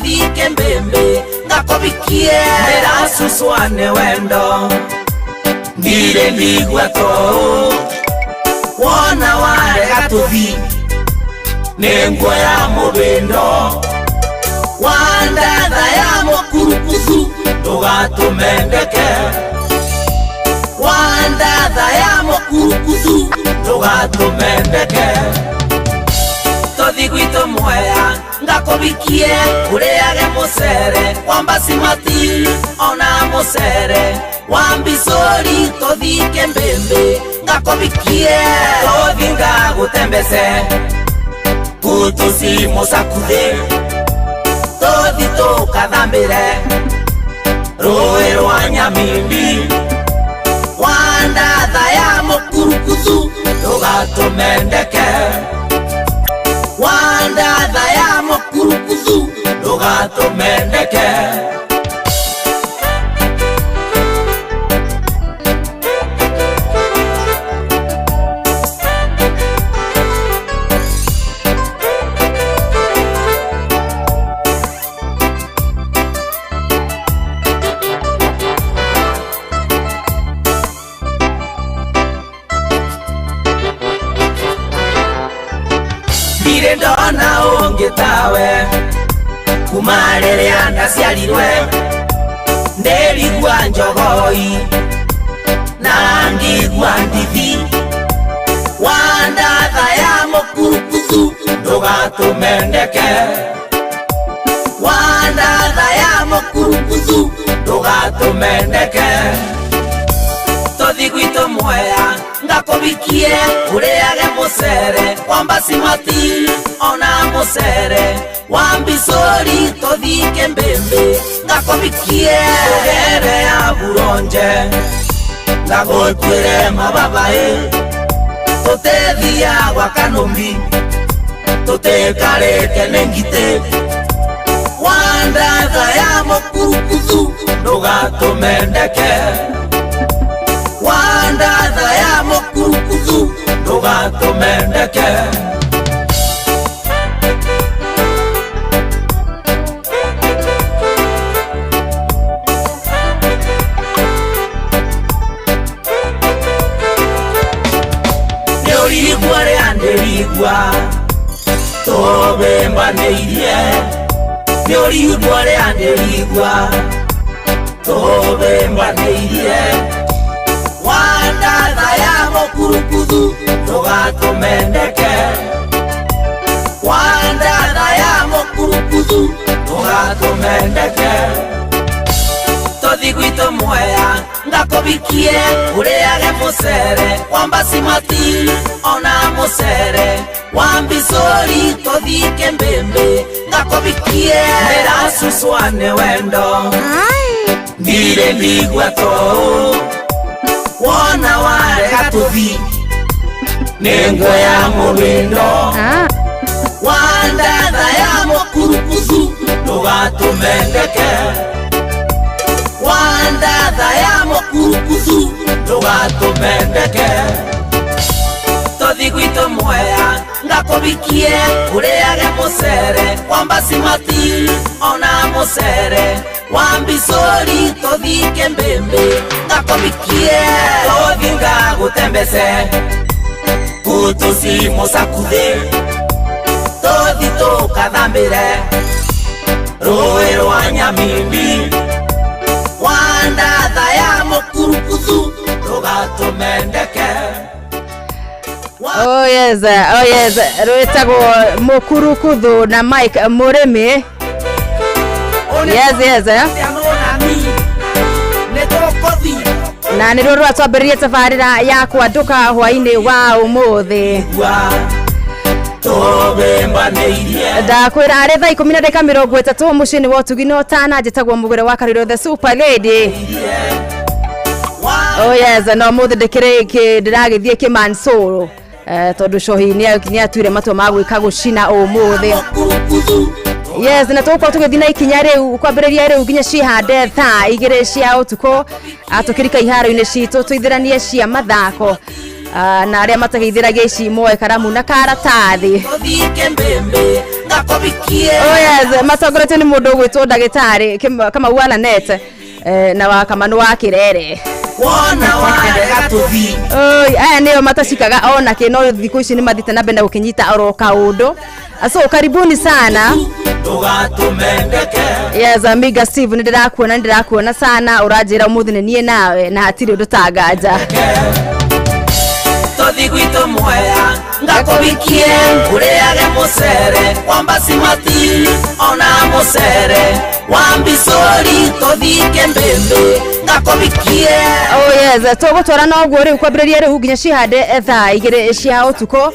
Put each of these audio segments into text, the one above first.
Tũthike mbĩmbĩ ngakũbikie. Ndĩracucwa nĩ wendo ndirĩ ndigua tũũ. Wona warega tũthi nĩ nguoya mũbĩndo. Wandatha ya mũkurukuthu ndũgatũme ndeke. Wandatha ya mũkurukuthu ndũgatũme ndeke. Tũthi gwitũ Mwea ngakũbikie ũrĩage mũcere wa mbasimati ona mũcere wa mbicũri. Tũthike mbĩmbĩ ngakũbikie. Tũthi ngagũtembece kutusi mũcakuthĩ. Tũthi tũkathambĩre rũĩ rwa Nyamindi. Wandatha ya mũkurukuthu ndũgatũme ndeke. Wandatha ya mũkurukuthu ndũgatũme ndeke. Ndirĩ ndona ũngĩ tawe kuma rĩrĩa ndaciarirwe. Ndĩrigua njogoi na ngigua ndithi. Wandatha ya mũkurukuthu ndũgatũme ndeke. Wandatha ya mũkurukuthu ndũgatũme ndeke. Tũthi gwitũ Mwea ngakũbikie ũrĩage mũcere wa mbasimati ona mũcere wa mbicũri. Tũthike mbĩmbĩ ngakũbikie. Tũgere ya buronje ngagũtuĩre mababaĩ. Tũtethia gwa kanũmbi tũtĩkarĩte nĩ ngitĩ. Wandatha ya mũkurukuthu ndũgatũme ndeke. Wandatha ya mũkurukuthu ndũgatũme ndeke. Nĩũrigua rĩa ndĩrigua tũbĩmbanĩirie. Nĩũrigua rĩa ndĩrigua tũbĩmbanĩirie. Wandatha ya mũkurukuthu ndũgatũme ndeke. Wandatha ya mũkurukuthu ndũgatũme ndeke. Tũthi gwitũ Mwea ngakũbikie ũrĩage mũcere wa mbasimati ona mũcere wa mbicũri. Tũthike mbĩmbĩ ngakũbikie. Ndĩracucwa nĩ wendo ndirĩ ndigua tũũ. Wona warega tũthi nĩ nguoya mũbĩndo. Wandatha ya mũkurukuthu ndũgatũme ndeke. Wandatha ya mũkurukuthu ndũgatũme ndeke. Tũthi gwitũ Mwea ngakũbikie ũrĩage mũcere wa mbasimati ona mũcere wa mbicũri. Tũthike mbĩmbĩ ngakũbikie. Tũthi ngagũtembece kutusi mũcakuthĩ. Tũthi tũkathambĩre rũĩ rwa Nyamindi. Wandatha ya mũkurukuthu ndũgatũme ndeke. Oh yes, oh yes, rwĩtagwo Mũkurukuthu na Mike Mũrĩmi. Yes, eh. Na nĩ ruo rwatwambĩrĩria tabarĩra ya Kwandũka hwainĩ wa ũmũthĩ. Ndakwĩra arĩ thaa 10:30 mũciĩ-inĩ wa ũtugi na ũtana. Njĩtagwo Mũgũre wa Karĩrũ, the super lady. Oh yes, no mũthĩ ndĩkĩrĩ ndĩragĩthiĩ kĩmansũrũ tondũ cohi nĩ atuire matua ma gwĩka gũcina ũmũthĩ. Yes, na tũgũkorwo tũgĩthiĩ na ikinya rĩu kwambĩrĩria rĩu nginya cihande thaa 2 cia ũtukũ. Tũkĩrika iharo-inĩ citũ tũithĩranie cia mathako. Na arĩa mategeithĩragia ici moe karamu na karatathi. Tũthike mbĩmbĩ ngakũbikie. Oh yes, matongoretio nĩ mũndũ ũgwĩtwo ndagĩtarĩ Kamau wa Lanet, na wa Kamanu wa Kĩrere. Wona warega tũthi. Oi, aya nĩo matacikaga ona kĩ, no thikũ ici nĩ mathiĩte na mbere na gũkĩnyita oro kaũndũ. So karibuni sana. Ndũgatũmendeke. Yes, Amiga Steve, nĩ ndĩrakuona, nĩ ndĩrakuona sana, ũranjĩra ũmũthĩ nĩ niĩ nawe na hatirĩ ũndũ tanganja. Tũthi gwitũ Mwea ngakũbikie, ũrĩage mũcere wa mbasimati ona mũcere wa mbicũri, tũthike mbĩmbĩ ngakũbikie. Oh yes, tũgũtwara na ũguo rĩu kwambĩrĩria rĩu nginya cihande thaa 2 cia ũtukũ.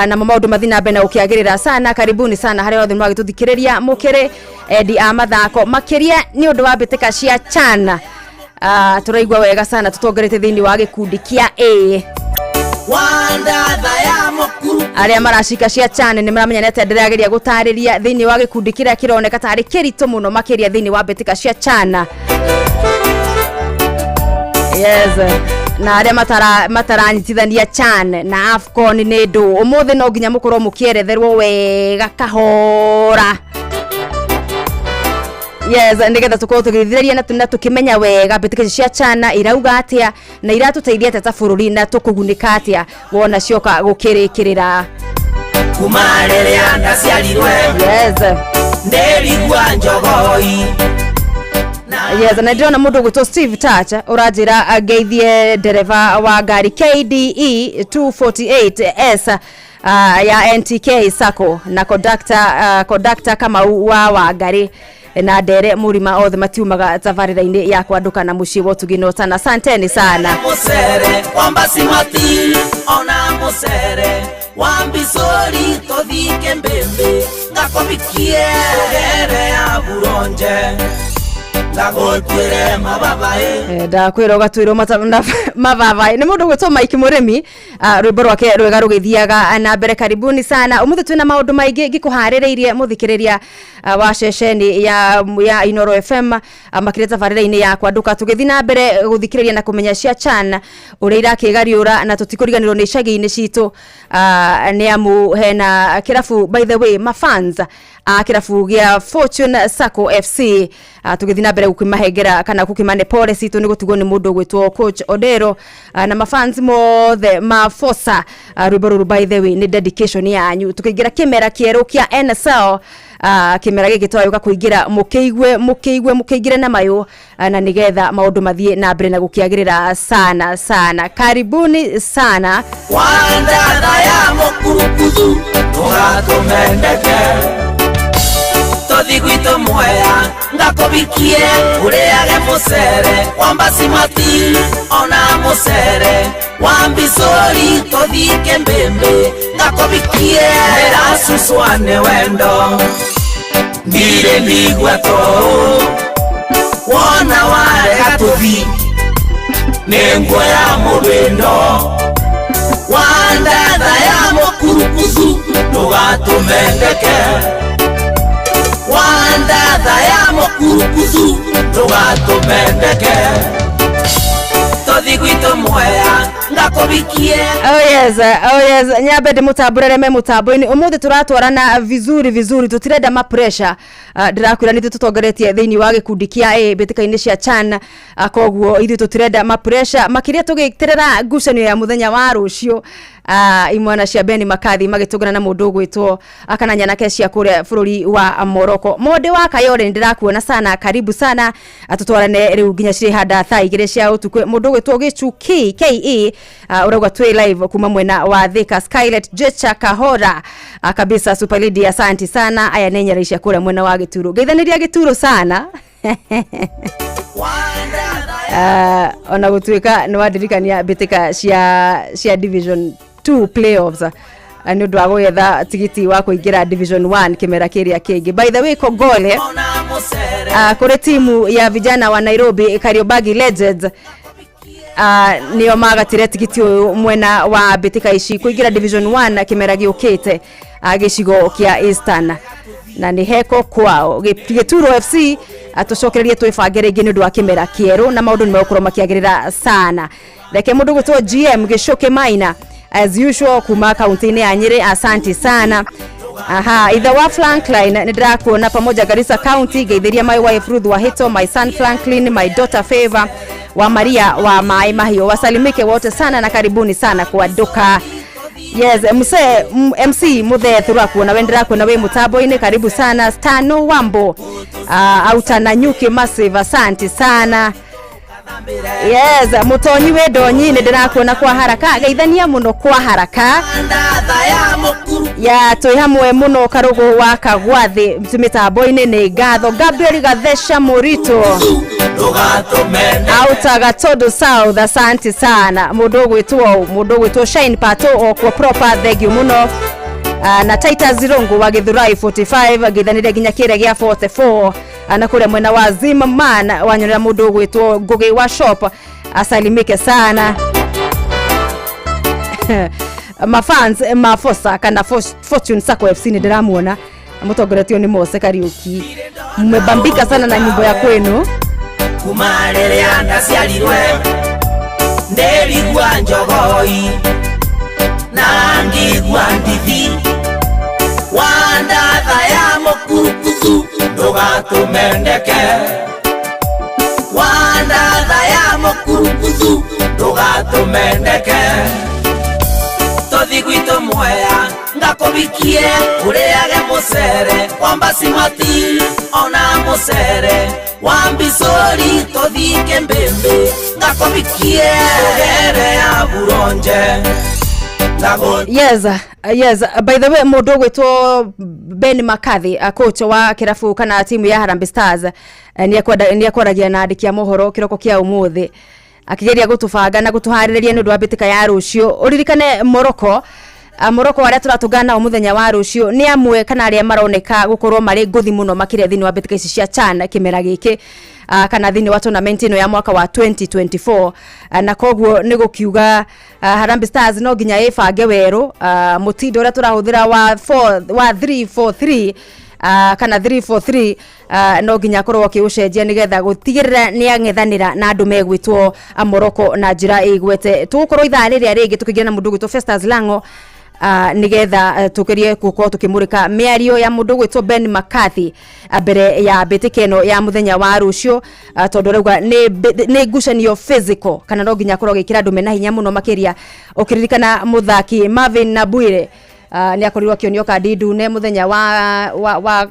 Namo maũndũ mathiĩ na mbere na gũkĩagĩrĩra sana. Karibuni sana harĩa othe mwagĩtũthikĩrĩria mũkĩrĩ endi a mathako, makĩria nĩ ũndũ wa mbĩtĩka cia CHAN. Tũraigua wega sana tũtongoretie thĩinĩ wa gĩkundi kĩa A. Wandatha ya mũkuru. Arĩa maracika cia CHAN nĩ maramenya nĩ atĩa ndĩrageria gũtarĩria thĩinĩ wa gĩkundi kĩrĩa kĩroneka tarĩ kĩritũ mũno makĩria thĩinĩ wa mbĩtĩka cia CHAN. Yes, na arĩa mataranyitithania CHAN na AFCON nĩ ndũ, ũmũthĩ no nginya mũkorwo mũkĩeretherwo wega kahora. Yes, nĩgetha tũkorwo tũgĩthithĩrĩria na tũkĩmenya wega mbĩtĩka ici cia CHAN irauga atĩa na iratũteithia atĩa ta bũrũri na tũkũgunĩka atĩa wona cioka gũkĩrĩkĩrĩra. Kuma rĩrĩa ndaciarirwe. Ndĩrigua njogoi. Yes, na ndĩrona mũndũ ũgwĩtwo Steve Touch ũranjĩra ngeithie ndereba wa ngari KDE 248S ya NTK Sacco na conductor Kamau wa Wangari na Ndere Mũrima, othe matiumaga tabarĩra-inĩ ya kwandũka na mũciĩ wa ũtugi na asanteni sana. Mũcere wa mbasimati ona mũcere wa mbicũri, tũthike mbĩmbĩ ngakũbikie, tũgere ya buronje ngagũtuĩre mababaĩ. Ndakwĩra ũgatuĩrwo mababaĩ nĩ mũndũ ũgwĩtwo Mike Mũrĩmi. Rwĩmbo rwake rwega rũgĩthiaga na mbere. Karibuni sana, ũmũthĩ twĩna maũndũ maingĩ ngĩkũharĩrĩirie mũthikĩrĩria wa ceceni ya Inoro FM, makĩria tabarĩra-inĩ ya kwandũka, tũgĩthiĩ na mbere gũthikĩrĩria na kũmenya cia CHAN ũrĩa irakĩgariũra, na tũtikũriganĩrwo nĩ icagi-inĩ citũ, nĩ amu hena kĩrabu, by the way, mafans a kĩrabu gĩa Fortune Sacco FC, tũgĩthiĩ na mbere gũkĩmahengera kana gũkĩmane pole citũ nĩ gũtigwo nĩ mũndũ ũgwĩtwo Coach Odero, na mafans mothe ma Fosa. Rwĩmbo rũrũ, by the way, nĩ dedication yanyu tũkĩingĩra kĩmera kĩerũ kĩa NSL. Kĩmera gĩkĩ tũragĩũka kũingĩra, mũkĩigue mũkĩigue mũkĩingĩre na mayũ, na nĩgetha maũndũ mathiĩ na mbere na gũkĩagĩrĩra sana sana. Karibuni sana. Wandatha ya mũkurukuthu ndũgatũmendeke, tũthi gwitũ Mwea ngakũbikie, ũrĩage mũcere wa mbasimati ona mũcere wa mbicũri, tũthike mbĩmbĩ ngakũbikie, ndĩracucwa nĩ wendo ndirĩ ndigua tũũ, wona warega tũthi nĩ nguoya mũrĩndo, wandatha ya mũkurukuthu ndũgatũmendeke, wandatha ya mũkurukuthu ndũgatũmendeke, tũthi gwitũ Mwea ngakũbikie. Oh yes, oh yes, nyambe ndĩmũtambũrĩre me mũtambo-inĩ ũmũthĩ tũratwarana vizuri vizuri, tũtirenda ma pressure. Ndĩrakwĩra nĩ ithuĩ tũtongoretie thĩinĩ wa gĩkundi kĩa A mbĩtĩka-inĩ cia CHAN, koguo ithuĩ tũtirenda ma pressure makĩria tũgĩterera ngucanio ya mũthenya wa rũciũ, imwana cia Beni Makathi magĩtũngana na mũndũ ũgwĩtwo kana nyanake cia kũrĩa bũrũri wa Morocco. Monde wa Kayore, nĩ ndĩrakuona sana, karibu sana, atũtwarane rĩu nginya cirĩ handa thaa 2 cia ũtukũ. Mũndũ ũgwĩtwo Gĩchu K KE, ũrauga twĩ live kuma mwena wa Thika. Skylet Jecha Kahora, kabisa, super lady, asante sana. Aya nĩ nyara cia kũrĩa mwena wa Gĩturo, ngeithanĩria Gĩturo sana. Ona gũtuĩka nĩ wandirikania mbĩtĩka cia Division 2 playoffs, nĩ ũndũ wa gwetha tigiti wa kũingĩra Division 1 kĩmera kĩrĩa kĩngĩ. By the way, Kongole ona mũcere kũrĩ timu ya vijana wa Nairobi, Kariobangi Legends, nĩo magatire tigiti ũyũ mwena wa mbĩtĩka ici kũingĩra Division 1 kĩmera gĩũkĩte, gĩcigo kĩa Eastern, na nĩ heko kwao Gĩturo FC. Tũcokererie twĩbange rĩngĩ nĩ ũndũ wa kĩmera kĩerũ na maũndũ nĩ megũkorwo makĩagĩrĩra sana. Reke mundu gwitwo GM Gicuki Maina as usual kuma kaunti-inĩ ya Nyĩrĩ, asanti sana. Aha, ithe wa Franklin nĩ ndĩrakuona pamoja Garissa County, ngeithĩria my wife Ruth Wahito, my son Franklin, my daughter Favor wa Maria wa Maĩ Mahiũ, wasalimike wote sana na karibuni sana kwa duka. Yes, mse MC Muthe turakuona we, ndĩrakuona wĩ mũtambo-inĩ, karibu sana. Stano Wambo autana Nyuki Massive, asante sana. Yes, mutonyi wĩ ndonyi nĩ ndĩrakuona kwa haraka, geithania mũno kwa haraka. Ndatha ya mũkuru. Ya twĩ hamwe mũno Karugu wa Kagwathi mĩtambo-inĩ nĩ ngatho. Gabriel Gathesha Mũrito Ndũgatũmene. Auta Gatondo South, asante sana. Mũndũ ũgwĩtwo mũndũ ũgwĩtwo Shine Pato okwo proper, thank you mũno. Na Titus Zirungu wa Githurai 45 agĩthanĩria nginya kĩrĩa gĩa 44, na kũrĩa mwena wa Zimmerman wanyonera mũndũ ũgwĩtwo Ngugi wa shop asalimike sana. Mafans mafosa kana Fortune Sacco FC nĩ ndĩramuona mũtongoretio nĩ Mose Kariuki, mmebambika sana na nyimbo ya kwenu. Kuma rĩrĩa ndaciarirwe ndĩrigua njogoi na ngigua ndithi wa ndatha ya mũkurukuthu ndũgatũmendeke wa ndatha ya mũkurukuthu ndũgatũmendeke tũthi gwitũ Mwea ngakũbikie ũrĩage mũcere wa mbasimati ona mũcere wa mbicũri tũthike mbĩmbĩ ngakũbikie ũgere ya buronje. Yes, by the way, mũndũ ũgwĩtwo Ben McCarthy, coach wa kĩrabu kana timu ya Harambee Stars, nĩ ekwaragia na andĩki a mohoro kĩroko kĩa ũmũthĩ akĩgeria gũtũbanga na gũtũharĩrĩria nĩ ũndũ wa mbĩtĩka ya rũciũ. Ũririkane Morocco, Morocco arĩa tũratũngana nao mũthenya wa rũciũ nĩ amwe kana arĩa maroneka gũkorwo marĩ ngũthi mũno makĩria thĩinĩ wa mbĩtĩka ici cia CHAN kĩmera gĩkĩ, kana thĩinĩ wa tournament ĩno ya mwaka wa 2024, na koguo nĩ gũkiuga Harambee Stars no nginya ĩbange werũ mũtindo ũrĩa tũrahũthĩra wa 4 wa 343, kana 343, no nginya akorwo akĩũcenjia nĩgetha gũtigĩrĩra nĩ ang'ethanĩra na andũ megwĩtwo Morocco na njĩra ĩgwete. Tũgũkorwo ithaa rĩrĩa rĩngĩ tũkĩingĩra na mũndũ ũgwĩtwo Festus Lango, nigetha tugerie gukorwo tukimurika mĩario ya mũndũ ũgwĩtwo Ben McCarthy mbere ya mbĩtĩka ĩno ya mũthenya wa rũciũ, tondũ arauga nĩ ngucanio physical kana no nginya akorwo agĩkĩra andũ mena hinya mũno makĩria. Ũkĩririkana mũthaki Marvin Nabwire nĩ akorirwo akĩonio kandi ndune mũthenya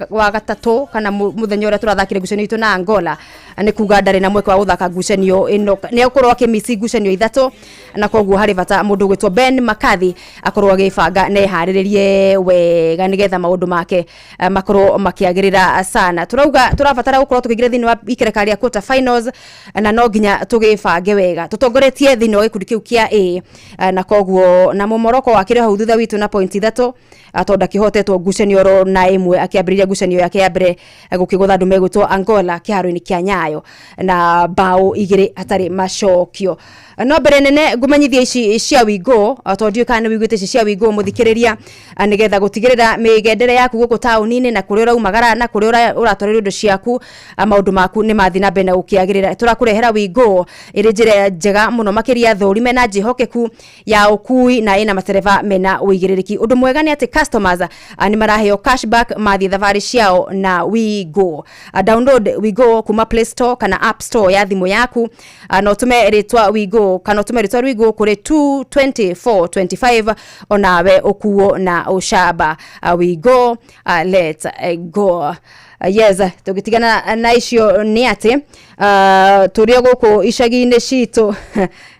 wa gatatũ kana mũthenya ũrĩa tũrathakire ngucanio itũ na Angola, nĩ kuga ndarĩ na mweke wa gũthaka ngucanio ĩno, nĩ akorwo akĩmici ngucanio ithatũ, na koguo harĩ bata mũndũ ũgwĩtwo Ben McCarthy akorwo agĩbanga na eharĩrĩrie wega nĩgetha maũndũ make makorwo makĩagĩrĩra sana. Tũrauga tũrabatara gũkorwo tũkĩingĩra thĩinĩ wa ikereka rĩa quarter finals na no nginya tũgĩbange wega tũtongoretie thĩinĩ wa gĩkundi kĩu kĩa A, na koguo na Morocco akĩrĩ hau thutha witũ na point ithatũ, tondũ ndakĩhotetwo ngucanio oro na ĩmwe akĩambĩrĩria ngucanio yake ya mbere gũkĩgũtha andũ megwĩtwo Angola kĩharo-inĩ kĩa Nyayo na bao 2 hatarĩ macokio. No mbere nene ngũmenyithia ici cia Wingo, tondũ ndiũĩ kana nĩ wiguĩte ici cia Wingo mũthikĩrĩria, nĩgetha gũtigĩrĩra mĩgendere yaku gũkũ taũni-inĩ na kũrĩa ũraumagara na kũrĩa ũratwarĩrwo indo ciaku, maũndũ maku nĩ mathiĩ na mbere na gũkĩagĩrĩra. Tũrakũrehera Wingo ĩrĩ njĩra njega mũno makĩria thũrime na njĩhokeku ya ũkui na ĩna matereba mena ũigĩrĩrĩki. Ũndũ mwega nĩ atĩ customers nĩ maraheo cashback mathiĩ thabarĩ ciao na Wingo. Download Wingo kuma Play Store kana App Store ya thimũ yaku, na ũtũme rĩtwa Wingo kana ũtũme rĩtwa Wingo kũrĩ 22425 onawe ũkuo na ũcamba. Wingo, let's go. Yes, tũgĩtigana na icio nĩ atĩ tũrĩ o gũkũ icagi-inĩ citũ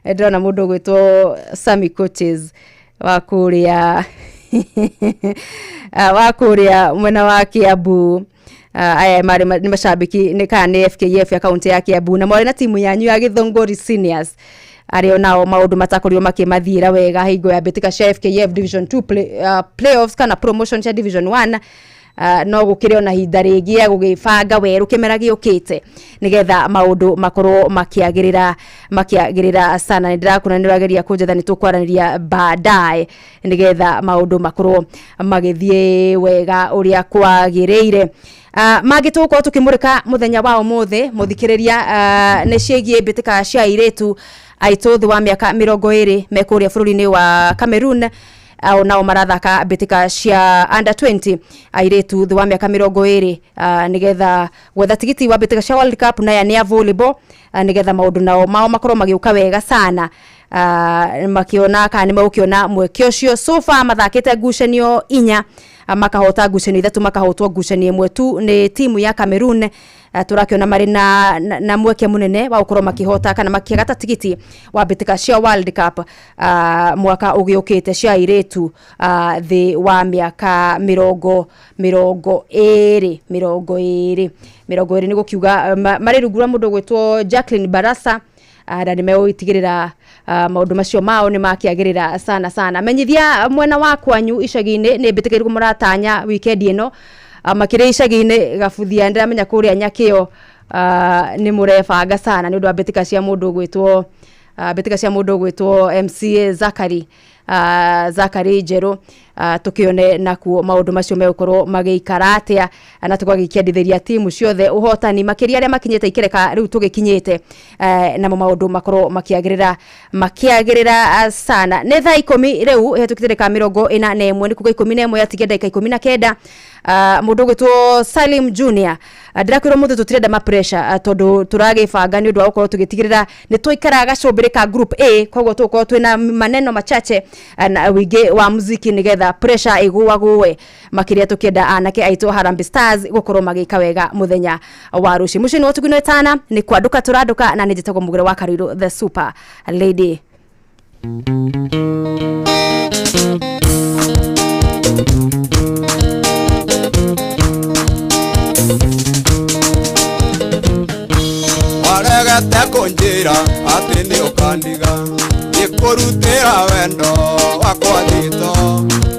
ndĩrona mũndũ ũgwĩtwo Sammy Coaches wa kũrĩa mwena wa Kiambu. Aya marĩ nĩ macambĩki nĩ kana nĩ FKF ya kaunti ya Kiambu na mwarĩ na timu yanyu ya Githũngũri Seniors arĩa nao maũndũ matakorirwo makĩmathiĩra wega hingo ya mbĩtĩka cia FKF Division 2 playoffs kana promotion cia Division 1. No gũkĩrĩ ona ihinda rĩngĩ ya gũgĩbanga werũ kĩmera gĩũkĩte nĩgetha maũndũ makorwo makĩagĩrĩra sana. Nĩ ndĩrakuona nĩ ũrageria kũnjetha, nĩ tũkwaranĩria baadaye nĩgetha maũndũ makorwo magĩthiĩ wega ũrĩa kwagĩrĩire. Mangĩ tũgũkorwo tũkĩmũrĩka mũthenya wa ũmũthĩ mũthikĩrĩria, nĩ ciĩgiĩ mbĩtĩka cia airĩtu aitũ thĩ wa mĩaka 20 me kũrĩa bũrũri-inĩ wa Cameroon. Ao nao marathaka mbĩtĩka cia under 20 airĩtu thĩ wa mĩaka 20, nĩgetha gwetha tigiti wa mbĩtĩka cia World Cup, na ya nĩ ya volleyball, nĩgetha maũndũ nao mao makorwo magĩũka wega sana, makiona kana nĩ megũkĩona mweke ũcio. So far mathakĩte ngucanio 4, makahota ngucanio 3, makahotwo ngucanio 1 tu nĩ timu ya Cameroon. Tũrakĩona marĩ na mweke mũnene wa gũkorwo makĩhota kana makĩgata tigiti wa mbĩtĩka cia World Cup, mwaka ũgĩũkĩte cia airĩtu thĩ wa mĩaka 20, 20, 20, nĩ gũkiuga marĩ rungu rwa mũndũ ũgwĩtwo Jacqueline Barasa, na nĩ megũgĩtigĩrĩra maũndũ macio mao nĩ makĩagĩrĩra sana sana. Menyithia mwena wa kwanyu icagi-inĩ nĩ mbĩtĩka irĩkũ mũratanya weekend ĩno, makĩria icagi-inĩ gabuthia. Ndĩramenya kũrĩa Nyakĩo nĩ mũrebanga sana nĩ ũndũ wa mbĩtĩka cia mũndũ ũgwĩtwo mbĩtĩka cia mũndũ ũgwĩtwo MCA Zakari, Zakari Njerũ. Tũkĩone nakuo maũndũ macio megũkorwo magĩikara atĩa, na tũgagĩkĩendithĩria timu ciothe ũhotani, makĩria arĩa makinyĩte ikereka rĩu tũgĩkinyĩte, namo maũndũ makorwo makĩagĩrĩra sana. Nĩ thaa 10 rĩu ĩhetũkĩte ndagĩka 41, nĩ kuga 11 yatigia ndagĩka 19. Mũndũ ũgwĩtwo Salim Junior, ndĩrakwĩrwo mũthĩ tũtirenda ma pressure, tondũ tũragĩbanga nĩ ũndũ wa gũkorwo tũgĩtigĩrĩra nĩ twaikara gacũmbĩrĩ ka group A, koguo tũgũkorwo twĩna maneno machache, na wĩingĩ wa muziki nĩgetha pressure ĩgũagũe, makĩria tũkĩenda anake aitũ Harambee Stars gũkorwo magĩka wega mũthenya wa rũciũ. Mũciĩ nĩ wa Ũtugi Tana, nĩ kwandũka tũrandũka, na nĩ njĩtagwo Mũgũre wa Karũirũ, the super lady. Waregete kũnjĩra atĩ nĩ ũkandiga, ngĩkũrutĩra wendo wakwa thito,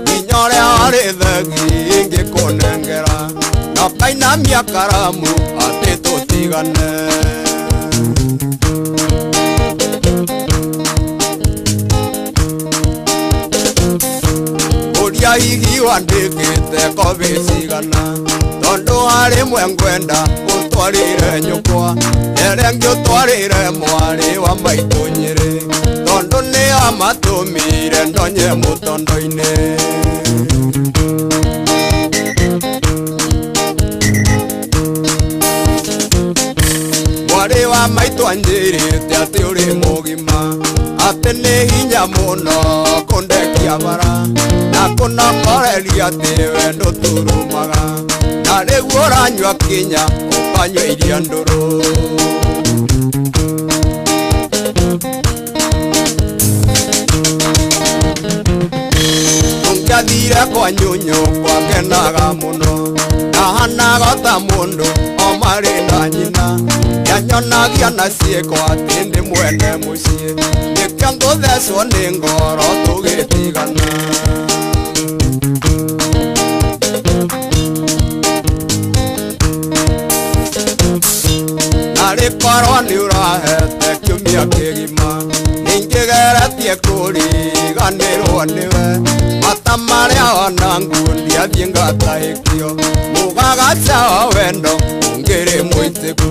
nginya ũrĩa warĩ thegi ngĩkũnengera, na ũkainamia karamu atĩ tũtigane. Ũria hihi wandĩkĩte kobi cigana, tondũ harĩ mwe ngwenda ũtwarĩre nyũkwa, ĩrĩa ĩngĩ ũtwarĩre mwarĩ wa maitũ Nyĩrĩ, tondũ nĩ amatũmire ndonye mũtondo-inĩ. Mwarĩ wa maitũ anjĩrĩte atĩ ũrĩ mũgima, atĩ nĩ hinya mũno kũndekia bara, na kũnokoreria atĩ we ndũturumaga, na rĩu ũranyua kinya ũkanyua iria ndũrũ. Ũngĩathire kwa nyũnyũ kwakenaga mũno, ndahanaga ta mũndũ o marĩ na nyina, nĩanyonagia na ciĩko atĩ ndĩ mwene mũciĩ, nĩkĩo ngũthecwo nĩ ngoro tũgĩtigana. Narĩ korwo nĩ ũrahete kiumia kĩgima, ningĩgeretie kũriganĩrwo nĩwe, mata marĩa ona nguo ndiathiĩ ngatahĩkio, mũgagaca wa wendo ũngĩrĩ mũitĩku.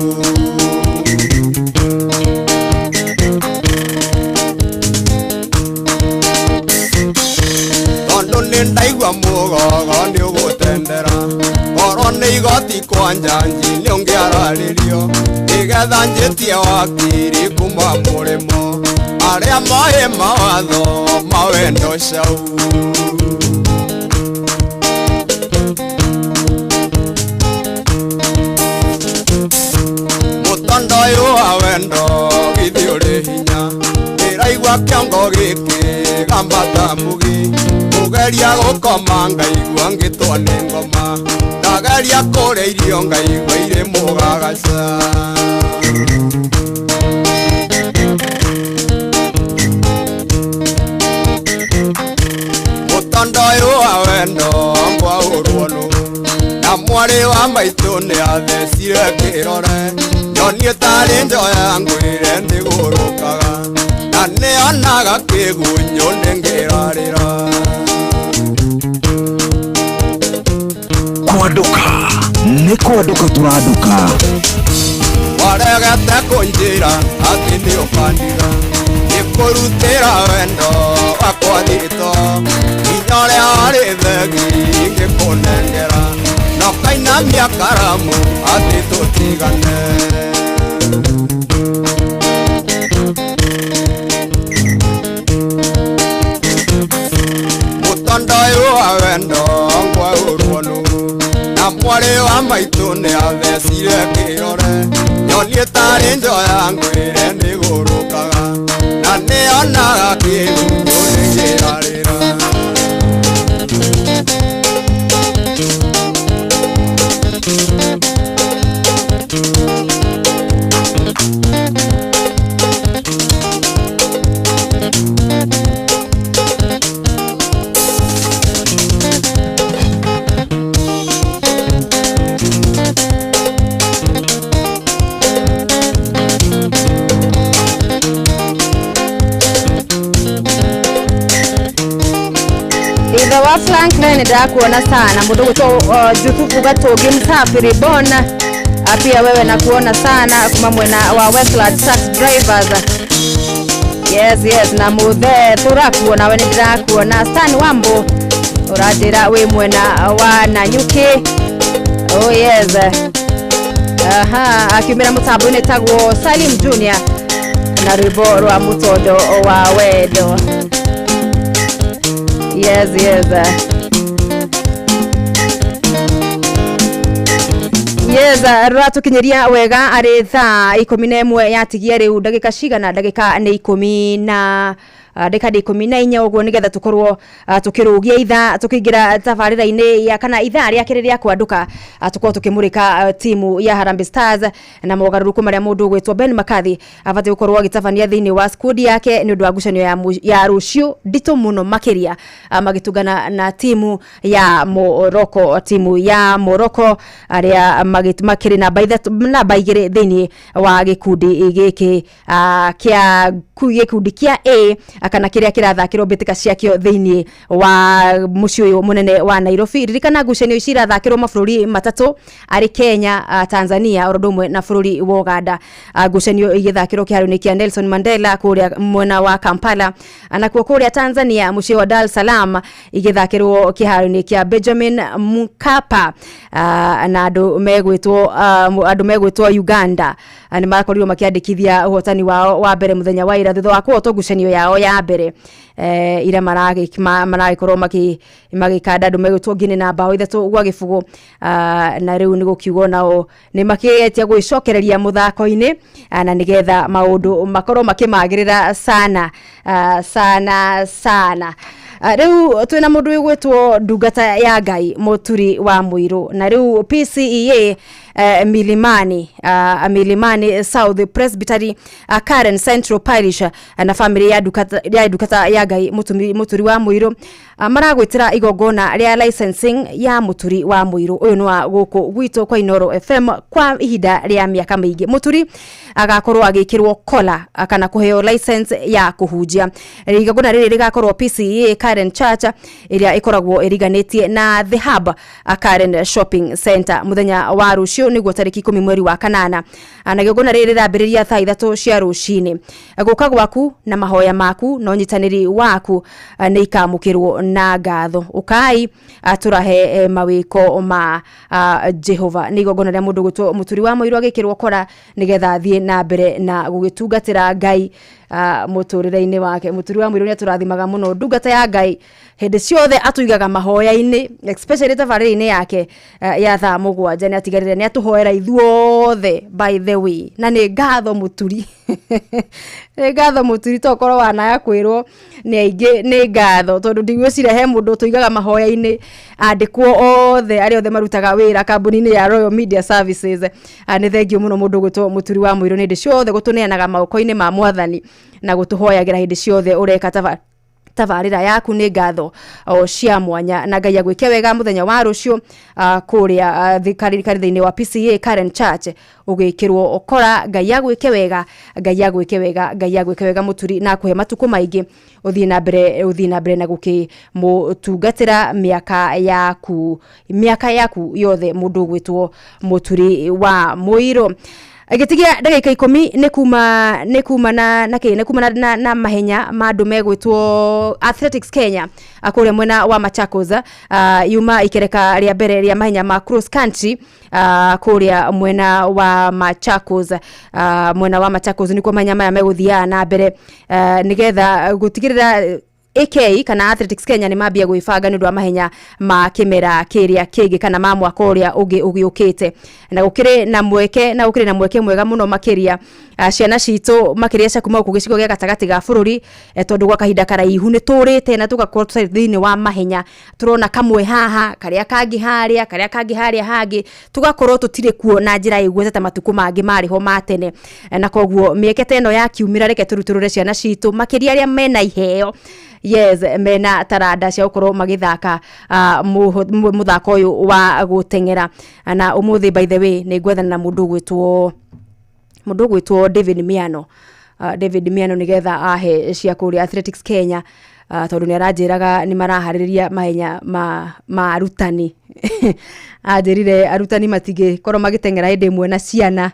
Tondũ nĩ ndaigua mũgogo nĩ ũgũtendera, korwo nĩ igoti kwa njanji nĩ ũngĩararĩrio, nĩgetha njĩtie wakiri kuma mũrĩmo, arĩa moĩ mawatho ma wendo cau. Mũtondo ũyũ wa wendo githĩ ũrĩ hinya, ndĩraigua kĩongo gĩkĩ gamba ta mũgi, kũgeria gũkoma ngaigua ngĩtwo nĩ ngoma, ndageria kũrĩa irio ngaigua irĩ mũgagaca. Mũtondo ũyũ wa wendo ngwaũrwo nũ, na mwarĩ wa maitũ nĩ athecire kĩrore, nyonie tarĩ njoya ngwĩre ndĩgũrũkaga, na nĩonaga kĩgunyũ nĩngĩrarĩra. Kwanduka Nĩ kwandũka tũrandũka. Waregete kũnjĩra atĩ nĩ ũkandiga nĩkũrutĩra wendo wakwa thito hinya ũrĩa warĩ thegi ngĩkũnengera na ũkainamia karamu atĩ tũtigane. Mũtondo ũyũ wa wendo ngwaũrwo nũ na mwarĩ wa maitũ nĩ athecire kĩrore nyonie tarĩ njoya ngwĩre nĩgũrũkaga na nĩonaga kĩhunyũ nĩkĩrarĩra. Ithe wa Franklin ndakuona sana mundu gwitwo Juthufu Gatungi Msafiri Bona. Pia wewe nakuona sana kuma mwena wa Westland Taxi Drivers. Yes, yes, na muthe turakuona we nindirakuona. Stan Wambo uranjira wi mwena wa Nanyuki. Oh yes. Aha, akiumira mutambo-inĩ tagwo Salim Junior na rwimbo rwa mutondo wa wendo. Yes, yes. Yes, rũratũkinyĩria wega arĩ thaa 11 yatigia rĩu ndagĩka cigana, ndagĩka nĩ ikũmi na ndagĩka nĩ 14 ũguo, nĩgetha tũkorwo tũkĩrũgia ithaa tũkĩingĩra tabarĩra-inĩ ya kana ithaa rĩa kerĩ rĩa kwandũka, tũkorwo tũkĩmũrĩka timu ya Harambee Stars na mogarũrũku marĩa mũndũ ũgwĩtwo Ben McCarthy abatiĩ gũkorwo agĩtabania thĩinĩ wa squad yake nĩ ũndũ wa ngucanio ya rũciũ nditũ mũno makĩria, magĩtungana na timu ya Morocco, timu ya Morocco arĩa makĩrĩ namba ithatũ namba igĩrĩ thĩinĩ wa gĩkundi gĩkĩ kĩa gĩkundi kĩa A kana kĩrĩa kĩrathakĩrwo mbĩtĩka ciakĩo thĩinĩ wa mũciĩ ũyũ mũnene wa Nairobi. Ririkana ngucanio ici irathakĩrwo mabũrũri matatũ arĩ Kenya, Tanzania oro ũndũ ũmwe na bũrũri wa Uganda. Ngucanio igĩthakĩrwo kĩharo-inĩ kĩa Nelson Mandela kũrĩa mwena wa Kampala, nakuo kũrĩa Tanzania mũciĩ wa Dar es Salaam igĩthakĩrwo kĩharo-inĩ kĩa Benjamin Mkapa, na andũ megwĩtwo Uganda nĩ makorirwo makĩandĩkithia ũhotani wao wa mbere mũthenya wa ira thutha wa kũhotwo ngucanio yao ya mbere ira maragĩkorwo magĩkanda andũ megwĩtwo Guinea na bao 3-0, na rĩu nĩ gũkiugwo nao nĩ makĩgetia gwĩcokereria mũthako-inĩ, na nĩgetha maũndũ makorwo makĩmagĩrĩra sana, sana sana. Rĩu twĩna mũndũ wĩgwĩtwo ndungata ya Ngai Mũturi wa Mũirũ, na rĩu PCEA Milimani, Milimani South Presbytery, Karen Central Parish, na family ya ndungata ya Ngai Mũturi wa Mũirũ maragwĩtĩra igongona rĩa licensing ya Mũturi wa Mũirũ. Ũyũ nĩ wa gũkũ gwitũ kwa Inooro FM kwa ihinda rĩa mĩaka mĩingĩ. Mũturi agakorwo agĩkĩrwo kola kana kũheo license ya kũhunjia. Igongona rĩrĩ rĩgakorwo PCEA Karen Church ĩrĩa ĩkoragwo ĩriganĩtie na The Hub Karen Shopping Center mũthenya wa rũciũ nĩguo tarĩki 10 mweri wa kanana, na igongona rĩrĩ rĩrambĩrĩria thaa 3 cia rũcinĩ. Gũka gwaku na mahoya maku na ũnyitanĩri waku nĩ ikamũkĩrwo na ngatho. Ũkai tũrahe mawĩko ma Jehova. Nĩ igongona rĩa mũndũ gwĩtwo Mũturi wa Mũirũ agĩkĩrwo kora nĩgetha athiĩ na mbere na gũgĩtungatĩra Ngai mũtũrĩre-inĩ wake. Mũturi wa Mũirũ nĩ atũrathimaga mũno, ndungata ya Ngai hĩndĩ ciothe atũigaga mahoya-inĩ, especially tabarĩra-inĩ yake ya thaa 7 nĩ atigarĩre nĩ atũhoera ithuothe, by the way, na nĩ ngatho Mũturi nĩ ngatho Mũturi, tokorwo wanaya kwĩrwo nĩ aingĩ nĩ ngatho tondũ ndigwĩciria he mũndũ tũigaga mahoya-inĩ andĩkwo othe arĩa othe marutaga wĩra kambuni-inĩ ya Royal Media Services. Nĩ thengio mũno mũndũ gwĩtwo Mũturi wa Mũirũ nĩ hĩndĩ ciothe gũtũneanaga moko-inĩ ma Mwathani na gũtũhoyagĩra hĩndĩ ciothe ũreka Tabarĩra yaku nĩ ngatho o cia mwanya na Ngai agwĩke wega mũthenya wa rũciũ kũrĩa kanitha-inĩ wa PCA Karen Church ũgĩkĩrwo ũkora. Ngai agwĩke wega, Ngai agwĩke wega, Ngai agwĩke wega Mũturi, na akũhe matukũ maingĩ ũthiĩ na mbere, ũthiĩ na mbere na gũkĩmũtungatĩra mĩaka yaku yothe, mũndũ ũgwĩtwo Mũturi wa Mũirũ. Agĩtigia ndagĩka 10 nĩ kuma na kĩ nĩ kuma na mahenya ma andũ megwĩtwo Athletics Kenya kũrĩa mwena wa Machakos, yuma ikereka rĩa mbere rĩa mahenya ma cross country kũrĩa mwena wa Machakos. Mwena wa Machakos nĩkuo mahenya maya megũthiaga na mbere, nĩgetha gũtigĩrĩra AK kana Athletics Kenya nĩ mambia gwĩbanga nĩ ũndũ wa mahenya ma kĩmera kĩrĩa kĩngĩ kana ma mwaka ũrĩa ũngĩ ũgĩũkĩte, na gũkĩrĩ na mweke, na gũkĩrĩ na mweke mwega mũno makĩria ciana citũ, makĩria cia kuma gũkũ gĩcigo gĩa gatagatĩ ga bũrũri, tondũ gwa kahinda karaihu nĩ tũrĩte na tũgakorwo tũtarĩ thĩinĩ wa mahenya. Tũrona kamwe haha, karĩa kangĩ harĩa, karĩa kangĩ harĩa hangĩ, tũgakorwo tũtirĩ kuo na njĩra ĩgwete ta matukũ mangĩ marĩ ho ma tene. Na koguo mĩeke ta ĩno yakiumĩra, reke tũrutũrũre ciana citũ, makĩria arĩa mena iheo, yes, mena taranda cia gũkorwo magĩthaka mũthako ũyũ wa gũteng'era. Na ũmũthĩ, by the way, nĩ ngwethana na mũndũ ũgwĩtwo David Miano, David Miano, nĩgetha ahe cia kũrĩa Athletics Kenya, tondũ nĩ aranjĩraga nĩ maraharĩrĩria mahenya ma arutani. Anjĩrire arutani matingĩkorwo magĩteng'era hĩndĩ ĩmwe na ciana,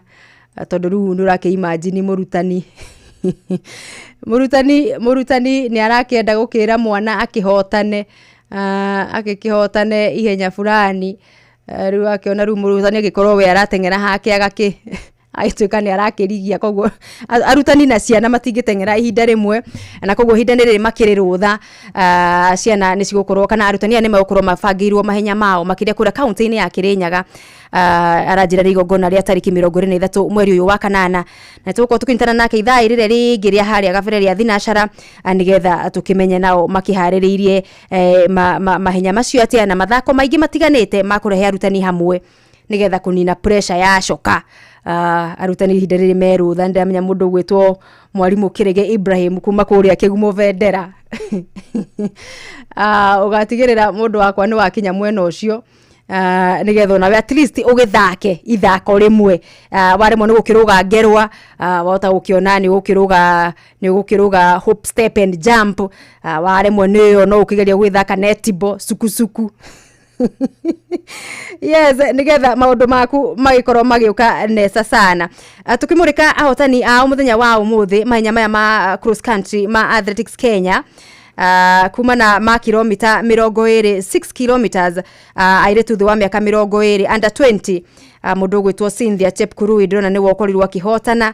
tondũ rĩu nĩ ũrakĩ imagine mũrutani nĩ arakĩenda gũkĩra mwana akĩhotane, agĩkĩhotane ihenya fulani. Rĩu akĩona rĩu mũrutani angĩkorwo we arateng'era hake agĩtuĩka nĩ arakĩrigia. Koguo arutani na ciana matingĩteng'era ihinda rĩmwe, na koguo ihinda rĩrĩ makĩrĩ rũtha, ciana nĩ cigũkorwo kana arutani aya nĩ megũkorwo mabangĩirwo mahenya mao, makĩria kũrĩa kaunti-inĩ ya Kĩrĩnyaga. Aranjĩra nĩ igongona rĩa tarĩki 23 mweri ũyũ wa kanana, na tũgũkorwo tũkĩnyitana nake ithaa rĩrĩa rĩngĩ rĩa harĩa gabere rĩa thinacara, nĩgetha tũkĩmenye nao makĩharĩrĩirie mahenya macio atĩa na mathako maingĩ matiganĩte ma kũrehe arutani hamwe nĩgetha kũnina pressure ya coka. Arutani ihinda rĩrĩ me rũtha. Nĩndĩramenya mũndũ ũgwĩtwo mwarimũ Kĩrĩge Ibrahim kuma kũrĩa Kĩgumo Vendera, ũgatigĩrĩra mũndũ wakwa nĩ wakinya mwena ũcio, nĩgetha onawe at least ũgĩthake ithako rĩmwe. Waremwo nĩ gũkĩrũga ngerwa, wahota gũkĩona nĩ ũgũkĩrũga hop, step and jump. Waremwo nĩ ĩyo, no ũkĩgeria gwĩthaka netball, sukusuku, yes, nĩgetha maũndũ maku magĩkorwo magĩũka nesa sana. Tukĩmũrĩka ahotani a mũthenya wa ũmũthĩ mahenya maya ma cross country ma Athletics Kenya, kumana ma kilomita 20, 6 kilometers, airĩtu thĩ wa mĩaka 20, under 20, mũndũ ũgwĩtwo Cynthia Chepkurui ndĩrona nĩwe ũkorirwo akĩhotana.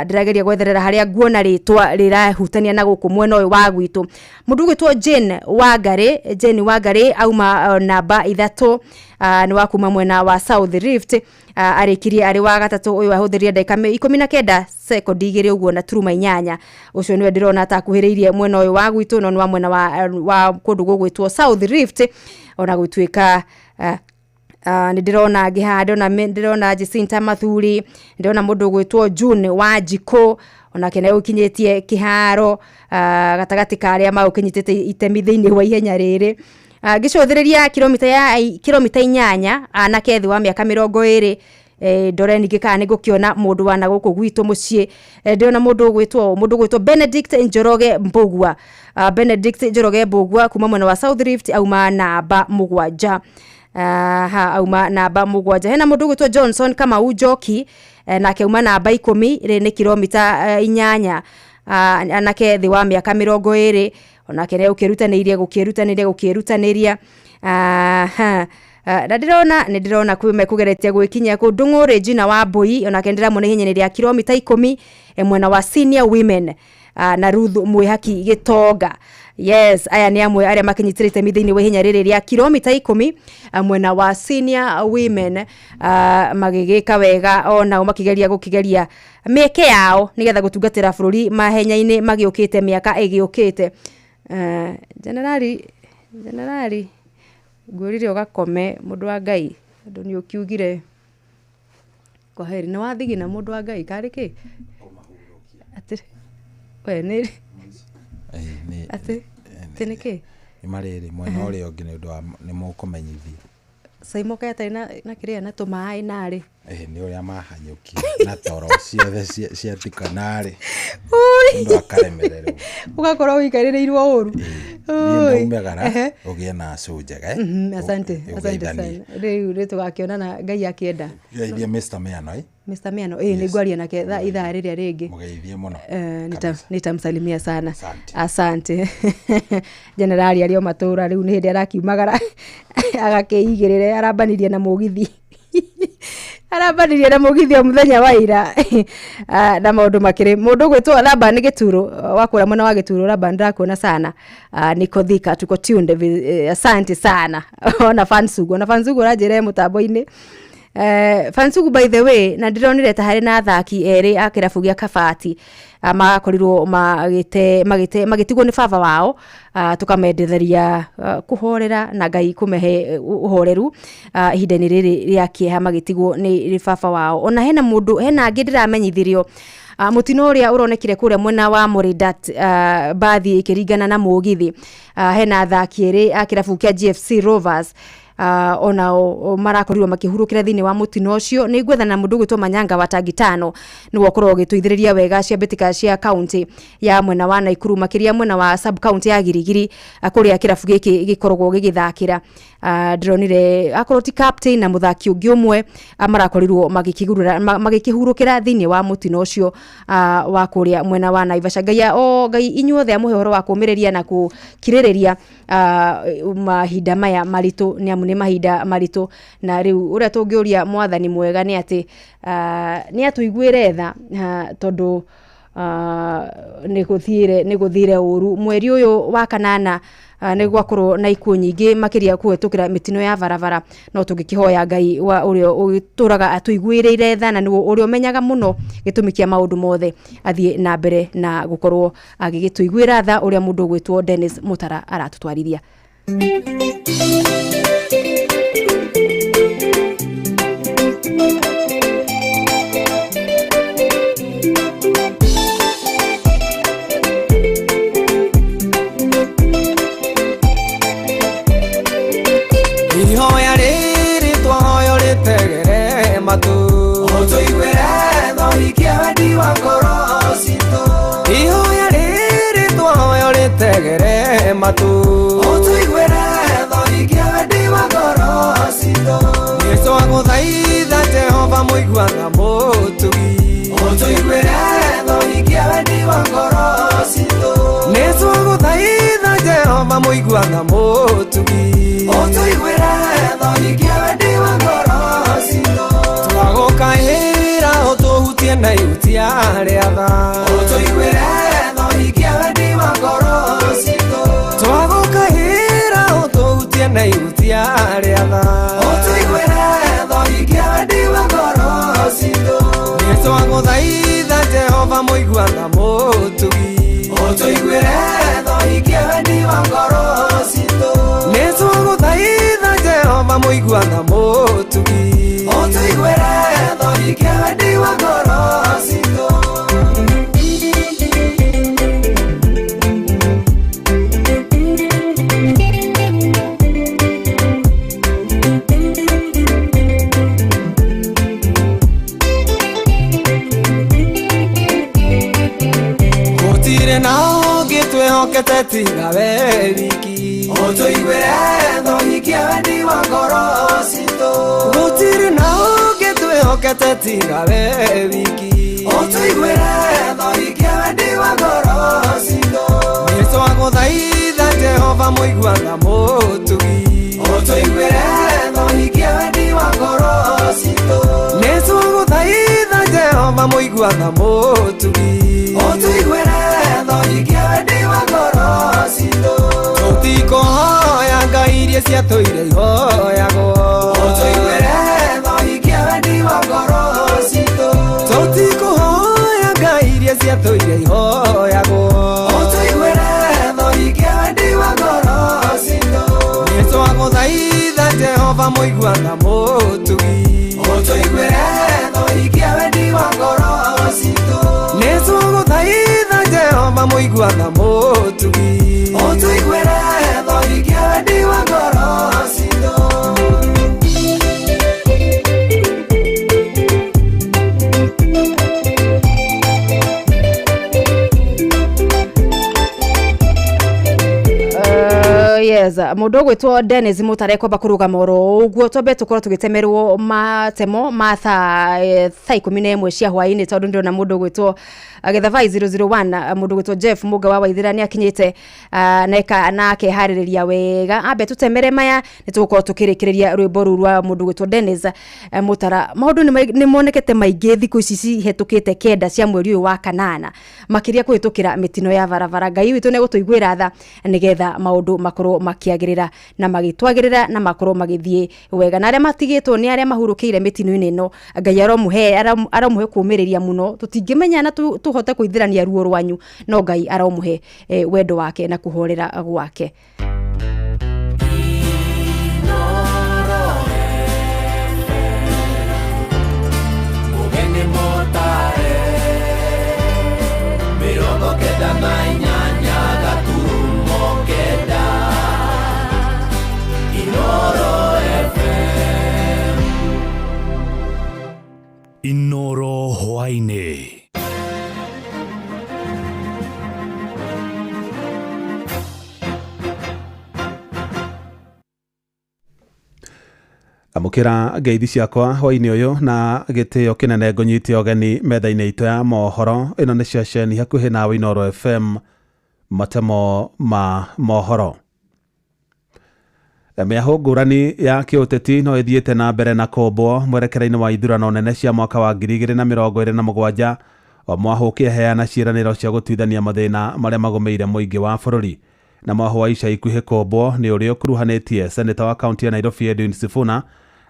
Ndĩrageria gwetherera harĩa nguona rĩtwa rĩrahutania na gũkũ mwena ũyũ wa gwitũ. Mũndũ ũgwĩtwo Jane Wangari, Jane Wangari auma namba 3, nĩ wa kuma mwena wa South Rift, arĩkirie arĩ wa gatatũ. Ũyũ ahũthĩrire ndagĩka 19 sekondi 2 ũguo na turuma 8. Ũcio nĩwe ndĩrona ta akuhĩrĩirie mwena ũyũ wa gwitũ, no nĩ wa mwena wa kũndũ gũgwĩtwo South Rift. Ona gũtuĩka nĩ ndĩrona angĩ haha, ndĩrona Jacinta Mathuri, ndĩrona mũndũ ũgwĩtwo June wa Njikũ, onake nĩ ũkinyĩtie kĩharo, gatagatĩ ka arĩa magũkĩnyitĩte itemi thĩinĩ wa ihenya rĩrĩ. Ngĩcũthĩrĩria kilomita 8, anake thĩ wa mĩaka 20, ndore ningĩ kana nĩ ngũkĩona mũndũ wa na gũkũ gwitũ mũciĩ. Ndĩrona mũndũ ũgwĩtwo Benedict Njoroge Mbũgua, Benedict Njoroge Mbũgua kuma mwena wa South Rift, auma namba 7. Ha auma namba 7. Hena mũndũ ũgwĩtwo Johnson Kamau Njoki, nake auma namba 10. Rĩ nĩ kilomita 8, anake thĩ wa mĩaka 20, onake nĩ ũkĩrutanĩirie gũkĩrutanĩria. Ha na nĩ ndĩrona kwĩ mekũgeretie gwĩkinyia kũu. Ndũng'ũ Regina wa Mbui, onake nĩ ndĩramuona ihenya-inĩ rĩa kilomita 10, mwena wa senior women, na Ruth Mwĩhaki Gĩtonga. Yes, aya nĩ amwe arĩa makinyitĩre itemi thĩinĩ wa ihenya rĩrĩ rĩa kilomita 10, mwena wa senior women, magĩgĩka wega onao makĩgeria gũkĩgeria mĩeke yao nĩgetha gũtungatĩra bũrũri mahenya-inĩ magĩũkĩte mĩaka ĩgĩũkĩte. Generali, generali, ngwĩrire ũgakome, mũndũ wa Ngai, tondũ nĩ ũkiugire kwaheri nĩ wathigina, mũndũ wa Ngai, karĩ kĩ atĩ we nĩ atĩ Atĩ nĩkĩ? Nĩ marĩrĩ mwena ũrĩa ũngĩ nĩ ũndũ wa nĩ mũkũmenyithio. Caimoka atarĩ na kĩrĩa na tũmaĩ narĩ. Ĩĩ nĩ ũrĩa mahanyũkire na toro ciothe ciatuka narĩ. Ui. Mũndũ akaremererwo. Ũgakorwo ũikarĩrĩirwo ũru. Niĩ ndaumagara Ehe. ũgĩe na cũ njega. Asante, asante Ũgeithanie. sana. Rĩu nĩ tũgakĩonana Ngai akĩenda. Geithie Mr. Miano eh? Mr. Miano, ĩĩ nĩ ngwaria nake ithaa rĩrĩa rĩngĩ. Mũgeithie mũno. Eh, Kabisa. nitamsalimia sana. Asante. Asante. Jenerali arĩ o matũra rĩu nĩ hĩndĩ arakiumagara agakĩigĩrĩre arambanirie na mũgithi. Arambanirie na mũgithi o mũthenya wa ira. Ah, na maũndũ makĩrĩ mũndũ ũgwĩtwo Laban Gĩturo wa kũrĩa mwena wa Gĩturo. Laban, ndĩrakuona sana. Ah, niko Thika, tuko tuned asante sana. Ona Fansugu, ona Fansugu ũranjĩra e mũtambo-inĩ. Fansugu, by the way, na ndĩronire ta harĩ na athaki erĩ a kĩrabu gĩa Kabati makorirwo magĩte magĩte magĩtigwo nĩ baba wao. Tũkamendetheria kũhorera na Ngai kũmehe ũhoreru ihinda-inĩ rĩrĩ rĩa kĩeha magĩtigwo nĩ baba wao. Ona hena mũndũ, hena angĩ ndĩramenyithirio mũtino ũrĩa ũronekire kũrĩa mwena wa Moridat, bathi ĩkĩringana na mũgithi. Hena athaki erĩ a kĩrabu kĩa GFC Rovers onao marakorirwo makĩhurũkĩra thĩinĩ wa mũtino ũcio. Nĩ ngwethana na mũndũ ũgwĩtwo Manyanga wa Tangitano nĩwe ũkorwo ũgĩtũithĩrĩria wega cia mbĩtĩka cia kaunti ya mwena wa Naikuru, makĩria mwena wa sub county ya Girigiri, kũrĩa kĩrabu gĩkĩ gĩkoragwo gĩgĩthakĩra. Ndĩronire akorwo ti captain na mũthaki ũngĩ ũmwe marakorirwo magĩkĩhurũkĩra thĩinĩ wa mũtino ũcio wa kũrĩa mwena wa Naivasha. Ngai o Ngai inyuothe amũhe ũhoro wa kũũmĩrĩria na gũkirĩrĩria mahinda maya maritũ, nĩ amu nĩ mahinda maritũ. Na rĩu ũrĩa tũngĩũria mwathani mwega nĩ atĩ nĩ atũiguĩre tha, tondũ nĩ gũthire ũru mweri ũyũ wa kanana. Nĩ gwakorwo na ikuũ nyingĩ makĩria kũhetũkĩra mĩtino ya barabara, no tũngĩkĩhoya Ngai wa ũrĩa ũtũraga atũiguĩrĩire tha na nĩwe ũrĩa ũmenyaga mũno gĩtũmi kĩa maũndũ mothe athiĩ na mbere na gũkorwo agĩgĩtũiguĩra tha ũrĩa mũndũ ũgwĩtwo Dennis Mutara aratũtwarithia. Ihoya rĩrĩ twahoyo rĩtegere matũ. Ũtũiguĩre tha ũhikie wendi wa ngoro citũ. Ihoya rĩrĩ twahoyo rĩtegere matũ. Ũtũiguĩre tha ũhikie wendi wa ngoro citũ. Nĩ twagũthaitha Jehova mũigua tha mũtugi. Ũtũiguĩre tha ũhikie wendi wa ngoro citũ. Nĩ twagũthaitha Jehova mũigua tha mũtugi. Ũtũiguĩre tha ũhikie wendi wa ngoro citũ. Twagũkaĩra ũtũhutie na ihutia rĩa tha. Ũtũiguĩre tha ũhikie wendi wa ngoro citũ. Twagũkaĩra ũtũhutie na ihutia rĩa tha. Ũtũiguĩre tha ũhikie wendi wa ngoro citũ. Nĩ twagũthaitha Jehova mũigua tha mũtugi. Ũtũiguĩre tha ũhikie wendi wa ngoro citũ. Nĩ twagũthaitha Jehova mũigua tha mũtugi. Ũtũiguĩre tha ũhikie wendi wa ngoro citũ. Gũtirĩ na ũngĩ twĩhokete tiga we wiki. Ũtũiguĩre tha ũhikie wendi wa ngoro citũ. Gũtirĩ na ũngĩ twĩhokete tiga we wiki. Ũtũiguĩre tha ũhikie wendi wa ngoro citũ. Nĩ twagũthaitha Jehova mũigua tha mũtugi. Ũtũiguĩre tha ũhikie wendi wa ngoro citũ. Nĩ twagũthaitha Jehova mũigua tha mũtugi. Ũtũiguĩre tha ũhikie wendi wa ngoro citũ. Tũtikũhoya ngai iria ciatũire ihoyagwo. Ũtũiguĩre tha ũhikie wendi wa ngoro citũ. Tũtikũhoya ngai iria ciatũire ihoyagwo. Ũtũiguĩre tha ũhikie wendi wa ngoro citũ. Nĩ twagũthaitha Jehova mũigua tha mũtugi. Ũtũiguĩre tha ũhikie wendi wa ngoro citũ. Nĩ twagũthaitha Jehova mũigua tha mũtugi. Ũtũiguĩre Yes, mũndũ ũgwĩtwo Dennis Mutare kwamba kũrũgama oro ũguo, twambe tũkorwo tũgĩtemerwo matemo ma thaa 11 cia hwaĩ-inĩ, tondũ ndĩrona mũndũ ũgwĩtwo Gĩthavai 001, mũndũ ũgwĩtwo Jeff Mũnga wa Waithĩra nĩ akinyĩte na akeharĩrĩria wega. Ambe tũtemere maya, nĩ tũgũkorwo tũkĩrĩkĩrĩria rwĩmbo rũu rwa mũndũ ũgwĩtwo Dennis Mutara. Maũndũ nĩ monekete maingĩ thikũ ici cihetũkĩte 9 cia mweri ũyũ wa kanana, makĩria kũhĩtũkĩra mĩtino ya barabara. Ngai witũ nĩ egũtũiguĩra tha nĩgetha maũndũ makorwo makĩagĩrĩra na magĩtwagĩrĩra na makorwo magĩthiĩ wega, na arĩa matigĩtwo nĩ arĩa mahurũkĩire mĩtino-inĩ ĩno, Ngai aromũhe kũũmĩrĩria mũno. Tũtingĩmenya na tũhote kũithĩrania ruo rwanyu, no Ngai aromũhe wendo wake na kũhorera gwake. Mugeni Mutare, 98.9 Inoro FM. Inoro hwaĩ-inĩ. Amũkĩra ngeithi ciakwa hwaĩ-inĩ ũyũ na gĩtĩo kĩnene, ngũnyite ũgeni metha-inĩ itũ ya mohoro. Ĩno nĩ ceceni hakuhĩ nawe, Inoro FM, matemo ma mohoro. Mĩahũ ngũrani ya kĩũteti no ĩthiĩte na mbere na kũmbwo mwerekera-inĩ wa ithurano nene cia mwaka wa 2027, o mwahũ ũkĩheana ciĩranĩro cia gũtuithania mathĩna marĩa magũmĩire mũingĩ wa bũrũri. Na mwahũ wa ica ikuhĩ kũmbwo nĩ ũrĩa ũkuruhanĩtie seneta wa kaunti ya Nairobi Edwin Sifuna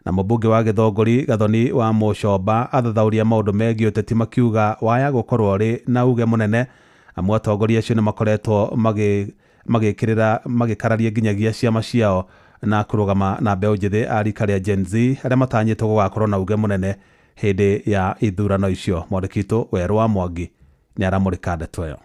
na mũmbunge wa Gĩthũngũri Gathoni wa Mũcomba. Athathaũria maũndũ megiĩ ũteti makiuga waya gũkorwo ũrĩ na uge mũnene, amu atongoria acio nĩ makoretwo magĩkĩrĩra magĩkararia nginyagia ciama ciao na kũrũgama na mbeũ njĩthĩ a rika rĩa Gen Z arĩa matanyĩtwo gũgakorwo na uge mũnene hĩndĩ ya ithurano icio. Mwandĩki witũ Werũ wa Mwangi nĩ aramũrĩka ndeto ĩyo.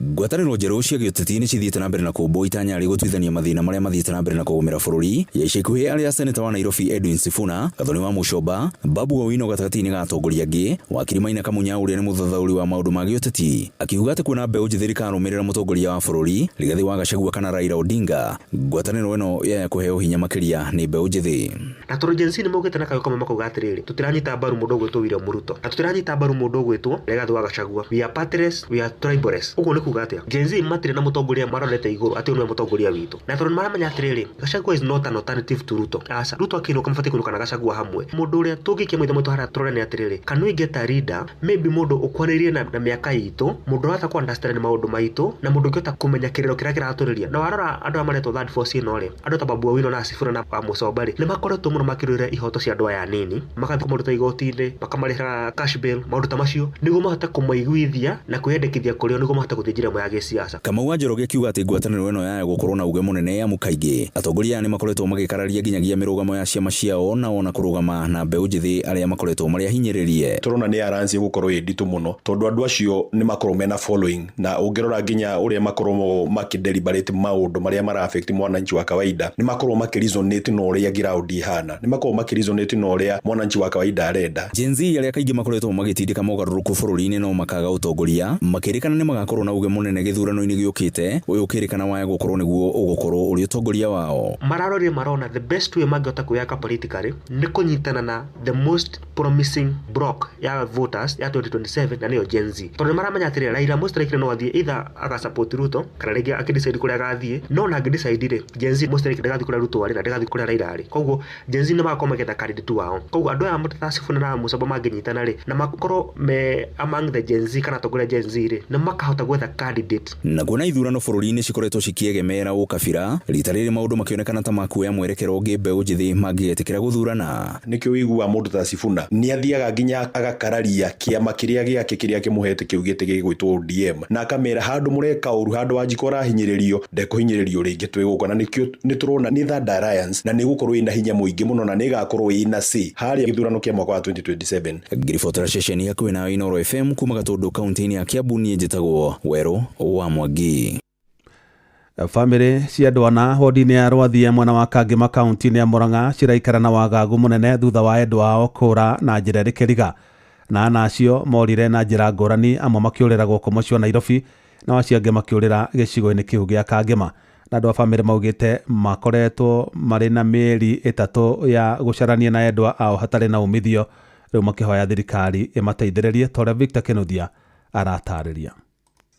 Ngwatanĩro njerũ cia gĩũteti nĩ cithiĩte na mbere na kũmbwo itanya rĩ gũtuithania mathĩna marĩa mathiĩte na mbere na kũgũmĩra bũrũri. Ya ica ikuhĩ arĩa seneta wa Nairobi Edwin Sifuna, Gathoni wa Mũcomba, Babu Owino gatagatĩ-inĩ ga atongoria angĩ. Wakiri Maina Kamunya, ũrĩa nĩ mũthathaũri wa maũndũ ma gĩũteti, akiuga atĩ kuona mbeũ njĩthĩ rĩkarũmĩrĩra mũtongoria wa bũrũri Rigathĩ wa Gachagua kana Raila Odinga, ngwatanĩro ĩno yaya kũheo hinya makĩria nĩ mbeũ njĩthĩ. Na tondũ Gen Z nĩ maugĩte na kayũ kamwe, makauga atĩrĩrĩ, tũtiranyita mbaru mũndũ ũgwĩtwo William Ruto na tũtiranyita mbaru mũndũ ũgwĩtwo Rigathĩ wa Gachagua. We are partyless, we are tribalist. Ũguo nĩ kuga atĩa? Gen Z matirĩ na mũtongoria marorete igũrũ atĩ ũyũ nĩwe mũtongoria witũ, na tondũ nĩ maramenya atĩrĩrĩ, Gachagua is not an alternative to Ruto. Aca, Ruto akĩinũka mabatiĩ kũinũka na Gachagua hamwe. Mũndũ ũrĩa tũngĩikia maitho maitũ harĩa tũrore nĩ atĩrĩrĩ, can we get a leader, maybe mũndũ ũkwanĩrĩrie na mĩaka itũ, mũndũ ũrahota kũ understand maũndũ maitũ na mũndũ ũngĩhota kũmenya kĩrĩro kĩrĩa kĩratũrĩria? Na warora andũ aya maretwo third force ĩno rĩ, andũ ta Babu Owino na Sifuna na Mũcomba rĩ, nĩ makoretwo mũno makĩrũĩrĩra ihoto cia andũ aya anini, magathiĩ kũmaruta igoti-inĩ, makamarĩhĩra cash bail, maũndũ ta macio, nĩguo mahote kũmaiguithia na kwĩyandĩkithia kũrĩ o nĩguo mahote gũthiĩ njĩra ĩmwe ya gĩsiasa. Kamau wa Njoroge akiuga atĩ ngwatanĩro ĩno yaya gũkorwo na uge mũnene, amu kaingĩ atongoria aya nĩ makoretwo magĩkararia nginyagia mĩrũgamo ya ciama ciao na ona kũrũgama na mbeũ njĩthĩ arĩa makoretwo marĩ ahinyĩrĩrie. Tũrona nĩ alliance ĩgũkorwo ĩ nditũ mũno, tondũ andũ acio nĩ makorwo mena following, na ũngĩrora nginya ũrĩa makorwo makĩ deliberate maũndũ marĩa mara affect mwananchi wa kawaida, nĩ makorwo makĩ resonate na ũrĩa ground ihana, nĩ makorwo makĩ resonate na ũrĩa mwananchi wa kawaida arenda. Gen Z arĩa kaingĩ makoretwo magĩtindĩka mogarũrũku bũrũri-inĩ no makaga ũtongoria, makĩrĩkana nĩ magakorwo na uge mũnene gĩthurano-inĩ gĩũkĩte, ũyũ ũkĩrĩkana waya gũkorwo nĩguo ũgũkorwo ũrĩ ũtongoria wao. Mararorire marona the best way mangĩhota kwĩyaka politically nĩ kũnyitana na the most promising block ya voters ya 2027, na nĩyo Gen Z, tondũ nĩ maramenya atĩrĩrĩ, Raila most likely no athiĩ either agasupport Ruto kana rĩngĩ akĩdecide kũrĩa agathiĩ, no na angĩdecide rĩ, Gen Z most likely ndĩgathiĩ kũrĩa Ruto arĩ na ndĩgathiĩ kũrĩa Raila arĩ. Koguo Gen Z nĩ magakorwo makĩetha candidate wao. Koguo andũ aya ta Sifuna na Mũcomba mangĩnyitana rĩ, na makorwo me among the Gen Z kana atongoria Gen Z rĩ, nĩ makahota gwetha candidate. Na kuona ithurano bũrũri-inĩ cikoretwo cikĩegemera ũkabira, rita rĩrĩ maũndũ makĩonekana ta makuoya mwerekero ũngĩ mbeũ njĩthĩ mangĩgetĩkĩra gũthurana. Nĩkĩo ũiguaga mũndũ ta Sifuna nĩ athiaga nginya agakararia kĩama kĩrĩa gĩake kĩrĩa kĩmũhete kĩu gĩtĩ gĩgwĩtwo ODM, na akamera handũ mũreka ũru, handũ Wanjikũ arahinyĩrĩrio, ndekũhinyĩrĩrio rĩngĩ, twĩ gũkũ. Na nĩkĩo nĩ tũrona nĩ third alliance, na nĩ ĩgũkorwo ĩna hinya mũingĩ mũno na nĩ ĩgakorwo ĩna say harĩa gĩthurano kĩa mwaka wa 2027. Ngiribotera ceceni hakuhĩ nayo Inoro FM kuma Gatũndũ, kaunti-inĩ ya Kiambu, niĩ njĩtagwo Werũ wa Mwangi. Bamĩrĩ cia andũ ana wodi-inĩ ya Rwathia mwena wa Kangema, kaunti-inĩ ya Murang'a, ciraikara na wagagu mũnene thutha wa endwa ao kũra na njĩra ĩrĩ kĩriga. Na ana acio morire na njĩra ngũrani, amwe makĩũrĩra gũkũ mũciĩ wa Nairobi na acio angĩ makĩũrĩra gĩcigo-inĩ kĩu gĩa Kangema. Na andũ a bamĩrĩ maugĩte makoretwo marĩ na mĩeri 3 ya gũcarania na endwa ao hatarĩ na umithio, rĩu makĩhoya thirikari ĩmateithĩrĩrie ta ũrĩa Victor Kinuthia aratarĩria.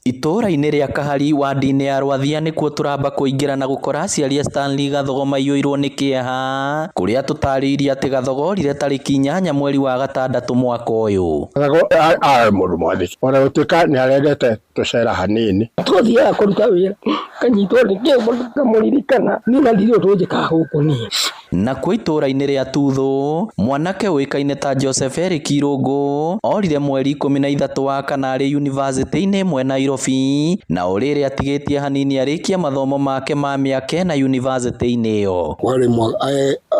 Itũũra-inĩ rĩa Kahari wadi-inĩ ya Rwathia nĩkuo tũramba kũingĩra na gũkora aciari a Stanley Gathogo maiyũirwo nĩ kĩeha, kũrĩa tũtarĩirie atĩ Gathogo orire tarĩki 8 mweri wa 6 mwaka ũyũ. Gathogo arĩ mũndũ mwathĩki, ona gũtuĩka nĩ arendete tũcera hanini. Tũthiaga kũruta wĩra kanyitwo nĩ kĩmbo ngamũririkana niĩ na ndirĩ ũndũ njĩkaga gũkũ niĩ. Nakuo itũũra-inĩ rĩa Tuthũ, mwanake ũĩkaine ta Joseph Eric Irũngũ orire mweri 13 wa kana arĩ yunivasĩtĩ-inĩ ĩmwe Nairobi, na o rĩrĩ atigĩtie hanini arĩkie mathomo make ma mĩaka 4 yunivasĩtĩ-inĩ ĩyo.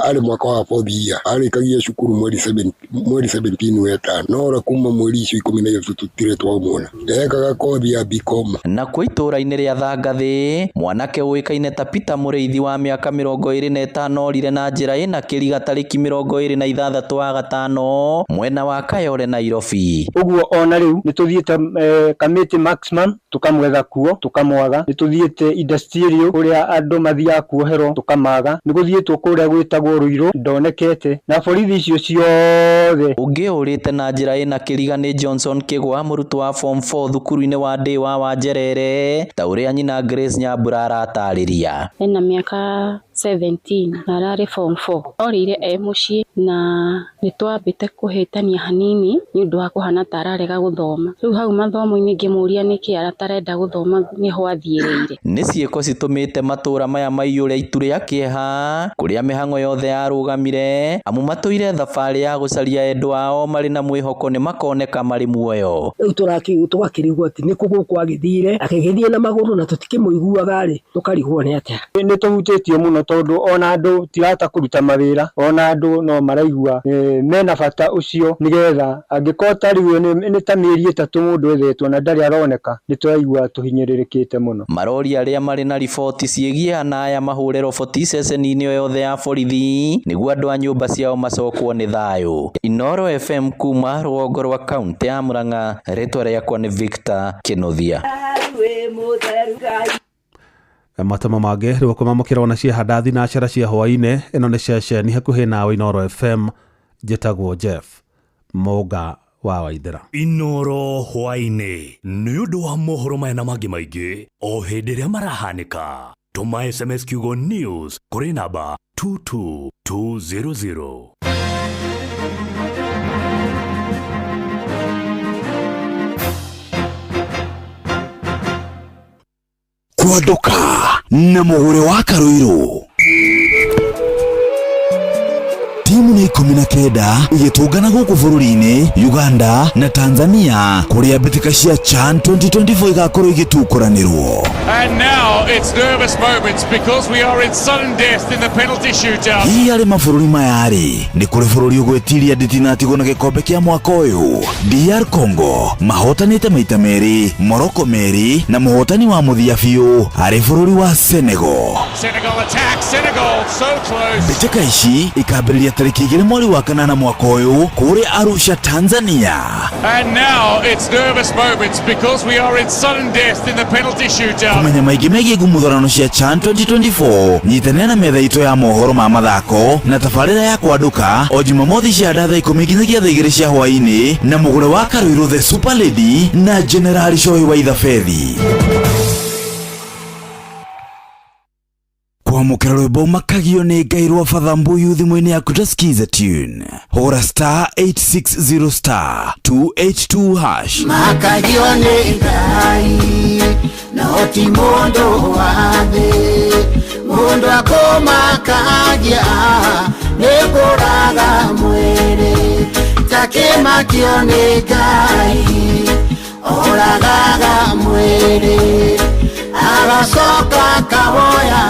Arĩ mwaka wa fourth year, arĩkagia cukuru mweri 17 wetano, no ora kuma mweri icio 13 tũtirĩ twamuona. Ekaga kothi ya BCom. Nakuo itũũra-inĩ rĩa Thangathĩ, mwanake ũĩkaine ta Peter Mũrĩithi wa mĩaka 25 orire na njĩra ĩna kĩriga tarĩki 26 wa 5 mwena wa Kayole Nairobi. Ũguo ona rĩu nĩ tũthiĩte Kamiti Maximum tukamwetha kuo tukamwaga, nĩ tũthiĩte industrial kũrĩa andũ mathiaga kuoherwo tukamaga, nĩ gũthiĩtwo kũrĩa gwĩtagwo Ruiru ndonekete, na borithi icio ciothe. Ũngĩ ũrĩte na njĩra ĩna kĩriga nĩ Johnson Kĩgwa, mũrutwo wa form 4 thukuru-inĩ wa Ndĩ wa Wanjerere, ta ũrĩa nyina Grace Nyambura aratarĩria. Ena mĩaka 17 na ararĩ form 4. Orĩire e mũciĩ na nĩ twambĩte kũhĩtania hanini nĩ ũndũ wa kũhana ta ararega gũthoma. Rĩu hau mathomo-inĩ ngĩmũria nĩkĩ atarenda gũthoma nĩho athiĩrĩire. Nĩ ciĩko citũmĩte matũũra maya maiyũre itu rĩa kĩeha, kũrĩa mĩhang'o yothe yarũgamire, amu matũire thabarĩ ya gũcaria endwa ao marĩ na mwĩhoko nĩ makoneka marĩ muoyo. Rĩu tũgakĩrigwo atĩ nĩkũ gũkũ agĩthire, akĩgĩthiĩ na magũrũ na tũtikĩmũiguaga rĩ, tũkarigwo nĩ atĩa. Nĩ tũhutĩtio mũno tondũ ona andũ tirahota kũruta mawĩra, ona andũ no maraigua mena bata ũcio, nĩgetha angĩkorwo ta rĩu nĩ ta mĩeri 3 mũndũ ethetwo na ndarĩ aroneka, nĩ tũraigua tũhinyĩrĩrĩkĩte mũno. Marori arĩa marĩ na riboti ciĩgiĩ ana aya mahũre roboti ceceni-inĩ o yothe ya borithi nĩguo andũ a nyũmba ciao macokwo nĩ thayũ. Inooro FM kuma rũgongo rwa kaunti ya Murang'a, rĩtwa rĩakwa nĩ Victor Kinuthia. Matemo mangĩ rĩu kũmamũkĩra ona cia handathi na cara cia hwaĩ-inĩ. Ĩno nĩ ceceni hakuhĩ nawe Inooro FM, njĩtagwo Jeff Mũnga wa Waithera. Inooro hwaĩ-inĩ nĩ ũndũ wa mohoro maya na mangĩ maingĩ o hĩndĩ ĩrĩa marahanĩka. Tũma SMS kiugo news kũrĩ namba 22200. Kwanduka na mũgũre wa Karuiru. Timu nĩ 19 igĩtũngana gũkũ bũrũri-inĩ Uganda na Tanzania kũrĩa mbĩtĩka cia CHAN 2024 igakorwo igĩtukũranĩrwo. And now it's nervous moments because we are in sudden death in the penalty shootout. Hihi harĩ mabũrũri maya rĩ, nĩ kũrĩ bũrũri ũgwĩtiria nditinatigwo na gĩkombe kĩa mwaka ũyũ? DR Congo mahotanĩte maita merĩ, Morocco merĩ, na mũhotani wa mũthia biũ arĩ bũrũri wa Senegal. Senegal attack, Senegal so close. Mbĩtĩka ici ikambĩrĩria tarĩki 2 mweri wa 8 mwaka ũyũ kũrĩa Arusha, Tanzania. And now it's nervous moments because we are in sudden death in the penalty shootout. Kũmenya maingĩ megiĩ ngumuthurano cia CHAN 2024, nyitanĩra na metha itũ ya mohoro ma mathako na tabarĩra ya Kwanduka o Jumamothi cia thaa 10 nginyagia thaa 2 cia hwaĩ-inĩ na mũgũre wa Karuiru the Super Lady na Generali Shohi wa Ithabethi. Kwamũkĩra rwĩmbo makagio nĩ Ngai rwa Father Mbuyu thimũ-inĩ yaku ta skiza tune. Hũra star 860 star 282 hash. Makagio nĩ Ngai no ti mũndũ wa thĩ, mũndũ akũmakagia nĩ kũraga mwĩrĩ, takĩmakio nĩ Ngai oragaga mwĩrĩ, agacoka kawoya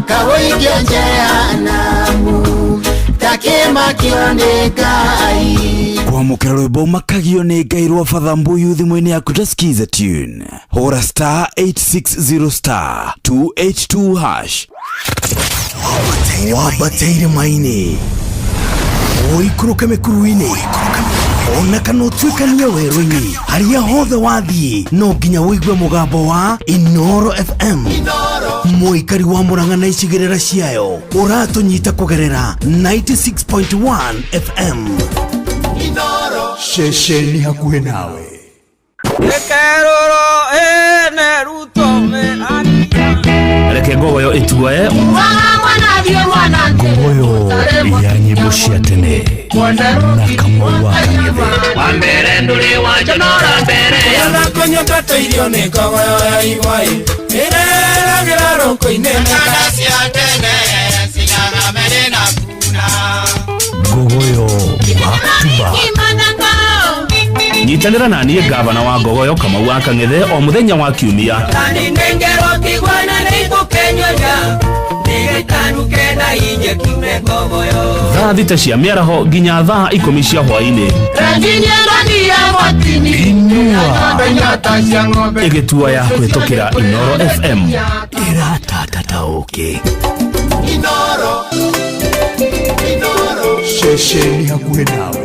kawoikia jehanamu, takĩmakio nĩ Ngai. Kwamũkĩra rwĩmbo makagio nĩ Ngai rwa Father Mbuyu thimũ-inĩ yaku ta skiza tune. Hũra star 860 star 282 hash. Wambataire maini, ũikũrũke mĩkuru-inĩ, ona Ona kana ũtuĩkanie werũ-inĩ, harĩa hothe wathiĩ no nginya ũigue mũgambo wa Inoro FM. Mũikari wa Murang'a na icigĩrĩra ciayo ũratũnyita kũgerera 96.1 FM. Ceceni hakuhĩ nawe. Reke ngogoyo ĩtuoe ngogoyo ya nyĩmbo cia tene na Kamau wa Kang'ethe. Wambere ndũrĩ wanjonora mbere. Kũnyota irio nĩ ngogoyo ya igwai ĩreragĩra rũkũ-inĩ. Ngogoyo back to back. Nyitanĩra na niĩ ngavana wa ngogoyo Kamau wa Kang'ethe o mũthenya wa kiumia thaa 6 cia mĩaraho nginya thaa 10 cia hwaĩ-inĩ. Inua ĩgĩtuoya kũhĩtũkĩra Inoro FM. Ĩratatata ũkĩ. Ceceni hakuhĩ nawe.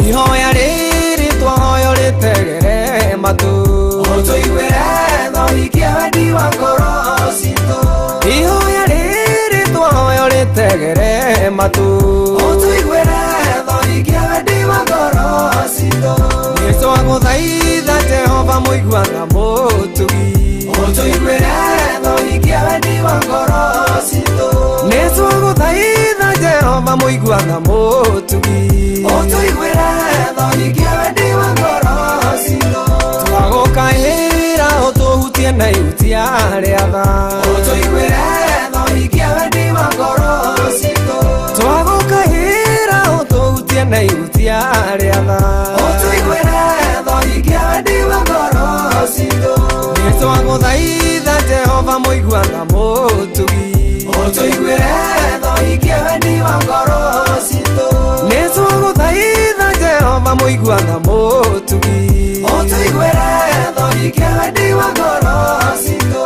Ihoya rĩrĩ twahoya rĩtegere matũ, ũtũiguĩre tha ũhikie wendi wa ngoro citũ. Ihoya rĩrĩ twahoya rĩtegere matũ, ũtũiguĩre tha ũhikie wendi wa ngoro citũ. Nĩ twagũthaitha Jehova mũigua tha mũtugi, ũtũiguĩre tha ũhikie wendi wa ngoro citũ. Nĩ twagũthaitha Jehova mũigua tha mũtugi, ũtũiguĩre tha ũhikie wendi wa ngoro citũ. Twagũkaĩra ũtũhutie na ihutia rĩa tha, ũtũiguĩre tha ũhikie wendi wa ngoro citũ. Twagũkaĩra ũtũhutie na ihutia rĩa tha, ũtũiguĩre tha ũhikie wendi wa ngoro citũ. Nĩ twagũthaitha Jehova mũigua tha mũtugi, ũtũiguĩre tha ũhikie wendi wa ngoro citũ. Nĩ twagũthaitha Jehova mũigua tha mũtugi, ũtũiguĩre tha ũhikie wendi wa ngoro citũ.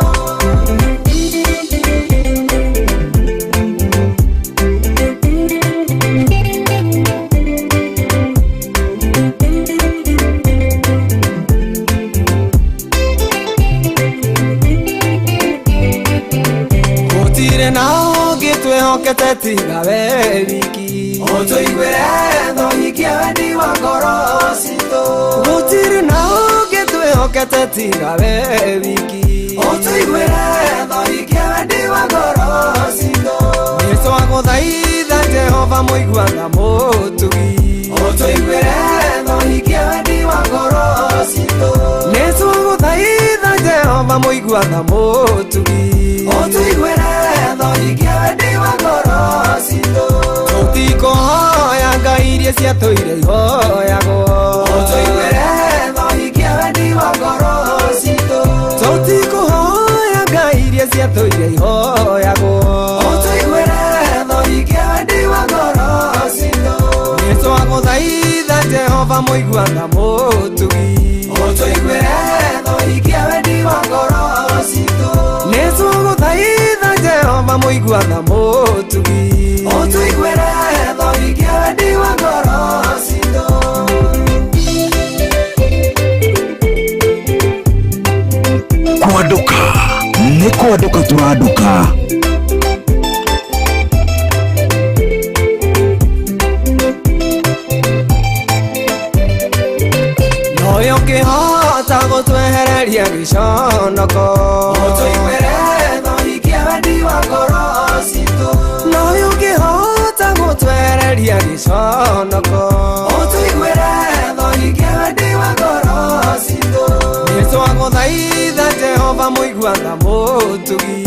Gũtirĩ na ũngĩ twĩhokete tiga we wiki, ũtũiguĩre tha ũhikie wendi wa ngoro citũ. Gũtirĩ na ũngĩ twĩhokete tiga we wiki, ũtũiguĩre tha ũhikie wendi wa ngoro citũ. Nĩ twagũthaitha Jehova mũigua tha mũtugi, ũtũiguĩre tha ũhikie wendi wa ngoro citũ. Nĩ twagũthaitha Jehova mũigua tha mũtugi, ũtũiguĩre tha ũhikie wendi wa ngoro citũ. Tũtikũhoya ngai iria ciatũire ihoyagwo, ũtũiguĩre tha ũhikie wendi wa ngoro citũ. Tũtikũhoya ngai iria ciatũire ihoyagwo, ũtũiguĩre tha ũhikie wendi wa ngoro citũ. Nĩ twagũthaitha Jehova mũigua tha mũtugi, ũtũiguĩre tha ũhikie wendi wa ngoro citũ. Nĩ twagũthaitha Jehova mũigua tha mũtugi, ũtũiguĩre tha ũhikie wendi wa ngoro citũ. Kwanduka nĩ kwanduka tũranduka. Noyo ũngĩhota gũtwehereria gĩconoko, ũtũiguĩre tha ũhikie wendi wa ngoro citũ. Noyo ũngĩhota gũtwehereria gĩconoko, ũtũiguĩre tha ũhikie wendi wa ngoro citũ. Nĩ twagũthaitha Jehova mũigua tha mũtugi,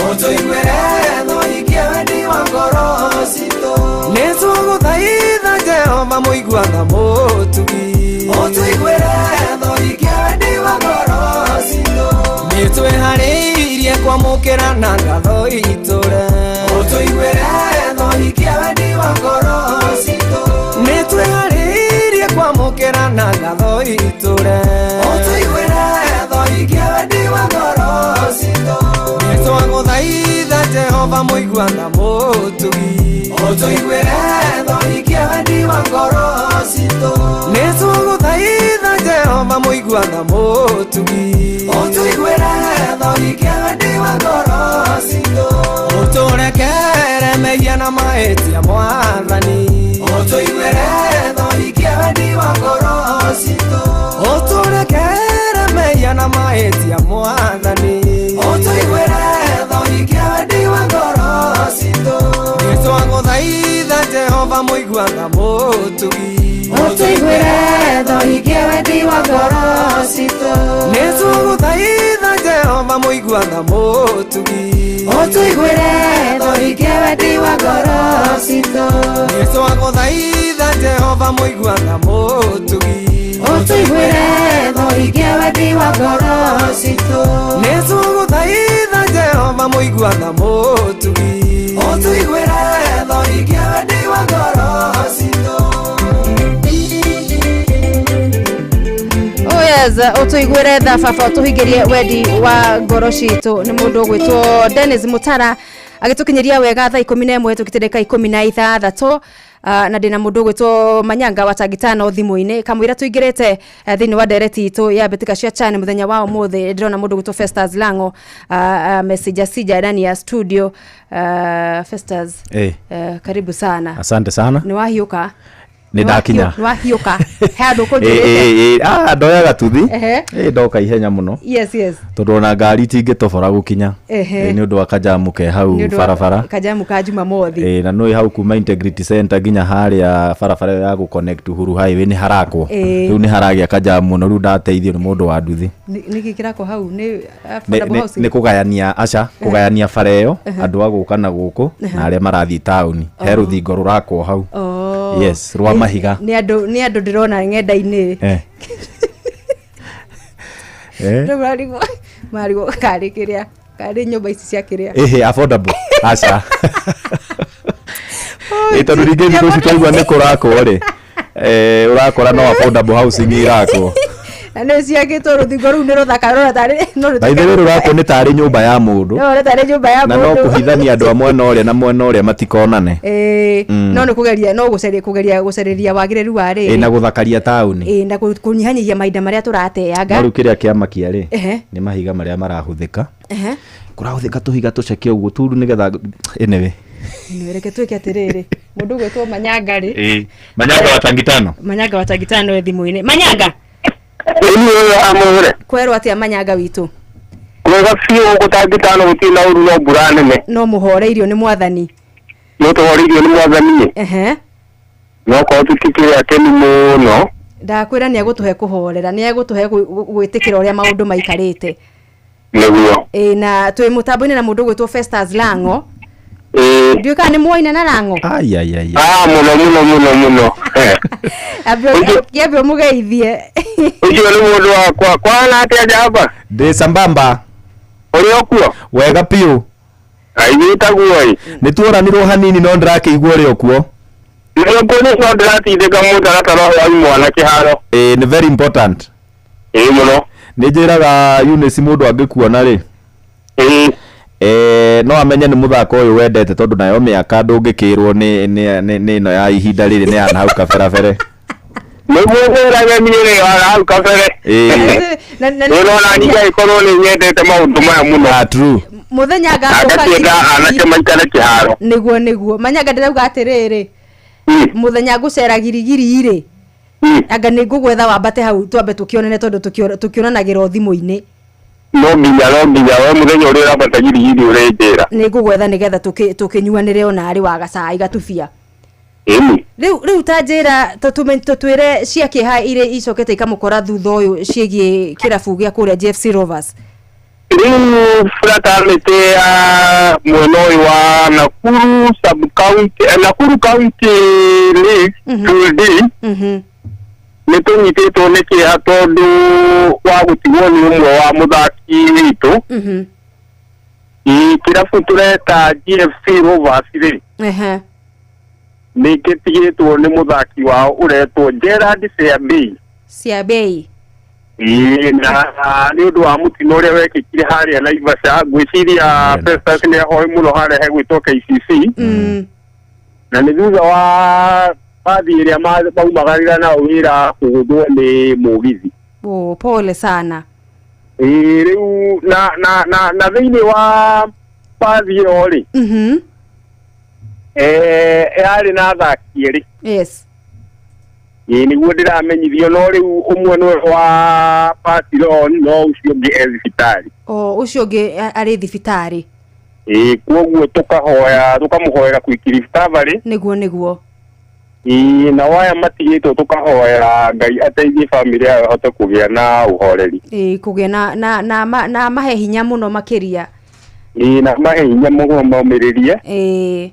ũtũiguĩre tha ũhikie wendi wa ngoro citũ. Nĩ twagũthaitha Jehova mũigua tha mũtugi, ũtũiguĩre tha ũhikie wendi wa ngoro citũ. Nĩ twĩharĩirie kwamũkĩra na ngatho itũre, ũtũiguĩre tha ũhikie wendi wa ngoro citũ. Nĩ twĩharĩirie kwamũkĩra na ngatho itũre, ũtũiguĩre tha ũhikie Jehova mũigua tha mũtugi ũtũiguĩre tha ũhingie wendi wa ngoro citũ nĩ tũgũthaitha Jehova mũigua tha mũtugi ũtũiguĩre tha ũhingie wendi wa ngoro citũ ũtũrekere mehia na mahĩtia mwathani ũtũiguĩre tha ũhingie wendi wa ngoro citũ ũtũrekere mehia na mahĩtia mwathani ũtũiguĩre tha ũhingie wendi wa ngoro citũ nĩ twagũthaitha Jehova mũigua tha mũtugi ũtũiguĩre tha ũhingie wendi wa ngoro citũ nĩ tũgũthaitha Jehova mũigua tha mũtugi ũtũiguĩre tha ũhingie wendi wa ngoro citũ nĩ twagũthaitha Jehova mũigua tha mũtugi ũtũiguĩre tha ũhingie wendi wa ngoro citũ nĩ tũgũthaitha Jehova mũigua tha mũtugi ũtũiguĩre tha ũhingie wendi wa ngoro citũ. Oh yes, ũtũiguĩre tha baba ũtũhingĩrie wendi wa ngoro citũ nĩ mũndũ ũgwĩtwo Dennis Mutara agĩtũkinyĩria wega thaa 11 tũkĩtĩrĩka 16 na ndĩna mũndũ ũgwĩtwo Manyanga wa Tangitano thimũ-inĩ kamũira tũingĩrĩte thĩinĩ wa ndereti itũ ya mbĩtĩka cia CHAN mũthenya wa ũmũthĩ ndĩrona mũndũ ũgwĩtwo Festus Lango message sija ndani ya studio. Festus, karibu sana. Asante sana. Nĩ wahiũka? Nĩ ndakinya. Nĩ wahiũka he andũ ũkũnjĩrĩte? Ndoyaga tuthi. Ndoka ihenya mũno. Yes, yes. Tondũ ona ngari itingĩtobora gũkinya. Nĩ ũndũ wa kajamu ke hau barabara. Kajamu ka Jumamothi. Na nĩ hau kuma Integrity Center nginya harĩa barabara ĩyo ya gũ-connect Uhuru Highway nĩ harakwo. Rĩu nĩ haragĩa kajamu mũno, rĩu ndateithio nĩ mũndũ wa nduthi. Nĩkĩ kĩrakwo hau? Nĩ affordable housing? Nĩ kũgayania aca, kũgayania bara ĩyo andũ a gũka na gũkũ na arĩa marathiĩ taũni. He rũthingo rũrakwo hau. Yes, rwa mahiga. Nĩ andũ ndĩrona ng'enda-inĩ. Rĩu marigwo karĩ kĩrĩa karĩ nyũmba ici cia kĩrĩa. Ĩhĩ, affordable. Aca. Tondũ rĩngĩ thikũ ici twaigua nĩ kũrakwo rĩ, ũrakora no affordable housing irakwo. Na nĩ ciakĩtwo rũthingo rũu nĩ rũthaka rũra tarĩ no rũtuĩke. By the way rũrakwo nĩ tarĩ nyũmba ya mũndũ. No tarĩ nyũmba ya mũndũ. Na no kũhithania andũ a mwena ũrĩa na mwena ũrĩa matikonane. No nĩ kũgeria no gũceria kũgeria gũcerĩria wagĩrĩru wa rĩrĩ. Na gũthakaria taũni. Na kũnyihanyihia mahinda marĩa tũrateanga. No rĩu kĩrĩa kĩamakia rĩ, nĩ mahiga marĩa marahũthĩka. Kũrahũthĩka tũhiga tũceke ũguo turu nĩgetha anyway. Reke twĩke atĩrĩrĩ mũndũ ũgwĩtwo Manyanga rĩ. Manyanga wa Tangitano. Manyanga wa Tangitano e thimũ-inĩ. Manyanga. Kwerwo atĩa Manyanga witũ? Kwega biũ gũkũ Tangitano gũtirĩ na ũru no mbura nene. No mũhoreirio nĩ mwathani. No tũhoreirio nĩ mwathani. No korwo tũtikĩrĩ akenu mũno. Ndakwĩra nĩ egũtũhe kũhorera, nĩ egũtũhe gwĩtĩkĩra ũrĩa maũndũ maikarĩte. Nĩguo. Na twĩ mũtambo-inĩ na mũndũ ũgwĩtwo Festus Lango. Ndiũĩ kana nĩ muoina na Lango? Ai. Mũno mũno mũno mũno. Kĩambe ũmũgeithie. Ũcio nĩ mũndũ wakwa. Kwana atĩa njamba? Ndĩ sambamba. Ũrĩ o kuo? Wega biũ. Aigĩtaguo ĩ. Nĩ tuoranirwo hanini no ndĩrakĩigua ũrĩ o kuo. Nĩ kuo nĩ ndĩratindĩka mũtaratara wa imwana kĩharo. Nĩ very important. Mũno. Nĩ njĩraga Eunice mũndũ angĩkuona rĩ. No amenye nĩ mũthako ũyũ wendete tondũ nayo mĩaka ndũngĩkĩrwo nĩ ĩno ya ihinda rĩrĩ nĩ ya na hau kaberabere. Nĩguo ngwĩraga niĩ rĩ wa hau kabere. Nĩũrona niĩ ngagĩkorwo nĩ nyendete maũndũ maya mũno. True. Mũthenya ngacoka ngakĩenda anake maikare kĩharo. Nĩguo Manyanga ndĩrauga atĩrĩrĩ mũthenya ngũcera girigiri rĩ anga nĩ ngũgwetha wambate hau twambe tũkĩonane tondũ tũkĩonanagĩra thimũ-inĩ. No nginya we mũthenya ũrĩa ũrambata girigiri ũrĩnjĩra. Nĩ ngũgwetha nĩgetha tũkĩnyuanĩre ona arĩ wa gacai gatubia. Rĩu ta njĩra tũtwĩre cia kĩeha iria icokete ikamũkora thutha ũyũ ciĩgiĩ kĩrabu gĩa kũrĩa GFC Rovers. Rĩu fraternity ya mwena ũyũ wa Nakuru sub county, Nakuru County League 2D nĩ tũnyitĩtwo nĩ kĩeha tondũ wa gũtigwo nĩ ũmwe wa mũthaki witũ. Kĩrabu tũreta GFC Rovers rĩ nĩ gĩtigĩtwo nĩ mũthaki wao ũretwo Gerard Siabei. Siabei. Ĩĩ, na nĩ ũndũ wa mũtino ũrĩa wekĩkire harĩa Naivasha, ngwĩciria Festus nĩ ahoe mũno harĩa hegwĩtwo KCC. Na nĩ thutha wa bathi ĩrĩa maumagarĩra nao wĩra kũgũthwo nĩ mũgithi. Oh, pole sana. Ĩĩ, rĩu na thĩinĩ wa bathi ĩyo rĩ, yarĩ na athaki erĩ. Ĩĩ, nĩguo ndĩramenyithio, no rĩu ũmwe nĩwe wa Patron, no ũcio ũngĩ e thibitarĩ. O ũcio ũngĩ arĩ thibitarĩ. Ĩĩ, koguo tũkahoya, tũkamũhoera quick recovery. Nĩguo nĩguo. Ĩĩ, nao aya matigĩtwo tũkahoera Ngai ateithie bamĩrĩ yao ĩhote kũgĩa na ũhoreri. Ĩĩ, kũgĩa na mahe hinya mũno makĩria. Ĩĩ, na mahe hinya mũno momĩrĩrie. Ĩĩ,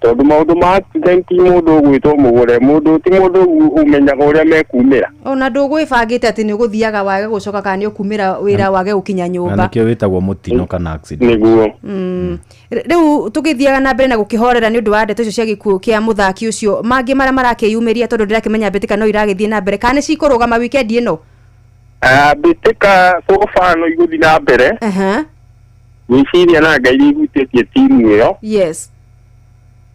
tondũ maũndũ ma accident mũndũ ũgwĩtwo mũgũre mũndũ ti mũndũ ũmenyaga ũrĩa mekumĩra. Ona ndũgwĩbangĩte atĩ nĩ ũgũthiaga wage gũcoka kana nĩ ũkumĩra wĩra wage gũkinya Na nyũmba. nĩkĩo wĩtagwo mũtino kana accident. Nĩguo. Rĩu tũgĩthiaga na mbere na gũkĩhorera nĩ ũndũ wa ndeto icio cia gĩkuũ kĩa mũthaki ũcio, mangĩ marĩa marakĩyumĩria, tondũ ndĩrakĩmenya mbĩtĩka no iragĩthiĩ na mbere, kana nĩ cikũrũgama weekend ĩno? Ah, mbĩtĩka so far no igũthiĩ na mbere. Gwĩciria na Ngai nĩ ihutĩtie timu ĩyo.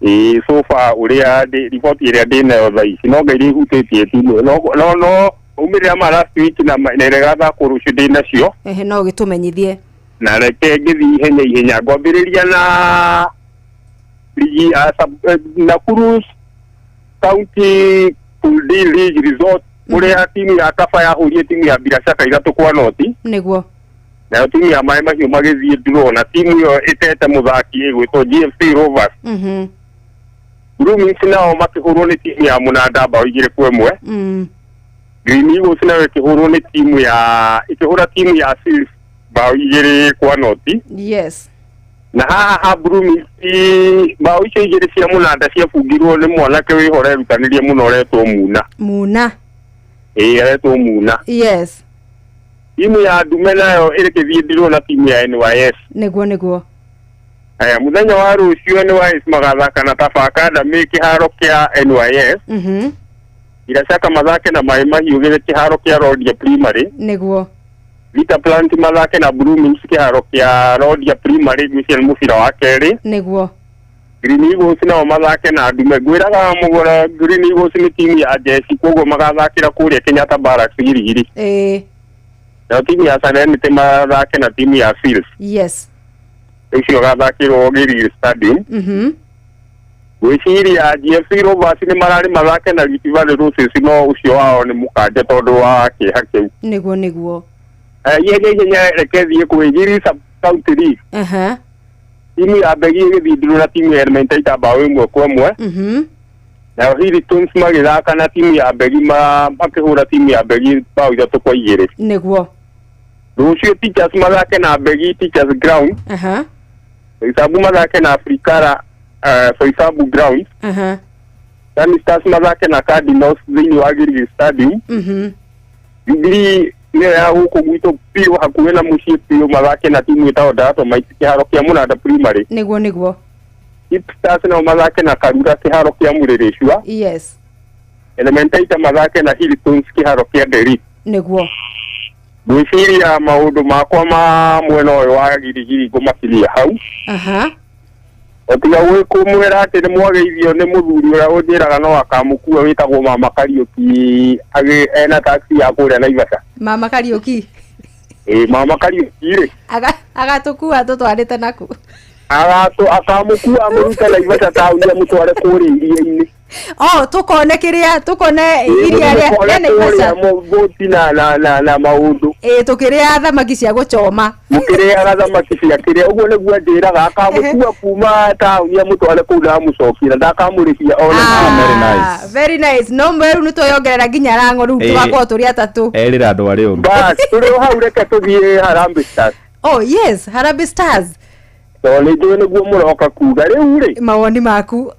Ĩĩ, so far ũrĩa riboti ĩrĩa ndĩnayo thaa ici, no Ngai nĩ ihutĩtie timu ĩyo, no maumĩrĩra ma last week na ĩrĩa ĩgathakwo rũciũ ndĩnacio. Ehe, no ũgĩtũmenyithie. Na reke ngĩthiĩ ihenya ihenya, ngwambĩrĩria na ligi ya Nakuru County Pool D League result, kũrĩa timu ya Kaba yahũrire timu ya Bila Shaka 3-0. Nayo timu ya Maĩ Mahiũ magĩthiĩ draw na timu ĩyo ĩtete mũthaki ĩgwĩtwo GFC Rovers. Bloomings nao makĩhũrwo nĩ timu ya Mũnanda bao 2-1. Green Eagles nayo ĩkĩhũrwo nĩ timu ya ĩkĩhũra timu ya Seals bao 2-0. Na haha ha Bloomings, bao icio igĩrĩ cia Mũnanda ciabungirwo nĩ mwanake wĩho ũrerutanĩria mũno ũretwo Muna. Muna. Ĩĩ, aretwo Muna. Timu ya Ndume nayo ĩrĩkĩthiĩ ndirwo na timu ya NYS. Nĩguo nĩguo. Aya, mũthenya wa rũciũ NYS magathaka na Tafa Academy kĩharo kĩa NYS. Bila Shaka mathake na Maĩ Mahiũ gĩthĩ kĩharo kĩa Rhodia Primary. Vita Plant mathake na Bloomings kĩharo kĩa Rhodia Primary, ngwĩciria nĩ mũbira wa kerĩ. Green Eagles nao mathake na Ndume. Ngwĩraga mũgũra, Green Eagles nĩ timu ya jeshi, koguo magathakĩra kũrĩa Kenyatta Barracks Girigiri. Nayo timu ya Serenity mathake na timu ya Fields. Ũcio ũgathakĩrwo Girigiri Stadium. Gwĩciria GFC Rovers nĩ mararĩ mathake na Rift Valley Roses, no ũcio wao nĩ mũkanja tondũ wa kĩeha kĩu. Nĩguo nĩguo. Ihenya ihenya, reke thiĩ kwĩ Nyeri Sub County League. Timu ya Mbegi ĩgĩthiĩ ndurũ na timu ya Elementaita bao 1-1. Nayo Hillstones magĩthaka na timu ya Mbegi, makĩhũra timu ya Mbegi bao 3-2. Rũciũ Teachers mathake na Mbegi Teachers Ground. Soisambu mathake na Afrikara, Soisambu Ground. Sunny Stars mathake na Cardinals thĩinĩ wa Gilgil Stadium. Jubilee nĩyo ya gũkũ gwitũ biũ, hakuhĩ na mũciĩ biũ, mathake na timu ĩtagwo Dynamite kĩharo kĩa Mũnanda Primary. Nĩguo nĩguo. Hip Stars nao mathake na Karura kĩharo kĩa Mũrĩrĩcua. Elementaita mathake na Hillstones kĩharo kĩa Nderi. Ngwĩciria maũndũ makwa ma mwena ũyũ wa Girigiri ngũmakinyia hau. Otiga gwĩkũmwĩra atĩ nĩ mwageithio nĩ mũthuri ũrĩa ũnjĩraga no akamũkua wĩtagwo Mama Kariũki, ena taxi ya kũrĩa Naivasha. Mama Kariũki. Ĩĩ, Mama Kariũki rĩ. Agatũkua tũtwarĩte naku. Akamũkua amũrute Naivasha taũni amũtware kũrĩa iria-inĩ. Oh, tukone kĩrĩa, tukone iria rĩa Mũtware rĩa Naivasha. kũrĩa boti na maũndũ. Ĩĩ, tũkĩrĩa thamaki cia gũchoma. Mũkĩrĩaga thamaki cia kĩrĩa, ũguo nĩguo anjĩraga, akamũkua kuma taũni amũtware kũu na amũcokie na ndakamũrĩhia ona. Very nice. Very nice. No mweru nĩ tweyongerera nginya rango rĩu, tũgakorwo tũrĩ atatũ. Erĩra andũ arĩa ũru. Bas, tũrĩ o hau, reke tũthiĩ Harambee Stars. Oh yes, Harambee Stars. Tondũ nĩ njũĩ nĩguo mũroka kuga rĩu rĩ. Mawoni maku.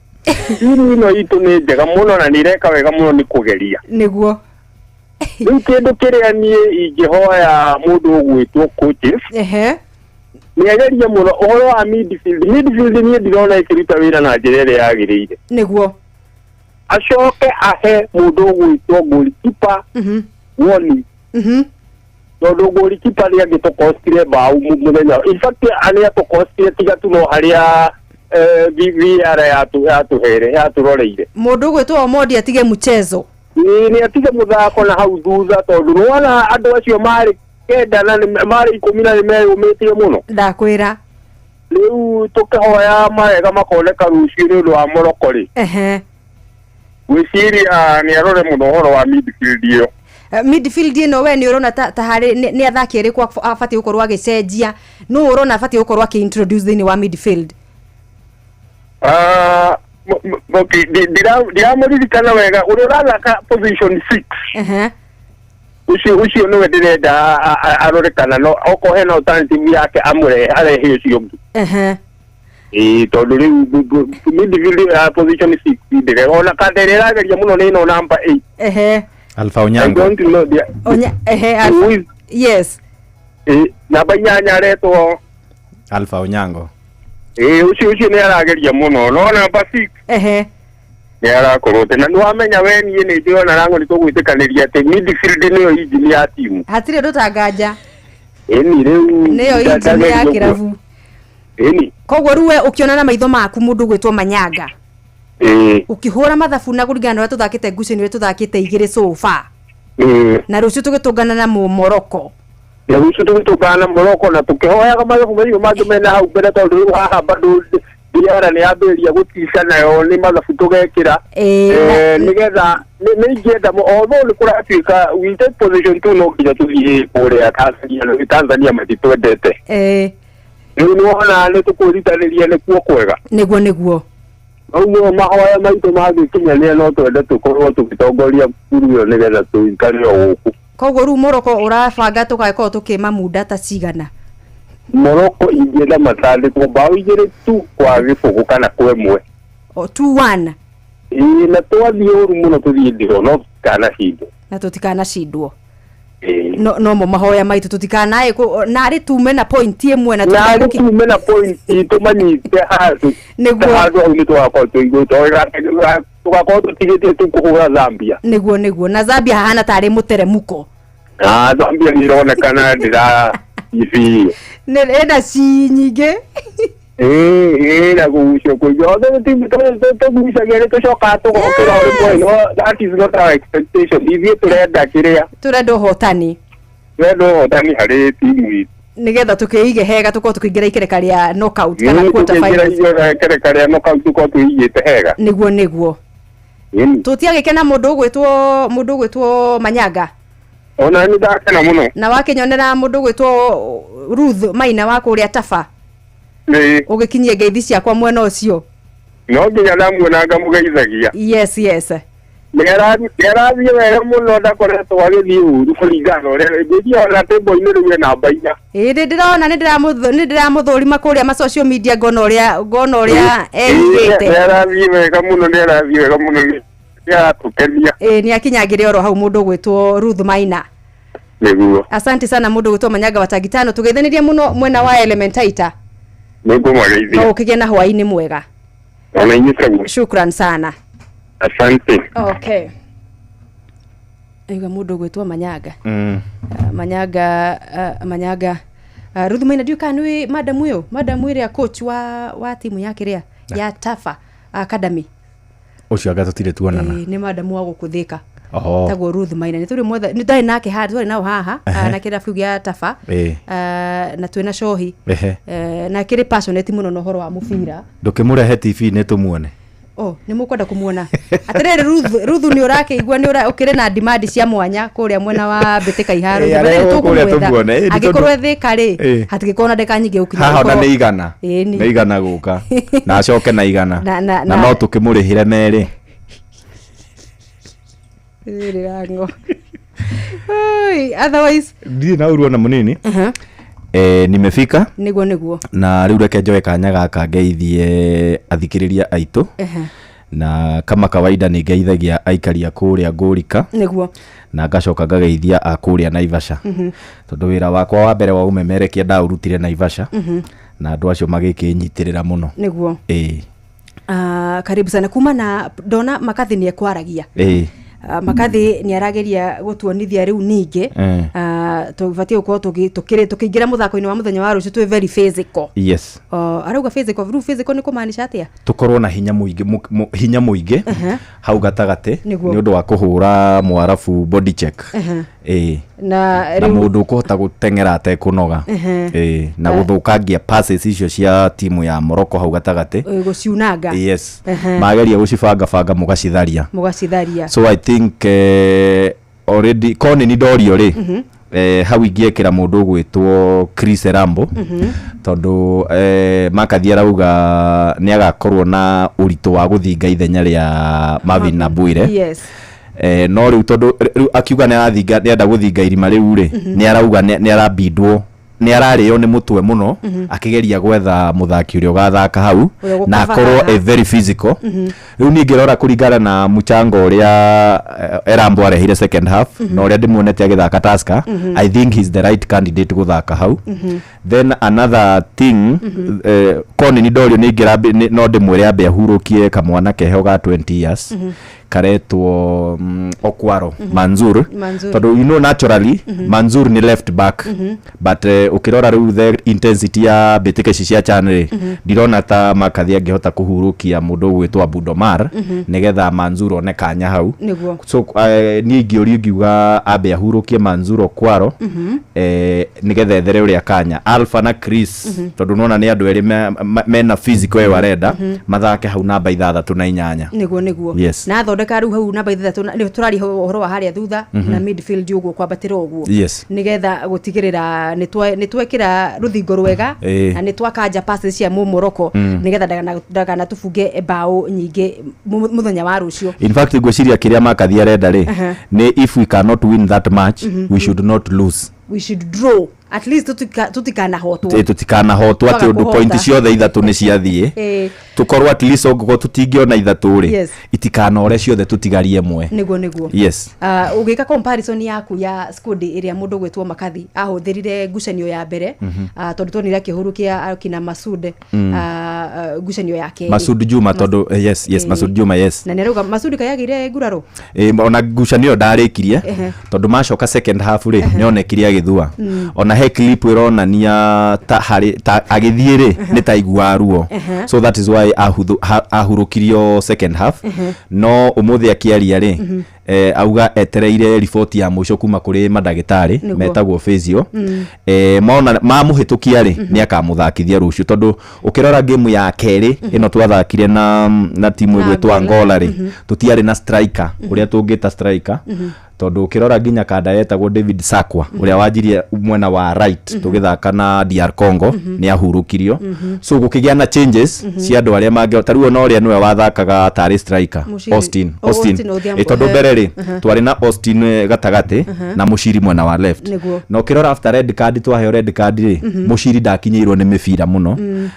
Timu ĩno itũ nĩ njega mũno na nĩ ĩreka wega mũno nĩ kũgeria. Rĩu kĩndũ kĩrĩa niĩ ingĩhoya mũndũ ũgwĩtwo coaches, nĩ agerie mũno ũhoro wa midfield. Midfield niĩ ndirona ĩkĩruta wĩra na njĩra ĩrĩa yagĩrĩire. Acoke ahe mũndũ ũgwĩtwo goalkeeper woni. Tondũ goalkeeper nĩ angĩtũkostire mbaũ mũthenya. In fact arĩa tũkostire tiga tu no harĩa VAR yatũhere yatũroreire. Mũndũ ũgwĩtwo Omondi atige mchezo. Nĩ atige mũthako na hau thutha tondũ nĩwona andũ acio marĩ 9 na marĩ 10 na nĩmeyũmĩtie mũno. Ndakwĩra. Rĩu tũkĩhoya mawega makoneka rũciũ nĩ ũndũ wa Morocco rĩ. Gwĩciria nĩ arore mũno ũhoro wa midfield ĩyo. Midfield ĩno we nĩ ũrona ta harĩ nĩ athaki arĩkũ abatiĩ gũkorwo agĩcenjia, nũ ũrona abatiĩ gũkorwo akĩ-introduce thĩinĩ wa midfield? Okay, ndiramũririkana wega ũrĩa ũrathaka position 6. Ucio nĩwe ndĩrenda arore kana no okorwo hena alternative yake amũrehe arehe ũcio ũngĩ. Ĩĩ tondũ rĩu midfield ya position 6 ndĩrera ona kanda ĩrĩa ĩrageria mũno nĩ ĩno number 8. Alpha Onyango. I don't know the Alpha. Yes. Namba 8 aretwo Alpha Onyango. Ucio nĩ arageria mũno no namba 6. Nĩ arakorwo tena nĩ wamenya we niĩ nĩ ndĩrona rango nĩ tũgwĩtĩkanĩria atĩ midfield nĩyo engine ya timu. Hatirĩ ũndũ tanganja. Ĩni rĩu nĩyo engine ya kĩrabu. Ĩni. Koguo rĩu we ũkĩona na maitho maku mũndũ ũgwĩtwo Manyanga. Ũkĩhũra mathabu na kũringana na ũrĩa tũthakĩte ngucanio ũrĩa tũthakĩte 2 so far. Na rũciũ tũgĩtũngana na Morocco. Na rũciũ tũgĩtũngana na Morocco na tũkĩhoyaga mathabu macio mangĩ mena hau mbere tondũ rĩu haha bado DRR nĩ yambĩrĩria gũtica nayo nĩ mathabu tũgekĩra nĩgetha nĩ ingĩenda although nĩ kũratuĩka we take position 2 no nginya tũthiĩ kũrĩa Tanzania Tanzania matitwendete. Rĩu nĩwona nĩ tũkwĩrutanĩria nĩkuo kwega. Nĩguo. Ũguo mahoya maitũ mangĩkinyanĩra no twende tũkorwo tũgĩtongoria bũrũri ũyũ nĩgetha tũikare o gũkũ. Koguo rĩu Morocco ũrabanga tũgagĩkorwo tũkĩmamunda ta cigana? Morocco ingĩenda matandĩkwo mbaũ 2 tu kwa 0 kana kwa 1. O 2-1. Ĩĩ na twathiĩ ũru mũno tũthiĩ ndĩro no tũtikanacindwo. Na tũtikanacindwo. No mo mahoya maitũ tũtikanae narĩ tume na point 1 na narĩ tume na point tũmanyite handũ. Nĩguo handũ hau nĩ tũgakorwo tũigũĩte tũgakorwo tũtigĩtie tu kũhũra Zambia. Nĩguo na Zambia hahana tarĩ mũteremũko. Zambia nĩ ĩronekana ndĩra ibi. Nĩ ĩna ci nyingĩ. Ĩĩ na gũgucio kũingĩ othe tũgucagia nĩ tũcokaga tũgokĩra o rĩmwe no that is not our expectation. Ithuĩ tũrenda kĩrĩa tũrenda ũhotani. Tũrenda ũhotani harĩ timu itũ nĩgetha tũkĩige hega tũkorwo tũkĩingĩra ikereka rĩa knockout kana quarter final. Tũkĩingĩra ikereka rĩa knockout tũkorwo tũigĩte hega. Nĩguo. Tũtiagĩkena mũndũ ũgwĩtwo Manyanga. Ona nĩ ndakena mũno. Na wakĩnyonera mũndũ ũgwĩtwo Ruth Maina wa kũrĩa Tafa. Ũgĩkinyie ngeithi ciakwa mwena ũcio. No nginya ndamuona ngamũgeithagia. Yes. Nĩ arathiĩ wega mũno ndakoretwo agĩthiĩ ũru kũringana na ũrĩa ngwĩciria ona table-inĩ rĩu e namba 4. Ĩĩ ndĩrona nĩ ndĩramũthũrima kũrĩa ma social media ngona ũrĩa eigĩte. Nĩ arathiĩ wega mũno nĩ aratũkenia. Ĩĩ nĩ akinyangĩre oro hau mũndũ ũgwĩtwo Ruth Maina. Nĩguo. Asante sana mũndũ ũgwĩtwo Manyanga wa Tangitano tũgeithanĩrie mũno mwena wa Elementaita. Nĩngũmageithia. No ũkĩgĩe na hwaĩ-inĩ mwega. Ona inyuĩ taguo. Shukran sana. Asante. Okay. Aiga mũndũ ũgwĩtwo Manyanga. Manyanga. Ruth Maina ndiũĩ kana nĩũĩ madamu ũyũ, madamu ĩrĩa coach wa timu ya kĩrĩa ya Tafa Academy. Ũcio anga tũtirĩ tuonana. Nĩ madamu wa gũkũ Thĩka. Tagwo Ruth Maina nĩ tũrĩ mwetha nĩ ndarĩ nake haha twarĩ nao haha na kĩrabu gĩa Tafa na twĩna Cohi na kĩrĩ passionate mũno na ũhoro wa mũbira. Ndũkĩmũrehe TV-inĩ tũmuone. Oh, nĩ mũkwenda kũmuona. Atĩrĩrĩ Ruth nĩ ũrakĩigua nĩ ũkĩrĩ na demand cia mwanya kũrĩa mwena wa Mbĩtĩka Iharo. Angĩkorwo Thĩka rĩ hatingĩkorwo na ndagĩka nyingĩ gũkinya. Haha ona nĩ 100. Nĩ 100 gũka na acoke na 100 na no tũkĩmũrĩhĩre merĩ. Rĩrango. Otherwise ndirĩ na ũru ona mũnini. Nimefika. Nĩguo. Na rĩu reke njoe kanya gaka ngeithie athikĩrĩria aitũ. Na kama kawaida nĩ ngeithagia aikari a kũrĩa Ngũrika. Nĩguo. Na ngacoka ngageithia a kũrĩa Naivasha. Tondũ wĩra wakwa wa mbere wa ũmemerekia ndaũrutire Naivasha. Na andũ acio magĩkĩnyitĩrĩra mũno. Nĩguo. Karibu sana kuma na ndona Makathi nĩ ekwaragia. Makathi nĩ arageria gũtuonithia rĩu ningĩ tũbatiĩ gũkorwo tũkĩingĩra mũthako-inĩ wa mũthenya wa rũciũ twĩ very physical. Arauga physical, rĩu physical nĩ kũmaanisha atĩa? Tũkorwo na hinya mũingĩ, hinya mũingĩ hau gatagatĩ nĩ ũndũ wa kũhũra mwarabu body check. Ĩĩ. Na na rĩu mũndũ ũkũhota gũteng'era atekũnoga. Ĩĩ, na gũthũkangia passes icio cia timu ya Morocco hau gatagatĩ. Gũciunanga. Yes. Mageria gũcibangabanga mũgacitharia. Mũgacitharia. So I think already ko nĩ ndorio rĩ, hau ingĩekĩra mũndũ ũgwĩtwo Chris Erambo, tondũ Makathi arauga nĩ agakorwo na ũritũ wa gũthinga ithenya rĩa Marvin Nabwire. No rĩu tondũ rĩu akiuga nĩ arathinga, nĩ enda gũthinga irima rĩu rĩ, nĩ arauga nĩ arabindwo, nĩ ararĩo nĩ mũtwe mũno akĩgeria gwetha mũthaki ũrĩa ũgathaka hau ũrĩa na ũgũcover akorwo haha. A very physical. Rĩu niĩ ngĩrora kũringana na mũchango ũrĩa Erambo arehire second half na ũrĩa ndĩmuonete agĩthaka Tusker, I think he's the right candidate gũthaka hau. Then another thing, ko nĩ ndorio nĩ ingĩra no ndĩmwĩre ambe ahurũkie kamwana keho ga 20 years karetwo Okwaro Manzur. Manzur. Tondũ you know naturally Manzur nĩ left back, but ũkĩrora rĩu the intensity ya mbĩtĩka ici cia CHAN rĩ, ndirona ta Makathi angĩhota kũhurũkia mũndũ ũgwĩtwo Abudomar nĩgetha Manzur one kanya hau. So niĩ ingĩũrio ingiuga ambe ahurũkie Manzur Okwaro nĩgetha ethere ũrĩa kanya Alpha na Chris, tondũ nona nĩ andũ erĩ mena physical ĩyo arenda mathake hau namba 6 na 8. Nĩguo. Na athondeka rĩu hau namba 6 nĩ tũraria ũhoro wa harĩa thutha na midfield ũguo kwambatĩra ũguo nĩgetha gũtigĩrĩra nĩ twekĩra rũthingo rwega na nĩ twakanja passes cia mũmoroko nĩgetha ndakanatũbunge mbaũ nyingĩ mũthenya wa rũciũ. In fact, ngwĩciria kĩrĩa Makathi arenda rĩ, nĩ if we cannot win that match, we should not lose. We should draw at least, tũtikanahotwo. Tũtikanahotwo atĩ Twaga ũndũ kũhota. Point ciothe ithatũ nĩ ciathiĩ. Tũkorwo at least ongorwo tũtingĩona ithatũ rĩ, itikanore ciothe, tũtigarie ĩmwe. Nĩguo. Ũgĩka comparison yaku ya squad ĩrĩa mũndũ gwĩtwo Makathi ahũthĩrire ngucanio ya mbere, tondũ tuonire akĩhurũkia akina Masud, ngucanio ya kerĩ. Masud Juma, tondũ yes. Masud Juma, yes. Na nĩarauga Masud kayagĩire nguraro. Ona ngucanio ĩyo ndarĩkirie tondũ macoka second half rĩ, nĩonekire agĩthua. Ona he clip ĩronania ta harĩ ta agĩthiĩ rĩ, nĩ ta aiguaga ruo. So that is why ahurũkirio second half. No ũmũthĩ akĩaria rĩ, auga etereire riboti ya mũico kuma kũrĩ mandagĩtarĩ metagwo physio. Mona mamũhĩtũkia rĩ, nĩ akamũthakithia rũciũ, tondũ ũkĩrora game ya kerĩ ĩno twathakire na timu Na ĩgwĩtwo Angola. Angola rĩ, tũtiarĩ na striker ũrĩa tũngĩta striker, tondũ ũkĩrora nginya kanda yetagwo David Sakwa ũrĩa wanjirie mwena wa right tũgĩthaka na DR Congo nĩ ahurũkirio. So gũkĩgĩa na changes cia andũ arĩa mangĩ, ta rĩu ona ũrĩa nĩwe wathakaga tarĩ striker. Mushiri. Austin. Oh, Austin. Austin Odhiambo. Tondũ mbere rĩ, twarĩ na Austin gatagatĩ na Mushiri mwena wa left. Na ũkĩrora after red card, twaheo red card rĩ, Mushiri ndakinyĩirwo nĩ mĩbira mũno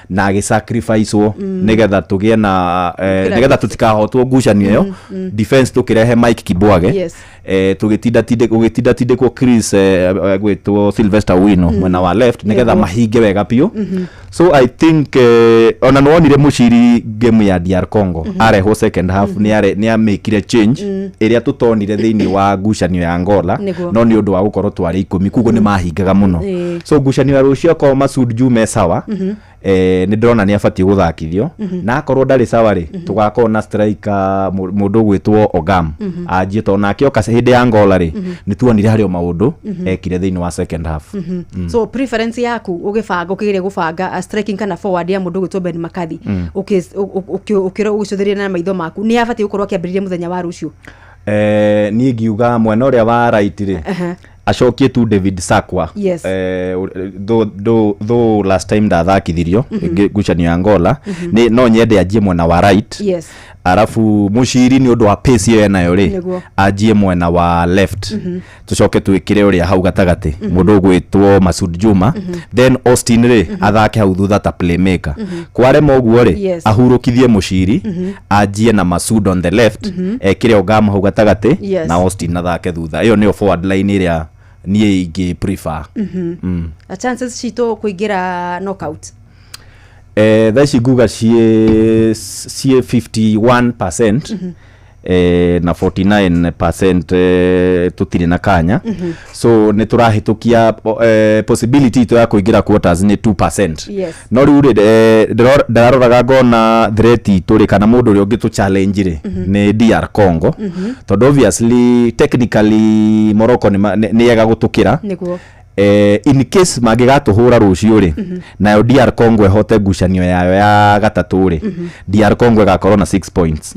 na agĩsacrificewo nĩgetha tũgĩe na nĩgetha tũtikahotwo ngucanio ĩyo. Defense tũkĩrehe Mike Kibwage. Tũgĩtinda gũgĩtinda tindĩkwo Chris gwĩtwo Sylvester Wino mwena wa left nĩgetha mahinge wega biũ. So I think ona nĩwonire Mushiri game ya DR Congo arehwo second half, nĩ amĩkire change ĩrĩa tũtonire thĩinĩ wa ngucanio ya Angola. No nĩ ũndũ wa gũkorwo twarĩ 10, koguo nĩ mahingaga mũno. So ngucanio ya rũciũ, akorwo Masud Juma e sawa, nĩ ndĩrona nĩ abatiĩ gũthakithio, na akorwo ndarĩ sawa rĩ, tũgakorwo na striker mũndũ ũgwĩtwo Ogam anjie, tondũ nake oka hĩndĩ ya Angola rĩ, nĩ tuonire harĩ o maũndũ ekire thĩinĩ wa second half. So preference yaku ũgĩbanga, ũkĩgeria gũbanga a striking kana forward ya mũndũ ũgwĩtwo Ben McCarthy, ũgĩcũthĩrĩria na maitho maku, nĩ abatiĩ gũkorwo akĩambĩrĩria mũthenya wa rũciũ? Niĩ ngiuga mwena ũrĩa wa right rĩ, acokie tu David Sakwa. Though last time ndathakithirio ngucanio ya Angola, nĩ no nyende anjie mwena wa right, arabu Mushiri nĩ ũndũ wa pace ĩyo enayo rĩ, anjie mwena wa left, tũcoke twĩkĩre ũrĩa hau gatagatĩ mũndũ ũgwĩtwo Masud Juma, then Austin rĩ, athake hau thutha ta playmaker. Kwarema ũguo rĩ, ahurũkithie Mushiri, anjie na Masud on the left, ekĩre Ogam hau gatagatĩ na Austin athake thutha. Ĩyo nĩyo forward line ĩrĩa niĩ ingĩ prefer. A chances citũ kũingĩra knockout? Thaa ici nguga ciĩ 51%. Na 49% tũtirĩ na kanya. So nĩ tũrahĩtũkia possibility itũ ya kũingĩra quarters nĩ 2%. No rĩu rĩ, ndĩraroraga ngona threat itũ rĩ, kana mũndũ ũrĩa ũngĩ tũ challenge rĩ, nĩ DR Congo, tondũ obviously technically Morocco nĩ ega gũtũkĩra. In case mangĩgatũhũra rũciũ rĩ, nayo DR Congo ĩhote ngucanio yayo ya gatatũ rĩ, DR Congo ĩgakorwo na 6 points.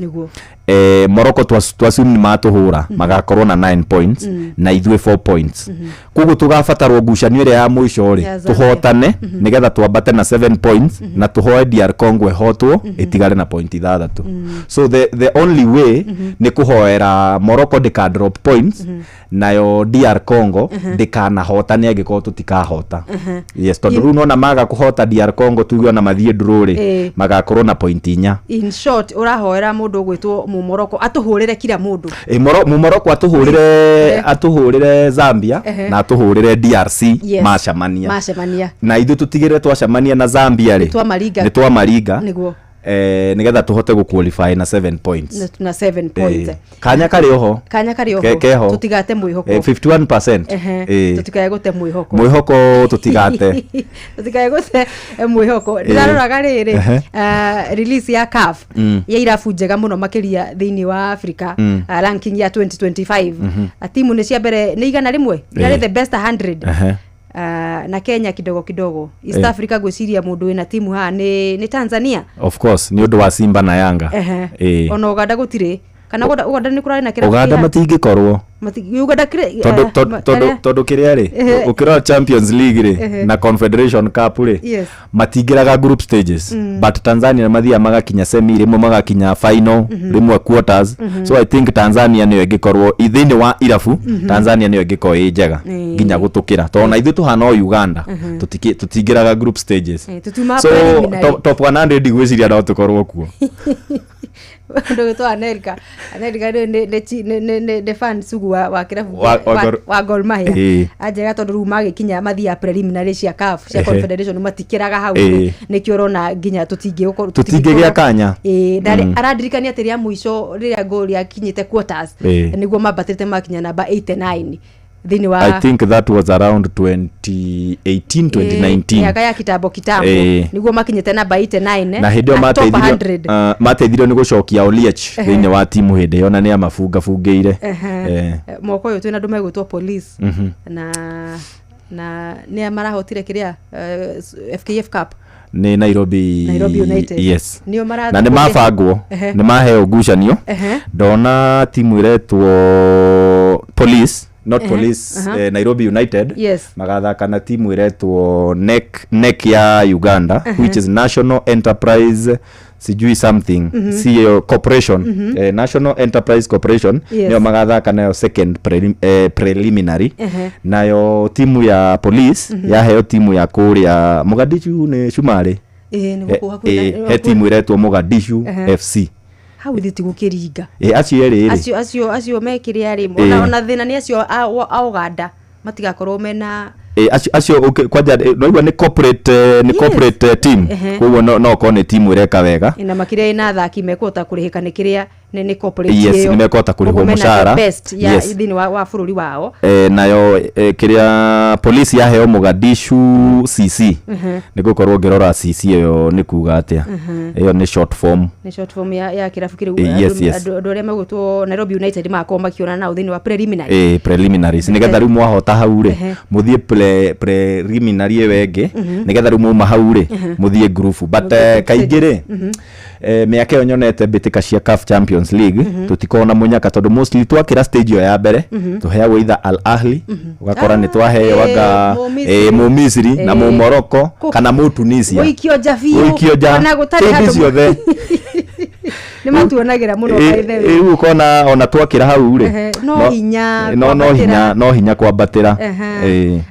Morocco twassume nĩ matũhũra, magakorwo na 9 points na ithuĩ 4 points. Koguo tũgabatarwo ngucanio ĩrĩa ya mũico rĩ, Ya Zambia. tũhotane nĩgetha twambate na 7 points na tũhoe DR Congo ĩhotwo ĩtigare na point 6. So the only way nĩ kũhoera Morocco ndĩka drop points, nayo DR Congo ndĩkanahotane angĩkorwo tũtikahota. Yes, tondũ rĩu nona maga kũhota DR Congo, tuge ona mathiĩ draw rĩ, magakorwo na point 4. In short, ũrahoera mũndũ ũgwĩtwo mũmoroko atũhũrĩre kila mũndũ. Mũmoroko atũhũrĩre Zambia na atũhũrĩre DRC macemania. Macemania. Na ithuĩ tũtigĩrĩre twacemania na Zambia rĩ, Twamaringa. nĩ twamaringa. Nĩgetha tũhote gũ-qualify na 7 points. Na 7 points. Kanya karĩ oho. Kanya karĩ oho. Keho. Tũtigate mwĩhoko. 51%. Tũtikae gũte mwĩhoko. Mwĩhoko tũtigate. Tũtikae gũte mwĩhoko. Ndĩraroraga rĩrĩ, release ya CAF ya irabu njega mũno makĩria thĩinĩ wa Africa, ranking ya 2025. Timu nĩ cia mbere nĩ 100, irarĩ the best 100. Na Kenya kidogo kidogo. East Africa, ngwĩciria mũndũ wĩna timu haha nĩ Tanzania. Of course, nĩ ũndũ wa Simba na Yanga. Ona Uganda gũtirĩ, kana Uganda nĩ kũrarĩ na kĩrabu Uganda kĩha? matingĩkorwo. Uganda kĩrĩ tondũ tondũ tondũ kĩrĩa rĩ, ũkĩrora Champions League rĩ na Confederation Cup rĩ, matingĩraga group stages, but Tanzania mathiaga magakinya semi rĩmwe, magakinya final rĩmwe, quarters. So I think Tanzania nĩyo ĩngĩkorwo thĩinĩ wa irabu, Tanzania nĩyo ĩngĩkorwo ĩ njega nginya gũtũkĩra, tondũ na ithuĩ tũhana o Uganda, tũtingĩraga group stages. Tũtiumaga So preliminary. top 100 ndigwĩciria no tũkorwo kuo. Ndũgĩtwo Anelka, Anelka nĩ fan sugu wa kĩrabu wa Gor Mahia. Anjega tondũ rĩu magĩkinya mathiaga preliminary cia CAF, cia Confederation, matikĩraga hau. Nĩkĩo ũrona nginya tũtingĩgũkorwo Tũtingĩgĩa kanya. Ĩĩ, arandirikania atĩ rĩa mũico rĩrĩa Gor yakinyĩte quarters, nĩguo mambatĩte makinya namba 89 thĩinĩ wa I think that was around 2018, 2019. Mĩaka ya kitambo kitambo. Nĩguo makinyĩte namba 89 Na hĩndĩ ĩyo na top mateithirio 100. Mateithirio nĩ gũcokia Oliech thĩinĩ wa timu hĩndĩ ĩyo na nĩ amabungabungĩire. Mwaka ũyũ twĩna andũ megwĩtwo Police na nĩa marahotire kĩrĩa, FKF Cup. Nĩ Nairobi. Nairobi United. Yes. Nĩo marathiĩ Na nĩ mabangwo, nĩ maheo ngucanio. Ndona timu ĩretwo Police, not Police, Nairobi United magathaka na timu ĩretwo NEC ya Uganda, which is National Enterprise sijui something, CEO Corporation, National Enterprise Corporation. Nĩyo magathaka nayo second preliminary. Nayo timu ya Police yaheo timu ya kũrĩa Mogadishu, nĩ Cumarĩ. Ĩĩ, nĩ gũkũ hakuhĩ He timu ĩretwo Mogadishu FC. Hau ithuĩ tigũkĩringa. Acio erĩ rĩ, Acio mekĩrĩa rĩ, ona thĩna nĩ acio a Uganda matigakorwo mena Acio okay, kwanja noigua nĩ corporate, nĩ corporate team. Koguo no okorwo nĩ timu ĩreka wega. Na makĩria ĩna athaki mekũhota kũrĩhĩka nĩ kĩrĩa nĩ corporate Yes, ĩyo. nĩ mekũhota kũrĩhwo Koguo mena the mũcara. best ya thĩinĩ wa bũrũri wao. Nayo kĩrĩa Police yaheo Mogadishu CC, nĩ gũkorwo ngĩrora CC ĩyo nĩ kuga atĩa. Ĩyo nĩ short form. Nĩ short form ya kĩrabu kĩrĩu. Yes. Andũ arĩa megwĩtwo Nairobi United magakorwo makĩonana nao thĩinĩ wa preliminary. Preliminaries, nĩgetha rĩu mwahota hau rĩ, mũthiĩ preliminary ĩyo ĩngĩ, nĩgetha rĩu mwauma hau rĩ, mũthiĩ group. But Mũthiĩ group kaingĩ rĩ, stage. Mĩaka ĩyo nyonete mbĩtĩka cia CAF Champions League, tũtikoragwo na mũnyaka tondũ mostly twakĩra stage ĩyo ya mbere, tũheagwo either Al Ahly, ũgakora nĩ twaheo anga Mũmisiri. Mũmisiri na Mũmorocco kana Mũtunisia. Gũikio nja biũ. Gũikio nja. Ona gũtarĩ Hĩndĩ handũ ciothe. Nĩ matuonagĩra mũno, by the way. Rĩu ũkona ona twakĩra hau rĩ, No hinya no kwambatĩra. hinya, no hinya kwambatĩra.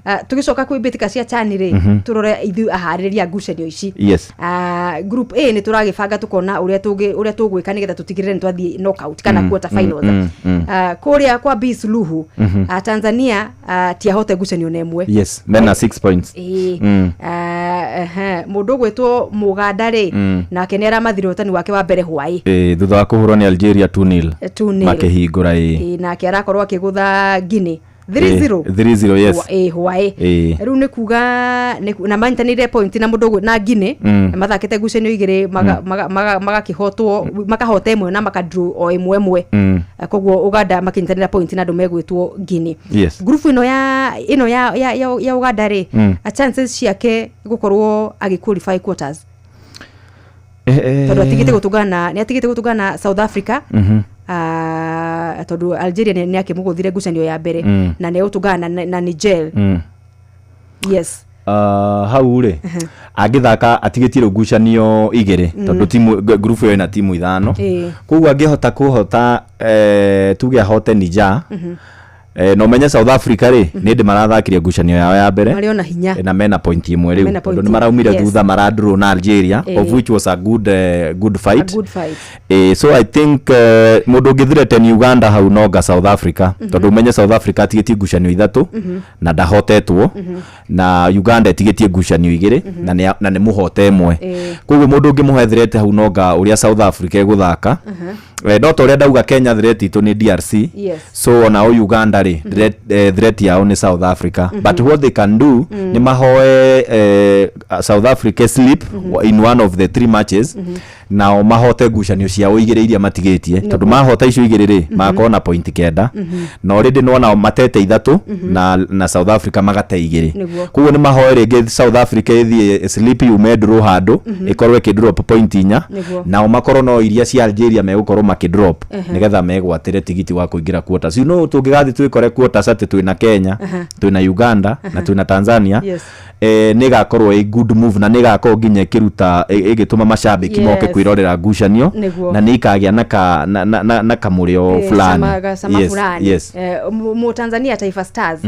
Ah, tũgĩcoka kwĩ mbĩtĩka cia CHAN rĩ, tũrore ithuĩ aharĩrĩria ngucanio ici. Ah, group A nĩ tũragĩbanga tũkona ũrĩa tũgwĩka nĩgetha tũtigĩrĩre nĩ twathiĩ knockout kana quarter finals. Ah, kũrĩa kwa B Suluhu, ah, Tanzania, ah, tiahote ngucanio na ĩmwe. Yes, mena 6 points. Ah, ehe. Mũndũ ũgwĩtwo Mũganda rĩ, nake nĩ aramathire ũhotani wake wa mbere hwaĩ. Thutha wa kũhũrwo nĩ Algeria 2-0. 2-0. Makĩhingũra, ĩ. Nake arakorwo akĩgũtha Guinea 3-0. 3-0, yes. Hwaĩ. Rĩu nĩ kuga na manyitanĩire point na mũndũ na Guinea. Mathakĩte ngucanio igĩrĩ, magakĩhotwo, makahota ĩmwe na makadraw o ĩmwe ĩmwe. Koguo Uganda makĩnyitanĩra point na andũ megwĩtwo Guinea. Ngurubu ĩno ya Uganda rĩ, a chances ciake gũkorwo agĩ qualify quarters, tondũ atigĩte gũtũngana, nĩ atigĩte gũtũngana na South Africa. Ah, tondũ Algeria nĩ akĩmũgũthire ngucanio ya mbere, na nĩ egũtũngana na Niger. Yes. Hau rĩ, angĩthaka atigĩtie rĩu ngucanio igĩrĩ, tondũ timu ngurubu ĩyo ĩna timu ithano. Koguo angĩhota kũhota, tuge ahote Niger, na ũmenye South Africa rĩ, nĩ ndĩ marathakirie ngucanio yao ya mbere. Marĩ ona hinya. Na mena point ĩmwe rĩu, Mena tondũ point nĩ maraumire thutha maradraw na Algeria, of which was a good fight. A good fight. So I think mũndũ ũngĩ Uganda hau nonga South Africa, tondũ ũmenye South Africa atigĩtie ngucanio ithatũ na ndahotetwo, na Uganda ĩtigĩtie ngucanio igĩrĩ na nĩ mũhote ĩmwe. Koguo mũndũ ũngĩmũhe threat hau nonga ũrĩa South Africa ĩgũthaka. No ta ũrĩa ndauga, Kenya threat itũ nĩ DRC. So onao Uganda rĩ, threat yao nĩ South Africa. But what they can do, nĩ mahoe South Africa slip in one of the three matches, nao mahote ngucanio ciao igĩrĩ iria matigĩtie, tondũ mahota icio igĩrĩ rĩ, magakorwo na point 9, na already nĩwona matete ithatũ na South Africa magate igĩrĩ. Koguo nĩ mahoe rĩngĩ South Africa ĩthiĩ slip, yume draw handũ, ĩkorwo ĩkĩ point 4, nao makorwo no iria cia Algeria megũkorwo makĩ drop, nĩgetha megwatĩre tigiti wa kũingĩra quarters. Tũngĩgathiĩ twĩkore quarters atĩ twĩna Kenya, twĩna Uganda na twĩna Tanzania, nĩ ĩgakorwo ĩ good move na nĩ ĩgakorwo nginya ĩkĩruta ĩgĩtũma macambĩki moke kwĩrorera ngucanio, na nĩ ikagĩa na ka na, na, na, na kamũrĩo fulani. Cama fulani. Mu Tanzania, Taifa Stars,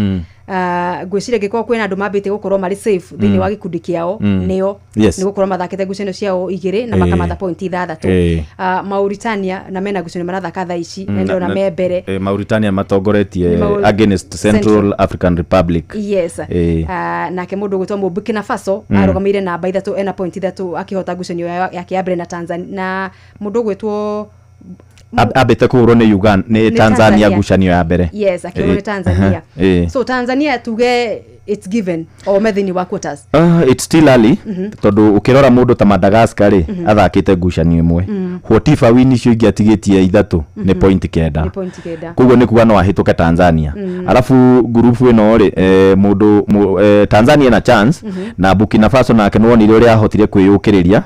ngwĩciria ngĩkorwo kwĩna andũ mambĩtie gũkorwo marĩ safe thĩinĩ wa gĩkundi kĩao, nĩo, nĩ gũkorwo mathakĩte ngucanio ciao igĩrĩ na makamatha point 6. Mauritania na mena ngucanio marathaka thaa ici, na ndĩrona me mbere. Mauritania matongoretie against Central African Republic. Yes. Nake mũndũ ũgwĩtwo mũ Burkina Faso arũgamĩire namba 3, ena point 3, akĩhota ngucanio yake ya mbere na Tanzania na mũndũ ũgwĩtwo Ambĩte kũhũrwo nĩ Uganda, nĩ Nĩ Tanzania Tanzania. ngucanio ya mbere. Yes, akĩhũrwo nĩ Tanzania. So Tanzania tuge it's given o me thĩinĩ wa quarters? It's still early, tondũ ũkĩrora mũndũ ta Madagascar rĩ, athakĩte ngucanio ĩmwe. What if awin icio ingĩ atigĩtie ithatũ, nĩ point 9. Nĩ point 9. Koguo nĩ kuga no ahĩtũke Tanzania. Arabu ngurubu ĩno rĩ, mũndũ Tanzania na chance, na Burkina Faso nake nĩwonire ũrĩa ahotire kwĩyũkĩrĩria,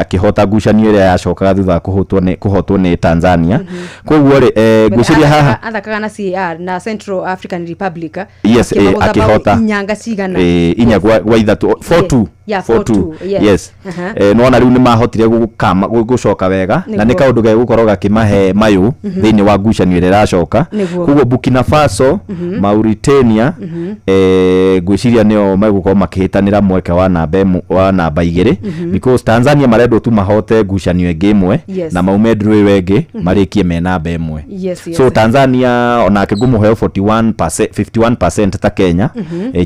akĩhota ngucanio ĩrĩa yacokaga thutha wa kũhotwo nĩ Tanzania. Koguo rĩ, ngwĩciria haha Athakaga na CAR, na Central African Republic. Yes, akĩmagũtha bao akĩhota. 4 nga cigana? 4 gwa 3, 4-2. Yeah, 4-2. 4-2, yes. Yes. Nĩwona rĩu nĩ mahotire gũcoka wega, na nĩ kaũndũ gegũkorwo gakĩmahe mayũ thĩinĩ wa ngucanio ĩrĩa ĩracoka. Koguo Burkina Faso, Mauritania, ngwĩciria nĩo megũkorwo makĩhĩtanĩra mweke wa namba ĩmwe, wa namba 2, because Tanzania marendwo tu mahote ngucanio ĩngĩ ĩmwe na maume draw ĩyo ĩngĩ, marĩkie me namba 1. So Tanzania onake ngũmũhe 41%, 51% ta Kenya,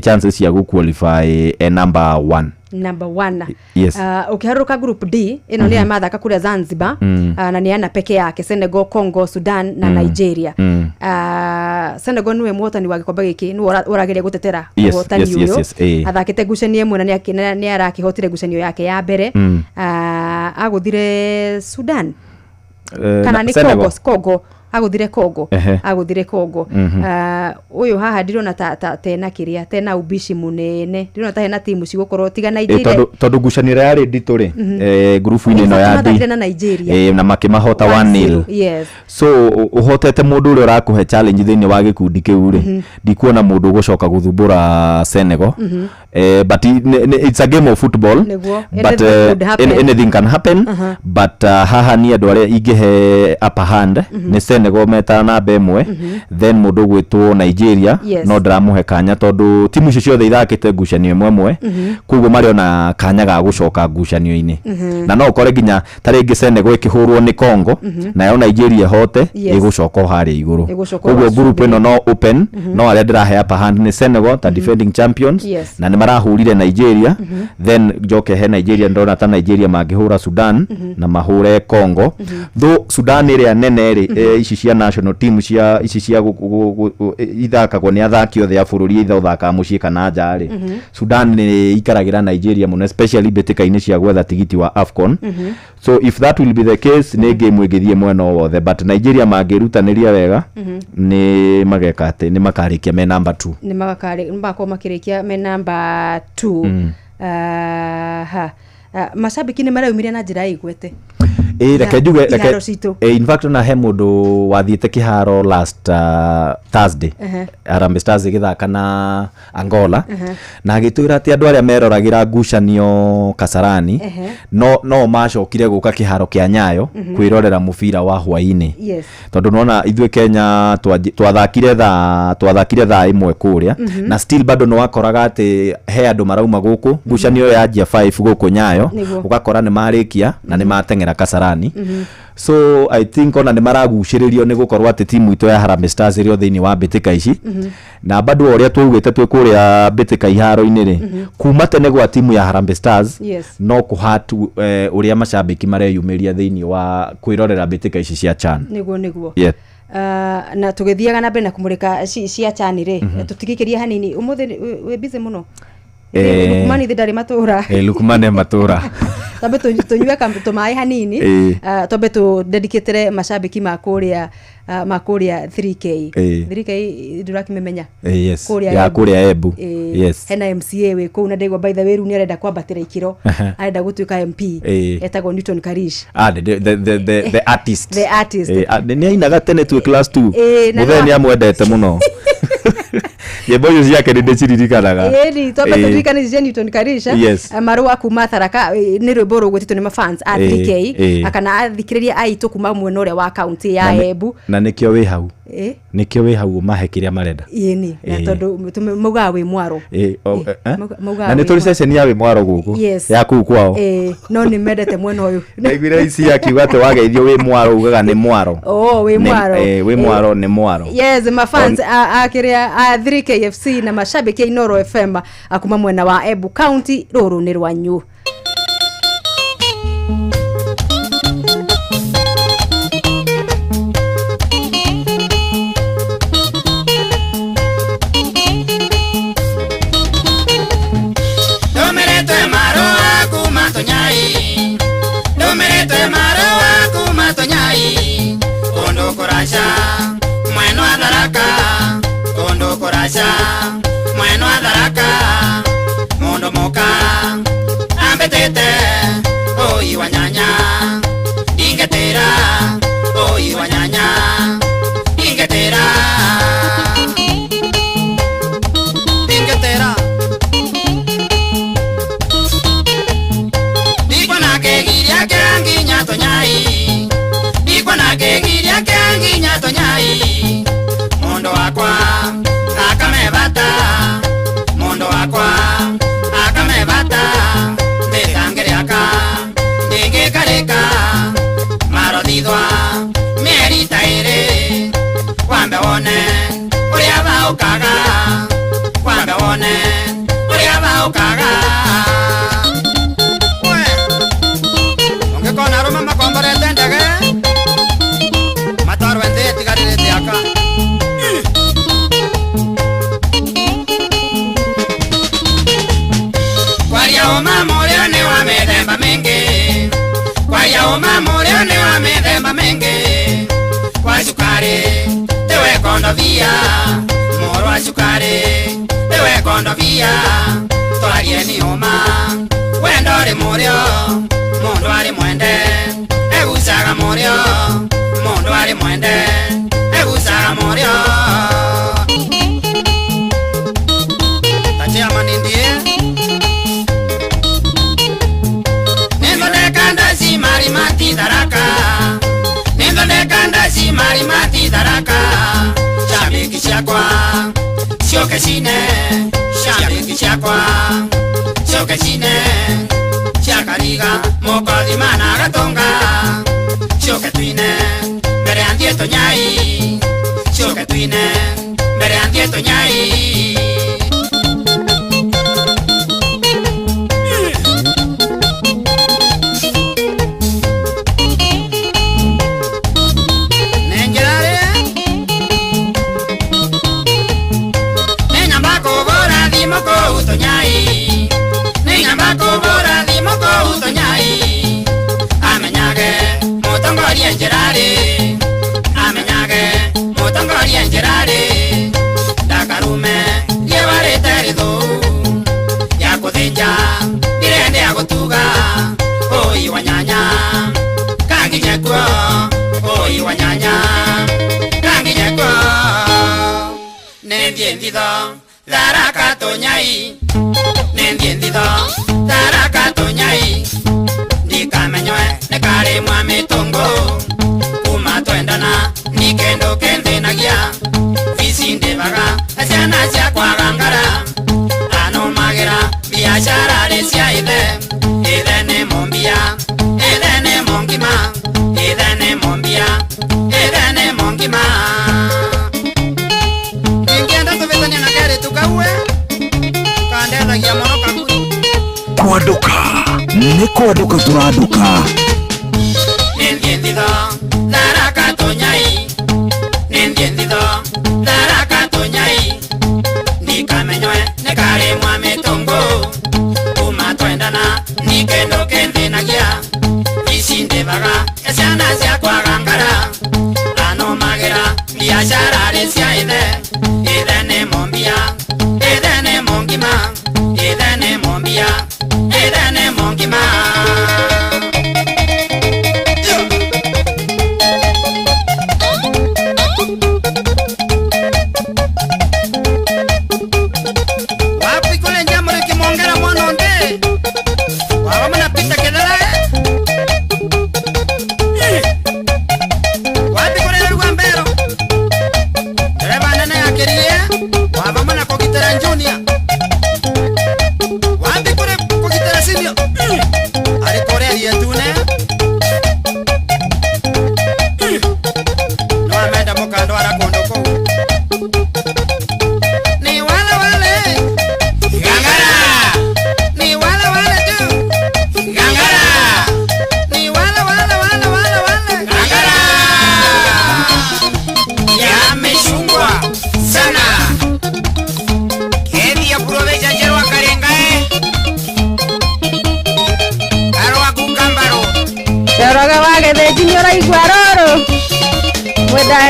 chances cia gũ qualify number 1. Number one. Yes. Ũkĩharũrũka group D ĩno nĩ ya mathaka kũrĩa Zanzibar, na nĩ ana peke yake: Senegal, Congo, Sudan na Nigeria. Senegal nĩwe mũhotani wa gĩkombe gĩkĩ, nĩwe ũrageria gũtetera ũhotani ũyũ. Athakĩte ngucanio ĩmwe na nĩ arakĩhotire ngucanio yake ya mbere. Agũthire Sudan kana nĩ Senegal. Congo, Congo agũthire Congo. Agũthire Congo. Ũyũ haha ndirona ta tena kĩrĩa tena ubici mũnene, ndirona ta hena timu cigũkorwo tiga Nigeria. Tondũ ngucanio ĩrĩa yarĩ nditũ rĩ, ngurubu-inĩ ĩno ya D, Mathakire na Nigeria. Na makĩmahota 1-0. So ũhotete mũndũ ũrĩa ũrakũhe challenge thĩinĩ wa gĩkundi kĩu rĩ, ndikuona mũndũ ũgũcoka gũthumbũra Senegal. But it's a game of football. But Anything could happen. Anything can happen. But haha ni andũ arĩa ingĩhe upper hand nĩ Senegal. Senegal meta namba 1 then mũndũ ũgwĩtwo Nigeria no ndĩramũhe kanya tondũ timu icio ciothe ithakĩte ngucanio ĩmwe ĩmwe koguo marĩ ona kanya ga gũcoka ngucanio-inĩ na no ũkore nginya ta rĩngĩ Senegal ĩkĩhũrwo nĩ Congo nayo Nigeria ĩhote ĩgũcoka o harĩa igũrũ Ĩgũcoka o koguo group gacũmbĩrĩ. ĩno no open no arĩa ndĩrahe upper hand nĩ Senegal ta defending champions na nĩ marahũrire Nigeria then njoke he Nigeria ndona ta Nigeria mangĩhũra Sudan na mahũre Congo though Sudan ĩrĩa nene rĩ ici cia national team cia ici cia ithakagwo nĩ athaki othe a bũrũri either ũthakaga mũciĩ kana nja rĩ Sudan nĩ ikaragĩra Nigeria mũno especially mbĩtĩka-inĩ cia gwetha tigiti wa AFCON so if that will be the case nĩ game ĩngĩthiĩ mwena o wothe but Nigeria mangĩrutanĩria wega nĩ mageka atĩ nĩ makarĩkia me number 2 nĩ magakorwo makĩrĩkia me namba 2 ha macambĩki nĩ maraumire na njĩra ĩgwete ĩ reke njuge reke iharo citũ. In fact ona he mũndũ wathiĩte kĩharo last Thursday Harambee Stars ĩgĩthaka na Angola na agĩtwĩra atĩ andũ arĩa meroragĩra ngucanio Kasarani no macokire gũka kĩharo kĩa Nyayo kwĩrorera mũbira wa hwaĩ-inĩ tondũ nona ithuĩ Kenya twathakire thaa 1 kũrĩa na still bado nĩ wakoraga atĩ he andũ marauma gũkũ ngucanio yanjia 5 gũkũ Nyayo ũgakora nĩ marĩkia na nĩ mateng'era Kasarani so I think ona nĩ maragucĩrĩrio nĩ gũkorwo atĩ timu itũ ya Harambee Stars ĩrĩ o thĩinĩ wa mbĩtĩka ici na bado o ũrĩa twaugĩte twĩ kũrĩa mbĩtĩka iharo-inĩ rĩ kuma tene gwa timu ya Harambee Stars no kũhatu ũrĩa macambĩki mareyumĩria thĩinĩ wa kwĩrorera mbĩtĩka ici cia CHAN. Nĩguo na tũgĩthiaga na mbere na kũmũrĩka cia CHAN rĩ tũtigĩkĩrie hanini ũmũthĩ wĩ busy mũno Lukman ithe ndarĩ matũra Lukman e matũra twambe tũnyue tũmaĩ hanini twambe tũ-dedicatĩre macambĩki ma kũrĩa ma kũrĩa 3K 3K ndũrakĩmĩmenya yes ya kũrĩa Embu yes hena MCA wĩ kũu na ndaigua by the way rĩu nĩ arenda kwambatĩra ikĩro arenda gũtuĩka MP etagwo Newton Karish the artist the artist nĩ ainaga tene twĩ class 2 mũthee nĩ amwendete mũno nyĩmbo icio ciake nĩ ndĩciririkanaga ĩni twambe tũririkane ici cia Newton Karish marũa kuma Tharaka nĩ rwĩmbo rũgwĩtĩtwo nĩ mafans a 3K kana athikĩrĩria aitũ kuma mwena ũrĩa wa kaunti ya Embu na nĩkĩo wĩ hau nĩkĩo wĩ hau ũmahe kĩrĩa marenda ĩni na tondũ maugaga wĩ mwaro na nĩ tũrĩ ceceni ya wĩ mwaro gũkũ ya kũu kwao no nĩ mendete mwena ũyũ ndaiguire ici akiuga atĩ wageithio wĩ mwaro ugaga nĩ mwaro wĩ mwaro wĩ mwaro nĩ mwaro yes mafans a kĩrĩa a 3KFC na mashabiki a Inooro FM kuma mwena wa Embu County rũrũ nĩ rwanyu. Mweno wa Tharaka mundu muka ambetete oi wa nyanya ingetera oi wa nyanya ingetera ingetera ndikwa na kegiria kyanginya tonyai ndikwa na kegiria kyanginya tonyai mundu wakwa akamebata mundu wakwa akamebata nditangiriaka ndingikarika marothithwa mieri ta iri wambe wone uria baukaga wambe wone uria baukaga we ungikona arume makomborete ndege matwarwe nthi itigaririte aka Kwaria ũma mũrĩo nĩ wa mĩthemba mĩingĩ kwaria ũma mũrĩo nĩ wa mĩthemba mĩingĩ kwa cukari tiwe kondobia mũrũ wa cukari tiwe kondobia twarie nĩ ũma wendo rĩ mũrĩo mũndũ arĩ mwende egucaga mũrĩo mũndũ arĩ mwende egucaga mũrĩo ta chairman ndie Nindondeka ndaci mari mati Tharaka Nindondeka ndaci mari mati Ciakwa Cioke cine Shabiki ciakwa Cioke cine Ciakariga Mukothi mana gatonga Cioke twine Mbere ya ndieto nyai Cioke twine Mbere ya ndieto nyai Kwaduka nĩ kwaduka tũraduka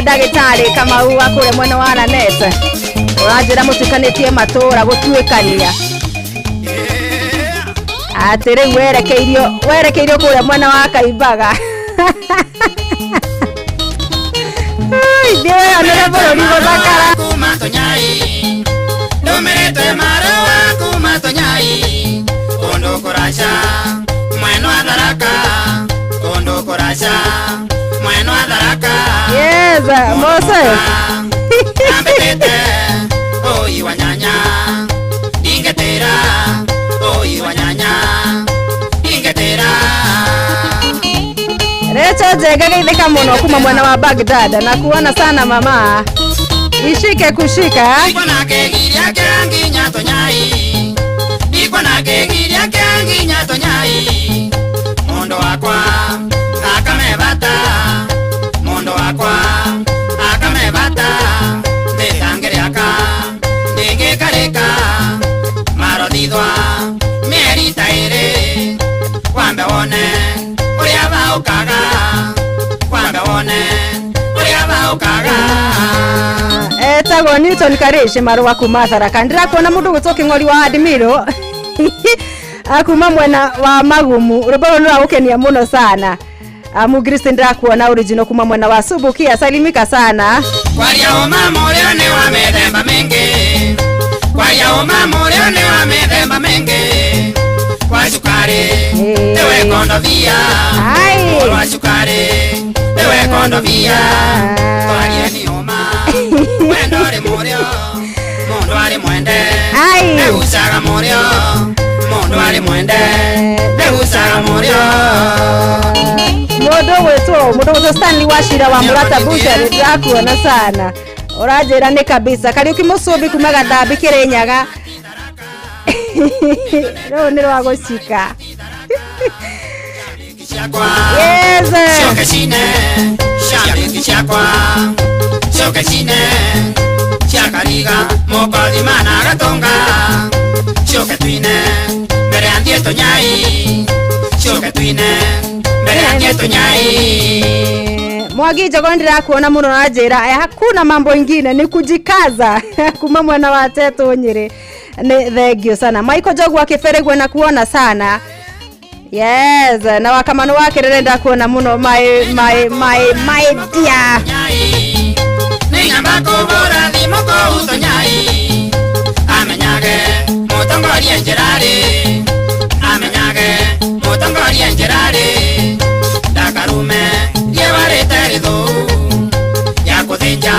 Ndagĩtarĩ Kamau wa kũrĩa mwena wa Lanet ũranjĩra mũtukanĩtie matũra gũtuĩkania atĩ rĩu werekeirio kũrĩa mwena wa Kaimbaga ithuĩ weyonere bũrũri gũthakara ndũmĩrĩtwe marũa kuma Tũnyai kũndũ kũraca mwena wa Tharaka kũndũ kũraca mwena wa Tharaka. Yes, Moses. Ambetete oi wanyanya ingetera oi wanyanya ingetera. Recho Njega geithĩka mũno kuma mwena wa Baghdad na kuona sana mama ishike kushika Ikona kegiria kyanginya Tũnyai Ikona kegiria kyanginya Tũnyai Mundu wakwa akamebata Mundu wakwa akamebata Ndĩtangĩrĩaka ndĩngĩkarĩka Marothithwa mĩeri ta ĩrĩ Wambe wone ũrĩa baũkaga Wambe wone ũrĩa baũkaga. Etagwo Newton Karish marũa kuma Tharaka ndĩrakuona mũndũ gwĩtwo Kĩng'ori wa Admiro akuma mwena wa Magumu rwĩmbo rũrũ nĩrwagũkenia mũno sana. Mugristi ndĩrakuona original kuma mwena wa Subukia salimika sana. Kwaria ũma mũrĩo nĩ wa mĩthemba mĩingĩ Kwaria ũma mũrĩo nĩ wa mĩthemba mĩingĩ Kwa cukari nĩwe kondobia Kwa cukari nĩwe kondobia Twarie ni ũma wendo rĩ mũrĩo. Mundu ari mwende Ai. Negucaga murio Mundu ari mwende Negucaga murio Mundu gwitwo Stanley Wachira wa Murata Butchery ndirakuona sana uranjira ni kabisa Kariuki Mucumbi kuma Gathambi Kirinyaga rũu nĩ rwa gũcika. Yes. Coke cine Ciambiki ciakwa Coke cine Ciakariga Mũkothi mana gatonga Coke twine Mbere ya thiĩ tũnyai Coke twine Mbere ya thiĩ tũnyai Mwangi Njogo ndirakuona muno na njira hakuna mambo ingine ni kujikaza kuma mwena wa Tetu Nyeri ni thank you sana Michael Njogu akiferegwa na kuona sana. Yes, na wakamano wake renda kuona muno my my my my dear. Ningamba kubura thimu kuu tũnyai Amenyage mũtongoria njĩrarĩ Amenyage mũtongoria njĩrarĩ Ndakarume rĩewarĩte rĩthũ Ya gũthĩnja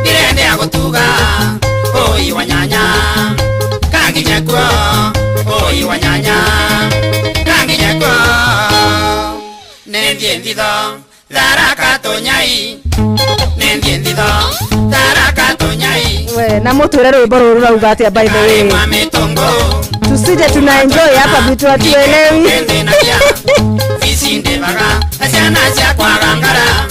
ndirende ya gũtuga Ũi wa nyanya kanginye kuo Ũi wa nyanya kanginye kuo Nĩthiĩ nthitho tharaka tũnyai Nĩthiĩ nthitho tharaka tũnyai We na mũtwĩre rwĩmbo rũrũ rũrauga atĩa by the way tusije tuna enjoy hapa vitu hatuelewi. Visindevaga ciana ciakwa ngara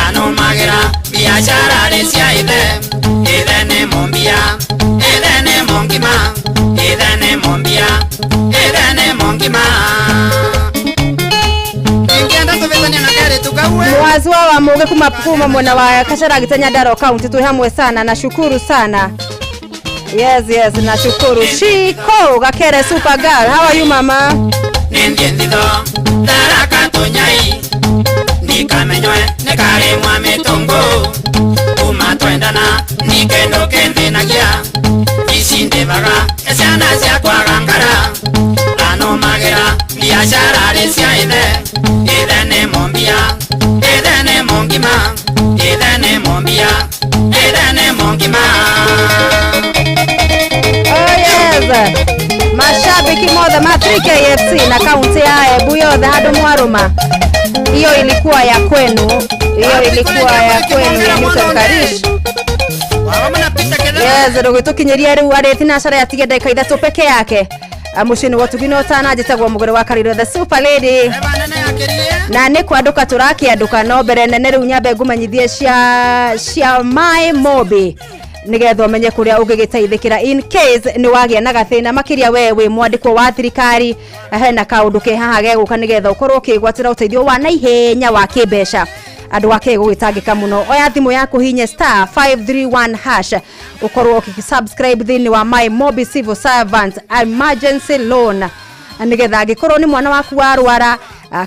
anumagira biashara rĩ cia ithe ithe nĩ mũmbia ithe nĩ mũngima ithe nĩ mũmbia ithe nĩ mũngima. Mwazwa wa Muge kuma mwena wa Kasharagita Nyandarua County twi hamwe sana na shukuru sana. Yes yes na shukuru Shiko Gakere super girl, how are you mama? Nindie nthitho tharaka tũnyai ndikamenywe nĩ karĩmwa mĩtũngũ kuma twendana ni kĩndũ kĩnthĩnagia ici ndĩvaga ciana ciakwaga ngara anũmagĩra biashara rĩ cia ithe ithe nĩ mũmbia ithe nĩ mũngima ithe nĩ mũmbia ithe nĩ mũngima. Oh yes. Mashabiki mothe ma 3KFC na kaunti ya Embu yothe handu mwaruma. Hiyo ilikuwa ya kwenu, hiyo ilikuwa ya kwenu ya Newton Karish. Yes, rũgĩtũkinyĩria rĩu arĩ thinacara yatige ndagĩka ithatũ peke yake. Mũciĩ-inĩ wa Ũtugi na Ũtana njĩtagwo Mũgũre wa Kariro the super lady. Na nĩ kwandũka tũrakĩandũka no mbere nene rĩu nyambe ngũmenyithie cia Mai Mobi nigetha umenye kuria ungigiteithikira in case ni wagia na gathina makiria we wi mwandikwo wa thirikari hena kaundu ke haha geguka nigetha ukorwo ukigwatira uteithio wa naihenya wa kimbeca andu ake gugitangika muno oya thimu yaku hinye star 531 hash ukorwo ukisubscribe thiini wa My Mobi Civil Servant Emergency Loan nigetha angikorwo ni mwana waku warwara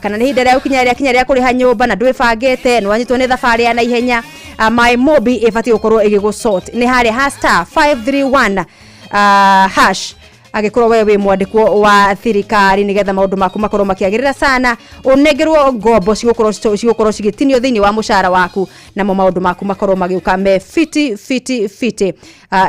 kana ni ihinda ria gukinya ria kinya ria kuriha nyumba na ndwibangite ni wanyitwo ni thabarĩ ya naihenya My Mobi ibatiĩ gukorwo igĩgũsort ni haria ha star 531 hash agikorwo we wi mwandikwo wa thirikari nigetha maundu maku makorwo makiagirira sana unengerwo ngombo cigukorwo cigitinio thiini wa mucara waku namo maundu maku makorwo magiuka me fiti fiti fiti.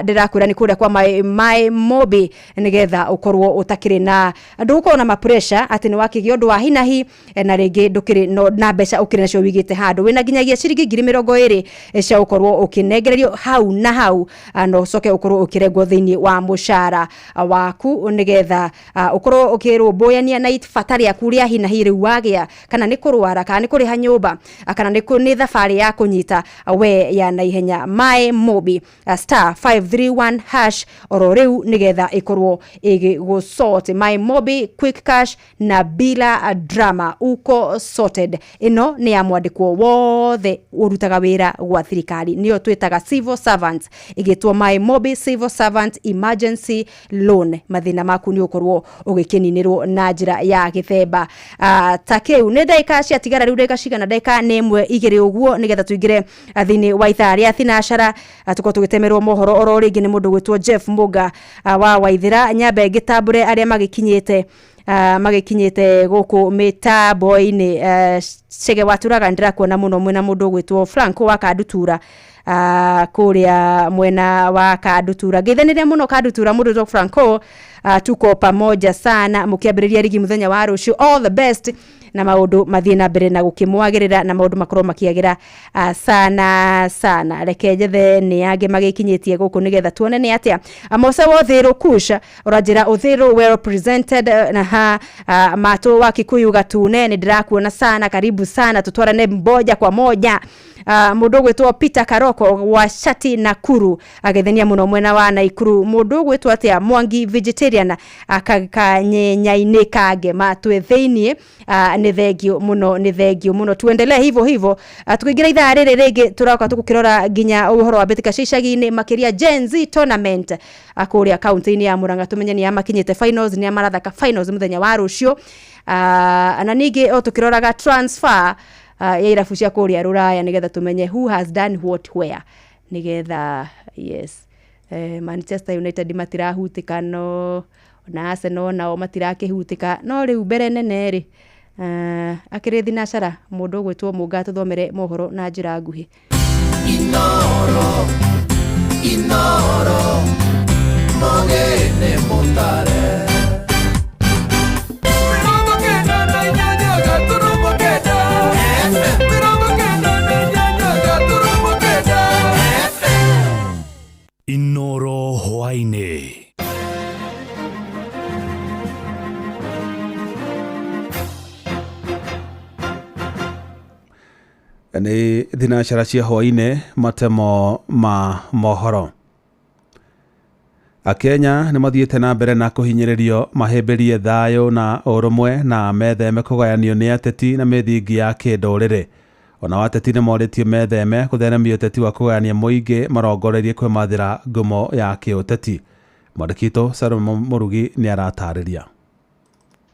Ndirakwira ni kuria kwa My Mobi nigetha ukorwo utakiri na ndugukorwo na mapressure ati ni wakigia undu wa hinahi na ringi ndukiri na mbeca ukiri nacio wigite handu wina nginyagia ciringi 20,000 cia ukorwo ukinengererio hau na hau no ucoke ukorwo ukirengwo thiini wa mucara waku nigetha ukorwo ukirũmbũyania na ibata rĩaku rĩa hinahi rĩu wagĩa kana nĩ kũrwara kana nĩ kũrĩha nyũmba kana nĩ thabarĩ ya kũnyita we ya naihenya. My Mobi star 531 hash oro rĩu nigetha ikorwo ĩgĩgũsort. My Mobi quick cash na bila drama uko sorted. Ĩno nĩ ya mwandĩkwo wothe ũrutaga wĩra gwa thirikari nĩyo twĩtaga civil servants ĩgĩtwo My Mobi Civil Servant Emergency Loan. Mathĩna maku nĩ ũkorwo ũgĩkĩninĩrwo na njĩra ya gĩthemba ta kĩu. Nĩ ndagĩka ciatigara rĩu ndagĩka cigana ndagĩka nĩ ĩmwe igĩrĩ ũguo nĩgetha tũingĩre thĩinĩ wa ithaa rĩa thinacara tũkorwo tũgĩtemerwo mohoro oro rĩngĩ nĩ mũndũ gwĩtwo Jeff Muga wa Waithĩra. Nyambe ngĩtambũre arĩa magĩkinyĩte Magĩkinyĩte gũkũ mĩtambo-inĩ. Chege waturaga ndĩrakuona mũno mwena mũndũ ũgwĩtwo Franco wa Kandutura, kũrĩa mwena wa Kandutura. Ngeithanĩria mũno Kandutura, mũndũ ũgwĩtwo Franco. Tuko pamoja sana mũkĩambĩrĩria rigi mũthenya wa rũciũ. All the best na maũndũ mathiĩ na mbere na gũkĩmwagĩrĩra na maũndũ makorwo makĩagĩra sana sana. Reke njethe nĩ angĩ magĩkinyĩtie gũkũ nĩgetha tuone nĩ atĩa. Mose wa Ũthĩrũ Kush ũranjĩra Ũthĩrũ well represented na ha Matũ wa Kikuyu Gatune nĩ ndĩrakuona sana, karibu sana, tutwarane moja kwa moja. Mũndũ ũgwĩtwo Peter Karoko wa Shati Nakuru agethenia mũno mwena wa Naikuru. Mũndũ ũgwĩtwo atĩa Mwangi vegetarian akanyenyainĩ kangema twĩ thĩiniĩ. Nĩ thengio mũno, nĩ thengio mũno, tuendelee hivyo hivyo. Tukĩingĩra ithaa rĩrĩ rĩngĩ tũroka tũgũkĩrora nginya ũhoro wa mbĩtĩka cia icagi-inĩ, makĩria Gen Z tournament kũrĩa kaunti-inĩ ya Murang'a. Tũmenye nĩ amakinyĩte finals, nĩ amarathaka finals mũthenya wa rũciũ. Na ningĩ o tũkĩroraga transfer ya irabu cia kũrĩa rũraya nĩgetha tũmenye who has done what where, nĩgetha yes, Manchester United matirahutĩka, no na Arsenal nao matirakĩhutĩka, no rĩu mbere nene rĩ akĩrĩ thinacara. Mũndũ ũgwĩtwo Mũnga tũthomere mohoro na njĩra nguhĩ. Inoro, Inoro, Mogene Mutare. 98.8 FM. Inoro hwaĩ-inĩ. Nĩ thinacara cia hwaĩ-inĩ, matemo ma mohoro. Akenya nĩ mathiĩte na mbere na kũhinyĩrĩrio mahĩmbĩrie thayũ na ũrũmwe na metheme kũgayanio nĩ ateti na mĩthingi ya kĩndũrĩrĩ. Ona ateti nĩ morĩtio metheme kũtheremia ũteti wa kũgayania mũingĩ marongoreirie kwĩmathĩra ngumo ya kĩũteti. Mwandĩki witũ Salome Mũrugi nĩ aratarĩria.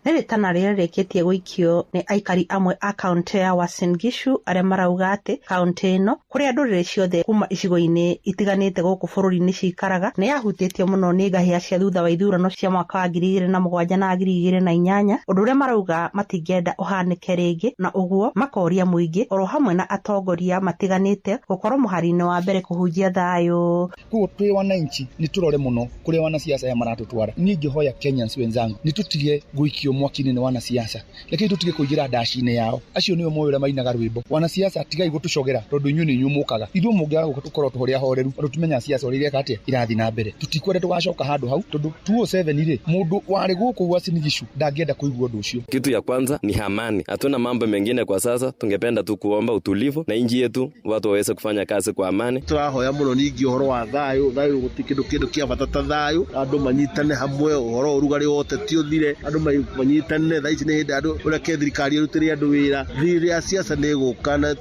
Nĩ rĩtana rĩrĩa rĩrĩkĩtie gũikio nĩ aikari amwe a kaunti ya Uasin Gishu arĩa marauga atĩ kaunti ĩno kũrĩa ndũrĩrĩ ciothe kuma icigo-inĩ itiganĩte gũkũ bũrũri-inĩ cikaraga nĩ yahutĩtio mũno nĩ ngahĩha cia thutha wa ithurano cia mwaka wa 2007 na 2008, ũndũ ũrĩa marauga matingĩenda ũhanĩke rĩngĩ, na ũguo makoria mũingĩ oro hamwe na atongoria matiganĩte gũkorwo mũhari-inĩ wa mbere kũhunjia thayũ. Koguo twĩ wananchi nĩ tũrore mũno kũrĩa wanasiasa aya maratũtwara. Niĩ ingĩhoya Kenyans wenzangu nĩ tũtige gũikio mwaki-inĩ nĩ wanasiasa, rekei tũtige kũingĩra ndaci-inĩ yao. Acio nĩo moĩ ũrĩa mainaga rwĩmbo. Wanasiasa tigai gũtũcogera tondũ inyuĩ nĩ inyuĩ mũkaga. Ithuĩ mũngĩaga gũka tũkorwo tũrĩ ahoreru tondũ tũmenyaga siasa ũrĩa ireka atĩa irathiĩ na mbere. Tũtikwenda tũgacoka handũ hau tondũ 2007 rĩ mũndũ warĩ gũkũ Uasin Gishu ndangĩenda kũigua ũndũ ũcio. Kitu ya kwanza ni amani, hatuna mambo mengine kwa sasa. Tungependa tu kuomba utulivu na nchi yetu watu waweze kufanya kazi kwa amani. Tũrahoya mũno ningĩ ũhoro wa thayũ, thayũ gũtirĩ kĩndũ kĩndũ kĩa bata ta thayũ, andũ manyitane hamwe, ũhoro ũrugarĩ wa ũteti ũthire, andũ manyitane. Thaa ici nĩ hĩndĩ andũ ũreke thirikari ĩrutĩre andũ wĩra. Thirĩ ya siasa nĩ ĩgũka na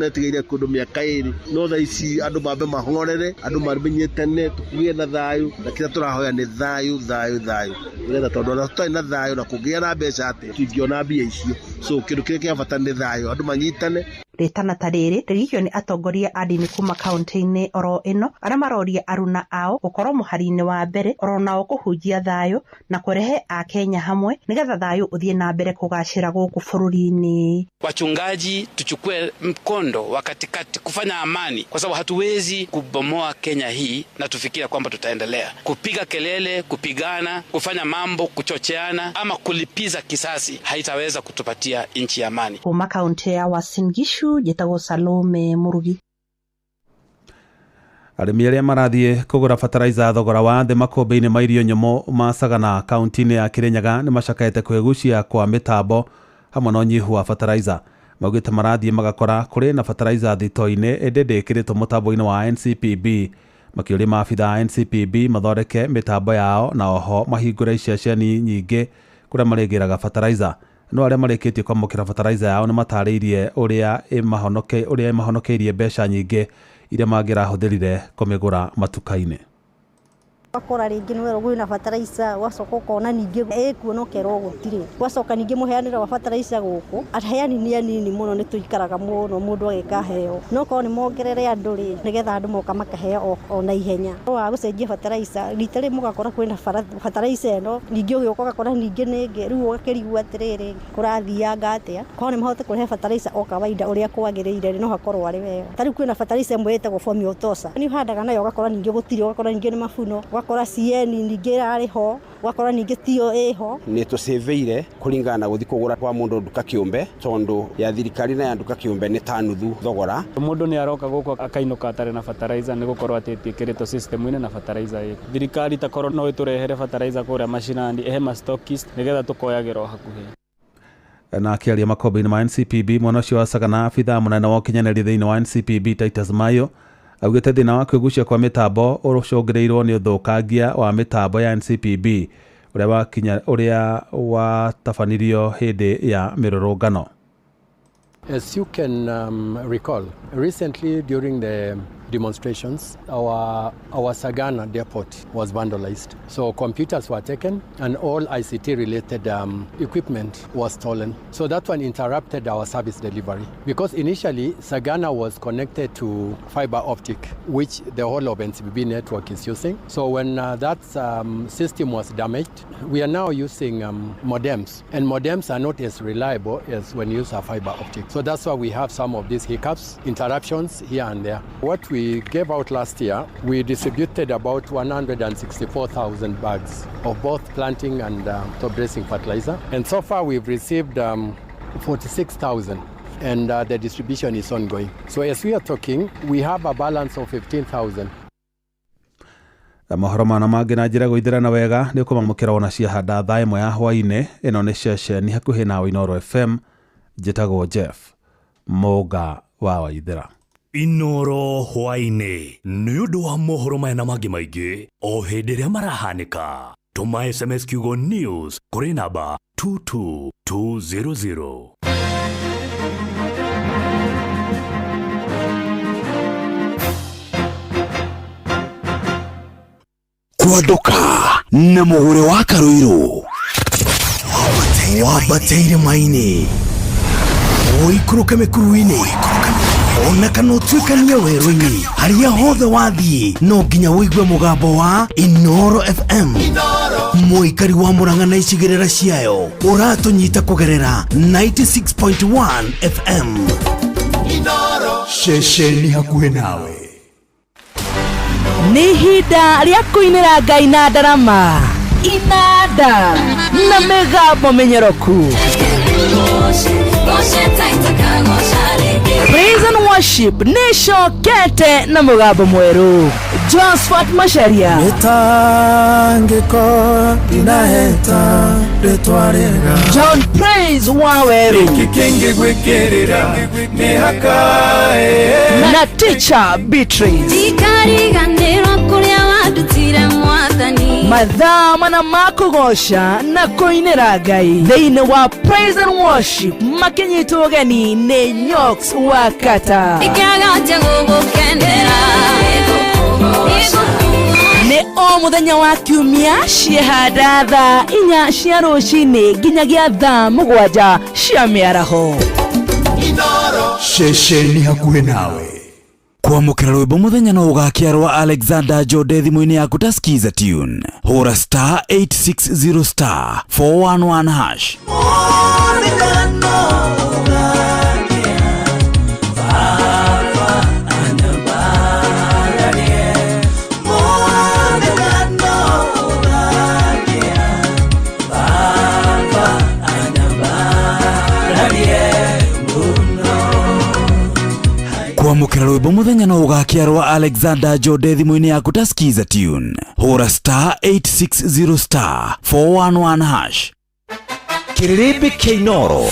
ĩtigĩire kũndũ mĩaka 2, no thaa ici andũ mambe mahorere, andũ mamenyitane, tũkũgĩe na thayũ, na kĩrĩa tũrahoya nĩ thayũ, thayũ, thayũ, nĩgetha tondũ ona tũtarĩ na thayũ na kũngĩgĩa na mbeca atĩa tũtingĩona mbia icio. So kĩndũ kĩrĩa kĩa bata nĩ thayũ, andũ manyitane. Rĩtana ta rĩrĩ rĩgĩikio nĩ atongoria a ndini kuma kaunti-inĩ oro ĩno arĩa maroria aruna ao gũkorwo mũhari-inĩ wa mbere oro nao kũhunjia thayũ na kũrehe Akenya hamwe nĩgetha thayũ ũthiĩ na mbere kũgacĩra gũkũ bũrũri-inĩ. Wachungaji tuchukue mkondo wa katikati kufanya amani, kwa sababu hatuwezi kubomoa Kenya hii na tufikiria kwamba tutaendelea kupiga kelele, kupigana, kufanya mambo, kuchocheana ama kulipiza kisasi. Haitaweza kutupatia nchi ya amani. Kuma kaunti ya Uasin Gishu njĩtagwo Salome Murugi. Arĩmi arĩa marathiĩ kũgũra fertilizer thogora wa thĩ makũmbĩ-inĩ ma irio nyũmũ ma Sagana kaunti-inĩ ya Kirinyaga nĩ macakaĩte kwĩgucia kwa mĩtambo hamwe na ũnyihu wa fertilizer. Maugĩte marathiĩ magakora kũrĩ na fertilizer thito-inĩ ĩndĩ ndĩkĩrĩtwo mũtambo-inĩ wa NCPB. Makĩũria maabitha a NCPB mathondeke mĩtambo yao na oho mahingũre iceceni nyingĩ kũrĩa marĩgĩraga fertilizer. No arĩa marĩkĩtie kwamũkĩra fertilizer yao nĩ matarĩirie ũrĩa ĩmahonokeirie mbeca nyingĩ iria mangĩrahũthĩrire kũmĩgũra matuka-inĩ. Ũgakora rĩngĩ nĩ werwo kwĩna bataraica, ũgacoka ũkona ningĩ ĩkuo na ũkerwo gũtirĩ. Ũgacoka ningĩ mũheanĩre wa bataraica gũkũ, aheani nĩ anini mũno, nĩ tũikaraga mũno mũndũ agĩkaheo. No korwo nĩ mongerere andũ rĩ, nĩgetha andũ moka makaheo o na ihenya. Wa gũcenjia bataraica, rita rĩmwe ũgakora kwĩna bataraica ĩno, ningĩ ũgĩũka ũgakora ningĩ nĩ ĩngĩ, rĩu ũgakĩrigwo atĩrĩrĩ, kũrathianga atĩa. Korwo nĩ mahote kũrehe bataraica o kawaida ũrĩa kwagĩrĩire rĩ, no hakorwo arĩ wega. Ta rĩu kwĩna bataraica ĩmwe ĩtagwo Fomiotosa, nĩ ũhandaga nayo ũgakora ningĩ gũtirĩ, ũgakora ningĩ nĩ mabuno, ũgakora CN ningĩ ĩrarĩ ho, ũgakora ningĩ tiyo ĩho. Nĩ tũcĩvĩire kũringana na gũthiĩ kũgũra kwa mũndũ nduka kĩũmbe, tondũ ya thirikari na ya nduka kĩũmbe nĩ ta nuthu thogora. Mũndũ nĩ aroka gũkũ akainũka atarĩ na fertilizer, nĩ gũkorwo atĩ ĩtiĩkĩrĩtwo system-inĩ na fertilizer ĩko. Thirikari takorwo no ĩtũrehere fertilizer kũrĩa macinani, ĩhe ma stockist nĩgetha tũkoyagĩra o hakuhĩ. Na akĩaria makũmbĩ-inĩ ma NCPB mwena ũcio wa Sagana, abithaa mũnene wa ũkinyanĩria thĩinĩ wa NCPB Titus Mayo augĩte thĩna wa kwĩgucia kwa mĩtambo ũcũngĩrĩirwo nĩ ũthũkangia wa mĩtambo ya NCPB ũrĩa watabanirio hĩndĩ ya mĩrũrũngano. As you can recall, recently during the demonstrations, our Sagana depot was vandalized. So computers were taken and all ICT-related equipment was stolen. So that one interrupted our service delivery because initially Sagana was connected to fiber optic, which the whole of NCPB network is using. So when that system was damaged, we are now using modems, and modems are not as reliable as when you use a fiber optic. So that's why we have some of these hiccups, interruptions here and there. What we gave out last year, we distributed about 164,000 bags of both planting and top dressing fertilizer. And so far we've received 46,000, and the distribution is ongoing. So as we are talking, we have a balance of 15,000. Mohoro mana mangĩ na njĩra gũithĩrana wega nĩ ũkũmamũkĩra ona ciahanda thaa 1 ya hwaĩ-inĩ. Ĩno nĩ ceceni hakuhĩ nawe Inooro FM. Njĩtagwo Jeff Mũnga wa Waithĩra. Inooro hwaĩ-inĩ nĩ ũndũ wa mohoro maya na mangĩ maingĩ o hĩndĩ ĩrĩa marahanĩka. Tũma SMS kiugo news kũrĩ namba 22200. Kwanduka na mũgũre wa Karũirũ wambateire maini ũikũrũke mĩkuru-inĩ ona kana ũtuĩkanie werũ-inĩ, harĩa hothe wathiĩ no nginya ũigue mũgambo wa Inooro FM. Mũikari wa Murang'a na icigĩrĩra ciayo ũratũnyita kũgerera 96.1 FM. Ceceni hakuhĩ nawe. Nĩ ihinda rĩa kũinĩra Ngai na ndarama, inanda na mĩgambo mĩnyoroku. Praise and worship nĩcokete na mũgambo mwerũ. Josephat Macharia, Mĩtangĩko ndinaheta rĩtwa rĩega. John Praise Waweru, Gĩkĩ kĩngĩgwĩkĩrĩra mĩhaka na Teacher Beatrice. Ndikariganĩrwo kũrĩa wandutire Mwathani. Mathaa mana ma kũgoca na kũinĩra Ngai thĩinĩ wa Praise and Worship makinyitwo ũgeni nĩ Nyox wa Kata. Ikĩagatia gũgũkenera. Nĩ o mũthenya wa kiumia ciehanda thaa 4 cia rũcinĩ nginyagia thaa 7 cia mĩaraho. Ceceni hakuhĩ nawe. Kwamũkĩra rwĩmbo mũthenya no ũgakia rwa Alexander Jode thimũ-inĩ yaku ta Skiza Tune. Hũra star 860 star 411 hash. Kwamũkĩra rwĩmbo mũthenya no ũgakia rwa Alexander Jode thimũ-inĩ yaku ta Skiza Tune. Hũra star 860 star 411 hash. Kĩrĩrĩmbĩ kĩa Inoro.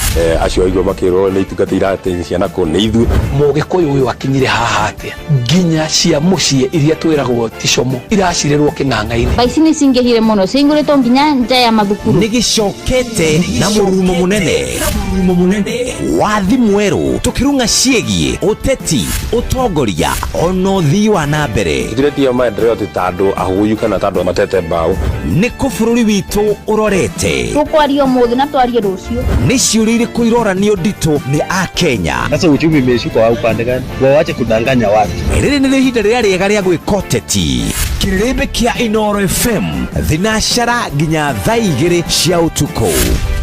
Acio aigua makĩrwo nĩ itungata irateithia ciana kũ nĩ ithuĩ. Mũgĩkũyũ ũyũ akinyire haha atĩa? Nginya cia mũciĩ iria twĩragwo ti como iracirĩrwo kĩng'ang'a-inĩ. Baici nĩ cingĩhire mũno cihingũrĩtwo nginya nja ya mathukuru. Nĩ gĩcokete na mũrurumo mũnene. Mũrurumo mũnene wa thimũ tũkĩrung'a ciĩgiĩ ũteti, ũtongoria ona ũthii wa na mbere. Tũtiretia maendeleo atĩ ta andũ ahũyu kana ta andũ matete mbaũ. Nĩ kũ bũrũri witũ ũrorete? Tũkwaria ũmũthĩ na twarie rũciũ. Nĩ ciũria irĩkũ iroranio nditũ nĩ Akenya? Sasa uchumi imeshuka wa upande gani? Wawache kudanganya watu. Rĩrĩ nĩrĩo ihinda rĩrĩa rĩega rĩa gwĩka ũteti. Kĩrĩrĩmbĩ kĩa Inoro FM thinacara nginya thaa 2 cia ũtukũ.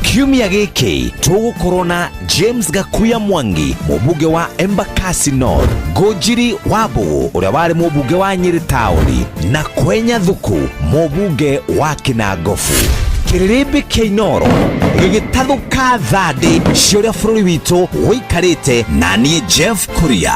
Kiumia gĩkĩ tũgũkorwo na James Gakuya Mwangi, mũmbunge wa Embakasi North, Ngũnjiri Wambũgũ ũrĩa warĩ mũmbunge wa Nyĩrĩ taũni, na Kwenya Thuku mũmbunge wa Kĩnangobu. Kĩrĩrĩmbĩ kĩa Inoro gĩgĩtathũka thandĩ cia ũrĩa bũrũri witũ ũikarĩte, na niĩ Jeff Kuria.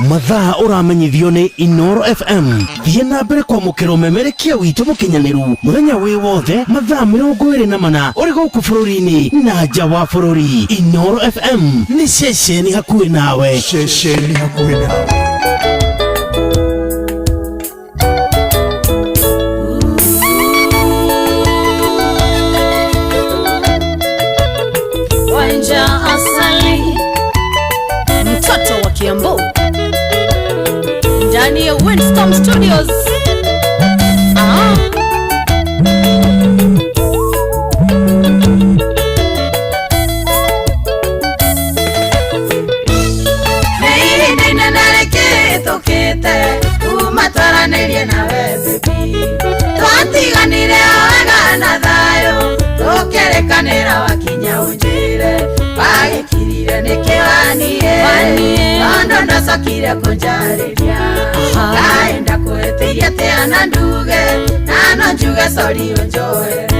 Mathaa ũramenyithio nĩ Inoro FM. Thiĩ na mbere kwamũkĩra ũmemerekia witũ mũkinyanĩru mũthenya wĩ wothe mathaa 24 ũrĩ gũkũ bũrũri-inĩ na nja wa bũrũri. Inoro FM nĩ ceceni hakuhĩ nawe. Ceceni hakuhĩ nawe. Wanja asali mtoto wa Kiambu ndani ya Winston Studios. Twatiganire wega na thayũ tũkĩrĩkanĩra wakinya ũnjĩre wagĩkirire nĩkĩ waniĩ tondũ ndacokire kũnjarĩria kaĩ ndakũhĩtĩirie atĩa na nduge na no njuge sori ũnjohere.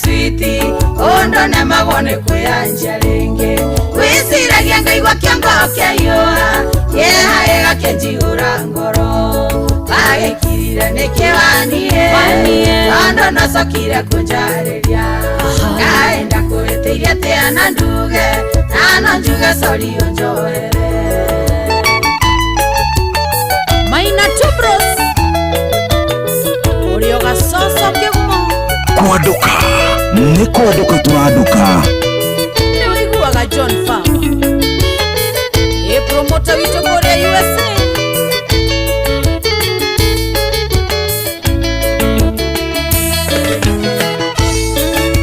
Switi ondo na magone kuyanja ringi wiciragia ngaigua kĩongo kĩaiyũra kĩeha gĩgakĩnjihũra ngoro wagĩkirire nĩkĩ waniĩ tondũ ndacokire kũnjarĩria kaĩ ndakũhĩtĩirie atĩa na nduge na no njuge sori ũnjohere. Maina Tubros ũrĩoga coco kĩgumo. Kwanduka nĩ kwanduka tũranduka. Nĩ ũiguaga John Farmer ĩ promoter witũ kũrĩa USA.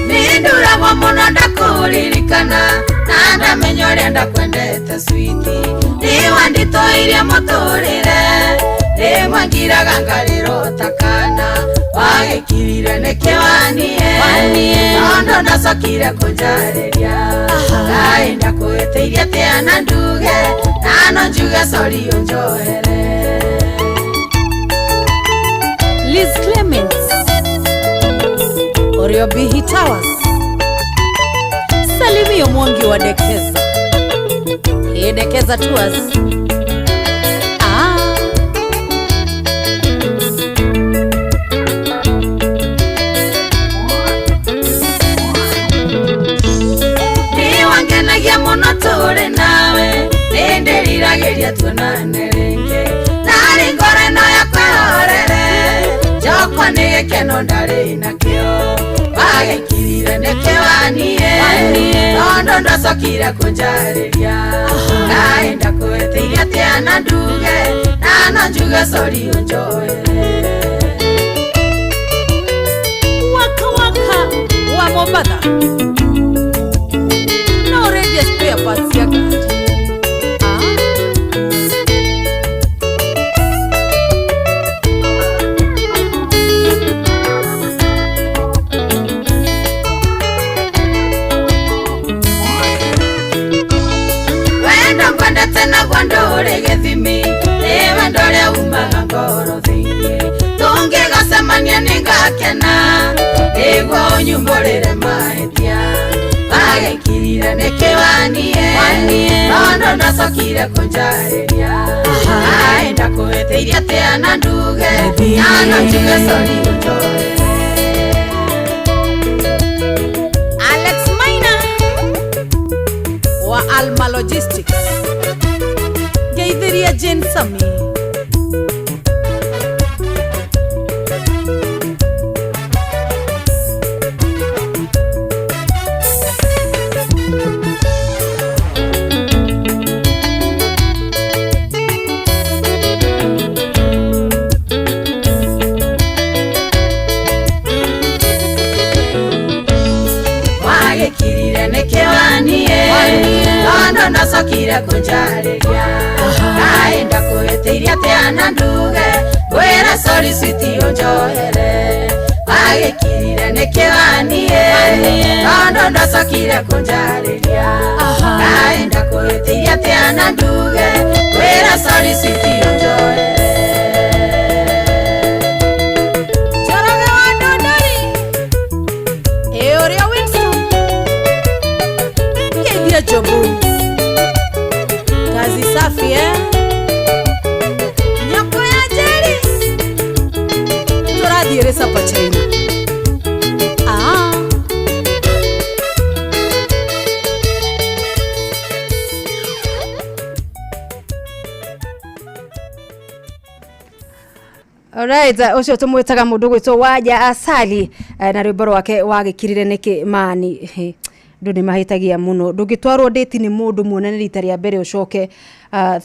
Nĩ nduragwo mũno ndakũririkana na ndamenya ũrĩa ndakwendete switi nĩ wanditũirie mũtũrĩre rĩmwe ngiraga ngarĩrwo ta kana wagĩkirire nĩkĩ waniĩ tondũ ndacokire kũnjarĩria kaĩ ndakũhĩtĩirie atĩa na nduge na no njuge sori ũnjohere. Liz Clements Oriobihi Towers Salimio Mwangi wa Dekeza Dekeza Tours. Mũno tũrĩ nawe nĩndĩriragĩria tuonane rĩngĩ narĩ ngoro ĩno yakwa ĩhorere njokwo nĩ gĩkeno ndarĩ nakĩo wagĩkirire nĩkĩ waniĩ tondũ ndacokire kũnjarĩria kaĩ ndakũhĩtĩirie atĩa na nduge na no njuge sori ũnjohere. Waka waka wa Mombatha spare parts ya gari. Wendo ngwendete naguo ndũrĩ gĩthimi, nĩ wendo ũrĩa umaga ngoro thĩinĩ. Tũngĩgacemania nĩngakena, nĩguo ũnyumbũrĩre mahĩtia. Wagĩkirire nĩkĩ wanie, tondũ ndacokire kũnjarĩria. Aĩ ndakũhĩtĩirie atĩa na nduge, na no njuge sorry ũnjohere. Alex Maina wa Alma Logistics, ngeithirie Jane Sami. Wagĩkirire nĩkĩ wanie, tondũ ndacokire kũnjarĩria. Kaĩ ndakũhĩtĩirie atĩa na nduge, ngwĩre sorry sweetie ũnjohere. Wagĩkirire nĩkĩ wanie, tondũ ndacokire kũnjarĩria. Kaĩ ndakũhĩtĩirie atĩa na nduge, ngwĩre sorry sweetie ũnjohere. Njoroge wa Ndondori, ĩ ũrĩa Winston, ngeithie Jobu, kazi safi eh? Nyoko ya Njeri, tũrathiĩ rĩ Sapa China. Ah. Alright, ucio tumwitaga mundu gwitwo Wanja Asali na rwimbo rwake wagikirire niki mani. Andu ni mahitagia muno, ndungitwarwo ndĩti ni mundu muonane rita ria mbere ucoke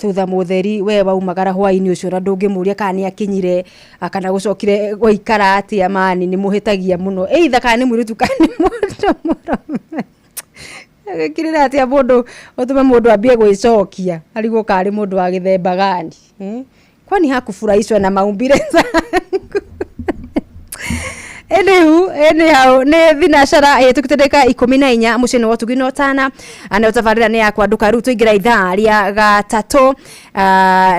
thutha mutheri we waumagara hwaini ucio na ndungimuria kana ni akinyire kana gucokire gwaikara atia. Mani ni muhitagia muno, either kana ni mwiritu kana ni mundu murume. Agĩkirĩra atĩa mũndũ ũtũme mũndũ ambie gwĩcokia arigwo karĩ mũndũ wa gĩthemba gani? Kwani hakufurahishwa na maumbile zangu? Anywho, anyhow, nĩ thinacara ĩhĩtũkĩte ndagĩka 14 mũciĩ-inĩ wa ũtugi na ũtana, na tabarĩra nĩ ya kwandũka. Rĩu twaingĩra ithaa rĩa gatatũ,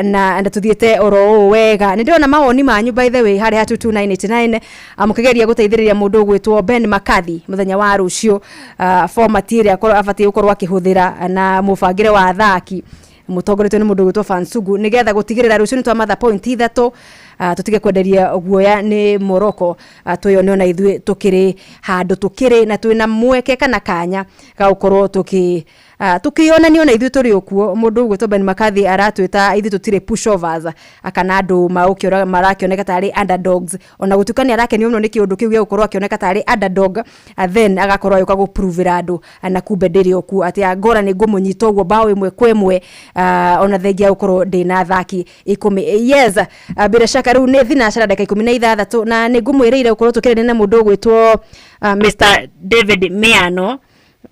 na tũthiĩte oro ũũ wega. Nĩ ndĩrona mawoni manyu by the way harĩa ha 22989, mũkĩgeria gũteithĩrĩria mũndũ ũgwĩtwo Ben McCarthy mũthenya wa rũciũ, format ĩrĩa abatiĩ gũkorwo akĩhũthĩra na mũbangĩre wa athaki mũtongoretio nĩ mũndũ ũgwĩtwo Fansugu, nĩgetha gũtigĩrĩra rũciũ nĩ twamatha point 3, tũtige kwenderia guoya nĩ Morocco, twĩyone ona ithuĩ tũkĩrĩ handũ tũkĩrĩ na twĩna mweke kana kanya ga gũkorwo tũkĩonania ona ithuĩ tũrĩ okuo. Mũndũ ũgwĩtwo Ben McCarthy aratwĩta ithuĩ tũtirĩ pushovers, kana andũ marakĩoneka tarĩ underdogs, ona gũtuĩka nĩ arakenio mũno nĩ kĩũndũ kĩu gĩa gũkorwo akĩoneka tarĩ underdog, then agakorwo agĩũka gũpruvĩra andũ na kumbe ndĩrĩ okuo, atĩ Angola nĩ ngũmũnyita ũguo bao 1-1, ona thengia gũkorwo ndĩna athaki 10. Yes, bila shaka rĩu nĩ thinacara ndagĩka 16, na nĩ ngũmwĩrĩire gũkorwo tũkĩrĩria na mũndũ ũgwĩtwo Mr David Miano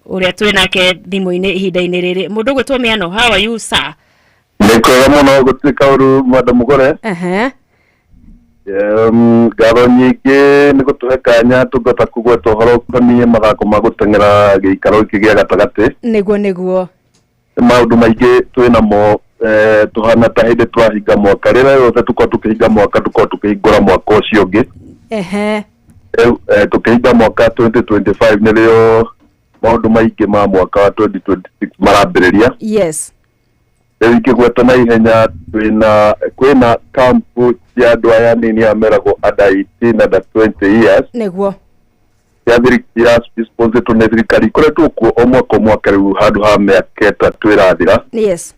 ũrĩa twĩ nake thimũ-inĩ ihinda-inĩ rĩrĩ. Mũndũ ũgwĩtwo Miano, how are you sir? Nĩ kwega mũno gũtirĩ kaũru madam Mũgore. Ngatho nyingĩ nĩ gũtũhe kanya tũngĩhota kũgweta ũhoro ũkoniĩ mathako ma gũteng'era gĩikaro gĩkĩ gĩa gatagatĩ. Nĩguo nĩguo. Maũndũ maingĩ twĩ namo, tũhana ta hĩndĩ tũrahinga mwaka, rĩrĩa rĩothe tũkorwo tũkĩhinga mwaka tũkorwo tũkĩhingũra mwaka ũcio ũngĩ. Tũkĩhinga mwaka 2025 nĩrĩo maũndũ maingĩ ma mwaka wa 2026 marambĩrĩria. Yes. Rĩu ingĩgweta na ihenya kwĩna kampu cia andũ aya anini aya meragwo under 18 under 20 years. Nĩguo. Cia sponsored nĩ thirikari ikoretwo kuo o mwaka o mwaka rĩu handũ ha mĩaka 3 ĩrathira. Yes.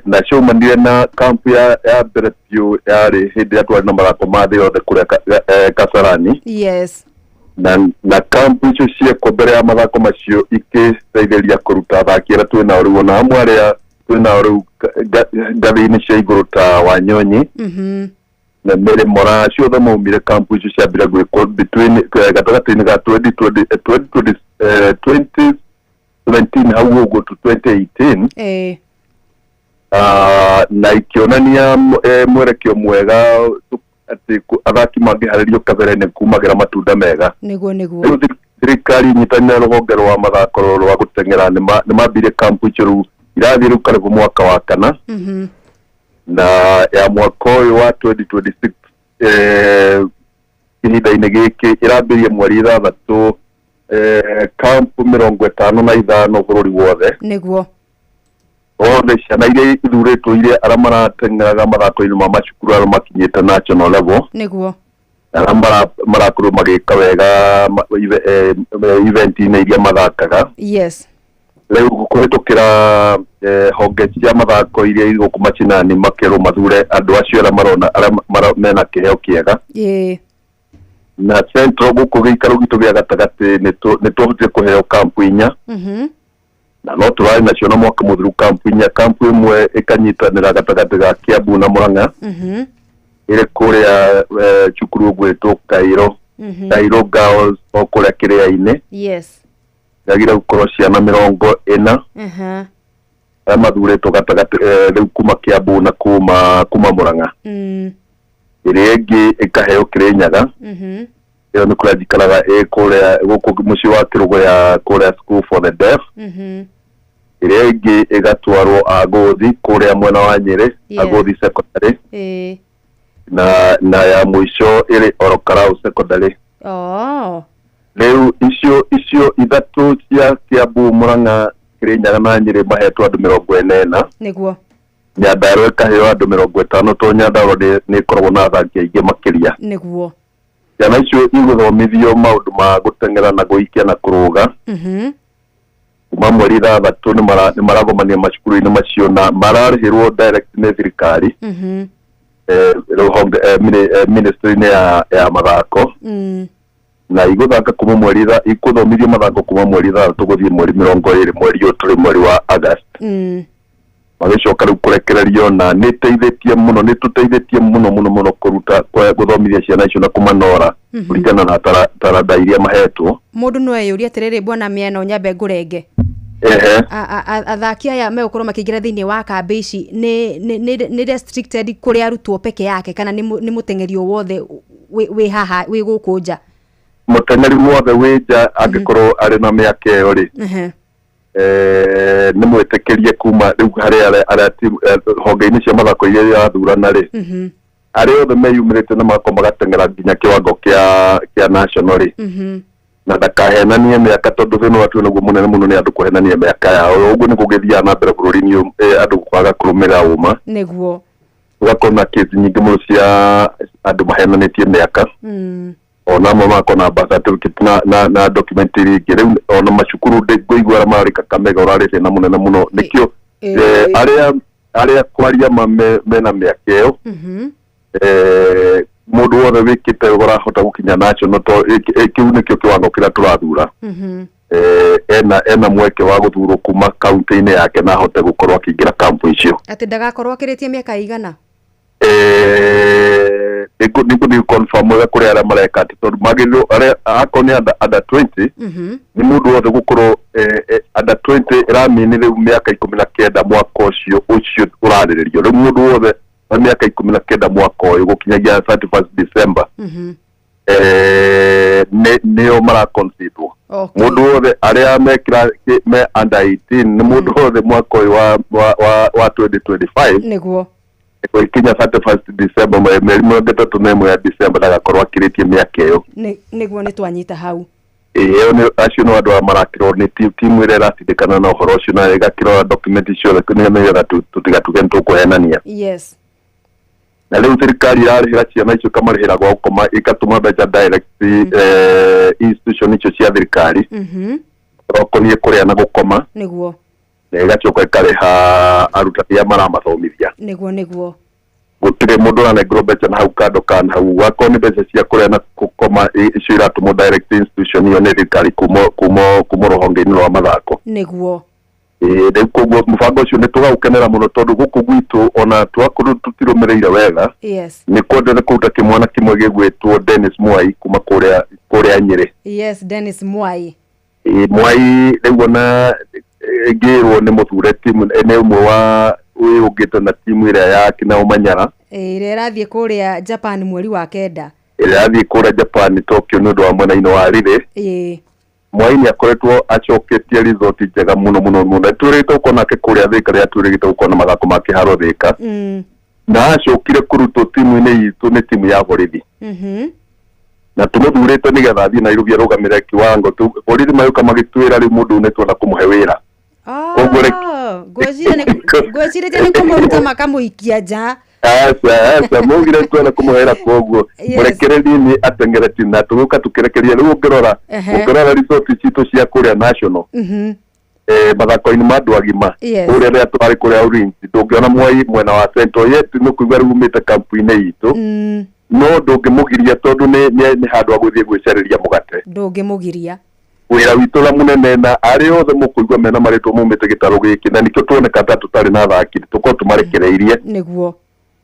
Na ciaumanire na kampu ya mbere biũ yarĩ hĩndĩ ĩrĩa twarĩ na mathako ma thĩ yothe kũrĩa Kasarani. Yes. Na kampu icio ciekwo mbere ya mathako macio ikĩteithĩrĩria kũruta athaki arĩa twĩ nao rĩu, ona amwe arĩa twĩ nao rĩu ngathĩ-inĩ cia igũrũ ta Wanyonyi na Mary Moraa, ciothe maumire kampu icio ciambire gwĩkwo between gatagatĩ-inĩ ga 2017 hau ũguo to 2018. Na ikĩonania mwerekeo mwega atĩ athaki mangĩharĩrio kabere-inĩ kumagĩra matunda mega. Nĩguo nĩguo. Rĩu thirikari inyitanĩire rũhonge rwa mathako rwa gũteng'era nĩ mambire kampu icio rĩu Irathiĩ rĩu karibu mwaka wa kana. Na ya mwaka ũyũ wa 2026, ihinda-inĩ gĩkĩ ĩrambĩrĩria mweri 6, kampu 55 bũrũri wothe. Othe ciana iria ithurĩtwo, iria arĩa marateng'eraga mathako-inĩ ma macukuru, arĩa makinyĩte national level, arĩa marakorwo magĩka wega event-inĩ iria mathakaga. Rĩu kũhĩtũkĩra honge cia mathako iria irĩ gũkũ macinani, makerwo mathure andũ acio arĩa marona arĩa mena kĩheo kĩega. Na central gũkũ gĩikaro gitũ gĩa gatagatĩ nĩ twahotire kũheo kampu 4. Na no tũrarĩ nacio na mwaka mũthiru kampu 4, kampu ĩmwe ĩkanyitanĩra gatagatĩ ga Kiambu na Murang'a, ĩrĩ kũrĩa cukuru ũgwĩtwo Kairo, Kairo Girls, o kũrĩa Kĩrĩa-inĩ. Yagĩrĩire gũkorwo ciana 40 arĩa mathurĩtwo gatagatĩ, rĩu kuma Kiambu na kuma Murang'a. Ĩrĩa ĩngĩ ĩkaheo Kĩrĩnyaga. Ĩyo nĩ kũrĩa njikaraga, ĩ kũrĩa gũkũ mũciĩ wa Kĩrũgũya, kũrĩa School for the Deaf. Ĩrĩa ĩngĩ ĩgatwarwo Agũthi kũrĩa mwena wa Nyĩrĩ, Agũthi Secondary. Na ya mũico ĩrĩ Orokarau Secondary. Rĩu icio ithatũ cia Kiambu, Murang'a, Kĩrĩnyaga na Nyĩrĩ mahetwo andũ 40. Nyandarua ĩkaheo andũ 50, tondũ Nyandarua nĩ ĩkoragwo na athaki aingĩ makĩria. Ciana icio igũthomithio maũndũ ma gũteng'era na gũikia na kũrũga. Kuma mweri 6 nĩ maragomania macukuru-inĩ macio na mararĩhĩrwo direct nĩ thirikari, rũhonge, ministry-inĩ ya mathako. Na igũthaka kuma mweri itha ikũthomithio mathako kuma mweri 6 gũthiĩ mweri 20, mweri ũyũ tũrĩ, mweri wa August. Magĩcoka rĩu kũrekererio, na nĩ ĩteithĩtie mũno, nĩ tũteithĩtie mũno mũno mũno kũruta gũthomithia ciana icio na kũmanora kũringana na taranda iria mahetwo. Mũndũ no eyũrie atĩrĩrĩ, bwana Mĩena, nyambe ngũrenge. Ehe. Athaki aya megũkorwo makĩingĩra thĩinĩ wa kambĩ ici, nĩ restricted kũrĩ arutwo peke yake, kana nĩ mũteng'eri o wothe wĩ haha, wĩ gũkũ nja? Mũteng'eri wothe wĩ nja, angĩkorwo arĩ na mĩaka ĩyo rĩ, nĩ mwĩtĩkĩrie kuma rĩu harĩ arĩa honge-inĩ cia mathako iria irathurana rĩ, arĩa othe meyumĩrĩte na magakorwo magateng'era nginya kĩwango kĩa national rĩ, na ndakahenanie mĩaka, tondũ thĩna ũrĩa twĩ naguo mũnene mũno nĩ andũ kũhenania mĩaka yao. Ũguo nĩ gũgĩthiaga na mbere bũrũri-inĩ ũyũ, andũ kwaga kũrũmĩrĩra ũma. Ũgakorwo na kesi nyingĩ mũno cia andũ mahenanĩtie mĩaka, ona amwe magakorwo na birth certificate na document iria ingĩ. Rĩu ona macukuru ngũigua arĩa mararĩ Kakamega ũrarĩ thĩna mũnene mũno, nĩkĩo arĩa kwaria ma mena mĩaka ĩyo, mũndũ wothe wĩkĩte ũrahota gũkinya national, to kĩu nĩkĩo kĩwango kĩrĩa tũrathura, ena mweke wa gũthurwo kuma kaunti-inĩ yake na ahote gũkorwo akĩingĩra kampu icio. Atĩ ndagakorwo akĩrĩtie mĩaka igana? Nĩngũ confirm wega kũrĩ arĩa mareka, atĩ tondũ magĩrĩirwo arĩa akorwo nĩ under 20, nĩ mũndũ wothe gũkorwo under 20 ĩramini rĩu mĩaka 19 mwaka ũcio ũrarĩrĩrio. Rĩu mũndũ wothe wa mĩaka 19 mwaka ũyũ gũkinyagia 31st December, nĩo maraconsiderwo. Mũndũ wothe arĩa mekĩra me under 18, nĩ mũndũ wothe mwaka ũyũ wa 2025 gũkinya 31st December, mweri 31 ya December, ndagakorwo akĩrĩtie mĩaka ĩyo. Nĩguo, nĩ twanyita hau. Ĩyo nĩ acio nĩ andũ arĩa marakĩrwo nĩ timu ĩrĩa ĩratindĩkana na ũhoro ũcio na ĩgakĩrora document ciothe nĩgetha tũtigatuge nĩ tũkũhenania. Na rĩu thirikari ĩrarĩhĩra ciana icio, ĩkamarĩhĩra gwa gũkoma, ĩgatũma mbeca direct institution icio cia thirikari rokoniĩ kũrĩa na gũkoma, na ĩgacoka ĩkarĩha arutani arĩa maramathomithia. nĩguo nĩguo Gũtirĩ mũndũ ũranengerwo mbeca na hau kando kana hau. Wakorwo nĩ mbeca cia kũrĩa na gũkoma, icio iratũmwo direct institution ĩyo nĩ thirikari kuma rũhonge-inĩ rwa mathako. Ĩĩ, rĩu koguo mũbango ũcio nĩ tũgaũkenera mũno, tondũ gũkũ gwitũ ona twakorwo tũtirũmĩrĩire wega, nĩ kwendete kũruta kĩmwana kĩmwe gĩgwĩtwo Dennis Mwai kuma kũrĩa Nyĩrĩ. Yes, Dennis Mwai. Ĩĩ, Mwai rĩu ona ngĩrwo nĩ mũthure timu, nĩ ũmwe wa wĩyũngĩte na timu ĩrĩa ya kina Ũmanyara. Ĩrĩa ĩrathiĩ kũrĩa Japan mweri wa 9. Ĩrĩa yathiĩ kũrĩa Japan, Tokyo, nĩ ũndũ wa mwena-inĩ wa relay. Mwai nĩ akoretwo acoketie result njega mũno mũno mũno. Twĩrĩte gũkorwo nake kũrĩa Thĩka rĩrĩa twĩrĩgĩte gũkorwo na mathako ma kĩharo Thĩka. Na acokire kũrutwo timu-inĩ itũ nĩ timu ya borithi. Na tũmũthurĩte nĩgetha athiĩ Nairobi arũgamĩre kiwango borithi magĩũka magĩtwĩra rĩu mũndũ ũyũ nĩtwenda kũmũhe wĩra. Koguo Ngwĩcirĩtie nĩ kũmũruta makamũikia nja. Aca aca, maugire twenda kũmũhe wĩra, koguo mũrekererie nĩ ateng'ere timu na tũgũka tũkĩrekeria. Rĩu ũngĩrora ũngĩrora result citũ cia kũrĩa national, mathako-inĩ ma andũ agima, kũrĩa rĩrĩa twarĩ kũrĩa Ulinzi, ndũngĩona Mwai mwena wa Central yet nĩ kũigua rĩu umĩte kampu-inĩ itũ, no ndũngĩmũgiria tondũ nĩ handũ ha gũthiĩ gwĩcarĩria mũgate. Ndũngĩmũgiria. Wĩra witũ ũrĩa mũnene na arĩa othe mũkũigua mena marĩtwa maumĩte gĩtarũ gĩkĩ, na nĩkĩo tuoneka ta tũtarĩ na athaki, tũkorwo tũmarekereirie.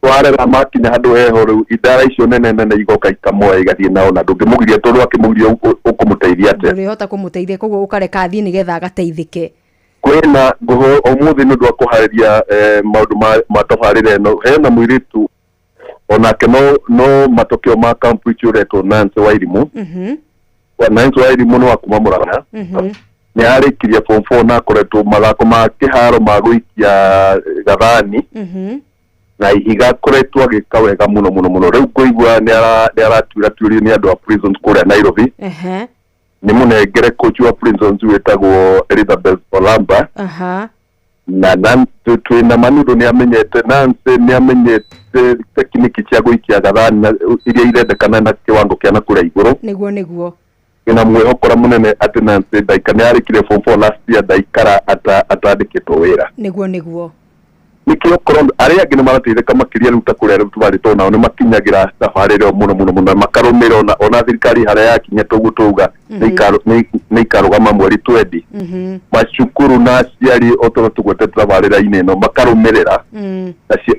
Twarera makinya handũ heho, rĩu idara icio nene nene igoka ikamoya igathiĩ nao, na ndũngĩmũgiria tondũ akĩmũgiria ũkũmũteithia atĩa? Ndũrĩhota kũmũteithia, koguo ũkareka athiĩ nĩgetha agateithĩke. Kwĩna ngũhũ ũmũthĩ nĩ ũndũ wa kũharĩria maũndũ ma tabarĩra ĩno, hena mũirĩtu onake no matokeo ma kampu icio ũretwo Nancy Wairimu. Wa Nancy Wairimu nĩ wa kuma Mũrang'a. Nĩ arĩkirie form 4 na akoretwo mathako ma kĩharo ma gũikia gathani na ihiga, akoretwo agĩka wega mũno mũno mũno. Rĩu ngũigua nĩ aratuĩra tuĩrio nĩ andũ a prisons kũrĩa Nairobi. Nĩ mũnengere coach wa prisons wĩtagwo Elizabeth Olamba. Na twĩna manundu nĩ amenyete Nancy, nĩ amenyete tekiniki cia gũikia gathani na iria irendekana na kiwango kĩa na kũrĩa igũrũ. Nĩguo nĩguo. Ina mwĩhoko ũrĩa mũnene atĩ Nancy ndaika nĩ arĩkirie form 4 last year, ndaikara atandĩkĩtwo wĩra. Nĩguo nĩguo. Nĩkĩo korwo arĩa angĩ nĩ marateithĩka makĩria rĩu ta kũrĩa rĩu tũmarĩtwo nao nĩ makinyagĩra thabarĩ ĩyo mũno mũno mũno, makarũmĩrĩra ona thirikari harĩa yakinya toguo tauga nĩ ikarũgama mweri 20, macukuru na aciari o torĩa tũgwetete tabarĩra-inĩ ĩno makarũmĩrĩra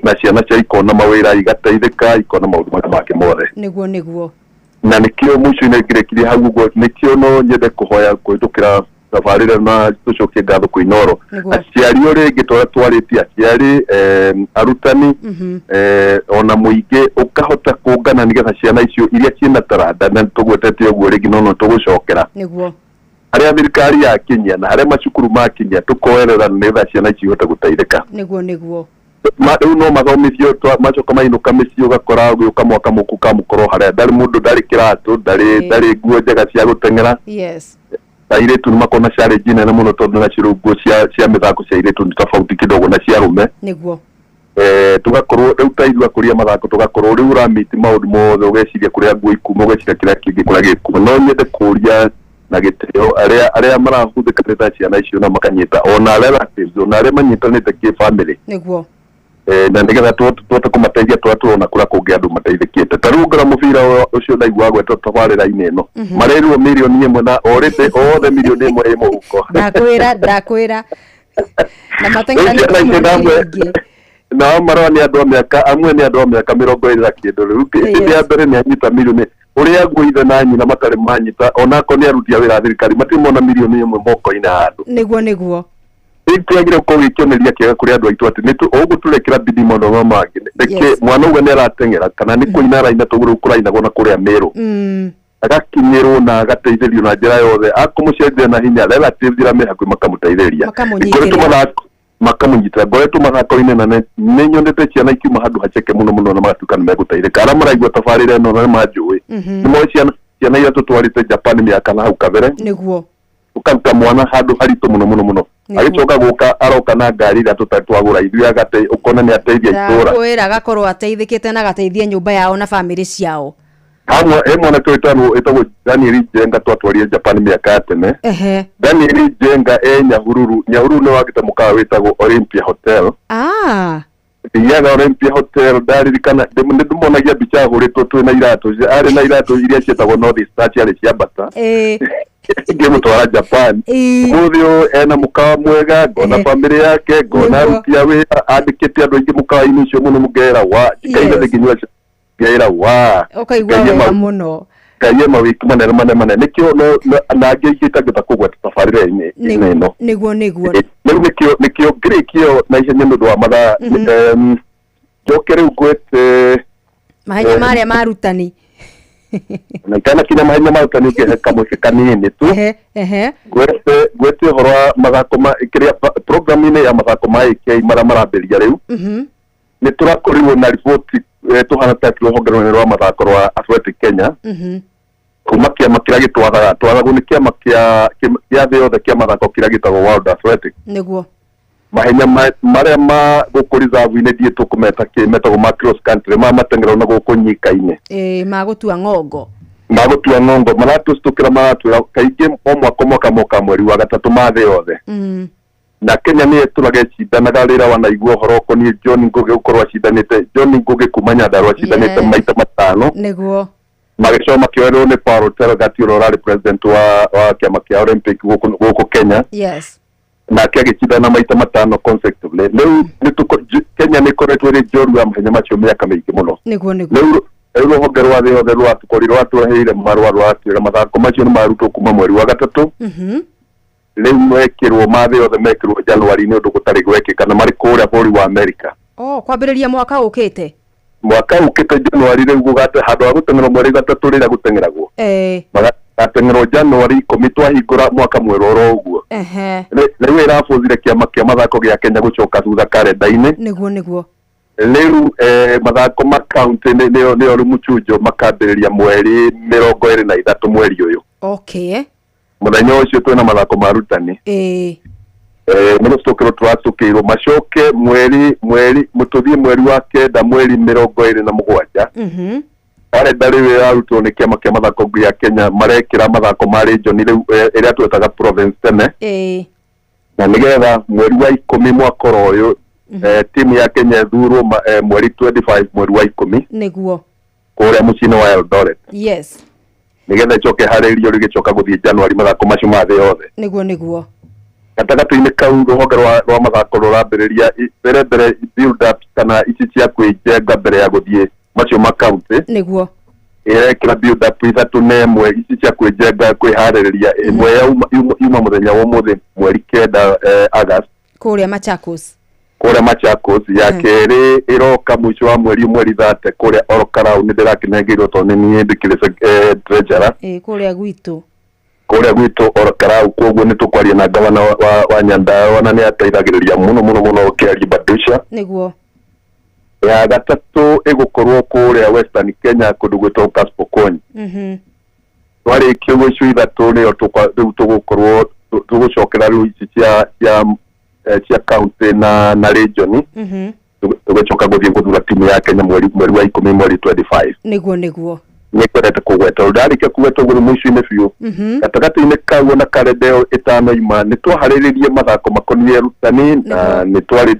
na ciana cia ikona mawĩra, igateithĩka, ikona maũndũ marĩa mangĩ mothe. Nĩguo nĩguo. Na nĩkĩo mũico-inĩ ngĩrĩkirie hau ũguo, nĩkĩo no nyende kũhoya kũhĩtũkĩra tabarĩra na tũcokie ngatho kwĩ Inooro. Aciari o rĩngĩ tũrĩa twarĩtie aciari, arutani, ona mũingĩ ũkahota kũngana nĩgetha ciana icio iria ciĩna taranda na tũgwetete ũguo rĩngĩ no tũgũcokera harĩa thirikari yakinyia na harĩa macukuru makinyia, tũkoerera nĩgetha ciana icio ihote gũteithĩka. Nĩguo nĩguo. Rĩu no mathomithio macoka mainũka mĩciĩ, ũgakora ũgĩũka mwaka mũku kamũkorwo harĩa ndarĩ mũndũ, ndarĩ kĩratũ, ndarĩ nguo njega cia gũteng'era. Airĩtu nĩ makorwo na challenge nene mũno tondũ nacio rĩu nguo cia mĩthako cia airĩtu nĩ tofauti kidogo na cia arũme. Tũgakorwo rĩu ta ithuĩ akũria mathako, tũgakorwo rĩu ũramiti maũndũ mothe, ũgeciria kũrĩa nguo ikuma, ũgeciria kĩrĩa kĩngĩ kũrĩa gĩkuma. No nyende kũria na gĩtĩo arĩa marahũthĩka ta ciana icio na makanyita ona relatives ona arĩa manyitanĩte kĩ family. Na nĩgetha tũhote kũmateithia tũrĩa tũrona kũrĩa kũngĩ andũ mateithĩkĩte. Ta rĩu ngora mũbira ũcio ndaigua gwetwo tabarĩra-inĩ ĩno, marĩrwo 1 million na already othe 1 million ĩ mũhuko. Ndakwĩra ndakwĩra na Rĩu mateng'eranĩte ciana icio mũno namwe rĩngĩ. Nao marona nĩ andũ a mĩaka, amwe nĩ andũ a mĩaka 20 na kĩndũ. Rĩu hĩndĩ ya mbere nĩ anyita mirioni ũrĩa nguo ithe na nyina matarĩ manyita, onako nĩ aruti a wĩra a thirikari matirĩ mona 1 million moko-inĩ handũ. Nĩguo nĩguo. Rĩu kĩagĩrĩire gũkorwo gĩ kĩonereria kĩega kũrĩ andũ aitũ atĩ nĩ ũguo tũrekĩra bidii maũndũ marĩa mangĩ. Reke mwana uga nĩ arateng'era kana nĩ kũina araina, tũguo rĩu kũrainagwo na kũrĩa Mĩrũ, agakinyĩrwo na agateithĩrio na njĩra yothe, akũmũcenjia na hinya relatives iria me hakuhĩ makamũteithĩrĩria. Makamũnyitĩrĩra. Ngoretwo mathako makamũnyitĩra, ngoretwo mathako-inĩ na nĩ nyonete ciana ikiuma handũ haceke mũno mũno na magatuĩka nĩ megũteithĩka. Arĩa maraigua tabarĩra ĩno na nĩ manjũĩ, nĩ moĩ ciana iria tũtwarĩte Japan mĩaka na hau kabere, ũkaruta mwana handũ haritũ mũno mũno mũno, agĩcoka gũka aroka na ngari ĩrĩa tũtarĩ twagũra ithuĩ, agate ũkona nĩ ateithia itũra. Ndakwĩra agakorwo ateithĩkĩte na agateithia nyũmba yao na bamĩrĩ ciao. Hamwe he mwanake wĩtagwo Daniel Njenga twatwarire Japan mĩaka ya tene. Daniel Njenga e Nyahururu. Nyahururu nĩ wakĩte mũkawa wĩtagwo Olympia Hotel. Thiaga Olympia Hotel, ndaririkana nĩ ndĩmonagia mbica ahũrĩtwo twĩ na iratũ, arĩ na iratũ iria ciĩtagwo North Star, ciarĩ cia bata, ngĩmũtwara Japan. Ũmũthĩ ũyũ ena mũkawa mwega, ngona bamĩrĩ yake, ngona aruti a wĩra, andĩkĩte andũ aingĩ mũkawa-inĩ ũcio mũno, ngera wa njikaire thĩ ngĩnyua ngera wa Ũkaigua Ngai wega mũno. Ngai e mawĩki manene manene manene, nĩkĩo no na angĩ aingĩ itangĩhota kũgweta tabarĩra-inĩ ĩno. Nĩguo nĩguo. Rĩu nĩkĩo ngĩrĩkio na ihenya nĩ ũndũ wa mathaa. Njoke rĩu ngwete Mahenya marĩa ma arutani. Na itanakinya mahenya ma arutani ũngĩhe kamweke kanini tu. Ehe, ehe. Ngwete ũhoro wa mathako ma kĩrĩa programu-inĩ ya mathako ma AK marĩa marambĩrĩria rĩu. Nĩ tũrakorirwo na riboti tũhana ta rũhonge rũnene rwa mathako rwa Athletic Kenya kuma kĩama kĩrĩa gĩtwathaga twathagwo nĩ kĩama kĩa thĩ yothe kĩa mathako kĩrĩa gĩtagwo World Athletics. Nĩguo. Mahenya marĩa ma gũkũ reserve-inĩ ndiĩ tũkũmeta kĩ metagwo ma cross country ma mateng'erwo na gũkũ nyika-inĩ. Ĩĩ, magũtua ng'ongo. Magũtua ng'ongo maratũcitũkĩra maratwĩra kaingĩ o mwaka o mwaka moka mweri wa gatatũ ma thĩ yothe. Na Kenya nĩ ĩtũraga ĩcindanaga rĩrĩa wanaigua ũhoro ũkoniĩ John Ngugi gũkorwo acindanĩte John Ngugi kuma Nyandarua acindanĩte maita matano. Nĩguo. Magĩcoka makĩoerwo nĩ Paul Tergat ũrĩa ũrarĩ president wa kĩama kĩa Olympic gũkũ Kenya. Nake agĩcindana maita matano consecutively. Rĩu Kenya nĩ ĩkoretwo ĩrĩ njorua ya mahenya macio mĩaka mĩingĩ mũno. Nĩguo, nĩguo. Rĩu rũhonge rwa thĩ yothe rwatũkorirwo rwatũreheire marũa rwatwĩra mathako macio nĩ marutwo kuma mweri wa gatatũ. Rĩu mekĩrwo ma thĩ yothe mekĩrwo January nĩ ũndũ gũtarĩ gwekĩka na marĩ kũrĩa bũrũri wa America. Oh, kwambĩrĩria mwaka ũkĩte. Mwaka ũkĩte January rĩu gũgate handũ ha gũteng'erwo mweri gatatũ rĩrĩa gũteng'eragwo. Magateng'erwo January 10 twahingũra mwaka mwerũ oro ũguo. Rĩu ĩrabuthire kĩama kĩa mathako gĩa Kenya gũcoka thutha karenda-inĩ. Nĩguo, nĩguo. Rĩu mathako ma county nĩo rĩu mũchunjo makambĩrĩria mweri 23 mweri ũyũ. Mũthenya ũcio twĩna mathako ma arutani. Nĩ gũcokera tũracokeirio macoke mweri mũtũthiĩ mweri wa kenda mweri 27. Karenda rĩu ĩrarutwo nĩ kĩama kĩa mathako gĩa Kenya marekĩra mathako ma region rĩu ĩrĩa twetaga province tene. Na nĩgetha mweri wa 10 mwaka oro ũyũ, timu ya Kenya ĩthurwo mweri 25 mweri wa 10. Nĩguo. Kũrĩa mũciĩ-inĩ wa Eldoret. Nĩgetha ĩcoke harĩrio rĩgĩcoka gũthiĩ January mathako macio ma thĩ yothe. Nĩguo, nĩguo. Gatagatĩ-inĩ kau rũhonge rwa mathako rũrambĩrĩria mbere mbere build up kana ici cia kwĩjenga mbere ya gũthiĩ macio ma county. Nĩguo. Ĩrekĩra build up 3 na 1 ici cia kwĩjenga kwĩharĩrĩria ĩmwe yuma mũthenya wa ũmũthĩ mweri 9 August. Kũrĩa Machakos. Kũrĩa Machakos ya kerĩ ĩroka mũico wa mweri mweri 30 kũrĩa Ol Kalou nĩ ndĩrakĩnengeirwo tondũ nĩ niĩ ndĩkĩrĩ treasurer. Ĩĩ, kũrĩa gwitũ. Kũrĩa gwitũ Ol Kalou koguo nĩ tũkwaria na gavana wa Nyandarua na nĩ ateithagĩrĩria mũno mũno mũno Kĩari Badusha. Nĩguo. Ya gatatũ ĩgũkorwo kũrĩa Western Kenya kũndũ gwĩtagwo Kasipokony. Twarĩkia ũguo icio ithatũ nĩyo rĩu tũgũkorwo tũgũcokera rĩu ici cia county na region. Tũgĩcoka gũthiĩ gũthura timu ya Kenya mweri wa 10 mweri 25. Nĩguo, nĩguo. Nĩ kwendete kũgweta ũndũ ndarĩkia kũgweta ũguo mũico-inĩ biũ. Gatagatĩ-inĩ kau ona karenda ĩyo ĩtano ima nĩ twaharĩrĩrie mathako makoniĩ arutani na nĩ twarĩ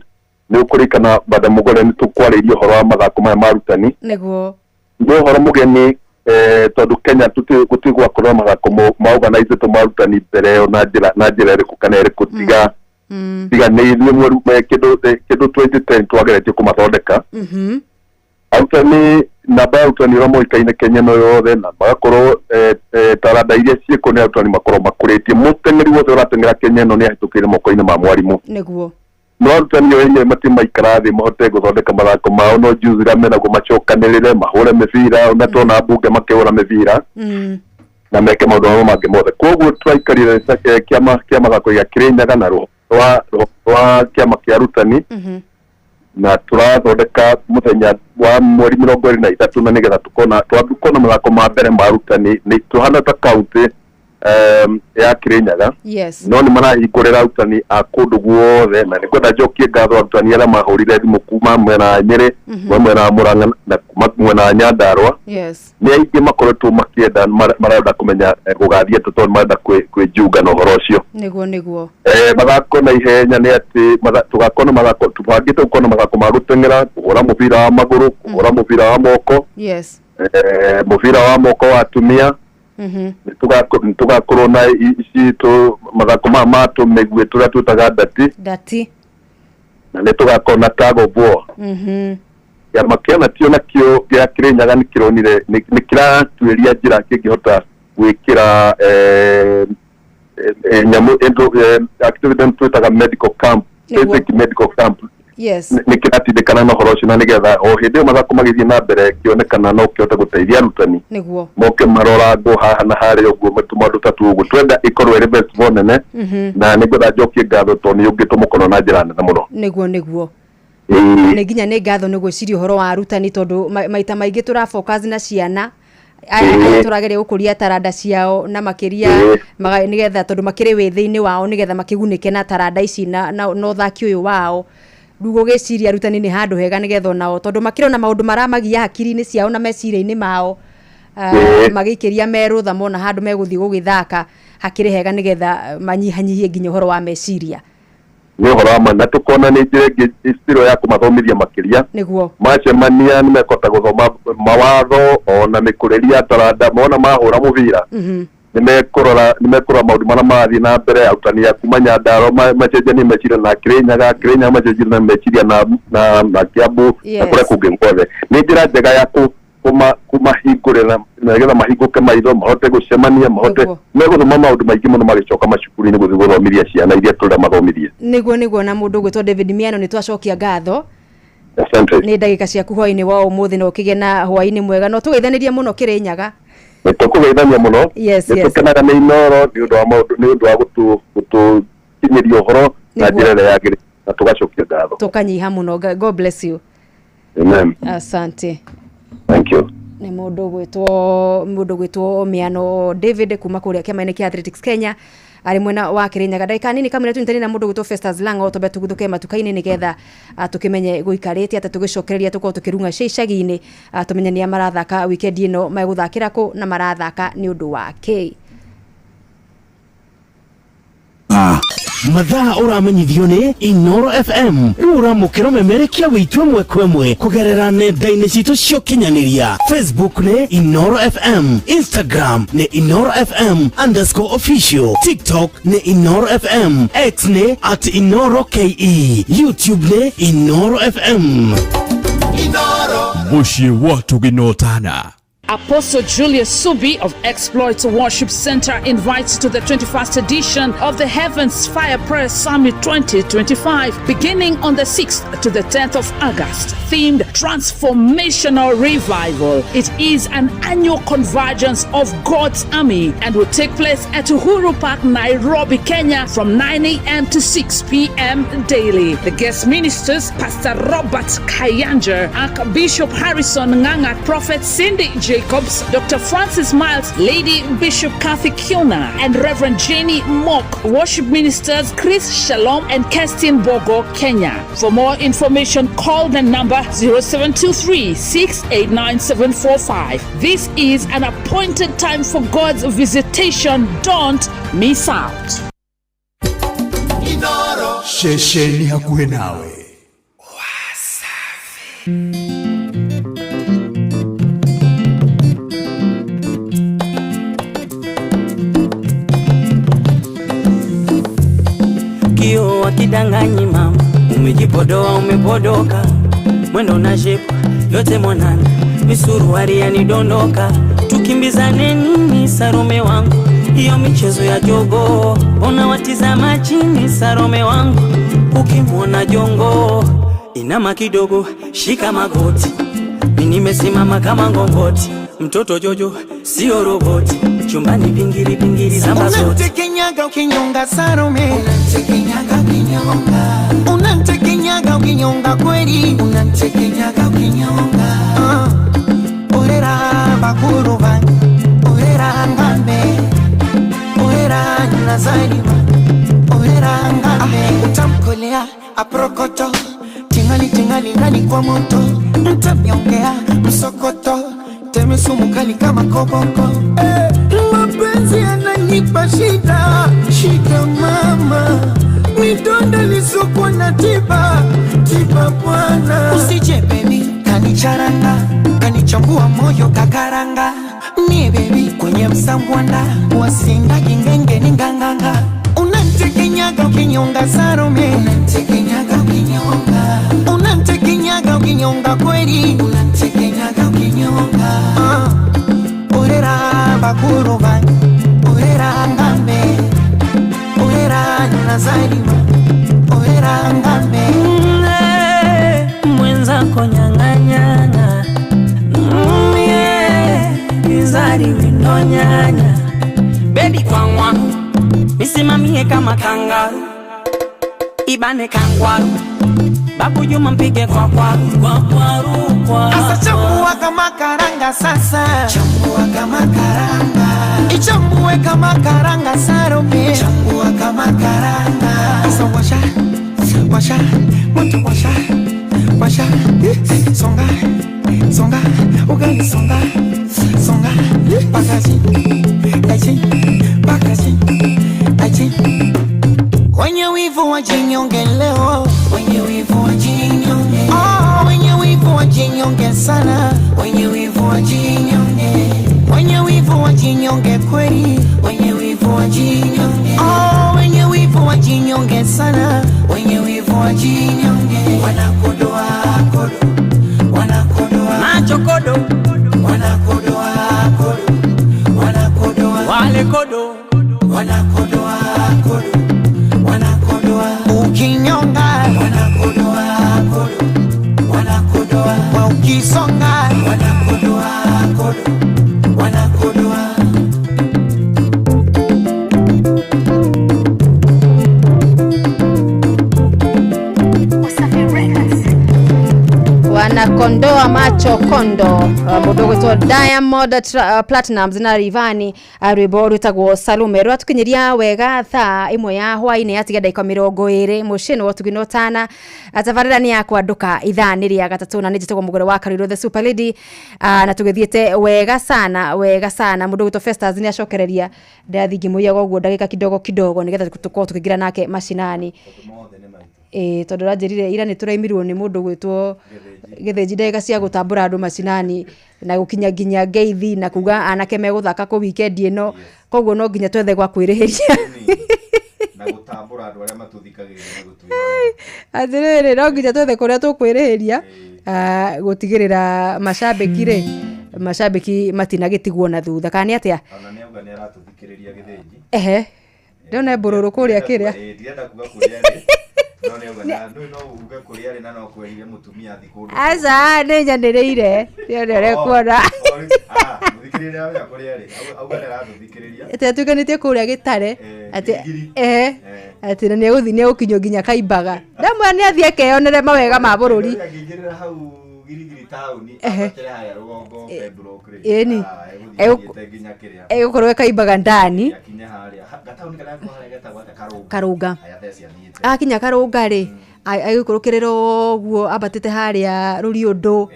nĩ ũkũririkana Madam Mũgore nĩ tũkwarĩirie ũhoro wa mathako maya ma arutani. Nĩguo. Nĩ ũhoro mũgeni tondũ Kenya gũtirĩ gwakorwo mathako ma organizĩtwo ma arutani mbere ĩyo na njĩra ĩrĩkũ kana ĩrĩkũ tiga nĩ ithuĩ mweri kĩndũ 2010 twageretie kũmathondeka. Arutani namba ya arutani ũrĩa moĩkaine Kenya ĩno yothe na magakorwo taranda iria ciĩkuo nĩ arutani makorwo makũrĩtie mũteng'eri wothe ũrateng'era Kenya ĩno nĩ ahĩtũkĩire moko-inĩ ma mwarimũ. Nĩguo. No arutani o enyewe matirĩ maikara thĩ mahote gũthondeka mathako mao no juzi ũrĩa menagwo macokanĩrĩre mahũre mĩbira ona tuona mbunge makĩhũra mĩbira na meke maũndũ mamwe mangĩ mothe. Koguo turaikarire kĩama kĩa mathako gĩa Kĩrĩnyaga na rwa kĩama kĩa arutani na tũrathondeka mũthenya wa mweri 23 na nĩgetha tukona twakona mathako ma mbere ma arutani nĩ tũhana ta county ya Kĩrĩnyaga. No nĩ marahingũrĩra arutani a kũndũ guothe na nĩngwenda njokie ngatho arutani arĩa mahũrire thimũ kuma mwena wa Nyĩrĩ, kuma mwena wa Mũrang'a na kuma mwena wa Nyandarua. Nĩ aingĩ makoretwo makĩenda marenda kũmenya gũgathiĩ atĩa tondũ marenda kwĩjunga na ũhoro ũcio. Nĩguo, nĩguo. Mathako na ihenya nĩ atĩ tũgakorwo na mathako tũbangĩte gũkorwo na mathako ma gũteng'era kũhũra mũbira wa magũrũ kũhũra mũbira wa moko mũbira wa moko wa atumia. Nĩ tũgakorwo na ici mathako maya ma tũmĩguĩ tũrĩa twĩtaga ndati. Ndati. Na nĩ tũgakorwo na tug of war. Kĩama kĩa natio nakĩo gĩa Kĩrĩnyaga nĩ kĩronire nĩ kĩratuĩria njĩra kĩngĩhota gwĩkĩra nyamũ ĩndũ activity twĩtaga medical camp Nĩguo. basic medical camp. Yes. Nĩ kĩratindĩkana na ũhoro ũcio na nĩgetha o hĩndĩ ĩyo mathako magĩthiĩ na mbere kĩonekana no kĩhote gũteithia arutani Nĩguo. Moke marorangwo haha na harĩa ũguo tũmaũndũ ta tu ũguo twenda ĩkorwo ĩrĩ festival nene na nĩngwenda njokie ngatho tondũ nĩ yũngĩtwo mũkono na njĩra nene mũno. Nĩguo. Ĩĩ. Nĩ nginya nĩ ngatho nĩ gwĩciria ũhoro wa arutani tondũ maita maingĩ tũra focus na ciana aya arĩa tũrageria gũkũria taranda ciao na makĩria nĩgetha tondũ makĩrĩ wĩthĩ-inĩ wao nĩgetha makĩgunĩke na taranda ici na ũthaki ũyũ wao. Rĩu gũgĩciria arutani nĩ handũ hega nĩgetha onao tondũ makĩrĩ ona maũndũ maramagia hakiri-inĩ ciao na meciria-inĩ mao, magĩikĩria merũtha mona handũ megũthiĩ gũgĩthaka hakĩrĩ hega nĩgetha manyihanyihie nginya ũhoro wa meciria. Nĩ ũhoro wa ma na tũkona nĩ njĩra ĩngĩ citiro ya kũmathomithia makĩria. Nĩguo. Macemania nĩ mekũhota gũthoma mawatho ona mĩkũrĩrie ya taranda mona mahũra mũbira nĩ mekũrora maũndũ marĩa marathiĩ na mbere arutani a kuma Nyandarua macenjanie meciria na Kĩrĩnyaga macenjanie meciria na Kiambu na kũrĩa kũngĩ guothe. Nĩ njĩra njega ya kũmahingũrĩra nĩgetha mahingũke maitho mahote gũcemania mahote megũthoma maũndũ maingĩ mũno magĩcoka macukuru-inĩ gũthiĩ gũthomithia ciana iria tũrenda mathomithie. Nĩguo na mũndũ ũgwĩtwo David Miano nĩ twacokia ngatho. Asante. Nĩ ndagĩka ciaku hwaĩ-inĩ wa ũmũthĩ na ũkĩgĩe na hwaĩ-inĩ mwega no tũgeithanĩrie mũno Kĩrĩnyaga. Nĩ tũkũgeithania mũno. Yes, Nĩ yes. tũkenaga nĩ Inooro nĩ ũndũ wa maũndũ nĩ ũndũ wa gũtũkinyĩria ũhoro na njĩra ĩrĩa yagĩrĩire na tũgacokia ngatho. Tũkanyiha mũno. God bless you. Amen. Asante. Thank you. Nĩ mũndũ ũgwĩtwo Miano David kuma kũrĩa kĩama-inĩ kĩa Athletics Kenya arĩ mwena wa Kĩrĩnyaga. Ndagĩka nini kamũira tũnyitanĩre na mũndũ ũgwĩtwo Festus Lango twambe tũguthũke matuka-inĩ nĩgetha tũkĩmenye gũikarĩte atĩa tũgĩcokereria tũkorwo tũkĩrung'a cia icagi-inĩ, tũmenye nĩa marathaka weekend ĩno megũthakĩra kũ na marathaka nĩ ũndũ wa kĩ. Mathaa ũramenyithio nĩ Inooro FM rĩu ũramũkĩra ũmemerekia wĩitũ ĩmwe kwa ĩmwe kũgerera nenda-inĩ citũ cia ũkinyanĩria. Facebook nĩ Inooro FM, Instagram nĩ Inooro FM _official, TikTok nĩ Inooro FM, X nĩ @InooroKE, YouTube nĩ Inooro FM. Mũciĩ wa Tũgĩnotana. Apostle Julius Subi of Exploits Worship Center invites to the 21st edition of the Heavens Fire Prayer Summit 2025, beginning on the 6th to the 10th of August, themed Transformational Revival. It is an annual convergence of God's army and will take place at Uhuru Park, Nairobi, Kenya, from 9 a.m. to 6 p.m. daily. The guest ministers, Pastor Robert Kayanja, Archbishop Harrison Nganga, Prophet Cindy Jacobs, Dr. Francis Miles, Lady Bishop Kathy Kiona, and Reverend Jenny Mock. Worship ministers Chris Shalom and Kerstin Bogo, Kenya. For more information, call the number 0723 689 745. This is an appointed time for God's visitation. Don't miss out. Ceceni hakuhĩ nawe. Kio wakidanganyi mama, umejipodoa umepodoka, mwendo na shepu yote mwanana, misuruari yanidondoka, tukimbizane nini Sarome wangu, hiyo michezo ya jogoo, ona watizama chini Sarome wangu, ukimwona jongo inama kidogo, shika magoti, mimi nimesimama kama ngongoti, mtoto Jojo sio roboti, chumbani pingiri pingiri zamba zote. Unanitekenyaga ukinyonga Sarome, unanitekenyaga ukinyonga, unanitekenyaga ukinyonga kweli, unanitekenyaga ukinyonga. Orera bakuru bange, orera ngambe, orera nazalima, orera ngambe. Utamkolea aprokoto, tingali tingali ndani kwa moto, mtamnyongea msokoto, teme sumu kali kama koboko. Mapenzi yananipa shida, shida mama, midonda lisokuwa na tiba, tiba bwana. Usije baby kanicharanga, kanichambua moyo kakaranga, mie baby kwenye msambwanda, wasinda gingenge ni nganganga. Unanitekenyaga ukinyonga Sarome, unanitekenyaga ukinyonga, unanitekenyaga ukinyonga kweli, unanitekenyaga ukinyonga. Orera bakuru bange, orera ngambe, orera nazalima, orera ngambe. kangaru ibane kangwaru babu Juma mpige kwa kwaru kwa kwaru kwa. Asa chambua kama karanga sasa, chambua kama karanga, ichambue kama karanga Salome, chambua kama karanga. Asa washa washa moto washa washa, songa songa ugali songa songa pakaji achi pakaji achi. Wenye wivu wajinyonge leo, wenye wivu wajinyonge, oh, wenye wivu wajinyonge sana, wenye wivu wajinyonge, wenye wivu wajinyonge kweli, wenye wivu wajinyonge, oh, wenye wivu wajinyonge sana, wenye wivu wajinyonge. Wanakodoa kodo, wanakodoa macho kodo, wanakodoa kodo, wanakodoa wale kodo, wanakodoa kodo, wanakodoa ukinyonga, wanakodoa kodo, wanakodoa wa ukisonga, wanakodoa kodo, wanakodoa. Wanakondoa macho kondo mundu gwitwo Diamond Platnumz na Rayvanny rwimbo rwitagwo Salome rwatukinyiria wega thaa imwe ya hwaini yatiga ndagika 20 muciĩ wa Ũtugi na Ũtana. Tabarĩra nĩ ya kwandũka ithaa nĩ rĩa gatatũ na nĩ njĩtagwo Mũgũre wa Karũirũ the Super Lady, na tũgĩthiĩte wega sana wega sana. Mũndũ gwitwo Festus nĩ acokereria ndathi ngĩmũiyaga ũguo ndagĩka kidogo kidogo nĩgetha tũkorwo tũkĩingĩra nake macinani. Tondu ranjĩrire ira nĩ tũraimirwo nĩ mũndũ gwĩtwo Gĩthĩnji ndagĩka cia gũtambũra andũ macinani na gũkinya nginya ngeithi na kuga anake megũthaka kũ weekend ĩno, koguo no nginya twethe gwa kwĩrĩhĩria na gũtambũra andũ arĩa matũthikagĩrĩria na gũtwĩrora. Atĩrĩrĩ, no nginya twethe kũrĩa tũkwĩrĩhĩria gũtigĩrĩra macambĩki rĩ, macambĩki matinagĩtigwo na thutha kana nĩ atĩa? Ona nĩ auga nĩ aratũthikĩrĩria Gĩthĩnji. Ehe, ndĩrona mbũrũrũ kũrĩa kĩrĩa. Ndirenda kuga kũrĩa rĩ. No nĩ auga na no uge kũrĩa rĩ na no kwerire mũtumia athi kũndũ. Aca nĩ nyanĩrĩire nĩ ũrekuona. Mũthikĩrĩria auga kũrĩa rĩ, auga nĩ aratũthikĩrĩria. Atĩ atuĩkanĩtie kũrĩa Gĩtare atĩ ehe atĩ na nĩ egũthiĩ nĩ egũkinyio nginya Kaimbaga. Ndamwĩra nĩ athiĩ akeyonere mawega ma bũrũri. Angĩingĩrĩra hau Girigiri taũni ambatĩre harĩa rũgongo Pembroke rĩ. Ĩni. Egũthiĩ nginya kĩrĩa. Egũkorwo e Kaimbaga ndani. Akinye harĩa gataũni karĩa harĩa getagwo atĩa? Karũnga. Karũnga. Aya theci athiĩte. Akinya Karũnga rĩ, agĩikũrũkĩrĩra ũguo ambatĩte harĩa Rũriũndũ.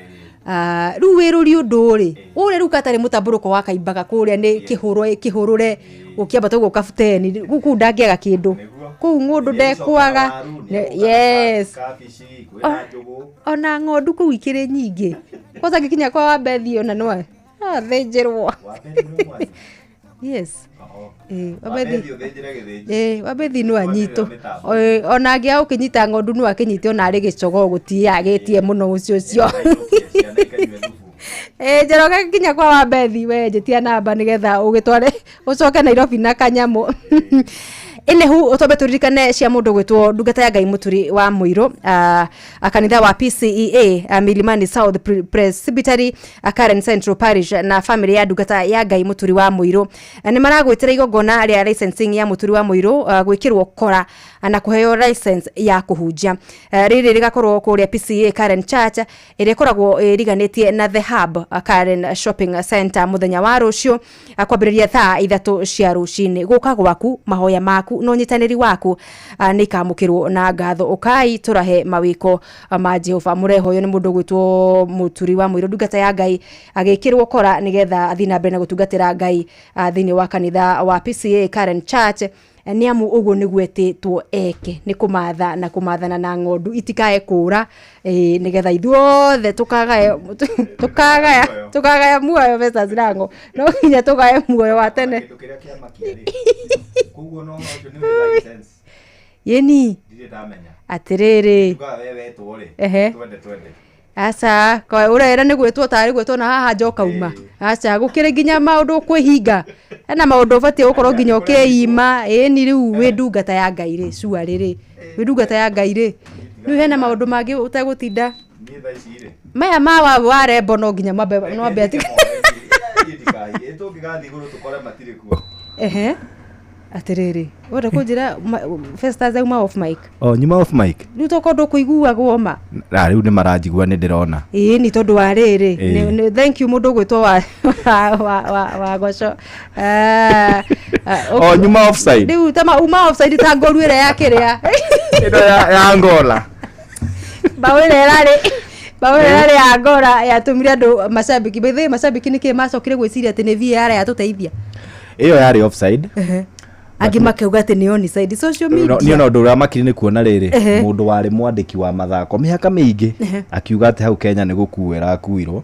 Rĩu wĩ Rũriũndũ rĩ, ũrĩa rĩu gatarĩ mũtambũrũko wa Kaimbaga kũrĩa nĩ kĩhũro kĩhũrũre ũkĩambata ũguo kabuteni kũu ndangĩaga kĩndũ kũu ng'ũndũ ndekwaga. Yes, ona ng'ondu kũu ikĩrĩ nyingĩ kwanza ngĩkinya kwa Wambethi ona no athĩnjĩrwo. Yes, Wambethi no anyitwo ona angĩaga gũkĩnyita ng'ondu no akĩnyite ona arĩ gĩcogoo gũtiagĩtie mũno ũcio ũcio. Njoroge nginya kwa Wambethi we njĩtia namba nĩgetha ũgĩtware ũcoke Nairobi na kanyamũ. Enehu utombe turirikane cia mundu gwitwo ndungata ya Ngai Muturi wa Muiru, kanitha wa PCEA, Milimani South Presbytery, Karen Central Parish na family ya ndungata ya Ngai Muturi wa Muiru ni maragwitira igongona ria licensing ya Muturi wa Muiru, gwikirwo kora na kuheo license ya kuhunjia. Riri rigakorwo kuria PCEA Karen Church ĩrĩa ĩkoragwo ĩriganĩtie na The Hub, Karen Shopping Center muthenya wa rucio kwambĩrĩria thaa 3 cia rucini. Guka gwaku mahoya maku no nyitanĩri waku nĩ ikamũkĩrwo na ngatho. Ũkai tũrahe mawĩko ma Jehova. Mũrehoyo nĩ mũndũ gwĩtwo Mũturi wa Mũirũ ndungata ya Ngai agĩkĩrwo kora nĩgetha athiĩ na mbere na gũtungatĩra Ngai thĩinĩ wa kanitha wa PCEA Karen Church, nĩ amu ũguo nĩguo etĩtwo eke, nĩ kũmatha na kũmathana na ng'ondu itikae kũra, nĩgetha ithuothe tukagaya muoyo mbeca cirango no nginya tugaye muoyo wa tene. Kĩndũ kĩrĩa kĩamakia rĩ, koguo no ũcio nĩ wĩ license. Yeni ndirĩ ndamenya atĩrĩrĩ tugaga we wetwo rĩ, twende twende. Aca kwa ũrera nĩ gwĩtwo tarĩ gwĩtwo na haha nja ũkauma. Aca gũkĩrĩ nginya maũndũ ũkwĩhinga, hena maũndũ ũbatiĩ gũkorwo nginya ũkĩima. Ĩni rĩu wĩ ndungata ya Ngai rĩ, cua rĩrĩ wĩ ndungata ya Ngai rĩ, rĩu hena maũndũ mangĩ ũtegũtinda Niĩ thaa ici rĩ, maya ma wa rembo no nginya mambe no ambe ati tũngĩgathiĩ igũrũ tũkore matirĩ kuo. Ehe, Atĩrĩrĩ, wenda kũnjĩra Festus auma off mic? O nyuma off mic. Rĩu tokorwo ndũkũiguagwo ma. Na rĩu nĩ maranjigua, nĩ ndĩrona. Ĩĩ, nĩ tondũ wa rĩrĩ. Thank you mũndũ ũgwĩtwo wa goco. O nyuma offside. Rĩu ta uma offside ta ngoru ĩrĩa ya kĩrĩa. Ĩno ya Angola. Mbaũ ĩrĩa ĩrarĩ ya Angola yatũmire andũ macambĩki, by the way, macambĩki nĩkĩ macokire gwĩciria atĩ nĩ VAR yatũteithia? Ĩyo yarĩ offside. Angĩ makauga atĩ nĩ onside, social media. Niĩ ona ũndũ ũrĩa makiri nĩ kuona rĩrĩ, mũndũ warĩ mwandĩki wa mathako mĩaka mĩingĩ akiuga atĩ hau Kenya nĩ gũkuo ĩrakuirwo,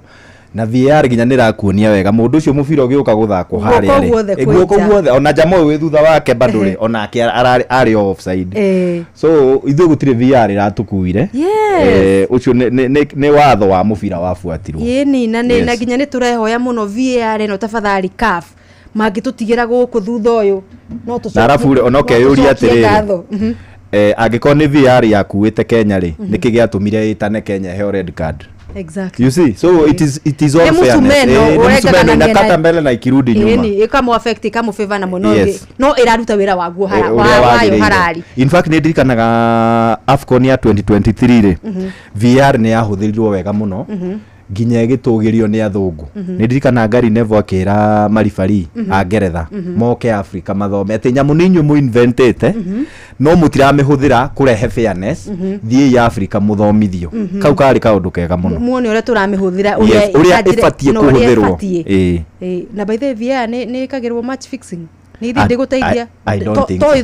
na VAR nginya nĩ ĩrakuonia wega mũndũ ũcio mũbira ũgĩũka gũthakwo Guoko harĩa rĩ. guothe Guoko kwĩ nja. guothe, ona jama ũyũ wĩ thutha wake bado rĩ, onake ararĩ arĩ offside. So ithuĩ gũtirĩ VAR ĩratũkuire. Ũcio nĩ watho wa mũbira wabuatirwo. Ĩni na nĩ na nginya nĩ tũrehoya mũno VAR ĩno, tafadhali CAF, mangĩtũtigĩra gũkũ thutha ũyũ no Na arabu rĩ, ona no ũkeyũria tũcokie atĩrĩrĩ, ngatho. Angĩkorwo nĩ VAR yakuĩte Kenya rĩ, nĩkĩ gĩatũmire ĩtane Kenya ĩheo red card? You see, so it is all Nĩ fairness. mũsumeno Nĩ ũrengaga mũsumeno na mĩena- inakata mbele na ikirudi nyuma. Ĩni ĩkamũ affect, ĩkamũ favor na mũno. No ĩraruta wĩra waguo Ũrĩa wayo wagĩrĩire. harari. In fact, nĩ ndirikanaga AFCON ya 2023 rĩ, VAR nĩ yahũthĩrirwo wega mũno nginya ĩgĩtũgĩrio nĩ athũngũ. Nĩ ndirikanaga Gary Neville akĩra maribari a Ngeretha moke Africa mathome atĩ nyamũ nĩ inyuĩ mũinventĩte no mũtiramĩhũthĩra kũrehe fairness, thiĩi Africa mũthomithio. Kau karĩ kaũndũ kega mũno. Muone ũrĩa tũramĩhũthĩra. Yes, ũrĩa ĩbatiĩ na ũrĩa kũhũthĩrwo. ĩbatiĩ. Na by the way, VAR nĩ ĩkagĩrwo match fixing, nĩ ithi ndĩgũteithia? I don't think so.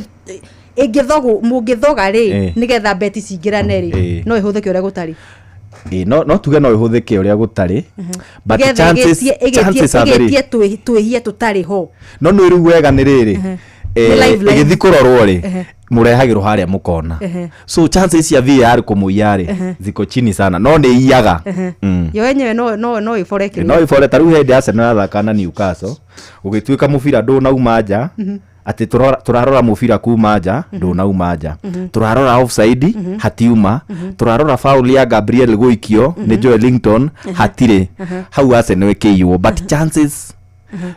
Ĩngĩthogwo, mũngĩthoga rĩ, nĩgetha beti cingĩrane rĩ, no ĩhũthĩke ũrĩa gũtarĩ. Ĩĩ, no tuge no ĩhũthĩke ũrĩa gũtarĩ, but Nĩgetha chances are very ĩgĩtie twĩhie tũtarĩ ho. No nĩ rĩu wega nĩ rĩrĩ, Nĩ live live. ĩgĩthiĩ kũrorwo rĩ, mũrehagĩrwo harĩa mũkona. So chances cia VAR kũmũiya rĩ, ziko chini sana, no nĩ iyaga. Yo yenyewe no ĩboreke. No ibore. Ta rĩu hĩndĩ Arsenal yathaka na Newcastle, gũgĩtuĩka mũbira ndũnauma nja, atĩ tũrarora mũbira kuma nja, ndũnauma nja, tũrarora offside, hatiuma, tũrarora foul ya Gabriel gũikio nĩ Joelinton, hatirĩ. Hau Arsenal ĩkĩiywo, but chances,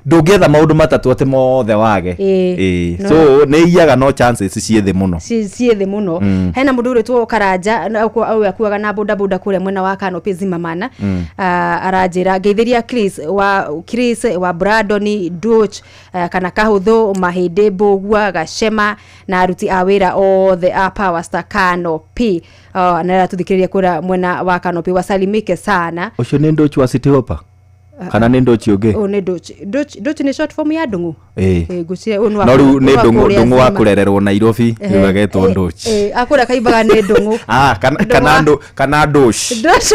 ndũngĩetha maũndũ matatũ atĩ mothe wage. Ĩĩ. So nĩ iyaga, no chances ciĩ thĩ mũno. Ciĩ thĩ mũno. Hena mũndũ ũrĩtwo Karanja ũyũ akuaga na bodaboda kũrĩa mwena wa Canopy Zimamana. Aranjĩra ngeithĩria Chris wa Brandon Duch, kana Kahũthũ Mahĩndĩ, Mbũgua Gacema na aruti a wĩra othe a Power Star Canopy, na aratũthikĩrĩria kũrĩa mwena wa Canopy, wasalimike sana. Ũcio nĩ Ndochi wa City Hopper kana nĩ Ndochi ũngĩ? Ũyũ nĩ Ndochi. Ndochi nĩ short form ya Ndũng'ũ. Ĩĩ. Ngwĩciria ũyũ nĩ wa No rĩu nĩ ũyũ wa ndũng'ũ kũrĩa ndũng'ũ wa Zima. kũrererwo Nairobi rĩu agetwo Ndochi. Akũrĩa kaimbaga nĩ Ndũng'ũ. Ah, kana Ndũng'ũ kana kana Ndoci. Ndoci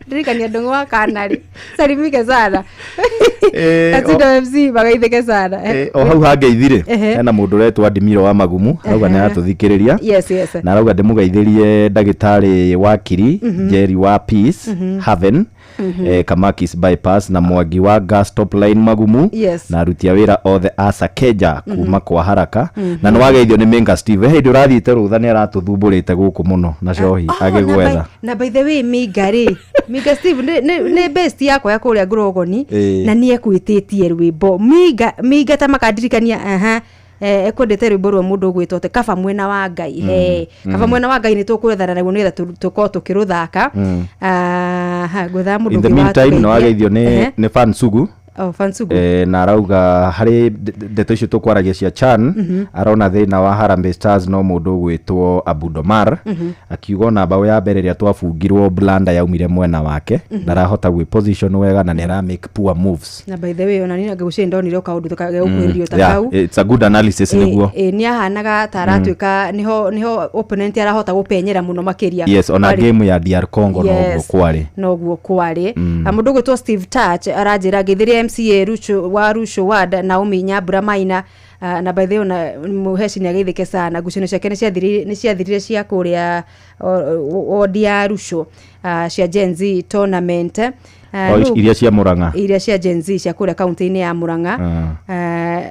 ndirikania Ndũng'ũ wa kanarĩ, salimike sana. Katindo FC magaithĩke sana. O hau hangeithire, hena mũndũ ũretwo Adimiro wa Magumu, arauga nĩ aratũthikĩrĩria na arauga ndĩmũgeithĩrie ndagĩtarĩ wa Kiri, Jerry wa Peace Haven, Kamakis bypass, na Mwangi wa Gas Top Line Magumu, na aruti a wĩra othe a Sakeja kuma kwa haraka. Na nĩ wageithio nĩ Menga Steve, hĩndĩ ũrathiĩte rũtha nĩ aratũthumbũrĩte gũkũ mũno na cohi agĩgwetha. Na by the way, Minga rĩ, Minga Steve nĩ best yakwa ya kũrĩa Ngurogoni. Na nĩ ekwĩtĩtie rwĩmbo Minga ta makandirikania, aha, ekwendete rwĩmbo rwa mũndũ ũgwĩtwo atĩ Kaba Mwena wa Ngai. Kaba Mwena wa Ngai nĩ tũkwethana naguo nĩgetha tũkorwo tũkĩrũthaka. Aha, ngwethaga mũndũ In the ũngĩ meantime, nĩ watũgeithia. wageithio nĩ Fan Sugu. Oh, Fansugu. Na arauga harĩ ndeto icio tũkwaragia cia CHAN, arona thĩna wa Harambee Stars no mũndũ ũgwĩtwo Abudomar, akiuga ona mbaũ ya mbere ĩrĩa twabungirwo, blanda yaumire mwena wake, ndarahota gwĩ position wega na nĩ ara make poor moves. Na by the way, ona niĩ ngwĩciria ndonire o kaũndũ gegũkuhĩrĩrio ta Yeah, kau. it's a good analysis nĩguo. Nĩ ahanaga ta aratuĩka nĩho opponent arahota gũpenyera mũno makĩria. Yes, ona game ya DR Congo noguo kwarĩ. Noguo kwarĩ. Mũndũ ũgwĩtwo Steve Touch aranjĩra ngĩthĩria MCA Rucho wa Rucho Ward, Naomi Nyambura Maina. Na by the way, ona mũheci nĩ ageithĩke sana, ngucanio ciake nĩ ciathirire cia kũrĩa wodi ya Rucho, cia Gen Z tournament. O, iria cia Murang'a. Iria cia Gen Z cia kũrĩa kaunti-inĩ ya Murang'a.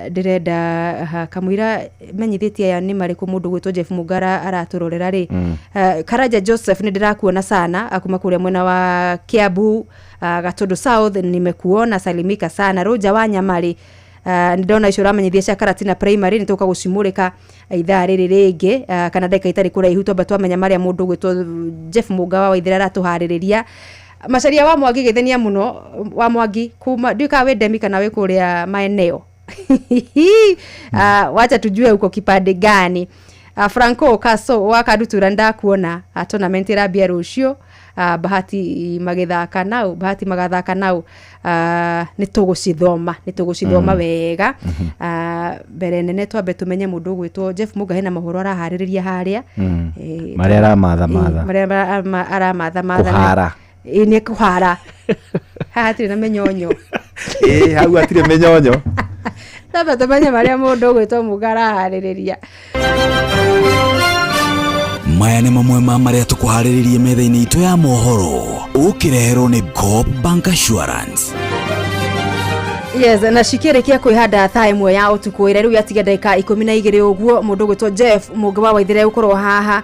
Ndĩrenda kamũira menyithĩtie aya nĩ marĩkũ mũndũ gwĩtwo Jeff Mungara aratũrorera rĩ. Karanja Joseph, nĩ ndĩrakuona sana, kuma kũrĩa mwena wa Kiambu, Gatundu South, nimekuona, salimika sana. Rũnja wa Nyamarĩ, Nĩ ndona icio ũramenyithia cia Karatina Primary, nĩ tũka gũcimũrĩka ithaa rĩrĩ rĩngĩ, kana ndagĩka itarĩ kũraihu twamba twamenya marĩa mũndũ ũgwĩtwo Jeff Mũnga wa Waithera aratũharĩrĩria. Macaria wa Mwangi gĩthenia mũno wa Mwangi kuma ndiũĩ kana wĩ Ndemi kana wĩ kũrĩa maeneo. Wacha tujue uko kipande gani. Franco Kaso wa Kadutura ndakuona, tournament ĩrambia rũciũ, Bahati magĩthaka nau, Bahati magathaka nau. Nĩ tũgũcithoma, nĩ tũgũcithoma wega. Mbere nene twambe tũmenye mũndũ ũgwĩtwo Jeff Mũnga hena mohoro araharĩrĩria harĩa. Marĩa aramatha matha. Marĩa aramatha matha. Kũhara. Ĩ, nĩ kũhara. Haha hatirĩ na mĩnyonyo. Ĩ, hau hatirĩ mĩnyonyo. Twambe tũmenye marĩa mũndũ ũgwĩtwo Mũnga araharĩrĩria. Maya nĩ mamwe ma marĩa tũkũharĩrĩrie metha-inĩ itũ ya mohoro, ũkĩreherwo nĩ Coop Bank Assurance. Yes, na cikĩrĩkia kwĩhanda thaa ĩmwe ya ũtukũ ĩrĩa rĩu yatiga ndagĩka 12 ũguo, mũndũ ũgwĩtwo Jeff Mũnga wa Waithera gũkorwo haha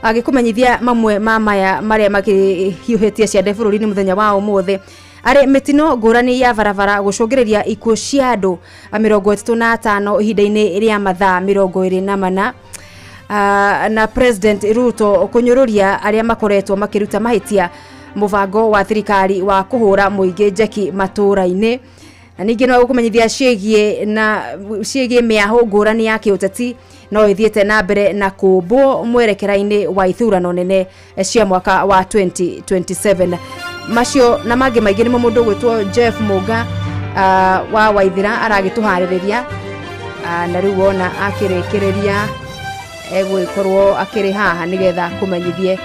agĩkũmenyithia mamwe ma maya marĩa makĩhiũhĩtie ciande bũrũri-inĩ mũthenya wa ũmũthĩ. Arĩ mĩtino ngũrani ya barabara gũcũngĩrĩria ikuũ cia andũ 35 ihinda-inĩ rĩa mathaa 24. Na President Ruto kũnyũrũria arĩa makoretwo makĩruta mahĩtia mũbango wa thirikari wa kũhũra mũingĩ njeki matũũra-inĩ. Na ningĩ no gũkũmenyithia ciĩgiĩ na ciĩgiĩ mĩahũ ngũrani ya kĩũteti no ĩthiĩte na mbere na kũmbwo mwerekera-inĩ wa ithurano nene cia mwaka wa 2027. Macio na mangĩ maingĩ nĩmo mũndũ ũgwĩtwo Jeff Mũnga wa Waithera aragĩtũharĩrĩria. Na rĩu wona akĩrĩkĩrĩria egũgĩkorwo akĩrĩ haha nĩgetha kũmenyithie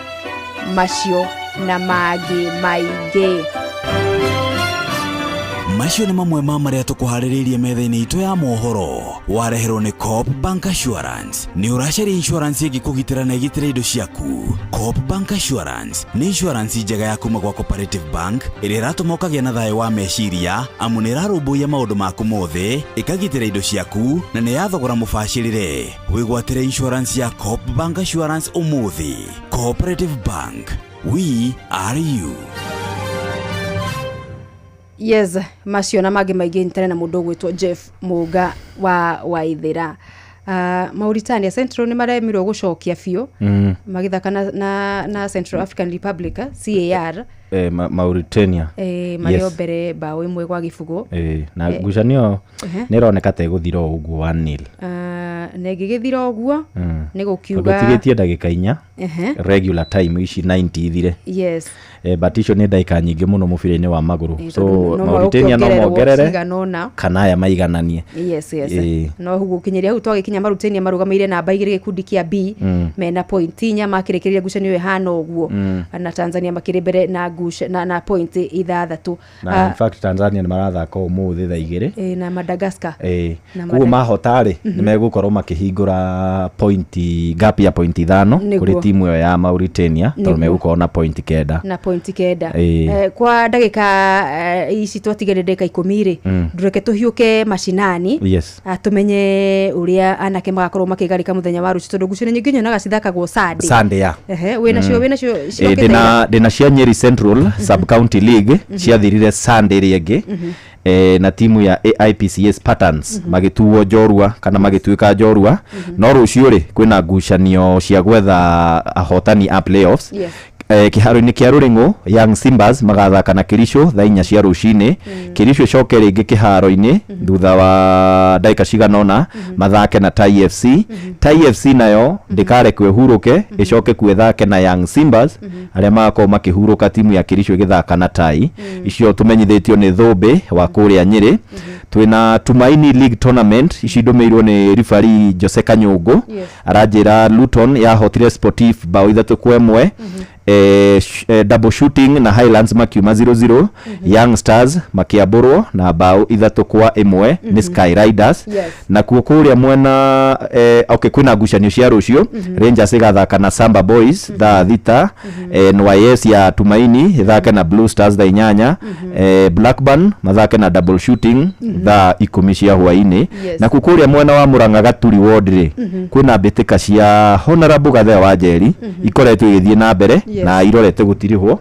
macio na mangĩ maingĩ. Macio nĩ mamwe ma marĩa tũkũharĩrĩirie metha-inĩ itũ ya mohoro, wareherwo nĩ Coop Bank Assurance. Nĩ ũracaria insurance ĩngĩkũgitĩra na ĩgitĩre indo ciaku? Coop Bank Assurance nĩ insurance njega ya kuma gwa Cooperative Bank ĩrĩa ĩratũma ũkagĩa na thayũ wa meciria, amu nĩ ĩrarũmbũiya maũndũ maku mothe, ĩkagitĩra indo ciaku na nĩ ya thogora mũbacĩrĩre. Wĩgwatĩre insurance ya Coop Bank Assurance ũmũthĩ. Cooperative Bank, we are you. Yes, macio na mangĩ maingĩ nyitanĩ na mũndũ ũgwĩtwo Jeff Mũnga wa Waithera. Mauritania Central nĩ maremirwo gũcokia biũ magĩthaka na Central African Republic CAR. Mauritania. Marĩ o mbere bao 1-0. Na ngucanio nĩ ĩroneka ta ĩgũthira o ũguo 1-0. Na ĩngĩgĩthira ũguo nĩ gũkiuga tondũ tigĩtie ndagĩka 4 regular time ici 90 ithire. Yes. But icio nĩ ndagĩka nyingĩ mũno mũbira-inĩ wa magũrũ. So Mauritania no mongerere kana aya maigananie. Yes, yes. No gũkinyĩria hau twagĩkinya Mauritania marũgamĩire namba 2 gĩkundi kĩa B mena point 4 makĩrĩkĩrĩria ngucanio ĩhana ũguo, na Tanzania makĩrĩ mbere na na point 6. Na in fact Tanzania nĩ marathaka ũmũthĩ thaa 2 na Madagascar. Koguo mahota rĩ nĩ megũkorwo makĩhingũra point gap ya point 5 kũrĩ timu ĩyo ya Mauritania tondũ megũkorwo na point 9. Na point 9. Kwa ndagĩka ici twatigarire ndagĩka 10 rĩ, ndũreke tũhiũke macinani. Yes. Tũmenye ũrĩa anake magakorwo makĩgarĩka mũthenya wa rũciũ, tondũ ngucanio nyingĩ nyonaga cithakagwo Sunday. Sunday ya. Wĩnacio wĩnacio ciokĩte. Ndĩna cia Nyeri Central Sub County League ciathirire Sunday rĩngĩ. Na timu ya AIPCA Spartans magĩtuo njorua kana magĩtuĩka njorua. No rũciũ rĩ kwĩna ngucanio cia gwetha ahotani a playoffs. Yes. Kĩharo-inĩ kĩa Rũrĩng'ũ Young Simbas magathaka na Kĩricũ thaa 4 cia rũcinĩ. Kĩricũ ĩcoke rĩngĩ kĩharo-inĩ thutha wa ndagĩka cigana ũna mathake na Tai FC. Tai FC nayo ndĩkarekwo ĩhurũke, ĩcoke kuo ĩthake na Young Simbas arĩa magakorwo makĩhurũka timu ya Kĩricũ ĩgĩthaka na Tai. Icio tũmenyithĩtio nĩ Thũmbĩ wa kũrĩa Nyĩrĩ. Twĩna Tumaini League Tournament, ici ndũmĩirwo nĩ referee Jose Kanyũngũ. Aranjĩra Luton yahotire Sportif bao 3-1. Double shooting na Highlands makiuma 0-0. Young Stars makiambũrwo na bao 3-1 nĩ Sky Riders. Na kuo kũrĩa mwena okay, kwĩna ngucanio cia rũciũ. Rangers ĩgathaka na Samba Boys thaa 6, NYS ya Tumaini ĩthake na Blue Stars thaa 8, Blackburn mathake na double shooting thaa 10 cia hwainĩ. Na kuo kũrĩa mwena wa Murang'a Gaturi Ward rĩ, kwĩna mbĩtĩka cia Honorable Gathea wa Njeri ikoretwo igĩthiĩ na mbere na irorete gũtirihwo.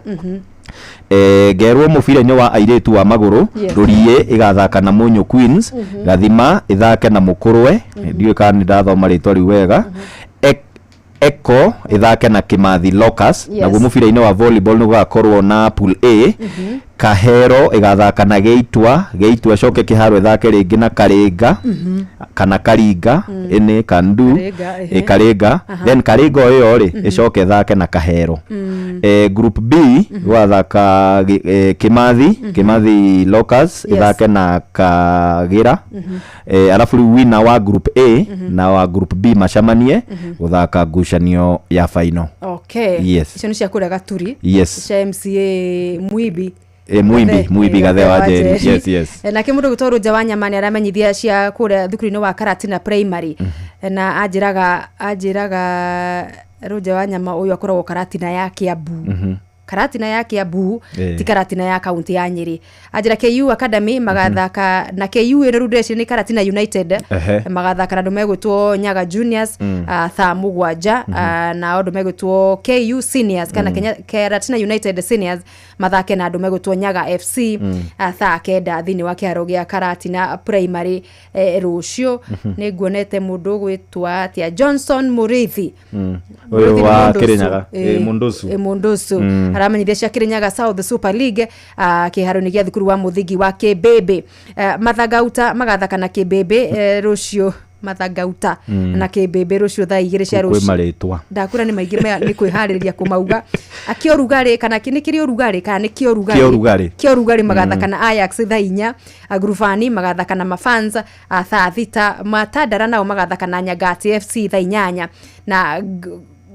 Ngerwo mũbira-inĩ wa airĩtu wa magũrũ, Rũriĩ ĩgathaka na Mũnyũ Queens, Gathima ĩthake na Mũkũrwe, ndiũĩ kana nĩ ndathoma rĩtwa rĩu wega, Echo ĩthake na Kimathi Locus. Naguo mũbira-inĩ wa volleyball nĩ gũgakorwo na pool A, Kahero ĩgathaka na Gĩitwa, Gĩitwa ĩcoke Kĩharo ĩthake rĩngĩ na Karinga, kana Karinga, ĩnĩ kandu. Karinga, ehe. Karinga. Then Karinga o ĩyo rĩ, ĩcoke ĩthake na Kahero. Group B gwathaka Kimathi, Kimathi Locus ĩthake na Kagira. Arabu rĩu winner wa group A na wa group B macemanie gũthaka ngucanio ya final. Okay. Icio nĩ cia kũrĩa Gaturi. Cia MCA Muibi. Muimbi. Gathe, Muimbi, Gathe wa Gathe wa Njeri. Yes. Nake mũndũ gwĩtwo Rũnja wa Nyama nĩ aramenyithia cia kũrĩa thukuru-inĩ wa Karatina Primary. Na anjĩraga Rũnja wa Nyama ũyũ akoragwo Karatina ya Kiambu. Karatina ya Kiambu, ti Karatina ya kaunti ya Nyeri. Anjĩra KU Academy magathaka na KU ĩno rĩu ndĩreciria nĩ Karatina United. Magathaka na andũ megwĩtwo Nyaga Juniors, thaa 7, na andũ megwĩtwo KU Seniors kana Kenya Karatina United Seniors mathake na andũ megwĩtwo Nyaga FC, thaa 9 thĩinĩ wa kĩharo gĩa Karatina Primary, rũciũ. Nĩ nguonete mũndũ ũgwĩtwo atĩa, Johnson Mũrĩithi. Ũyũ Mũrĩithi nĩ wa Mũndũcu. Kĩrĩnyaga. Mũndũcu. Mũndũcu. Aramenyithia cia Kĩrĩnyaga South Super League, kĩharo-inĩ gĩa thukuru wa mũthingi wa Kĩmbĩmbĩ. Mathangauta magathaka na Kĩmbĩmbĩ, rũciũ. Mathangauta na Kĩmbĩmbĩ rũciũ thaa 2 cia Kwĩ rũciũ. marĩtwa. Ndakura nĩ maingĩ maya, nĩ kwĩharĩrĩria kũmauga. Akĩorugarĩ kana nĩ kĩrĩ ũrugarĩ kana nĩ kĩorugarĩ? Kĩorugarĩ. Kĩorugarĩ magathaka na Ajax thaa 4, Gruvani magathaka na Mafans, thaa 6, Matandara nao magathaka na Nyangati FC thaa 8, na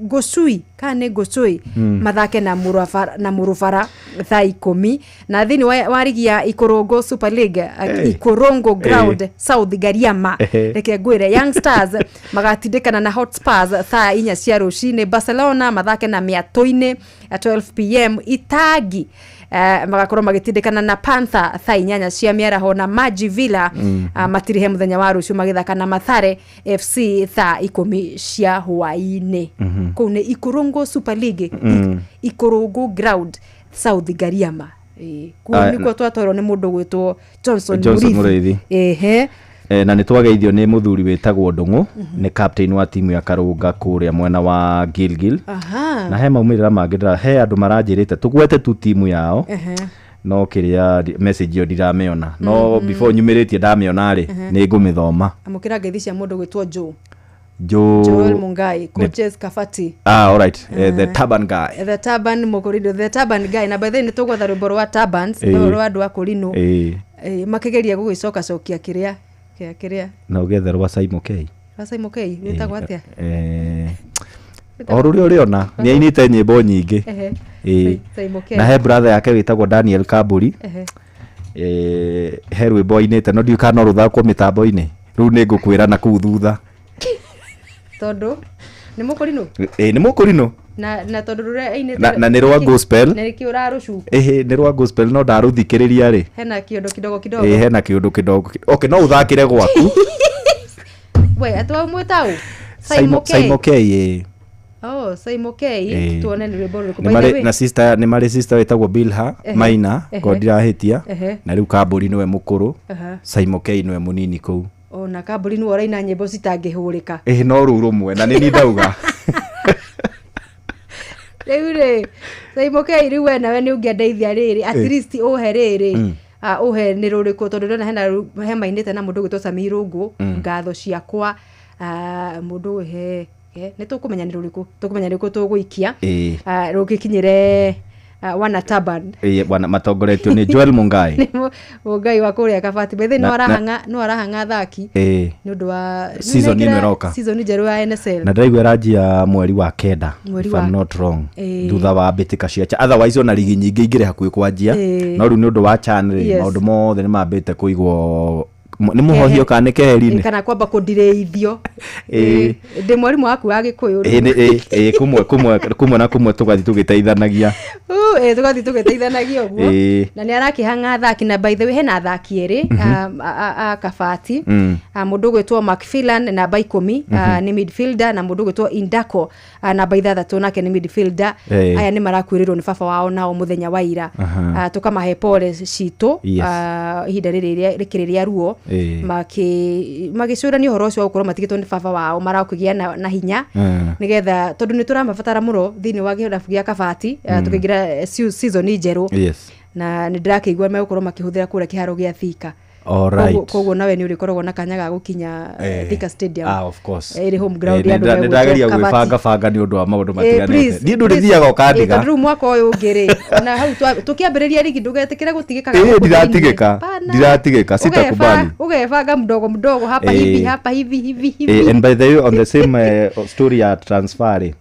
Ngũcui kana nĩ Ngũcui mathake na Mũrabara, na Mũrũbara thaa 10. Na thĩinĩ wa rigi ya Ikorongo Super League, Ikorongo Ground, South Gariama, reke ngwĩre Young Stars magatindĩkana na Hotspurs thaa 4 cia rũcinĩ, Barcelona mathake na Mĩatũ-inĩ 12 p.m., Itangi magakorwo magĩtindĩkana na Panther thaa 8 cia mĩaraho, na Maji Villa matirihe mũthenya wa rũciũ magĩthaka na Mathare FC thaa 10 cia hwaĩ-inĩ. Kũu nĩ Ikorongo Super League, Ikorongo Ground, South Gariama. Kũu nĩkuo twatwarwo nĩ mũndũ gwĩtwo Johnson Johnson Mũrĩithi. Mũrĩithi. Ehe. Na nĩ twageithio nĩ mũthuri wĩtagwo Ndũng'ũ, nĩ captain wa timu ya Karũnga kũrĩa mwena wa Gilgil. Na he maumĩrĩra mangĩ he andũ maranjĩrĩte tũgwete tu timu yao, no kĩrĩa message ĩyo ndiramĩona, no before nyumĩrĩtie ndamĩona rĩ, nĩ ngũmĩthoma. Amũkĩra ngeithi cia mũndũ gwĩtwo Joe. Joe. Joel Mungai, coaches Kafati. Ah, all right. The turban guy. The turban Mokorindo, the turban guy. Na by the way nĩ tũgwetha rwĩmbo rwa turbans, rwa andũ a Kũrinũ. Makĩgeria gũgĩcokacokia kĩrĩa kĩa kĩrĩa. Na ũgethe rwa Simon K. Rwa Simon K rwĩtagwo atĩa? O rũrĩa ũrĩona nĩ ainĩte nyĩmbo nyingĩ. Simon K. Na he brother yake wĩtagwo Daniel Kamburi. He rwĩmbo ainĩte, no ndiũĩ kana no rũthakwo mĩtambo-inĩ rĩu, nĩ ngũkwĩra na kũu thutha. Tondũ nĩ Mũkũrinũ. Nĩ Mũkũrinũ. Na tondũ rũrĩa ainĩte Na nĩ rwa gospel. Na nĩkĩo ũrarũcuku. Ĩhĩ, nĩ rwa gospel, no ndarũthikĩrĩria rĩ, hena kĩũndũ kidogo kidogo. Hena kĩũndũ kidogo. Okay, no ũthakĩre gwaku. We atĩ wamwĩta ũ? Simon K. Simon K, ĩĩ. Oh, Simon K. Tuone nĩ rwĩmbo rũrĩkũ. Nĩ By the marĩ way. na sister, nĩ marĩ sister wĩtagwo Bilha Maina, ko ndirahĩtia. Na rĩu Kamburi nĩwe mũkũrũ, Simon K nĩwe mũnini kũu. Ona Kamburi nĩwe ũraina nyĩmbo citangĩhũrĩka. Ĩhĩ, no rũu rũmwe na nĩ ni ndauga. Rĩu rĩ, Simon K, rĩu we nawe nĩ ũngĩandeithia rĩrĩ, at least ũhe rĩrĩ, ũhe nĩ rũrĩkũ, tondũ ndĩrona hena he mainĩte na mũndũ ũgwĩtwo Sami Irũngũ, ngatho ciakwa, mũndũ he nĩ tũkũmenya nĩ rũrĩkũ, tũkũmenya nĩ rũrĩkũ tũgũikia, rũgĩkinyĩre, wana taban. Ĩĩ, bwana matongoretio nĩ Joel Mungai. Nĩ Mungai wa kũrĩa Kabati. By the way, no arahang'a, no arahang'a athaki nĩ ũndũ wa Season ĩno nĩmekĩra ĩroka. Season njerũ ya NSL. Na ndĩraigua ĩranjia mweri wa 9, Mweri if I'm not wrong, thutha wa mbĩtĩka cia otherwise ona ligi nyingĩ ingĩrĩ hakuhĩ kwanjia, no rĩu nĩ ũndũ wa CHAN rĩ, maũndũ mothe nĩ mambĩte kũigwo Nĩ mũhohio kana nĩ keheri-inĩ? Kana kwamba kũndirĩithio. Ĩĩ. Ndĩ mwarimũ waku wa Gĩkũyũ. Ĩĩ nĩ ĩĩ kũmwe kũmwe kũmwe na kũmwe tũgathiĩ tũgĩteithanagia. Tũgathiĩ tũgĩteithanagia ũguo. Na nĩ arakĩhang'a athaki, na by the way hena athaki erĩ a Kabati. Mũndũ ũgwĩtwo Macfillan namba 10 nĩ midfielder, na mũndũ ũgwĩtwo Indako namba 6 nake nĩ midfielder. Aya nĩ marakuĩrĩrwo nĩ baba wao nao mũthenya wa ira. Tũkamahe pole citũ ihinda rĩrĩ rĩkĩrĩ rĩa ruo, magĩcũrania ũhoro ũcio wa gũkorwo matigĩtwo nĩ baba wao, marakĩgĩa na hinya nĩgetha, tondũ nĩ tũramabatara mũno thĩinĩ wa kĩrabu gĩa Kabati tũkĩingĩra season njerũ. Na nĩ ndĩrakĩigua megũkorwo makĩhũthĩra kũrĩa kĩharo gĩa Thika. Koguo nawe nĩ ũrĩkoragwo na kanya ga gũkinya Thika Stadium. Of course. Ĩrĩ home ground ya andũ. Nĩ ndageria gwĩbanga banga nĩ ũndũ wa maũndũ matiganĩte. Niĩ ndũrĩ thiaga ũkandiga. Tondũ rĩu mwaka ũyũ ũngĩ rĩ, ona hau tũkĩambĩrĩria rigi ndũgetĩkĩre gũtigĩkaga. Ndiratigĩka. Ndiratigĩka, sitakubali. Ũgebanga mdogo mdogo hapa hivi hapa hivi hivi hivi. And by the way, on the same story ya transfer rĩ,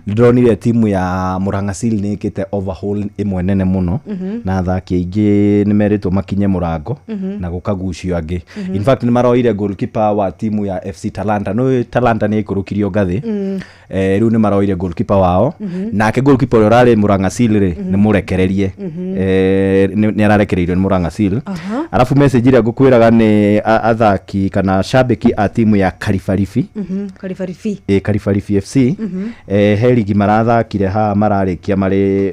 ndĩronire timu ya Murang'a Seal nĩ ĩkĩte overhaul ĩmwe nene mũno, na athaki aingĩ nĩ merĩtwo makinye mũrango na gũkagucio angĩ. In fact nĩ maroire goalkeeper wa timu ya FC Talanta. No Talanta nĩ ĩikũrũkirio ngathĩ. Rĩu nĩ maroire goalkeeper wao. Nake goalkeeper ũrĩa ũrarĩ Murang'a Seal rĩ, nĩ mũrekererie. Nĩ ararekereirio nĩ Murang'a Seal. Arabu message ĩrĩa ngũkwĩraga nĩ athaki kana shabiki a timu ya Karibaribi. Karibaribi. Karibaribi FC. He ligi marathakire haha mararĩkia marĩ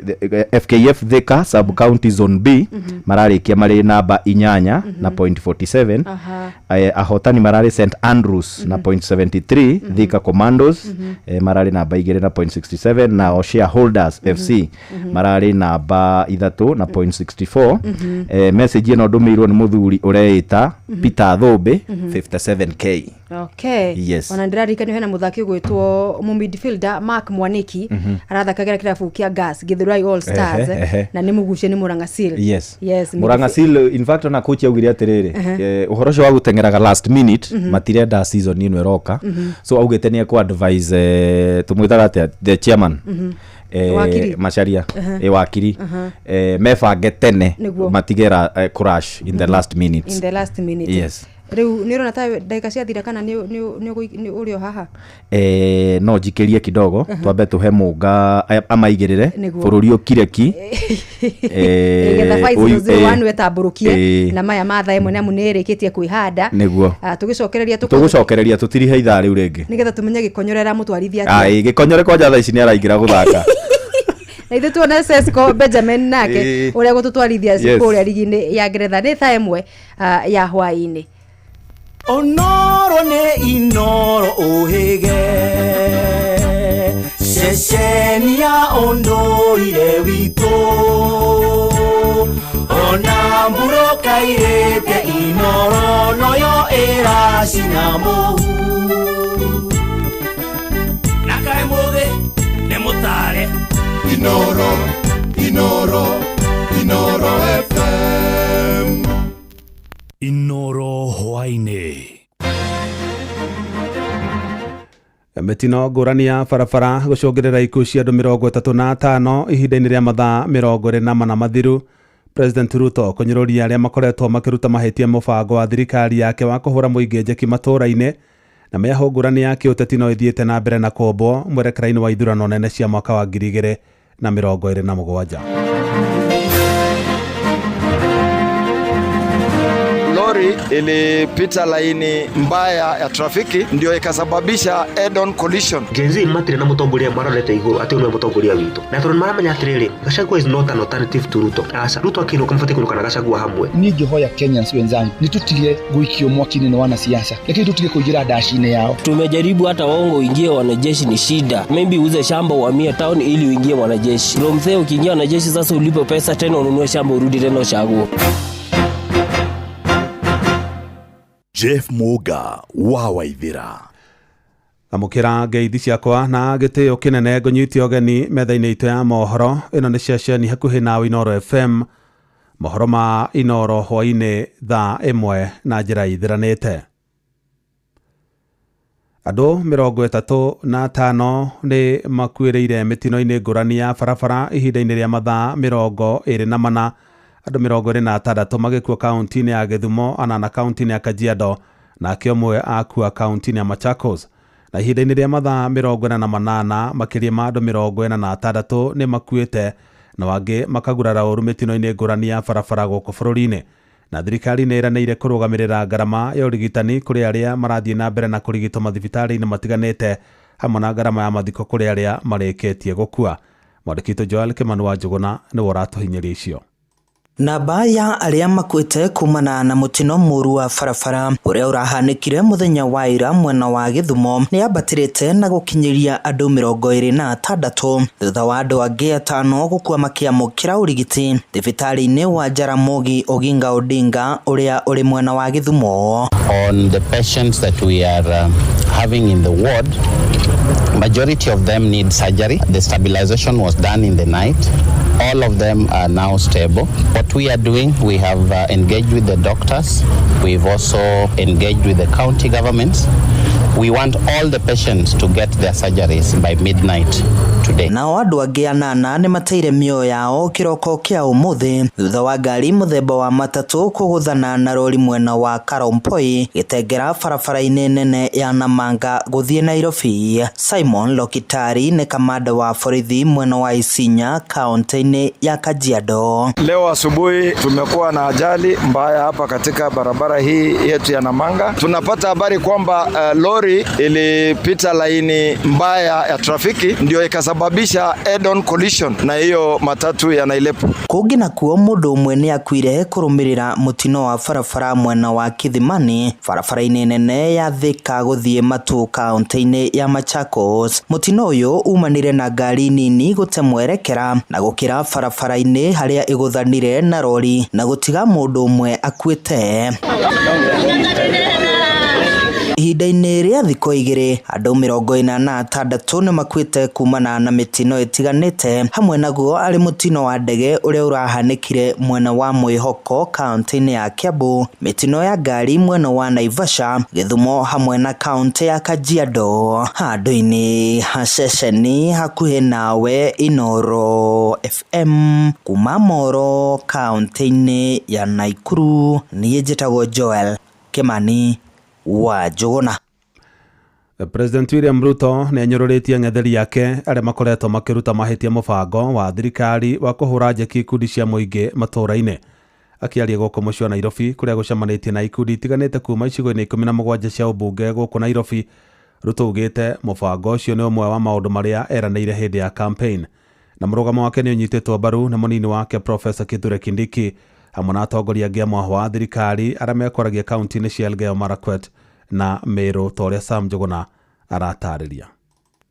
FKF Thika Sub County Zone B, mararĩkia marĩ namba 8 na 0.47. Ahotani mararĩ St Andrews na 0.73, Thika Commandos mararĩ namba 2 na 0.67, na Shareholders FC mararĩ namba 3 na 0.64. Message ĩno ndũmĩirwo nĩ mũthuri ũreĩta Peter Thũmbĩ 57k. Okay. Yes. Ona ndĩraririkanio hena mũthaki ũgwĩtwo mu midfielder Mark Mwaniki, arathakagĩra kĩrabu kĩa Gas Githurai All Stars, na nĩ mũgucie nĩ Murang'a Seal. Yes. Yes. Murang'a Seal in fact ona coach augire atĩrĩrĩ, ũhoro ũcio wa gũteng'eraga last minute matirenda season ĩno ĩroka. So augĩte nĩ ekũ advise tũmwĩtaga atĩa the chairman Macharia wakiri mebange tene matigera crash in the last minute. In the last minute. Yes. Rĩu nĩ ũrona ta ndagĩka ciathira kana nĩ ũrĩ o haha? No njikĩrie kidogo, twambe tũhe Mũnga amaigĩrĩre bũrũri ũkire ki. Nĩgetha 5001 wetambũrũkie na maya ma thaa ĩmwe nĩ amu nĩ ĩrĩkĩtie kwĩhanda. Nĩguo. Tũgĩcokereria tũgũcokereria tũtirihe ithaa rĩu rĩngĩ nĩgetha tũmenye Gĩkonyore aramũtwarithia atĩa. Gĩkonyore kwanja thaa ici nĩ araingĩra gũthaka. Na ithuĩ tuone Sesco Benjamin nake ũrĩa gũtũtwarithia kũrĩa rigi-inĩ ya Ngeretha nĩ thaa ĩmwe ya hwaĩ-inĩ. Onoro nĩ Inoro ũhĩge, ceceni ya ũndũire witũ, ona mbura kairĩte Inoro noyo ĩracina mũhu. Na kaĩ mũthĩ nĩ mũtare. Inoro, Inoro, Inoro FM. Inoro hwaĩ-inĩ. Mĩtino ngũrani ya barabara gũcũngĩrĩra ikuũ cia andũ 35 ihinda-inĩ rĩa mathaa 24 mathiru. President Ruto kũnyũrũria arĩa makoretwo makĩruta mahĩtia mũbango wa thirikari yake wa kũhũra mũingĩ njeki matũũra-inĩ, na mĩahũ ngũrani ya kĩũteti no ĩthiĩte na mbere na kũmbwo mwerekera-inĩ wa ithurano nene cia mwaka wa 2027. Lori ilipita laini mbaya ya trafiki ndio ikasababisha head-on collision. Gen Z matirĩ na mũtongoria marorete igũrũ atĩ ũyũ nĩwe mũtongoria witũ. Na tondũ nĩmaramenya atĩrĩrĩ, Gachagua is not an alternative to Ruto. Aca, Ruto akĩinũka mabatiĩ kũinũka na Gachagua hamwe. Niĩ ingĩhoya Kenyans wenzangu nĩ tũtige gũikio mwaki-inĩ nĩ wanasiasa, lakini tũtige kũingĩra ndaci-inĩ yao. Tumejaribu hata waongo uingie wanajeshi ni shida. Maybe uuze shamba uhamie town ili uingie wanajeshi. From there ukiingia wanajeshi sasa ulipe pesa tena ununue shamba urudi tena uchague. Jeff Muga wa Waithira. Amũkĩra ngeithi ciakwa na gĩtĩo kĩnene ngũnyite ũgeni metha-inĩ itũ ya mohoro. Ĩno nĩ ceceni hakuhĩ nawe Inoro FM. Mohoro ma Inoro hwaĩ-inĩ thaa 1 na njĩra ithiranĩte. Andũ 35 nĩ makuĩrĩire mĩtino-inĩ ngũrani ya barabara ihinda-inĩ rĩa mathaa 24 Andũ 26 magĩkua kaunti-inĩ ya Gĩthumo, 8 kaunti-inĩ ya Kajiado, nake ũmwe akua kaunti-inĩ ya Machakos. Na ihinda-inĩ rĩa mathaa 48 makĩria ma andũ 46 nĩ makuĩte na wangĩ makagurara ũru mĩtino-inĩ ngũrani ya barabara gũkũ bũrũri-inĩ. Na thirikari nĩ ĩranĩire kũrũgamĩrĩra ngarama ya ũrigitani kũrĩ arĩa marathiĩ na mbere na kũrigitwo mathibitarĩ-inĩ matiganĩte hamwe na ngarama ya mathiko kũrĩ arĩa marĩkĩtie gũkua. Mwandĩki witũ Joel Kimani wa Njũgũna nĩwe ũratũhinyĩria icio. Namba ya arĩa makuĩte kumana na mũtino mũru wa barabara ũrĩa ũrahanĩkire mũthenya wa ira mwena wa Gĩthumo nĩ yambatĩrĩte na gũkinyĩria andũ 26 thutha wa andũ angĩ 5 gũkua makĩamũkĩra ũrigiti thibitarĩ-inĩ wa Jaramogi Oginga Odinga ũrĩa ũrĩ mwena wa Gĩthumo. On the patients that we are having in the ward, majority of them need surgery. The stabilization was done in the night. All of them are now stable. What we are doing, we have engaged with the doctors. We've also engaged with the county governments. We want all the patients to get their surgeries by midnight today. Nao andũ angĩ 8 nĩ mateire mĩoyo yao kĩroko kĩa ũmũthĩ thutha wa ngari mũthemba wa matatũ kũgũthana na rori mwena wa Karompoi gĩtengera barabara-inĩ nene ya Namanga gũthiĩ Nairobi. Simon Lokitari nĩ kamanda wa borithi mwena wa Isinya kaunti-inĩ ya Kajiado. Leo asubuhi tumekuwa na ajali mbaya hapa katika barabara hii yetu ya Namanga. Tunapata habari kwamba lori ilipita laini mbaya ya trafiki ndio ikasababisha head-on collision na hiyo matatu ya Nailepu. Kũngĩ nakuo mũndũ ũmwe nĩ akuire kũrũmĩrĩra mũtino wa barabara mwena wa Kithimani barabara-inĩ nene ya Thika gũthiĩ Matu kaunti-inĩ ya Machakos. Mũtino ũyũ umanire na ngari nini gũte mwerekera na gũkĩra barabara-inĩ harĩa ĩgũthanire na rori na gũtiga mũndũ ũmwe akuĩte. Ihinda-inĩ rĩa thikũ 2 andũ 46 nĩ makuĩte kumana na mĩtino ĩtiganĩte hamwe naguo arĩ mũtino wa ndege ũrĩa ũrahanĩkire mwena wa Mwĩhoko kaunti-inĩ ya Kiambu, mĩtino ya ngari mwena wa Naivasha, Gĩthumo hamwe na kaunti ya Kajiado. Handũ-inĩ ha ceceni hakuhĩ nawe Inooro FM kuma Moro kaunti-inĩ ya Nakuru, niĩ njĩtagwo Joel Kimani wa Njũgũna. President William Ruto nĩ anyũrũrĩtie ng'etheri yake arĩa makoretwo makĩruta mahĩtia mũbango wa thirikari wa kũhũra njeki ikundi cia mũingĩ matũũra-inĩ. Akĩaria gũkũ mũciĩ wa Nairobi kũrĩa gũcemanĩtie na ikundi itiganĩte kuma icigo-inĩ 17 cia ũmbunge gũkũ Nairobi, Ruto augĩte mũbango ũcio nĩ ũmwe wa maũndũ marĩa eranĩire hĩndĩ ya campaign. Na mũrũgamo wake nĩ ũnyitĩtwo mbaru nĩ mũnini wake Professor Kithure Kindiki hamwe na atongoria angĩ a mwahũ wa thirikari arĩa mekoragia kaunti-inĩ cia Elgeyo Marakwet na Meru ta ũrĩa Sam Njũgũna aratarĩria.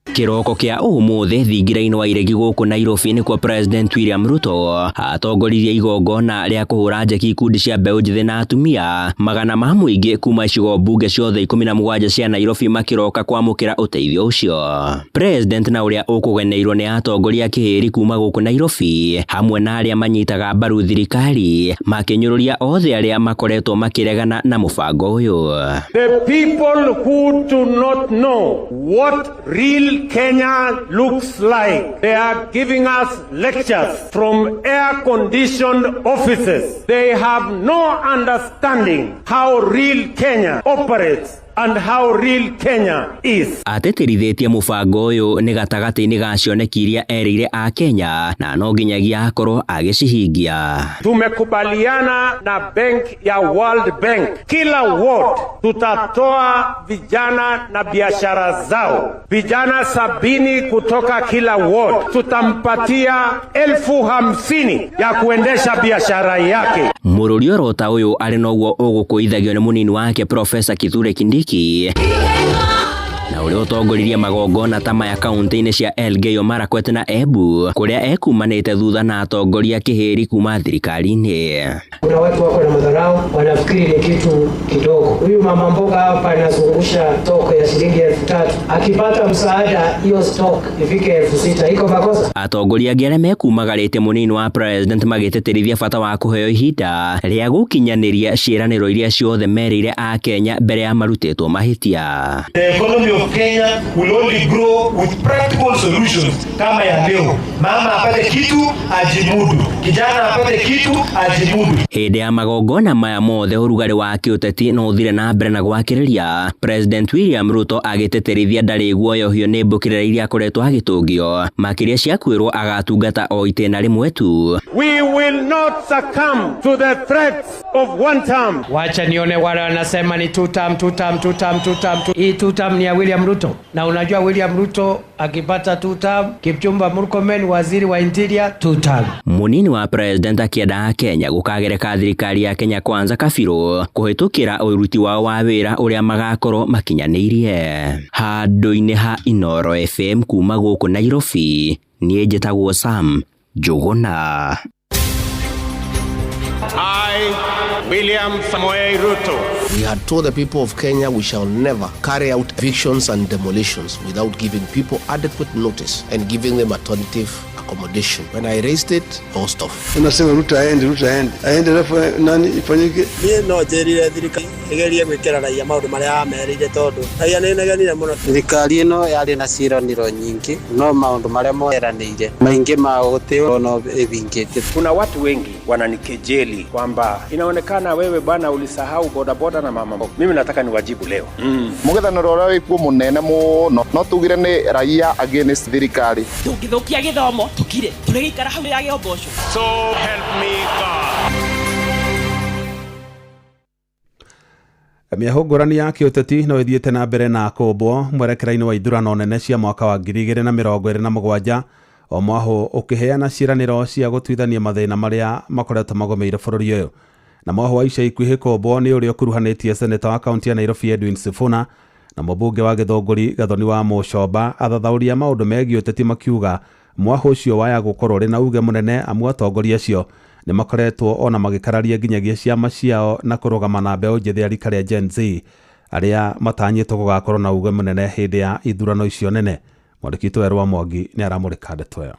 Kĩroko kĩa ũmũthĩ thingira-inĩ wa iregi gũkũ Nairobi nĩkuo President William Ruto atongoririe igongona rĩa kũhũra njeki ikundi cia mbeũ njĩthĩ na atumia magana ma mũingĩ kuma icigo mbunge ciothe 17 cia Nairobi makĩroka kwamũkĩra ũteithio ũcio. President na ũrĩa ũkũgeneirwo nĩ atongoria kĩhĩri kuma gũkũ Nairobi hamwe na arĩa manyitaga mbaru thirikari makĩnyũrũria othe arĩa makoretwo makĩregana na mũbango ũyũ. The people who do not know what real Kenya looks like. They are giving us lectures from air-conditioned offices. They have no understanding how real Kenya operates and how real Kenya is. Atĩtĩrithĩtie mũbango ũyũ nĩ gatagatĩ-inĩ ga cioneki iria erĩire a Kenya na no nginyagia akorwo agĩcihingia. Tumekubaliana na bank ya World Bank, kila ward tutatoa vijana na biashara zao, vijana 70 kutoka kila ward, tutampatia 50,000 ya kuendesha biashara yake. Mũrũri orota ũyũ arĩ noguo ũgũkũithagio nĩ mũnini wake Professor Kithure Kindiki na ũrĩa ũtongoririe magongona ta maya kaunti-inĩ cia Elgeyo Marakwet na Embu kũrĩa ekumanĩte thutha na atongoria kĩhĩri kuma thirikari-inĩ. Kuna watu wako na madharau, wanafikiri ni kitu kidogo. Huyu mama mboga hapa anazungusha stock ya shilingi 3,000, akipata msaada hiyo stock ifike 6,000, iko makosa? Atongoria angĩ arĩa mekumagarĩte mũnini wa president magĩtĩtĩrithia bata wa kũheo ihinda rĩa gũkinyanĩria ciĩranĩro iria ciothe merĩire a Kenya mbere ya marutĩtwo mahĩtia. The economy of Kenya will only grow with practical solutions kama ya leo. Mama apate kitu ajimudu, kijana apate kitu ajimudu. Hĩndĩ ya magongona maya mothe ũrugarĩ wa kĩũteti no ũthire na mbere na gwakĩrĩria. President William Ruto agĩtĩtĩrithia ndarĩ guoyohio nĩ mbũkĩrĩra iria akoretwo agĩtũngio, makĩria cia kwĩrwo agatungata o itĩna rĩmwe tu. We will not succumb to the threats of one term. Wacha nione wale wanasema ni two term, two term, two term, two term. Hii two term ni ya William Ruto, na unajua William Ruto akipata two term, Kipchumba Murkomen waziri wa interior two term. Munini wa president akĩenda Kenya gũkagereka thirikari ya Kenya Kwanza kabirũ kũhĩtũkĩra ũruti wao wa wĩra ũrĩa magakorwo makinyanĩirie. Handũ-inĩ ha Inooro FM kuma gũkũ Nairobi, niĩ njĩtagwo Sam Njũgũna. I, William Samoei Ruto. We had told the people of Kenya we shall never carry out evictions and demolitions without giving people adequate notice and giving them alternative accommodation. When I raised it, I was tough. Unasema Ruto aende, Ruto aende. Aende alafu nani ifanyike? Niĩ no njĩrire thirikari ĩgerie gwĩkĩra raia maũndũ marĩa yamerĩire tondũ raia nĩ ĩnegenire mũno. Thirikari ĩno yarĩ na ciĩranĩro nyingĩ no maũndũ marĩa moeranĩire maingĩ mao gũtirĩ ona ĩthingĩte. Kuna watu wengi wananikejeli kwamba inaonekana wewe bwana ulisahau bodaboda na mama. Mimi nataka niwajibu leo. Mũng'ethanĩro ũrĩa wĩkuo mũnene mũno no tugire nĩ raia against thirikari. Tũngĩthũkia gĩthomo tũkire tũrĩgĩikara hau yage ũboco. So help me God. Mĩahũ ngũrani ya kĩũteti no ĩthiĩte na mbere na kũmbwo mwerekera-inĩ wa ithurano nene cia mwaka wa 2027 o mwahũ ũkĩheana ciĩranĩro cia gũtuithania mathĩna marĩa makoretwo magũmĩire bũrũri ũyũ. Na mwahũ wa ica ikuhĩ kũmbwo nĩ ũrĩa ũkuruhanĩtie seneta wa kaunti ya Nairobi Edwin Sifuna na mũmbunge wa Gĩthũngũri Gathoni wa Mũcomba. Athathaũri a maũndũ megiĩ ũteti makiuga mwahũ ũcio waya gũkorwo ũrĩ na uge mũnene amu atongoria acio nĩ makoretwo ona magĩkararia nginyagia ciama ciao na kũrũgama na mbeũ njĩthĩ a rika rĩa Gen Z arĩa matanyĩtwo gũgakorwo na uge mũnene hĩndĩ ya ithurano icio nene. Mwandĩki witũ Werũ wa Mwangi nĩ aramũrĩka ndeto ĩyo.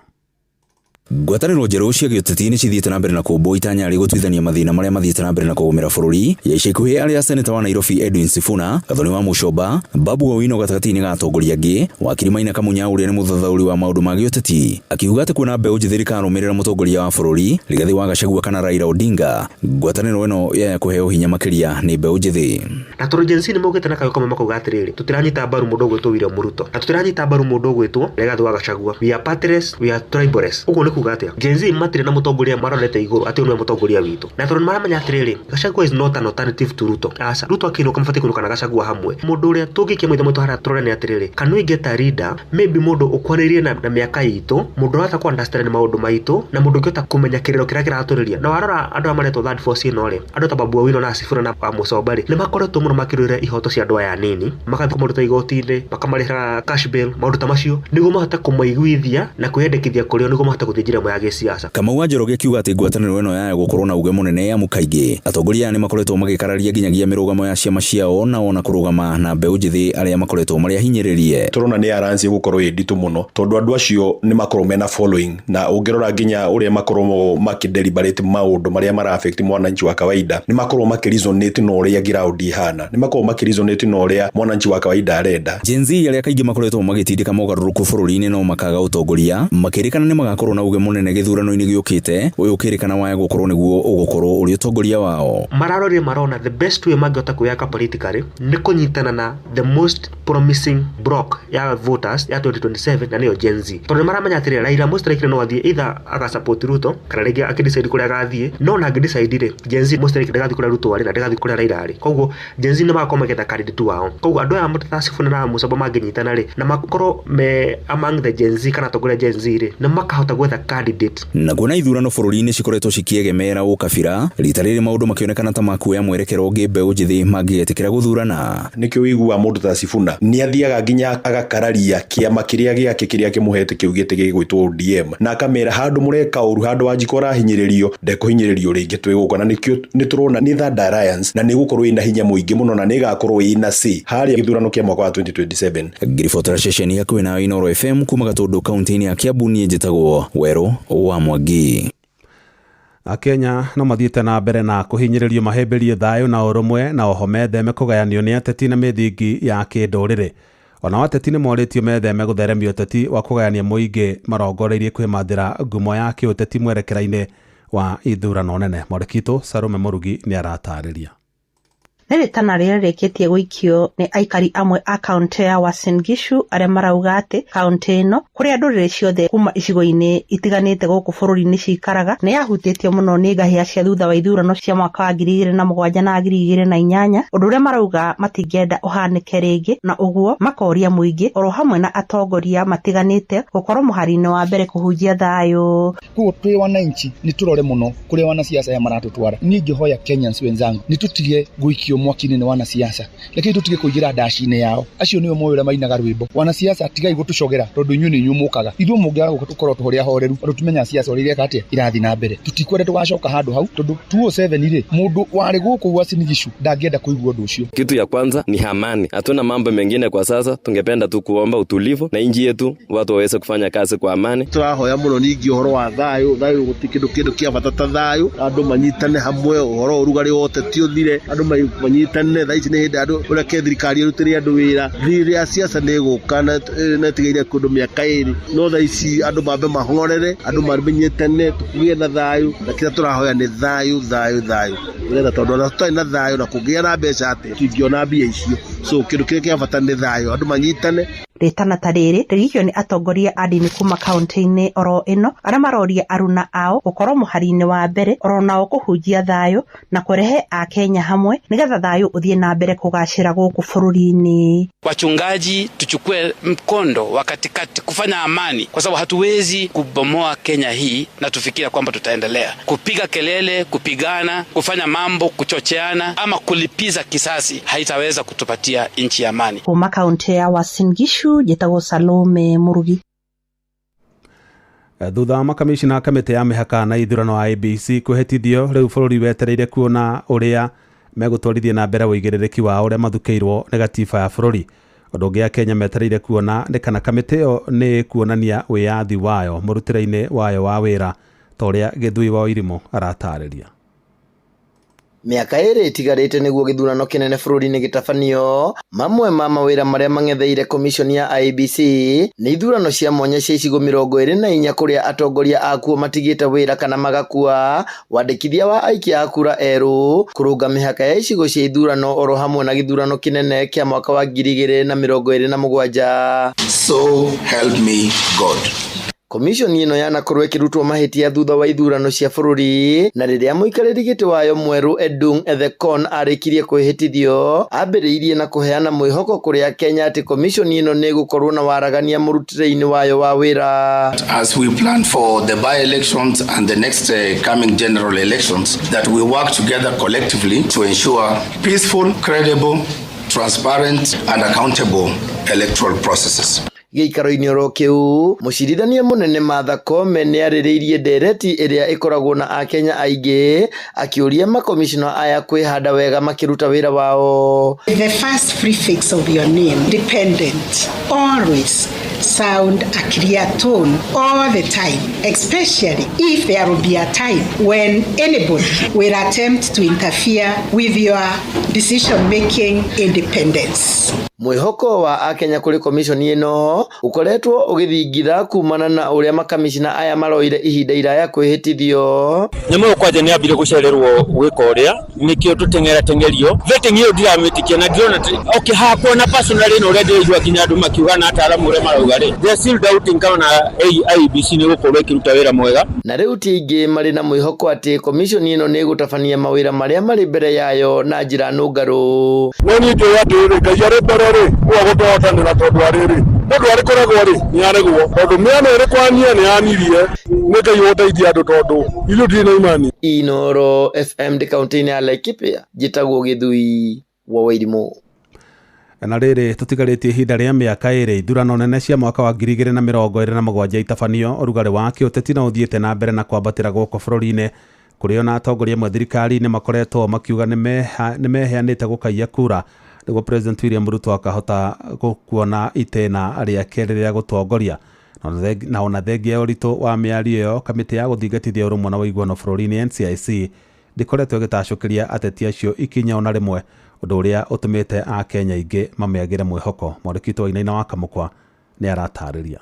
Ngwatanĩro njerũ cia gĩũteti nĩ cithiĩte na mbere na kũmbwo itanya rĩ gũtuithania mathĩna marĩa mathiĩte na mbere na kũgũmĩra bũrũri. Ya ica ikuhĩ arĩa seneta wa Nairobi Edwin Sifuna, Gathoni wa Mũcomba, Babu Owino gatagatĩ-inĩ ga atongoria angĩ, wakiri Maina Kamunya ũrĩa nĩ mũthathaũri wa maũndũ ma gĩũteti akiuga atĩ kuona mbeũ njĩthĩ rĩkarũmĩrĩra mũtongoria wa bũrũri Rigathĩ wa Gachagua kana Raila Odinga, ngwatanĩro ĩno yaya kũheo hinya makĩria nĩ mbeũ njĩthĩ. Na tondũ Gen Z nĩ maugĩte na kayũ kamwe makauga atĩrĩrĩ, tũtiranyita mbaru mũndũ ũgwĩtwo William Ruto na tũtiranyita mbaru mũndũ ũgwĩtwo Rigathĩ wa Gachagua. We are partyless, we are tribalist. Ũguo nĩ kuga atĩa? Gen Z matirĩ na mũtongoria marorete igũrũ atĩ ũyũ nĩwe mũtongoria witũ, na tondũ nĩ maramenya atĩrĩrĩ, Gachagua is not an alternative to Ruto. Aca, Ruto akĩinũka mabatiĩ kũinũka na Gachagua hamwe. Mũndũ ũrĩa tũngĩikia maitho maitũ harĩa tũrore nĩ atĩrĩrĩ, can we get a leader, maybe mũndũ ũkwanĩrĩirie na mĩaka itũ, mũndũ ũrahota kũ understand maũndũ maitũ, na mũndũ ũngĩhota kũmenya kĩrĩro kĩrĩa kĩratũrĩria. Na warora andũ aya maretwo third force ĩno rĩ, andũ ta Babu Owino na Sifuna na Mũcomba rĩ, nĩ makoretwo mũno makĩrũĩrĩra ihoto cia andũ aya anini, magathiĩ kũmaruta igoti-inĩ, makamarĩhĩra cash bail, maũndũ ta macio, nĩguo mahote kũmaiguithia na kwĩyandĩkithia kũrĩ o nĩguo mahote gũthiĩ njĩra ĩmwe ya gĩsiasa. Kamau wa Njoroge akiuga atĩ ngwatanĩro ĩno yaya gũkorwo na uge mũnene amu kaingĩ atongoria aya nĩ makoretwo magĩkararia nginyagia mĩrũgamo ya ciama ciao na ona kũrũgama na mbeũ njĩthĩ arĩa makoretwo marĩ ahinyĩrĩrie. Tũrona nĩ alliance ĩgũkorwo ĩ nditũ mũno tondũ andũ acio nĩ makorwo mena following, na ũngĩrora nginya ũrĩa makorwo makĩ-deliberate maũndũ marĩa mara affect mwananchi wa kawaida, nĩ makorwo makĩ-resonate na ũrĩa ground ihana, nĩ makorwo makĩ-resonate na ũrĩa mwananchi wa kawaida arenda. Gen Z arĩa kaingĩ makoretwo magĩtindĩka mogarũrũku bũrũri-inĩ no makaga ũtongoria, makĩrĩkana nĩ magakorwo na uge mũnene gĩthurano-inĩ gĩũkĩte, ũyũ ũkĩrĩkana waya gũkorwo nĩguo ũgũkorwo ũrĩ ũtongoria wao. Mararorire marona the best way mangĩhota kwĩyaka politically nĩ kũnyitana na the most promising block ya voters ya 2027 na nĩyo Gen Z, tondũ nĩmaramenya atĩrĩrĩ, Raila most likely no athiĩ either agasupport Ruto kana rĩngĩ akĩdecide kũrĩa agathiĩ, no na angĩdecide rĩ, Gen Z most likely ndagathiĩ kũrĩa Ruto arĩ na ndagathiĩ kũrĩa Raila arĩ. Koguo Gen Z nĩmagakorwo magĩetha candidate wao. Koguo andũ aya ta Sifuna na Mũcomba mangĩnyitana rĩ, na makorwo me among the Gen Z kana atongoria Gen Z rĩ, nĩ makahota gwetha candidate. Na kuona ithurano bũrũri-inĩ cikoretwo cikĩegemera ũkabira, rita rĩrĩ maũndũ makĩonekana ta makuoya mwerekero ũngĩ mbeũ njĩthĩ mangĩgetĩkĩra gũthurana. Nĩkĩo ũiguaga mũndũ ta Sifuna nĩ athiaga nginya agakararia kĩama kĩrĩa gĩake kĩrĩa kĩmũhete kĩu gĩtĩ gĩgwĩtwo ODM, na akamera handũ mũreka ũru, handũ Wanjikũ arahinyĩrĩrio ndekũhinyĩrĩrio rĩngĩ twĩ gũkũ. Na nĩkĩo nĩ tũrona nĩ Third Alliance na nĩ ĩgũkorwo ĩna hinya mũingĩ mũno na nĩ ĩgakorwo ĩna say harĩa gĩthurano kĩa mwaka wa 2027. Ngiribotera ceceni hakuhĩ na Inooro FM kuma Gatũndũ kaunti-inĩ ya Kiambu, niĩ njĩtagwo Werũ wa Mwangi. Akenya no mathiĩte na mbere na kũhinyĩrĩrio mahĩmbĩrie thayũ na ũrũmwe na oho metheme kũgayanio nĩ ateti na mĩthingi ya kĩndũrĩrĩ. Ona ateti nĩ morĩtio metheme gũtheremia ũteti wa kũgayania mũingĩ marongoreirie kwĩmathĩra ngumo ya kĩũteti mwerekera-inĩ wa ithurano nene. Mwandĩki Salome Mũrugi nĩ aratarĩria. Nĩ rĩtana rĩrĩa rĩrĩkĩtie gũikio nĩ aikari amwe a kaũntĩ ya Uasin Gishu arĩa marauga atĩ kaũntĩ ĩno kũrĩa ndũrĩrĩ ciothe kuma icigo-inĩ itiganĩte gũkũ bũrũri-inĩ cikaraga nĩ yahutĩtio mũno nĩ ngahĩha cia thutha wa ithurano cia mwaka wa 2007 na 2008, ũndũ ũrĩa marauga matingĩenda ũhanĩke rĩngĩ, na ũguo makoria mũingĩ oro hamwe na atongoria matiganĩte gũkorwo mũhari-inĩ wa mbere kũhunjia thayũ. Koguo twĩ wananchi nĩ tũrore mũno kũrĩa wanasiasa aya maratũtwara. Niĩ ingĩhoya Kenyans wenzangu nĩ tũtige gũikio mwaki-inĩ nĩ wanasiasa, rekei tũtige kũingĩra ndaci-inĩ yao. Acio nĩo moĩ ũrĩa mainaga rwĩmbo. Wanasiasa tigai gũtũcogera tondũ inyuĩ nĩ inyuĩ mũkaga. Ithuĩ mũngĩaga gũka tũkorwo tũrĩ ahoreru tondũ tũmenyaga siasa ũrĩa ireka atĩa irathiĩ na mbere. Tũtikwenda tũgacoka handũ hau tondũ 2007 rĩ mũndũ warĩ gũkũ Uasin Gishu ndangĩenda kũigua ũndũ ũcio. Kitu ya kwanza ni amani. Hatuna mambo mengine kwa sasa, tungependa tu kuomba utulivu na nchi yetu watu waweze kufanya kazi kwa amani. Tũrahoya mũno ningĩ ũhoro wa thayũ, thayũ gũtirĩ kĩndũ kĩa bata ta thayũ, andũ manyitane hamwe, ũhoro ũrugarĩ wa ũteti ũthire, andũ manyitane. Thaa ici nĩ hĩndĩ andũ ũreke thirikari ĩrutĩre andũ wĩra. Thirĩ ya siasa nĩ ĩgũka na ĩtigĩire kũndũ mĩaka 2, no thaa ici andũ mambe mahorere, andũ mamenyetane, tũkũgĩe na thayũ, na kĩrĩa tũrahoya nĩ thayũ, thayũ, thayũ, nĩgetha tondũ ona tũtarĩ na thayũ na kũngĩgĩa na mbeca atĩa tũtingĩona mbia icio. So kĩndũ kĩrĩa kĩa bata nĩ thayũ, andũ manyitane. Rĩtana ta rĩrĩ rĩgikio nĩ atongoria a ndini kuma kaũntĩ-inĩ oro ĩno arĩa maroria aruna ao gũkorwo mũhari-inĩ wa mbere oro nao kũhunjia thayũ na kũrehe Akenya hamwe nĩgetha thayũ ũthiĩ na mbere kũgacĩra gũkũ bũrũri-inĩ. Wachungaji tuchukue mkondo wa katikati kufanya amani, kwa sababu hatuwezi kubomoa Kenya hii na tufikiria kwamba tutaendelea kupiga kelele, kupigana, kufanya mambo, kuchocheana ama kulipiza kisasi. Haitaweza kutupatia nchi ya amani. Kuma kaũntĩ ya Uasin Gishu njĩtagwo Salome Murugi. Thutha wa makamishina a kamĩtĩ ya mĩhaka na ithurano wa IEBC kwĩhĩtithio, rĩu bũrũri wetereire kuona ũrĩa megũtwarithia na mbere ũigĩrĩrĩki wao ũrĩa mathukĩirwo nĩ gatiba ya bũrũri. Ũndũ ũngĩ Akenya metereire kuona nĩ kana kamĩtĩ ĩyo nĩ kuonania wĩyathi wayo mũrutĩre-inĩ wayo wa wĩra ta ũrĩa Gĩthui wa Irimũ aratarĩria. Mĩaka 2 ĩtigarĩte nĩguo gĩthurano kĩnene bũrũri-inĩ gĩtabanio. Mamwe ma mawĩra marĩa mang'etheire komishoni ya IEBC nĩ ithurano cia mwanya cia icigo 24 kũrĩa atongoria akuo matigĩte wĩra kana magakua, wandĩkithia wa aikia a kura erũ, kũrũnga mĩhaka ya icigo cia ithurano oro hamwe na gĩthurano kĩnene kĩa mwaka wa 2027. So help me God. Komishoni ĩno yanakorwo ĩkĩrutwo mahĩtia thutha wa ithurano cia bũrũri, na rĩrĩa mũikarĩri gĩtĩ wayo mwerũ Edung Ethekon arĩkirie kwĩhĩtithio, ambĩrĩirie na kũheana mwĩhoko kũrĩ Akenya atĩ komishoni ĩno nĩ ĩgũkorwo na waragania mũrutĩre-inĩ wayo wa wĩra. As we plan for the by-elections and the next coming general elections, that we work together collectively to ensure peaceful, credible, transparent and accountable electoral processes. Gĩikaro-inĩ oro kĩu, mũcirithania mũnene Martha Koome nĩarĩrĩirie ndereti ĩrĩa ĩkoragwo na Akenya aingĩ, akĩũria makomishona aya kwĩhanda wega makĩruta wĩra wao. The first prefix of your name, dependent, always sound a clear tone all the time, especially if there will be a time when anybody will attempt to interfere with your decision-making independence. Mwĩhoko wa Akenya kũrĩ komishoni ĩno ũkoretwo ũgĩthingitha kumana na ũrĩa makamishina aya maroire ihinda iraya kwĩhĩtithio. Nyamũ ĩyo kwanja nĩ yambire gũcererwo gwĩka ũrĩa nĩkĩo tũteng'era teng'erio vetting ĩyo ndiramĩtĩkia na ndirona okay hakwa na personally na ũrĩa ndĩraigua nginya andũ makiuga na ataaramu ũrĩa marauga rĩ, they are still doubting kana IEBC nĩ gũkorwo ĩkĩruta wĩra mwega. Na rĩu ti aingĩ marĩ na mwĩhoko atĩ komishoni ĩno nĩ ĩgũtabania mawĩra marĩa marĩ mbere yayo na njĩra nũngarũ. No niĩ njũĩ atĩrĩrĩ, Ngai arĩ mbere rĩ, nĩwe ũgũtũhotanĩra tondũ arĩrĩ mũndũ arĩkoragwo rĩ nĩ aregwo tondũ mĩena ĩrĩ kwania nĩ yanirie nĩ Ngai ũgũteithia andũ tondũ ithuĩ tũtirĩ na imani. Inooro FM ndĩ kaũntĩ-inĩ ya Laikipia, njĩtagwo Gĩthui wa Wairimũ. Na rĩrĩ tũtigarĩtie ihinda rĩa mĩaka 2 ithurano nene cia mwaka wa 2027 itabanio, ũrugarĩ wa kĩũteti no ũthiĩte na mbere na kwambatĩra gũkũ bũrũri-inĩ kũrĩ ona atongoria amwe thirikari-inĩ makoretwo makiuga nĩ meheanĩte gũkaiya kura nĩguo President William Ruto akahota kuona itĩna rĩake rĩrĩa gũtongoria. Na ona thengia ya ũritũ wa mĩario ĩyo, kamĩtĩ ya gũthingatithia ũrũmwe na ũiguano bũrũri-inĩ NCIC ndĩkoretwo ĩgĩtacũkĩria ateti acio ikinya ona rĩmwe Ũndũ ũrĩa ũtũmĩte Akenya aingĩ mamĩagĩre mwĩhoko. Mwandĩki witũ Wainaina wa Kamũkwa nĩ aratarĩria.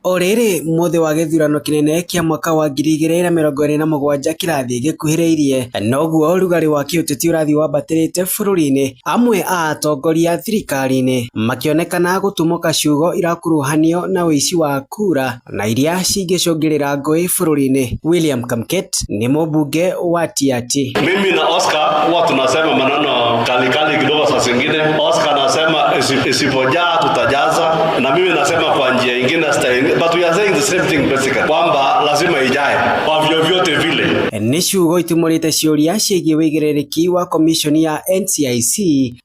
O rĩrĩ mũthĩ wa gĩthurano kĩnene kĩa mwaka wa 2027 kĩrathiĩ gĩkuhĩrĩirie, noguo ũrugarĩ wa kĩũteti ũrathiĩ wambatĩrĩte bũrũri-inĩ, amwe a atongoria thirikari-inĩ makĩonekana gũtumũka ciugo irakuruhanio na ũici wa kura na iria cingĩcũngĩrĩra ngũĩ bũrũri-inĩ. William Kamket nĩ mũmbunge wa Tiaty. Mimi na Oscar huwa tunasema maneno kalikali kidogo saa zingine. Oscar anasema isipojaa tutajaza, na mimi nasema kwa njia ingine style, but we are saying the same thing basically, kwamba lazima ijae kwa vyovyote vile. Nĩ ciugo itumũrĩte ciũria ciĩgiĩ wĩigĩrĩrĩki wa komishoni ya NCIC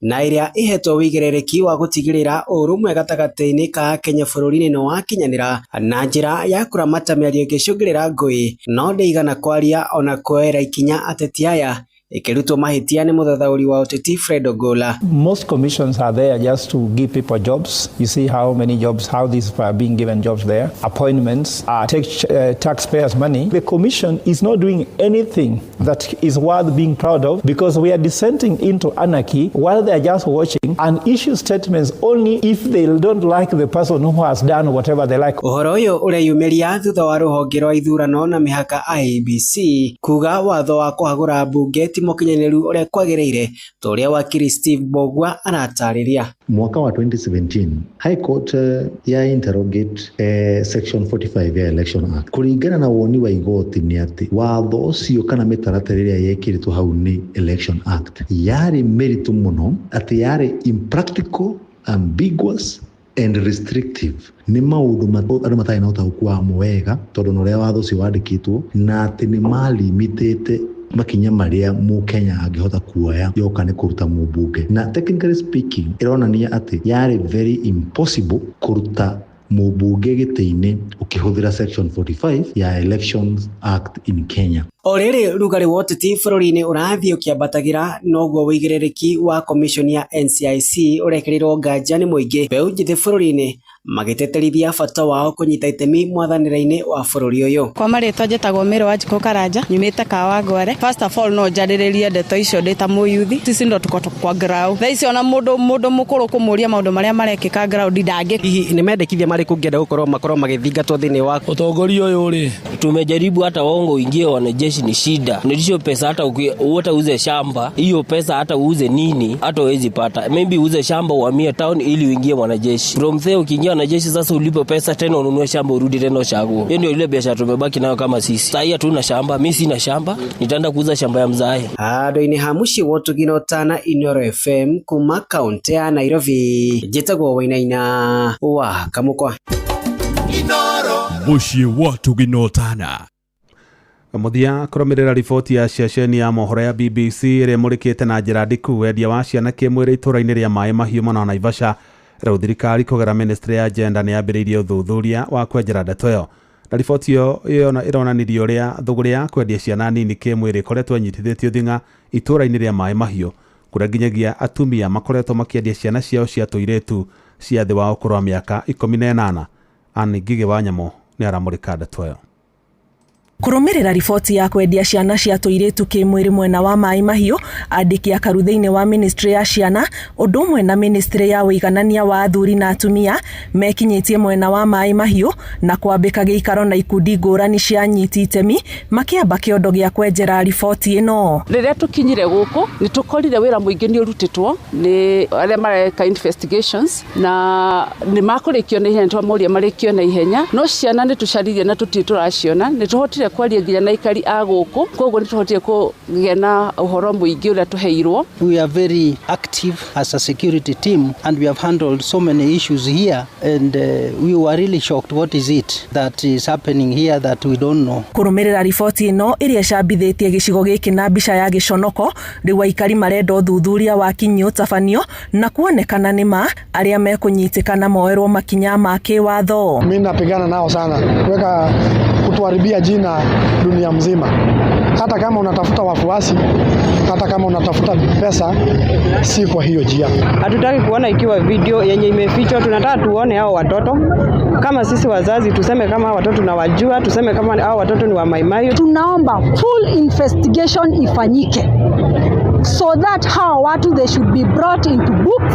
na ĩrĩa ĩhetwo wĩigĩrĩrĩki wa gũtigĩrĩra ũrũmwe gatagatĩ-inĩ ka Kenya bũrũri-inĩ nĩ wakinyanĩra na njĩra ya kũramata mĩario ĩngĩcũngĩrĩra ngũĩ, no ndĩigana kwaria ona kuoera ikinya ateti aya ĩkĩrutwo mahĩtia nĩ mũthathaũri wa ũteti Fred Ogola. Most commissions are there just to give people jobs. You see how many jobs, how these people are being given jobs there. Appointments, take taxpayers' money. The commission is not doing anything that is worth being proud of, because we are descending into anarchy while they are just watching and issue statements only if they don't like the person who has done whatever they like. Ũhoro ũyũ ũreyumĩria thutha wa rũhonge rwa ithurano na mĩhaka IEBC kuga watho wa kũhagũra mbunge ti mũkinyanĩru ũrĩa kwagĩrĩire, ta ũrĩa wakiri Steve Mbogua aratarĩria. Mwaka wa 2017 High Court ya interrogate section 45 ya Election Act kũringana na woni wa igoti nĩ atĩ watho ũcio kana mĩtaratara ĩrĩa yekĩrĩtwo hau nĩ Election Act yarĩ mĩritũ mũno, atĩ yarĩ impractical, ambiguous and restrictive. Nĩ maũndũ andũ matarĩ na ũtaũku wamo wega, tondũ na ũrĩa watho ũcio wandĩkĩtwo, na atĩ nĩ malimitĩte makinya marĩa mũkenya angĩhota kuoya yoka nĩ kũruta mũmbunge. Na technically speaking ĩronania atĩ yarĩ very impossible kũruta mũmbunge gĩtĩ-inĩ ũkĩhũthĩra section 45 ya Elections Act in Kenya. O rĩrĩ rugarĩ wa ũteti bũrũri-inĩ ũrathiĩ ũkĩambatagĩra, noguo wĩigĩrĩrĩki wa komishoni ya NCIC ũrekĩrĩrwo nganja nĩ mũingĩ. Mbeũ njĩthĩ bũrũri-inĩ magĩteterithia bata wao kũnyita itemi mwathanĩre-inĩ wa bũrũri ũyũ. Kwa marĩtwa njĩtagwo Mĩrũ Wanjikũ Karanja, nyumĩte Kawangware. First of all no njarĩrĩrie ndeto icio ndĩ ta mũyuthi. Sisi ndo tuko kwa ground. Thaa ici ona mũndũ mũkũrũ kũmũria maũndũ marĩa marekĩka ground ndangĩ. Hihi nĩ mendekithia marĩkũ ũngĩenda gũkorwo makorwo magĩthingatwo thĩinĩ wa ũtongoria ũyũ rĩ? Tumejaribu hata waongo uingie wanajeshi ni shida. Nilisho pesa hata hata uze shamba, hiyo pesa hata uuze nini, hata huwezi pata. Maybe uuze shamba uhamie town ili uingie mwanajeshi. From there ukiingia wanajeshi sasa ulipe pesa tena ununue shamba urudi tena ushago. Hiyo ndio ile biashara tumebaki nayo kama sisi. Sasa hatuna shamba, mimi sina shamba, nitaenda kuuza shamba ya mzae. Andũ-inĩ ha mũciĩ wa Ũtugi Tana Inooro FM kuma kaunti ya Nairobi, njĩtagwo Wainaina wa Kamũkwa. Mũciĩ wa Ũtugi Tana. Mũthia kũrũmĩrĩra riboti ya ceceni ya mohoro ya BBC ĩrĩa ĩmũrĩkĩte na njĩra ndiku wendia wa ciana kĩmwĩrĩ itũũra-inĩ rĩa Maĩ Mahiũ mwena wa Naivasha. Rĩu thirikari kũgerera ministry ya gender nĩ yambĩrĩirie ũthuthuria wa kwenjera ndeto ĩyo, na riboti ĩyo ĩronanirie ũrĩa thũgũrĩ ya kwendia ciana nini kĩmwĩrĩ ĩkoretwo ĩnyitithĩtio thing'a itũũra-inĩ rĩa Maĩ Mahiũ, kũrĩa nginyagia atumia makoretwo makĩendia ciana ciao cia tũirĩtu cia thĩ wa ũkũrũ wa mĩaka 18. Anne Ngigĩ wa Nyamũ nĩ aramũrĩka ndeto ĩyo. Kũrũmĩrĩra riboti ya kwendia ciana cia tũirĩtu kĩmwĩrĩ mwena wa Maĩ Mahiũ, andĩki a karu thĩinĩ wa ministry ya ciana ũndũ ũmwe na ministry ya ũiganania wa athuri na atumia mekinyĩtie mwena wa Maĩ Mahiũ na kwambĩka gĩikaro na ikundi ngũrani cia anyiti itemi makĩamba kĩondo gĩa kwenjera riboti ĩno. Rĩrĩa tũkinyire gũkũ nĩ tũkorire wĩra mũingĩ nĩ ũrutĩtwo nĩ arĩa mareka investigations na nĩ makũrĩkio na ihenya, twamoria marĩkio na ihenya, no ciana nĩ tũcaririe na tũtirĩ tũraciona. Nĩ tũhotire kwaria nginya na aikari a gũkũ, koguo nĩ tũhotire kũgĩa na ũhoro mũingĩ ũrĩa tũheirwo. We are very active as a security team and we have handled so many issues here and we were really shocked what is it that is happening here that we don't know. Kũrũmĩrĩra riboti ĩno ĩrĩa ĩcambithĩtie gĩcigo gĩkĩ na mbica ya gĩconoko, rĩu aikari marenda ũthuthuria wa kinyi ũtabanio na kuonekana nĩ ma arĩa mekũnyitĩkana moerwo makinya ma kĩwatho. Mimi napigana nao sana kuweka kutuharibia jina dunia mzima. Hata kama unatafuta wafuasi, hata kama unatafuta pesa, si kwa hiyo njia. Hatutaki kuona ikiwa video yenye imefichwa, tunataka tuone hao watoto. Kama sisi wazazi tuseme kama watoto tunawajua, tuseme kama hao watoto ni wa Maimai. Tunaomba full investigation ifanyike. so that hawa watu they should be brought into books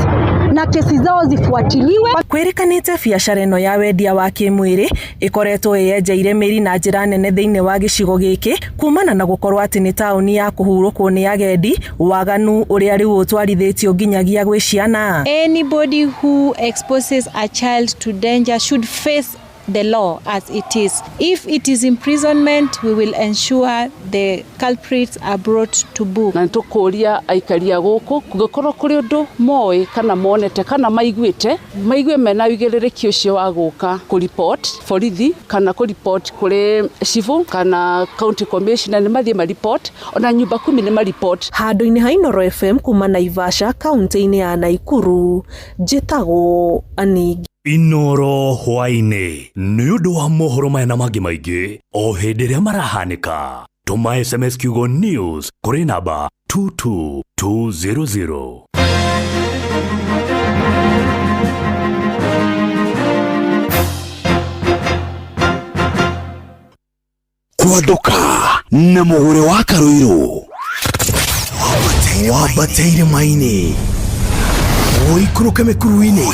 na kesi zao zifuatiliwe. Kwĩrĩkanĩte biacara ĩno ya wendia wa kĩmwĩrĩ ĩkoretwo ĩyenjeire mĩri na njĩra nene thĩinĩ wa gĩcigo gĩkĩ kumana na gũkorwo atĩ nĩ taũni ya kũhurũkwo nĩ agendi, waganu ũrĩa rĩu ũtwarithĩtio nginyagia gwĩ ciana. Anybody who exposes a child to danger should face the law as it is. If it is imprisonment, we will ensure the culprits are brought to book. Na nĩtũkũria aikari a gũkũ kũngĩkorwo kũrĩ ũndũ moĩ kana monete kana maiguĩte, maigue mena ũigĩrĩrĩki ũcio wa gũka kũripot borithi kana kũripot kũrĩ cibũ kana county commissioner, nĩ mathiĩ maripot, ona nyumba kumi nĩ maripot. Handũ-inĩ ha Inooro FM kuma Naivasha kaunti-inĩ ya Naikuru, njĩtagwo Anigi. Inooro hwaĩ-inĩ nĩ ũndũ wa mohoro maya na mangĩ maingĩ o hĩndĩ ĩrĩa marahanĩka. Tũma SMS kiugo news kũrĩ namba 22200. Kwanduka na mũgũre wa Karũirũ wambateire maini ũikũrũke mĩkuru-inĩ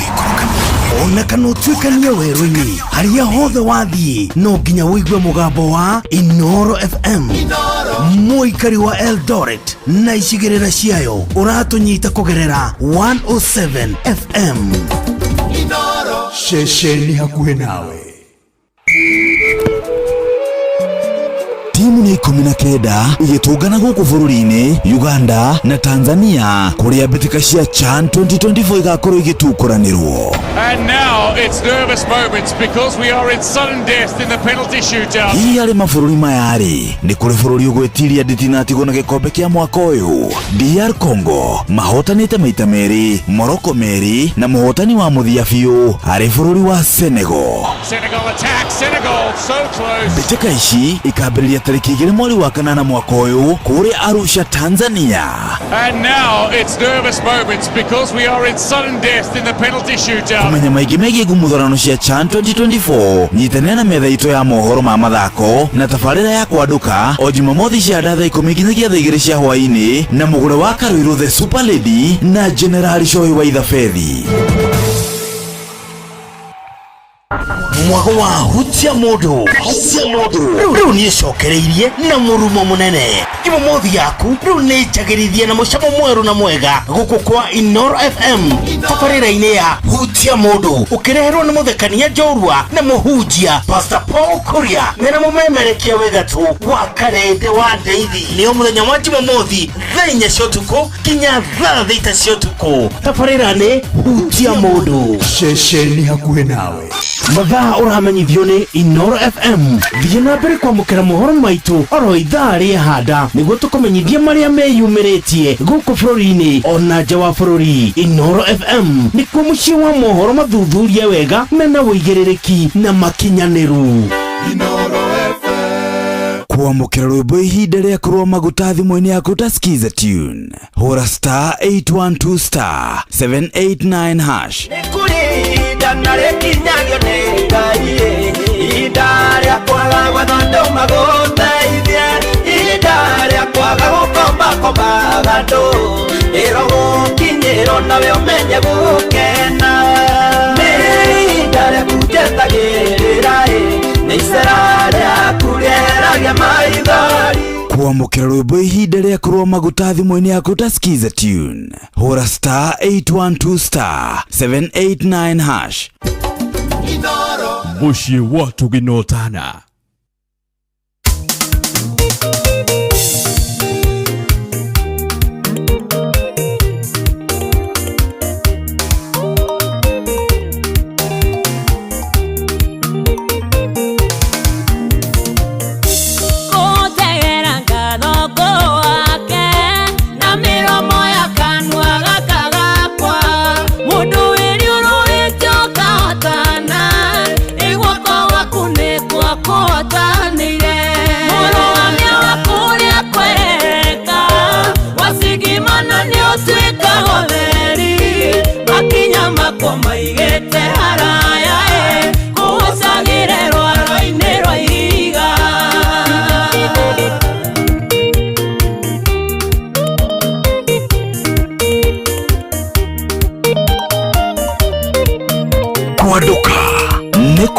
ona kana ũtuĩkanie werũ-inĩ harĩa hothe wathiĩ no nginya ũigue mũgambo wa Inooro FM. Mũikari wa Eldoret na icigĩrĩra ciayo ũratũnyita kũgerera 107 FM. Ceceni hakuhĩ nawe. Timu nĩ 19 igĩtũngana gũkũ bũrũri-inĩ Uganda na Tanzania kũrĩa mbĩtĩka cia CHAN 2024 igakorwo igĩtukũranĩrwo. And now it's nervous moments because we are in sudden death in the penalty shootout. Hihi harĩ mabũrũri maya-rĩ, nĩ kũrĩ bũrũri ũgwĩtiria ndĩtinatigwo na gĩkombe kĩa mwaka ũyũ? DR Congo mahotanĩte maita merĩ, Morocco merĩ na mũhotani wa mũthia biũ arĩ bũrũri wa Senegal. Senegal attack, Senegal so close. Mbĩtĩka ici ikambĩrĩria tarĩki 2 mweri wa kanana mwaka ũyũ kũrĩa Arusha, Tanzania. And now it's nervous moments because we are in sudden death in the penalty shootout. Kũmenya maingĩ megiĩ ngumuthurano cia CHAN 2024 nyitanĩra na metha itũ ya mohoro ma mathako na tabarĩra ya kwandũka o Jumamothi cia thaa 10 nginyagia thaa 2 cia hwaĩ-inĩ na mũgũre wa Karũirũ the Super Lady na General Shohi wa Ithabethi. Mwago wa hutia mũndũ rĩu nĩĩcokereirie na mũrumo mũnene. Jumamothi yaku rĩu nĩ njagĩrithie na mũcamo mwerũ na mwega gũkũ kwa Inooro FM tabarĩra-inĩ ya hutia mũndũ ũkĩreherwo nĩ mũthekania njorua na mũhunjia Pastor Paul Kuria mena mũmemerekia wĩ gatũ wa Karende wa Ndeithi. Nĩo mũthenya wa Jumamothi thaa 4 cia ũtukũ nginya thaa 6 cia ũtukũ. Tabarĩra nĩ hutia mũndũ. Ceceni hakuhĩ nawe. Mathaa ũramenyithio nĩ Inooro FM. Thiĩ na mbere kwamũkĩra mohoro maitũ oro ithaa rĩa handa nĩguo tũkũmenyithie marĩa meyumĩrĩtie gũkũ bũrũri-inĩ ona nja wa bũrũri. Inooro FM nĩkuo mũciĩ wa mohoro mathuthurie wega mena ũigĩrĩrĩki na makinyanĩru. Kwamũkĩra rwĩmbo ihinda rĩa kũrũa maguta thimũ-inĩ yaku ta Skiza tune. Hũra star 812 star 789 hash. Nĩ kũrĩ ihinda na rĩkinyagio nĩ Ngai, ihinda rĩa kwaga gwetha andũ magũteithie, ihinda rĩa kwaga gũkombakombaga andũ, ĩrogũkinyĩrwo nawe ũmenye gũkena. Nĩ ihinda rĩaku njetagĩrĩra, nĩ icera rĩaku rĩeragia maithori. Kwamũkĩra rwĩmbo ihinda rĩa kũrũa maguta thimũ-inĩ yaku ta Skiza tune. Hũra star 812 star 789 hash. Mũciĩ wa Tũginotana. Kũhotanĩire. Mũrũgamia wa kũrĩa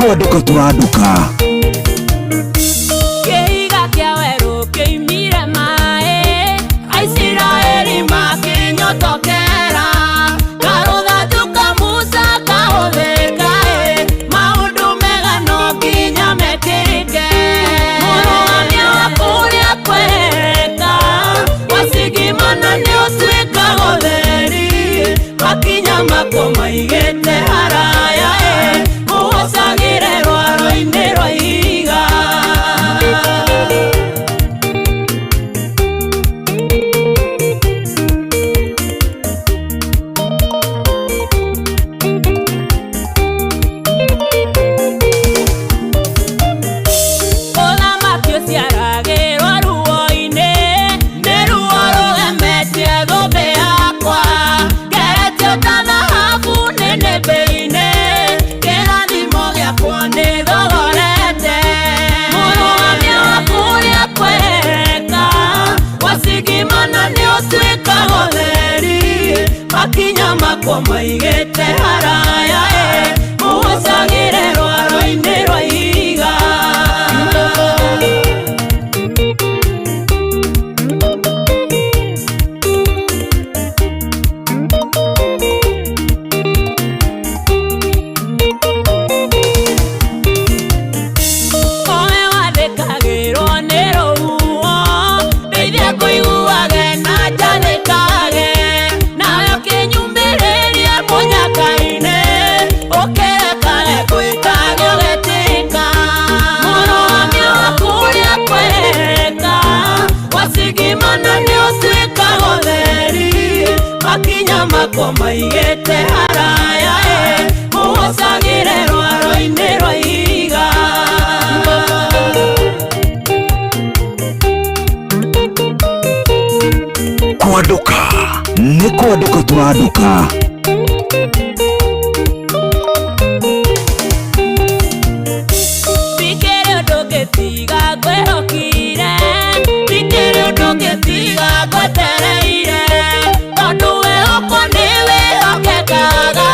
Kwandũka tũrandũka. Kĩhiga kĩa werũ kĩimire maĩ, Aisiraeli makĩnyotokera, karũthanju ka Musa kahũthĩka ĩ, maũndũ mega no nginya mekĩke. Mũrũgamia wa kũrĩa kwereka, wacigimana nĩ ũtuĩkaga ũtheri, makinya makwo maigĩte haraya ĩ, mũhocagĩre rwaro-inĩ rwa ihiga. Ũthamaki ũciaragĩrwo ruo-inĩ, nĩ ruo rũgemetie thũmbĩ yakwa. Ngeretio ta thahabu nĩnĩmbĩ-inĩ, kĩrathimo gĩakwa nĩ thogorete. Mũrũgamia wa kũrĩa kwereka, wacigimana nĩ ũtuĩkaga ũtheri, makinya makwa maigĩte haraya ĩ, mũhocagĩre rwaro-inĩ rwa ihiga. Owe wathĩkagĩrwo nĩ rũhuho, ndeithia kũiguage na njathĩkage, nawe ũkĩnyumĩrĩrie mũnyaka-inĩ, ũkĩrekage gwĩkage ũgetĩka. Mũrũgamia wa kũrĩa kwereka, wacigimana nĩ ũtuĩkaga ũtheri, makinya makwa maigĩte haraya ĩ, mũhocagĩre rwaro-inĩ rwa ihiga. Kwandũka nĩ kwandũka tũrandũka. Ndikĩrĩ ũndũ ngĩtiga ngwĩhokire, ndikĩrĩ ũndũ ngĩtiga ngwetereire, tondũ wĩhokwo nĩ wĩhokekaga,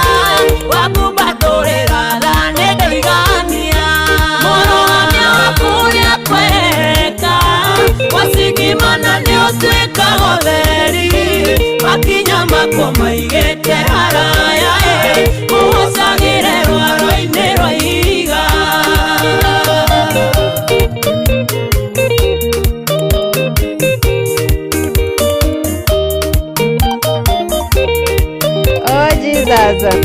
wakumbatũrĩra tha nĩ ndoigania. Mũrũgamia wa kũrĩa kwereka, wacigimana nĩ ũtuĩkaga ũtheri, makinya makwa maigĩte haraya ĩ, mũhocagĩre rwaro-inĩ rwa ihiga. Oh Jesus.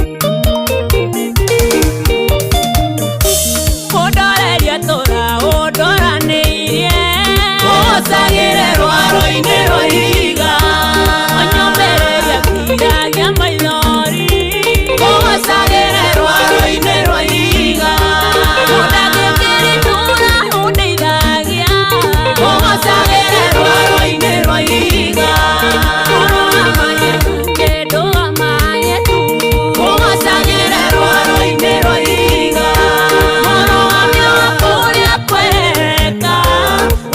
Ũndorerie tũra ũndoranĩirie, ũhocagĩre rwaro-inĩ rwa ihiga. Ũnyũmĩrĩrie ngiragia maithori, ũhocagĩre rwaro-inĩ rwa ihiga. Ũndangĩkĩrĩtũra ũndeithagia, ũhocagĩre rwaro-inĩ rwa ihiga. Ndũgamaye tu, ndũgamaye tu, ũhocagĩre rwaro-inĩ rwa ihiga. Mũrũgamia wa kũrĩa kwereka,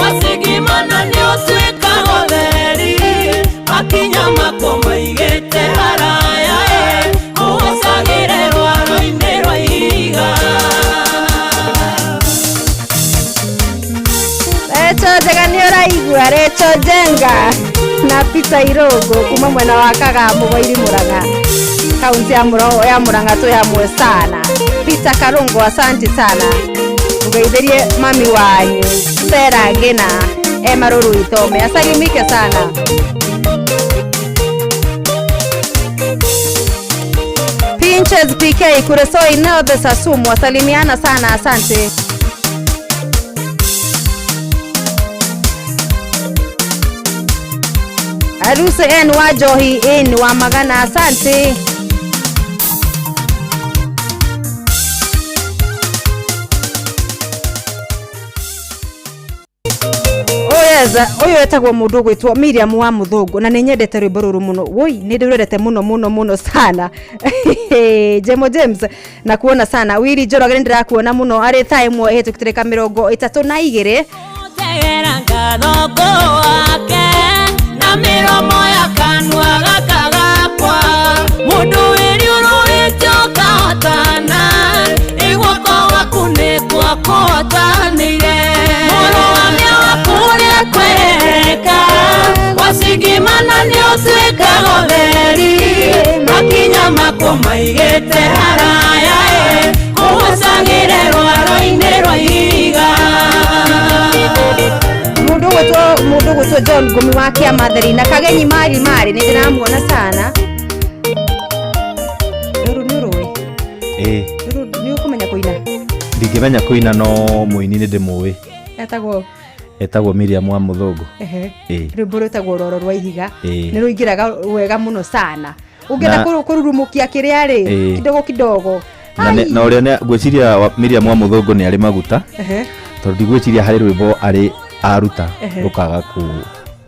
wacigimana nĩ ũtuĩkaga ũtheri, makinya makwa maigĩte haraya ĩ, ũhocagĩre rwaro-inĩ rwa ihiga. Recho njega nĩ ũraigua Recho Njenga na Peter Irũngũ kuma mwena wa Kagambo Gwairi Murang'a, kaunti ya ya Murang'a twĩ hamwe sana. Peter Karungo, asante sana, ngeithirie mami wanyu Sarah Ngina e Maruru Ithome, asalimike sana. Pinches PK Kuresoi North Sasumu wasalimiana sana, asante. Aruse N wa Johi N wa Magana, asante. Ũyũ etagwo mũndũ ũgwĩtwo Miriam wa Mũthũngũ, na nĩ nyendete rwĩmbo rũrũ mũno. Woi, nĩ ndĩrwendete mũno mũno mũno sana. Jemo James, na kuona sana. Willy Njoroge, nĩ ndĩrakuona mũno arĩ thaa ĩmwe ĩhĩtũkĩte ka 32. Tegera ngatho wake na mĩromo ya kanua gaka gakwa, mũndũ wĩriũrũrĩte ũkahotana, ĩ guoko gwaku ũkũhotanĩire mũrũgamia wa kũrĩa kweka wacigimana nĩ ũtuĩkaga ũtheri makinya makwo maigĩte haraya ĩ kũgucagĩre rwaro-inĩ rwa ihiga. Mundu gwitwo John Ngumi wa Kiama Theri na Kagenyi Mari Mari nĩ ndĩramuona sana. Rũrũ nĩ ũrũĩ? Ĩĩ. Rũrũ nĩ ũkũmenya kũina? Ndingĩmenya kũina no mũini nĩ ndĩmũĩ. Etagwo? Etagwo Miriam wa Mũthũngũ. Ehe. Ĩĩ. Rwĩmbo rwĩtagwo Rwaro rwa Ihiga. Ĩĩ. Nĩ rũingĩraga wega mũno sana. Ũngĩenda kũrurumũkia kĩrĩa rĩ, kidogo kidogo. Na ũrĩa ngwĩciria Miriam wa Mũthũngũ nĩ arĩ maguta. Tondũ ndigwĩciria harĩ rwĩmbo arĩ aruta rũkaga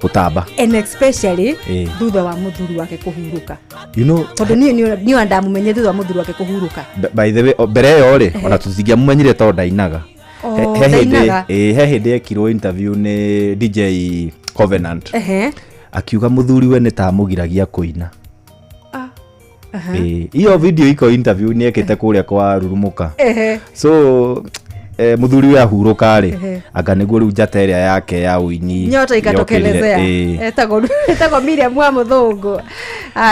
gũtamba. And especially thutha wa mũthuri wake kũhurũka. You know, tondũ niĩ niĩ ndamumenye thutha wa mũthuri wake kũhurũka. By the way, mbere ĩyo rĩ, ona tũtingĩamumenyire tondũ ndainaga. Oh, ndainaga. He hĩndĩ ekirwo interview nĩ DJ Covenant. Akiuga mũthuri we nĩ ta amũgiragia kũina. Iyo video iko interview nĩ ekĩte kũrĩa kwa Rurumuka. So mũthuri we ahurũka rĩ, anga nĩguo rĩu njata ĩrĩa yake ya ũini nyota ikatokelezea. Yokĩrire, Etagwo Miriam wa Mũthũngũ.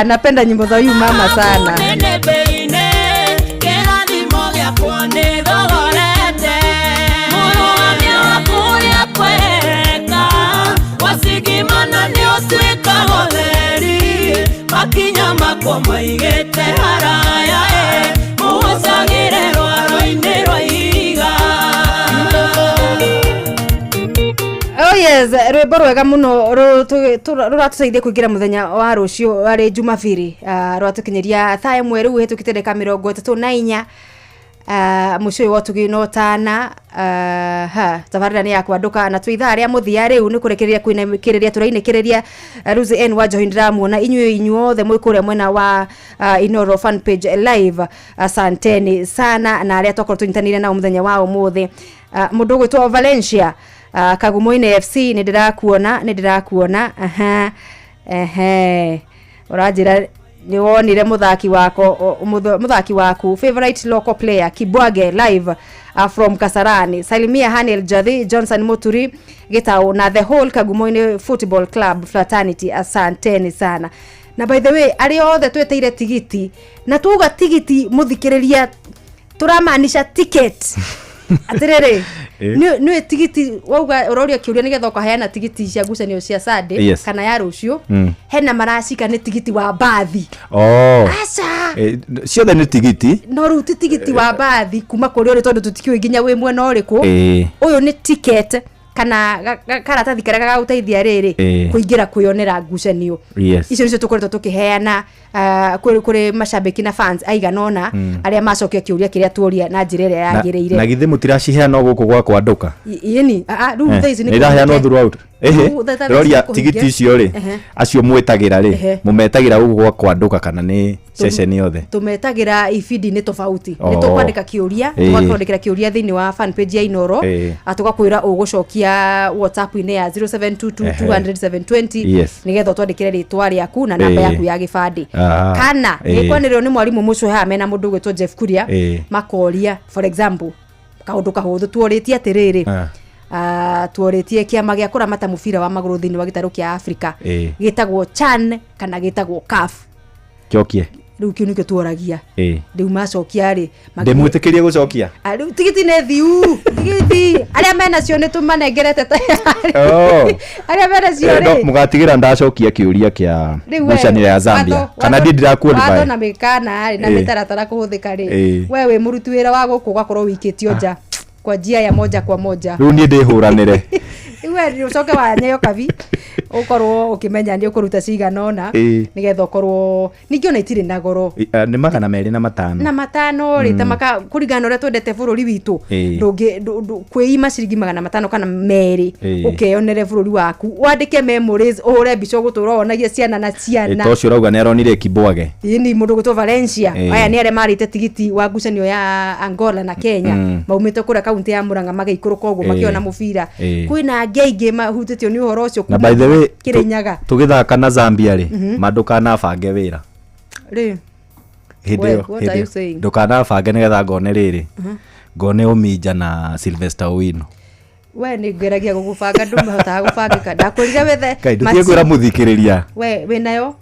Napenda nyimbo za huyu mama sana. Nene beine kĩrathimo gĩakwa nĩ thogorete mũrũgamia wa kũrĩa kweka wacigimana nĩ ũtuĩkaga ũtheri makinya makwa maigĩte haraya ĩ mũgucagĩre rwaro-inĩ rwa ihiga. Oh yes, rwĩmbo rwega mũno rũratũteithia kũingĩra mũthenya wa rũciũ arĩ Jumapili. Rwatũkinyĩria thaa ĩmwe rĩu hĩtũkĩte ndagĩka 34. Mũciĩ ũyũ wa ũtugi no tana. Ha, tabarĩra nĩ ya kwandũka na twĩ ithaa rĩa mũthia rĩu nĩ kũrekereria kwĩnĩkĩrĩria tũrainĩkĩrĩria. Lucy N wa Njohi ndĩramuona inyuĩ inyuothe mwĩ kũrĩa mwena wa Inoro fan page live. Asanteni sana na arĩa twakorwo tũnyitanĩire nao mũthenya wa ũmũthĩ. Mũndũ ũgwĩtwo Valencia, Kagumoine FC nĩ ndĩrakuona, nĩ ndĩrakuona. Aha. Ehe. Ũranjĩra nĩ wonire mũthaki wako, mũthaki waku favorite local player Kibwage live from Kasarani. Salimia Hanel Jathi, Johnson Muturi Gitau na the whole Kagumoine Football Club fraternity, asanteni sana. Na by the way, arĩa othe twĩtĩire tigiti na tuga tigiti mũthikĩrĩria tũramaanisha ticket. Atĩrĩrĩ, nĩ tigiti wauga ũroria kĩũria nĩgetha ũkaheana tigiti cia ngucanio cia Sunday kana ya rũciũ. Hena maracika nĩ tigiti wa mbathi. Oh. Aca. Ciothe nĩ tigiti. No rĩu ti tigiti wa mbathi kuma kũrĩa ũrĩ tondũ tũtikĩũĩ nginya wĩ mwena ũrĩkũ. Ũyũ nĩ ticket kana karatathi karĩa gagagũteithia rĩrĩ kũingĩra kwĩyonera ngucanio. Icio nĩcio tũkoretwo tũkĩheana kũrĩ macambĩki na fans aigana ũna arĩa macokia kĩũria kĩrĩa tuoria na njĩra ĩrĩa yagĩrĩire. Na githĩ mũtiraciheana gũkũ gwa kwandũka? Ĩni, rĩu thaa ici nĩ Nĩ iraheanwo kũhinge. throughout. Ehe, Rĩu thaa ici ndĩroria nĩ kũhinge. tigiti icio rĩ, acio mwĩtagĩra rĩ, mũmetagĩra gũkũ gwa kwandũka kana nĩ ceceni yothe? Tũmetagĩra ibindi-inĩ tofauti. Nĩ Oh. tũkwandĩka kĩũria, tũgakwandĩkĩra kĩũria thĩinĩ wa fan page ya Inoro, tũgakwĩra ũgũcokia WhatsApp-inĩ ya 0722 200 720 nĩgetha ũtwandĩkĩre rĩtwa rĩaku na namba yaku ya gĩbandĩ. Kana nĩ kwanĩrĩrwo nĩ mwarimũ mũcũhe haha mena mũndũ ũgwĩtwo Jeff Kuria, makoria for example kaũndũ kahũthũ tuorĩtie atĩrĩrĩ, tuorĩtie kĩama gĩa kũramata mũbira wa magũrũ thĩinĩ wa gĩtarũ kĩa Afrika gĩtagwo CHAN kana gĩtagwo CAF. Kĩokie. Rĩu kĩu nĩkĩo tuoragia. Rĩu macokia rĩ, Ndĩmwĩtĩkĩrie gũcokia? Rĩu tigiti nĩ thiu, tigiti arĩa menacio nĩ tũmanengerete tayari. Oh. Arĩa menacio No, rĩ, mũgatigĩra ndacokia kĩũria kĩa Rĩu we, ngucanio ya Zambia. Kana ndiĩ ndĩra-qualify. Watho na mĩkana rĩ, na mĩtaratara kũhũthĩka rĩ, we wĩ mũruti wĩra wa gũkũ ũgakorwo wĩikĩtio nja kwa njia ya moja kwa moja. Rĩu niĩ ndĩhũranĩre. Rĩu we ũcoke wanyeo kabi ũkorwo ũkĩmenya nĩ ũkũruta cigana ũna nĩgetha ũkorwo ningĩ ona itirĩ na goro. Nĩ 205. Na matano rĩ, ta maka kũringana na ũrĩa twendete bũrũri witũ, ndũngĩ kwĩima ciringi 500 kana 2 ũkeyonere bũrũri waku, wandĩke memories, ũhũre mbica ũgũtũra wonagia ciana na ciana. Ta ũcio ũrauga nĩ aronire Kibwage. Ĩni mũndũ ũgwĩtwo Valencia. Aya nĩ arĩa marĩte tigiti wa ngucanio ya Angola na Kenya, maumĩte kũrĩa kaunti ya Murang'a magĩikũrũka ũguo makĩona mũbira. Kwĩna angĩ aingĩ mahutĩtio nĩ ũhoro ũcio Na kuma by the way, Kĩrĩnyaga. tũgĩthaka na Zambia rĩ, ma ndũkanabange wĩra. Rĩ. Hĩndĩ Well, ĩyo, what are hĩndĩ you ĩyo. saying? Ndũkanabange nĩgetha ngone rĩrĩ. Ngone Ominja na Sylvester Owino. We nĩ ngeragia gũgũbanga, ndũmahotaga gũbangĩka. Ndakwĩrire wethe Kai ndũtige kwĩra mũthikĩrĩria. We wĩnayo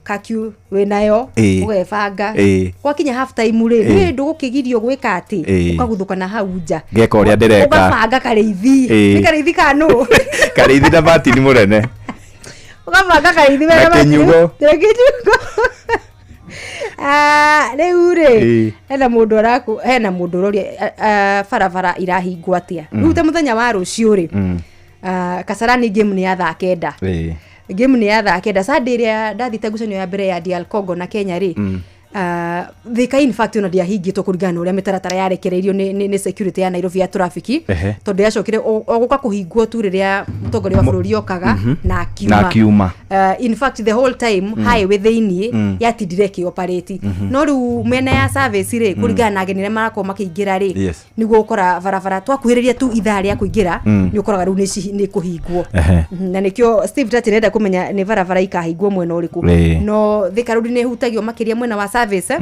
kakiu, wĩnayo ũgebanga. Gwakinya half time rĩ, nĩ ndũgũkĩgirio gwĩka atĩ ũkaguthũka na hau nja. Ngeka ũrĩa ndĩreka. Ũgabanga karĩithi. Nĩ karĩithi kanũ? Karĩithi na Martin mũnene. Ũgabanga karĩithi Na wega Martin. kĩnyugo. Na kĩnyugo. Ah, rĩu rĩ, hena mũndũ araku, hena mũndũ ũroria barabara irahingwo atĩa. Rĩu ta mũthenya wa rũciũ rĩ, Kasarani game nĩ ya thaa 9. Game nĩ ya thaa 9. Sunday ĩrĩa ndathite ngucanio ya mbere ya DR Congo na Kenya rĩ, Thika in fact ona ndiahingĩtwo kũringana na ũrĩa mĩtaratara yarekereirio nĩ security ya Nairobi ya traffic, tondũ yacokire o gũka kũhingwo tu rĩrĩa mũtongoria wa bũrũri okaga na akiuma. Na akiuma. In fact the whole time highway thĩiniĩ yatindire ĩkĩoperate. No rĩu mĩena ya service rĩ, kũringana na ageni arĩa marakorwo makĩingĩra rĩ, nĩguo ũkora barabara twakuhĩrĩria tu ithaa rĩa kũingĩra, nĩ ũkoraga rĩu nĩ kũhingwo. Na nĩkĩo Steve Tati arenda kũmenya nĩ barabara ikahingwo mwena ũrĩkũ. No Thika Road nĩ ĩhutagio makĩria mwena wa service,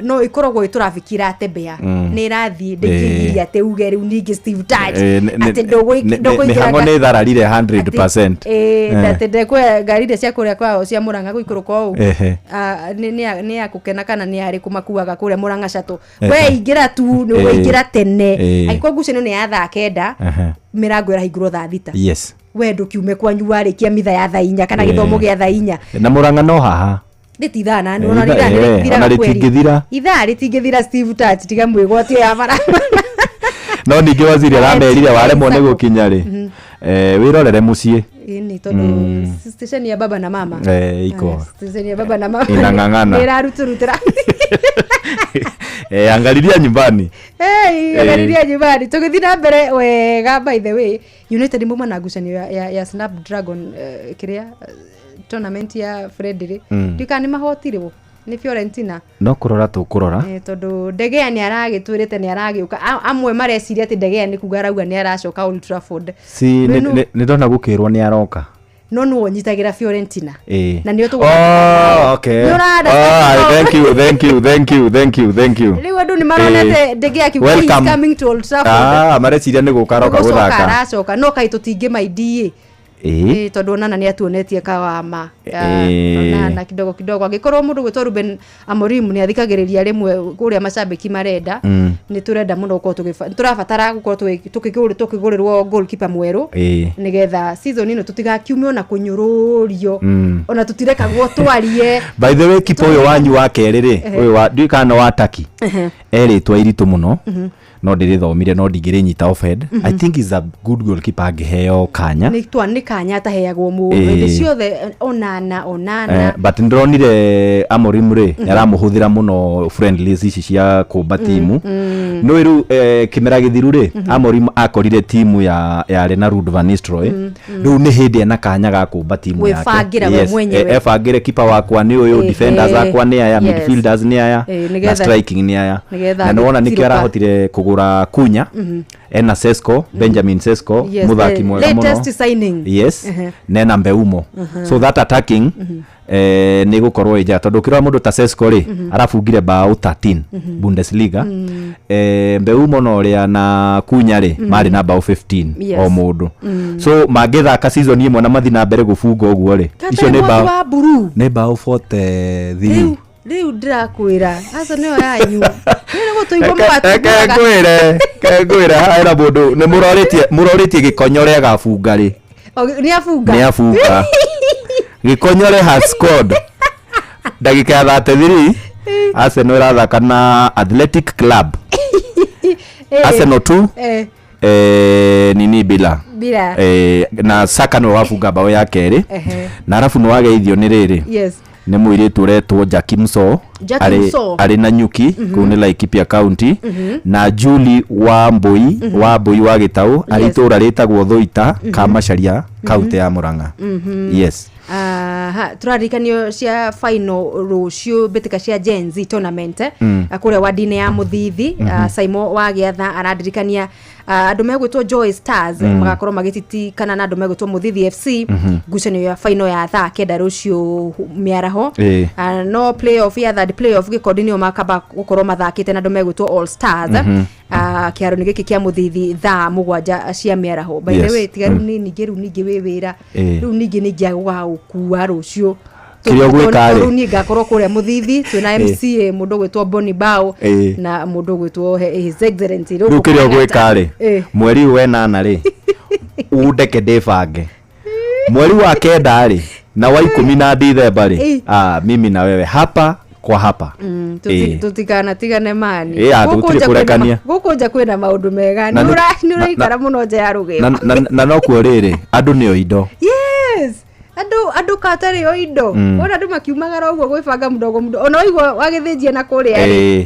no ĩkoragwo ĩ traffic iratembea, nĩ ĩrathiĩ, ndĩngĩgiria atĩ uge rĩu ningĩ Steve Tati atĩ ndũkũingĩra Mĩhang'o nĩ ĩthararire 100%. Atĩ ndekwe ngari iria cia kũrĩa kwao cia Murang'a gũikũrũka ũũ. Nĩ ya kũkena kana nĩ arĩkũ makuaga kũrĩa Murang'a Shuttle. We ingĩra tu nĩ ũkũingĩra tene. Angĩkorwo ngucanio nĩ ya thaa 9, mĩrango ĩrahingũrwo thaa 6. We ndũkiume kwanyu warĩkia mitha ya thaa 4 kana gĩthomo gĩa thaa 4. Na Murang'a no haha. Rĩtithaa na ona ithaa nĩ Ona rĩthiraga kweri. rĩtingĩthira. Ithaa rĩtingĩthira Steve Tati, tiga mwĩgwatio ya barabara. No ningĩ waziri aramerire waremwo nĩ gũkinya rĩ, wĩrorere mũciĩ. Ĩni tondũ station ya baba na mama. Iko. Station ya baba na mama. Inang'ang'ana. Nĩ ĩraruturutĩra. Angalilia nyumbani. Hey, angalilia nyumbani. Tũgĩthiĩ na mbere wega, by the way, United mauma na ngucanio ya Snapdragon, kĩrĩa tournament ya Fred rĩ. Ndiũĩ kana nĩ mahotirwo nĩ Fiorentina. No kũrora tũkũrora. Tondũ De Gea nĩ aragĩtwĩrĩte nĩ aragĩũka. Amwe mareciria atĩ De Gea nĩ kuga arauga nĩ aracoka Old Trafford. Si nĩ ndona gũkĩrwo nĩ aroka. No nĩwe ũnyitagĩra Fiorentina. Na nĩo Oh, okay. Nĩ ũranda Oh, thank you, thank you, thank you, thank you, thank you. Rĩu andũ nĩ maronete De Gea akiuga he is Welcome. coming to Old Trafford. Ah, mareciria nĩ gũka aroka Nĩ gũcoka gũthaka. aracoka, no kaĩ tũtingĩmaindi ĩ. Tondũ onana nĩ atuonetie kawama. Onana kidogo kidogo angĩkorwo mũndũ gwĩtwo Ruben Amorim nĩ athikagĩrĩria rĩmwe kũrĩa macambĩki marenda, nĩ tũrenda mũno gũkorwo tũrabatara gũkorwo tũkĩgũrĩrwo goalkeeper mwerũ, nĩgetha season ĩno tũtigakiume ona kũnyũrũrio, ona tũtirekagwo twarie. By the way, kipa ũyũ wanyu wa kerĩ rĩ, ũyũ wa ndiũĩ kana wa Turkey, erĩtwa iritũ mũno, no ndĩrĩthomire no ndingĩrĩnyita offhead. I think is a good goalkeeper angĩheo kanya. Nĩ twa nĩ kanya ataheagwo mũndũ hĩndĩ ciothe, onana onana. But ndĩronire Amorim rĩ, nĩaramũhũthĩra mũno friendlies ici cia kũmba timu. Nĩ rĩu kĩmera gĩthiru rĩ, Amorim akorire timu ya yarĩ na Ruud van Nistelrooy. Rĩu nĩ hĩndĩ ena kanya ga kũmba timu yake. Gwĩbangĩra we Yes, mwenyewe. Ebangĩre kipa wakwa nĩ ũyũ, defenders akwa nĩ aya, midfielders nĩ aya, na striking nĩ aya. Nĩgetha Na nĩwona nĩkĩo agĩtirũka. arahotire kũgũra Kunya, ena Sesko, Benjamin Sesko, Yes, mũthaki the mwega mũno. latest signing. Yes, nena Mbeumo. So that attacking nĩ gũkorwo ĩ njega tondũ ũkĩrora mũndũ ta Sesko rĩ, arabungire bao 13 Bundesliga. Mbeumo na ũrĩa na Kunya rĩ, marĩ na bao 15 o mũndũ. So mangĩthaka season ĩmwe na mathiĩ na mbere gũbunga ũguo rĩ, icio nĩ Katarĩ bao wa blue. nĩ bao 43. Rĩu ndĩrakwĩra aca nĩyo yanyu rĩu nĩ gũtũigua Reke mũgatũiguaga. ngwĩre, reke ngwĩre haha hena mũndũ nĩ mũrorĩtie Gĩkonyore agabunga rĩ. O, nĩ abunga. Nĩ abunga. Gĩkonyore has scored. Ndagĩka ya 33, Arsenal ĩrathaka na Athletic Club. Arsenal 2, nini bila. Bila. Na Saka nĩwe wabunga bao ya kerĩ. Na arabu nĩ wageithio nĩ rĩrĩ. Nĩ mũirĩtu ũretwo Jackie Mso. Jackie Mso. Arĩ na Nyuki, kũu nĩ Laikipia County. Na Julie Wambui, Wambui wa Gĩtaũ, arĩ itũũra rĩtagwo Thũita, Kamacharia, kaunti ya Murang'a. Yes. Aha, tũraririkanio cia final rũciũ mbĩtĩka cia Gen Z tournament, kũrĩa wadi-inĩ ya Mũthithi. Saimo wa Gĩatha aradirikania Andũ megwĩtwo Joy Stars magakorwo magĩtitikana na andũ megwĩtwo Mũthithi FC, ngucanio ya final ya thaa 9 rũciũ mĩaraho. No playoff ya third playoff, gĩkondi nĩo makamba gũkorwo mathakĩte na andũ megwĩtwo All Stars kĩharo-inĩ gĩkĩ kĩa Mũthithi thaa 7 cia mĩaraho. By the way, tiga rĩu nĩ ningĩ rĩu ningĩ wĩ wĩra, rĩu ningĩ ningĩ gũgagũkua rũciũ. Kĩrĩa ũgwĩka rĩ? Rĩu niĩ ngakorwo kũrĩa Mũthithi twĩna MCA mũndũ ũgwĩtwo Bonny Bao na mũndũ ũgwĩtwo His Excellency. Rĩu kĩrĩa ũgwĩka rĩ, Eh. mweri ũyũ 8 rĩ, ũndeke ndĩbange mweri wa 9 rĩ na wa 10 na Dithemba rĩ, ah, mimi na wewe hapa kwa hapa. Tutikanatigane mani. Ah, Gũkũ tũtirĩ nja kwĩna kũrekania. gũkũ nja kwĩna maũndũ mega. Na Nĩ ũraikara mũno nja ya rũgĩo. Na nokuo rĩrĩ, andũ nĩo indo. Yes, andũ katarĩ o indo. Wona andũ makiumagara ũguo gwĩbanga mdogo mdogo, ona waigua wagĩthĩnjia na kũrĩa rĩ,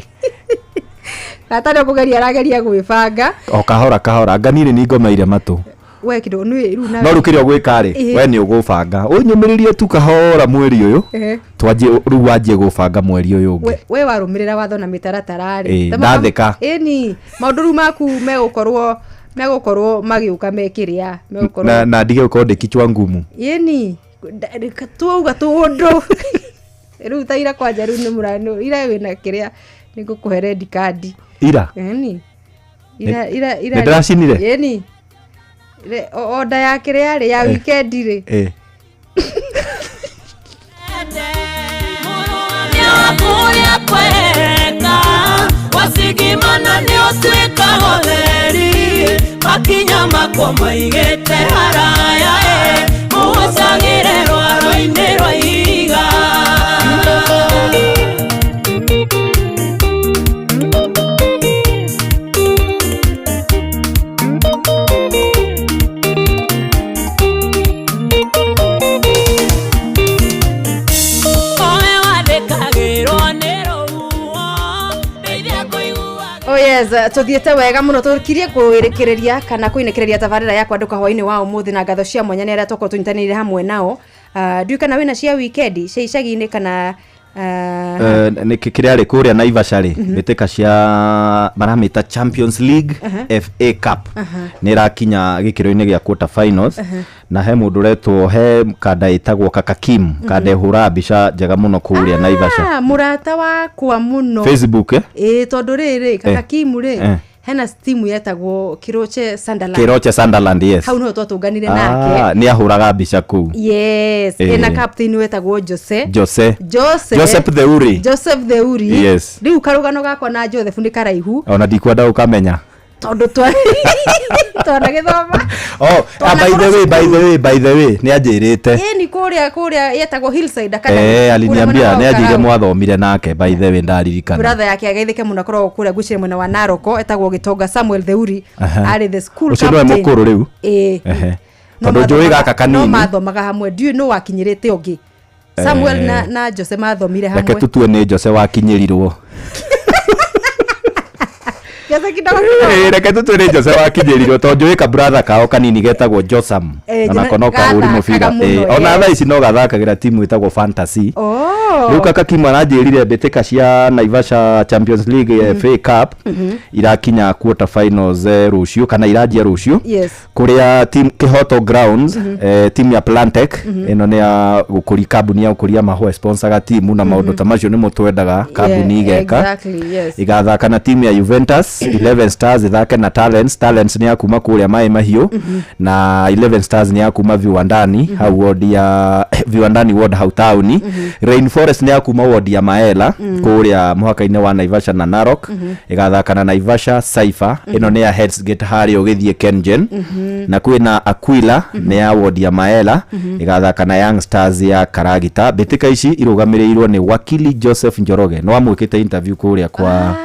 gatarĩ o kũgeria arageria gwĩbanga. O kahora kahora, anga niĩ nĩ ngomeire matũ. We kĩndũ nĩ rĩu nawe. No rĩu kĩrĩa ũgwĩka rĩ, we nĩ ũgũbanga ũnyũmĩrĩrie tu kahora mweri ũyũ, twanjie rĩu, wanjie gũbanga mweri ũyũ ũngĩ. We warũmĩrĩra watho na mĩtaratara rĩ, Ndathĩka. Ĩni maũndũ rĩu maku megũkorwo magĩũka mekĩrĩa megũkorwo Na ndige gũkorwo ndĩ kichwa ngumu. Ĩni twauga tũndũ rĩu ta ira kwanja, rĩu nĩ mũrano ira wĩna kĩrĩa nĩ ngũkũhe red card. Ira? Ĩni ira ira ira. Nĩ ndĩracinire? Ĩni order ya kĩrĩa rĩ ya weekend rĩ. Kũrĩa kweka wasigimana nĩ ũtuĩka ũtheri, makinya makwa maigĩte haraya, mũhacagĩre rwaro-inĩ rwa ihiga. Owe wathĩkagĩrwo nĩ rũhuho, ndeithia kũigua. Oh yes, tuthiĩte wega mũno, tũkirie kwĩrĩkĩrĩria kana kũinĩkĩrĩria tabarĩra ya kwandũka hwainĩ wa ũmũthĩ na ngatho cia mwanya nĩ arĩa twakorwo tũnyitanĩire hamwe nao. Ndiũĩ kana wĩna cia weekend cia icagi-inĩ kana Nĩ kĩrĩa rĩ kũrĩa Naivasha rĩ, mbĩtĩka cia maramĩta Champions League FA Cup nĩ ĩrakinya gĩkĩro-inĩ gĩa quarter finals. Na he mũndũ ũretwo, he kanda ĩtagwo Kakakim, kanda ĩhũraga mbica njega mũno kũrĩa Naivasha. Ah, mũrata wakwa mũno. Facebook, eh? Ĩĩ, tondũ rĩrĩ Kakakimu rĩ, hena timu yetagwo Kiroche Sunderland. Kiroche Sunderland, yes. Hau niho twatũnganire nake. Ah, nĩ ahũraga mbica kũu. Yes. Ena captain wetagwo Jose. Jose. Jose. Joseph Theuri. Joseph Theuri. Yes. Rĩu karũgano gakwa na Joseph nĩ karaihu. Ona ndikwenda ũkamenya. Tondũ twanagĩthoma. Oh, ah, by the way, by the way, by the way, nĩ anjĩrĩte. Ĩni kũrĩa yetagwo Hillside Academy. Aliniambia Kũrĩa nĩ mwena wa anjĩrire Ũkarau. mwathomire nake, by the way, ndaririkana. Brother yake agaithĩke mũno, akoragwo kũrĩa ngwĩciria mwena wa Naroko, etagwo Gĩtonga Samuel Theuri. Arĩ the school Ũcio nĩwe captain. mũkũrũ rĩu? Ĩĩ. No Tondũ njũĩ gaka no kanini. mathomaga hamwe, ndiũĩ nũ wakinyĩrĩte ũngĩ, Samuel na Jose mathomire Reke hamwe. tũtue nĩ Jose wakinyĩrirwo. Jose kidogo kidogo. Reke tũtue nĩ Jose wakinyĩrirwo tondũ njũĩ ka brother kao kanini getagwo Josam. Onako no kahũri Gathakaga mũbira. mũno, Ona yes. thaa ici no gathakagĩra timu ĩtagwo Fantasy. Oh. Rĩu kaka Kim aranjĩrire mbĩtĩka cia Naivasha Champions League FA Cup irakinya quarter finals rũciũ kana iranjia rũciũ, kũrĩa team Kihoto Grounds, team ya Plantec ĩno nĩ ya gũkũria kambuni ya gũkũria mahũa, sponsoraga timu na maũndũ ta macio nĩmo twendaga kambuni igeka. Exactly, yes. Igathaka na timu ya Juventus, 11 Stars ithake na Talents. Talents nĩ ya kuma kũrĩa Maĩ Mahiũ na 11 Stars nĩ ya kuma Viwandani, hau ward ya Viwandani ward hau taũni. Rainforest nĩ ya kuma ward ya Maela kũrĩa mũhaka-inĩ wa Naivasha na Narok, ĩgathaka na Naivasha Cypher. Ĩno nĩ ya Heads Gate harĩa ũgĩthiĩ Kengen. Na kwĩna Aquila, nĩ ya ward ya Maela, ĩgathaka na Young Stars ya Karagita. Mbĩtĩka ici irũgamĩrĩirwo nĩ wakili Joseph Njoroge, nĩ wamwĩkĩte interview kũrĩa kwa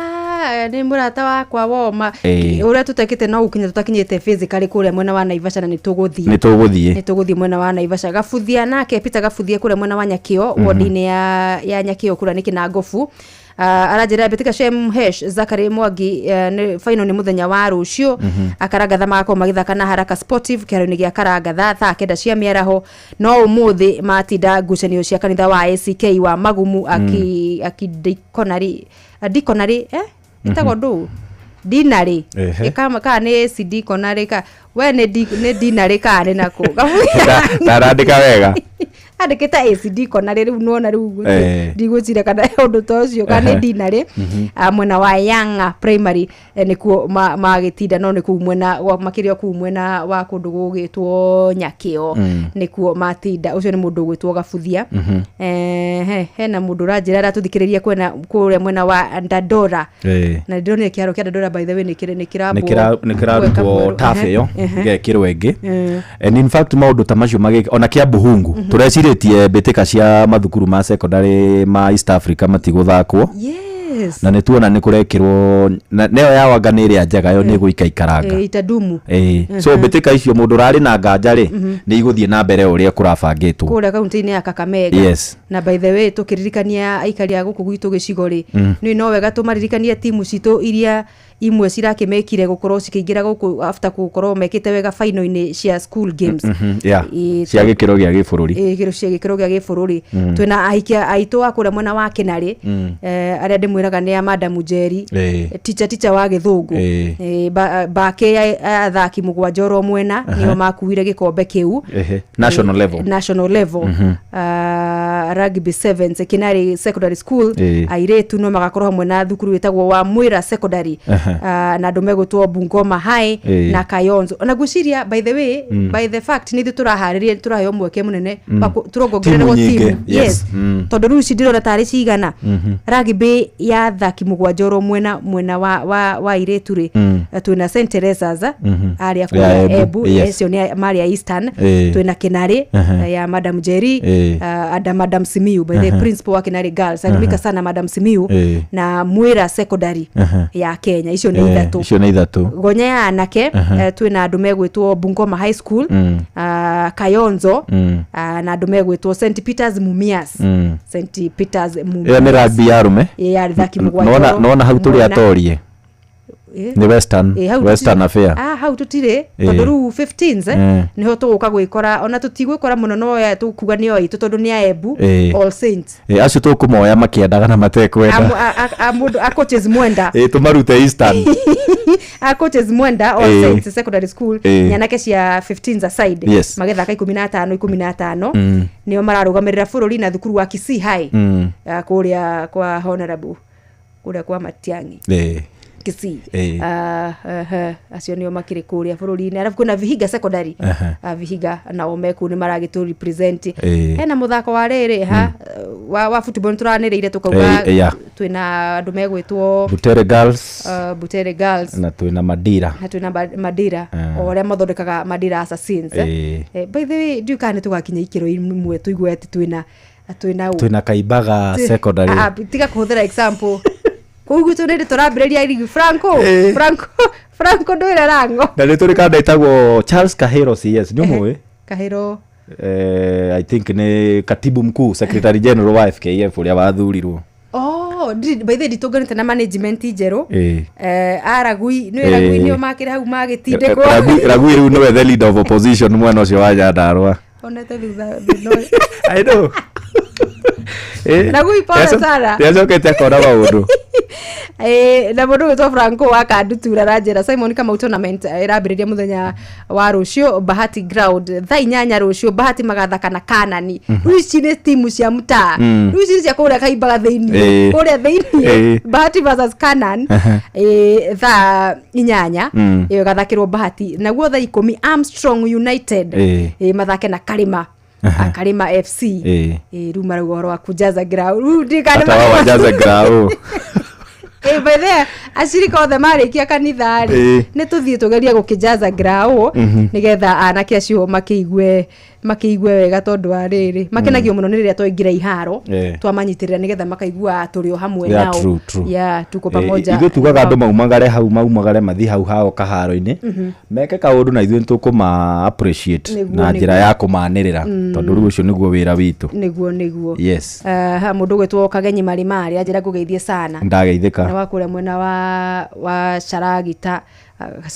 Ah, nĩ mũrata wakwa woma ũrĩa tũtekĩte no gũkinya tũtakinyĩte physically kũrĩa mwena wa Naivasha na nĩ tũgũthiĩ. Nĩ tũgũthiĩ. Nĩ tũgũthiĩ mwena wa Naivasha. Gabuthia nake Peter Gabuthia kũrĩa mwena wa Nyakĩo, ward-inĩ ya Nyakĩo kũrĩa nĩ Kĩnangobu. Aranjĩra mbĩtĩka cia MH Zachary Mwangi, final nĩ mũthenya wa rũciũ. Akarangatha magakorwo magĩthaka na Haraka Sportive kĩharo-inĩ gĩa Karangatha thaa 9 cia mĩaraho. No ũmũthĩ matinda ngucanio cia kanitha wa ACK wa Magumu, aki dikonari, ĩtagwo ndũ Dinarĩ. Ehe. Kama kana nĩ CD kona rĩ ka we nĩ nĩ dinarĩ kana nĩ nakũ. Gabuthia Ndarandĩka wega. Andĩkĩte ACD kona rĩ rĩu nona rĩu ndigwĩciria kana ũndũ ta ũcio kana nĩ dinarĩ. Mwena wa Yanga Primary nĩkuo magĩtinda no nĩ kũu mwena makĩria kũu mwena wa kũndũ gũgĩtwo Nyakĩo. Nĩkuo matinda. Ũcio nĩ mũndũ ũgwĩtwo Gabuthia. Hena mũndũ ũranjĩra aratũthikĩrĩria kwena kũrĩa mwena wa Dandora. Na ndĩronire kĩharo kĩa Dandora, by the way, nĩ kĩrambwo. Nĩ kĩrarutwo tabu ĩyo gĩgekĩrwo ĩngĩ. And in fact maũndũ ta macio magĩ ona kĩa Buhungu tũrecirĩtie mbĩtĩka cia mathukuru ma secondary ma East Africa matigũthakwo. Na nĩ tuona nĩ kũrekĩrwo nĩyo ya wanga nĩ ĩrĩa njega yo nĩ ĩgũikaikaranga. Itadumu. So mbĩtĩka icio mũndũ ũrarĩ na nganja rĩ nĩ igũthiĩ na mbere ũrĩa kũrabangĩtwo. Kũrĩa kaunti-inĩ ya Kakamega. Na by the way tũkĩririkania aikari a gũkũ gwitũ gĩcigo rĩ, nĩ no wega tũmaririkanie timu citũ iria imwe cirakĩmekire gũkorwo cikĩingĩra gũkũ after gũkorwo mekĩte wega final-inĩ cia school games. Cia gĩkĩro gĩa gĩbũrũri. Ĩ, cia gĩkĩro gĩa gĩbũrũri. Twĩna ahikia aitũ a kũrĩa mwena wa Kĩnarĩ, arĩa ndĩmwĩraga nĩ a Madam Njeri, teacher wa gĩthũngũ. Bake ya athaki mũgwanja oro mwena nĩo makuire gĩkombe kĩu. National level. National level. Rugby sevens Kinari Secondary School airĩtu no magakorwo hamwe na thukuru wĩtagwo wa Mwĩra Secondary, na andũ megũtwo Bungoma High na Kayonzo. Na ngwĩciria, by the way, by the fact nĩ ithuĩ tũraharĩria tũraheo mweke mũnene wa tũrongongererwo Timu nyingĩ, timu. Yes. Tondũ rĩu ici ndĩrona tarĩ cigana rugby ya athaki mũgwanja oro mwena mwena wa airĩtu rĩ, twĩna St Teresa's arĩa Ya kũrĩa Embu, Embu, acio nĩ marĩa Eastern. Twĩna Kinari ya Madam Jerry, ada Madam Simiu, by the principal wa Kinari Girls, alimika sana Madam Simiu, na Mwira Secondary ya Kenya. Icio nĩ ithatũ. Icio nĩ ithatũ. Gonya ya anake, twĩna andũ megwĩtwo Bungoma High School, Kayonzo, na andũ megwĩtwo St Peters Mumias. St Peters Mumias. Ĩyo nĩ rugby ya arũme. Ĩ, ya athaki mũgwanja Nona oro nona hau tũrĩ mwena. atorie nĩ Western Hau Western Affair. Ah, hau tũtirĩ tondũ rĩu 15s nĩho tũgũka gwĩkora ona tũtigwĩkora mũno no ya tũkuga nĩo itũ tondũ nĩ a Embu All Saints. Acio tũkũmoya makĩendaga na matekwenda. A mũndũ a coaches Mwenda. Tũmarute Eastern. A coaches Mwenda All Saints Secondary School, nyanake cia 15s aside magethaka 15 15 nĩo mararũgamĩrĩra bũrũri na thukuru wa Kisii High, kũrĩa kwa honorable kũrĩa kwa Matiang'i Kisii. Acio nĩo makĩrĩ kũrĩa bũrũri-inĩ, arabu kwĩna Vihiga Secondary. Vihiga nao meku nĩ maragĩtũ represent. Hena mũthako wa rĩrĩ ha wa football tũranĩrĩire tũkauga twĩna andũ megwĩtwo Butere Girls. Butere Girls. Na twĩna Madira. Na twĩna Madira, o arĩa mathondekaga Madira Assassins. By the way, ndiũĩ kana nĩ tũgakinya ikĩro imwe tũigue atĩ twĩna ũ. Twĩna Kaimbaga Secondary. Ah, ah, tiga kũhũthĩra example kũu gwitũ nĩ tũrambĩrĩria ligi. Franco, Franco, Franco ndwĩre rango. Na nĩ tũrĩ kanda ĩtagwo Charles Kahero CS, nĩ ũmũĩ? Kahero. I think nĩ katibu mkuu, secretary general wa FKF ũrĩa wathurirwo. Oh, by the way nditũnganĩte na management njerũ. Aragui nĩ Ragui nĩo makĩrĩ hau magĩtindĩkwo. Ragui rĩu nĩwe the leader of opposition mwena ũcio wa Nyandarua. Onete thutha thutha ũyũ. I know. Ragui pole sana. Nĩacokete akona maũndũ. Na mũndũ ũgwĩtwo Franco wa Kandutura aranjĩra Simon Kamau tournament ĩrambĩrĩria mũthenya wa rũciũ Bahati ground thaa 8 rũciũ. Bahati magathaka na Kanani. Rĩu ici nĩ timu cia mtaa. Rĩu ici nĩ cia kũrĩa Kaimbaga thĩinĩ, kũrĩa thĩinĩ. Bahati versus Kanan, thaa 8 ĩyo ĩgathakĩrwo Bahati. Naguo thaa 10 Armstrong United mathake na Karima. Karima FC. Rĩu marauga ũhoro wa kujaza ground rĩu ndirikana. Hata wao wajaze ground. By the way, acirika othe marĩkia kanitha rĩ, nĩ tũthiĩ tũgerie gũkĩjaza ground nĩgetha anake acio makĩigue wega tondũ wa rĩrĩ makenagio mũno nĩ rĩrĩa twaingĩra iharo twamanyitĩrĩra nĩgetha makaigua tũrĩ o hamwe nao. True, true. Yeah, tuko pamoja. Ithuĩ tugaga andũ maumagare hau, maumagare mathiĩ hau hao kaharo-inĩ meke kaũndũ na ithuĩ nĩtũkũma appreciate na njĩra ya kũmanĩrĩra tondũ rĩu ũcio nĩguo wĩra witũ. Nĩguo. Yes. Ha mũndũ ũgwĩtwo Kagenyi Marimari anjĩra ngũgeithie sana. Ndageithĩka. Na wa kũrĩa mwena wa Caragita,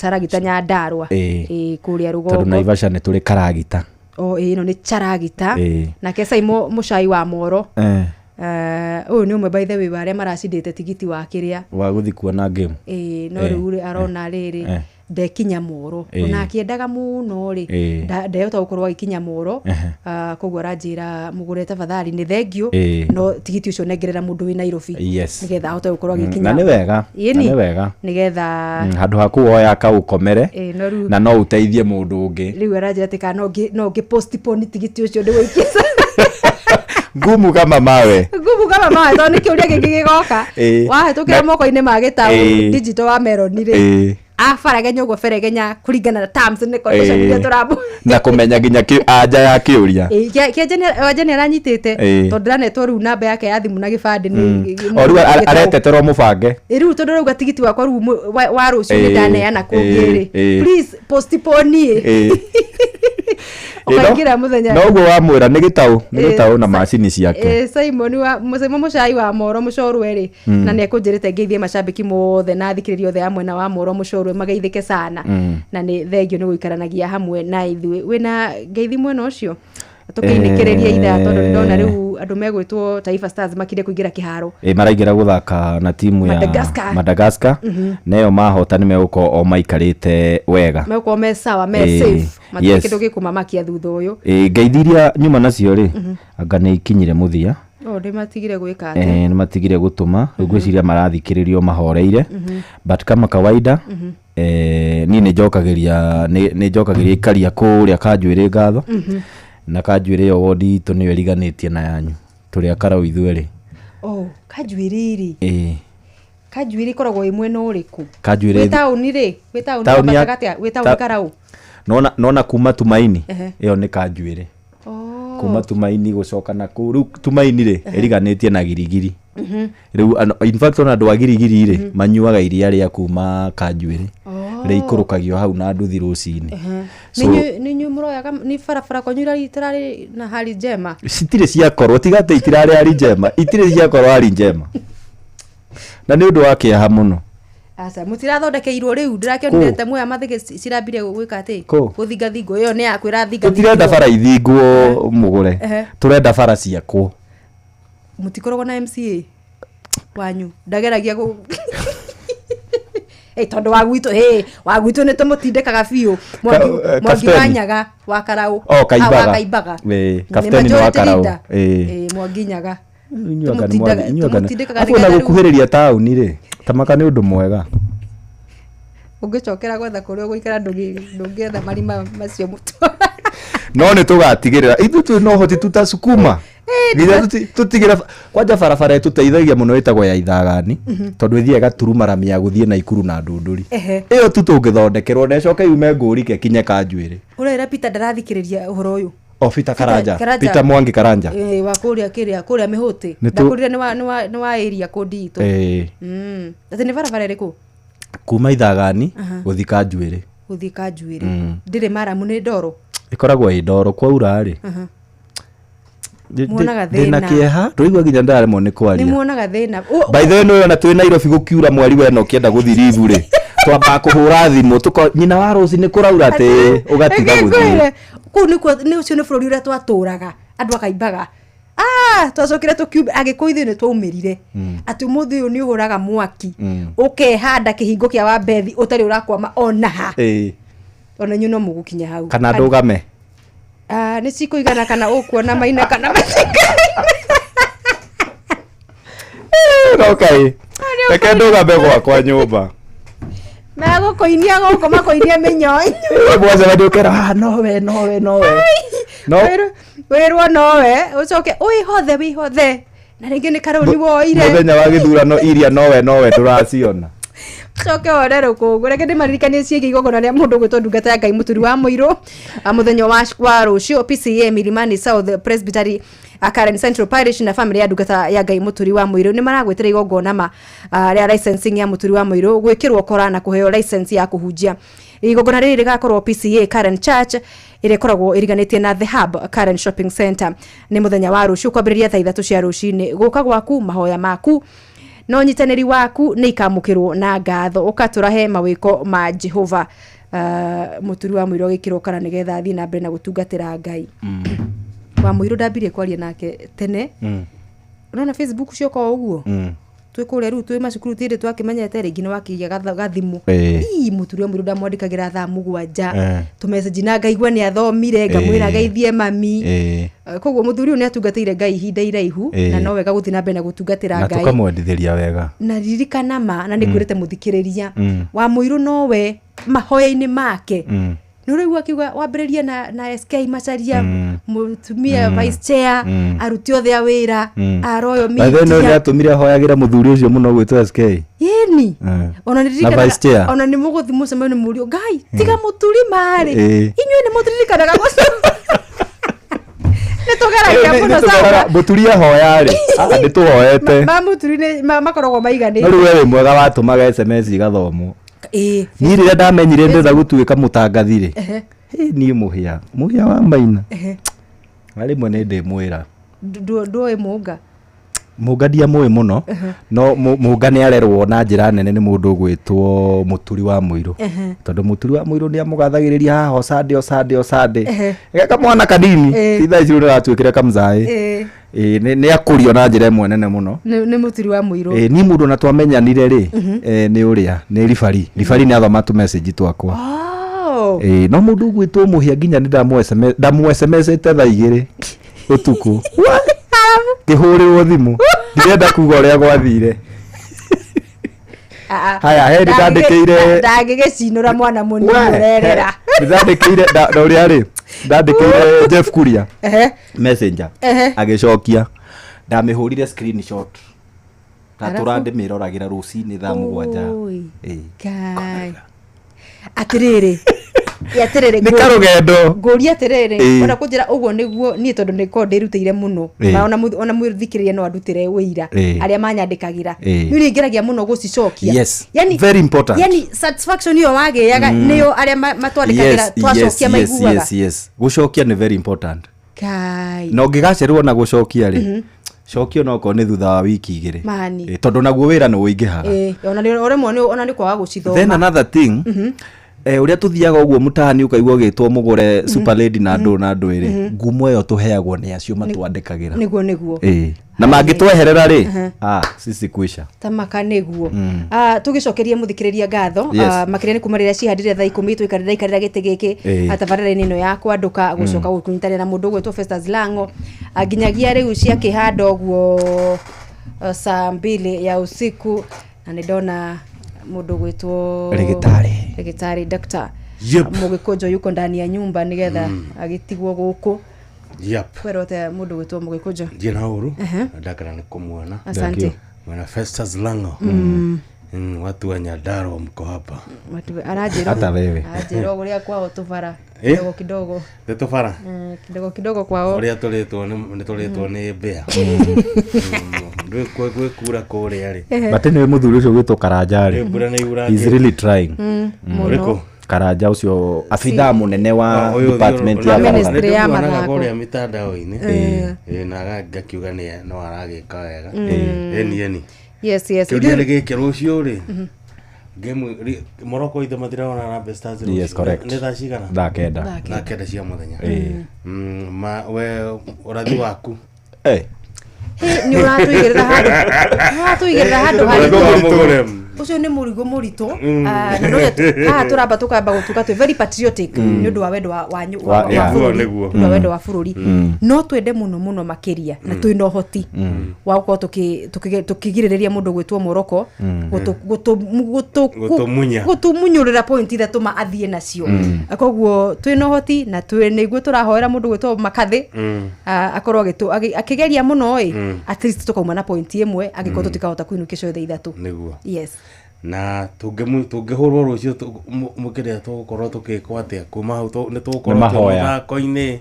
Caragita Nyandarua. Kũrĩa Tondũ rũgongo. Naivasha nĩ tũrĩ Karagita. O ĩno nĩ Charagita. Nake Saimo Mũcai wa Moro. Ũyũ nĩ ũmwe by the way wa arĩa maracindĩte tigiti wa kĩrĩa wa gũthiĩ kuona game. Ĩĩ, no rĩu rĩ arona rĩrĩ ndekinya Moro, ona akĩendaga mũno rĩ, ndehota gũkorwo agĩkinya Moro. Koguo aranjĩra mũgũre tafadhali, nĩ thengiũ, no tigiti ũcio nengerera mũndũ wĩ Nairobi, nĩgetha ahote gũkorwo agĩkinya. Na nĩ wega, na Ĩni, nĩ wega. Nĩgetha Handũ ha kuoya kaũkomere Ĩĩ, no rĩu na no ũteithie mũndũ ũngĩ. Rĩu aranjĩra atĩ kana no ngĩ postpone tigiti ũcio ndĩwĩikie. Ngumu kama mawe. Ngumu kama mawe, tondũ nĩ kĩũria kĩngĩ gĩgoka. Wahĩtũkĩra moko-inĩ ma gĩtaũ digital wa Melon rĩ, abaragenya ũguo beregenya kũringana na terms and conditions iria tũramũ Na kũmenya nginya anja ya kĩũria. Ĩĩ, kĩanja nĩ aranyitĩte, tondũ ndĩranetwo rĩu namba yake ya thimũ na gĩbandĩ nĩ O rĩu areteterwo mũbange. Ĩ, rĩu tondũ rauga tigiti wakwa rĩu wa rũciũ nĩ ndaneana kũngĩ rĩ, please postpone. Ũkaingĩra mũthenya No ũguo wamwĩra nĩ gĩtaũ, nĩ gĩtaũ na macini ciake. Simon wa Simon Mũcai wa Moro Mũcorwe rĩ, na nĩ ekũnjĩrĩte ngeithie macambĩki mothe na athikĩrĩria othe a mwena wa Moro Mũcorwe, mageithĩke sana. Na nĩ thengio nĩ gũikaranagia hamwe na ithuĩ. Wĩna ngeithi mwena ũcio tũkĩinĩkĩrĩria ithaa, tondũ ndĩrona rĩu andũ megwĩtwo Taifa Stars makire kũingĩra kĩharo. Ĩ, maraingĩra gũthaka na timu ya Madagascar. Madagascar. Neyo mahota nĩ megũkorwo o maikarĩte wega. Megũkorwo me sawa, me safe, matirĩ kĩndũ gĩkũmamakia thutha ũyũ. Ĩ, ngeithi iria nyuma nacio rĩ, anga nĩ ikinyire mũthia. O nĩ matigire gwĩka atĩa? Nĩ matigire gũtũma. Rĩu ngwĩciria marathikĩrĩrio mahoreire, but kama kawaida, niĩ nĩ njokagĩria nĩ njokagĩria ikaria kũrĩa Kanjuĩrĩ ngatho. Na Kanjuĩrĩ ĩyo wondi itũ nĩyo ĩriganĩtie na yanyu, tũrĩ akarau ithuerĩ. Oh, Kanjuĩrĩ rĩ? Ĩĩ. Kanjuĩrĩ ĩkoragwo ĩ mwena ũrĩkũ? Kanjuĩrĩ Wĩ taũni rĩ? Wĩ taũni Taũni ya gatagatĩ wĩ taũni Karau? Nona kuma Tumaini, ĩyo nĩ Kanjuĩrĩ. Kuma Tumaini gũcoka na kũu, rĩu Tumaini rĩ, ĩriganĩtie na Girigiri. Rĩu in fact ona andũ a Girigiri rĩ, manyuaga iria rĩa kuma Kanjuĩrĩ, rĩikũrũkagio hau na nduthi rũcinĩ. So- Nĩ inyuĩ mũroyaga nĩ barabara kwanyu itararĩ na hali njema? Citirĩ ciakorwo, tiga atĩ itirarĩ hali njema, itirĩ ciakorwo hali njema, na nĩ ũndũ wa kĩeha mũno. Aca, mũtirathondekeirwo rĩu, ndĩrakĩonire temu ya mathĩgĩ cirambire gwĩka atĩ Kũ? gũthingathingwo, ĩyo nĩ yaku ĩrathingathingwo. Tũtirenda bara ithingwo mũgũre, tũrenda bara ciakwo. Mũtikoragwo na MCA wanyu ndageragia gũ Ĩ, tondũ wa gwitũ, ĩ, wa gwitũ nĩ tũmũtindĩkaga biũ. Mwangi Kapteni. wa Nyaga wa Karau. O, Ah, Kaimbaga. wa Kaimbaga. Ĩ, Nĩ kapteni nĩ wa majority Karau. leader. Ĩ. Ĩ, Mwangi Nyaga. Inyuĩ anga nĩ inyuĩ anga nĩ- Tũmũtindĩkaga Arabu ona nĩgetha rĩu- gũkuhĩrĩria taũni rĩ, tamaka nĩ ũndũ mwega. Ũngĩcokera gwetha kũrĩa ũgũikara, ndũngĩetha marima macio mũtwe. No nĩ tũgatigĩrĩra ithuĩ twĩ na ũhoti, tutasukuma nginya tũtigĩre kwanja barabara ĩtũteithagia mũno ĩtagwo ya Ithagani, tondũ ĩthiaga ĩgaturuma rami ya gũthiĩ Naikuru na Ndũndũri. Ĩyo tu tũngĩthondekerwo na ĩcoke yume Ngũrike kinye Kanjuĩrĩ. Ũrera Peter ndarathikĩrĩria ũhoro ũyũ. O Peter Karanja. Karanja. Peter Mwangi Karanja. Ĩ, wa kũrĩa kĩrĩa kũrĩa mĩhũtĩ. Ndakũrire nĩ wa area kũndi itũ. Atĩ nĩ barabara ĩrĩkũ? Kuma Ithagani gũthiĩ Kanjuĩrĩ. Gũthiĩ Kanjuĩrĩ. Ndĩrĩ maramu, nĩ ndoro? Ĩkoragwo ĩ ndoro kwaura rĩ. Muonaga Ndĩna thĩna. kĩeha, ndũraigua nginya ndaremwo nĩ Nĩ kwaria. muonaga thĩna. By the way, nĩ ona twĩ Nairobi gũkiura mweri wena ũkĩenda gũthiĩ ribu rĩ, twambaga kũhũra thimũ tũko nyina wa rũci nĩ kũraura atĩ ũgatiga Reke gũthiĩ. ngwĩre, kũu nĩkuo nĩ ũcio nĩ bũrũri ũrĩa twatũraga andũ akaimbaga. Ah, twacokire tũkiumbe agĩkũyũ ithuĩ nĩ twaumĩrire atĩ ũmũthĩ ũyũ nĩ ũhũraga mwaki, ũkehanda kĩhingo kĩa wambethi ũtarĩ ũrakwama ona ha. Ona inyuĩ no mũgũkinya hau. Kana ndũgame. Ah, nĩ cikũigana kana ũkuona maina kana matinga. No kai reke ndũgame gwakwa nyũmba. Megũkũinia gũkũ, makũinia mĩnyonyo. Mwacemania ũkera, "Ah, nowe nowe nowe no." Wĩrwo nowe ũcoke wĩhothe wĩhothe, na rĩngĩ nĩ karũni woire. Mũthenya wa gĩthurano iria nowe nowe ndũraciona. Coke wone rũkũngũ. Reke ndĩmaririkanie ciĩgiĩ igongona rĩa mũndũ gwĩtwo ndungata ya Ngai Mũturi wa Mũirũ, mũthenya wa rũciũ PCA Milimani South Presbytery, Karen Central Parish na family ya ndungata ya Ngai Mũturi wa Mũirũ nĩ maragwĩtĩra igongona ma rĩa licensing ya Mũturi wa Mũirũ gwĩkĩrwo kora na kũheo license ya kũhunjia. Igongona rĩrĩ rĩgakorwo PCA Karen Church ĩrĩa ĩkoragwo ĩriganĩtie na The Hub Karen Shopping Center. Nĩ mũthenya wa rũciũ kwambĩrĩria thaa 3 cia rũcinĩ. Gũka gwaku, mahoya maku no nyitanĩri waku nĩ ikamũkĩrwo na ngatho, ũkatũrahe mawĩko ma Jehova. Mũturi wa Mũirũ agĩkĩrwo kana nĩgetha athiĩ na mbere na gũtungatĩra Ngai. Wa Mũirũ ndambirie kwaria nake tene. Unaona Facebook cioka o ũguo twĩ kũrĩa rĩu twĩ macukuru tirĩ twakĩmenyete rĩngĩ nĩ wakĩgĩa gathimũ. Ii, mũturi wa mũirũ ndamwandĩkagĩra thaa 7 tũmeceji na ngaigua nĩ athomire, ngamwĩra geithie mami. Koguo mũthuri ũyũ nĩ atungatĩire Ngai ihinda iraihu na no wega gũthiĩ na mbere na gũtungatĩra Na Ngai. tũkamwendithĩria wega. Na ririkana ma na nĩ ngwĩrĩte mũthikĩrĩria wa mũirũ nowe mahoya-inĩ make nä å raigua akiuga wambä na SK Macharia, mũtumia vice chair, aruti othe a wĩra a Royal By the way, no Media. nĩ atũmire hoyagĩra mũthuri ũcio mũno gwĩtwo SK. Ĩni, ona Na nĩ vice chair. ona nĩ mũgũthi mũcemanio mũrio Ngai tiga mũturi marĩ inyuĩ nĩ mũturirikanaga nĩ tũgeragia mũno sana. Mũturi ahoya rĩ, nĩ tũhoete. Ma mũturi nĩ makoragwo No maiganĩire. rĩu we wĩ mwega watũmaga SMS igathomwo. Niĩ rĩrĩa ndamenyire ndĩrenda gũtuĩka mũtangathi rĩ, niĩ mũhĩa wa maina na rĩmwe nĩ ndĩmwĩra. Ndũĩ mũnga? Mũnga ndiamũĩ mũno, no mũnga nĩ arerwo na njĩra nene nĩ mũndũ ũgwĩtwo mũturi wa mũirũ, tondũ mũturi wa mũirũ nĩ amũgathagĩrĩria haha osande osande osande gaka mwana kanini ti thaa ici rĩu nĩgatuĩkire kamzaĩ. Ĩĩ, nĩ akũrio na njĩra ĩmwe nene mũno. Nĩ mũturi wa mũirũ. Ĩĩ, niĩ mũndũ ona twamenyanire rĩ, nĩ ũrĩa nĩ ribari ribari nĩ athoma tũ message twakwa. Ĩĩ, no mũndũ ũgwĩtwo mũhĩa nginya nĩ ndamũ SMS-ĩte thaa 2 ũtukũ ngĩhũrĩrwo thimũ, ndirenda kuga ũrĩa gwathire. Haya, he ndandĩkĩire Ndangĩgĩcinũra mwana mũnini ũrerera. Ndandĩkĩire na ũrĩa rĩ ndandĩkĩire Jeff Kuria messenger agĩcokia, ndamĩhũrire screenshot ndatũra ndĩmĩroragĩra rũcinĩ thaa 7. Oi. Ĩĩ. Ngai. Atĩrĩrĩ, atĩrĩrĩ, Nĩ karũgendo. Ngũria atĩrĩrĩ, ona kũnjĩra ũguo nĩguo niĩ tondũ nĩkorwo ndĩrutĩire mũno. Na ona mũthikĩrĩria no andutĩre ũira arĩa manyandĩkagĩra. Niĩ nĩ ngeragia mũno gũcicokia. Yes. Yani, Very important. Yani satisfaction ĩyo wagĩaga nĩyo arĩa matwandĩkagĩra twacokia maiguaga. Yes. Gũcokia nĩ very important. Ngai. Na ũngĩgacererwo na gũcokia rĩ, cokia no okorwo nĩ thutha wa wiki 2. Mani. Tondũ naguo wĩra nĩ ũingĩhaga. Ona nĩ ũremwo nĩ ona nĩ kwaga gũcithoma. Then another thing, ũrĩa tũthiaga ũguo mũtaani ũkaigua ũgĩtwo mũgũre super lady na ndũ na ndũ ĩrĩ, ngumo ĩyo tũheagwo nĩ acio matwandĩkagĩra. Nĩguo nĩguo. Ĩĩ. Na mangĩtweherera rĩ, sisi kwisha. Tamaka nĩguo. Tũgĩcokerie mũthikĩrĩria ngatho makĩria nĩ kuma rĩrĩa cihandire thaa 10 tũikarĩra ikarĩra gĩtĩ gĩkĩ tabarĩra-inĩ ĩno ya kwandũka gũcoka gũkũnyitanĩra na mũndũ ũgwĩtwo Festus Lango, nginyagia rĩu ciakĩhanda ũguo saa 2 ya usiku, na nĩ ndona mũndũ ũgwĩtwo Rĩgĩtarĩ Dr. Mũgĩkũnjo yuko ndani ya nyumba nĩgetha agĩtigwo gũkũ. Kwerwo atĩa mũndũ ũgwĩtwo Mũgĩkũnjo? Ndiĩ na ũru, ndakena nĩ kũmuona. Asante. Mwana Festus Lango. Watu wa Nyandarua mko hapa. Aranjĩra Hata wewe. Aranjĩra ũrĩa kwao tũbara kidogo kidogo. Nĩ tũbara? Kidogo kidogo kwao. Ũrĩa tũrĩtwo nĩ tũrĩtwo nĩ mbĩa. Gwĩ kura kũrĩa rĩ. But anyway, mũthuri ũcio ũgwĩtwo Karanja rĩ, Mbura nĩ yuragĩte. he's really trying. Mũno. Ũrĩkũ? Karanja ũcio abithaa mũnene wa Ũyũ department ya ũyũ- barabara. Ministry ya Nĩndĩmuonaga mathako. kũrĩa mitandao-inĩ. Ĩĩ, na ngakiuga nĩ no aragĩka wega. Ĩni ĩni. Yes, yes. Kĩũria nĩ gĩkĩ, rũciũ rĩ, game Morocco ithe matirona Harambee Stars rũciũ. Yes, correct. Nĩ thaa cigana? Thaa 9. Thaa 9 cia mũthenya. We ũrathi waku. Nĩ ũratũigĩrĩra handũ. Nĩ ũratũigĩrĩra handũ Mũrigo haritũ. mũgũre. Ũcio nĩ mũrigo mũritũ. Na no haha tũramba tũkamba gũtuĩka twĩ very patriotic nĩ ũndũ wa wendo wa bũrũri. Nĩguo. Nĩ ũndũ wa wendo wa bũrũri. No twende mũno mũno makĩria na twĩna ũhoti wa gũkorwo tũkĩgirĩrĩria mũndũ gwĩtwo Morocco Gũtũmunya. gũtũmunyũrĩra point ithatũ ma athiĩ nacio. Koguo twĩna ũhoti na nĩguo tũrahoera mũndũ gwĩtwo Makathĩ akorwo akĩgeria mũno ĩ, at least tũkauma na point ĩmwe angĩkorwo tũtikahota kũinũkia ciothe ithatũ. Nĩguo. Yes. Na tũngĩhũrwo rũciũ mũkĩrĩa tũgũkorwo tũgĩkwo atĩa kuma hau nĩ tũgũkorwo Nĩ twĩ mahoya. mũthako-inĩ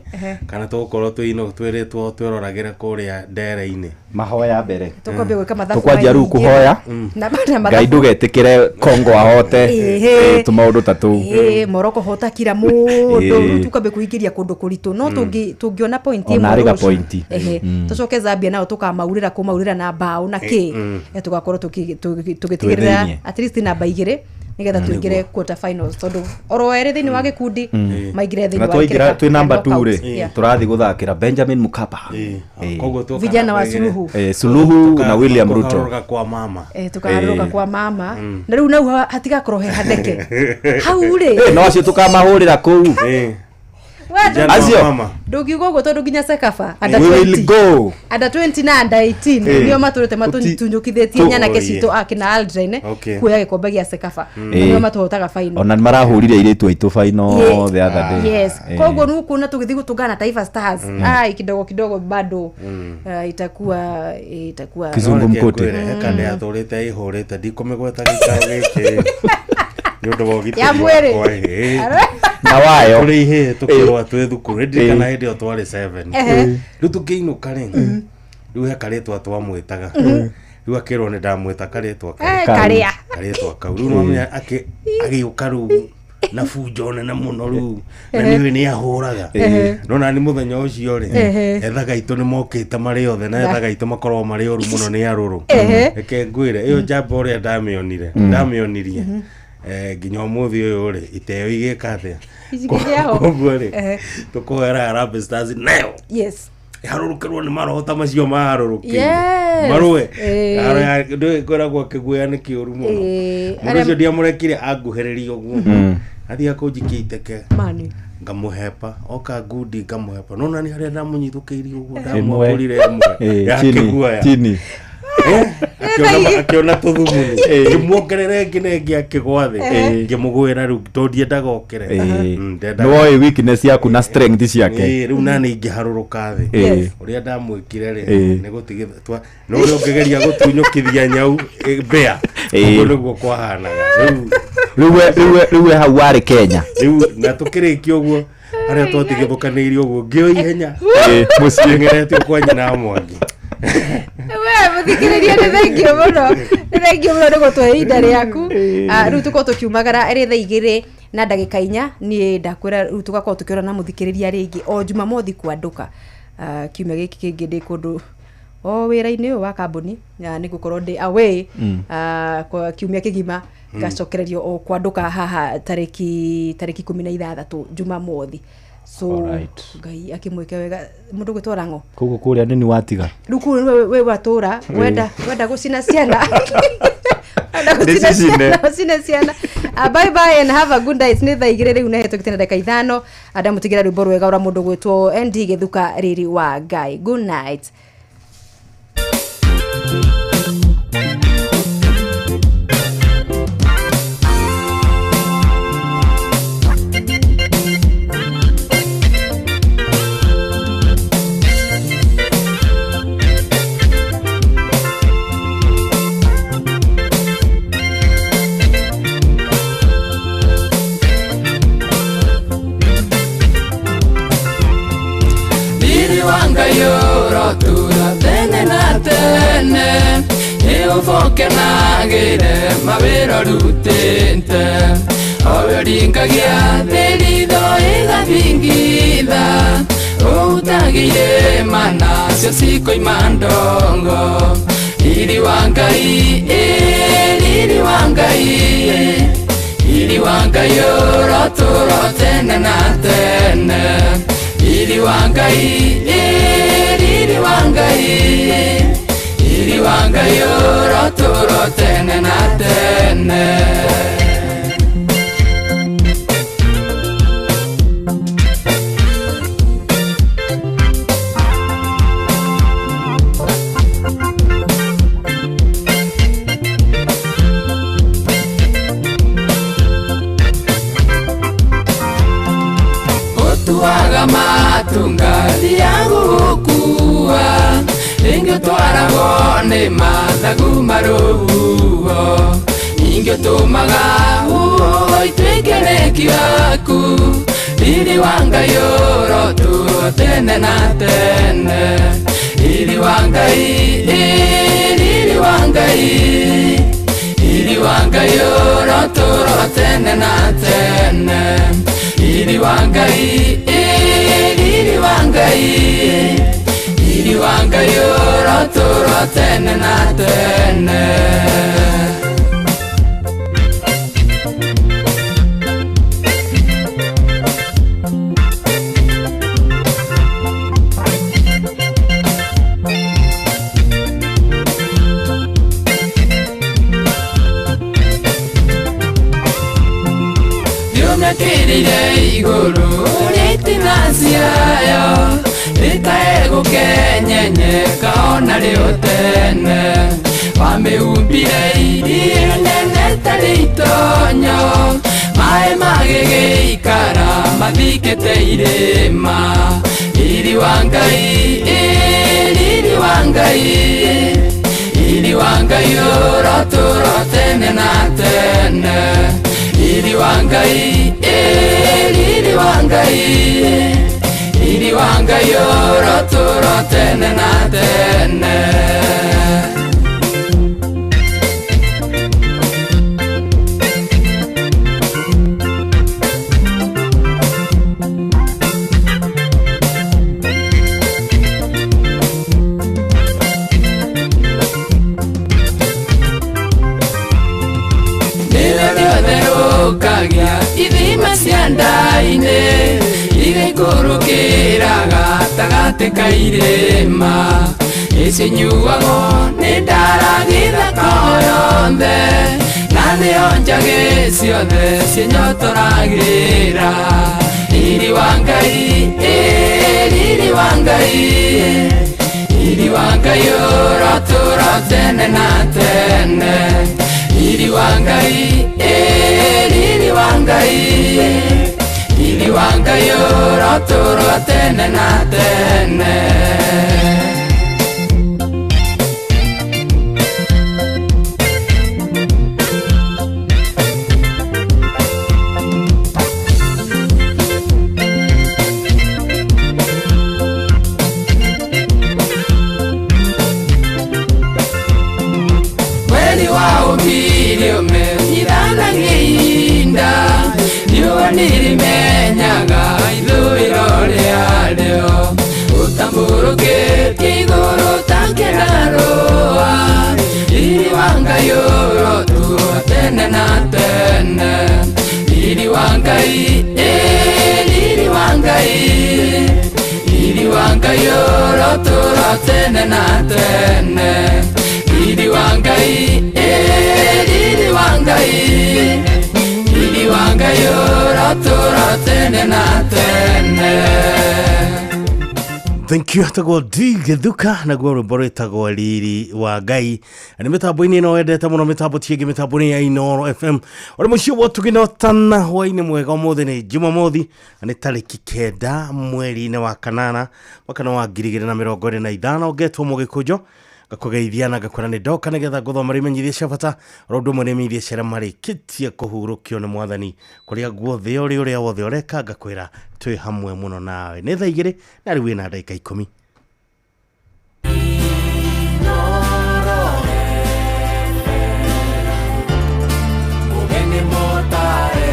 kana tũgũkorwo twĩ twĩrĩtwo twĩroragĩre kũrĩa ndere-inĩ? Mahoya mbere. Tũkwambia gwĩka mathabu Tũkwanjia rĩu maingĩ. kũhoya Na na Ngai mathabu. ndũgetĩkĩre Kongo ahote. Tũmaũndũ ta tũu. Morocco hota kira mũndũ. Rĩu tũkambia kũingĩria kũndũ kũritũ no tũngĩona point Ona ĩmwe arĩ ga rũciũ. point. Tũcoke Zambia nao tũkamaurĩra kũmaurĩra na mbaũ na kĩ, tũgakorwo tũgĩtigĩrĩra Twĩ thĩiniĩ. at least namba 2 Nigetha tuingire quarter finals tondu oro ere thiini wa gikundi maingire thiini na wa twaingĩra twĩ namba 2 knockouts. rĩ Yeah. tũrathiĩ gũthakĩra Benjamin Mkapa. Koguo tũka Vijana wa namba igĩrĩ. Suluhu. Suluhu na William Ruto. Tũkaharũrũka kwa mama. Tukaharũrũka kwa mama na riu nau hatigakorwo he hatheke hau rĩ No acio tũkamahũrĩra kũu. We, Acio. ndũngiuga ũguo tondũ nginya Cecafa under We will 20 go. under 20 na under 18 nĩo matũrĩte matunyũkithĩtie nyanake citũ akina Aldrin kuoya gĩkombe gĩa Cecafa. Nĩo matũhotaga final. Ona nĩ marahũrire airĩtu aitũ final the other day. Yes, koguo nĩ ũkuona tũgĩthiĩ gũtũngana na Taifa Stars, ai kidogo kidogo bado itakuwa Kizungumkuti. Heka yatũrĩte ĩhũrĩte ndikũmĩgweta gĩikaro gĩkĩ nĩ ũndũ wa ũgitĩri Ya mwĩrĩ. wakwa, ĩ. Na wayo. Tũrĩ ihĩĩ tũkĩrũa twĩ thukuru nĩndirikana hĩndĩ ĩyo twarĩ 7. Rĩu tũkĩinũka rĩ, rĩu he karĩtwa twamwĩtaga, rĩu akĩrwo nĩ ndamwĩta karĩtwa kau. Karĩa. Karĩtwa kau rĩu nĩwamenya agĩũka rĩu na bunjo nene mũno rĩu na nĩũĩ nĩ ahũraga no nani mũthenya ũcio rĩ ethaga aitũ nĩ mokĩte marĩ othe na ethaga aitũ makoragwo marĩ oru mũno nĩ arũrũ. Reke ngwĩre ĩyo njamba ũrĩa ndamĩonire ndamĩonirie nginya ũmũthĩ ũyũ rĩ iteo igĩka atĩa. Icigĩkĩa ho. Koguo rĩ tũkũhoera Harambee Stars nayo Yes. ĩharũrũkĩrwo nĩ maroho ta macio maharũrũkĩire Yes. marũe. Ndũĩ kwĩragwo kĩguoya nĩ kĩũru mũno. Mũndũ ũcio ndiamũrekire anguhĩrĩrie ũguo athiĩ akũnjikia iteke Mani. ngamũhepa oka ngundi ngamũhepa no nani harĩa ndamũnyithũkĩirie ũguo Ĩmwe. ndamwambũrire ĩmwe ya Chini, kĩguoya chini. Akĩona tũthumuni ngĩmuongerera ĩngĩ na ĩngĩ akĩgwa thĩ ngĩmũgwĩra rĩu tondũ ndiendaga okĩre. Ndendaga Nĩwoĩ weakness yaku na strength ciake. Rĩu nani ingĩharũrũka thĩ Yes. ũrĩa ndamwĩkire rĩ nĩ gũtigithia nĩ ũrĩa ũngĩgeria gũtunyũkithia nyau mbĩa ũguo nĩguo kwahanaga rĩu. Rĩu we hau warĩ Kenya. Rĩu na tũkĩrĩkia ũguo harĩa twatigithũkanĩirie ũguo ngĩo ihenya mũciĩ ng'eretio kwa nyina wa Mwangi. We mũthikĩrĩria nĩ thengio mũno, nĩ thengio mũno nĩ gũtũhe ihinda rĩaku. Rĩu tũkorwo tũkiumagara ĩrĩ 2:04 niĩ ndakwĩra rĩu tũgakorwo tũkĩona na mũthikĩrĩria rĩngĩ o Jumamothi kwandũka. Kiumia gĩkĩ kĩngĩ ndĩ kũndũ o wĩra-inĩ ũyũ wa kambuni nĩ ngũkorwo ndĩ away kwa kiumia kĩgima ngacokererio o kwandũka haha tarĩki 16 Jumamothi. So Ngai akĩmwĩke wega mũndũ gwĩtwo Rang'o. Koguo kũrĩa nĩ watiga. Rĩu kũu we watũra wenda gũcina ciana. Wenda gũcina Ndĩcicine. ciana, ũcine ciana. Bye bye and have a good night. Nĩ 2:00 rĩu na hetũkĩte na ndagĩka 5. Ndamũtigĩra rwĩmbo rwega ũrĩa mũndũ gwĩtwo ND Gĩthuka riri wa Ngai. Good night. Tene na tene nĩũbokenagĩre mawĩra rutĩte owe ringagia thĩritho ĩgathingitha ũhutagĩire mana cio cikoima ndongo riri wa Ngai riri wa Ngai riri wa Ngai ũrotũra tene na tene riri wa Ngai riri wa Ngai riri wa Ngai ũrotũra tene na tene. Ũtuaga matunga gũgũkua ingĩtwaragwo nĩ mathagu marũhuho ingĩtũmaga huho ituĩke rĩki waku riri wa Ngai ũrotũra tene na tene riri wa Ngai riri wa Ngai riri wa Ngai ũrotũra tene na tene riri wa Ngai riri wa Ngai riri wa Ngai ũrotũra tene na tene. Wamĩombire igũrũ ũrĩa itina ciayo rĩtaegũkenyenyeka ona rĩo tene. Wamĩumbire iria nene tarĩ itonyo, maĩ magĩgĩikara mathikĩte irĩma. Riri wa Ngai, riri wa Ngai, riri wa Ngai ũrotũũra tene na tene. Riri wa Ngai, riri wa Ngai, riri wa Ngai ũrotũũra tene na tene. Ithima cia nda-inĩ igĩikũrũkĩra gatagatĩ ka irĩma, ĩcinyuagwo nĩ ndara gĩthaka o yothe, na nĩyo njagĩ ciothe ciĩnyotoragĩra. Riri wa Ngai, riri wa Ngai, riri wa Ngai ũrotũũra tene na tene. Riri wa Ngai, riri wa Ngai, riri wa Ngai ũrotũũra tene na tene. Mweri wa ũmbire ũmenyithanagia ihinda, riũa nĩrĩmenyaga ithũĩro rĩarĩo. Ũtambũrũkĩtie igũrũ ta kĩandarũa, riri wa Ngai ũrotũũra tene na tene. Riri wa Ngai, riri wa Ngai, riri wa Ngai ũrotũũra tene na tene. Riri wa Ngai, riri wa Ngai, riri wa Ngai ũrotũũra tene na tene. Thank you tagwo D Githuka naguo rwĩmbo rwĩtagwo Riri wa Ngai. Nĩ mĩtambo-inĩ ĩno wendete mũno, mĩtambo ti ĩngĩ, mĩtambo-inĩ ya Inooro FM. Ũrĩ mũciĩ wa tũgĩnotana hwaĩ-inĩ mwega. Ũmũthĩ nĩ Jumamothi na nĩ tarĩki 9 mweri-inĩ wa kanana mwaka wa 2025. Ngetwo Mũgĩkũnjo, ngakũgeithia na ngakwĩra nĩ ndoka nĩgetha ngũthomere imenyithia cia bata, oro ũndũ ũmwe nĩ imenyithia cia arĩa marĩkĩtie kũhurũkio nĩ mwathani kũrĩa guothe ũrĩ, ũrĩa wothe ũreka, ngakwĩra twĩ hamwe mũno nawe. Nĩ thaa 2 na rĩu wĩna ndagĩka 10. Mũgeni mũtare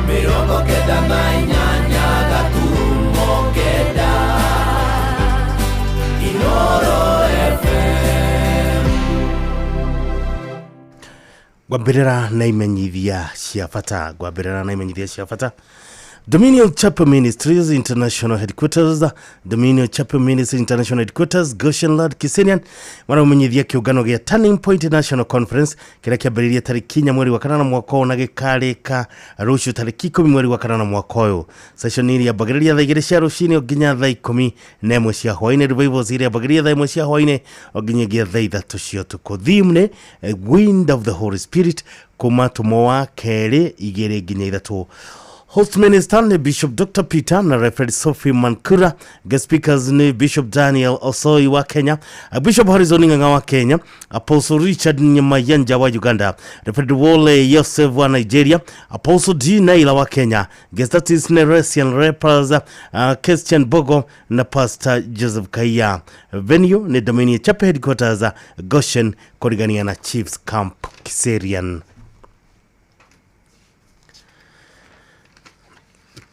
98 gaturumo 9 Inooro FM. Ngwambĩrĩra na imenyithia cia bata, ngwambĩrĩra na imenyithia cia bata. Dominion Chapel Ministries International Headquarters, Dominion Chapel Ministries International Headquarters, Goshenland, Kiserian, maraumenyithia kĩũngano gĩa Turning Point National Conference kĩrĩa kĩambĩrĩirie tarĩki 4 mweri wa kanana mwaka ũyũ na gĩkarĩka rũciũ tarĩki 10 mweri wa kanana mwaka ũyũ. Session iria yambagĩrĩria thaa 2 cia rũcinĩ nginya thaa 11 cia hwaĩ-inĩ. Revivals iria yambagĩrĩria thaa 1 cia hwaĩ-inĩ nginyagia thaa 3 cia ũtukũ. Theme nĩ Wind of the Holy Spirit, kuma tũmwo wa kerĩ 2 nginya 3. Host minister ni Bishop Dr. Peter na Reverend Sophie Mankura. Guest speakers ni Bishop Daniel Osoi wa Kenya, Bishop Horizon Ng'ang'a wa Kenya, Apostle Richard Nyamayanja wa Uganda, Reverend Wole Yosef wa Nigeria, Apostle D. Naila wa Kenya. Guest artists ni Resian Rappers, Christian Bogo na Pastor Joseph Kaya. Venue ni Dominion Chapel Headquarters, Goshen, Korigania na Chiefs Camp, Kiserian.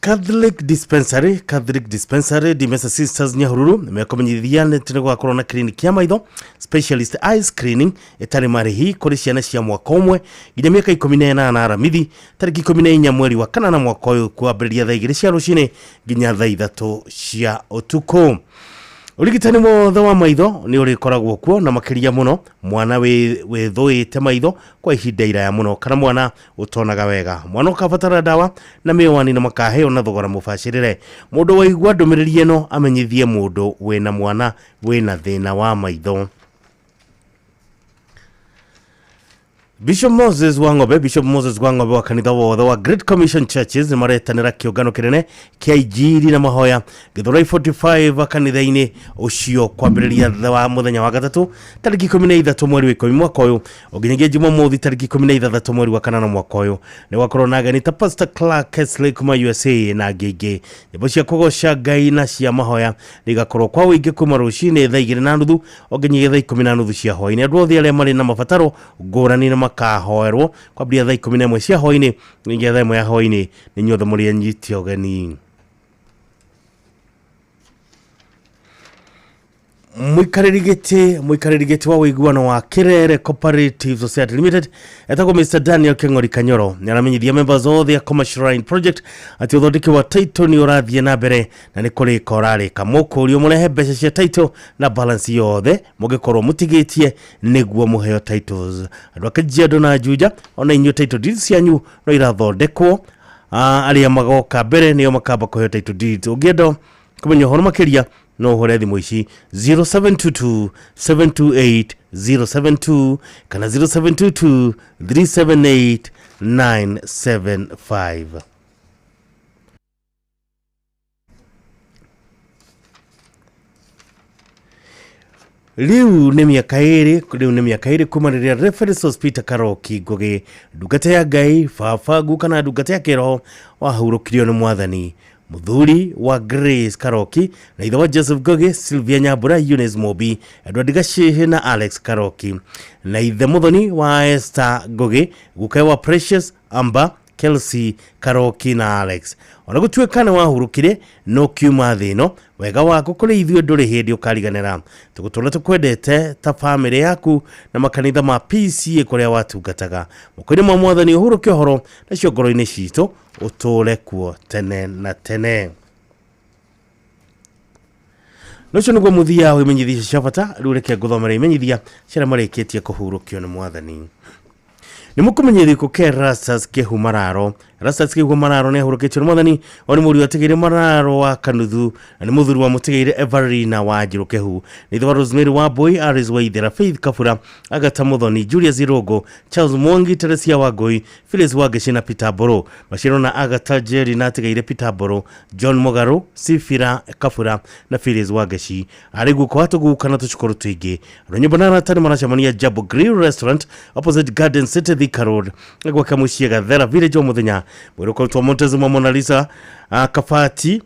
Catholic Dispensary Dimesa Sisters Nyahururu mekũmenyithia nĩ atĩ nĩgũgakorwo na clinic ya maitho specialist eye screening ĩtarĩ marĩhi kũrĩ ciana cia mwaka ũmwe nginya mĩaka 18 Aramithi tarĩki 14 mweri wa kanana mwaka ũyũ kwambĩrĩria thaa 2 cia rũcinĩ nginya thaa 3 cia ũtukũ. Ũrigitani wothe wa maitho nĩ ũrĩkoragwo kuo na makĩria mũno mwana wĩthũĩte maitho kwa ihinda iraya mũno kana mwana ũtonaga wega. Mwana ũkabatara ndawa na mĩwani na makaheo na thogora mũbacĩrĩre. Mũndũ waigua ndũmĩrĩri ĩno amenyithie mũndũ wĩna mwana wĩna thĩna wa maitho. Bishop Moses Wang'ombe, Bishop Moses Wang'ombe wa kanitha wothe wa Great Commission Churches nĩ maretanĩra kĩũngano kĩnene kĩa injiri na mahoya Gĩthũrai 45 kanitha-inĩ ũcio kwambĩrĩria thutha wa mũthenya wa gatatũ tarĩki 13 mweri wa 10 mwaka ũyũ ũnginyagia Jumamothi tarĩki 16 mweri wa kanana mwaka ũyũ. Nĩ gwakorwo na ageni ta Pastor Clark Kesley kuma USA na angĩ aingĩ. Nyĩmbo cia kũgoca Ngai na cia mahoya nĩ igakorwo kwa ũingĩ kuma rũcinĩ thaa 2:30 o nginyagia thaa 10:30 cia hwaĩ-inĩ. Andũ othe arĩa marĩ na mabataro ngũrani nĩ makahoerwo kwambĩrĩria thaa 11 cia hwaĩ-inĩ nginyagia thaa 1 ya hwaĩ-inĩ. Nĩ inyuothe mũrĩ anyiti ũgeni. Mũikarĩri gĩtĩ wa ũiguano wa Kirere Cooperative Society Limited etagwo Mr Daniel Keng'ori Kanyoro nĩ aramenyithia members othe a Commercial Line Project atĩ ũthondeki wa title nĩ ũrathiĩ na mbere na nĩ kũrĩka ũrarĩka. Mũkũrio mũrehe mbeca cia title na balance yothe mũngĩkorwo mũtigĩtie nĩguo mũheo titles. Andũ a Kajiado na Juja ona inyuĩ title deeds cianyu no irathondekwo. Arĩa magoka mbere nĩo makamba kũheo title deeds. Ũngĩenda kũmenya ũhoro makĩria no ũhũre thimũ ici 0722 728 072 kana 0722 378 975. Rĩu nĩ mĩaka ĩrĩ, rĩu nĩ mĩaka ĩrĩ kuma rĩrĩa Reverend Sospeter Karoki Ngũgĩ, ndungata ya Ngai, baba guka na ndungata ya kĩroho wahurũkirio nĩ Mwathani. Mũthuri wa Grace Karoki na ithe wa Joseph Ngũgĩ, Sylvia Nyambura, Eunice Mobi, Edward Gacihi na Alex Karoki, na ithe mũthoni wa Esther Ngũgĩ, guka wa Precious Amber, Kelsey Karoki na Alex. Ona gũtuĩka nĩ wahurũkire no kiuma thĩ ĩno, wega waku kũrĩ ithuĩ ndũrĩ hĩndĩ ũkariganĩra. Tũgũtũra tũkwendete ta bamĩrĩ yaku na makanitha ma PCA kũrĩa watungataga. Moko-inĩ ma Mwathani ũhurũke ũhoro nacio ngoro-inĩ citũ ũtũre kuo tene na tene. Nocio nĩguo mũthia wa imenyithia cia bata. Rĩu reke ngũthomere imenyithia cia arĩa marĩkĩtie kũhurũkio nĩ Mwathani. Nĩ mũkũmenya gĩkuũ kĩa Erastus Kĩhu Mararo. Erastus Kĩhu Mararo nĩ ahurũkĩtio nĩ Mwathani. O nĩ mũriũ atigĩire Mararo wa Kanuthu na nĩ mũthuri wa mũtigĩire Everina wa Njirũ Kĩhu. Nĩ ithe wa Rosemary wa Mbui, Aris wa Ithera, Faith Kabura, Agatha Muthoni, Julius Irũngũ, Charles Mwangi, Teresia wa Ngũi, Phyllis wa Ngĩci na Peter Mbũrũ. Maciaro na Agatha Jerry na atigĩire Peter Mbũrũ, John Mũgarũ, Sifira Kabura na Phyllis wa Ngĩci. Arĩ guka wa tũguka na tũcukuru tũingĩ. Andũ a nyũmba na arata nĩ maracemania Jambo Grill Restaurant opposite Garden City Thika Road gwake mũciĩ Gathera Village o mũthenya. Mwĩrĩ ũkarutwo Montezuma Mona Lisa Kabati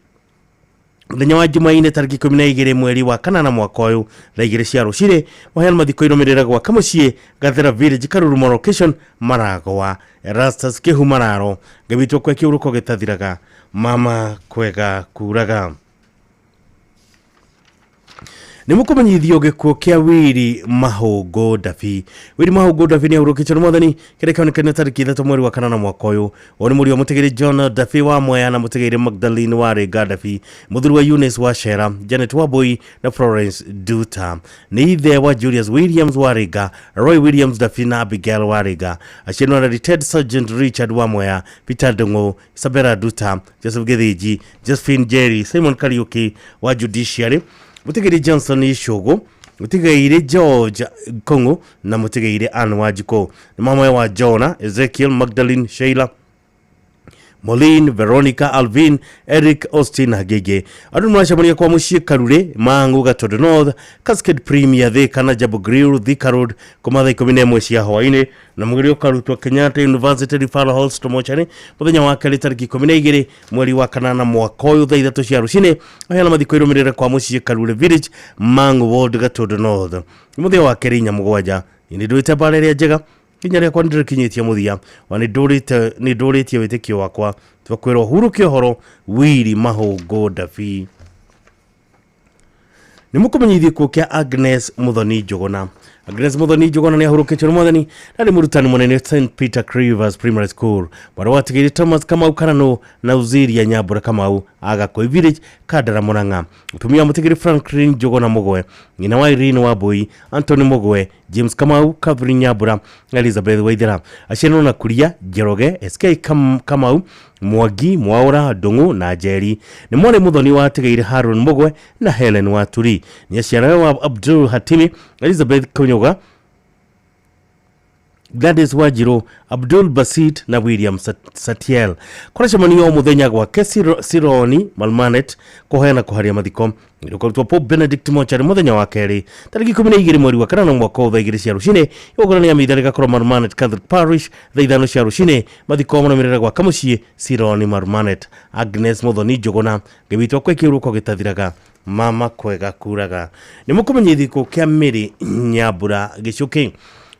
mũthenya wa Jumaine tarĩki 12 mweri wa kanana mwaka ũyũ thaa 2 cia rũcinĩ. Maheana mathiko irũmĩrĩra gwake mũciĩ Gathera Village Karurumo location Maragwa. Erastus Kĩhu Mararo, Ngai witũ akue kĩhurũko gĩtathiraga, mama kwega kuraga. Nĩ mũkũmenyithio gĩkuũ kĩa Wili Mahũngũ Ndabi. Wili Mahũngũ Ndabi nĩ ahurũkĩtio nĩ Mwathani kĩrĩa kĩonekane tarĩki 3 mweri wa kanana mwaka ũyũ. Ũyũ nĩ mũriũ wa mũtigĩrĩ John Ndabi wa Mwea na mũtigĩrĩ Magdalene wa Rĩnga Ndabi, mũthuri wa Eunice wa Shera, Janet wa Mbui na Florence Duta. Nĩ ithe wa Julius Williams wa Rĩnga, Roy Williams Ndabi na Abigail wa Rĩnga. Aciari nĩ Retired Sergeant Richard wa Mwea, Peter Ndung'u, Isabella Duta, Joseph Gĩthĩnji, Josephine Jerry, Simon Kariuki wa Judiciary, mũtigĩrĩ Johnson Icũgũ, mũtigĩire George Kong'u na mũtigĩire Ann Wanjikũ. Nĩ mamwe wa Jonah, Ezekiel, Magdalene, Sheila, Moline, Veronica, Alvin, Eric, Austin na angĩ. Andũ nĩ maracemania kwa mũciĩ Karure, Mang'u, Gatondo North, Cascade Premier Thika na Jambo Grill Thika Road kuma thaa 11 cia hwaĩ-inĩ, na mwĩrĩ ũkarutwo Kenyatta University Referral Hospital mochari mũthenya wa kerĩ tarĩki 12 mweri wa kanana mwaka ũyũ thaa 3 cia rũcinĩ. Aheana mathiko irũmĩrĩre kwa mũciĩ Karure Village, Mang'u Ward, Gatondo North. Nĩ mũthenya wa kerĩ 4 7. Nĩ ndũĩte mbara ĩrĩa njega kinya rĩakwa nĩndĩrĩkinyĩtie mũthia wa nĩ ndũrĩtie wĩtĩkio wakwa. Twakwĩrwo hurũke ũhoro Wili Mahũngũ Ndabi. Nĩ mũkũmenyithio gĩkuũ kĩa Agnes Muthoni Njũgũna. Agnes Muthoni Njuguna nĩ ahurũkĩtio nĩ mwathani na nĩ mũrutani mũnene St Peter Cleavers Primary School. Mwarĩ wa Tigiri Thomas Kamau Karano na Uziria Nyambura Kamau Agakoi Village, Kandara, Murang'a. Mũtumia wa Mũtigiri Franklin Njuguna Mũgwe, nyina wa Irene Wambui, Anthony Mũgwe, James Kamau, Catherine Nyambura na Elizabeth Waithera. Aciarirwo na Kuria Njoroge, SK Kamau, Mwangi, Mwaura, Ndung'u na Njeri. Nĩ mwarĩ Muthoni wa Atigaire Haron Mũgwe na Helen Waturi. Nĩ aciarawe wa Abdul Hatimi, Elizabeth Konyoga, Gladys Wanjiru, Abdul Basit na William Satiel. Kũracemanio o mũthenya gwake Sironi Malmanet kũheana kũharia mathiko. Rũkarutwo Pope Benedict Mochari mũthenya wa kerĩ tarĩki 12 mweri wa kanana mwaka wa thaa 2 cia rũcinĩ. Igongona rĩa mitha rĩgakorwo Marmanet Catholic Parish thaa 5 cia rũcinĩ. Mathiko marũmĩrĩra gwaka mũciĩ Sironi Marmanet. Agnes Muthoni Njuguna, Ngai witũ akwe kĩhuruko gĩtathiraga, mama kwega kuraga. Nĩ mũkũmenya gĩthiko kĩa Mary Nyambura Gĩcũkĩ.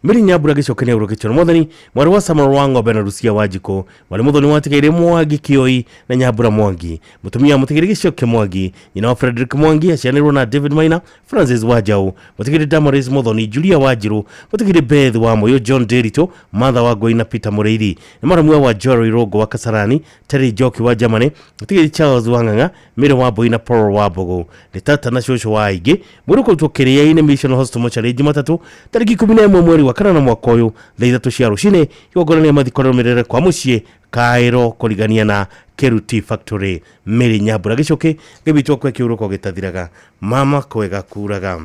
Mary Nyambura Gĩcũkĩ nĩ ahurũkĩtio nĩ mwathani, mwarĩ wa Samuel wa Ng'ombe na Rucia Wanjikũ, mwarĩ Muthoni wa Atigaire Mwangi Kĩoi na Nyambura Mwangi, mũtumia wa Mũtigiri Gĩcũkĩ Mwangi, nyina wa Frederick Mwangi, aciaranĩirwo na David Maina, Francis Wanjaũ, Mũtigiri Damaris Muthoni, Julia Wanjiru, Mũtigiri Beth wa Mũyũ, John Nderitu, Martha Wangũi na Peter Mũrĩithi. Nĩ mwaramua wa Jory Rũngũ wa Kasarani, Terry Njoki wa Germany, Mũtigiri Charles wa Ng'ang'a, Mary Wambui na Paul wa Mbũgũ. Nĩ tata na cũcũ wa aingĩ. Mwĩrĩ ũkũrutwo Kĩrĩa-inĩ Mission Hospital Mochari Jumatatũ tarĩki 11 mweri wa kanana mwaka ũyũ thaa 3 cia rũcinĩ. Igongona rĩa mathiko rĩrũmĩrĩre kwa mũciĩ Kairo kũrigania na Keruti Factory. Mary Nyambura Gĩcũkĩ, Ngai witũ akwe kĩhuruko gĩtathiraga, mama kwega kuraga.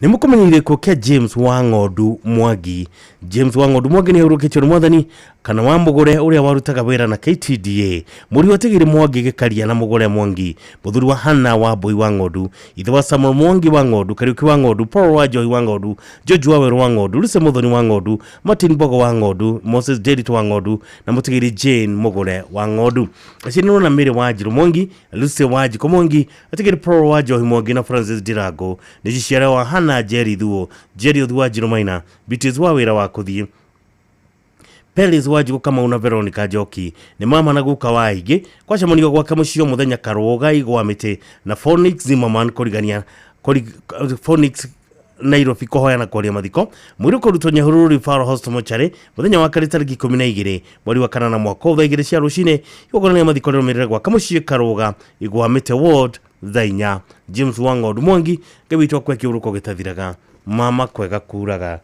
Nĩ mũkũmenya gĩkuũ kĩa James wa Ng'ondu Mwangi. James wa Ng'ondu Mwangi nĩ ahurũkĩtio nĩ mwathani kana wa Mũgũre ũrĩa warutaga wĩra na KTDA. Mũriũ atigire Mwangi Gĩkaria na Mũgũre Mwangi, mũthuri wa Hannah wa Mbui wa Ng'ondu, ithe wa Samuel Mwangi wa Ng'ondu, Kariuki wa Ng'ondu, Paul wa Njohi wa Ng'ondu, George wa Werũ wa Ng'ondu, Lucy Muthoni wa Ng'ondu, Martin Mbogo wa Ng'ondu, Moses Nderitu wa Ng'ondu na Mũtigiri Jane Mũgũre wa Ng'ondu. Aciarirwo na Mary Wanjiru Mwangi, Lucy Wanjikũ Mwangi, atigire Paul wa Njohi Mwangi na Francis Ndirango. Nĩ ciara wa Hannah Njeri Thuo, Njeri Ũthu wa Njirũ Maina, Beatrice wa wĩra wa kũthiĩ, Pelis Wanjikũ Kamau na Veronica Njoki. Nĩ mama na guka wa aingĩ. Kwacemanio gwake mũciĩ o mũthenya Karũga Igwa Mĩtĩ na Phoenix Zimmerman kũrigania Phoenix Nairobi kũhoya na kwaria mathiko. Mwĩrĩ ũkũrutwo Nyahururu Referral Hospital Mochari mũthenya wa kerĩ tarĩki 12 mweri wa kanana mwaka wa thaa 2 cia rũcinĩ. Igongona rĩa mathiko rĩrũmĩrĩre gwaka mũciĩ Karũga Igwa Mĩtĩ Ward thaa 4. James wa Ng'ondu Mwangi, Ngai witũ akwe kĩhuruko gĩtathiraga, mama kwega kuraga.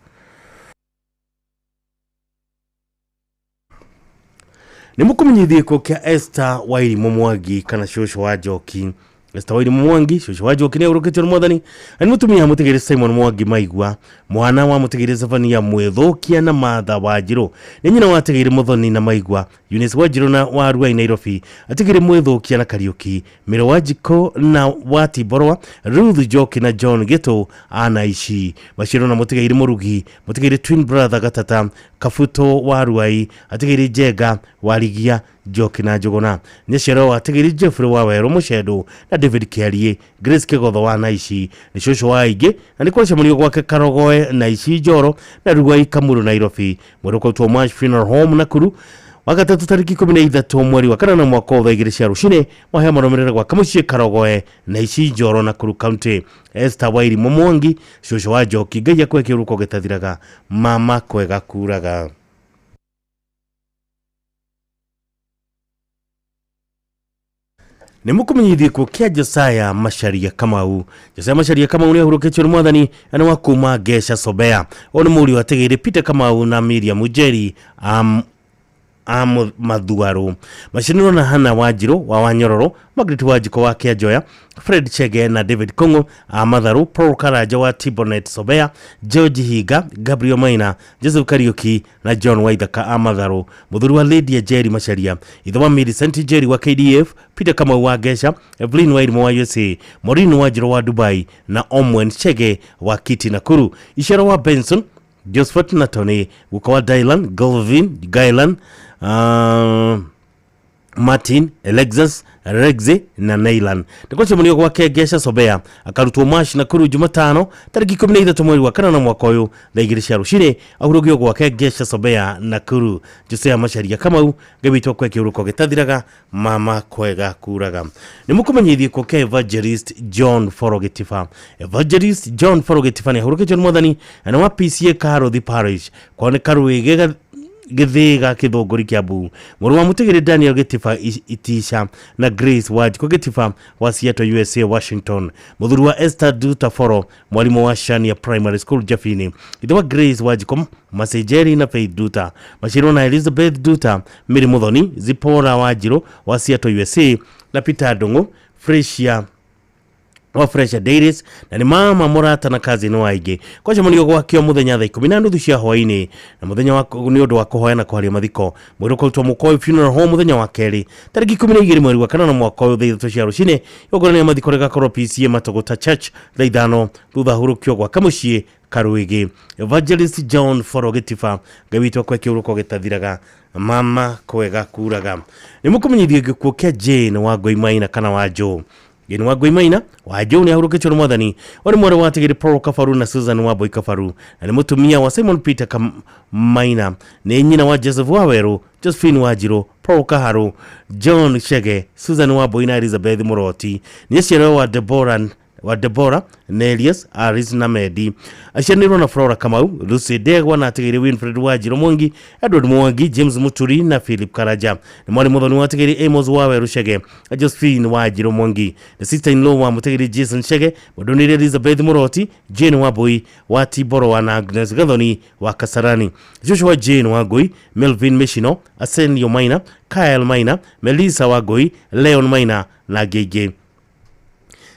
Nĩ mũkũmenyithie gĩkuũ kĩa Esther Wairimũ Mwangi kana cũcũ wa Njoki. Esther Wairimũ Mwangi, cũcũ wa Njoki, nĩ ahurũkĩtio nĩ mwathani. Nĩ mũtumia Mũtigiri Simon Mwangi Maigua, mwana wa Mũtigiri Zephania Mwĩthũkia na Martha Wanjiru. Nĩ nyina wa Atigiri Muthoni na Maigua, Eunice Wanjiru na wa Ruai Nairobi, Atigiri Mwĩthũkia na Kariuki, Mĩro Wanjikũ na wa Tiborwa, Ruth Njoki na John Gĩtũ ana ici. Maciaro na Mũtigiri Mũrugi, Mũtigiri Twin Brother Gatata, Kabuto wa Ruai, Atigiri Njenga wa Rigia, Njoki na Njũgũna. Nĩ aciaro wa Atigiri Jeffrey wa Werũ Mũcendũ na David Kĩarie, Grace Kĩgotho wa Naici. Nĩ cũcũ wa aingĩ na nĩ kũracemanio gwake Karogoe Naici Njoro na Ruai Kamuru Nairobi. Mwĩrĩ ũkarutwo March Funeral Home Nakuru Wagatatũ tarĩki 13 mweri wa kanana mwaka wa thaa 2 cia rũcinĩ. Mahea marũmĩrĩre gwaka mũciĩ Karogoe Naici Njoro Nakuru County. Esther Wairimũ Mwangi, cũcũ wa Njoki, Ngai akwe kĩhuruko gĩtathiraga, mama kwega kuraga. Nĩ mũkũmenyithie gĩkuũ kĩa Josiah Macharia Kamau. Josiah Macharia Kamau nĩ ahurũkĩtio nĩ mwathani na nĩ wa kuma Ngesha Sobea. Ũyũ nĩ mũriũ wa Tigiri Peter Kamau na Miriam Njeri Mathuaru. Macinirwo na Hannah Wanjiru wa Wanyororo, Margaret Wanjikũ wa Kĩanjoya, Fred Chege na David Kong'o a Matharu, Paul Karanja wa Tibonet Sobea, George Higa, Gabriel Maina, Joseph Kariuki na John Waithaka a Matharu. Mũthuri wa Lydia Njeri Macharia, ithe wa Millicent Njeri wa KDF, Peter Kamau wa Ngesha, Evelyn Wairimu wa USA, Maureen Wanjiru wa Dubai na Omwen Chege wa Kiti Nakuru. Iciaro wa Benson, Josephat na Tony, guka wa Dylan, Galvin, Gailan, Martin, Alexis, Rexy na Nailan. Ndikwacemanio gwake Gesha Sobea akarutwo Mash Nakuru Jumatano tariki 13 mweri wa kanana mwaka ũyũ thaa 2 cia rũcinĩ ahurũkio gwake Gesha Sobea Nakuru. Josea Macharia Kamau Ngai witũ akwe kĩhurũko gĩtathiraga mama kwega kuraga. Nĩ mũkũmenyithie kwa Evangelist John Forogetifa. Evangelist John Forogetifa nĩ ahurũkĩtio nĩ Mwathani na wa PCA Karothi Parish kwao nĩ Karũĩ Githiga Kithunguri Kiambu. Mũrũ wa Mũtigĩrĩ Daniel Gitifa Itisha na Grace Wanjikũ Gitifa wa Seattle USA Washington. Mũthuri wa Esther Duta Foro mwarimũ wa Shania Primary School Jafini. Ithe wa Grace Wanjikũ Masejeri na Faith Duta. Macirwo na Elizabeth Duta, Mary Muthoni, Zipporah Wanjirũ wa Seattle USA na Peter Ndung'u Fresia wa Fresha Dairies na nĩ mama mũrata na cousin wa aingĩ. Kwacemanio gwakĩo mũthenya thaa 10:30 cia hwaĩ-inĩ na mũthenya wa nĩ ũndũ wa kũhoya na kũharia mathiko. Mwĩrĩ ũkarutwo Mũkũyũ Funeral Home mũthenya wa kerĩ tarĩki 12 mweri wa kanana mwaka ũyũ thaa 3 cia rũcinĩ. Igongona rĩa mathiko rĩgakorwo PCA Matũgũta Church thaa 5 thutha hurũkio gwa Kamũciĩ Karũĩgĩ. Evangelist John Forogetifa Ngai witũ akwe kĩhurũko gĩtathiraga mama kwega kuraga. Nĩ mũkũmenyithio gĩkuũ kĩa Jane wa Ngoimaina kana wa Joe. Jane wa Ngoimaina wa Joe nĩ ahurũkĩtio nĩ Mwathani. Ũrĩ mwarĩ wa Tigiri Paul Kabaru na Susan wa Boy Kabaru na nĩ mũtumia wa Simon Peter Maina, nĩ nyina wa Joseph Waweru, Josephine Wanjirũ, Paul Kaharu, John Chege, Susan wa Boy na Elizabeth Mũroti. Nĩ aciarĩrwo wa Deborah, Nelius, Aris na Medi. Aciaranĩirwo na Flora Kamau, Lucy Ndegwa na Atigĩrĩ Winfred Wanjirũ Mwangi, Edward Mwangi, James Muturi na Philip Karaja. Nĩ mwarĩ mũthoni wa Atigĩrĩ Amos Waweru Chege, Josephine Wanjirũ Mwangi. The sister-in-law wa Mũtigĩrĩ Jason Chege, Mũndũnĩre Elizabeth Mũroti, Jane Wambui wa Tiboro na Agnes Gathoni wa Kasarani. Joshua Jane Wangui, Melvin Mishino, Arsenio Maina, Kyle Maina, Melissa Wangui, Leon Maina na angĩ.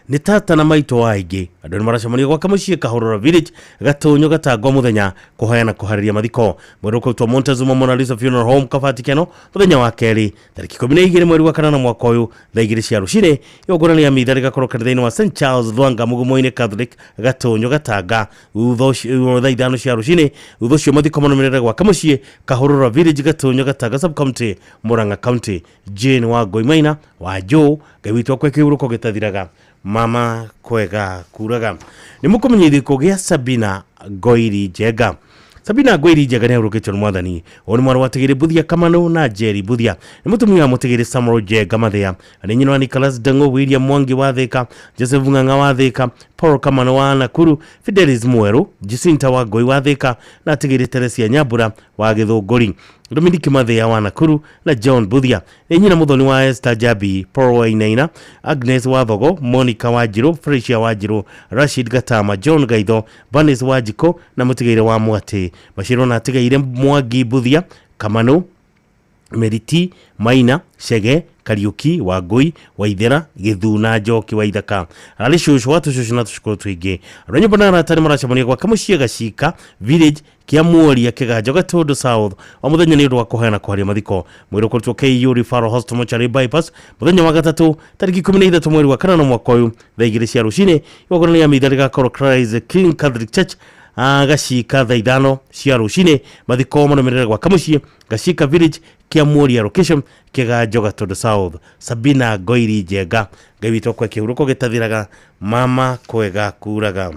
Nĩ tata na maitũ wa aingĩ. Andũ nĩ maracemania gwa Kamũciĩ Kahũrũra Village Gatũnyũ Gatangwa mũthenya kũhoya na kũharĩria mathiko. Mwĩrĩ ũkarutwo Montezuma Mona Lisa Funeral Home Kabatikeno mũthenya wa kerĩ tarĩki 12 mweri wa kanana mwaka ũyũ thaa 2 cia rũcinĩ. Igongona rĩa mitha rĩgakorwo kanitha-inĩ wa St Charles Thwanga Mugumo-inĩ Catholic Gatũnyũ Gatanga thaa 5 cia rũcinĩ. Thutha ũcio mathiko marũmĩrĩre gwa Kamũciĩ Kahũrũra Village Gatũnyũ Gatanga Sub County Murang'a County. Jane wa Ngoimaina wa Joe Ngai witũ akwe kĩhurũko gĩtathiraga mama kwega kuraga. Nĩ mũkũmenyithio gĩa Sabina Ngoiri Njenga. Sabina Ngoiri Njenga nĩ ahurũkĩtio nĩ Mwathani. Ũyũ nĩ mwarĩ wa Tigĩrĩ Buthia Kamanu na Jerry Buthia. Nĩ mũtumia wa Mũtigĩrĩ Samuel Njenga Mathĩa. Nĩ nyina wa Nicholas Ndeng'ũ, William Mwangi wa Thĩka, Joseph Ng'ang'a wa Thĩka, Paul Kamanu wa Nakuru, Fidelis Mwerũ, Jacinta wa Ngoi wa Thĩka na Tigĩrĩ Teresia Nyambura wa Gĩthũngũri. Dominic Mathĩa wa Nakuru na John Buthia. Nĩ nyina mũthoni wa Esther Jabi, Paul Wainaina, Agnes wa Thogo, Monica Wanjirũ, Felicia Wanjirũ, Rashid Gatama, John Gaitho, Bernice Wanjikũ na Mũtigĩrĩ wa Mwatĩ. Bashirwo na Atigĩrĩ Mwangi Buthia, Kamanu, Meriti, Maina, Chege, Kariuki, Wangui, Waithera, Gĩthuu na Njoki wa Ithaka. Ararĩ cũcũ wa tũcũcũ na tũcũkũrũ tũingĩ. Andũ a nyũmba na arata nĩ maracemania gwa Kamũciĩ Gacika Village kĩa Muoria Kĩganjo Gatũndũ South o mũthenya nĩ ũndũ wa kũhoya na kũharia mathiko. Mwĩrĩ ũkoretwo KU Referral Hospital Mortuary Bypass mũthenya wa gatatũ tarĩki 13 mweri wa kanana mwaka ũyũ thaa 2 cia rũcinĩ. Igongona rĩa mitha rĩgakorwo Christ King Catholic Church Gacika thaa 5 cia rũcinĩ. Mathiko marũmĩrĩre gwa Kamũciĩ Gacika Village kĩa Muoria location Kĩganjo Gatũndũ South. Sabina Ngoiri Njenga Ngai witũ akwe kĩhurũko gĩtathiraga mama kwega kuraga.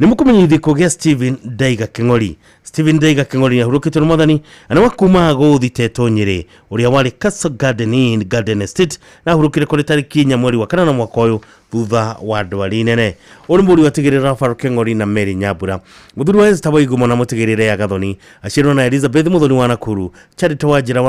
Nĩ mũkũmenyithio gĩa Stephen Ndaiga Kĩng'ori. Stephen Ndaiga Kĩng'ori nĩ ahurũkĩtio nĩ Mwathani na wa kuma Gũthi Tetũ Nyĩrĩ ũrĩa warĩ Castle Garden Inn Garden Estate na ahurũkire kũrĩ tarĩki 4 mweri wa kanana mwaka ũyũ thutha wa ndwari nene. Ũyũ nĩ mũriũ atigĩrĩra Rafael Kĩng'ori na Mary Nyambura. Mũthuri wa Esther Waigumo na mũtigĩrĩre ya Gathoni. Aciarirwo na Elizabeth Mũthoni wa Nakuru, Charity wa Njĩra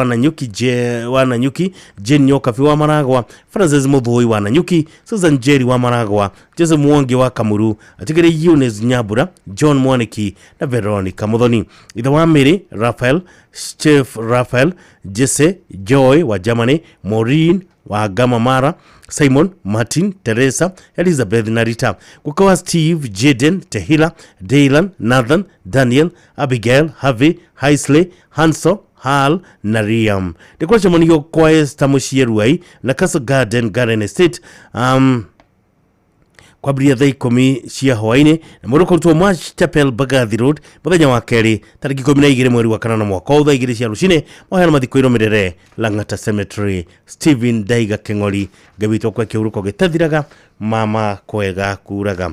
wa Nanyuki, Jane Nyokabi wa Maragwa, Francis Mũthũi wa Nanyuki, Susan Njeri wa Maragwa, Joseph Mwangi wa Kamuru, atigĩrĩre Eunice Nyambura, John Mwaniki na Veronica Muthoni. Ithe wa Mary, Raphael, Steve Raphael, Jesse Joy wa Germany, Maureen wa Gama Mara, Simon, Martin, Teresa, Elizabeth na Rita. Guka wa Steve, Jaden, Tehila, Dylan, Nathan, Daniel, Abigail, Harvey, Heisley, Hanso, Hal na Liam. Ndikwacemanio kwa Esther Mũciĩ Ruai na Castle Garden Garden Estate. Kwambĩrĩria thaa 10 cia hwaĩ-inĩ na mwĩrĩ ũkũrutwo March Chapel, Mbagathi Road, mũthenya wa kerĩ tarĩki 12 mweri wa kanana mwaka ũyũ thaa 2 cia rũcinĩ. Mahoya na mathiko irũmĩrĩre Lang'ata Cemetery. Stephen Ndaiga Kĩng'ori, Ngai witũ akwe kĩhurũko gĩtathiraga, mama kwega kuraga.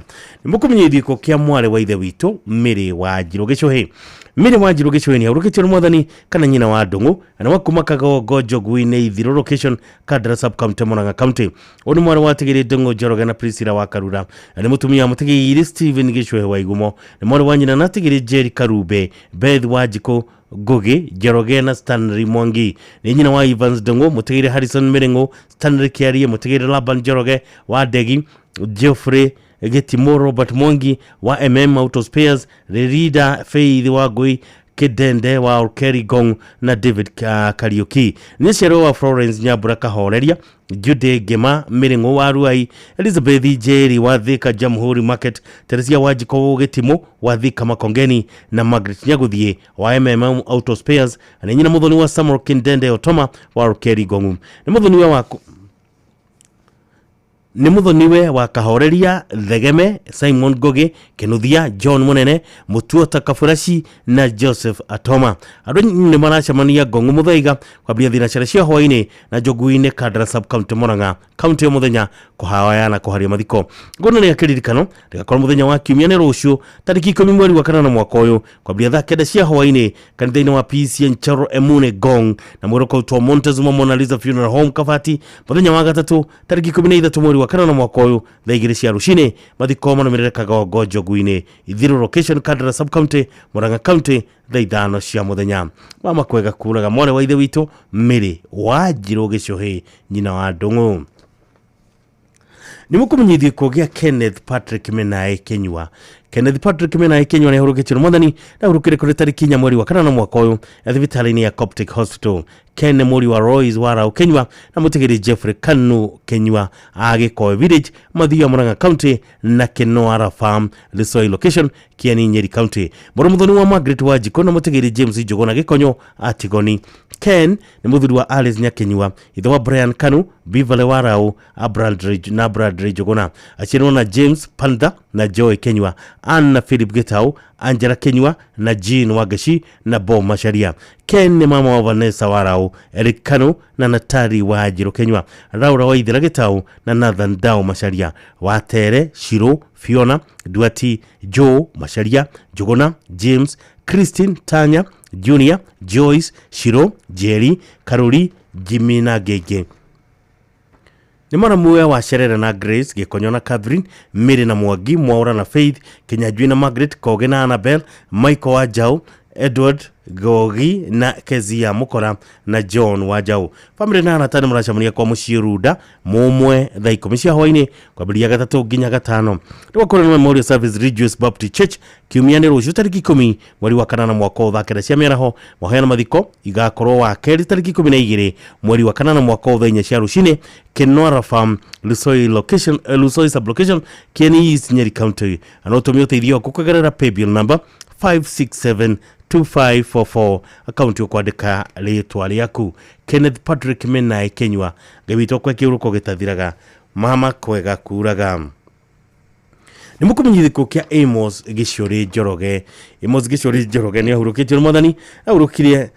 Nĩ mũkũmenyithio gĩko kĩa mwarĩ wa ithe witũ Mary wa Njirũ Gĩcũhĩ. Mary wa Njirũ Gĩcũhĩ nĩ ahurũkĩtio nĩ Mwathani, kana nyina wa Ndũng'ũ, na nĩ wa kuma Kagongo Njogu-inĩ, Ithirũ location, Kandara sub county, Murang'a County. Ũyũ nĩ mwarĩ wa Tigĩrĩ Ndũng'ũ Njoroge na Priscilla wa Karura, na nĩ mũtumia wa Mũtigĩrĩ Stephen Gĩcũhĩ wa Igumo, nĩ mwarĩ wa nyina na Tigĩrĩ Njeri Karumbe, Beth wa Njikũ Ngugi Njoroge na Stanley Mwangi. Nĩ nyina wa Evans Ndũng'ũ, Mũtigĩrĩ Harrison Mĩrĩng'ũ, Stanley Kĩarie, Mũtigĩrĩ Laban Njoroge wa Ndegi, Geoffrey Gĩtimũ, Robert Mwangi wa MM Auto Spares, Ririda Faith wa Ngui Kidende wa Olkeri Gong na David Kariuki. Nĩ ciarwo wa Florence Nyambura Kahoreria, Jude Ngema Mĩrĩng'ũ wa Ruai, Elizabeth Njeri wa Thika Jamhuri Market, Teresia wa Njiko Gĩtimũ wa Thika Makongeni na Margaret Nyagũthiĩ wa MM Auto Spares. Na nĩ nyina mũthoni wa Samuel Kindende Otoma wa Olkeri Gongu. Nĩ mũthoni wa nĩ mũthoniwe wa Kahoreria Thegeme, Simon Ngogi Kinuthia, John Munene Mutuota Kaburaci na Joseph Atoma. Andũ nĩ maracemania Ngong'u Mũthaiga kwambĩrĩria thinacara cia hwaĩ-inĩ na Njogu-inĩ, Kandara sub county, Murang'a County, mũthenya kũhaya na kũharia mathiko. Ngona rĩa kĩririkano rĩgakorwo mũthenya wa kiumia, nĩ rũciũ, tarĩki 10 mweri wa kanana mwaka ũyũ, kwambĩrĩria thaa 9 cia hwaĩ-inĩ kanitha-inĩ wa PCN Charo Emune Ngong, na mwĩrĩ ũkautwo Montezuma Mona Lisa Funeral Home, Kabati, mũthenya wa gatatũ tarĩki 13 mweri wa kanana mwaka ũyũ thaa 2 cia rũcinĩ. Mathiko marũmĩrĩre Kagongo Njogu-inĩ, Ithirũ location, Kandara sub county, Murang'a County, thaa 5 cia mũthenya. Mama kwega kuraga, mwarĩ wa ithe witũ Mary wa Njirũ Gĩcũhĩ, nyina wa Ndũng'ũ. Nĩ mũkũmenyithio gĩkuũ gĩa Kenneth Patrick Menae Kenyua. Kenneth Patrick Menae Kenyua nĩ ahurũkĩtio nĩ Mwathani na ahurũkire kũrĩ tarĩki 4 mweri wa kanana mwaka ũyũ thibitarĩ-inĩ ya Coptic Hospital. Ken nĩ mũriũ wa Royce Warau Kenyua na mũtigĩri Jeffrey Kanu Kenyua a Gĩkoe Village, Mathia, Murang'a County, na Kenoara Farm, Lisoi location, Kieni, Nyeri County. Mũrũ mũthoni wa Margaret wa Njikũ na mũtigĩri James Njũgũna Gĩkonyo a Tigoni. Ken nĩ mũthuri wa Alice Nyakenyua, ithe wa Brian Kanu, Beverly Warau a Bradley na Bradley Njũgũna. Aciarirwo na James Panther na Joy Kenyua, Ann na Philip Gitau, Angela Kenyua na Jean Wagashi na Bob Macharia. Ken nĩ mama wa Vanessa Warau, Eric Kanu na Natari wa Njirũ Kenyua, Laura Waithera Gitau na Nathan Dao Macharia, Watere, Shiro, Fiona, Duati, Joe Macharia, Njũgũna, James, Christine, Tanya, Junior, Joyce, Shiro, Jerry, Karori, Jimmy na Gege. Nĩ mwaramuwe wa Sherera na Grace Gĩkonyo na Catherine, Mary na Mwangi, Mwaura na Faith Kinyanjui na Margaret Koge na Annabel, Michael wa Jau, Edward Gogi na Kezia Mukora na John wa Jau. Family na arata nĩ maracemania kwa mũciĩ Runda mũmwe thaa 10 cia hwaĩ-inĩ kwambĩrĩria gatatũ nginya gatano. Nĩ Memorial Service, Ridgeways Baptist Church, kiumia nĩ rũciũ tarĩki 10 mweri wa kanana mwaka ũyũ thaa 9 cia mĩaraho. Mahoya na mathiko igakorwo wa kerĩ tarĩki 12 mweri wa kanana mwaka ũyũ thaa 4 cia rũcinĩ, Kenora Farm, Lusoi location, Lusoi sub location, Kieni East, Nyeri County. Na ũtũmie ũteithio waku kũgerera paybill number 5672544, akaunti ũkwandĩka rĩtwa rĩaku Kenneth Patrick Menae Kenyua. Ngai witũ akwe kĩhurũko gĩtathiraga, mama kwega kuraga. Nĩ mũkũmenyithio gĩkuũ kĩa Amos Gĩcũrĩ Njoroge. Amos Gĩcũrĩ Njoroge nĩ ahurũkĩtio nĩ Mwathani, ahurũkire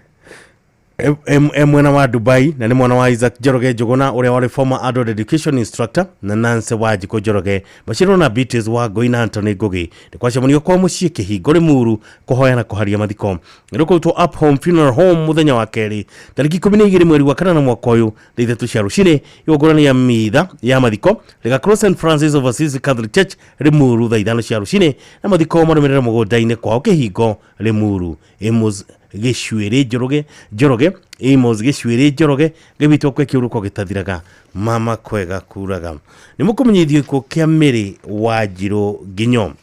e mwena wa Dubai, na nĩ mwana wa Isaac Njoroge Njũgũna ũrĩa warĩ former adult education instructor na Nancy Wanjikũ Njoroge. Bashirwo na Beatrice wa Ngũi na Anthony Ngugi. Nĩ kwacemanio kwa mũciĩ Kĩhingo Rĩmuru kũhoya na kũharia mathiko. Nĩ rũkũrutwo Up Home Funeral Home mũthenya wa kerĩ tarĩki 12 mweri wa kanana mwaka ũyũ thaa 3 cia rũcinĩ. Igongona rĩa mitha ya mathiko rĩgakorwo St Francis of Assisi Catholic Church Rĩmuru thaa 5 cia rũcinĩ, na mathiko marũmĩrĩre mũgũnda-inĩ kwao Kĩhingo Rĩmuru. Amos Gĩcuĩrĩ Njoroge, Njoroge, Amos Gĩcuĩrĩ Njoroge, Ngai witũ akwe kĩhurũko gĩtathiraga, mama kwega kuraga. Nĩ mũkũmenyithio gĩkuũ kĩa Mary wa Njirũ Nginyo.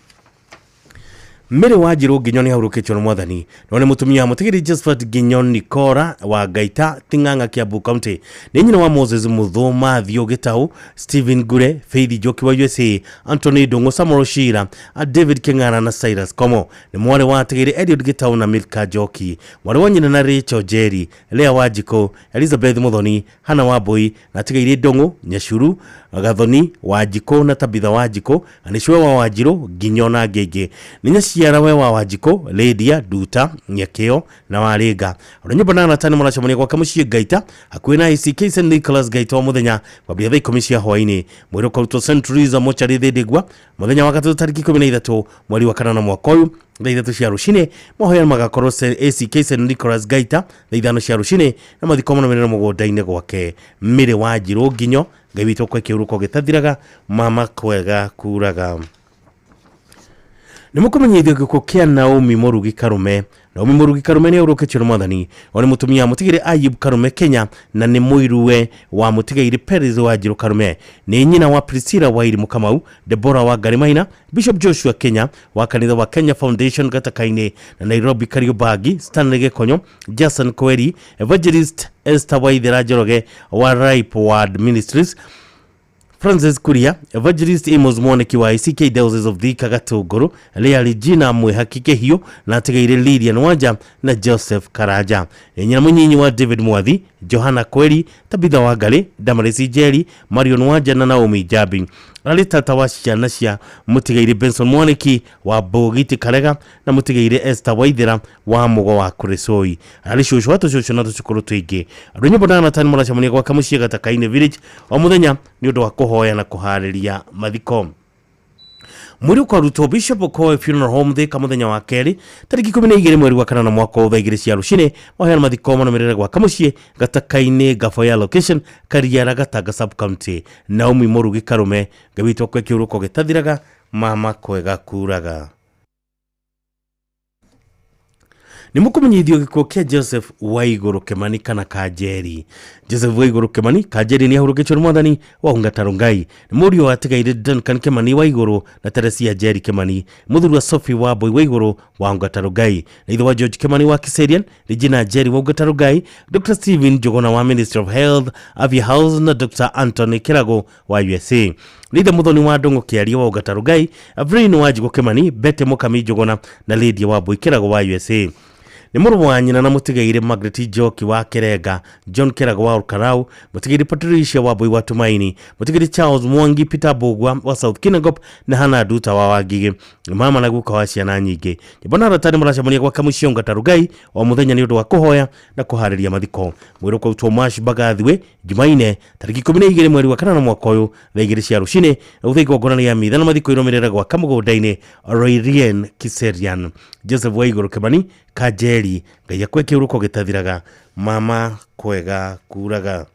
Mary Wanjiru Nginyo nĩ ahurũkĩtio nĩ mwathani no nĩ mũtumia wa mũtigĩri Josephat Nginyo Nikora wa Ngaita Ting'ang'a Kiambu County. Nĩ nyina wa Moses Muthu Mathiũ Gĩtau, Stephen Ngure, Faith Njoki wa USA, Anthony Ndung'u, Samuel Shira, David King'ara na Cyrus Komo. Nĩ mwarĩ wa atigĩri Eliud Gĩtau na Milka Njoki, mwarĩ wa nyina na Rachel Njeri, Lea Wanjikũ, Elizabeth Muthoni, Hannah Wambui na atigĩri Ndung'u Nyacuru, Gathoni Wanjikũ na Tabitha Wanjikũ, na nĩ cũwe wa Wanjiru Nginyo na angĩ aingĩ. Nĩ nyaciarawe wa Wanjikũ, Lydia Nduta, Nyakĩo na Warĩnga. Ona nyũmba na arata nĩ maracemania gwake mũciĩ Ngaita hakuhĩ na ACK St Nicholas Ngaita o mũthenya kwambĩrĩria thaa 10 cia hwaĩ-inĩ. Mwĩrĩ ũkarutwo St Teresa Mortuary Thĩndĩgua mũthenya wa gatatũ tarĩki 13 mweri wa kanana mwaka ũyũ thaa 3 cia rũcinĩ. Mahoya magakorwo ACK St Nicholas Ngaita thaa 5 cia rũcinĩ na mathiko marũmĩrĩre mũgũnda-inĩ gwake. Mary Wanjiru Nginyo, Ngai witũ akwe kĩhurũko gĩtathiraga, mama kwega kuraga. Nĩ mũkũmenyithio gĩkuũ kĩa Naomi Mũrugi Karume. Naomi Mũrugi Karume nĩ ahurũkĩtio nĩ mwathani. O nĩ mũtumia wa mũtigĩrĩ Ayub Karume Kenya na nĩ mũiruwe wa mũtigĩrĩ Peris Wanjiru Karume. Nĩ nyina wa Priscilla Wairimu Kamau, Deborah wa Ngarimaina, Bishop Joshua Kenya wa kanitha wa Kenya Foundation Gataka-inĩ na Nairobi Kariobangi, Stanley Gĩkonyo, Jason Kweri, Evangelist Esther Waithera Njoroge wa Ripe Word Ministries, Francis Kuria, Evangelist Amos Mwaniki wa ICK Diocese of Thika Gatũngũrũ, Lea Regina Mwĩhaki Kĩhiũ na atigĩire Lilian Wanja na Joseph Karanja. Nĩ nyina mũnyinyi wa David Mwathi, Johanna Kweri, Tabitha Wangarĩ, Damaris Njeri, Marion Wanja na Naomi Njambi. Arĩ tata wa ciana cia mũtigĩire Benson Mwaniki wa Mbũgiti Karega na mũtigĩire Esther Waithera wa Mũgo wa Kuresoi. Arĩ cũcũ wa tũcũcũ na tũcũkũrũ tũingĩ. Andũ a nyũmba na arata nĩ maracemania gwake mũciĩ Gataka-inĩ Village o mũthenya nĩ ũndũ wa kũhoya na kũharĩria mathiko. Mwĩrĩ ũkarutwo Bishop Okoe Funeral Home Thika mũthenya wa kerĩ tarĩki 12 mweri wa kanana mwaka ũyũ thaa 2 cia rũcinĩ. Mahoya na mathiko marũmĩrĩre gwake mũciĩ Gataka-inĩ Gaboya location Kariara Gatanga sub county. Naomi Mũrugi Karume, Ngai witũ akwe kĩhurũko gĩtathiraga, mama kwega kuraga. Nĩ mũkũmenyithio gĩkuũ kĩa Joseph Waigũrũ Kĩmani kana Kanjeri. Joseph Waigũrũ Kĩmani Kanjeri nĩ ahurũkĩtio nĩ mwathani wa Ungata Rongai. Nĩ mũriũ wa atigaire Duncan Kĩmani Waigũrũ na Teresia Njeri Kĩmani, mũthuri wa Sophie Wambui Waigũrũ wa Ungata Rongai, na ithe wa George Kĩmani wa Kiserian, Regina Njeri wa Ungata Rongai, Dr Stephen Njuguna wa Ministry of Health, Avia House na Dr Anthony Kirago wa USA. Nĩ ithe Muthoni wa Ndung'u Kĩaria wa Ungata Rongai, Avril Wanjigũ Kĩmani, Betty Mũkami Njuguna na Lydia Wambui Kirago wa USA. Nĩ mũrũ wa nyina na mũtigĩire Margaret Njoki wa Kerenga, John Kirago wa Olkarau, mũtigĩire Patricia Wambui wa Tumaini, mũtigĩire Charles Mwangi, Peter Mbugua wa South Kinangop na Hannah Nduta wa Wangigĩ. Nĩ mama na guka wa ciana nyingĩ. Nyũmba na arata nĩ maracemania gwake mũciĩ Ungata Rongai o mũthenya nĩ ũndũ wa kũhoya na kũharĩria mathiko. Mwĩrĩ ũkarutwo Mash Mbagathi Jumaine tarĩki 12 mweri wa kanana mwaka ũyũ thaa 2 cia rũcinĩ na gũthiĩ igongona rĩa mitha na mathiko irũmĩrĩre gwake mũgũnda-inĩ Roirien Kiserian. Joseph Waigũrũ Kĩmani Kanjeri, Ngai akwe kĩhurũko gĩtathiraga, mama kwega kuraga.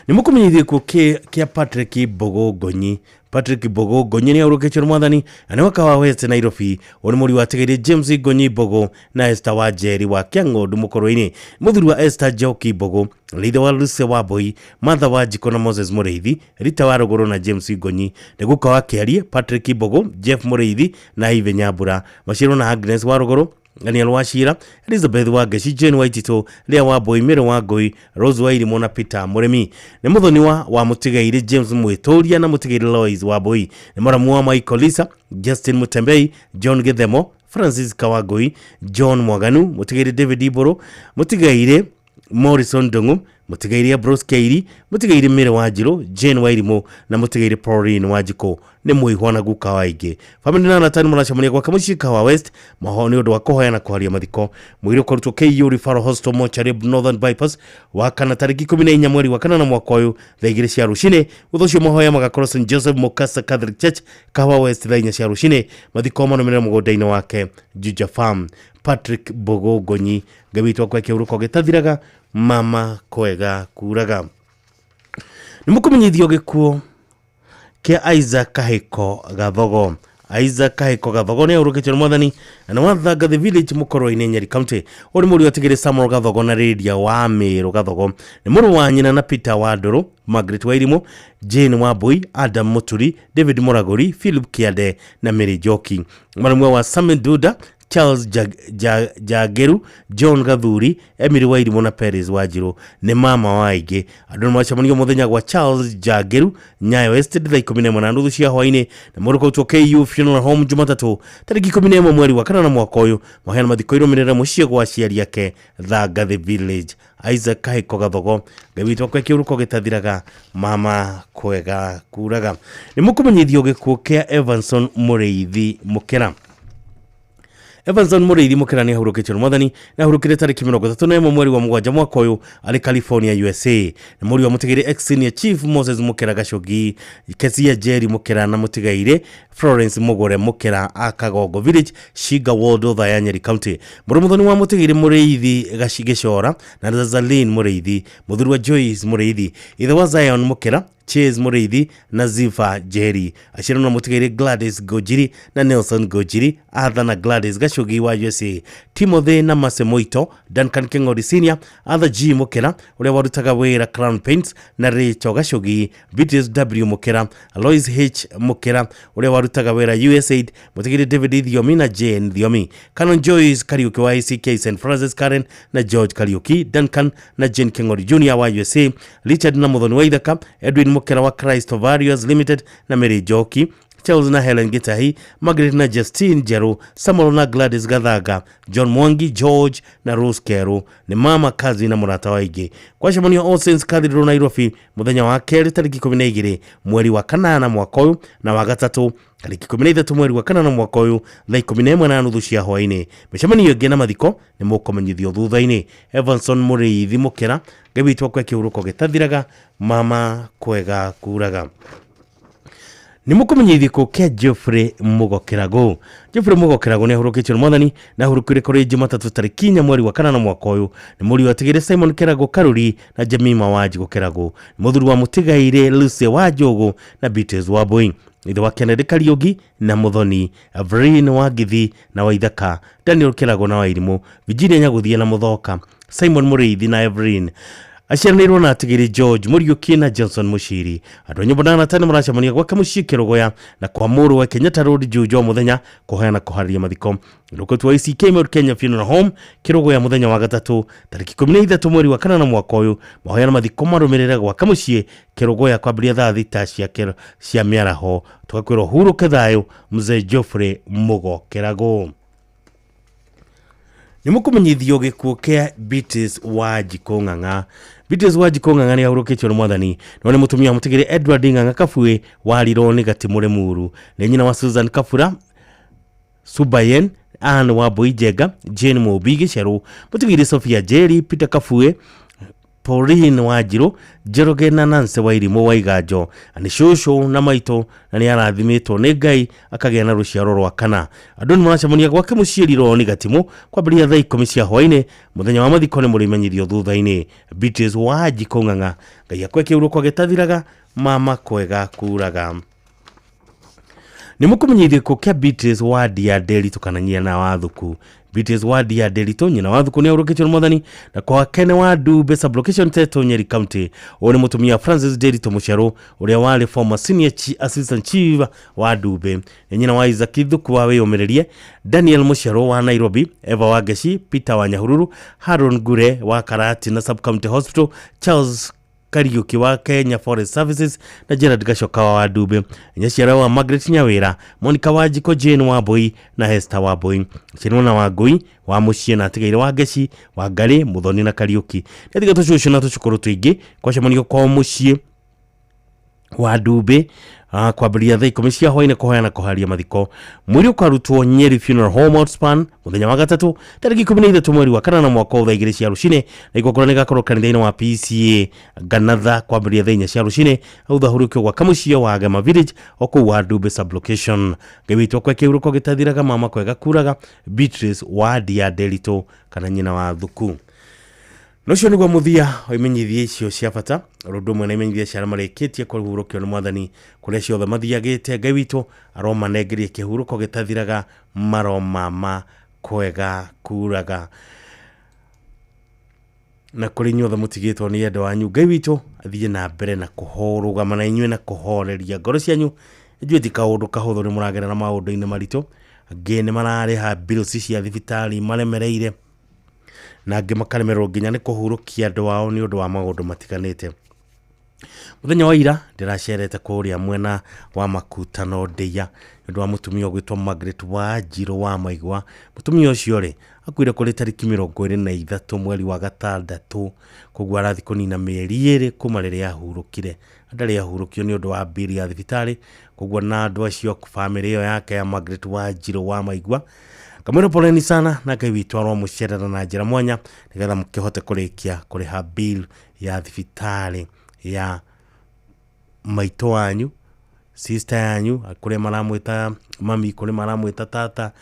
Nĩ mũkũmenyithio gĩkuũ kĩa Patrick Mbogo Ngonyi. Patrick Mbogo Ngonyi nĩ ahurũkĩtio nĩ mwathani na nĩ waka wa West Nairobi. Ũyũ nĩ mũriũ wa atigĩrĩ James Ngonyi Mbogo na Esther wa Njeri wa Kĩang'ondu Mũkũrwe-inĩ. Mũthuri wa Esther Njoki Mbogo, Leithe wa Lucy Wambui, Martha Wanjikũ na Moses Mũrĩithi, Rita wa Rũgũrũ na James Ngonyi. Nĩ guka wa Kĩarie, Patrick Mbogo, Jeff Mũrĩithi na Ivy Nyambura. Maciarwo na Agnes wa Rũgũrũ, Daniel Wachira, Elizabeth Wangeci, Jane Waitito, Lea Wambui, Mary Wangui, Rose Wairimu na Peter Mũrĩmi. Nĩ mũthoni wa mũtigairĩ James Mwĩtũria na mũtigairĩ Lois Wambui. Nĩ mũramu wa Michael Lisa, Justin Mutembei, John Githemo, Francis Kawangui, John Mwaganu, mũtigairĩ David Iburu, mũtigairĩ Morrison Ndung'u, mũtigairĩ Ambrose Keiri, mũtigairĩ Mary Wanjiru, Jane Wairimu na mũtigairĩ Pauline Wanjikũ. Nĩ mũihwa na guka wa aingĩ. Famĩlĩ na arata nĩ maracemania gwake mũciĩ Kahawa West maho nĩ ũndũ wa kũhoya na kũharia mathiko. Mwĩrĩ ũkarutwo KU Referral Hospital Mortuary Northern Bypass wa kana tarĩki 14 mweri wa kanana mwaka ũyũ thaa 2 cia rũcinĩ. Thutha ũcio mahoya magakorwo St Joseph Mukasa Catholic Church Kahawa West thaa 4 cia rũcinĩ. Mathiko marũmĩrĩre mũgũnda-inĩ wake Juja Farm. Patrick Mbogo Ngonyi, Ngai witũ akwe kĩhurũko gĩtathiraga, mama kwega kuraga. Nĩ mũkũmenyithio gĩkuũ kĩa Isaac Kahiko Gathogo. Isaac Kahiko Gathogo nĩ ahurũkĩtio nĩ mwathani na nĩ wa Thangathi Village Mũkoro-inĩ, Nyeri County. Ũyũ nĩ mũriũ atigĩrĩ Samuel Gathogo na Lydia wa Mĩrũ Gathogo. Nĩ mũrũ wa nyina na Peter wa Ndũrũ, Margaret Wairimũ, Jane Wambui, Adam Mũturi, David Mũragũri, Philip Kĩande na Mary Njoki. Mwarĩ wa Samuel Duda, Charles Jageru, John Gathuri, Emily Wairimũ na Peris Wanjiru. Nĩ mama wa aingĩ. Andũ nĩ macemanio mũthenya gwa Charles Jageru, Nyayo Estate, thaa 11:30 cia hwainĩ, na mũrũ kautwo KU Funeral Home Jumatatũ tarĩki 11 mweri wa kanana mwaka ũyũ. Maheana mathiko irũmĩrĩre mũciĩ gwa aciari ake Thangathi Village. Isaac Kahiko Gathogo, Ngai witũ akwe kĩũrũko gĩtathiraga, mama kwega kuraga. Nĩ mũkũmenyithio gĩkuũ kĩa Evanson Mũrĩithi Mũkĩra. Evanson Mũrĩithi Mũkĩra nĩ ahurũkĩtio nĩ mwathani na ahurũkire tarĩki 31 mweri wa mũgwanja mwaka ũyũ arĩ California, USA. Nĩ mũriũ wa mũtigĩrĩ ex senior chief Moses Mũkĩra Gacogi, Kesia Jerry Mũkĩra na mũtigairĩ Florence Mũgũre Mũkĩra a Kagongo Village, Shinga Ward, Othaya, Nyeri County. Mũrũ mũthoni wa mũtigĩrĩ Mũrĩithi Gĩcora na Zazaline Mũrĩithi, mũthuri wa Joyce Mũrĩithi, ithe wa Zion Mũkĩra, Chase Mũrĩithi na Zifa Jerry. Aciarwo na mũtigairĩ Gladys Gojiri na Nelson Gojiri, Arthur na Gladys Gacogi wa USA, Timothy na Mase Moito, Duncan Keng'ori Senior, Arthur G Mũkĩra ũrĩa warutaga wĩra Crown Paints na Rachel Gacogi, Beatrice W Mũkĩra, Alois H Mũkĩra ũrĩa warutaga wĩra USAID, mũtigĩrĩ David Thiomi na Jane Thiomi, Canon Joyce Kariuki wa ACK St Francis, Karen na George Kariuki, Duncan na Jane Keng'ori Junior wa USA, Richard na Muthoni wa Ithaka, Edwin Mũkĩra wa Christ of Warriors Limited na Mary Njoki, Charles na Helen Gitahi, Margaret na Justine Njeru, Samuel na Gladys Gathaga, John Mwangi, George na Rose Keru. Nĩ mama kazi na mũrata wa aingĩ. Kwacemanio All Saints Cathedral Nairobi mũthenya wa kerĩ tarĩki 12 mweri wa kanana mwaka ũyũ, na wa gatatũ tarĩki 13 mweri wa kanana mwaka ũyũ thaa 11:30 cia hwainĩ. Mĩcemanio ĩngĩ na mathiko nĩ mũkũmenyithio thutha-inĩ. Evanson Mũrĩithi Mũkĩra, Ngai witũ akwe kĩhurũko gĩtathiraga, mama kwega kuraga. Nĩ mũkũmenyithio gĩkuũ kĩa Geoffrey Mũgokĩrago. Geoffrey Mũgokĩrago nĩ ahurũkĩtio nĩ mwathani na ahurũkire kũrĩ Jumatatũ tarĩki 4 mweri wa kanana mwaka ũyũ. Nĩ mũriũ atigĩrĩ Simon Kĩrago Karuri na Jemima Wanjigũ Kĩrago. Nĩ mũthuri wa mũtigairĩ Lucy Wanjũgũ na Beatrice Wambui. Ithe wa Kennedy Kariũki na Muthoni, Evelyn Wangithi na Waithaka, Daniel Kĩrago na Wairimũ, Virginia Nyagũthie na Mũthoka, Simon Mũrĩithi na Evelyn. Aciaranĩirwo na atigĩrĩ George Mũriũki na Johnson Mũciri. Andũ a nyũmba na anata nĩ maracemania gwake mũciĩ Kĩrũgũya na kwa mũrũ wa Kenyatta Road Juja o mũthenya kũheana kũharĩria mathiko. Rũkũtu wa ICK Mount Kenya Funeral Home Kĩrũgũya mũthenya wa gatatũ tarĩki 13 mweri wa kanana mwaka ũyũ. Mahoya mathiko marũmĩrĩre gwake mũciĩ Kĩrũgũya kwambĩrĩria thaa 6 cia mĩaraho. Tũgakwĩrwo hurũke thayũ mzee Geoffrey Mũgokĩrago. Nĩ mũkũmenyithio gĩkuũ kĩa Beatrice Wanjikũ Ng'ang'a. Beatrice Wanjikũ Ng'ang'a nĩ ahurũkĩtio nĩ mwathani. No nĩ mũtumia wa mũtigĩrĩ Edward Ng'ang'a Kabue warirwo nĩ Gatimũ Limuru. Nĩ nyina wa Susan Kabura, Subayen, Anne Wambui Njenga, Jane Mũmbi Gĩcerũ, mũtigĩrĩ Sophia Njeri, Peter Kabue, Pauline Wanjiru, Njoroge na Nancy Wairimũ wa Iganjo. Na nĩ cũcũ na maitũ na nĩ arathimĩtwo nĩ Ngai akagĩa na rũciaro rwa kana. Andũ nĩ maracemania gwake mũciĩ Rironi Gatimũ kwambĩrĩria thaa 10 cia hwainĩ. Mũthenya wa mathiko nĩ mũrĩmenyithio thutha-inĩ. Beatrice Wanjikũ Ng'ang'a, Ngai akwe kĩhurũko gĩtathiraga, mama kwega kuraga. Nĩ mũkũmenyithio gĩkuũ kĩa Beatrice wa Ndia Nderitu kana nyina wa Thuku. Beatrice wa Ndia Nderitu nyina wa Thuku nĩ ahurũkĩtio nĩ mwathani na kwa Kene wa Ndumbe sublocation Teto Nyeri County. Ũyũ nĩ mũtumia Francis Nderitu Mũcerũ ũrĩa warĩ former senior assistant chief wa Ndumbe. Nĩ nyina wa Isaac Thuku wa Wĩyũmĩrĩrie, Daniel Mũcerũ wa Nairobi, Eva Wangeci, Peter wa Nyahururu, Haron Ngure wa Karati na Sub County Hospital, Charles Kariuki wa Kenya Forest Services na Gerard Gacoka wa Ndumbe. Nyaciara wa Margaret Nyawira, Monica Wanjiko, Jane Wambui na Hester Wambui. Ciarwo wa Ngui wa mũciĩ na atigaire wa Ngeci, wa Ngarĩ, Muthoni na Kariuki. Nĩ tiga tũcũcũ na tũcũkũrũ tũingĩ kwacemanio kwa mũciĩ wa Ndumbe kwambĩrĩria thaa 10 cia hwainĩ kũhoya na kũharia mathiko. Mwĩrĩ ũkarutwo Nyeri Funeral Home Outspan mũthenya wa gatatũ tarĩki 13 mweri wa kanana mwaka ũyũ thaa 2 cia rũcinĩ, na igongona rĩgakorwo kanitha-inĩ wa PCA Ganatha kwambĩrĩria thaa 4 cia rũcinĩ, thutha hurũkio gwa kamũciĩ wa Gema Village o kũu wa Ndumbe sublocation. Ngai witũ akwe kĩhurũko gĩtathiraga, mama kwega kuraga. Beatrice wa Ndia Nderitu kana nyina wa Thuku. Na ũcio nĩguo mũthia wa imenyithia icio cia bata, ũndũ ũmwe na imenyithia cia arĩa marĩkĩtie kũhurũkio nĩ mwathani kũrĩa ciothe mathiagĩte. Ngai witũ aromanengeria kĩhurũko gĩtathiraga, maromama kwega kuraga. Na kũrĩ inyuothe mũtigĩtwo nĩ endwa anyu, Ngai witũ athiĩ na mbere na kũrũgama na inyuĩ na kũhoreria ngoro cianyu. Inyuĩ ti kaũndũ kahũthũ, nĩ mũragerera maũndũ-inĩ maritũ, angĩ nĩ mararĩha bills cia thibitarĩ maremereire, na angĩ makaremererwo nginya nĩ kũhurũkia andũ ao nĩ ũndũ wa maũndũ matiganĩte. Mũthenya wa ira ndĩracerete kũrĩa mwena wa Makutano Ndeiya nĩ ũndũ wa mũtumia ũgwĩtwo Margaret Wanjirũ wa Maigua. Mũtumia ũcio rĩ akuire kũrĩ tarĩki 23 mweri wa gatandatũ, koguo arathiĩ kũnina mĩeri 2 kuma rĩrĩa ahurũkire. Ndarĩ ahurũkio nĩ ũndũ wa mbiri ya thibitarĩ, koguo na andũ acio bamĩrĩ ĩyo yake ya Margaret Wanjirũ wa Maigua ngamwĩra poleni sana, na Ngai witũ aromũcerera na njĩra mwanya nĩgetha mũkĩhote kũrĩkia kũrĩha bill ya thibitarĩ ya maitũ wanyu, sister yanyu, kũrĩa maramwĩta mami, kũrĩa maramwĩta tata,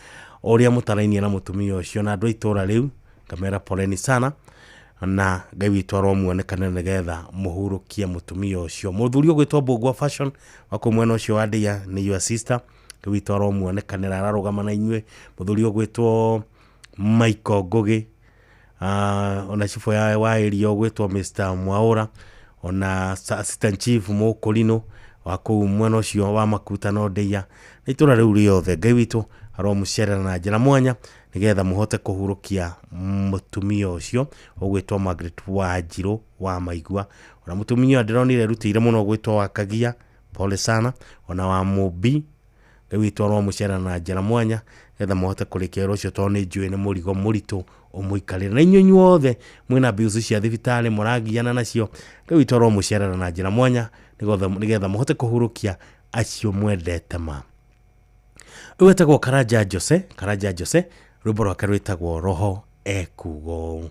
ũrĩa mũtarainie na mũtumia ũcio na andũ a itũra rĩu, ngamera poleni sana, na Ngai witũ aromuonekanĩra nĩgetha mũhurũkie mũtumia ũcio. Mũthuri ũgwĩtwo Mbũgua Fashion wa kũu mwena ũcio wa Ndeiya nĩ your sister, Ngai witũ aromuonekanĩra, ararũgama na inyuĩ. Mũthuri ũgwĩtwo Michael Ngugi, ona cibũ ya wa area ũgwĩtwo Mr Mwaura, ona assistant chief Mũkũrinũ wa kũu mwena ũcio wa Makutano Ndeiya, na itũra rĩu rĩothe Ngai witũ aromũcerera na njĩra mwanya nĩgetha mũhote kũhurũkia mũtumia ũcio ũgwĩtwo Margaret Wanjirũ wa Maigua. Ona mũtumia ũyũ ndĩronire erutĩire mũno ũgwĩtwo wa Kagia, pole sana, ona wa Mũmbi, Ngai witũ aromũcerera na njĩra mwanya nĩgetha mũhote kũrĩkia wĩra ũcio, tondũ nĩ njũĩ nĩ mũrigo mũritũ ũmũikarĩre. Na inyuĩ inyuothe mwĩna bills cia thibitarĩ mũragiana nacio, Ngai witũ aromũcerera na njĩra mwanya nĩgetha mũhote kũhurũkia acio mwendete ma. Ũyũ wetagwo Karanja Jose, Karanja Jose, rwĩmbo rwake rwĩtagwo Roho Ekuga ũũ.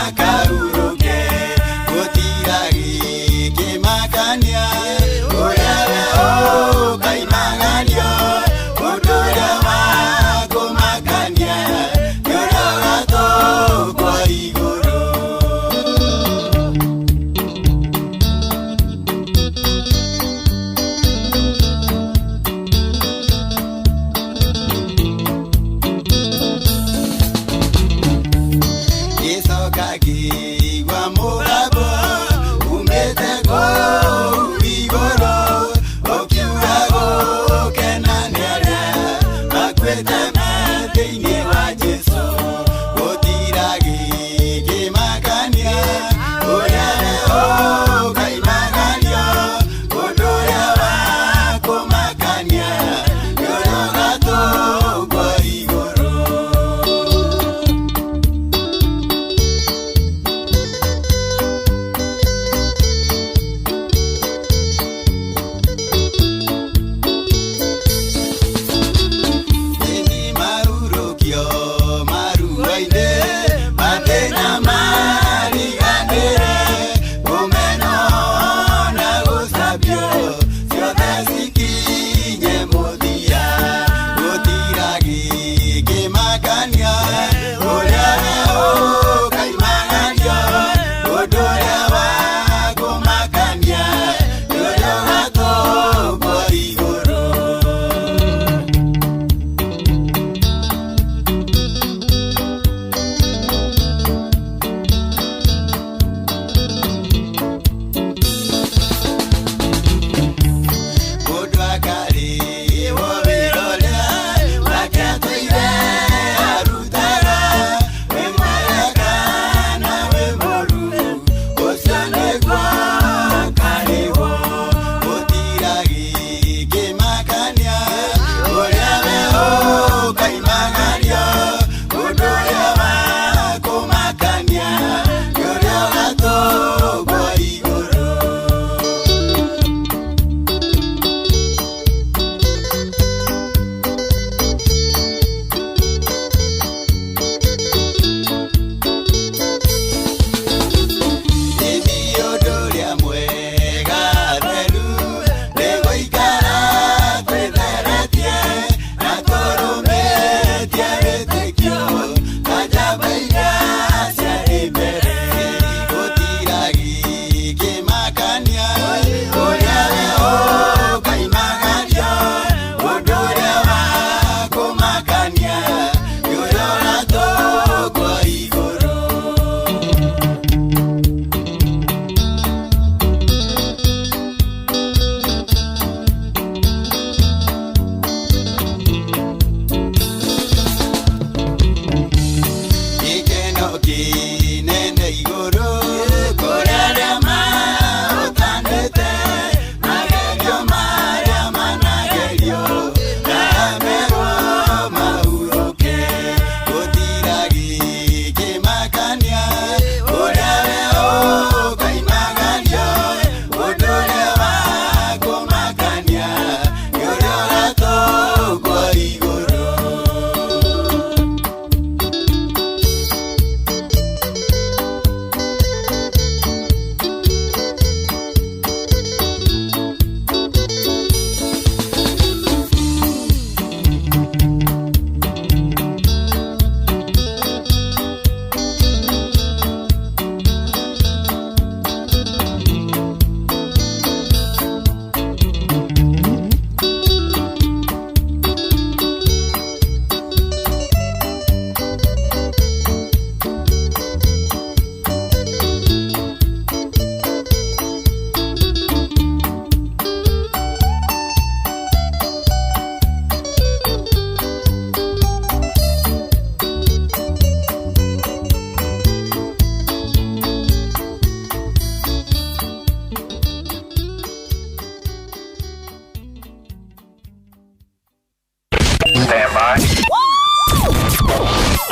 Makaruruke,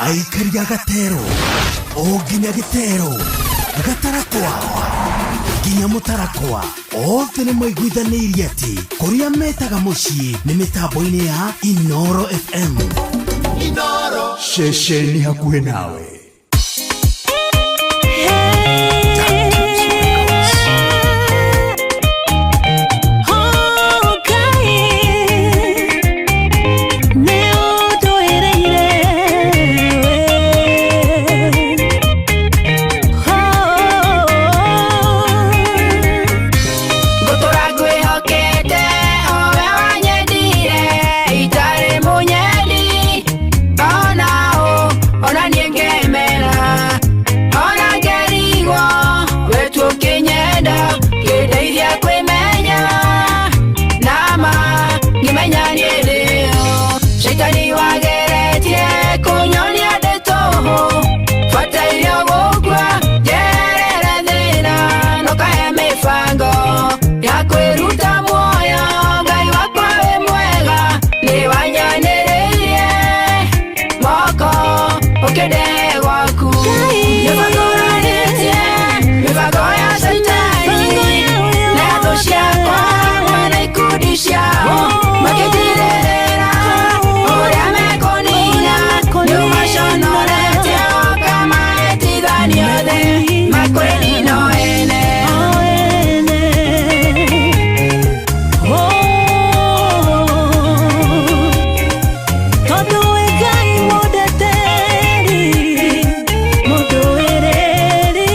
Aikari a Gatero o nginya Gĩtero, Gatarakwa nginya Mũtarakwa, othe nĩ maiguithanĩirie atĩ kũrĩa metaga mũciĩ nĩ mĩtambo-inĩ ya Inoro FM. Inoro. Ceceni hakuhĩ nawe. Ngũtũra ngwĩhokete owe wanyendire itarĩ mũnyendi ona ũ ona niĩ ngemera ona ngerigwo wetu ũkĩnyenda kĩndeithia kwĩmenya nama ngĩmenya niĩ ndĩo caitani wageretie kũnyonia ndĩ tũhũ bataire gũkua njerere thĩna nũkahe mĩbango ya kwĩruta muoyo. Ngai wakwa wĩ mwega nĩ wanyanĩrĩirie moko ũkĩndehe gwaku. Nĩbangũranĩtie mĩbango ya caitani na thũ ciakwa hamwe na ikundi ciao makĩndirĩrĩra ũrĩa mekũnina nĩũmaconoretie ũkamaetithania othe makwĩnina o ene. Tondũ wĩ Ngai mũndeteri, mũndũĩrĩri,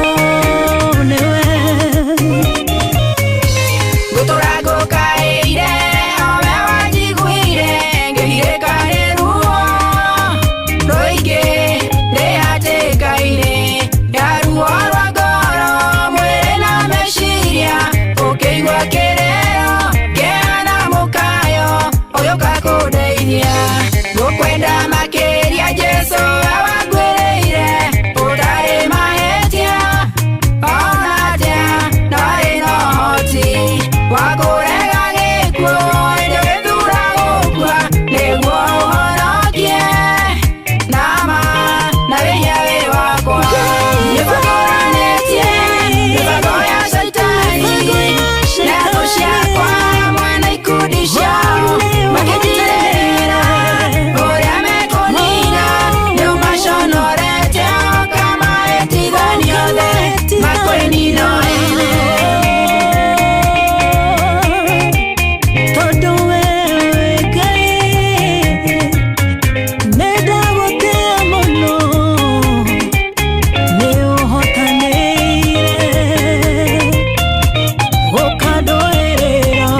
oh, nĩwe. Ngũtũra ngũkaĩire owe wanjiguire ngĩgirĩka nĩ ruo rũingĩ ndĩ hatĩka-inĩ ya ruo rwa ngoro mwĩrĩ na meciria ũkĩigua kĩrĩro kĩeha na mũkayo ũgĩũka kũndeithia. Ngũkwenda makĩria Jesũ we wanguĩrĩire ũtarĩ mahĩtia ona atĩa na warĩ na ũhoti wa kũrega gĩkuũ ĩndĩ ũgĩthura gũkua nĩguo ũhonokie nama na wĩhia wĩ wakwa. Nĩbangũranĩtie mĩbango ya caitani na thũ ciakwa hamwe na ikundi ciao makĩndirĩrĩra ũrĩa mekũnina nĩũmaconoretie ũkamaetithania othe makwĩnina o ene. Tondũ we wĩ Ngai, nĩndagũtĩĩa mũno, nĩũhotanĩire ũkandũĩrĩra.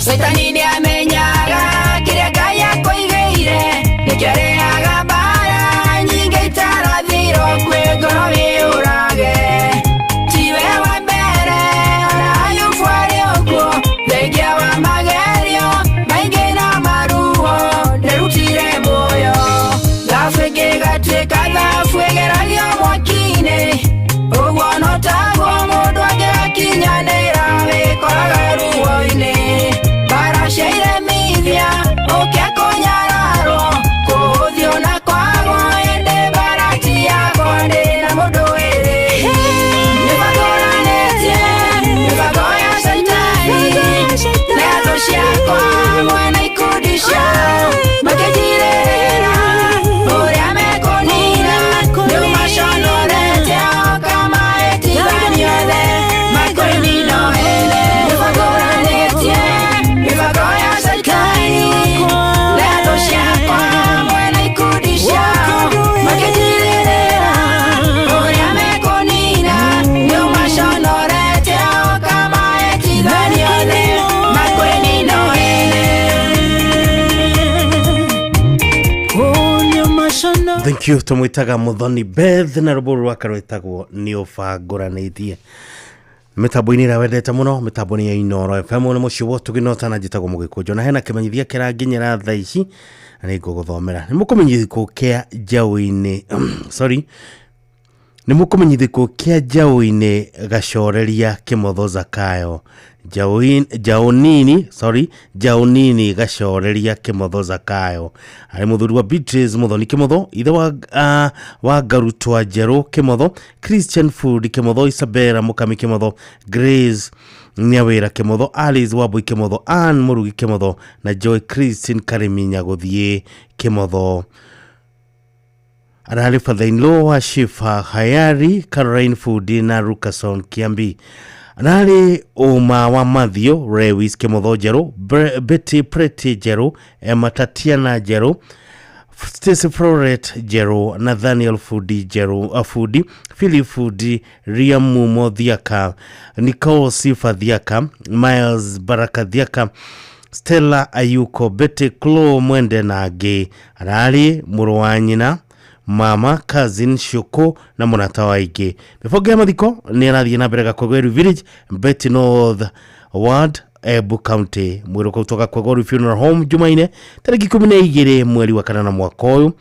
Caitani nĩamenyaga kĩrĩa Ngai akũigĩire nĩkĩo arĩaga mbara nyingĩ itarathirwo kwĩ ngoro wĩyũrage. Tiwe wa mbere ona Ayubu arĩ ũguo thengia wa magerio maingĩ na maruo nderutire muoyo. Thabu ĩngĩgatuĩka thabu ĩgeragio mwaki-inĩ ũguo no taguo mũndũ angĩgakinyanĩra wĩkoraga ruo-inĩ. Mbara cia iremithia ũkĩa kũnyararwo kũhũthio na kwagwo ĩndĩ mbara ti yakwa ndĩ na mũndũ wĩrĩ. Nĩbangũranĩtie mĩbango ya caitani na thũ ciakwa hamwe na ikundi ciao makĩndirĩrĩra ũrĩa mekũnina nĩũmaconoretie ũkamaetithania othe makwĩnina o ene. Nĩbangũranĩtie mĩbango ya caitani na thũ ciakwa hamwe na ikundi ciao makĩndirĩrĩra ũrĩa mekũnina nĩũmaconoretie ũkamaetithania othe makwĩnina o ene. Thank you. Tũmwĩtaga Mũthoni Beth na rũbũrũ rwake rwĩtagwo nĩ ũbangũranĩtie mĩtambo-inĩ ĩrĩa wendete mũno, mĩtambo-inĩ ya Inoro FM nĩ mũciĩ wa ũtugi na ũtana. Njĩtagwo Mũgĩkũnjo na hena kĩmenyithia kĩranginyĩra thaa ici na nĩ ngũgũthomera. Nĩ mũkũmenyithia gĩkuũ kĩa njaũ-inĩ, sorry, Nĩ mũkũmenyithĩkwo kĩa Njaũ-inĩ Gacoreria Kĩmotho Zakayo. Njaũ sorry, Njaũ nini Gacoreria Kĩmotho Zakayo. Arĩ mũthuri wa Beatrice Muthoni Kĩmotho, ithe wa Ngarutwa Njerũ Kĩmotho, Christian Food Kĩmotho, Isabella Mukami Kĩmotho, Grace Nyawĩra Kĩmotho, Alice Wambui Kĩmotho, Ann Mũrugi Kĩmotho na Joy Christine Karimi Nyagũthiĩ Kĩmotho. Ararĩ father-in-law wa Shifa Hayari, Caroline Fudi na Rukason Kiambi. Ararĩ ũma wa Matthew Lewis Kĩmotho Njerũ, Betty Pretty Njerũ, Emma Tatiana Njerũ, Stacy Floret Njerũ, Nathaniel Fudi Njerũ, Fudi, Philip Fudi, Ria Mumo Thiaka, Nicole Sifa Thiaka, Miles Baraka Thiaka, Stella Ayuko, Betty Chloe Mwende na angĩ. Ararĩ mũrũ wa nyina, mama, cousin, Shoko na mũrata wa aingĩ. Mĩbango ya mathiko nĩ ĩrathiĩ na mbere Gakwegweru Village, Betty North Ward, Embu County. Mwĩrĩ ũkautwo Gakwegweru Funeral Home Jumaine tarĩki 12 mweri wa kanana mwaka ũyũ.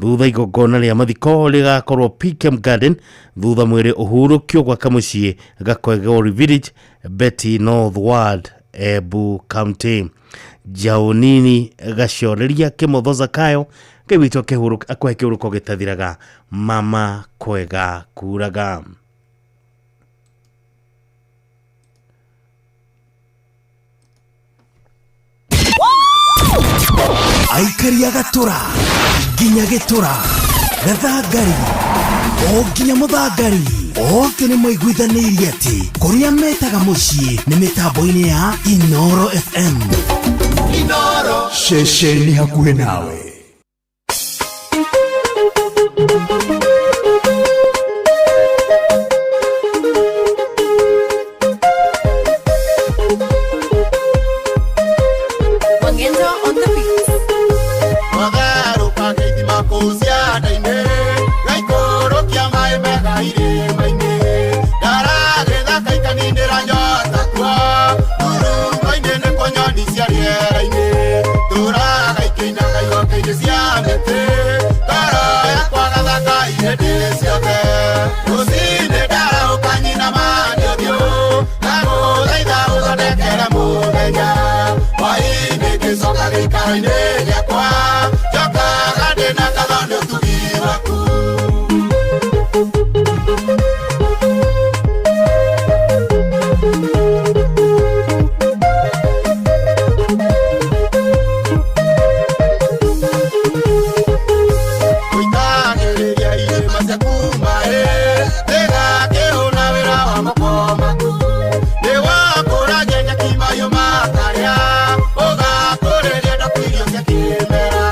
Thutha igongona rĩa mathiko rĩgakorwo PKM Garden, thutha mwĩrĩ ũhurũkio gwa kamũciĩ Gakwegweru Village, Betty North Ward, Embu County. Njaũ nini Gacoreria Kĩmotho Zakayo, Ngai witũ akũhe kĩhurũko gĩtathiraga. Mama kwega kuraga. Aikaria gatũra nginya gĩtũra gathangari o nginya mũthangari othe nĩ maiguithanĩirie atĩ kũrĩa metaga mũciĩ nĩ mĩtambo-inĩ ya Inoro FM. Inoro ceceni hakuhĩ nawe. Wangendo on the beat. Magaruka gĩthima kũu cianda-inĩ, gaikũrũkia maĩ mega irĩma-inĩ. Ndaragĩthaka ikaninĩra nyota kuo, ndurungo-inĩ nĩkuo nyoni cia rĩera-inĩ. Tũraga ikĩinaga ihonge-inĩ cia mĩtĩ, ngoro yakwa gathaka ihĩndĩ ciothe. Rũcinĩ ndarahũka nyina mani ũthiũ, ndagũthaitha ũthondekere mũthenya. Hwaĩ-inĩ ngĩcoka gĩikaro-inĩ gĩakwa, njokaga ndĩna ngatho nĩ ũtugi waku. Gũitagĩrĩria irĩma ciaku maĩ, ndĩgakĩhũna wĩra wa moko maku. Nĩwakũragia nyeki mahiũ makarĩa, ũgakũrĩria ndaku irio cia kĩmera.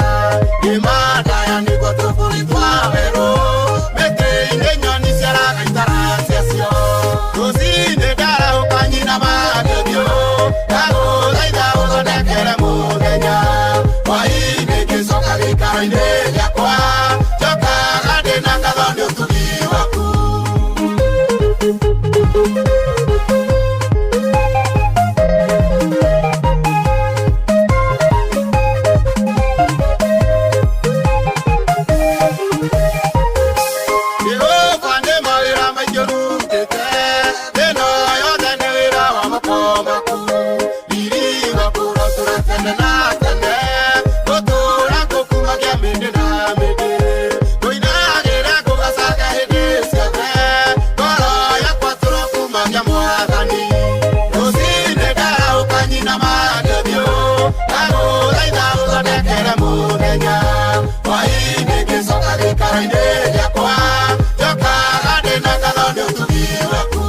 Irĩma ndaya nĩguo tũbũrũri twa werũ, mĩtĩ-inĩ nyoni ciaraga itara ciacio. Rũcinĩ ndarahũka nyina mani ũthiũ, ndagũthaitha ũthondekere mũthenya. Hwaĩ-inĩ ngĩcoka gĩikaro-inĩ gĩakwa, njokaga ndĩna ngatho nĩ ũtugi waku. Jehova nĩ mawĩra maingĩ ũrutĩte, ĩno yothe nĩ wĩra wa moko maku. Riri waku ũrotũũra tene na tene, ngũtũũra ngũkumagia mĩndĩ na mĩndĩ. Ngũinagĩra ngũgacaga hĩndĩ ciothe, ngoro yakwa tũrokumagia Mwathani. Rũcinĩ ndarahũka nyina mani ũthiũ, ndagũthaitha ũthondekere mũthenya. Hwaĩ-inĩ ngĩcoka gĩikaro-inĩ gĩakwa, njokaga ndĩna ngatho nĩ ũtugi waku.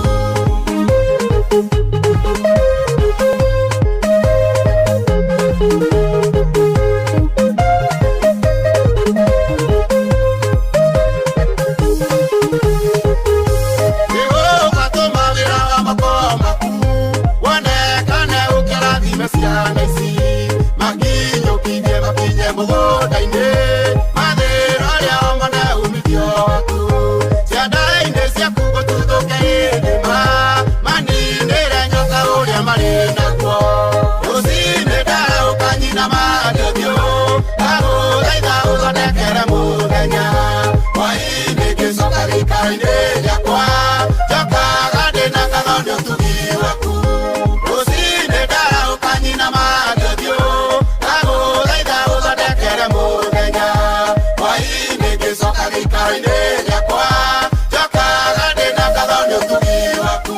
Jehova tũma wĩra wa moko maku wonekane ũkĩrathime ciana ici, makinyũkithie makinye mũgũnda-inĩ, mathĩra arĩa mone umithio waku. Cianda-inĩ ciaku gũtuthũke irĩma, maninĩre nyoka ũrĩa marĩ naguo. Rũcinĩ ndarahũka nyina mani ũthiũ, ndagũthaitha ũthondekere mũthenya. Hwaĩ-inĩ ngĩcoka gĩikaro-inĩ nĩ ũtugi waku rũcinĩ ndarahũka nyina mangĩthiũ ngagũthaitha ũthondekere mũthenya hwaĩ-inĩ ngĩcoka gĩikaro-inĩ gĩakwa njokaga ndĩna ngatho nĩ ũtugi waku.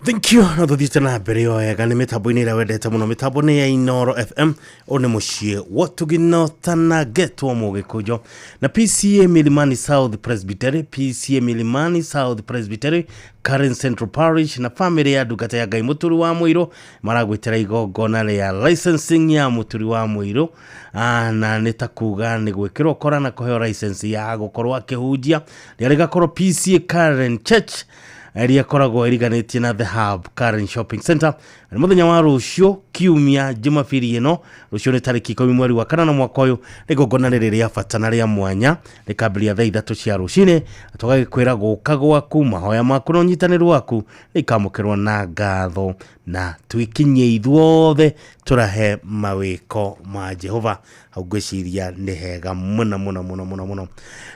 Thank you. No tuthiĩte na mbere o wega nĩ mĩtambo-inĩ ĩrĩa wendete mũno, mĩtambo nĩ ya Inoro FM. Ũyũ nĩ mũciĩ wa tũgĩnotanagetwo mũgĩkũnjo na PCA Milimani South Presbytery, PCA Milimani South Presbytery, Karen Central Parish na family ya ndungata ya Ngai Mũturi wa Mũirũ maragwĩtĩra igongona rĩa licensing ya Mũturi wa Mũirũ. Na nĩ ta kuga nĩ gwĩkĩrwo kora na kũheo license ya gũkorwo akĩhunjia rĩa rĩgakorwo PCA Karen Church ĩrĩa ĩkoragwo ĩriganĩtie na The Hub Karen Shopping Center. Nĩ mũthenya wa rũciũ kiumia Jumapili ĩno, rũciũ nĩ tarĩki 10 mweri wa 5 mwaka ũyũ. Igongona rĩrĩ rĩa bata na rĩa mwanya rĩkambĩrĩria thaa 3 cia rũcinĩ, tũgagĩkwĩra gũka gwaku, mahoya maku na ũnyitanĩru waku nĩikamũkĩrwo na ngatho, na twikinyie ithuothe tũrahe mawĩko ma Jehova. Hau ngwĩciria nĩ hega mũno mũno mũno mũno mũno.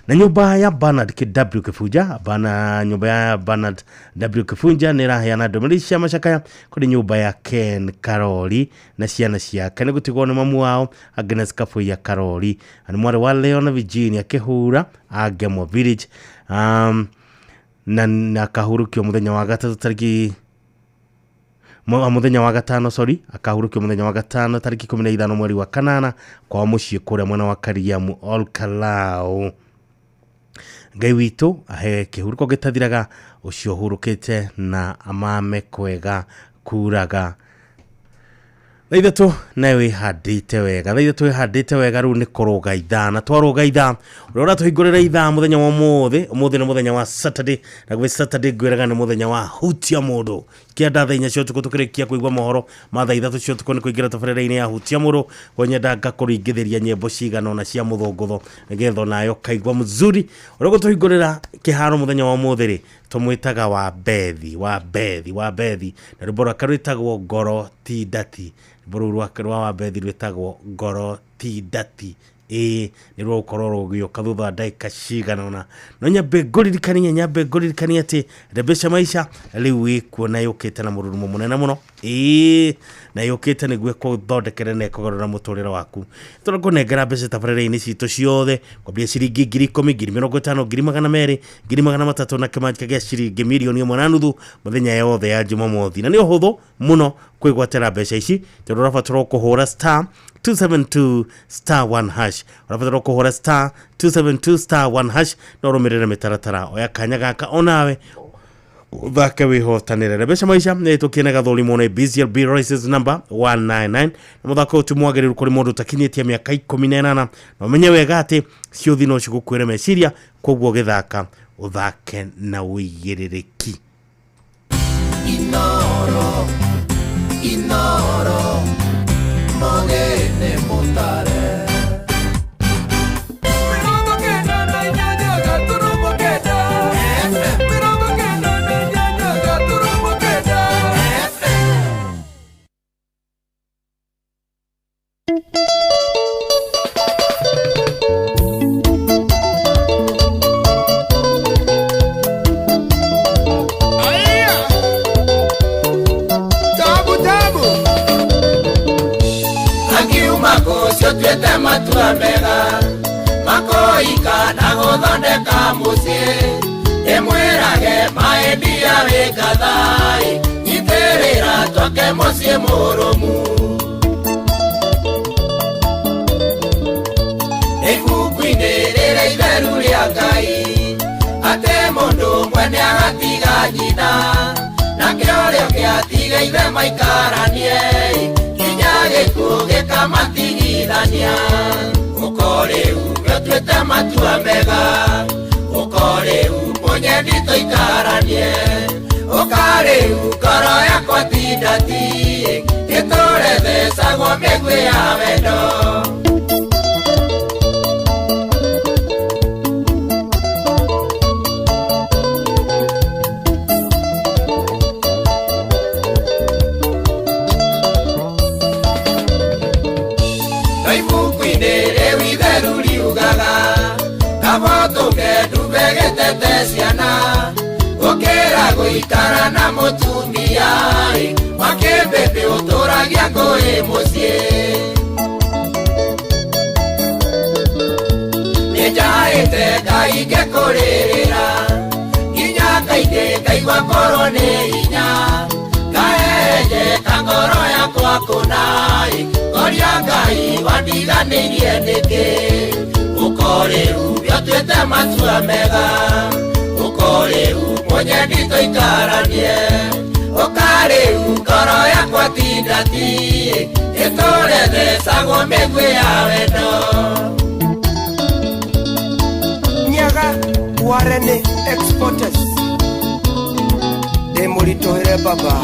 Na nyũmba ya Bernard KW Kĩbunja, bana nyũmba ya Bernard W Kĩbunja nĩ ĩraheana ndũmĩrĩri cia macakaya kũrĩ nyũmba ya Ken Karori na ciana ciake nĩ gũtigwo nĩ mamu wao Agnes Kabuya Karori, na nĩ mwarĩ wa Leo na Virginia Kĩhura Angemo Village, na akahurũkio mũthenya wa gatatũ tarĩki mũthenya wa gatano, sorry, akahurũkio mũthenya wa gatano tarĩki 15 mweri wa 8 kwa mũciĩ kũrĩa mwena wa Kariamu Olkalau. Ngai witũ ahe kĩhurũko gĩtathiraga ũcio ũhurũkĩte na amame kwega kuraga. Thaa ithatũ nawe wĩhandĩte wega, thaa ithatũ wĩhandĩte wega rĩu nĩ kũrũga ithaa, na twarũga ithaa ũrĩa ũratũhingũrĩra ithaa mũthenya wa ũmũthĩ. Ũmũthĩ nĩ mũthenya wa Saturday, na gwĩ Saturday ngwĩraga nĩ mũthenya wa hutia mũndũ. Kĩanda thaa 4 cia ũtukũ tũkĩrĩkia kũigua mohoro ma thaa 3 cia ũtukũ nĩ kũingĩra tabarĩra-inĩ ya hutia mũndũ. Kwanyenda ngakũringithĩria nyĩmbo cigana ũna cia mũthũngũtho nĩgetha onawe ũkaigua mzuri. Ũrĩa ũgũtũhingũrĩra kĩharo mũthenya wa ũmũthĩ rĩ, tũmwĩtaga wa Bethi, wa Bethi, wa Bethi, na rwĩmbo rwake rwĩtagwo Ngoro ti Ndati. Rwĩmbo rũu rwake rwa wa Bethi rwĩtagwo Ngoro ti Ndati. Ĩĩ nĩ rũgũkorwo rũgĩũka thutha wa ndagĩka cigana ũna. No nyambe ngũririkanie atĩ Rembesha Maisha rĩu ĩkuo na yũkĩte na mũrurumo mũnene mũno. Ĩĩ na yũkĩte nĩguo ĩkũthondekere na ĩkũgarũra mũtũrĩre waku. Tũrakũnengera mbeca tabarĩra-inĩ citũ ciothe kwambia ciringi 10,000, 50,000, 200,000, 300,000 na kĩmanjĩka gĩa ciringi 1.5 million mũthenya yothe ya Jumamothi. Na nĩ ũhũthũ mũno kwĩgwatĩra mbeca ici tondũ ũrabatara kũhũra star 272 star 1 hash, ũrabatara kũhũra star 272 star 1 hash na ũrũmĩrĩre mĩtaratara. Oya kanya gaka onawe ũthake wĩhotanĩre. Rembesha Maisha nĩ ĩtũkie gathũrimwo nĩ BCLB license number 199 na mũthako ũyũ ti mwagĩrĩru kũrĩ mũndũ ũtakinyĩtie mĩaka 18, na ũmenye wega atĩ ciũthi no cigũkuĩre meciria, koguo gĩthaka ũthake na ũigĩrĩrĩki. Inoro, Inoro, mogene mutare. Tuete matua mega makoika na gũthondeka mũciĩ ndĩmwĩrage maendia wĩkathai nyitĩrĩra twake mũciĩ mũrũmu. Ibuku-inĩ rĩrĩa itheru rĩa Ngai atĩ mũndũ ũmwe nĩagatiga nyina nake ũrĩa ũngĩ atiga ithe maikaranie nginya Nginya gĩkuũ gĩkamatigithania. Ũka rĩu nĩũtuĩte matua mega. Ũka rĩu mũnyendi tũikaranie. Ũka rĩu ngoro yakwa tindati. Ĩtũre thecagwo mĩguĩ ya wendo. Ibuku-inĩ rĩu itheru riugaga kaba tũke ndumbe gĩtete ciana gũkĩra gũikara na mũtumia wa kĩmbĩmbĩ ũtũragia ngũĩ mũciĩ. Nĩnjaĩte Ngai ngĩkũrĩrĩra nginya kaingĩ ngaigua ngorwo nĩ hinya kaenjeka ngoro yakwa kũna ngoria Ngai wandiganĩirie nĩkĩ. Ũka rĩu nĩũtuĩte matua mega. Ũka rĩu mũnyendi tũikaranie. Ũka rĩu ngoro yakwa tindati. Ĩtũre thecagwo mĩguĩ ya wendo. Nyaga Warene Exporters ndĩmũritũhĩre baba.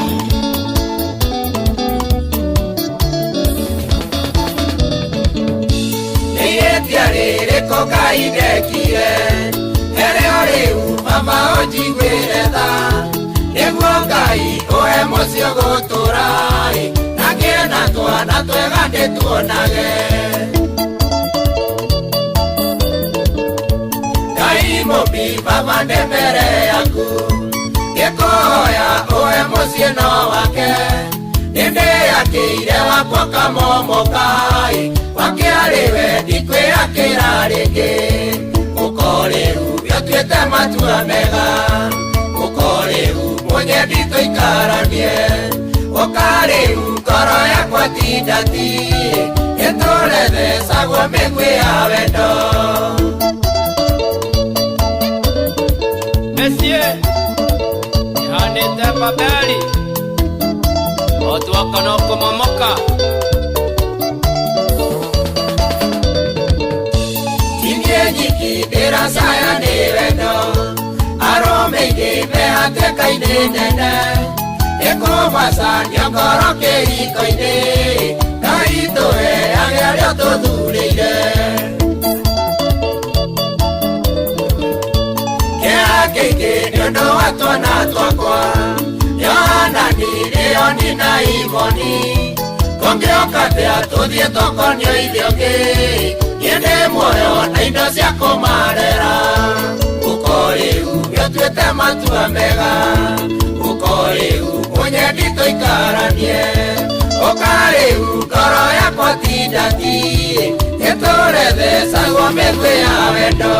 Nĩ ihĩtia rĩrĩkũ Ngai ndekire hereo rĩu baba ũnjiguĩre tha nĩguo Ngai ũhe mũciĩ ũgũtũra na ngĩe na twana twega ndĩtuonage. Ngai mũmbi baba ndĩ mbere yaku ngĩkũhoya ũhe mũciĩ no wake nĩndĩakĩire wakwa kamomoka wake arĩ we ndikwĩakĩra rĩngĩ. Ũka rĩu nĩũtuĩte matua mega. Ũka rĩu mũnyendi tũikaranie. Ũka rĩu ngoro yakwa tindati. Ĩtũre thecagwo mĩguĩ ya wendo. Mĩciĩ ĩhanĩte Babeli otwaka no kũmomoka. Tinie nyiki ndĩracaya nĩ wendo arũme aingĩ me hatĩka-inĩ nene ĩkũbacanio ngoro kĩhiko-inĩ Ngai tũheage arĩa tũthurĩire. Kĩeha kĩingĩ nĩ ũndũ wa twana twakwa Yohanani, Leoni na Imoni kũngĩũka atĩa tũthiĩ tũkonio ithuĩ ũngĩ niĩ ndĩ muoyo na indo cia kũmarera. Ũka rĩu nĩũtuĩte matua mega. Ũka rĩu mũnyendi tũikaranie. Ũka rĩu ngoro yakwa tindati. Ĩtũre thecagwo mĩguĩ ya wendo.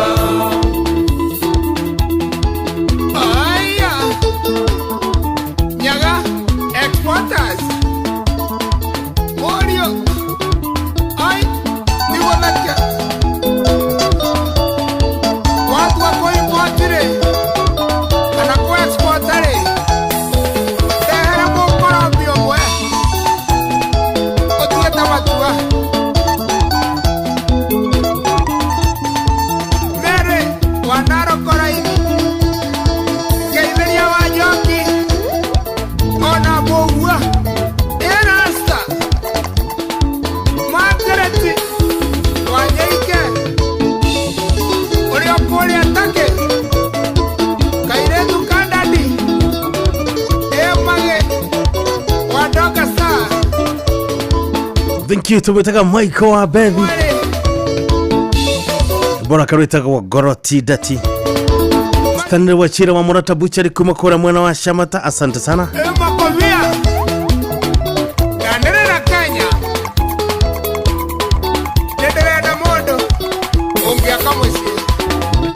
Aya Nyaga Exporters Morio ai niwonake watu wa kũimport-rĩ kana kũ export-rĩ ndehera mũkorombi ũmwe ũtuĩte matua. Mary wa Narok Koraini ngeithĩria wa Njoki ona Mũgua Erasta Margaret wa Nyeike ũrĩa ũkũrĩa Turkey kairĩtu ka Dadi Ĩmagĩ wa Doga Star. Thank you tumwitaga Michael wa Bethi mbona karwitagwo ngoro tindati. Stanley Wachira wa Murata Butchery kuma kura mwena wa Shamata, asante sana. Makovia ndanĩrĩra Kenya nĩndĩrenda mũndũ ũngĩaka mũciĩ.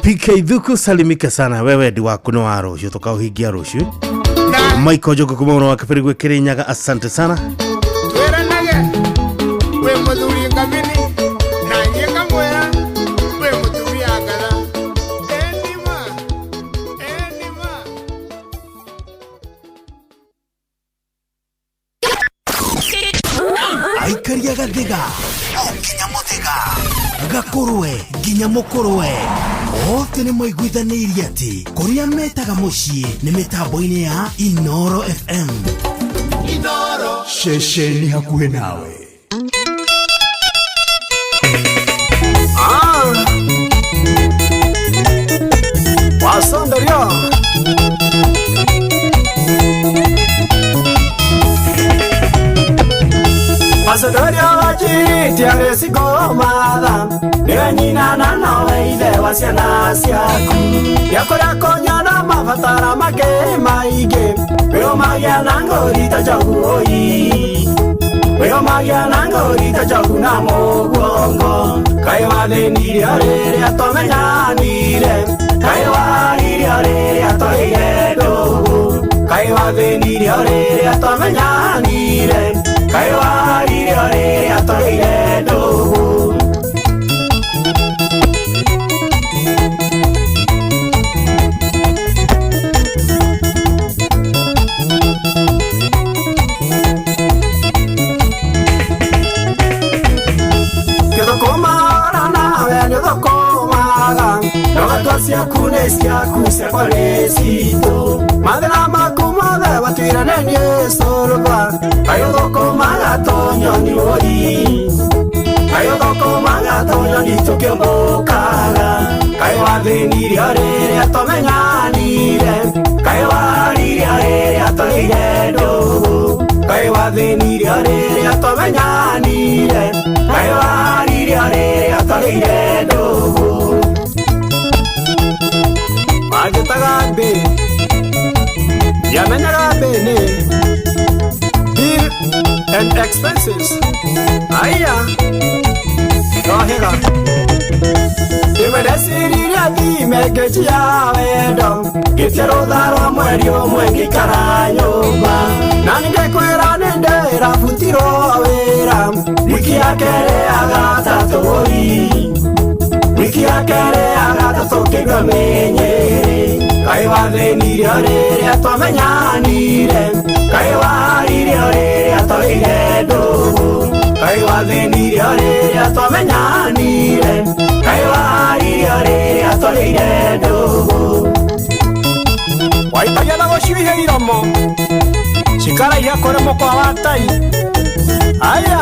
PK Thuku salimika sana wewe ndi waku nĩ wa rũciũ tũkaũhingia rũciũ. Michael Njogu kuma mwena wa Kĩbĩrĩgwe Kĩrĩnyaga, asante sana. Twĩranage wĩ mũthuri ngamini na niĩ ngamwĩra wĩ mũtumia ngatha. Enima enima. Aikaria gathiga o nginya muthiga gakurwe nginya mukurwe othe nĩ maiguithanĩirie atĩ kũrĩa metaga mũciĩ nĩ mĩtambo-inĩ ya Inoro FM. Inoro ceceni hakuhĩ nawe. Wasondaria Wasodoria wajiri aresikomatha niwe nyina na nowe ithe wa ciana ciaku yakũrĩa kũnyona mabatara make maingĩ wĩũmagia na ngũri ta njogu ũi wĩũmagia na ngũri ta njogu na mũguongo kaĩ wathĩnirio rĩrĩa twamenyanire kaĩ waririo rĩrĩa twaire ndũgũ kaĩ wathĩnirio rĩrĩa twamenyanire kaĩ waririo rĩrĩa twaire ndũgũ. Ciaku nĩ ciaku ciakwa nĩ citũ mathĩna maku mothe watuire nĩ niĩ cũrũba kaĩ ũthũkũmaga tũnyoni ũi kaĩ ũthũkũmaga tũnyoni tũkĩũmbũkaga kaĩ wathĩnirio rĩrĩa twamenyanire kaĩ waririo rĩrĩa twaire ndũgũ kaĩ wathĩnirio rĩrĩa twamenyanire kaĩ waririo rĩrĩa twaire ndũgũ. Magĩtaga mbĩ ndiamenyaga mbĩ nĩ bill and expenses aya nohĩga rĩmwe ndeciririe thime ngĩnjia wendo ngĩtia rũtha rwa mweri ũmwe ngĩikara nyũmba na ningĩkwĩra nĩ ndĩrabutirwo wĩra wiki ya kerĩ ya gatatũ ũi wiki ya kerĩ ya gatatũ kĩigua mĩnyĩrĩ kaĩ wathĩnirio rĩrĩa twamenyanire kaĩ waririo rĩrĩa twaire ndũgũ kaĩ wathĩnirio rĩrĩa twamenyanire kaĩ waririo rĩrĩa twaire ndũgũ. Waitagia na gũcuihia iromo cikaraiha kũrĩ mũkwa wa tai aya.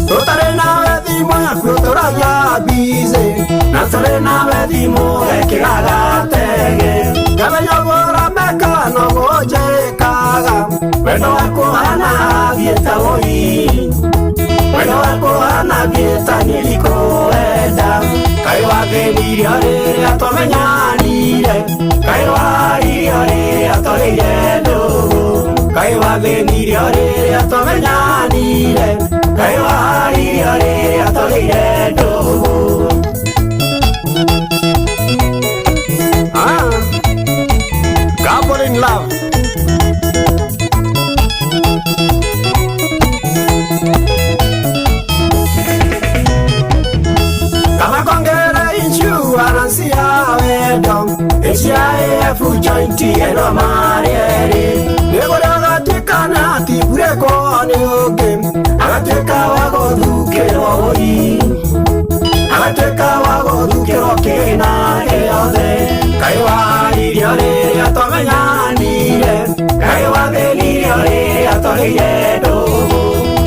Tũtarĩ nawe thimũ yaku ũtũragia busy na tũrĩ nawe thimũ wekĩraga tege ngamenya ũguo ũrameka noguo njĩkaga wendo waku ũhana thiĩte ũi wendo waku ũhana thiĩte niĩ ndikũwenda kaĩ wathĩnirio rĩrĩa twamenyanire kaĩ waririo rĩrĩa twaire ndũgũ kaĩ wathĩnirio rĩrĩa twamenyanire kaĩ waririo rĩrĩa twaire ndũgũ. Couple in love. Kama kongera insurance ya wendo HIF joint eno marieri nĩgũrĩa agatuĩka na atiburekwo nĩ ũngĩ agatuĩka wa gũthukĩrwo ũi agatuĩka wa gũthukĩrwo kĩna gĩothe kaĩ waririo rĩrĩa twamenyanire kaĩ wathĩnirio rĩrĩa twaire ndũgũ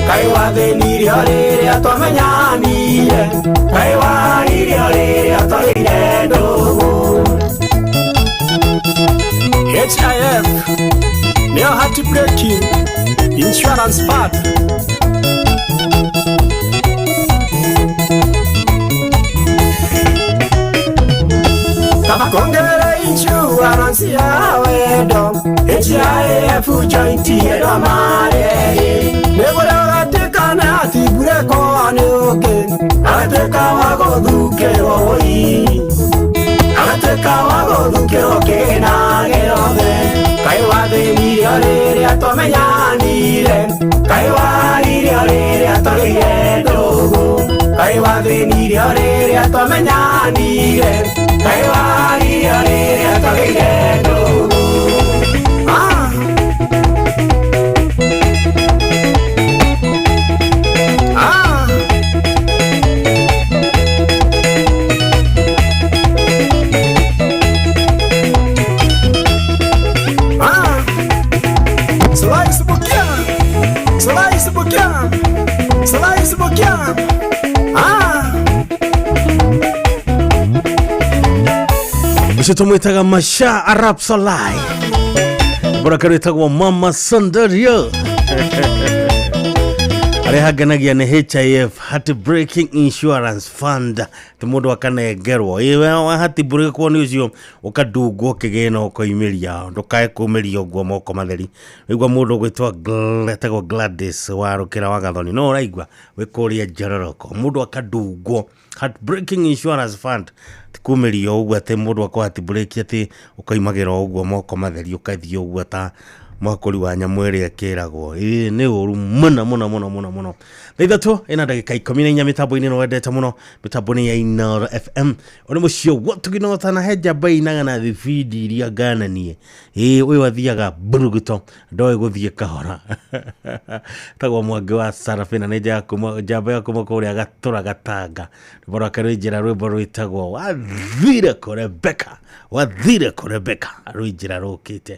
kaĩ wathĩnirio rĩrĩa twamenyanire kaĩ waririo rĩrĩa twaire ndũgũ. HIF nĩyo heartbreaking insurance fund. Kama kongere insurance ya wendo HIF joint eno mareri nĩgũrĩa ũgatuĩka na atiburekwo nĩ ũngĩ agatuĩka wa gũthukĩrwo ũi agatuĩka wa gũthukĩrwo kĩna gĩothe kaĩ wathĩnirio rĩrĩa twamenyanire kaĩ waririo rĩrĩa twaire ndũgũ kaĩ wathĩnirio rĩrĩa twamenyanire kaĩ waririo rĩrĩa twaire ndũgũ. Mũcio tũmwĩtaga Masha Arap Solai, rwĩmbo rwĩtagwo Mama Sandario. Arĩa hangenagia nĩ HIF, Heartbreaking Insurance Fund, ti mũndũ akanengerwo ĩwe wa heartbreakwo nĩ ũcio ũkandungwo kĩgĩna ũkoimĩria, ndũkae kumĩria ũguo moko matheri. Waigua mũndũ ũgwĩtwo etagwo Gladys wa Rũkĩra wa Gathoni, no ũraigua wĩ kũrĩa Njororoko, mũndũ akandungwo Heartbreaking Insurance Fund, ti kumĩrio ũguo atĩ mũndũ akũ heartbreak atĩ ũkoimagĩra ũguo moko matheri ũkathiĩ ũguo ta mwakũri wa nyamũ ĩrĩa ĩkĩragwo. Ĩĩ nĩ ũru mũno mũno mũno mũno mũno. Thaa 3 ĩna ndagĩka 14 mĩtambo-inĩ ĩno wendete mũno, mĩtambo-inĩ ya Inooro FM. Ũrĩ mũciĩ gwatũginota na he njamba ĩinaga na thibindi iria ngananie. Ĩĩ ũyũ athiaga mburuguto, ndoĩ gũthiĩ kahora. Tagwo Mwangi wa Sarafina, nĩ njamba ya kuma kũrĩa Gatũra Gatanga. Rwĩmbo rwake rwĩ njĩra, rwĩmbo rwĩtagwo Wathire kũ Rebecca, Wathire kũ Rebecca, rwĩ njĩra rũkĩte.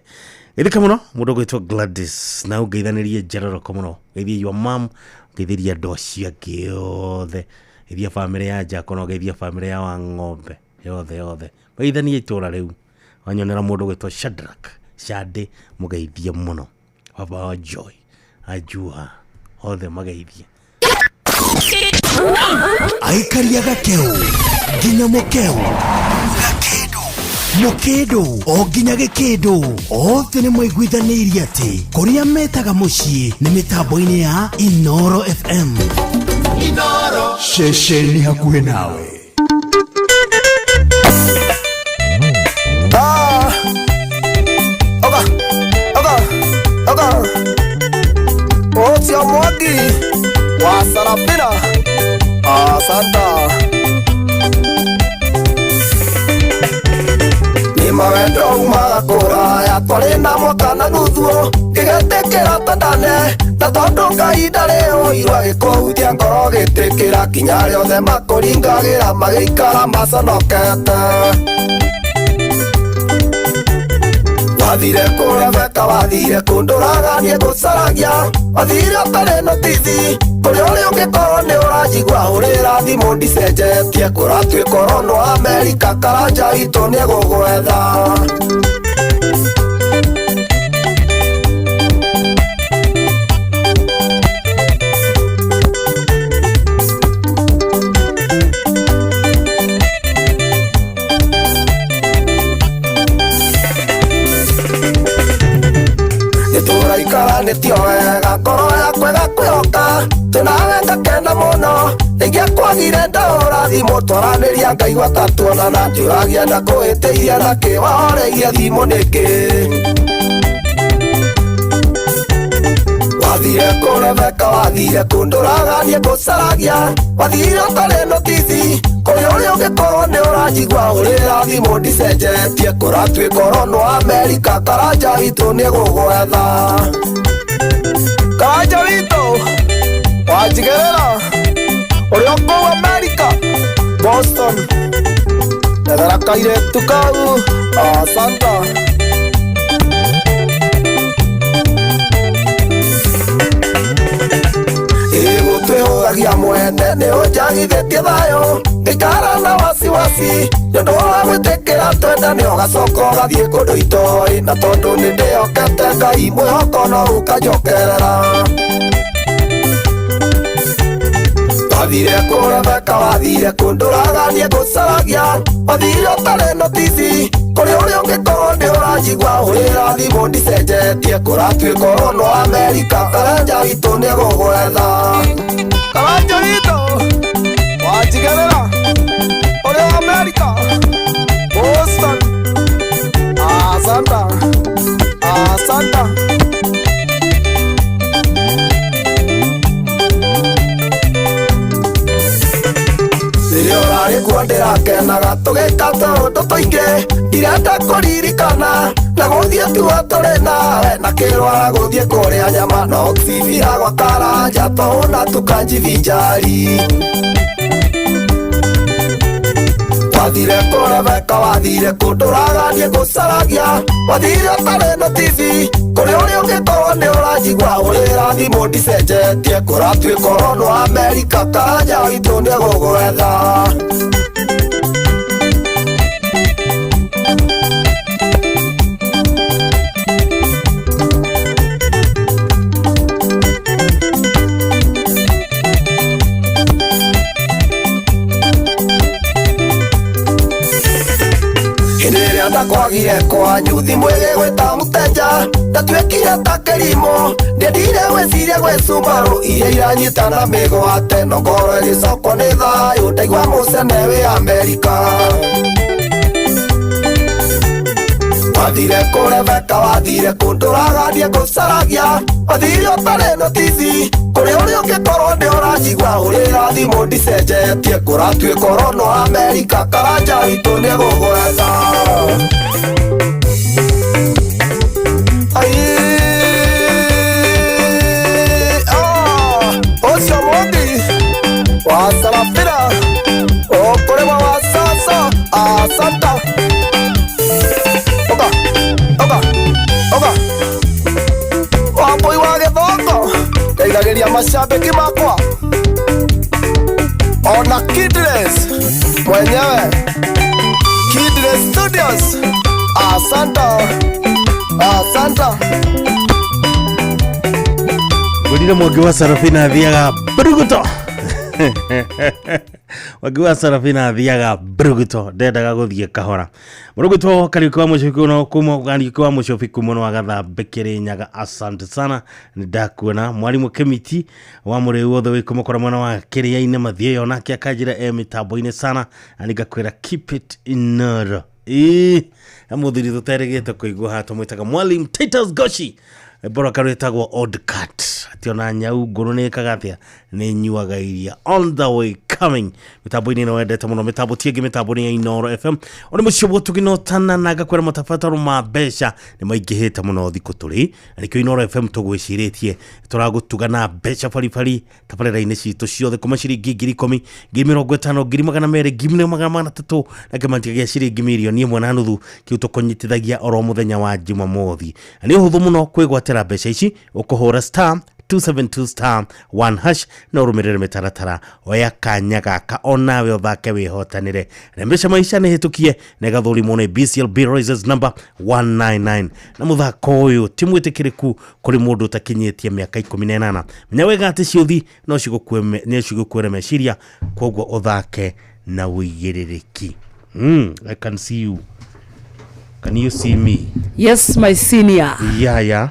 Geithĩka mũno mũndũ ũgwĩtwo Gladys, na ũngeithanĩrie Njororoko mũno, geithie your mom, ngeithĩrie andũ acio angĩ othe, geithia bamĩrĩ ya Jacob, na ũgeithie bamĩrĩ ya Wang'ombe yothe yothe, mageithanie itũra rĩu. Wanyonera mũndũ ũgwĩtwo Shadrack Shade, mũgeithie mũno, baba wa Joy Ajua, othe mageithie. Aikaria gakeu nginya mũkeu gakĩndũ mũkĩndũ o nginya gĩkĩndũ, othe nĩ maiguithanĩirie atĩ kũrĩa metaga mũciĩ nĩ mĩtambo-inĩ ya Inooro FM. Inooro. Ceceni hakuhĩ nawe. Ah, oga, oga, oga. Ũcio Mwangi wa Sarafina. Asanta. Nĩ mawendo umaga kũraya, twarĩ na mwaka na nuthu, ngĩgetĩkĩra twendane, na tondũ Ngai ndarĩ ũiru agĩkũhutia ngoro gĩtĩkĩra, kinya rĩothe makũringagĩra magĩikara maconokete. Wathire kũ Rebecca, wathire kũndũraga niĩ ngũcaragia, wathire ũtarĩ notithi, kũrĩa ũrĩ ũngĩkorwo nĩ ũranjigua hũrĩra thimũ ndicenjetie, kũratuĩka ũronwo Amerika, Karanja witũ nĩegũgwetha. Nĩtũraikara nĩtio wega, ngoro yakwa ĩgakwĩhoka, twĩnawe ngakena mũno, ingĩakwagire ndahũra thimũ twaranĩria ngaigua ta tuonana, njũragia ndakũhĩtĩirie nakĩ, wahoreirie thimũ nĩkĩ? Wathire kũ Rebecca, wathire kũndũraga niĩ ngũcaragia, wathire ũtarĩ notithi, kũrĩa ũrĩ ũngĩkorwo nĩ ũranjigua hũrĩra thimũ ndicenjetie, kũratuĩka ũronwo Amerika, Karanja witũ nĩegũgwetha. Karanja witũ wanjigĩrĩra ũrĩa ũkũu Amerika, Boston, ethera kairĩtu kau. Asanta. Ĩgũtwĩhũgagia mwene nĩ ũnjagithĩtie thayũ, ngĩikara na wasiwasi nĩ ũndũ wa gwĩtĩkĩra twendane, ũgacoka ũgathiĩ kũndũ itoĩ, na tondũ nĩ ndĩhokete Ngai mwĩhoko no ũkanjokerera. Wathire kũ Rebecca, wathire kũndũraga niĩ ngũcaragia, wathire ũtarĩ notithi, kũrĩa ũrĩ ũngĩkorwo nĩ ũranjigua hũrĩra thimũ ndicenjetie, kũratuĩka ũronwo Amerika, Karanja witũ nĩegũgwetha. Karanja witũ wanjigĩrĩra ũrĩ Amerika, Boston. Asanta, asanta. Rĩrĩa ũrarĩ kuo ndĩrakenaga, tũgĩka tũũndũ tũingĩ, ndirenda kũririkana, na gũthiĩ tuo tũrĩ nawe, na kĩrwara gũthiĩ kũrĩa nyama, no ũcibira gwa Karanja tũhũna tukanjivinjari. Wathire kũ Rebecca, wathire kũndũraga niĩ ngũcaragia, wathire ũtarĩ notithi, kũrĩa ũrĩ ũngĩkorwo nĩ ũranjigua hũrĩra thimũ ndicenjetie, kũratuĩka ũronwo Amerika, Karanja witũ nĩegũgwetha. Hĩndĩ ĩrĩa ndakwagire kwanyu thimũ ĩgĩgwĩta mũteja ndatuĩkire ta kĩrimũ ndĩndire gwĩciria gwĩ Subaru iria iranyitana mĩgwate no ngoro ĩgĩcokwo nĩ thayũ ndaigua mũcene wĩ Amerika. Wathire kũ Rebeka, wathire kũndũraga niĩ ngũcaragia, wathire ũtarĩ notici kũrĩ ũrĩa ũngĩkorwo nĩ ũranjigua hũrĩra thimũ ndicenjetie kũratuĩka ũronwo Amerika karanja witũ nĩegũgwetha. Ai, ah, ũcio mũngi wa Sarafina ũkũrĩma wa sasa asanta. Oka, oka, oka. Wambui wa Gĩthongo ndeithagĩria macambĩki makwa ona Kidres mwenyewe Kidres Studios. Asanta, asanta. Ngũrire mwangi wa Sarafina athiaga bruguto. Mwangi wa Sarafina athiaga bruguto, ndendaga gũthiĩ kahora. Bruguto Kariuki wa Mũcobi kuno kuma Kariuki wa Mũcobi kuma no agathambe Kĩrĩnyaga. Asante sana, nĩndakuona mwarimũ Kĩmiti wa mũrĩu wothe wĩ kũmũkora mwena wa Kĩrĩa-inĩ mathiĩ onake akanjĩra e mĩtambo-inĩ sana, na nĩngakwĩra keep it in order. Ĩĩ, he mũthuri tũterĩgĩte kũigua haha tũmwĩtaga Mwalimu Titus Goshi bora karwĩtagwo Odd Cat atĩ ona nyau ngũrũ nĩ ĩkaga atĩa nĩ nyuaga iria. On the way coming mĩtambo-inĩ ĩno wendete mũno, mĩtambo ti ĩngĩ, mĩtambo nĩ ya Inooro FM. Ona mũcio gũtũginotana na ngakwĩra matabataro ma mbeca nĩ maingĩhĩte mũno thikũ tũrĩ, na nĩkĩo Inooro FM tũgwĩcirĩtie tũragũtuga na mbeca baribari tabarĩra-inĩ citũ ciothe kuma ciringi 10,000, 50,000, 200,000, 300,000 na kĩmanjĩka gĩa ciringi 1.5 million kĩu tũkũnyitithagia oro mũthenya wa Jumamothi. Na nĩ ũhũthũ mũno kwĩgwatĩra mbeca ici, ũkũhũra star 272 star 1 hash na ũrũmĩrĩre mĩtaratara. Oya kanya gaka onawe ũthake wĩhotanĩre. Rembesha maisha nĩ hĩtũkie na ĩgathũrimwo nĩ BCLB Risers number 199. Na mũthako ũyũ ti mwĩtĩkĩrĩku kũrĩ mũndũ ũtakinyĩtie mĩaka 18. Menya wega atĩ ciũthi no cigũkuĩre meciria, koguo ũthake na ũigĩrĩrĩki. I can see you. Can you see me? Yes, my senior. Yeah.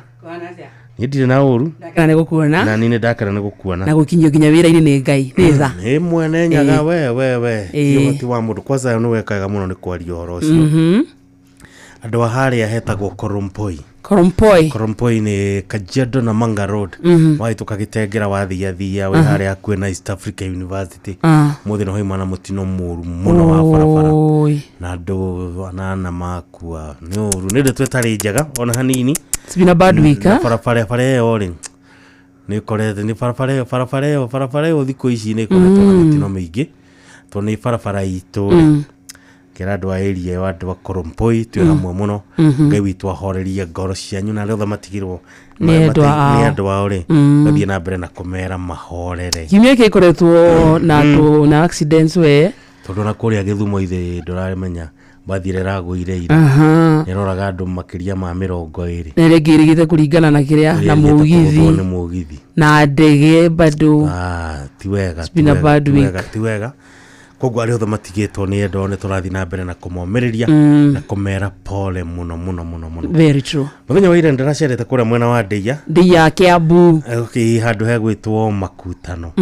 Niĩ ndirĩ na ũru. Ndakena nĩ gũkuona. Na niĩ nĩ ndakena nĩ gũkuona. Na gũkinyio nginya wĩra-inĩ nĩ Ngai nĩ tha. Nĩ mwene nyaga. Ĩĩ. We Ĩĩ. ti ũhoti wa mũndũ kwanza nĩ wekaga mũno nĩ kwaria ũhoro ũcio. Andũ a harĩa hetagwo Korompoi. Korompoi. Korompoi nĩ Kajiado na Manga Road. Wahĩtũka Gĩtengera wathiathia wĩ harĩa hakuhĩ na East Africa University. Mũthĩ nĩ hoima na mũtino mũru mũno wa barabara. Oi. Na andũ anana makua, nĩ ũru, nĩ ndeto ĩtarĩ njega ona hanini. It's been a bad week, Na huh? barabara bara ĩyo rĩ nĩ ĩkorete nĩ barabara ĩyo barabara ĩyo barabara ĩyo thikũ ici nĩ ĩkoretwo na mĩtino mĩingĩ tondũ nĩ barabara itũ rĩ. Kĩra andũ a area ĩyo, andũ a Korompoi, twĩ hamwe mũno. Ngai witũ ahorerie ngoro cianyu na arĩa othe matigirwo Nĩ endwa ao. Nĩ andũ ao rĩ, gathiĩ na mbere na kũmera mahorere. Kiumia gĩkĩ gĩkoretwo na andũ na accidents we. Tondũ na kũrĩa Gĩthumo ithĩ ndũramenya bathire ĩragũire ira. Nĩroraga andũ makĩria ma 20. Na ĩrĩa ĩngĩ ĩrĩgĩte kũringana na kĩrĩa na Ĩrĩa ĩrĩgĩte mũgithi. kũgũthwo nĩ mũgithi. Na ndege bado. Ah, ti wega. It's been a Ti wega, bad ti week. wega, ti wega. Koguo arĩa othe matigĩtwo nĩ endwa nĩ tũrathiĩ na mbere na kũmomĩrĩria na kũmera pole mũno mũno mũno mũno. Very true. Mũthenya wa ira ndĩracerete kũrĩa mwena wa Ndeiya. Ndeiya Kiambu. Okay, handũ hegwĩtwo Makutano.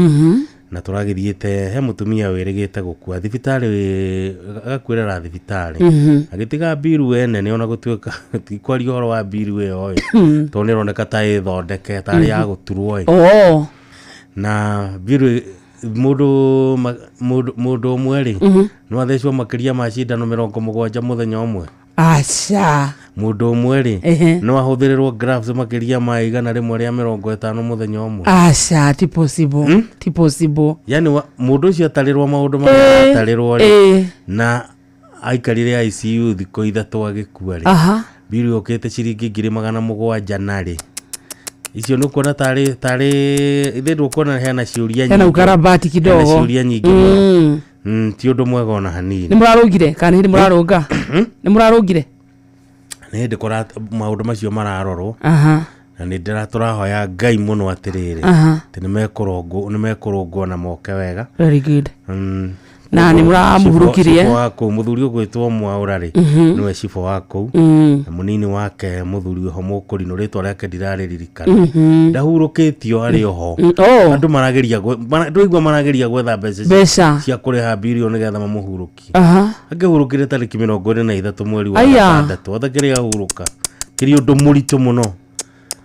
Na tũragĩthiĩte he mũtumia wĩrĩgĩte gũkua thibitarĩ, agakuĩrĩra thibitarĩ. Agĩtiga mbiru ĩ nene, ona gũtuĩka ti kwaria ũhoro wa mbiru ĩyo ĩ, tondũ nĩ ĩroneka ta ĩthondeke tarĩ ya gũturwo ĩ. Oh. Na mbiru mũndũ mũndũ ũmwe rĩ, no athecwo makĩria ma cindano 70 mũthenya ũmwe. Aca. Mũndũ ũmwe rĩ, no ahũthĩrĩrwo grafts makĩria ma 150 mũthenya ũmwe. Aca, ti possible. Ti possible. Yani mũndũ ũcio atarĩrwo maũndũ marĩa atarĩrwo rĩ, na aikarire ICU thikũ 3 agĩkua rĩ, mbiru yũkĩte ciringi 700,000 na rĩ icio nĩ ũkuona tarĩ ithe ndũkuona hena ciũria Hena nyingĩ. ukarabati kidogo. Hena ciũria nyingĩ mũno. Ti ũndũ mwega ona hanini. Nĩ mũrarũngire kana nĩ mũrarũnga? Nĩ mũrarũngire? Nĩ hĩndĩ maũndũ macio mararorwo. Na nĩ ndĩra tũrahoya Ngai mũno atĩrĩrĩ, atĩ nĩ mekũrũngwo na moke wega. Very good. Na nĩ mũramũhurũkirie. Cibũ wa kũu mũthuri ũgwĩtwo Mwaũra rĩ, nĩwe cibũ wa kũu, na mũnini wake mũthuri ũho mũkũrinũ, rĩtwa rĩake ndirarĩririkana. Ndahurũkĩtio arĩ oho. Oh. Andũ marageria ndũigua marageria gwetha mbeca Mbeca. cia kũrĩha birio nĩgetha mamũhurũkie. Angĩhurũkire tarĩki 23 mweri wa Aya. gatandatũ, atakĩrĩ ahurũka kĩrĩ ũndũ mũritũ mũno.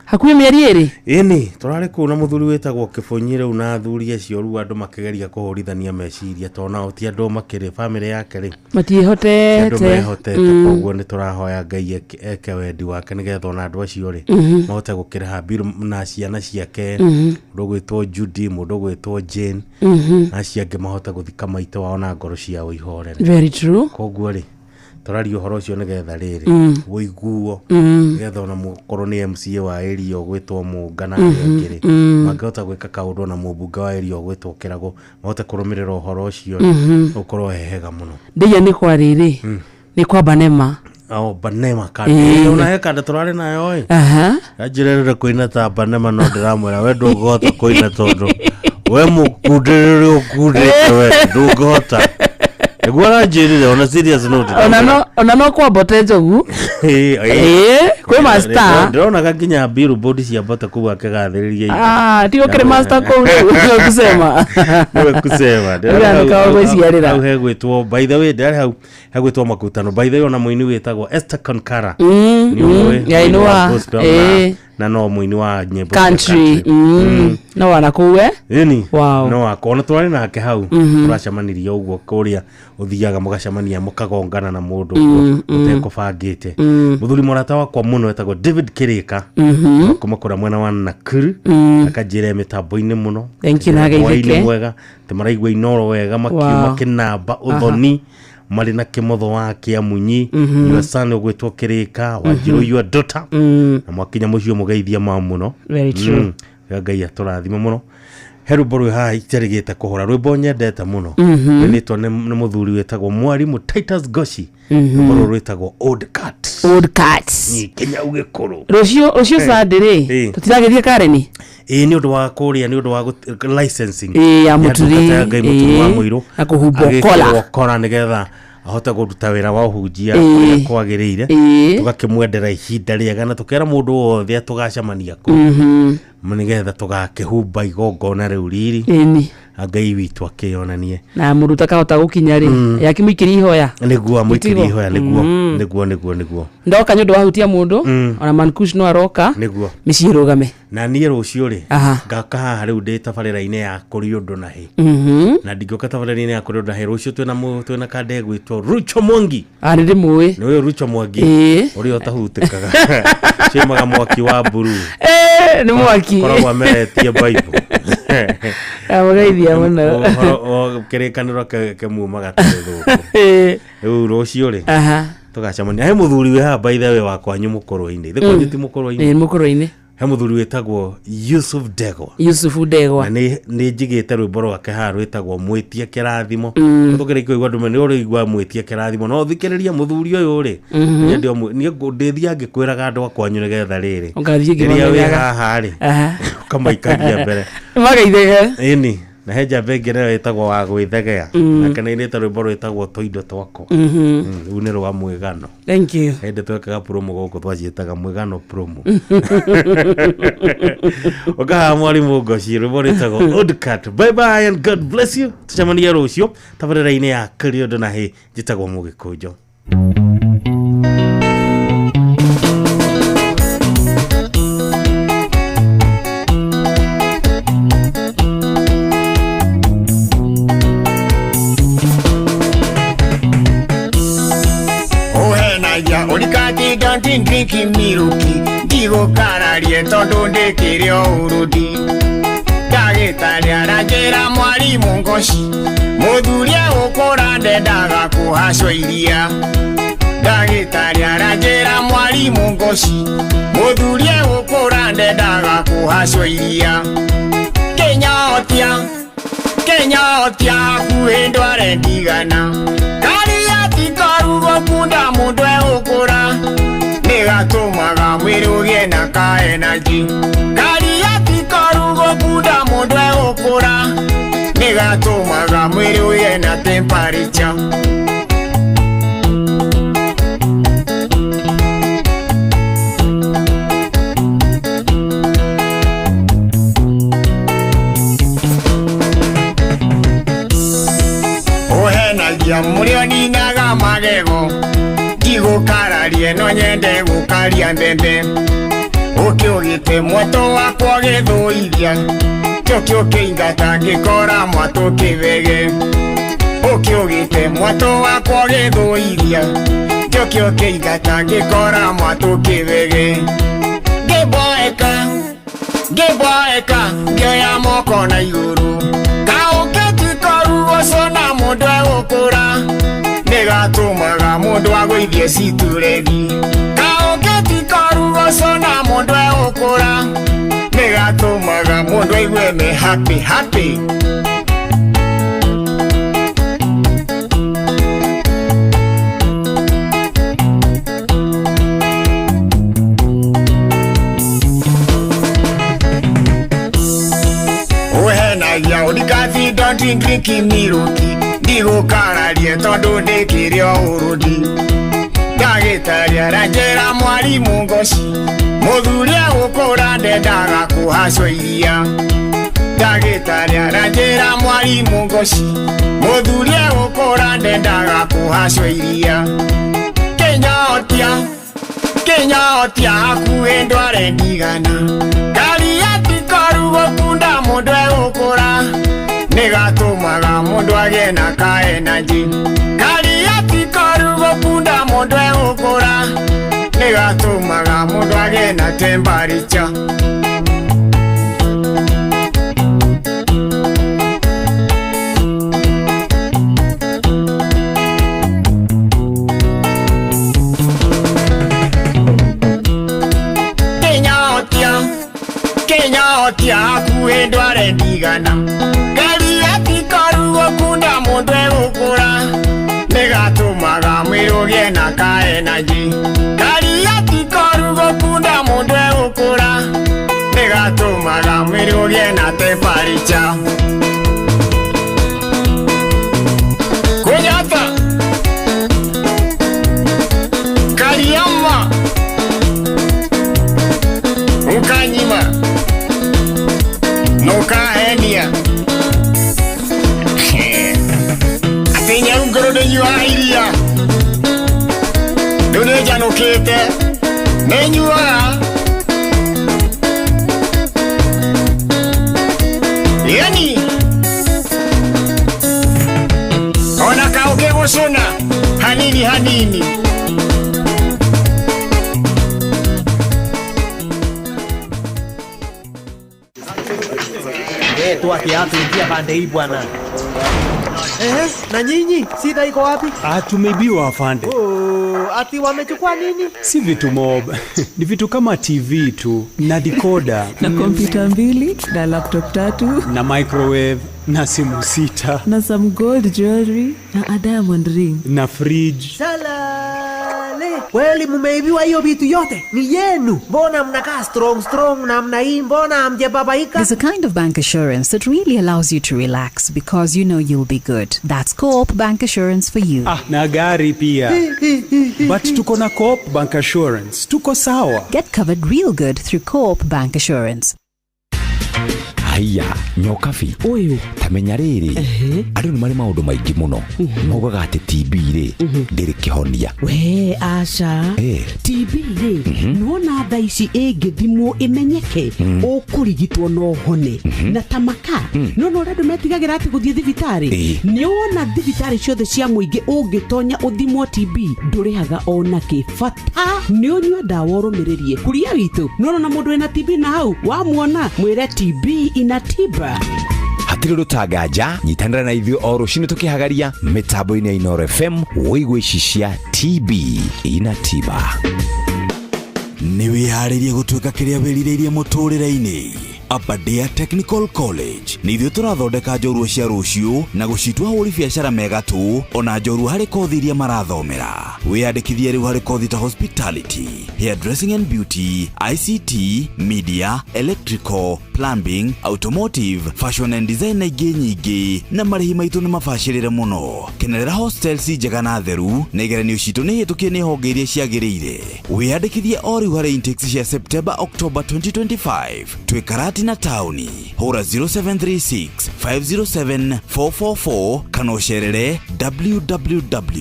Hakuhĩ mĩeri 2. Ĩni tũrarĩ kũu na mũthuri wĩtagwo Kĩbũnyi rĩu na athuri acio, rĩu andũ makĩgeria kũhũrithania meciria tondũ nao ti andũ makĩrĩ bamĩrĩ yake rĩ, ti andũ Matiĩhotete. mehotete. Koguo nĩ tũrahoya Ngai eke wendi wake nĩgetha ona andũ acio rĩ, mahote gũkĩrĩha biru na ciana ciake, mũndũ ũgwĩtwo Judy, mũndũ ũgwĩtwo Jane, na acio angĩ mahote gũthika maitũ wao na ngoro ciao ihorere. Very true. Koguo rĩ, tũraria ũhoro ũcio nĩgetha rĩrĩ ũiguo, nĩgetha ona mũkorwo nĩ MCA wa area ũgwĩtwo Mũnga na arĩa angĩ rĩ, mangĩhota gwĩka kaũndũ, ona mũmbunge wa area ũgwĩtwo Kĩrago mahote kũrũmĩrĩra ũhoro ũcio rĩ, ũkorwo hehega mũno. Ndĩia nĩ kwa rĩrĩ, nĩ kwa Banema. Oh, Banema kanda ona he kanda tũrarĩ nayo ĩ. Anjĩrĩrĩre kũina ta Banema, no ndĩramwĩra we ndũngĩhota kũina tondũ we mũkundĩrĩre ũkundĩte, we ndũngĩhota, nĩguo aranjĩrire ona serious note. Ona no kwa Mbote Njogu. Ĩĩ, kwĩ master. Ndĩronaga nginya billboard cia Mbote kũu akĩgathĩrĩria indo. Ah, tigo kĩrĩ master kũu rĩu nĩwe kusema. Nĩwe kusema. Ũrĩa nĩkawa gwĩciarĩra. Hau hegwĩtwo, by the way, ndĩrarĩ hau hegwĩtwo makutano, by the way, ona mũini wĩtagwo Esther Konkara. Nĩ ũmũĩ, Ya mũini wa inua, gospel na no mũini wa nyĩmbo cia Country. No wana kũu eh? Ĩni. Wow. No wako ona twarĩ nake hau, tũracemanirie ũguo kũrĩa ũthiaga mũgacemania mũkagongana na mũndũ ũguo ũtekũbangĩte. Mũthuri mũrata wakwa mũno etagwo David Kĩrĩka kuma kũrĩa mwena wa Nakuru, akanjĩra mĩtambo-inĩ mũno. Thank you, na Hwaĩ-inĩ ageithĩke. mwega, atĩ maraigua Inoro wega makiuma kĩnamba ũthoni marĩ na kĩmotho wa kĩamunyi, your son ũgwĩtwo Kĩrĩka Wanjirũ, your daughter, na mwakinya mũciĩ mũgeithia ma mũno. Very true. Rĩo Ngai atũrathime mũno. He rwĩmbo rwĩ haha iterĩgĩte kũhũra, rwĩmbo nyendete mũno, rwĩnĩtwo nĩ mũthuri wĩtagwo mwarimũ Titus Goshi. Rwĩmbo rũrũ rwĩtagwo Old Cat. Old Cats. Kĩnyau gĩkũrũ. Rũciũ Sunday rĩ, tũtiragĩthiĩ Kareni. Ĩĩ, nĩ ũndũ wa kũrĩa, nĩ ũndũ wa licensing Ĩĩ, ya Mũturi, ndungata ya Ngai Mũturi wa ĩĩ, Mũirũ na kũhumbwo agĩkĩrwo kola. kora nĩgetha ahote kũruta wĩra wa ũhunjia ũrĩa kwagĩrĩire. Tũgakĩmwendera ihinda rĩega na tũkera mũndũ wothe tũgacemania kũu nĩgetha tũgakĩhumba igongona rĩu riri Ĩni. na Ngai witũ akĩonanie. Na mũruta akahota gũkinya rĩ, yakĩmũikĩria ihoya. Nĩguo amũikĩrie Gĩtigo. ihoya, nĩguo nĩguo nĩguo nĩguo. Ndoka nĩ ũndũ wa hutia mũndũ, ona Mankush no aroka. Nĩguo. Mĩciĩ ĩrũgame. Na niĩ rũciũ rĩ, ngaka haha rĩu ndĩ tabarĩra-inĩ ya kũrĩ ũndũ na hĩ, na ndingĩũka tabarĩra-inĩ ya kũrĩ ũndũ na hĩ rũciũ twĩna kanda ĩgwĩtwo Rucho Mwangi. Ah, nĩ ndĩmũĩ. Nĩ ũyũ Rucho Mwangi ũrĩa ũtahutĩkaga, ciumaga mwaki wa mburu. Eh, nĩ mwaki. Koragwo ameretie Bible. Amũgeithia mũno. Ũhoro kĩrĩkanĩro kĩmumaga ta gĩthũkũ. Rĩu rũciũ rĩ, tũgacemania he mũthuri wĩ haha, by the way, wa kwanyu mũkũrũ-inĩ, thĩ kwanyu ti mũkũrũ-inĩ? Ĩĩ, mũkũrũ-inĩ. He mũthuri wĩtagwo Yusuf Ndegwa. Yusufu Ndegwa. Na nĩ njigĩte rwĩmbo rwake haha rwĩtagwo mwĩtie kĩrathimo. Tũkĩrĩ kũigua ndũme nĩ ũrĩigua mwĩtie kĩrathimo, no thikĩrĩria mũthuri ũyũ rĩ. Niĩ niĩ ndĩthiaga ngĩkwĩraga andũ a kwanyu nĩgetha rĩrĩ Ũgathiĩ rĩrĩa wĩ ngĩmamenyaga. haha rĩ, ũkamaikagia mbere. Magaithĩke. Ĩni, na he njamba ĩngĩ nayo ĩtagwo wa gwĩthegea, nake nĩ ainĩte rwĩmbo rwĩtagwo tũindo twakwa. Rũu nĩ rwa mwĩgano. Thank you. Hĩndĩ twekaga promo gũkũ twaciĩtaga mwĩgano promo. Ũkahaha mwarimũ Ngoci, rwĩmbo rwĩtagwo Old Cat. Bye bye and God bless you. Tũcemanie rũciũ tabarĩra-inĩ ya kũrĩ ũndũ na hĩ. Njĩtagwo Mũgĩkũnjo. Ũhenagia ũrikati don't drink milk, ndigũkararie tondũ ndĩkĩrĩ o ũrũdi. Ndagĩtarĩ aranjĩra mwarimũ Ngoci, mũthuri egũkũra ndendaga kũhacwo iria. Ndagĩtarĩ aranjĩra mwarimũ Ngoci, mũthuri egũkũra ndendaga kũhacwo iria. Kĩnyotia kĩnyotia hakuhĩ ndware ndigana, karia ti koru gũkunda mũndũ egũkũra, nĩgatũmaga mwĩrĩ ũgĩe na ka energy. Karia ti koru gũkunda mũndũ egũkũra, Nĩgatũmaga mwĩrĩ ũgĩe na temperature. Ũhenagia mũrĩo ninaga magego, ndigũkararie no nyende gũkaria mbembe. Ũkĩũgĩte mwatũ wakwa ũgĩthũithia, njũkĩ ũkĩingata ngĩkora mwatũ kĩbege. Ũkĩũgĩte mwatũ wakwa ũgĩthũithia, njũkĩ ũkĩingata ngĩkora mwatũ kĩbege. Ngĩboeka, ngĩboeka, ngĩoya moko na igũrũ, kaũkĩ ti koru ũcũna mũndũ egũkũra, nĩgatũmaga mũndũ agũithie cituregi. Kaũkĩ ti koru ũcũna mũndũ egũkũra, nĩgatũmaga mũndũ aigue me happy happy. Ũhenagia ũrikathi don't drink milk, ndigũkararie tondũ ndĩkĩrĩ o ũrũdi. Ndagĩtarĩ aranjĩra mwarimũ ngoci, mũthuri egũkũra ndendaga kũhacwo iria. Ndagĩtarĩ aranjĩra mwarimũ ngoci, mũthuri egũkũra ndendaga kũhacwo iria. Kĩnyotia, kĩnyotia hakuhĩ ndware ndigana, karia ti koru gũkunda mũndũ egũkũra, nĩgatũmaga mũndũ agĩe na ka energy. Karia ti koru gũkunda mũndũ egũkũra, nĩgatũmaga mũndũ agĩe na temperature. Kĩnyotia, kĩnyotia hakuhĩ ndware ndigana, karia ti koru gũkunda mũndũ egũkũra, nĩgatũmaga mwĩrĩ ũgĩe na ka energy. Karia ti koru gũkunda mũndũ egũkũra, nĩgatũmaga mwĩrĩ ũgĩe na temperature. Kũnyata Kariama Ukanyima Nokahenia Atĩ nyarungũrũ ndĩnyuaga iria, rĩu nĩnjanũkĩte nĩnyuaga. Yani ona kaũkĩ gũcũna hanini hanini. Toa kiatu, ingia pande hii bwana. Na nyinyi shida iko wapi? Ah, tumeibiwa afande. Oh, ati wamechukua nini? Si vitu mob. Ni vitu kama TV tu na decoder na kompyuta 2 na laptop 3 na microwave na simu 6 na some gold jewelry na a diamond ring na fridge. Salale. Kweli mumeibiwa hiyo vitu yote? Ni yenu. Mbona mnakaa strong strong namna hii? Mbona hamjababaika? There's a kind of bank assurance that really allows you to relax because you know you'll be good. That's Co-op Bank Assurance for you. Ah, na gari pia. But tuko na Co-op Bank Assurance. Tuko sawa. Get covered real good through Co-op Bank Assurance. Haiya nyokabi uyu tamenya riri andu ni mari maundu maingi muno maugaga ati TB ri ndiri kihonia. We aca TB ri nuona thaa ici ingithimwo imenyeke ukurigitwo no hone na tamaka no no andu metigagira ati guthie thibitari ni wona thibitari ciothe cia muingi ungitonya uthimwo TB ndurihaga ona ki bata ni unyua ndawa urumiririe kuria witu no na mundu wina TB na hau wamuona mwire TB inatiba. Hatirĩ rũtanganja nyitanĩra na ithuĩ o rũcinĩ tũkĩhagaria mĩtambo-inĩ ya Inooro FM wĩigue ici cia TB inatiba. Nĩ wĩharĩirie gũtuĩka kĩrĩa wĩrirĩirie mũtũrĩre-inĩ? Aberdare Technical College nĩ ithuĩ tũrathondeka njorua cia rũciũ na gũcitua ahũri biacara mega tu ona njorua harĩ kothi iria marathomera. Wĩyandĩkithie rĩu harĩ kothi ta hospitality, hairdressing and beauty, ICT, media, electrical, Plumbing, Automotive, Fashion and Design na ingĩ nyingĩ, na marĩhi maitũ nĩ mabacĩrĩre mũno. Kenerera hostels njega na theru, na igeranio citũ nĩ hĩtũkie nĩ honge iria ciagĩrĩire. Wĩyandĩkithie o rĩu harĩ intakes cia September October 2025. Twĩ Karatina taũni. Hũra 0736 507 444 kana ũcerere www.atc.ac.ke.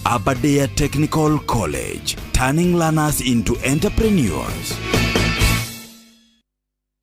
Aberdare Technical College, turning learners into entrepreneurs.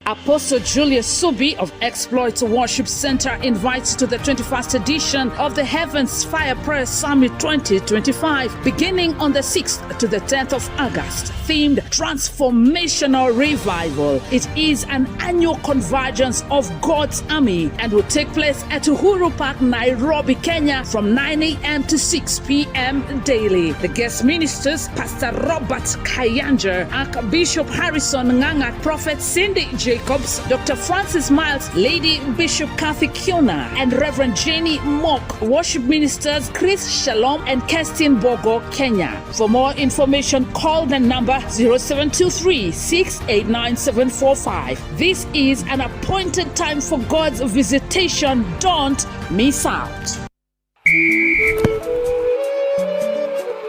Apostle Julius Subi of Exploit Worship Center invites to the 21st edition of the Heavens Fire Prayer Summit 2025, beginning on the 6th to the 10th of August, themed Transformational Revival. It is an annual convergence of God's army and will take place at Uhuru Park, Nairobi, Kenya, from 9 a.m. to 6 p.m. daily. The guest ministers, Pastor Robert Kayanja, Archbishop Harrison Nganga, Prophet Cindy Jacobs, Dr. Francis Miles, Lady Bishop Kathy Kiona, and Reverend Jenny Mock. Worship ministers Chris Shalom and Kerstin Bogo, Kenya. For more information, call the number 0723 689 745. This is an appointed time for God's visitation. Don't miss out.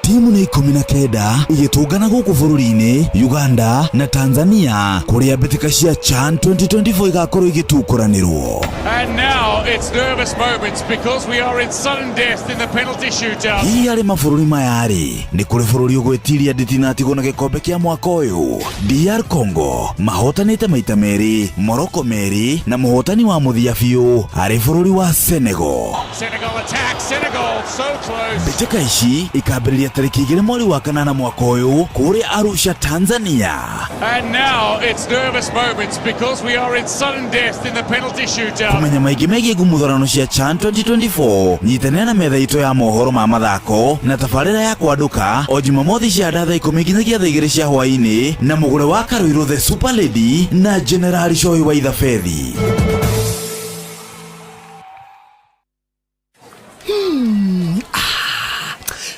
Timu nĩ 19 igĩtũngana gũkũ bũrũri-inĩ Uganda na Tanzania, kũrĩa mbĩtĩka cia CHAN 2024 igakorwo igĩtukũranĩrwo. And now it's nervous moments because we are in sudden death in the penalty shootout. Hihi harĩ mabũrũri maya rĩ, nĩ kũrĩ bũrũri ũgwĩtiria nditinatigwo na gĩkombe kĩa mwaka ũyũ? DR Congo mahotanĩte maita merĩ, Morocco merĩ, na mũhotani wa mũthia biũ arĩ bũrũri wa Senegal. Senegal attack, Senegal so close. Mbĩtĩka ici ikambĩrĩria tarĩki 2 mweri wa kanana mwaka ũyũ kũrĩa Arusha, Tanzania. And now it's nervous moments because we are in sudden death in the penalty shootout. Kũmenya maingĩ megiĩ ngumuthurano cia CHAN 2024, nyitanĩra na metha itũ ya mohoro ma mathako na tabarĩra ya kwandũka o Jumamothi cia thaa 10 nginyagia thaa 2 cia hwaĩ-inĩ, na mũgũre wa Karũirũ the Super Lady na Generali Cohi wa Ithabethi.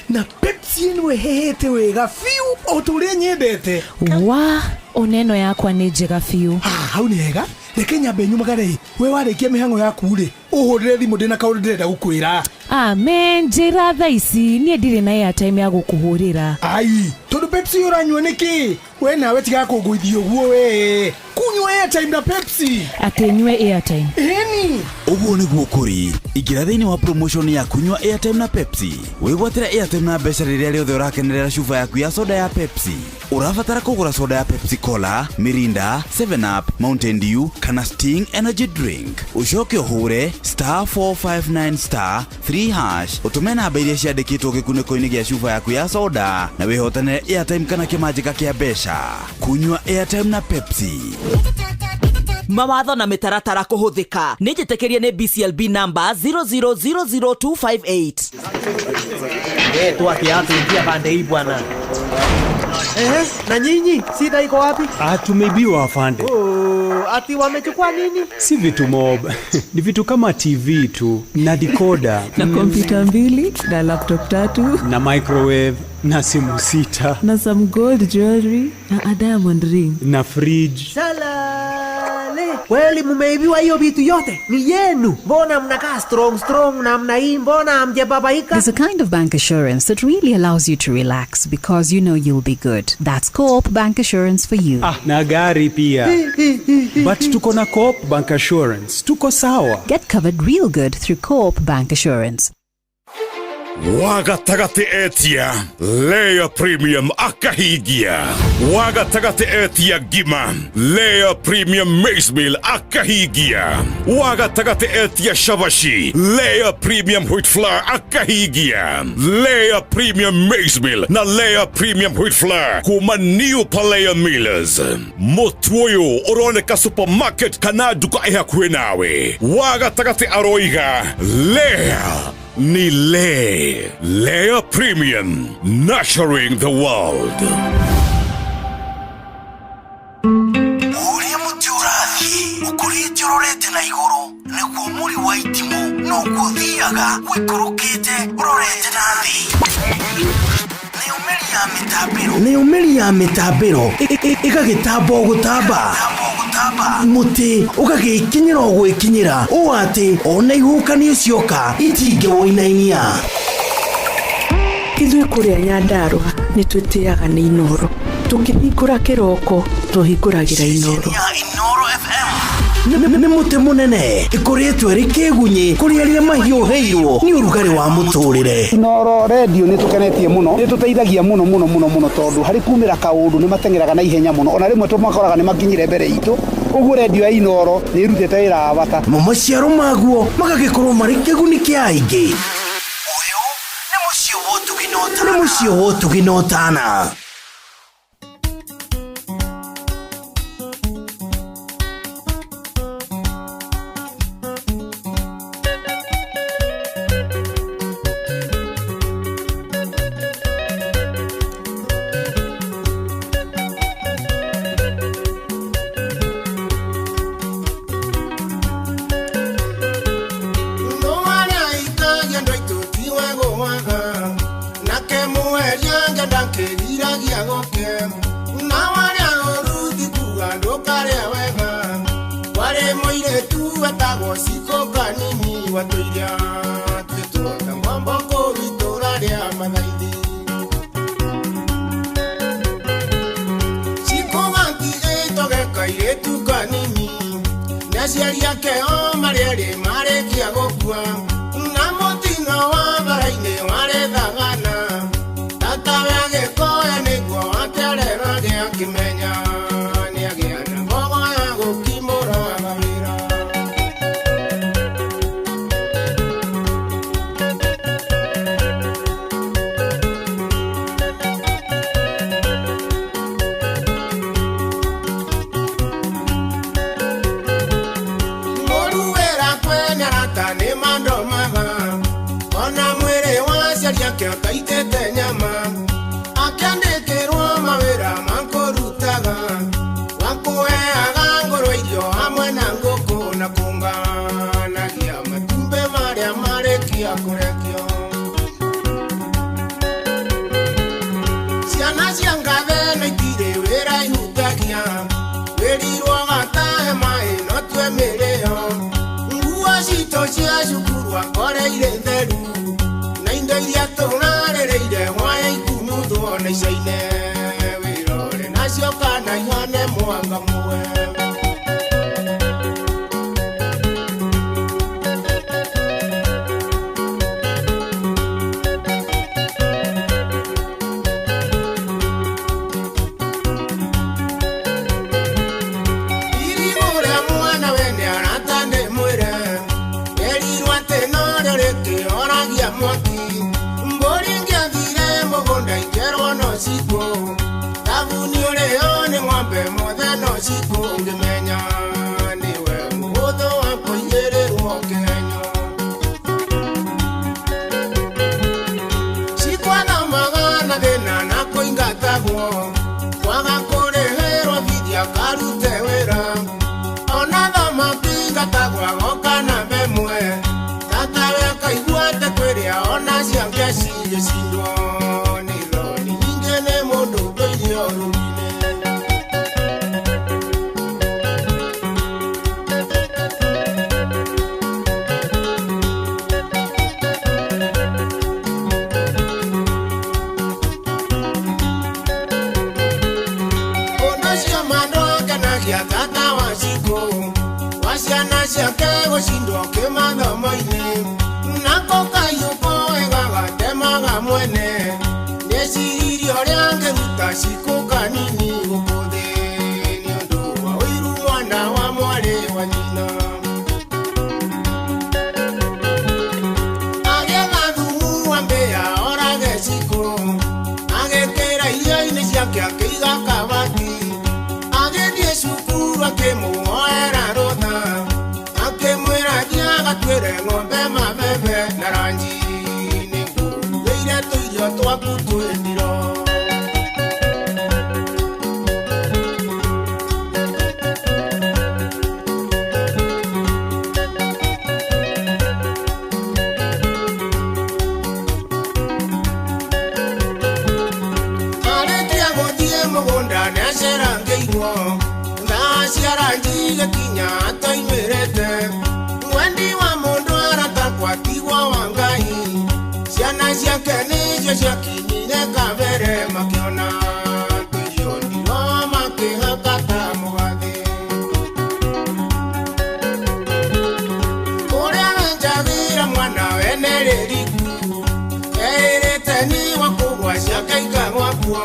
Na Pepsi ĩno ĩhĩhĩte wega biũ o ta ũrĩa nyendete. Wa oneno yakwa nĩ njega biũ. Hau nĩ hega. Reke nyambe nyumagare. We warĩkia mĩhang'o yaku rĩ, ũhũrĩre thimũ ndĩna kaũndũ ndĩrenda gũkwĩra. Amen, njĩra thaa ici niĩ ndirĩ na airtime ya gũkũhũrĩra. Ai, tondũ Pepsi ũranyua nĩkĩ? We nawe tiga kũngũithia ũguo we. Kunyua airtime na Pepsi. Atĩ nyue airtime? Ĩni. Ũguo nĩguo kũrĩ. Ingĩra thĩinĩ wa promotion ya kunyua airtime na Pepsi. Wĩgwatĩre airtime na mbeca rĩrĩa rĩothe ũrakenerera cuba yaku ya soda ya Pepsi. Ũrabatara kũgũra soda ya Pepsi Cola, Mirinda, 7 Up, Mountain Dew kana Sting Energy Drink. Ũcoke ũhũre *459 *3# ũtũme namba iria ciandĩkĩtwo gĩkunĩko-inĩ gĩa cuba yaku ya soda na wĩhotanĩre airtime kana kĩmanjĩka kĩa mbeca. Kunyua airtime na Pepsi. Mawatho na mĩtaratara kũhũthĩka nĩ njĩtĩkĩrie nĩ BCLB number 0000258. Tu atuingia pande hii bwana. Ehe, na nyinyi shida iko wapi? Tumeibiwa afande. Oh, ati wamechukua nini? Si vitu mob. Ni vitu kama TV tu na decoder na kompyuta mbili na laptop tatu na microwave na simu sita na some gold jewelry na a diamond ring na fridge. Salale. Kweli mumeibiwa hiyo vitu yote? Ni yenu. Mbona mnakaa strong strong namna hii? Mbona hamjababaika? There's a kind of bank assurance that really allows you to relax because you know you'll be good. That's Co-op Bank Assurance for you. Na gari pia. But tuko na Co-op Bank Assurance. Tuko sawa. Get covered real good through Co-op Bank Assurance. Wagatagatĩ etia Layer Premium akahingia. Wagatagatĩ etia ngima Layer Premium Maize Meal akahingia. Wagatagatĩ etia shabashi Layer Premium Wheat Flour akahingia. Layer Premium Maize Meal na Layer Premium Wheat Flour kuma New Palea Millers. Mũtu ũyũ ũroneka supermarket kana nduka ĩ hakuhĩ nawe. Wagatagatĩ aroiga Layer ni Lay. Layer Premium, nurturing the world. Ũrĩa mũtĩ ũrathiĩ ũkũrĩte ũrorete na igũrũ nĩguo mũri wa itimũ noguo ũthiaga ũikũrũkĩte ũrorete na thĩ. Nayo mĩri ya mĩtambĩro ĩgagĩtamba o gũtamba, mũtĩ ũgagĩkinyĩra o gwĩkinyĩra, ũũ atĩ ona ihuhũkanio cioka itingĩwũinainia. Ithuĩ kũrĩa Nyandarũa nĩ twĩtĩaga nĩ Inooro. Tũkĩhingũra kĩroko tũhingũragĩra Inooro. Nĩ mũtĩ mũnene ĩkoretwo ĩrĩ kĩgunyĩ kũrĩ arĩa mahiũhĩirwo nĩ ũrugarĩ wa mũtũrĩre. Inooro redio nĩ tũkenetie mũno, nĩ tũteithagia mũno mũno mũno mũno, tondũ harĩ kumĩra kaũndũ nĩ mateng'eraga na ihenya mũno, ona rĩmwe tũmakoraga nĩ makinyire mbere itũ. Ũguo redio ya Inooro nĩ ĩrutĩte wĩra wa bata. Mo maciaro maguo magagĩkorwo marĩ kĩguni kĩa aingĩ. Nĩ mũciĩ wa ũtugi na ũtana. cia rangi gĩkinya toimĩrĩte mwendi wa mũndũ aratakwa tigwa wa Ngai ciana ciake nĩcio ciakinyire kabere makĩona tũirio ndirwo makĩhaka ta mũgathĩ ũrĩa wenjagĩra mwana wene rĩriku erĩte niwa kũgwa ciake ikagwa kuo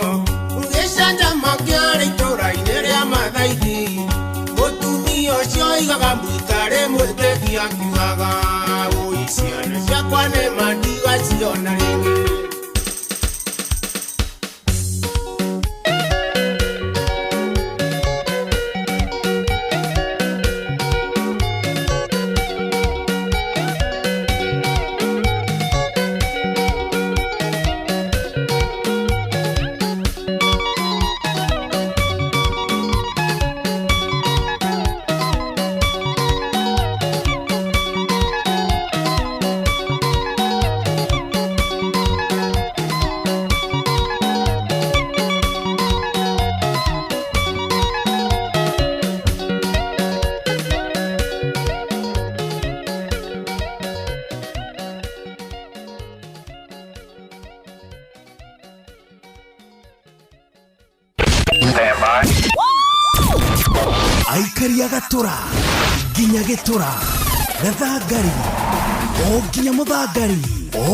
gĩcanjama kĩarĩ itũra-inĩ rĩa Mathaithi mũtumia ũcio oigaga mbuitarĩ mwĩtĩkia akiugaga ũi ciana ciakwa nĩ mandigaciona rĩngĩ. Aikaria gatura nginya gĩtura gathangari o nginya mũthangari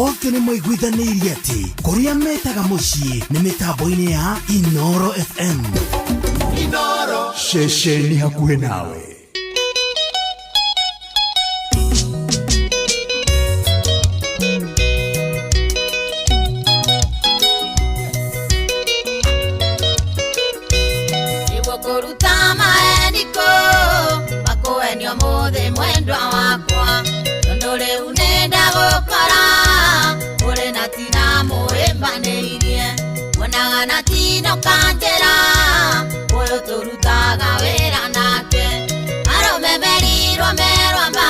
othe nĩ maiguithanĩirie atĩ kũrĩa metaga mũciĩ nĩ mĩtambo-inĩ ya Inoro FM. Inoro ceceni hakuhĩ nawe. Mwendwa wakwa tondu riu nĩndagũkora ũrĩ na tina mũĩmbanĩirie wonaga na tino kanjĩra ũyũ tũrutaga wĩra nake arũme merirwo merwa ma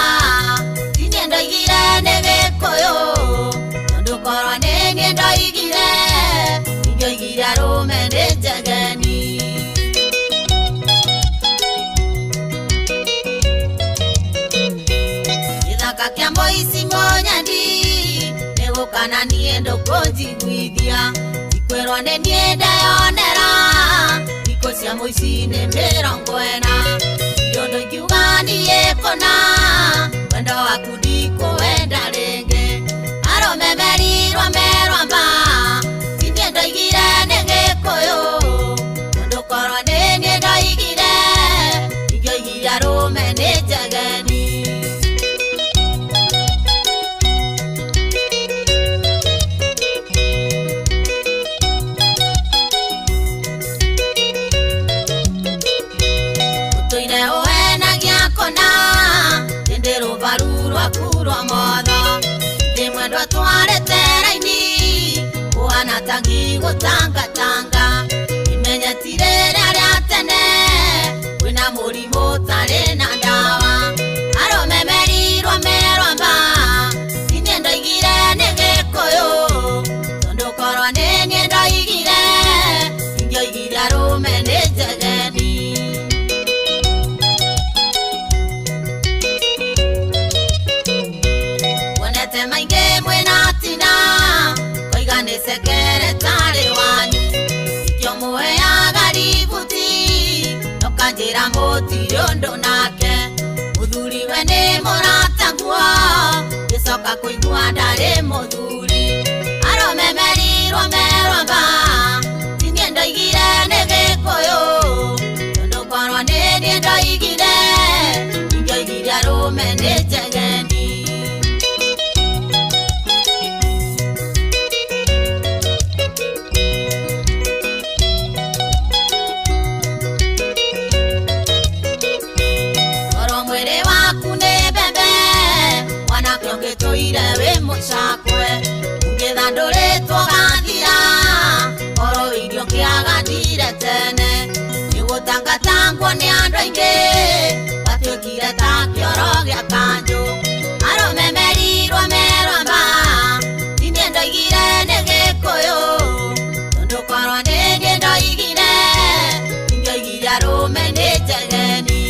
tinie ndoigire nĩ Gĩkũyũ tondu korwo nĩ niĩ ndoigire ingĩoigire arũme nĩ njegeni. Kĩa mũici mũnyendi nĩgũkana niĩ ndũkũnjiguithia ikwĩrwo nĩ niĩ ndeyonera thikũ cia mũici nĩ 40 ndirĩ ũndũ ingiuga niĩ kũna wendo waku ndikũwenda rĩngĩ arũme merirwo merwa ma ti niĩ ndoigire nĩ Gĩkũyũ tondũ korwo nĩ niĩ ndoigire ingĩoigire arũme nĩ njegeni. Mwendwa twarete raini ũhana ta ngigũtangatanga imenye ti rĩrĩa rĩa tene kwĩna mũrimũ ũtarĩ na ndawa arũme merirwo merwa ma ti niĩ ndoigire nĩ Gĩkũyũ tondũ korwo nĩ niĩ ndoigire ingĩoigire arũme nĩ njegeni. Maingĩ mwĩna tina koiga nĩ sekeretarĩ wanyu ikĩo mũheaga ributi nokanjĩra mũtirĩ ũndũ nake mũthuri we nĩ mũrataguo ngĩcoka kũigua ndarĩ mũthuri arũme merirwo merwa ma ti niĩ ndoigire nĩ Gĩkũyũ tondũ korwo nĩ niĩ ndoigire ingĩoigire arũme nĩ njegeni. Ũngĩtũire wĩ mũcakwe ũngĩthandũrĩtwo gathira oro irio kĩagathire tene nĩgũtangatangwo nĩ andũ aingĩ batuĩkire ta kĩoro gĩa kanjũ arũme merirwo merwa ma ti niĩ ndoigire nĩ Gĩkũyũ tondũ korwo nĩ niĩ ndoigire ingĩoigire arũme nĩ njegeni.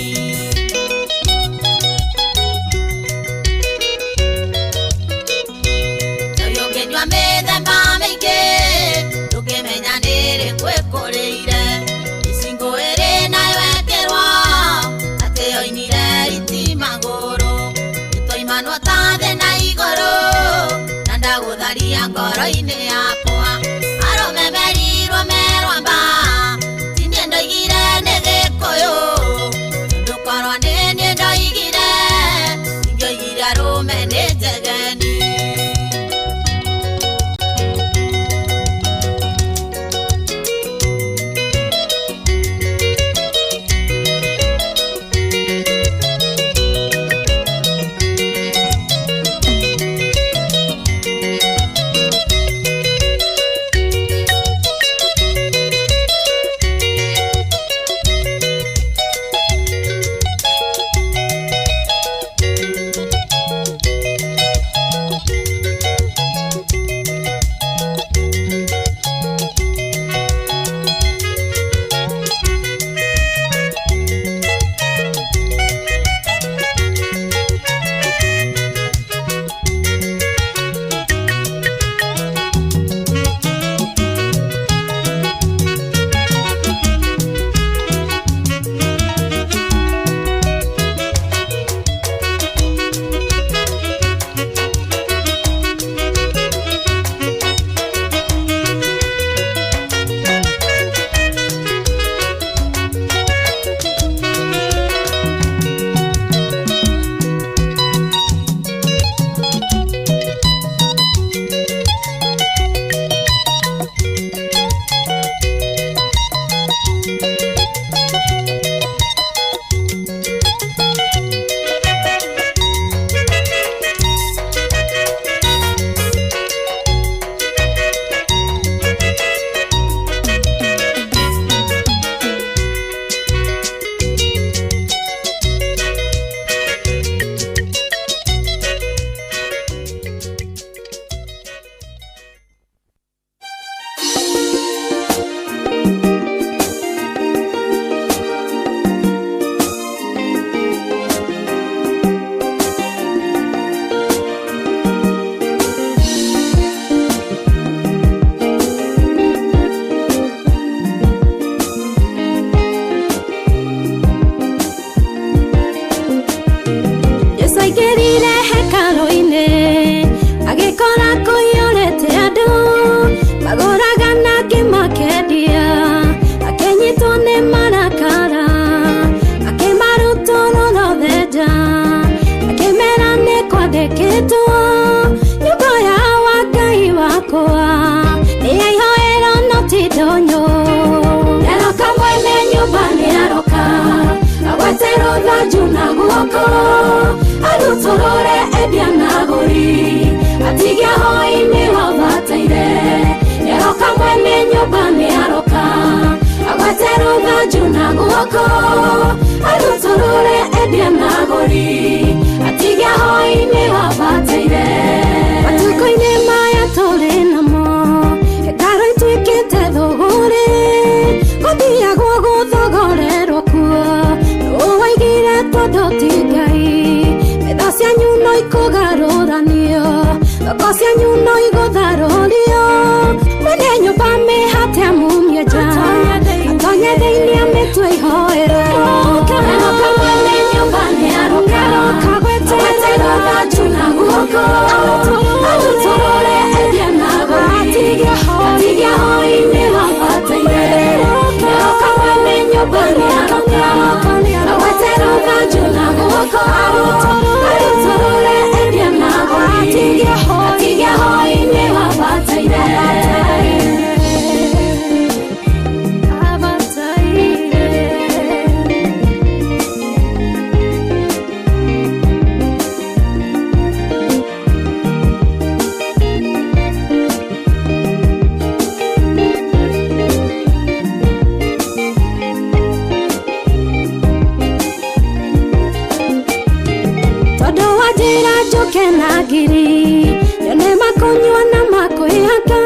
ngiri nyone makũnyua na makwĩhaka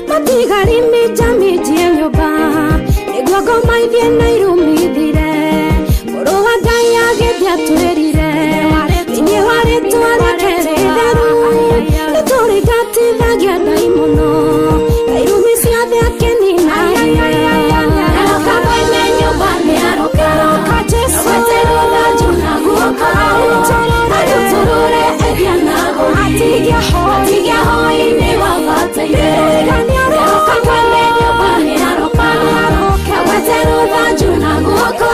matigari minja minjie nyũmba nĩguo ngoma ithiĩ na irumithire mũrũ wa Ngai agĩthiĩ atwĩrire thĩinĩ wa rĩtwa rĩake rĩtheru nĩtũrĩngatithagia ndaimono na irumi ciothe akenina. Aroka mwene nyũmba nĩaroka agwete rũthanju na guoko arutũrũre endia na agũri atige hoi-inĩ wabataire. Aroka mwene nyũmba nĩaroka agwete rũthanju na guoko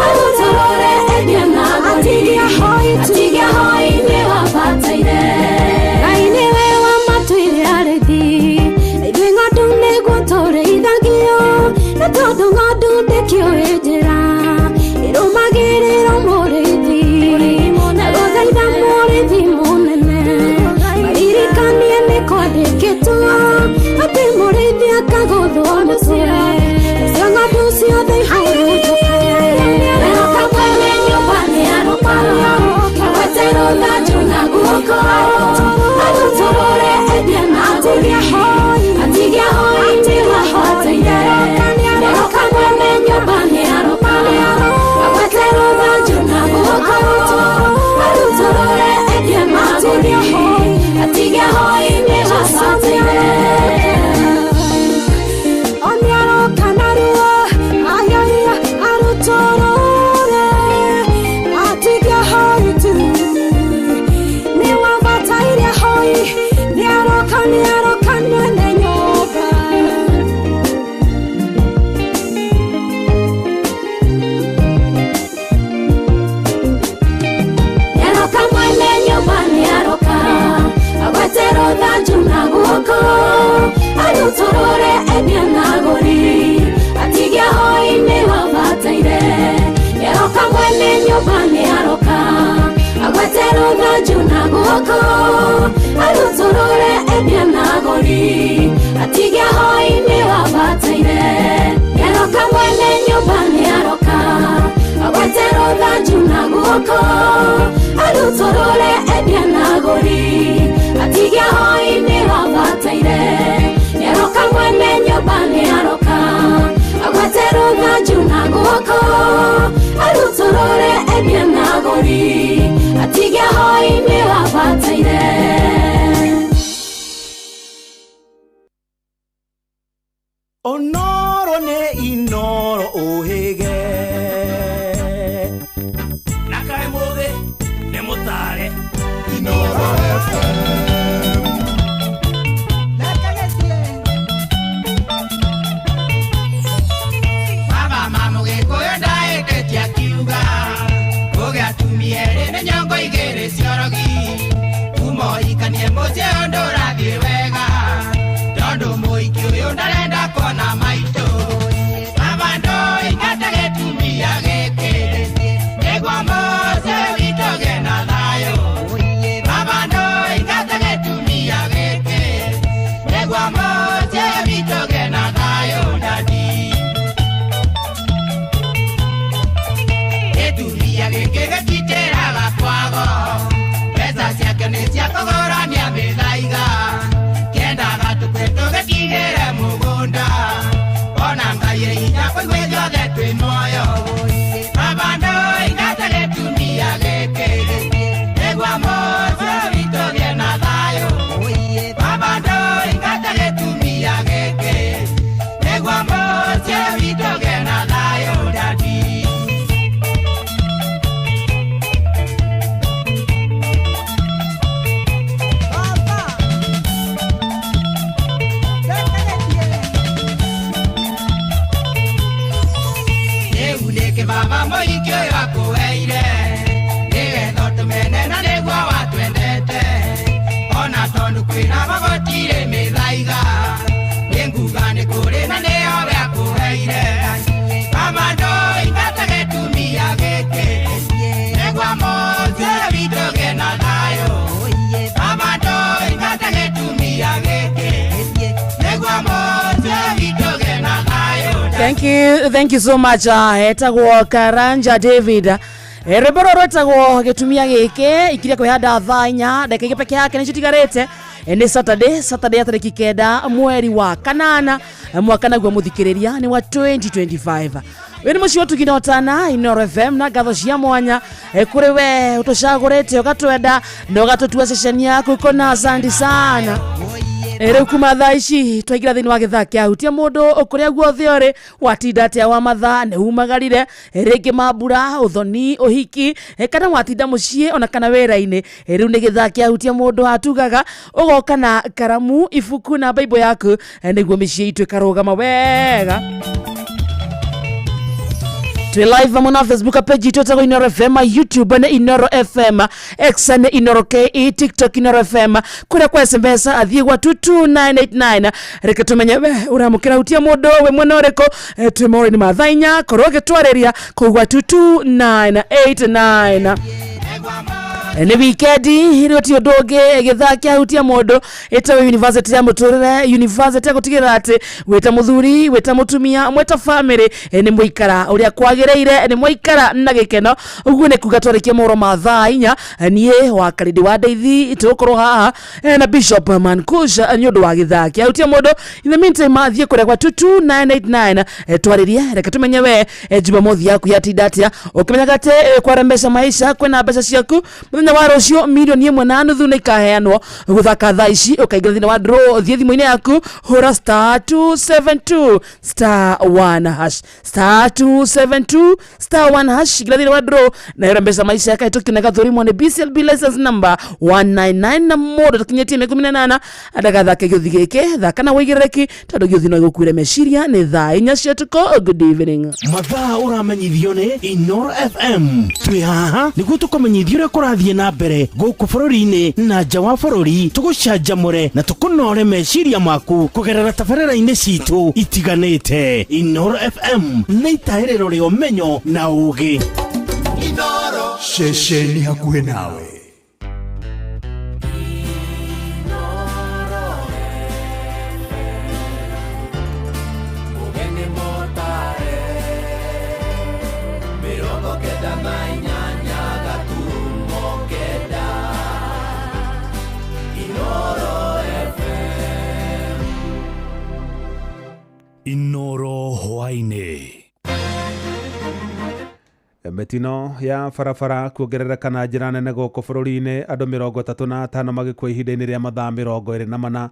arutũrũre endia na agũri atige hoi-inĩ wabataire. Ngai nĩwe wamatuire arĩithi ithuĩ ng'ondu nĩguo tũrĩithagio na tondũ ng'ondu ndĩkĩũĩ njĩra ĩrũmagĩrĩrwo mũrĩithi na gũthaitha mũrĩithi mũnene maririkanie nĩ kwandĩkĩtwo atĩ mũrĩithi akagũthwo mũtwe nacio ng'ondu ciothe ihurunjũke. Aroka mwene nyũmba nĩaroka agwete rũthanju na guoko arutũrũre endia na agũri atige hoi-inĩ wabataire. Aroka mwene nyũmba nĩaroka agwete rũthanju na guoko arutũrũre endia na agũri atige hoi-inĩ wabataire. Nĩaroka narua ayaya arutũrũre atige hoi tu nĩwabataire hoi nĩaroka nĩaroka mwene nyũmba. Nĩaroka mwene nyũmba nĩaroka agwete rũthanju na guoko arutũrũre endia na agũri atige hoi-inĩ wabataire. Nĩaroka mwene nyũmba nĩaroka agwete rũthanju na guoko arutũrũre endia na agũri atige hoi-inĩ wabataire. Nĩaroka mwene nyũmba nĩaroka agwete rũthanju na guoko arutũrũre endia na agũri atige hoi-inĩ wabataire. Nĩaroka mwene nyũmba nĩaroka agwete rũthanju na guoko arutũrũre endia na agũri atige hoi-inĩ wabataire. Onoro nĩ Inoro ũhĩge na kaĩ mũthĩ nĩ mũtare Inoro FM. Baba mamũgĩkũyũ ndaĩtĩtie akiuga kũgĩa atumia erĩ nĩ nyongo igĩrĩ ciorogi kuma ũhikanie mũciĩ ũyũ ndũrathiĩ wega tondũ mũhiki ũyũ ndarenda kuona maitũ. Baba ndũingate gĩtumia gĩkĩ nĩguo mũciĩ witũ ũgĩe na thayũ. Baba ndũingate gĩtumia gĩkĩ nĩguo mũciĩ witũ ũgĩe na thayũ dadi. Gĩtumia gĩkĩ gĩtitĩraga kwago mbeca ciake nĩ cia kũgũrania mĩthaiga kĩendaga tũkue tũgĩtigĩre mũgũnda ona Ngai e hinya kũigua ithuothe twĩ muoyo. Baba ndũingate gĩtumia gĩkĩ nĩguo mũciĩ witũ ũgĩe na thayũ. Baba ndũingate gĩtumia gĩkĩ nĩguo mũciĩ witũ ũgĩe na thayũ dadi. Rĩu nĩkĩ baba mũhiki ũyũ akũheire nĩgetha ũtũmene na nĩguo watwendete ona tondũ kwĩna gũtirĩ mĩthaiga nĩnguga nĩ kũrĩ na nĩyo we akũheire. Baba ndũingate gĩtumia gĩkĩ nĩguo mũciĩ witũ ũgĩe na thayũ. Baba ndũingate gĩtumia gĩkĩ nĩguo mũciĩ witũ ũgĩe na thayũ. Thank you so much. Etagwo Karanja David. Rwĩmbo rũrũ rwĩtagwo gĩtumia gĩkĩ ikiria kwĩhanda thaa 4 ndagĩka igĩrĩ peke yake nĩcio itigarĩte. Nĩ Saturday ya tarĩki 9 mweri wa 8 mwaka naguo mũthikĩrĩria nĩ wa 2025. Wĩ nĩ mũciĩ wa Ũtugi na Ũtana Inooro FM na ngatho cia mwanya kũrĩ we ũtũcagũrĩte ũgatwenda na ũgatũtua ceceni yaku kona. Asante sana. Rĩu kuma thaa ici twaingĩra thĩinĩ wa gĩthaa kĩa hutia mũndũ kũrĩa guothe ũrĩ, watinda atĩa wa mathaa, nĩ umagarire rĩngĩ mambura ũthoni ũhiki kana watinda mũciĩ ona kana wĩra-inĩ. Rĩu nĩ gĩthaa kĩa hutia mũndũ hatugaga ũgoka na karamu ibuku na Bible yaku nĩguo mĩciĩ itũ ĩkarũgama wega. Twĩ live hamwe na Facebook page itũ ĩtagwo Inooro FM, YouTube nĩ Inooro FM, X nĩ Inooro KE, TikTok Inooro FM, kũrĩa kwa SMS athiĩ gwa 22989. Reke tũmenye we ũramũkĩra hutia mũndũ wĩ mwena ũrĩkũ. Twĩ mohoro-inĩ ma thaa 4 korwo ũgĩtwarĩria kũu gwa 22989. Nĩ wikendi rĩu ti ũndũ ũngĩ gĩthaa kĩa hutia mũndũ ĩtagwo university ya mũtũrĩre, university ya gũtigĩrĩra atĩ wĩta mũthuri wĩta mũtumia mwĩta family nĩ mũikara ũrĩa kwagĩrĩire, nĩ mwaikara na gĩkeno. Ũguo nĩ kuga twarĩkia mohoro ma thaa 4 niĩ wa Karindi wa Ndeithi tũgũkorwo haha na Bishop Mankush nĩ ũndũ wa gĩthaa kĩa hutia mũndũ. In the meantime athiĩ kũrĩa gwa 22989 twarĩrie, reke tũmenye we Jumamothi yaku yatinda atĩa, ũkĩmenyaga atĩ kwarembesha maisha kwĩna mbeca ciaku mũthenya wa rũciũ 1.5 million nĩ ikaheanwo. Gũthaka thaa ici ũkaingĩra thĩinĩ wa draw, thiĩ thimũ-inĩ yaku hũra *272 *1# *272 *1# ingĩra thĩinĩ wa draw na yora mbeca maisha yakahĩtũkio na ĩgathũrimwo nĩ BCLB license number 199 na mũndũ ũtakinyĩtie mĩaka 18 ndagathake gĩũthi gĩkĩ. Thaka na wĩigĩrĩrĩki tondũ gĩũthi no gĩgũkuĩre meciria. Nĩ thaa 4 cia ũtukũ. Good evening. Mathaa ũramenyithio nĩ Inooro FM. Twĩ haha nĩguo tũkũmenyithia ũrĩa kũrathiĩ na mbere gũkũ bũrũri-inĩ na nja wa bũrũri, tũgũcanjamũre na tũkũnore meciria maku kũgerera tabarĩra-inĩ citũ itiganĩte. Inooro FM nĩ itahĩrĩro rĩa ũmenyo na ũgĩ. Ceceni hakuhĩ nawe. Ũgeni mũtare 98.9 Inooro FM. Inooro hwaĩ-inĩ. Mĩtino ya barabara kuongerereka na njĩra nene gũkũ bũrũri-inĩ, andũ 35 magĩkua ihinda-inĩ rĩa mathaa 24.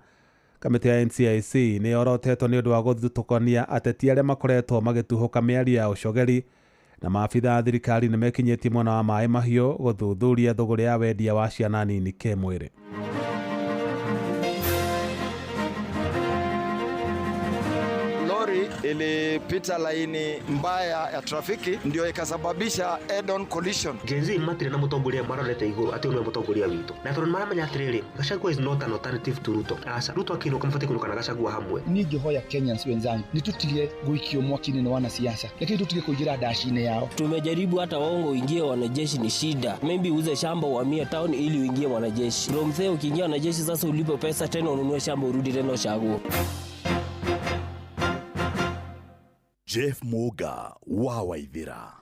Kamĩtĩ ya NCIC nĩ yorotetwo nĩ ũndũ wa gũthutũkania ateti arĩa makoretwo magĩtuhũka mĩario ya ũcogeri, na maabitha a thirikari nĩ mekinyĩtie mwena wa Maĩ Mahiũ gũthuthuria thũgũrĩ ya wendia wa ciana nini kĩmwĩrĩ. Lori ilipita laini mbaya ya trafiki ndio ikasababisha head-on collision. Gen Z matirĩ na mũtongoria marorete igũrũ atĩ ũyũ nĩwe mũtongoria witũ, na tondũ nĩmaramenya atĩrĩrĩ, Gachagua is not an alternative to Ruto. Aca, Ruto akĩinũka mabatiĩ kũinũka na Gachagua hamwe. Niĩ ingĩhoya Kenyans wenzangu nĩ tũtige gũikio mwaki-inĩ nĩ wanasiasa, lakini tũtige kũingĩra ndaci-inĩ yao. Tumejaribu hata wongo uingie wanajeshi ni shida. Maybe uuze shamba uhamie town ili uingie wanajeshi. From there ukiingia wanajeshi sasa ulipe pesa tena ununue shamba urudi tena ushago. Jeff Muga wa Waithira.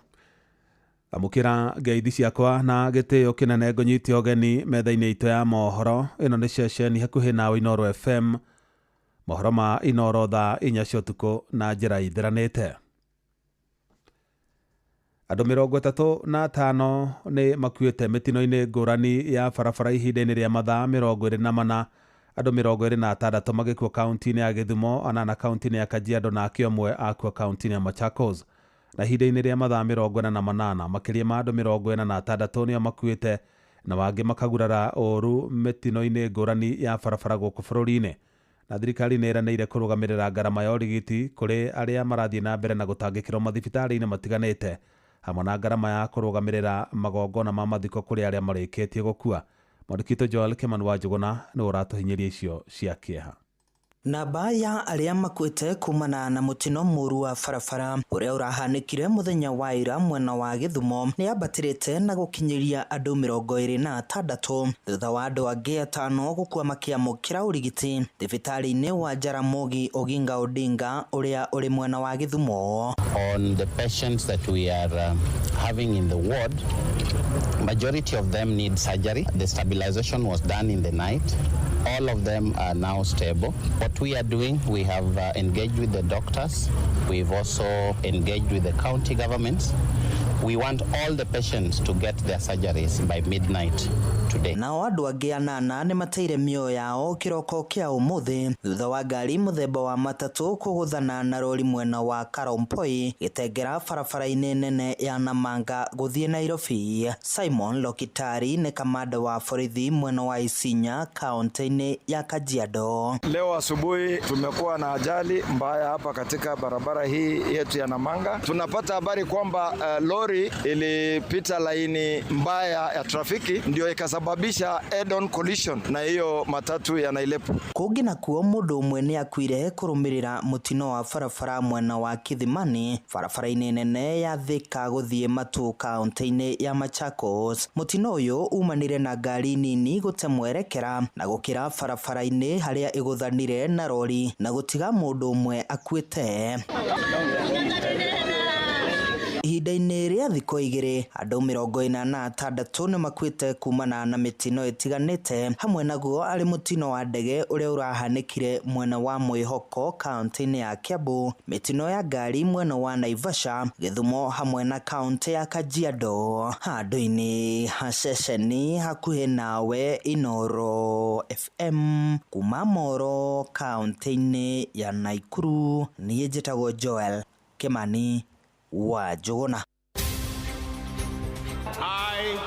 Amũkĩra ngeithi ciakwa na gĩtĩo kĩnene, ngũnyite ũgeni metha-inĩ itũ ya mohoro. Ĩno nĩ ceceni hakuhĩ nawe Inooro FM, mohoro ma Inooro thaa 4 cia ũtukũ na njĩra ithĩranĩte. Andũ 35 nĩ makuĩte mĩtino-inĩ ngũrani ya barabara ihinda-inĩ rĩa mathaa 24, andũ 26 magĩkua kaunti-inĩ ya Gĩthumo, 8 kaunti-inĩ ya Kajiado na akĩ ũmwe akua kaunti-inĩ ya Machakos. Na ihinda-inĩ rĩa mathaa 48 makĩria ma andũ 46 nĩo makuĩte na wangĩ makagurara ũru mĩtino-inĩ ngũrani ya barabara gũkũ bũrũri-inĩ. Na thirikari nĩ ĩranĩire kũrũgamĩrĩra ngarama ya ũrigiti kũrĩ arĩa marathiĩ na mbere na gũtangĩkĩrwo mathibitarĩ-inĩ matiganĩte, hamwe na ngarama ya kũrũgamĩrĩra magongona ma mathiko kũrĩ arĩa marĩkĩtie gũkua. Mwandĩki witũ Joel Kimani wa Njũgũna nĩ ũratũhinyĩria icio cia kĩeha. Namba ya arĩa makuĩte kumana na mũtino mũru wa barabara ũrĩa ũrahanĩkire mũthenya wa ira mwena wa Gĩthumo nĩ yambatĩrĩte na gũkinyĩria andũ 26 thutha wa andũ angĩ 5 gũkua makĩamũkĩra ũrigiti thibitarĩ-inĩ wa Jaramogi Oginga Odinga ũrĩa ũrĩ mwena wa Gĩthumo. On the patients that we are having in the ward, majority of them need surgery. The stabilization was done in the night. All of them are now stable. What we are doing, we have engaged with the doctors. We've also engaged with the county governments. We want all the patients to get their surgeries by midnight today. Nao andũ angĩ 8 nĩ mateire mĩoyo yao kĩroko kĩa ũmũthĩ thutha wa ngari mũthemba wa matatũ kũgũthana na rori mwena wa Karompoi gĩtengera barabara-inĩ nene ya Namanga gũthiĩ Nairobi. Simon Lokitari nĩ kamanda wa borithi mwena wa Isinya kaunti-inĩ ya Kajiado. Leo asubuhi tumekuwa na ajali mbaya hapa katika barabara hii yetu ya Namanga. Tunapata habari kwamba lori ilipita laini mbaya ya trafiki ndio ikasababisha head-on collision na hiyo matatu ya Nailepu. Kũngĩ nakuo mũndũ ũmwe nĩ akuire kũrũmĩrĩra mũtino wa barabara mwena wa Kithimani barabara-inĩ nene ya Thika gũthiĩ Matu kaunti-inĩ ya Machakos. Mũtino ũyũ umanire na ngari nini gũte mwerekera na gũkĩra barabara-inĩ harĩa ĩgũthanire na rori na gũtiga mũndũ ũmwe akuĩte. Ihinda-inĩ rĩa thikũ 2 andũ 46 nĩ makuĩte kumana na mĩtino ĩtiganĩte, hamwe naguo arĩ mũtino wa ndege ũrĩa ũrahanĩkire mwena wa Mwĩhoko kaunti-inĩ ya Kiambu, mĩtino ya ngari mwena wa Naivasha, Gĩthumo hamwe na kaunti ya Kajiado. Handũ-inĩ ha ceceni hakuhĩ nawe Inooro FM kuma Moro kaunti-inĩ ya Nakuru, niĩ njĩtagwo Joel Kimani wa Njũgũna. I,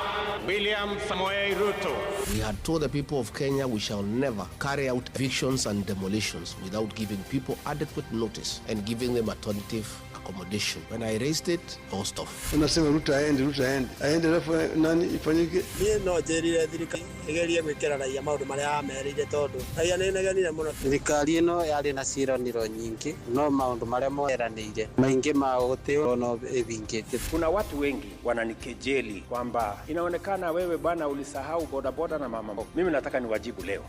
William Samoei Ruto. We had told the people of Kenya we shall never carry out evictions and demolitions without giving people adequate notice and giving them alternative accommodation. When I raised it, I was tough. Unasema Ruto aende, Ruto aende. Aende alafu nani ifanyike? Niĩ no njĩrire thirikari ĩgerie gwĩkĩra raia maũndũ marĩa yamerĩire tondũ raia nĩ ĩnegenire mũno. Thirikari ĩno yarĩ na ciĩranĩro nyingĩ no maũndũ marĩa moeranĩire maingĩ mao gũtirĩ ona ĩthingĩtie. Kuna watu wengi wananikejeli kwamba inaonekana wewe bwana ulisahau bodaboda na mama. Mimi nataka niwajibu leo.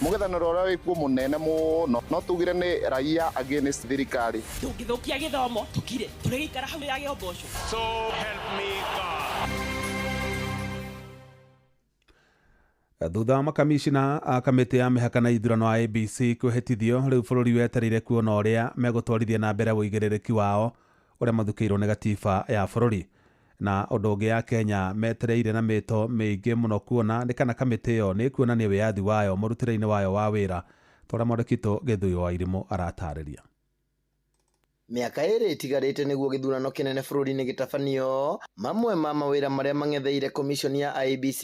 Mũng'ethanĩro ũrĩa wĩkuo mũnene mũno no tugire nĩ raia against thirikari. Tũngĩthũkia gĩthomo tũkire tũrĩgĩikara hau yage ũboco. So help me God. Thutha wa makamishina a kamĩtĩ ya mĩhaka na ithurano a ABC kwĩhĩtithio, rĩu bũrũri wetereire kuona ũrĩa megũtwarithia na mbere ũigĩrĩrĩki wao ũrĩa mathukĩirwo nĩ gatiba ya bũrũri. Na ũndũ ũngĩ ya Kenya metereire na mĩto mĩingĩ mũno kuona nĩ kana kamĩtĩ ĩyo nĩ ĩkuonania wĩyathi wayo mũrutĩre-inĩ wayo wa wĩra ta ũrĩa mwandĩki witũ Gĩthũi wa Irimũ aratarĩria. Mĩaka 2 ĩtigarĩte nĩguo gĩthurano kĩnene bũrũri-inĩ gĩtabanio. Mamwe ma mawĩra marĩa mang'etheire komishoni ya IEBC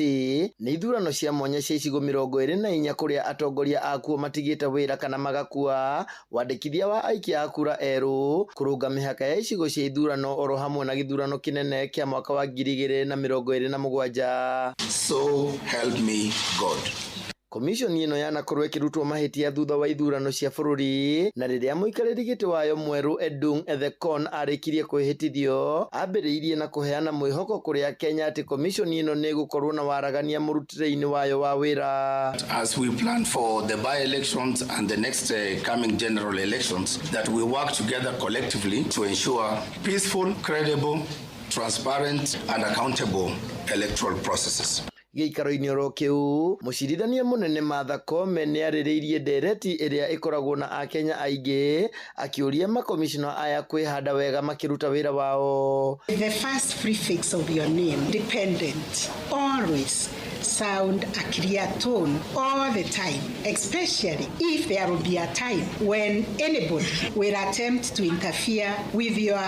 nĩ ithurano cia mwanya cia icigo 24 kũrĩa atongoria akuo matigĩte wĩra kana magakua, wandĩkithia wa aikia a kura erũ, kũrũnga mĩhaka ya icigo cia ithurano oro hamwe na gĩthurano kĩnene kĩa mwaka wa 2027. So help me God. Komishoni ĩno yanakorwo ĩkĩrutwo mahĩtia thutha wa ithurano cia bũrũri na rĩrĩa mũikarĩri gĩtĩ wayo mwerũ Edung Ethekon arĩkirie kwĩhĩtithio, ambĩrĩirie na kũheana mwĩhoko kũrĩ Akenya atĩ komishoni ĩno nĩ ĩgũkorwo na waragania mũrutĩre-inĩ wayo wa wĩra. As we plan for the by-elections and the next coming general elections, that we work together collectively to ensure peaceful, credible, transparent and accountable electoral processes. Gĩikaro-inĩ oro kĩu, mũcirithania mũnene Martha Koome nĩ arĩrĩirie ndereti ĩrĩa ĩkoragwo na Akenya aingĩ akĩũria makomishona aya kwĩhanda wega makĩruta wĩra wao. The first prefix of your name, dependent, always sound a clear tone all the time, especially if there will be a time when anybody will attempt to interfere with your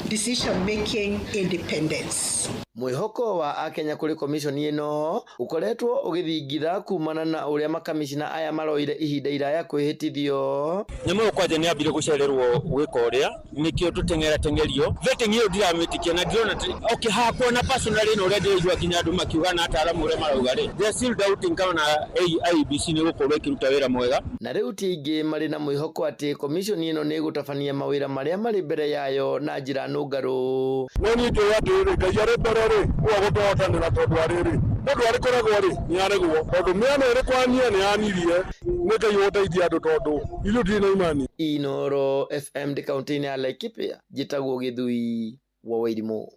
decision-making independence. Mwĩhoko wa akenya kũrĩ komishoni ĩno ũkoretwo ũgĩthingitha kumana na ũrĩa makamishina aya maroire ihinda iraya kwĩhĩtithio. Nyamũ ĩyo kwanja nĩ yambire gũcererwo gwĩka ũrĩa nĩkĩo tũteng'era teng'erio vetting ĩyo ndiramĩtĩkia na ndirona okay hakwa na personally na ũrĩa ndĩraigua nginya andũ makiuga na ataaramu ũrĩa marauga rĩ, they are still doubting kana IEBC nĩ gũkorwo ĩkĩruta wĩra mwega. Na rĩu ti aingĩ marĩ na mwĩhoko atĩ komishoni ĩno nĩ ĩgũtabania mawĩra marĩa marĩ mbere yayo na njĩra nũngarũ. No niĩ njũĩ atĩrĩrĩ, Ngai arĩ mbere rĩ, ũyũ agũtũhotanĩra tondũ arĩrĩ mũndũ arĩkoragwo rĩ nĩ aregwo tondũ mĩena ĩrĩ kwania nĩ yanirie nĩ Ngai ũgũteithia andũ tondũ ithuĩ tũtirĩ na imani. Inoro FM ndĩ kaunti-inĩ ya Laikipia, njĩtagwo Gĩthui wa Wairimũ.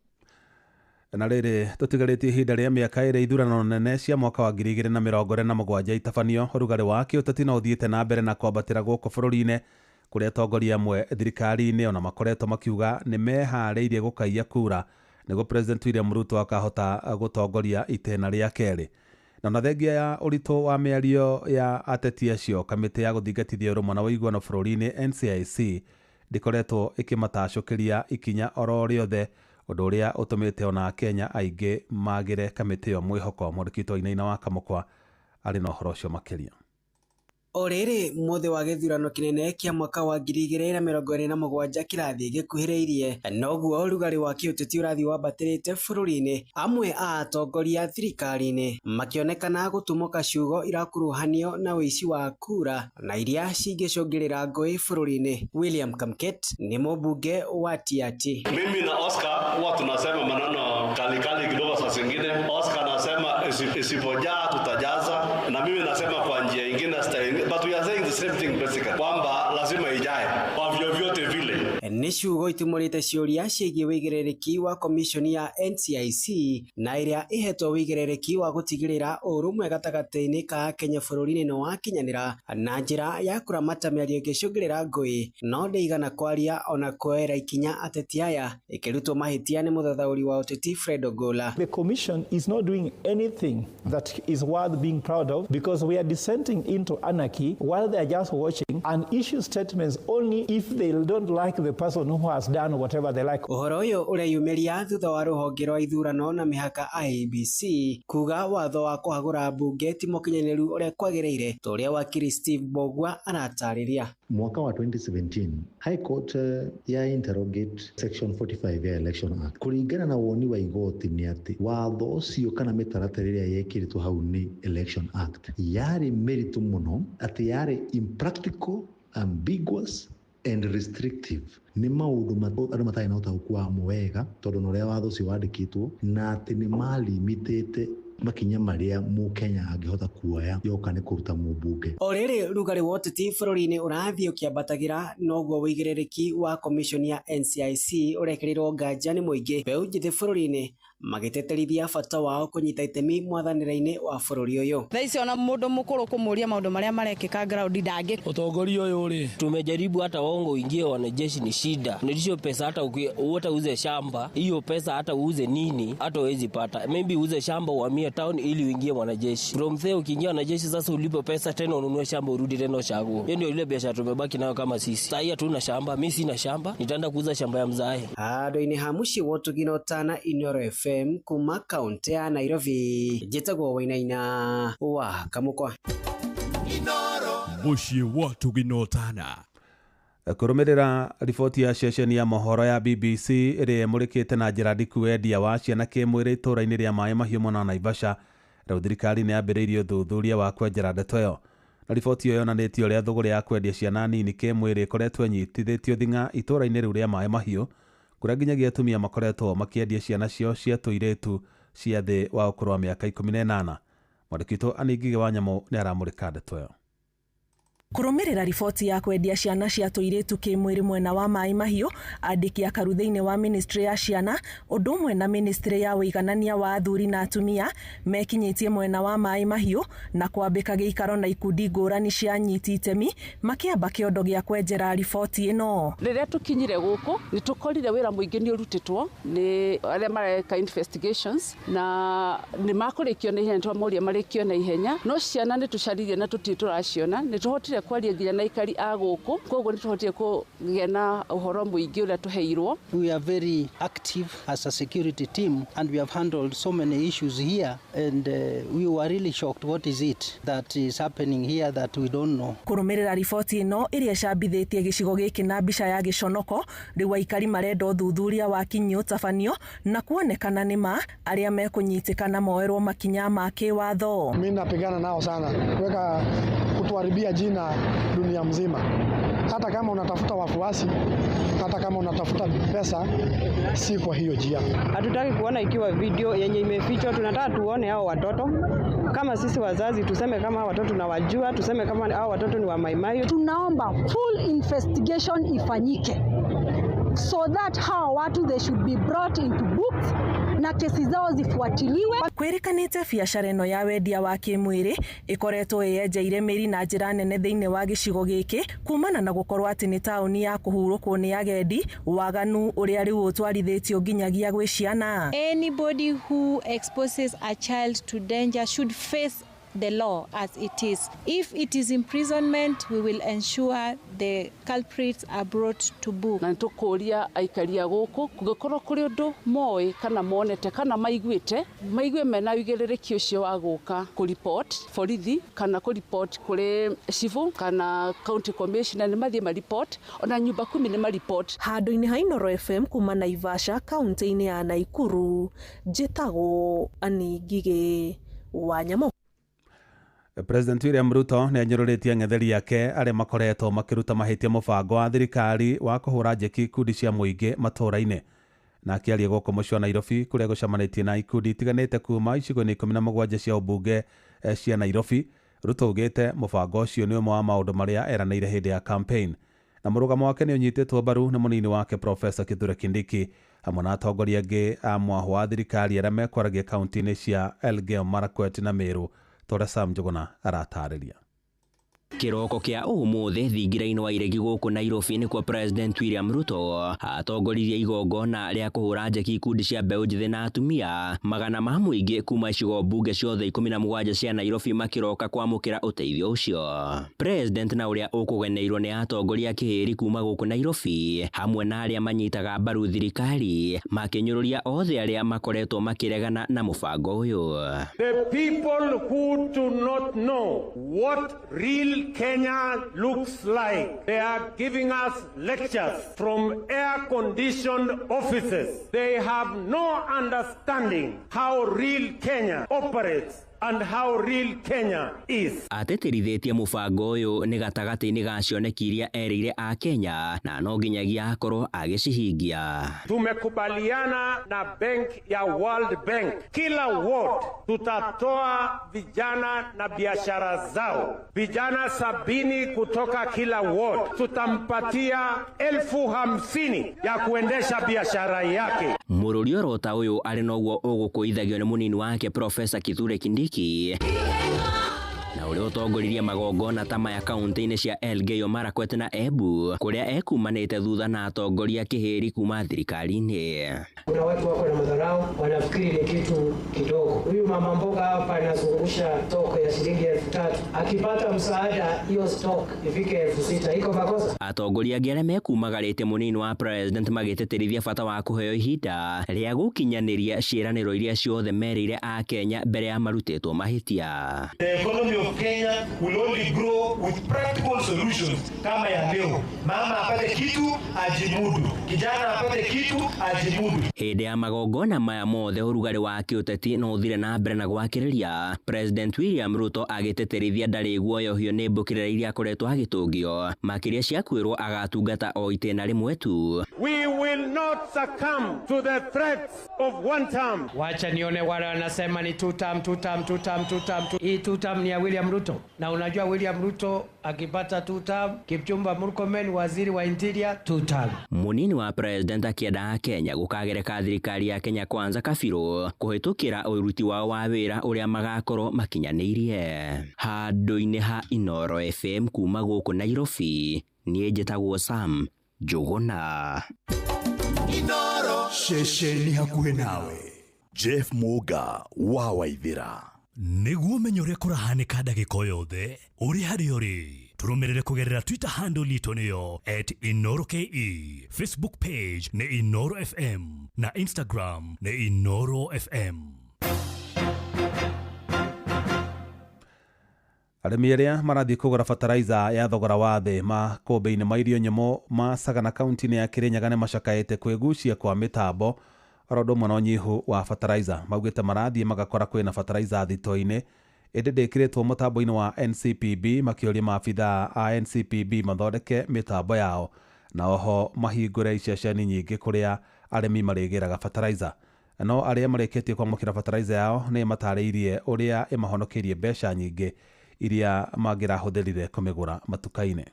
Na rĩrĩ, tũtigarĩtie ihinda rĩa mĩaka ĩrĩ ithurano nene cia mwaka wa 2027 itabanio, ũrugarĩ wa kĩũteti no ũthiĩte na mbere na kwambatĩra gũkũ bũrũri-inĩ, kũrĩa atongoria amwe thirikari-inĩ ona makoretwo makiuga nĩ meharĩirie gũkaiya kura nĩguo President William Ruto akahota gũtongoria itĩna rĩa kerĩ. Na ona thengia ya ũritũ wa mĩario ya ateti acio, kamĩtĩ ya gũthingatithia ũrũmwe na ũiguano bũrũri-inĩ NCIC ndĩkoretwo ĩkĩmatacũkĩria ikinya oro rĩothe, ũndũ ũrĩa ũtũmĩte ona Akenya aingĩ magĩre kamĩtĩ ĩyo mwĩhoko. Mwandĩki witũ Wainaina wa Kamũkwa arĩ na ũhoro ũcio makĩria. O rĩrĩ, mũthĩ wa gĩthurano kĩnene kĩa mwaka wa 2027 kĩrathiĩ gĩkuhĩrĩirie, noguo ũrugarĩ wa kĩũteti ũrathiĩ wambatĩrĩte bũrũri-inĩ, amwe a atongoria thirikari-inĩ makĩonekana gũtumũka ciugo irakuruhanio na ũici wa kura na iria cingĩcũngĩrĩra ngũĩ bũrũri-inĩ. William Kamket nĩ mũmbunge wa TRT. Mimi na Oscar huwa tunasema maneno kalikali kidogo saa zingine. Oscar anasema isipojaa tutajaza, na mimi nasema kwa njia ingine style, but we are saying the same thing basically, kwamba lazima ijae kwa vyovyote vile. Nĩ ciugo itumũrĩte ciũria ciĩgiĩ wĩigĩrĩrĩki wa komishoni ya NCIC na ĩrĩa ĩhetwo wĩigĩrĩrĩki wa gũtigĩrĩra ũrũmwe gatagatĩ-inĩ ka Kenya bũrũri-inĩ nĩ wakinyanĩra na njĩra ya kũramata mĩario ĩngĩcũngĩrĩra ngũĩ, no ndĩigana kwaria ona kuoera ikinya ateti aya, ĩkĩrutwo mahĩtia nĩ mũthathaũri wa ũteti Fred Ogola. The commission is not doing anything that is worth being proud of because we are descending into anarchy while they are just watching and issue statements only if they don't like the person who has done whatever they like. Ũhoro ũyũ ũreyumĩria thutha wa rũhonge rwa ithurano na mĩhaka IEBC kuga watho wa kũhagũra mbunge ti mũkinyanĩru ũrĩa kwagĩrĩire, ta ũrĩa wakiri Steve Mbogua aratarĩria. Mwaka wa 2017 High Court ya interrogate section 45 ya Election Act kũringana na woni wa igoti nĩ atĩ watho ũcio kana mĩtaratara ĩrĩa yekĩrĩtwo hau nĩ Election Act yarĩ mĩritũ mũno atĩ yarĩ impractical, ambiguous and restrictive. Nĩ maũndũ andũ matarĩ na ũtaũku wamo wega tondũ na ũrĩa watho ũcio wandĩkĩtwo na atĩ nĩ malimitĩte makinya marĩa mũkenya angĩhota kuoya yoka nĩ kũruta mũmbunge. O rĩrĩ rugarĩ wa ũteti bũrũri-inĩ ũrathiĩ ũkĩambatagĩra, noguo wĩigĩrĩrĩki wa komishoni ya NCIC ũrekĩrĩrwo nganja nĩ mũingĩ, mbeũ njĩthĩ bũrũri-inĩ magĩteterithia bata wao kũnyita itemi mwathanĩre-inĩ wa bũrũri ũyũ. Thaa ici ona mũndũ mũkũrũ kũmũria maũndũ marĩa marekĩka ground ndangĩ. Ũtongoria ũyũ rĩ, tumejaribu hata waongo uingie wanajeshi ni shida. Nilisho pesa hata hata uuze shamba, hiyo pesa hata uuze nini, hata huwezi pata. Maybe uuze shamba uhamie town ili uingie mwanajeshi. From there ukiingia wanajeshi sasa ulipe pesa tena ununue shamba urudi tena ushago. Hiyo ndio ile biashara tumebaki nayo kama sisi. Sasa hatuna shamba, mimi sina shamba, nitaenda kuuza shamba ya mzae. Andũ-inĩ ha mũciĩ wa Ũtugi Tana Inoro FM kuma kaunti ya Nairobi, njĩtagwo Wainaina wa Kamũkwa. Mũciĩ wa Ũtugi Tana. Kũrũmĩrĩra riboti ya ceceni ya mohoro ya BBC ĩrĩa ĩmũrĩkĩte na njĩra ndiku wendia wa ciana kĩmwĩrĩ itũũra-inĩ rĩa Maĩ Mahiũ mwena wa Naivasha, rĩu thirikari nĩ yambĩrĩirie ũthuthuria wa kwenjera ndeto ĩyo. Na riboti ĩyo yonanĩtie ũrĩa thũgũrĩ ya kwendia ciana nini kĩmwĩrĩ ĩkoretwo ĩnyitithĩtio thing'a itũũra-inĩ rĩu rĩa Maĩ Mahiũ, kũrĩa nginyagia atumia makoretwo makĩendia ciana ciao cia tũirĩtu cia thĩ wa ũkũrũ wa mĩaka 18. Mwandĩki witũ Annie Ngigĩ wa Nyamũ nĩ aramũrĩka ndeto ĩyo. Kũrũmĩrĩra riboti ya kwendia ciana cia tũirĩtu kĩmwĩrĩ mwena wa Maĩ Mahiũ, andĩki akaru thĩinĩ wa ministry ya ciana ũndũ ũmwe na ministry ya ũiganania wa athuri na atumia mekinyĩtie mwena wa Maĩ Mahiũ na kwambĩka gĩikaro na ikundi ngũrani cia anyiti itemi makĩamba kĩondo gĩa kwenjera riboti ĩno. Rĩrĩa tũkinyire gũkũ nĩ tũkorire wĩra mũingĩ nĩ ũrutĩtwo nĩ arĩa mareka investigations na nĩ makũrĩkio na ihenya, twamoria marĩkio na ihenya, no ciana nĩ tũcaririe na tũtirĩ tũraciona. Nĩ tũhotire kwaria nginya na aikari a gũkũ, koguo nĩ tũhotire kũgĩa na ũhoro mũingĩ ũrĩa tũheirwo. We are very active as a security team and we have handled so many issues here and we were really shocked. What is it that is happening here that we don't know? Kũrũmĩrĩra riboti ĩno ĩrĩa ĩcabithĩtie gĩcigo gĩkĩ na mbica ya gĩconoko, rĩu aikari marenda ũthuthuria wa kinyi ũtabanio na kuonekana nĩ ma arĩa mekũnyitĩkana moerwo makinya ma kĩwatho. Mimi napigana nao sana kuweka kutuharibia jina dunia mzima. Hata kama unatafuta wafuasi, hata kama unatafuta pesa, si kwa hiyo njia. Hatutaki kuona ikiwa video yenye imefichwa, tunataka tuone hao watoto. Kama sisi wazazi tuseme kama hao watoto tunawajua, tuseme kama hao watoto ni wa Maimayu. Tunaomba full investigation ifanyike so that hawa watu they should be brought into books na kesi zao zifuatiliwe. Kwĩrĩkanĩte biacara ĩno ya wendia wa kĩmwĩrĩ ĩkoretwo ĩyenjeire mĩri na njĩra nene thĩinĩ wa gĩcigo gĩkĩ kumana na gũkorwo atĩ nĩ taũni ya kũhurũkwo nĩ agendi, waganu ũrĩa rĩu ũtwarithĩtio nginyagia gwĩ ciana. Anybody who exposes a child to danger should face the law as it is. If it is imprisonment, we will ensure the culprits are brought to book. Na nĩtũkũria aikari a gũkũ kũngĩkorwo kũrĩ ũndũ moĩ kana monete kana maiguĩte, maigue mena ũigĩrĩrĩki ũcio wa gũka kũripot borithi kana kũripot kũrĩ cibũ kana county commissioner, nĩ mathiĩ maripot ona nyumba kumi nĩ maripot. Handũ-inĩ ha Inooro FM kuma Naivasha kaunti-inĩ ya Naikuru, njĩtagwo Annie Ngigĩ wa Nyamũ. President William Ruto nĩ anyũrũrĩtie ang'etheri ake arĩa makoretwo makĩruta mahĩtia mũbango wa thirikari wa kũhũra njeki ikundi cia mũingĩ matũũra-inĩ. Na akĩaria gũkũ mũciĩ wa Nairobi kũrĩa gũcemanĩtie na ikundi itiganĩte kuma icigo-inĩ 17 cia ũmbunge cia Nairobi, Ruto augĩte mũbango ũcio nĩ ũmwe wa maũndũ marĩa eranĩire hĩndĩ ya campaign. Na mũrũgamo wake nĩ ũnyitĩtwo mbaru nĩ mũnini wake Professor Kithure Kindiki hamwe na atongoria angĩ a mwahũ wa thirikari arĩa mekwaragia kaunti-inĩ cia Elgeyo Marakwet na Meru. Tora Sam Njuguna aratarĩria. Kĩroko kĩa ũmũthĩ thingira-inĩ wa iregi gũkũ Nairobi nĩkuo President William Ruto atongoririe igongona rĩa kũhũra njeki ikundi cia mbeũ njĩthĩ na atumia magana ma mũingĩ kuma icigo mbunge ciothe 17 cia Nairobi makĩroka kwamũkĩra ũteithio ũcio. President na ũrĩa ũkũgeneirwo nĩ atongoria kĩhĩri kuma gũkũ Nairobi hamwe na arĩa manyitaga mbaru thirikari makĩnyũrũria othe arĩa makoretwo makĩregana na mũbango ũyũ. The people who do not know what real Kenya looks like, they are giving us lectures from air-conditioned offices. They have no understanding how real Kenya operates and how real Kenya is. Atĩtĩrithĩtie mũbango ũyũ nĩ gatagatĩ-inĩ ga cioneki iria erĩire a Kenya na no nginyagia akorwo agĩcihingia. Tumekubaliana na bank ya World Bank, kila ward tutatoa vijana na biashara zao, vijana 70 kutoka kila ward, tutampatia 50,000 ya kuendesha biashara yake. Mũrũri orota ũyũ arĩ noguo ũgũkũithagio nĩ mũnini wake Professor Kithure Kindiki na ũrĩa ũtongoririe magongona ta maya kaunti-inĩ cia Elgeyo Marakwet na Embu kũrĩa ekumanĩte thutha na atongoria kĩhĩri kuma thirikari-inĩ. Kuna watu wako na madharau, wanafikiri ni kitu kidogo. Huyu mama mboga hapa anazungusha stock ya shilingi 3,000, akipata msaada hiyo stock ifike 6,000, iko makosa? Atongoria angĩ arĩa mekumagarĩte mũnini wa president magĩtĩtĩrithia bata wa kũheo ihinda rĩa gũkinyanĩria ciĩranĩro iria ciothe merĩire a Kenya mbere ya marutĩtwo mahĩtia. The economy of Kenya will only grow with practical solutions kama ya leo. Mama apate kitu ajimudu, kijana apate kitu ajimudu. Hĩndĩ ya magongona maya mothe ũrugarĩ wa kĩũteti no ũthire na mbere na gwakĩrĩria, President William Ruto agĩtĩtĩrithia ndarĩ guoyohio nĩ mbũkĩrĩra iria akoretwo agĩtũngio makĩria cia kwĩrwo agatungata o itĩna rĩmwe tu. We will not succumb to the threats of one term. Wacha nione wale wanasema ni two term, two term, two term, two term. Hii two term ni ya William Ruto. Na unajua William Ruto akipata two term, Kipchumba Murkomen waziri wa interior two term. Munini wa president akĩenda Kenya gũkagereka thirikari ya Kenya Kwanza kabirũ kũhĩtũkĩra ũruti wao wa wĩra ũrĩa magakorwo makinyanĩirie. Handũ-inĩ ha Inooro FM kuma gũkũ Nairobi, niĩ njĩtagwo Sam Njũgũna. Inooro ceceni hakuhĩ nawe. Jeff Muga wa Waithĩra. Nĩguo ũmenye ũrĩa kũrahanĩka ndagĩka o yothe ũrĩ harĩa ũrĩ. Tũrũmĩrĩre kũgerera Twitter handle itũ nĩyo @InooroKE, Facebook page nĩ Inooro FM na Instagram nĩ Inooro FM. Arĩmi arĩa marathiĩ kũgũra bataraitha ya thogora wa thĩ makũmbĩ-inĩ ma irio nyũmũ ma Sagana kaunti-inĩ ya Kĩrĩnyaga nĩ macakaĩte kwĩgucia kwa mĩtambo oro ũndũ ũmwe na ũnyihu wa bataraitha. Maugĩte marathiĩ magakora kwĩna bataraitha thito-inĩ ĩndĩ ndĩkĩrĩtwo mũtambo-inĩ wa NCPB, makĩũria maabithaa a NCPB mathondeke mĩtambo yao na oho mahingũre iceceni nyingĩ kũrĩa arĩmi marĩgĩraga bataraitha. No arĩa marĩkĩtie kwamũkĩra bataraitha yao nĩ matarĩirie ũrĩa ĩmahonokeirie mbeca nyingĩ iria mangĩrahũthĩrire kũmĩgũra matuka-inĩ.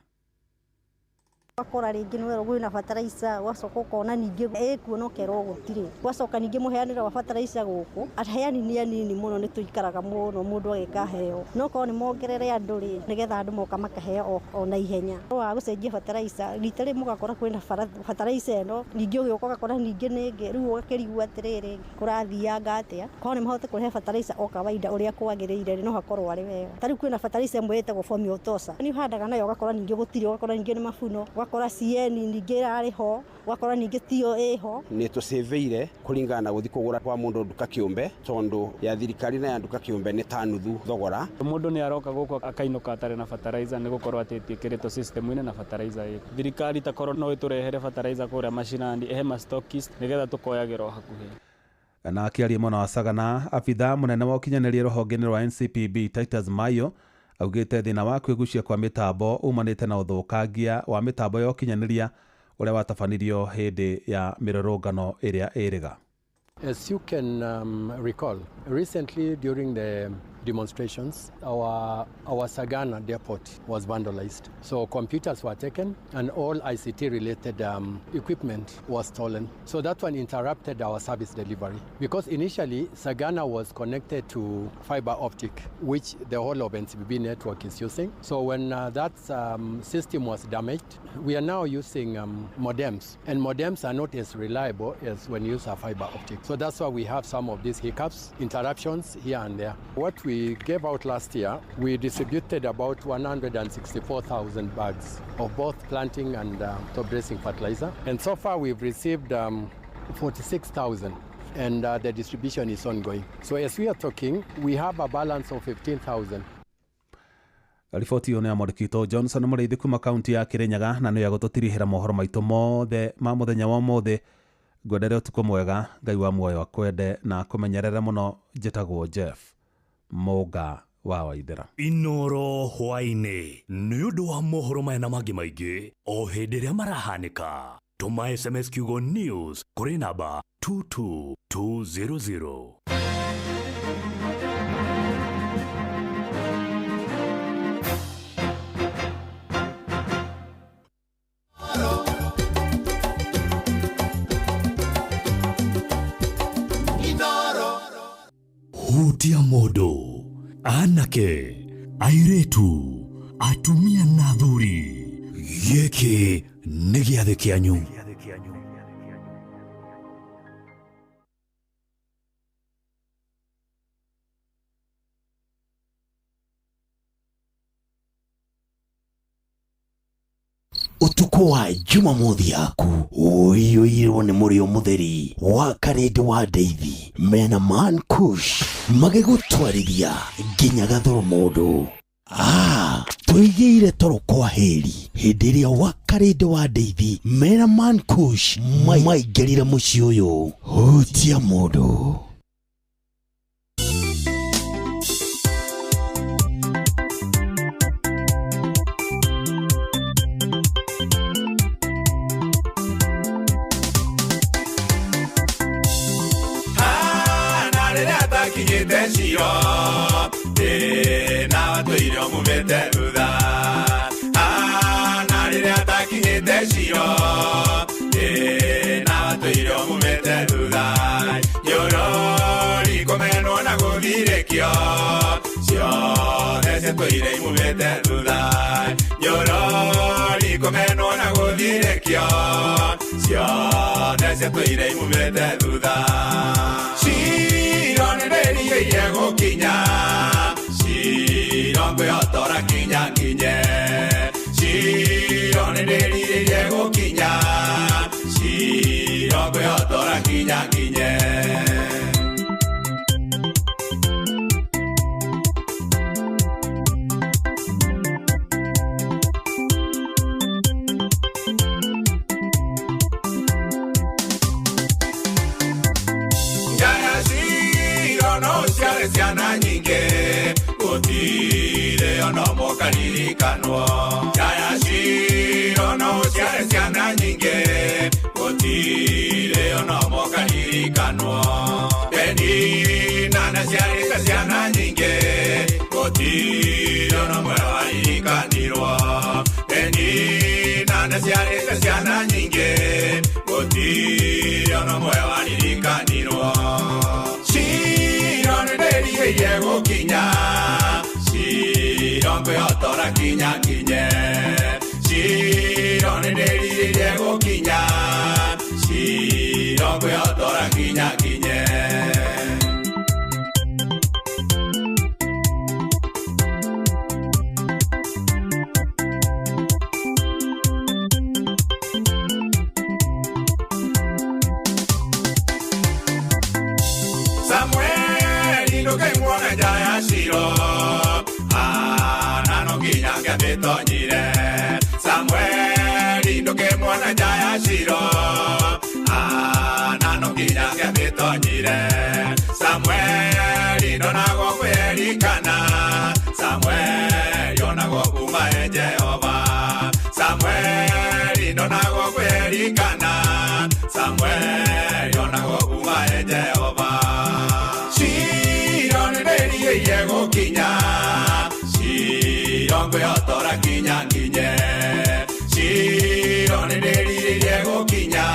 Ũgakora rĩngĩ nĩ werwo kwĩna bataraica, ũgacoka ũkona ningĩ ĩkuo na ũkerwo gũtirĩ. Ũgacoka ningĩ mũheanĩre wa bataraica gũkũ, aheani nĩ anini mũno, nĩ tũikaraga mũno mũndũ agĩkaheo. No korwo nĩ mongerere andũ rĩ, nĩgetha andũ moka makaheo o na ihenya. Wa gũcenjia bataraica, rita rĩmwe ũgakora kwĩna bataraica ĩno, ningĩ ũgĩũka ũgakora ningĩ nĩ ĩngĩ, rĩu ũgakĩrigwo atĩrĩrĩ, kũrathianga atĩa. Korwo nĩ mahote kũrehe bataraica o kawaida ũrĩa kwagĩrĩire rĩ, no hakorwo arĩ wega. Ta rĩu kwĩna bataraica ĩmwe ĩtagwo Formiotosa, nĩ ũhandaga nayo ũgakora ningĩ gũtirĩ, ũgakora ningĩ nĩ mabuno, ũgakora CN ningĩ ĩrarĩ ho, ũgakora ningĩ tiyo ĩho. Nĩ tũcĩvĩire kũringana na gũthiĩ kũgũra kwa mũndũ nduka kĩũmbe, tondũ ya thirikari na ya nduka kĩũmbe nĩ ta nuthu thogora. Mũndũ nĩ aroka gũkũ akainũka atarĩ na fertilizer nĩ gũkorwo atĩ ĩtĩkĩrĩtwo system-inĩ na fertilizer ĩko. Thirikari takorwo no ĩtũrehere fertilizer kũrĩa macinani, ĩhe ma stockist nĩgetha tũkoyagĩra o hakuhĩ. Na akĩaria mwena wa Sagana, abithaa mũnene wa ũkinyanĩria rũhonge-inĩ rwa NCPB Titus Mayo augĩte thĩna wa kwĩgucia kwa mĩtambo umanĩte na ũthũkangia wa mĩtambo ya ũkinyanĩria ũrĩa watabanirio hĩndĩ ya mĩrũrũngano ĩrĩa ĩrĩga. As you can recall, recently during the demonstrations, our Sagana depot was vandalized. So computers were taken and all ICT-related equipment was stolen. So that one interrupted our service delivery because initially Sagana was connected to fiber optic, which the whole of NCPB network is using. So when that system was damaged, we are now using modems, and modems are not as reliable as when you use a fiber optic. So that's why we have some of these hiccups, interruptions here and there. What we gave out last year, we distributed about 164,000 bags of both planting and top dressing fertilizer. And so far we've received 46,000, and the distribution is ongoing. So as we are talking, we have a balance of 15,000. Riboti ĩyo nĩ ya mwandĩki Johnson Mũrĩithi kuma kaunti ya Kĩrĩnyaga na nĩyo ya gũtũtirihĩra mohoro maitũ mothe ma mũthenya wa ũmũthĩ. Ngwendere ũtukũ mwega, Ngai wa muoyo akwende na kũmenyerere mũno. Njĩtagwo Jeff Mũnga wa Waithera. Inooro hwaĩ-inĩ nĩ ũndũ wa mohoro maya na mangĩ maingĩ o hĩndĩ ĩrĩa marahanĩka. Tũma SMS kiugo news kũrĩ namba 22200. Hutia mũndũ, anake, airĩtu, atumia na athuri, gĩkĩ nĩ gĩathĩ kĩanyu. Ũtukũ wa Jumamothi yaku ũiyũirwo nĩ mũrĩo mũtheri wa Karĩndĩ wa Ndeithi mena Man Kush magĩgũtwarithia nginya gathoro mũndũ. Tũigĩire toro kwa heri hĩndĩ ĩrĩa wa Karĩndĩ wa Ndeithi mena Man Kush maingĩrire mũciĩ ũyũ. Hutia mũndũ. Kinya, ũkaririkanwo. Jaya Shiro no ũciare ciana nyingĩ, gũtirĩ ona ũmwe ũkaririkanwo. Penina nĩaciarĩte ciana nyingĩ, gũtirĩ ona ũmwe waririkanirwo. Penina nĩaciarĩte ciana nyingĩ, gũtirĩ ona ũmwe waririkanirwo. Shiro nĩndĩrirĩirie gũkinya, Shiro ngwĩhotora nginya nginye. Shiro nĩndĩrirĩirie gũkinya, Shiro ngwĩhotora nginya nginye. Samueli ndũkaimwona nja ya Shiro, Hana no nginya angĩamĩtonyire. Samueli ndũkĩmuona nja ya Shiro, Hana no nginya angĩamĩtonyire. Samueli ndonagwo kwĩrikana, Samueli onagwo kuma e Jehova. Samueli ndonagwo kwĩrikana, Samueli onagwo kuma e Jehova. Shiro nĩndĩrirĩirie gũkinya, Shiro ngwĩhotora nginya nginye. Shiro nĩndĩrirĩirie gũkinya,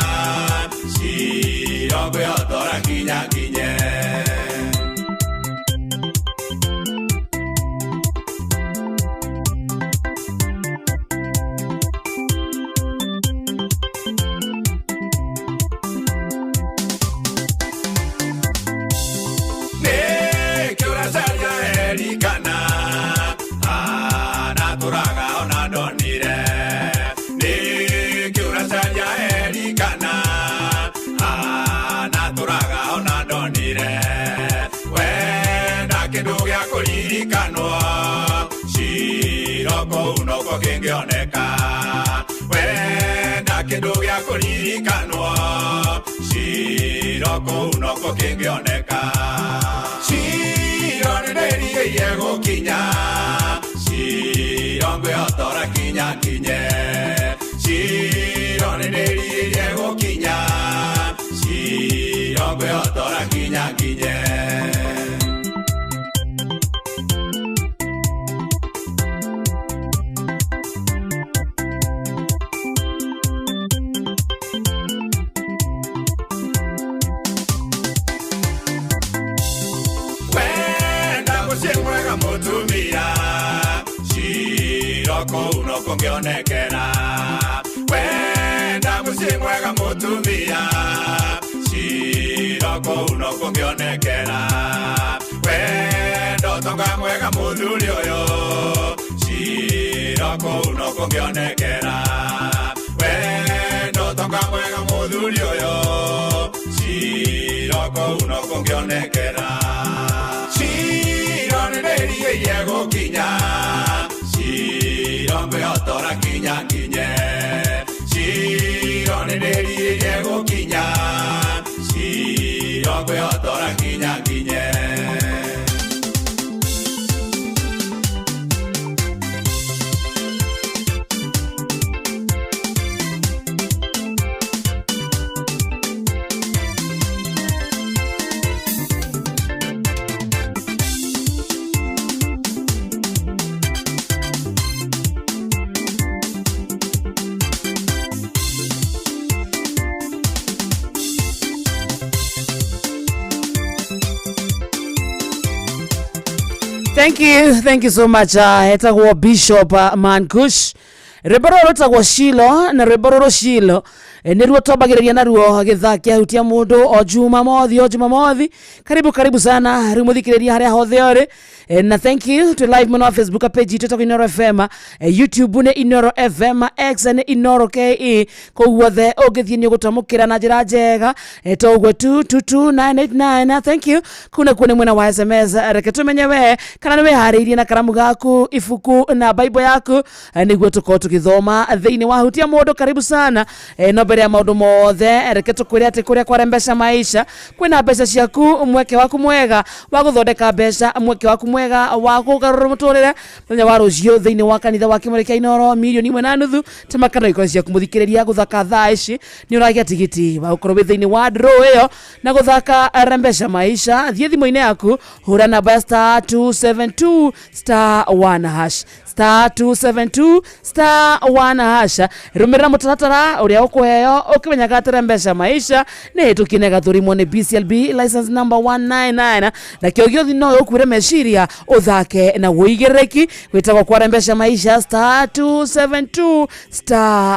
Shiro ngwĩhotora nginya nginye. Nĩkĩo ũracaria Elikana, Hana atũraga ona ndonire. Nĩkĩo ũracaria Elikana, Hana atũraga ona ndonire. Wenda kĩndũ gĩa kũririkanwo, Shiro kũu nokuo kĩngĩoneka. Wenda kĩndũ gĩa kũririkanwo, Shiro kũu nokuo kĩngĩoneka. Shiro nĩndĩrirĩirie gũkinya, Shiro ngwĩhotora nginya nginye. Shiro nĩndĩrirĩirie gũkinya, Shiro ngwĩhotora nginya nginye. Wenda mũciĩ mwega mũtumia, Shiro kũu nokuo ngĩonekera. Wenda mũciĩ mwega mũtumia, Shiro kũu nokuo ngĩonekera. Wenda ũtonga mwega mũthuri ũyũ, Shiro kũu nokuo ngĩonekera. Wenda ũtonga mwega mũthuri ũyũ, Shiro kũu nokuo ngĩonekera. Shiro nĩndĩrirĩirie gũkinya, Shiro ngwĩhotora nginya nginye. Shiro nĩndĩrirĩirie gũkinya, Shiro ngwĩhotora nginya nginye. Thank you, thank you so much. Etagwo Bishop Mankush. Rwĩmbo rũrũ rwĩtagwo Shilo na rwĩmbo rũrũ Shilo nĩruo twambagĩrĩria naruo gĩthaa kĩa hutia mũndũ o Jumamothi o Jumamothi. Karibu karibu sana rĩu mũthikĩrĩria harĩa hothe ũrĩ. Na thank you to live mũno wa Facebook page itũ ĩtagwo Inoro FM, YouTube nĩ Inoro FM, X nĩ Inoro KE. Kũu guothe ũngĩthiĩ nĩ ũgũtwamũkĩra na njĩra njega. To ũguo 222989 na thank you. Kũu nakuo nĩ mwena wa SMS. Reke tũmenye we kana nĩ wĩharĩirie na karamu gaku, ibuku na Bible yaku, nĩguo tũkorwo tũgĩthoma thĩinĩ wa hutia mũndũ. Karibu sana. No mbere ya maũndũ mothe, reke tũkwĩre atĩ kũrĩa kwarembesha maisha kwĩna mbeca ciaku, mweke waku mwega wa gũthondeka mbeca, mweke waku mwega wa kũgarũra mũtũrĩre mũthenya wa rũciũ thĩinĩ wa kanitha wa Kĩmũrĩ kĩa Inoro, 1.5 milioni. Temakano ikoro ciaku mũthikĩrĩria gũthaka thaa ici nĩ ũragĩa tigiti wa gũkorwo wĩ thĩinĩ wa draw ĩyo na gũthaka rembesha maisha. Thiĩ thimũ-inĩ yaku, hũra namba ya *272 *1 hash, *272 *1 hash. Rũmĩrĩra mũtaratara ũrĩa ũkũheo ũkĩmenyaga atĩ rembesha maisha nĩ hĩtũkie na ĩgathũrimwo nĩ BCLB license number 199, na kĩo gĩothe no ũkuire meciria ũthake na wũigĩrĩrĩki. Gwĩtagwo kwa rembesha maisha, *272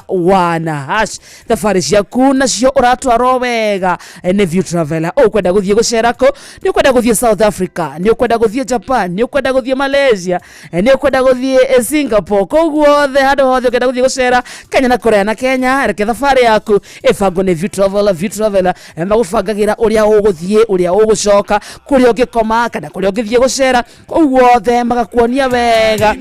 *1 hash. Thabarĩ ciaku nacio ũratwarwo wega nĩ View Traveler. Ũkwenda gũthiĩ gũcera kũ? Nĩ ũkwenda gũthiĩ South Africa, nĩ ũkwenda gũthiĩ Japan, nĩ ũkwenda gũthiĩ Malaysia, nĩ ũkwenda gũthiĩ Singapore, kũu guothe, handũ hothe ũkenda gũthiĩ gũcera Kenya na kũraya na Kenya, reke thabarĩ yaku ĩbangwo nĩ View Traveler. View Traveler magũbangagĩra ũrĩa ũgũthiĩ, ũrĩa ũgũcoka, kũrĩa ũngĩkoma kana kũrĩa ũngĩthiĩ gũcera, kũu guothe magakuonia wega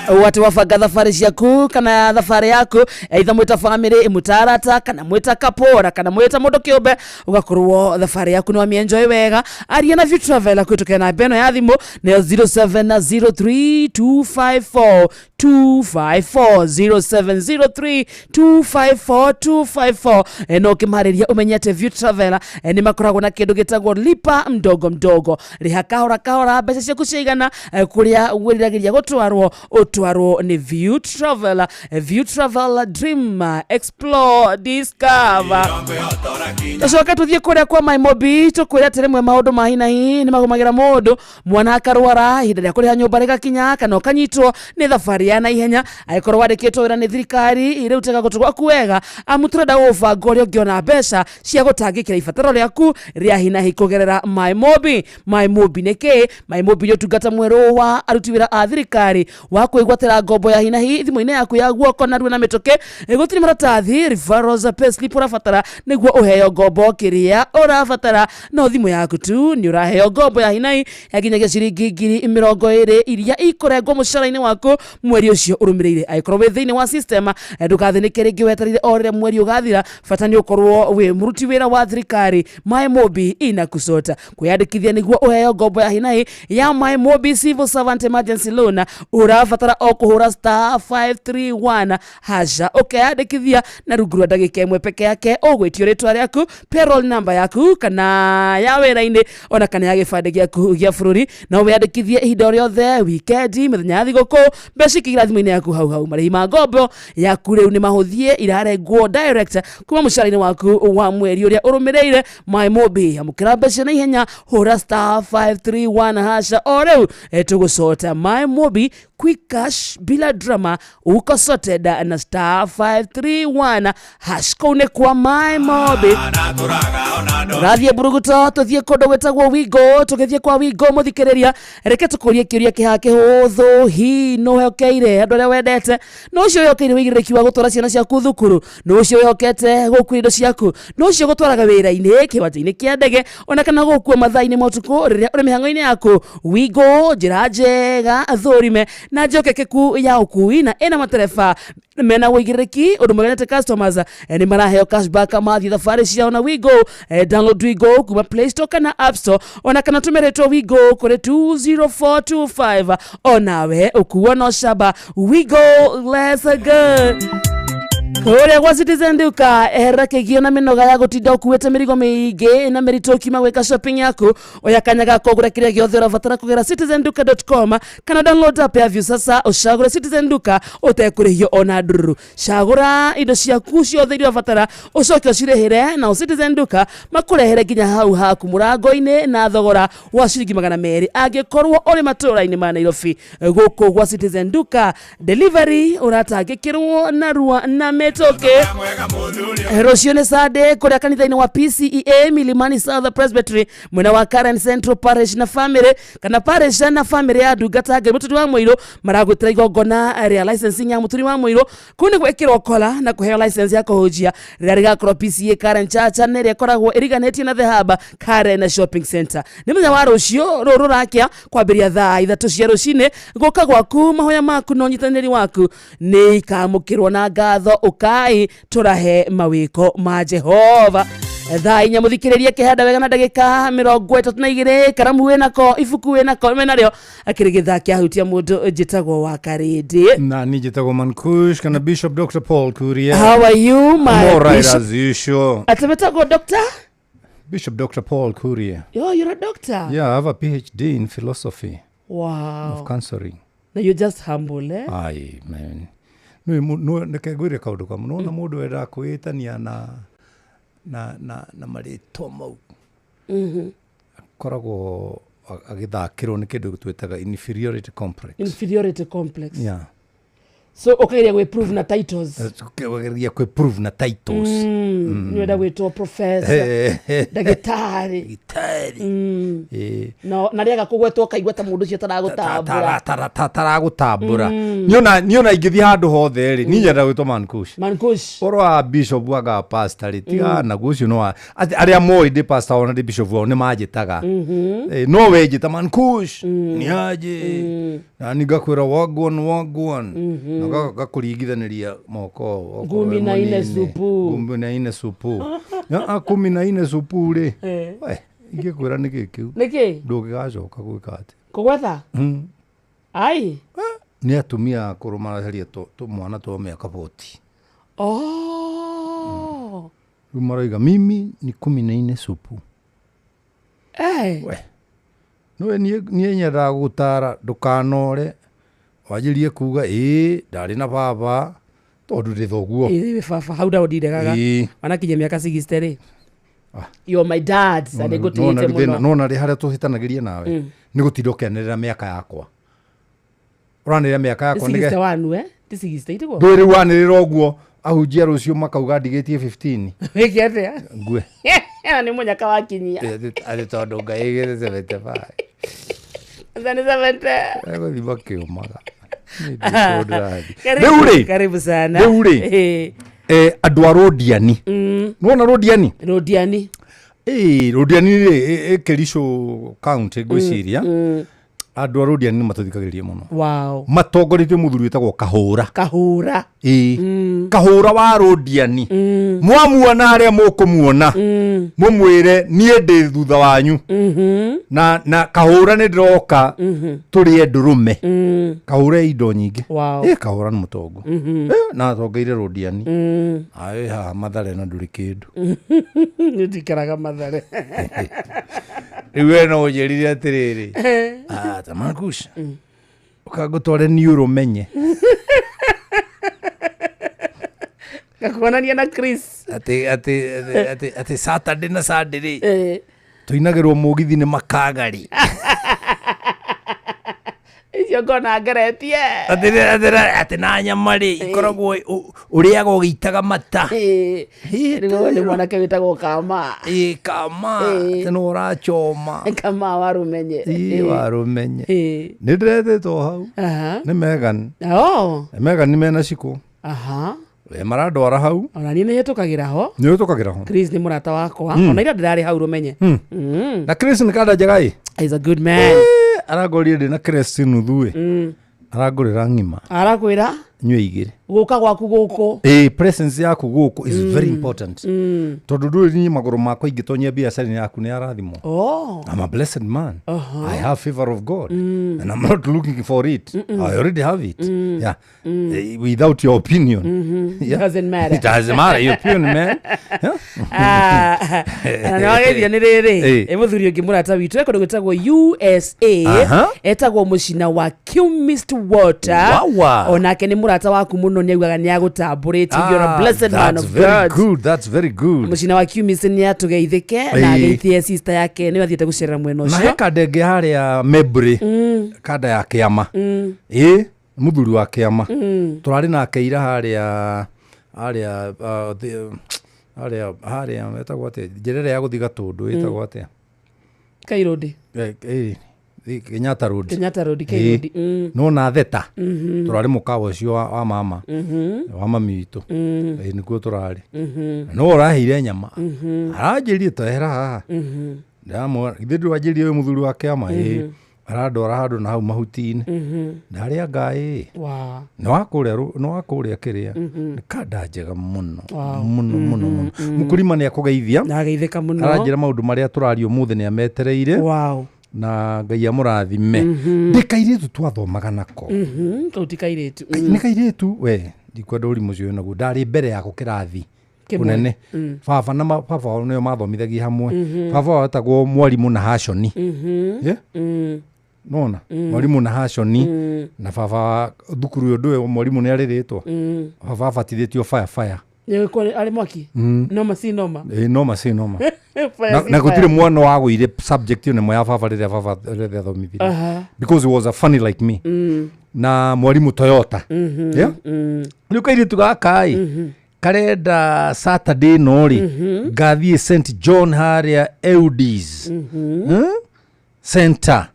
atĩ wabanga thabarĩ ciaku kana thabarĩ yaku, either mwĩta family, mwĩta arata, kana mwĩta kapora, kana mwĩta mũndũ kĩũmbe, ũgakorwo thabarĩ yaku nĩ wamĩenjoy wega. Aria na View Traveler kũhĩtũkĩra namba ĩno ya thimũ, nĩyo 0703 254 254, 0703 254 254. No ũkĩmarĩria ũmenye atĩ View Traveler nĩ makoragwo na kĩndũ gĩtagwo lipa mdogo mdogo, rĩha kahora kahora mbeca ciaku ciaigana kũrĩa wĩriragĩria gũtwarwo, ũtwarwo nĩ View Traveler. View Traveler, dream, explore, discover. Tũcoke tũthiĩ kũrĩa kwa Maimobi, tũkwĩre atĩ rĩmwe maũndũ ma hinahi nĩ magũmagĩra mũndũ, mwana akarwara, ihinda rĩa kũrĩha nyũmba rĩgakinya, kana ũkanyitwo nĩ thabarĩ ya naihenya. Angĩkorwo wandĩkĩtwo wĩra nĩ thirikari, rĩu tega gũtũ gwaku wega, amu tũrenda gũbanga ũrĩa ũngĩona mbeca cia gũtangĩkĩra ibataro rĩaku rĩa hinahi kũgerera MyMobi. MyMobi nĩ kĩ? MyMobi nĩ ũtungata mwerũ wa aruti wĩra a thirikari wa kwĩgwatĩra ngombo ya hinahi thimũ-inĩ yaku ya guoko narua na mĩtũkĩ. Gũtirĩ maratathi, referrals, payslip ũrabatara nĩguo ũheo ngombo. Kĩrĩa ũrabatara no thimũ yaku tu, nĩ ũraheo ngombo ya hinahi ya nginyagia ciringi 20,000 iria ikũrengwo mũcara-inĩ waku mweri ũcio ũrũmĩrĩire. Angĩkorwo wĩ thĩinĩ wa system, ndũgathĩnĩke rĩngĩ wetereire o rĩrĩa mweri ũgathira, bata nĩ ũkorwo wĩ mũruti wĩra wa thirikari. MyMobi inakusota. Kwĩyandĩkithia nĩguo ũheo ngombo ya hinahi ya MyMobi Civil Servant Emergency Loan, ũrabatara o kũhũra *531 hasha, ũkeyandĩkithia na rungu rwa ndagĩka 1 peke yake. Ũgwĩtio rĩtwa rĩaku, payroll number yaku kana ya wĩra-inĩ, ona kana ya gĩbandĩ gĩaku gĩa bũrũri. No wĩyandĩkithie ihinda o rĩothe, wikendi, mĩthenya ya thigũkũ, mbeca ikĩingĩra thimũ-inĩ yaku hau hau. Marĩhi ma ngombo yaku rĩu nĩ mahũthie, irarengwo direct kuma mũcara-inĩ waku wa mweri ũrĩa ũrũmĩrĩire. MyMobi, amũkĩra mbeca na ihenya, hũra *531 hasha o rĩu. Tũgũcota MyMobi, quick cash bila drama, uko sorted na *531 hash. Kũu nĩ kwa MyMobi. Tũrathiĩ buruguto, tũthiĩ kũndũ gwĩtagwo Wigo. Tũgĩthiĩ kwa Wigo, mũthikĩrĩria, reke tũkũrie kĩũria kĩha kĩhũthũ. Hi nũ wĩhokeire andũ arĩa wendete? Nũ ũcio wĩhokeire wĩigĩrĩrĩki wa gũtwara ciana ciaku thukuru? Nũ ũcio wĩhokete gũkua indo ciaku? Nũ ũcio gũtwaraga wĩra-inĩ, kĩwanja-inĩ kĩa ndege, ona kana gũkua mathaa-inĩ ma ũtukũ rĩrĩa ũrĩ mĩhang'o-inĩ yaku? Wigo, njĩra njega, thũrime na njokekeku ya ũkui, na ĩna matereba mena wĩigĩrĩrĩki. Ũndũ mwega nĩ atĩ customers nĩ maraheo cashback mathiĩ thabarĩ ciao na Wigo. Download Wigo kuma Play Store kana App Store, ona kana tũmĩrĩtwo Wigo kũrĩ 20425, onawe ũkuo no camba. Wigo, let's go. Kũrĩa gwa Citizen Duka, eherera kĩgio na mĩnoga ya gũtinda ũkuĩte mĩrigo mĩingĩ na mĩritũ ũkiuma gwĩka shopping yaku. Oya kanya ga kũgũra kĩrĩa gĩothe ũrabatara kũgera citizenduka.com kana download app ya Viusasa, ũcagũre Citizen Duka ũtekũrĩhio ona ndururu. Cagũra indo ciaku ciothe iria ũrabatara, ũcoke ũcirĩhĩre, nao Citizen Duka makũrehere nginya hau haku mũrango-inĩ na thogora wa ciringi 200 angĩkorwo ũrĩ matũũra-inĩ ma Nairobi. Gũkũ gwa Citizen Duka, delivery ũratangĩkĩrwo narua na Mĩtũkĩ. Rũciũ nĩ Sunday kũrĩa kanitha-inĩ wa PCEA Milimani South Presbytery mwena wa Karen Central Parish na family kana parish na family ya ndungata Ngai Mũturi wa Mũirũ maragwĩtĩra igongona rĩa licensing ya Mũturi wa Mũirũ kũu nĩ gwĩkĩrwo kola na kũheo license ya kũhunjia rĩrĩa rĩgakorwo PCEA Karen Church na ĩrĩa ĩkoragwo ĩriganĩtie na The Hub Karen Shopping Center. Nĩ mũthenya wa rũciũ rũrũ rũrakĩa kwambĩrĩria thaa 3 cia rũcinĩ. Gũka gwaku, mahoya maku na ũnyitanĩri waku nĩ ikamũkĩrwo na ngatho. Ũkai tũrahe mawĩko ma Jehova. Thaa 4 mũthikĩrĩrie kĩhanda wega na ndagĩka 32. Karamu wĩnako, ibuku wĩnako menarĩo akĩrĩ gĩthaa kĩahutia mũndũ. Njĩtagwo wa Karĩndĩ. Na niĩ njĩtagwo Mankush kana Bishop Dr. Paul Kuria. How are you, my I'm all right bishop? As usual. Atĩ wĩtagwo doctor? Bishop Dr. Paul Kuria. Oh, you're a doctor? Yeah, I have a PhD in philosophy Wow. of counseling. Now you're just humble, eh? Ai, man. Nĩ ngwĩre kaũndũ kamwe. Nĩwona mũndũ wendaga kwĩĩtania na marĩtwa mau, akoragwo agĩthakĩrwo nĩ kĩndũ twĩtaga inferiority complex. Inferiority complex. Yeah. So ũkageria gwĩ-prove na titles. Ũkageria kwĩ-prove na titles. Nĩwenda gwĩtwo professor, ndagĩtarĩ. Ndagĩtarĩ. Na rĩaga kũgwetwo ũkaigua ta mũndũ ũcio taragũtambũra. Taragũtambũra. Niona ingĩthiĩ handũ hothe rĩ, niĩ nyendaga gwĩtwo Mankush. Mankush. Ũhoro wa bishop anga pastor rĩ, tiga naguo ũcio no atĩ arĩa moĩ ndĩ pastor wao na ndĩ bishop wao nĩ manjĩtaga. No we njĩta Mankush, nĩ aje na ni ngakwĩra wagwan wagwan, na ngakũringithanĩria moko okorwo Ngumi wĩ na ine mũnini. supu. Ngumi na ine supu. Ah, 14 supu rĩ, we ingĩkwĩra nĩkĩ kĩu Nĩkĩ? ndũngĩgacoka gwĩka atĩ Kũgwetha? Ai. Nĩ atumia akũrũ maracaria tũmwana twa mĩaka 40. Oh. Rĩu marauga mimi ni 14 supu. Eh. We nĩwe niĩ nyendaga gũgũtara ndũkanore wanjĩrie kuga ĩĩ ndarĩ na baba tondũ ndĩ thoguo. Ĩĩ wĩ baba hau ndaũ ndiregaga. Wanakinyia mĩaka 60 rĩ. You're my dad na nĩngũtĩĩte mũno. Nona rĩ harĩa tũhĩtanagĩria nawe nĩ gũtinda ũkĩanĩrĩra mĩaka yakwa, ũranĩrĩra mĩaka Nĩ yakwa nĩge 61 eh? Ti 60 tiguo? Ndũĩ rĩu wanĩrĩra ũguo ahunjia rũciũ makauga ndigĩtie 15. Wĩke atĩa? Ngue. Na nĩ mũnyaka wakinyia. Atĩ tondũ Ngai aigĩte 75. Sasa nĩ 70. Egũthiĩ makĩũmaga. Karibu- Rĩu rĩ, Karibu sana. rĩu rĩ, andũ a Rũndiani, nĩwona Rũndiani? Rũndiani. Ĩĩ, Rũndiani rĩ ĩ Kericho county ngwĩciria. Andũ a Rũndiani nĩ matũthikagĩrĩria mũno. Wow. Matongoretio mũthuri wĩtagwo Kahũra. Kahũra. Ĩĩ, Kahũra wa Rũndiani. Mwamuona harĩa mũkũmuona, mũmwĩre niĩ ndĩ thutha wanyu. Na Kahũra nĩ ndĩroka tũrĩe ndũrũme. Kahũra e indo nyingĩ. Wow. Ĩ Kahũra nĩ mũtongu. Na atongeire Rũndiani. Aĩ haha Mathare na ndũrĩ kĩndũ. Nĩ ndikaraga Mathare. Rĩu we no ũnjĩrire atĩrĩrĩ, ah, ta Mankush, ũkangũtware niĩ ũrũmenye. Ngakuonania na Chris. Atĩ Saturday na Sunday rĩ, tũinagĩrwo mũgithi nĩ makagari. Icio ngona ngeretie. Atĩ na nyama rĩ ikoragwo ũrĩaga ũgĩitaga mata. Rĩu nĩ mwanake wĩtagwo Kama. Ĩ Kama, atĩ nĩ ũrachoma. Kama wa Rũmenye. Ĩ wa Rũmenye. Nĩ ndĩretĩtwo hau. Nĩ Megan. Oh. Megan nĩ mena cikũ. Aha. We marandwara hau. Ona niĩ nĩ hĩtũkagĩra ho. Nĩ ũhĩtũkagĩra ho. Chris nĩ mũrata wakwa. Ona ira ndĩrarĩ hau Rũmenye. Na Chris nĩ kanda njega ĩ. He's a good man. Arangorire ndĩ na Chris nuthu ĩ. Arangũrĩra ng'ima. Arakwĩra Nyue igĩrĩ. gũka gwaku gũkũ. Ĩ presence yaku gũkũ is very important. Tondũ ndũrĩ niĩ magũrũ makwa ingĩtonyia biacara-inĩ yaku nĩ arathimwo. Oh. I'm a blessed man. I have favor of God. And I'm not looking for it. I already have it. Yeah. Without your opinion. Yeah. Doesn't matter. It doesn't matter. Your opinion, man. Yeah. Ah, na nĩwageithio nĩ rĩrĩ Ĩ. ĩ mũthuri ũngĩ mũrata witũ e kũndũ gwĩtagwo USA. Etagwo mũcina wa Chemist Water. Wawa. Onake nĩ mũrata waku mũno, nĩ augaga nĩ agũtambũrĩte. You're a blessed man That's of very God. good. That's very good. Mũcina wa Chemist nĩ atũgeithĩke na ageithie sister yake nĩwe athiĩte gũcerera mwena Na he ũcio. kanda ĩngĩ harĩa Mebri, kanda ya kĩama. Ĩ mũthuri wa kĩama. Tũrarĩ nake ira harĩa Harĩa harĩa harĩa ĩtagwo atĩa njĩra ĩrĩa ya gũthiĩ Gatũndũ ĩtagwo atĩa? Kairũndi. Kenyatta Road. Kenyatta Road, Kairũndi. Nona theta. Tũrarĩ mũkawa ũcio wa mama. Wa mami witũ. Nĩkuo tũrarĩ. Na no ũraheire nyama. Aranjĩrire tehera haha. Ndamwĩra githĩ ndwanjĩrire wĩ mũthuri wa kĩama? Ĩĩ. Arandwara handũ na hau mahuti-inĩ. Ndarĩa ngaĩ. Wow. Nĩ wa kũrĩa nĩ wa kũrĩa kĩrĩa. Nĩ kanda njega mũno. Wow. Mũno mũno mũno. Mũkũrima nĩ akũgeithia. Na ageithĩka mũno. Aranjĩra maũndũ marĩa tũraria ũmũthĩ nĩ ametereire. Wow. Na Ngai amũrathime. Ndĩ kairĩtu twathomaga nako. Kau ti kairĩtu. Nĩ kairĩtu we ndikwenda ũrimũ ũcio wĩnaguo ndarĩ mbere yako kĩrathi Kĩmwe. kũnene. Baba na baba wao nĩo mathomithagia hamwe. Baba wao etagwo mwarimũ na Hashoni. Yeah? Nona mwarimũ na Hashoni na baba thukuru ũyũ ndũĩ mwarimũ nĩ arĩ rĩtwa. Baba abatithĩtio fire fire. Arĩ mwaki. Noma si noma. Ĩ noma si noma. Fire Na, si na fire. gũtirĩ mwana wagũire subject ĩyo nĩmo ya baba rĩrĩa baba rĩrĩa athomithirie. Because he was a funny like me. Na mwarimũ Toyota. Yeah? Rĩu kairĩtu gaka ĩ karenda Saturday ĩno rĩ ngathiĩ St John harĩa Eudis Center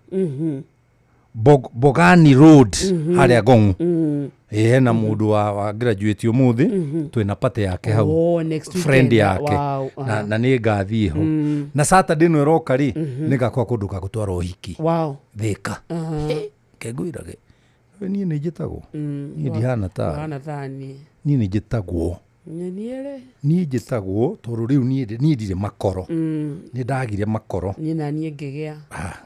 Bogani Road harĩa Ngong'u. Ĩ hena mũndũ wa graduate ũmũthĩ twĩna party yake hau. Oh, next friend weekend. yake. Wow. Na nĩ ngathiĩ ho. Na Saturday ĩno ĩroka rĩ nĩ ngakwa kũndũ ga gũtwara ũhiki. Wow. Thĩka. Kengwĩrage niĩ nĩ njĩtagwo. Niĩ ndihana tawe. Hana thani. Niĩ nĩ njĩtagwo. Nyoniere. Niĩ njĩtagwo tondũ rĩu niĩ ndirĩ makoro. Nĩ ndagire makoro. Niĩ na niĩ ngĩgĩa.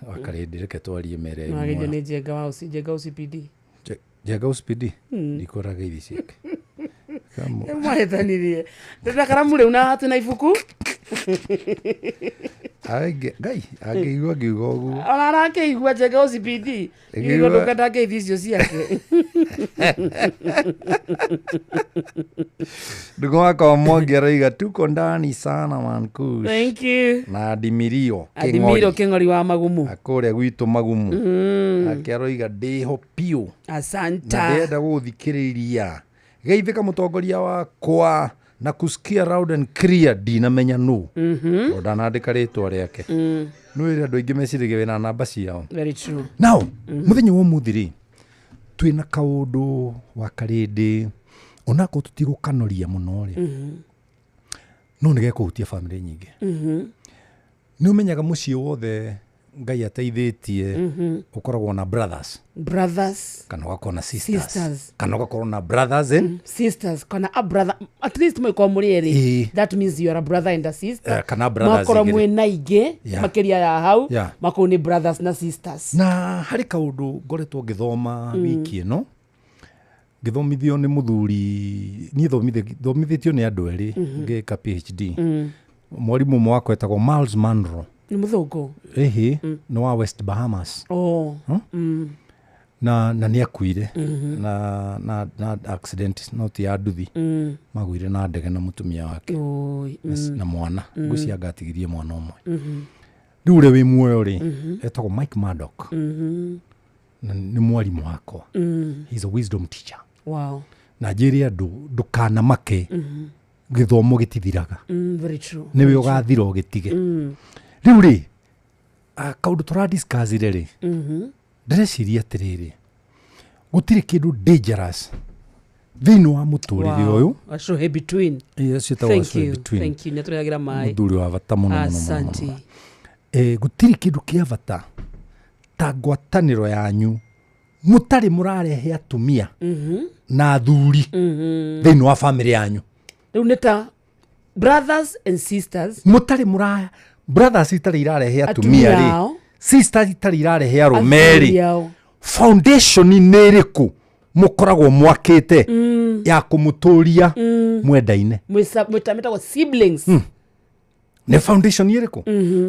Wakarĩndĩ reke twarie mere Nĩwageithio ĩmwe. nĩ Njenga wa Njenga OCPD. Njenga OCPD? Ndikũraga ithi ciake. Mwahĩtanirie. Ndĩna karamu rĩu na twĩna ibuku. Ngai angĩigua ngiuga ũguo. Ona arakĩigua Njenga OCPD. Ĩngĩigua- Igua ndũkenda ngeithi icio ciake. Ndugu wakwa Mwangi arauga tuko ndani sana man Kush. Thank you. Na Adimirio Adimiro Kĩng'ori wa Magumu. Kũrĩa gwitũ Magumu. Nake aroiga ndĩho piũ. Asanta. Na ndĩrenda gũgũthikĩrĩria. Geithĩka mũtongoria wakwa na kusikia loud and clear ndinamenya nũ. Tondũ ndanandĩka rĩtwa rĩake. Nĩ wĩra andũ aingĩ meciragia wĩna namba ciao. Very true. Now, mũthenya wa ũmũthĩ rĩ twĩna kaũndũ wa karĩndĩ onakorwo tũtigũkanoria mũno rĩ no nĩ gekũhutia bamĩrĩ nyingĩ. Nĩ ũmenyaga mũciĩ wothe Ngai ateithĩtie ũkoragwo na brothers. Brothers. Kana ũgakorwo na sisters. Sisters. Kana ũgakorwo na brothers and Sisters kana a brother at least mwĩkorwo mũrĩ erĩ. Ĩĩ. That means you are a brother and a sister. Kana brothers Mwakorwo igĩrĩ. mwĩna ingĩ Yeah. makĩria ya hau Yeah. makorwo nĩ brothers na sisters. Na harĩ kaũndũ ngoretwo ngĩthoma wiki ĩno ngĩthomithio nĩ mũthuri niĩ thomithĩtio nĩ andũ erĩ ngĩka PhD. Mwarimũ ũmwe wakwa etagwo Miles Monroe. Nĩ mũthũngũ. Ĩhĩ nĩ wa West Bahamas. Oh. Na nĩ akuire na accident no ti ya nduthi. Magũire na ndege na mũtumia wake. Oi. Na mwana ngwĩciria ngatigirie mwana ũmwe. Rĩu ũrĩa wĩ muoyo rĩ etagwo Mike Murdock. Na nĩ mwarimũ wakwa. He's a wisdom teacher. Wow. Na njĩre andũ ndũkanamake gĩthomo gĩtithiraga. Very true. Nĩwe ũgathira ũgĩtige. Rĩu rĩ kaũndũ tũradiscussire rĩ ndĩreciria atĩrĩrĩ gũtirĩ kĩndũ dangerous thĩinĩ wa mũtũrĩre ũyũ. Acũhĩ between. Yes, ciĩtagwo Thank acũhĩ you. between. Thank you. Nĩatũrehagĩra maĩ. Mũthuri wa bata mũno mũno mũno Asante. mũno. Gũtirĩ kĩndũ kĩa bata ta ngwatanĩro yanyu mũtarĩ mũrarehe atumia na athuri thĩinĩ wa bamĩrĩ yanyu. Rĩu nĩ ta brothers and sisters. Mũtarĩ mũra brothers itarĩ irarehe atumia Atumia rĩ ao. sisters itarĩ irarehe arũme Athuri rĩ ao. foundation nĩ ĩrĩkũ mũkoragwo mwakĩte ya kũmũtũria mwendaine? Mwĩtagwo siblings. Nĩ foundation ĩrĩkũ?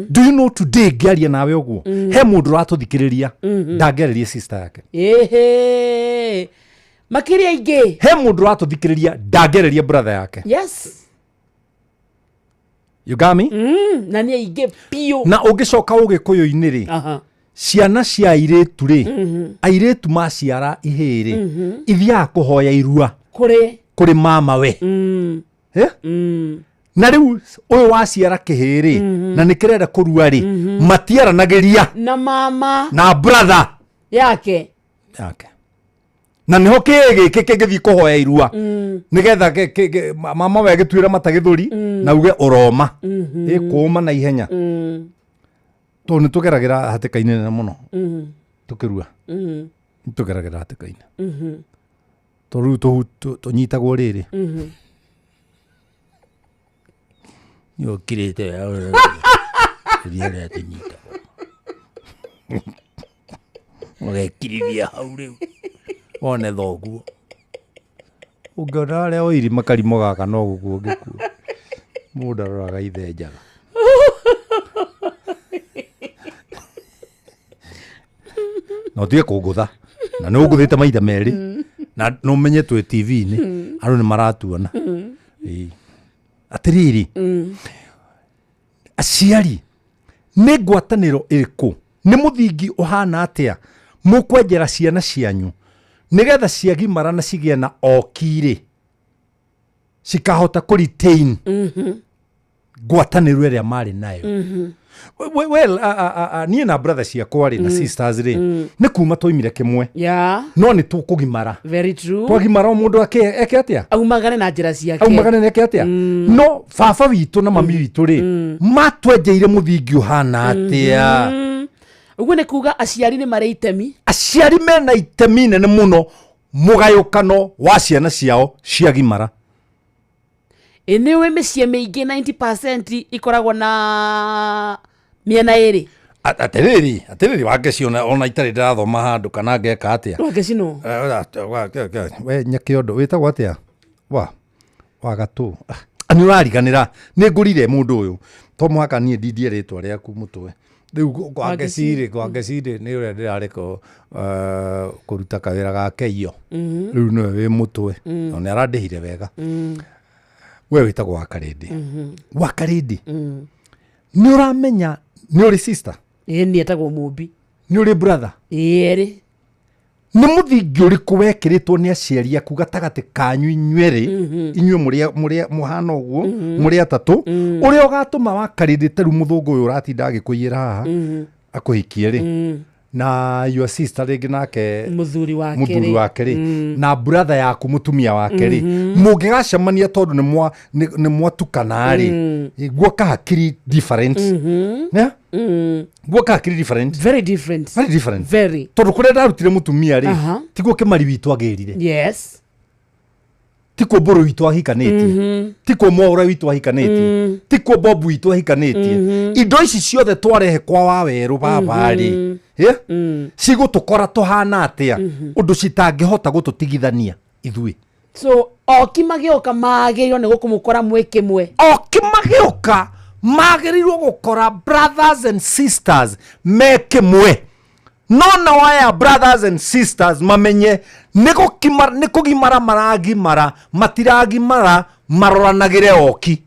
Do you know today ngĩaria nawe ũguo he mũndũ ũratũthikĩrĩria ndangĩarĩrie sister yake. Ĩhĩ. Makĩria ingĩ. He mũndũ ũratũthikĩrĩria ndangĩarĩrie brother yake. Yes. You got me? Na nĩ aingĩ biũ. Na ũngĩcoka ũgĩkũyũ-inĩ rĩ ciana cia airĩtu rĩ airĩtu maciara ihĩĩ rĩ ithiaga kũhoya irua kũrĩ Kũrĩ mama we. Eh? Na rĩu ũyũ waciara kĩhĩ rĩ, na nĩ kĩrenda kũrua rĩ, matiaranagĩria na mama na brother yake. Yake, na nĩho kĩĩ gĩkĩ kĩngĩthiĩ kũhoya irua, nĩgetha mama we agĩtuĩra mata gĩthũri na uge ũroma ĩkũũma na ihenya, tondũ nĩ tũgeragĩra hatĩka-inĩ nene mũno tũkĩrua. Nĩ tũgeragĩra hatĩka-inĩ, tondũ rĩu tũnyitagwo rĩrĩ yũkirĩte ria rĩa tũnyitagwo, ũgekirithia hau rĩu wone thoguo ũngĩona arĩa oiri makarimo gaka no gũkuo ũngĩkuo mũndũ aroraga ithe njaga. Na ũtige kũngũtha, na nĩ ũngũthĩte maita merĩ, na nĩ ũmenye twĩ TV-inĩ, andũ nĩ maratuona. Ĩĩ. Atĩrĩrĩ, aciari, nĩ ngwatanĩro ĩrĩkũ, nĩ mũthingi ũhana atĩa mũkwenjera ciana cianyu nĩgetha ciagimara na cigĩe na oki-rĩ, cikahota kũ retain ngwatanĩro ĩrĩa marĩ nayo? Well, niĩ na brother ciakwa rĩ na sisters rĩ, nĩ kuma twaimire kĩmwe, no nĩ tũkũgimara. Very true. Twagimara, o mũndũ eke atĩa? Aumagane na njĩra ciake. Aumagane na eke atĩa? No baba witũ na mami witũ rĩ, matwenjeire mũthingi ũhana atĩa? Ũguo nĩ kuga aciari nĩ marĩ itemi. Aciari mena itemi nene mũno mũgayũkano wa ciana ciao ciagimara. Ĩ nĩ ũĩ mĩciĩ mĩingĩ 90% ikoragwo na mĩena ĩrĩ. Atĩrĩrĩ, Wangeci, ona itarĩ ndĩrathoma handũ kana ngeka atĩa. Wangeci nũ? We nyakĩondo wĩtagwo atĩa wa gatũ? Ah, nĩ ũrariganĩra nĩ ngũrire mũndũ ũyũ, to mũhaka niĩ ndindie rĩtwa rĩaku mũtwe rĩu. Wangeci rĩ, nĩ ũrĩa ndĩrarĩ kũruta kawĩra gake iyo. Rĩu nĩwe wĩ mũtwe, na nĩ arandĩhire wega. We wĩtagwo Wakarĩndĩ. Wakarĩndĩ, nĩ ũramenya nĩ ũrĩ sister? Ĩ, nĩ etagwo Mũmbi. Nĩ ũrĩ brother? Ĩ, erĩ. Nĩ mũthingi ũrĩkũ wekĩrĩtwo nĩ aciari aku gatagatĩ kanyu inyuerĩ, inyuĩ mũrĩ mũhana ũguo, mũrĩ atatũ, ũrĩa ũgatũma Wakarĩndĩ ta rĩu mũthũngũ ũyũ ũratinda agĩkũiyĩra haha akũhikie rĩ, na your sister rĩngĩ nake mũthuri wake mũthuri rĩ. wake rĩ, na brother yaku mũtumia wake rĩ, mũngĩgacemania tondũ nĩ mwatukana rĩ, guoka hakiri different. Yeah? Guoka hakiri different. Very different. Very different. Very. Tondũ kũrĩa ndarutire mũtumia rĩ, tiguo kĩmari witũ agĩrire, tikuo mbũrũ witũ ahikanĩtie, tikuo mwaũra witũ ahikanĩtie, tikuo bobu witũ ahikanĩtie. Indo ici ciothe twarehe kwa wawerũ baba rĩ, yeah? Cigũtũkora tũhana atĩa ũndũ citangĩhota gũtũtigithania ithuĩ? So oki magĩũka magĩrĩirwo nĩ gũkũmũkora mwĩ kĩmwe. Oki magĩũka magĩrĩirwo gũkora brothers and sisters me kĩmwe, no nao aya brothers and sisters mamenye nĩ kũgimara maragimara, matiragimara maroranagĩre oki.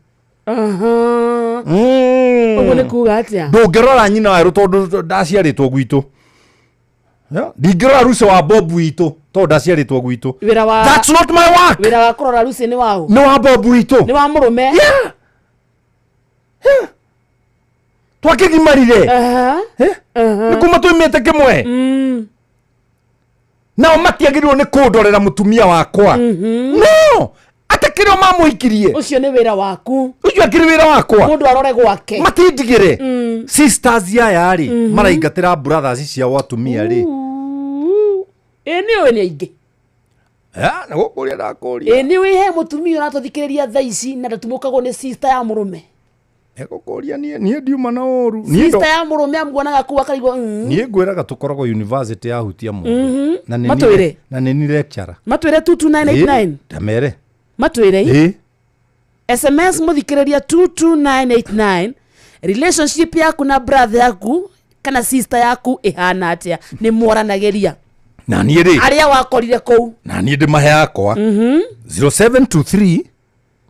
Ũguo nĩ kuga atĩa? Ndũngĩrora nyina werũ tondũ ndaciarĩtwo gwitũ. Yeah, ndingĩrora ruce wa bob witũ tondũ ndaciarĩtwo gwitũ. Wĩra wa That's not my work. Wĩra wa kũrora ruci nĩ waũ? Nĩ wa bob witũ. Nĩ wa mũrũme. Yeah. Twakĩgimarire. Eh? Nĩ kuma tuimĩte kĩmwe, nao matiagĩrĩirwo nĩ kũndorera mũtumia wakwa, no atĩ kĩrĩa mamũhikirie. Ũcio nĩ wĩra waku. Ũcio akĩrĩ wĩra wakwa. Mũndũ arore gwake. Matindigĩre sisters aya rĩ, maraingatĩra brothers ciao atumia rĩ. Ĩ nĩ ũĩ nĩ aingĩ. Nĩ gũkũria ndakũria. Ĩ nĩ ũĩ he mũtumia ũratũthikĩrĩria thaa ici na ndatumũkagwo nĩ sister ya mũrũme? Nĩ gũkũria, niĩ ndiuma na ũru. Niĩ Sister ya mũrũme amuonaga kũu akarigwo. Niĩ ngwĩraga tũkoragwo university ya hutia mũndũ. Na nĩ Matwĩre. Na nĩ ni lecturer. Matwĩre 22989. Ndamere. Matwĩre. Ĩ. SMS mũthikĩrĩria 22989, relationship yaku na brother yaku kana sister yaku ĩhana atĩa? Nĩ mwaranagĩria? Na niĩ rĩ, Arĩa wakorire kũu. Na niĩ ndĩmahe yakwa, 0723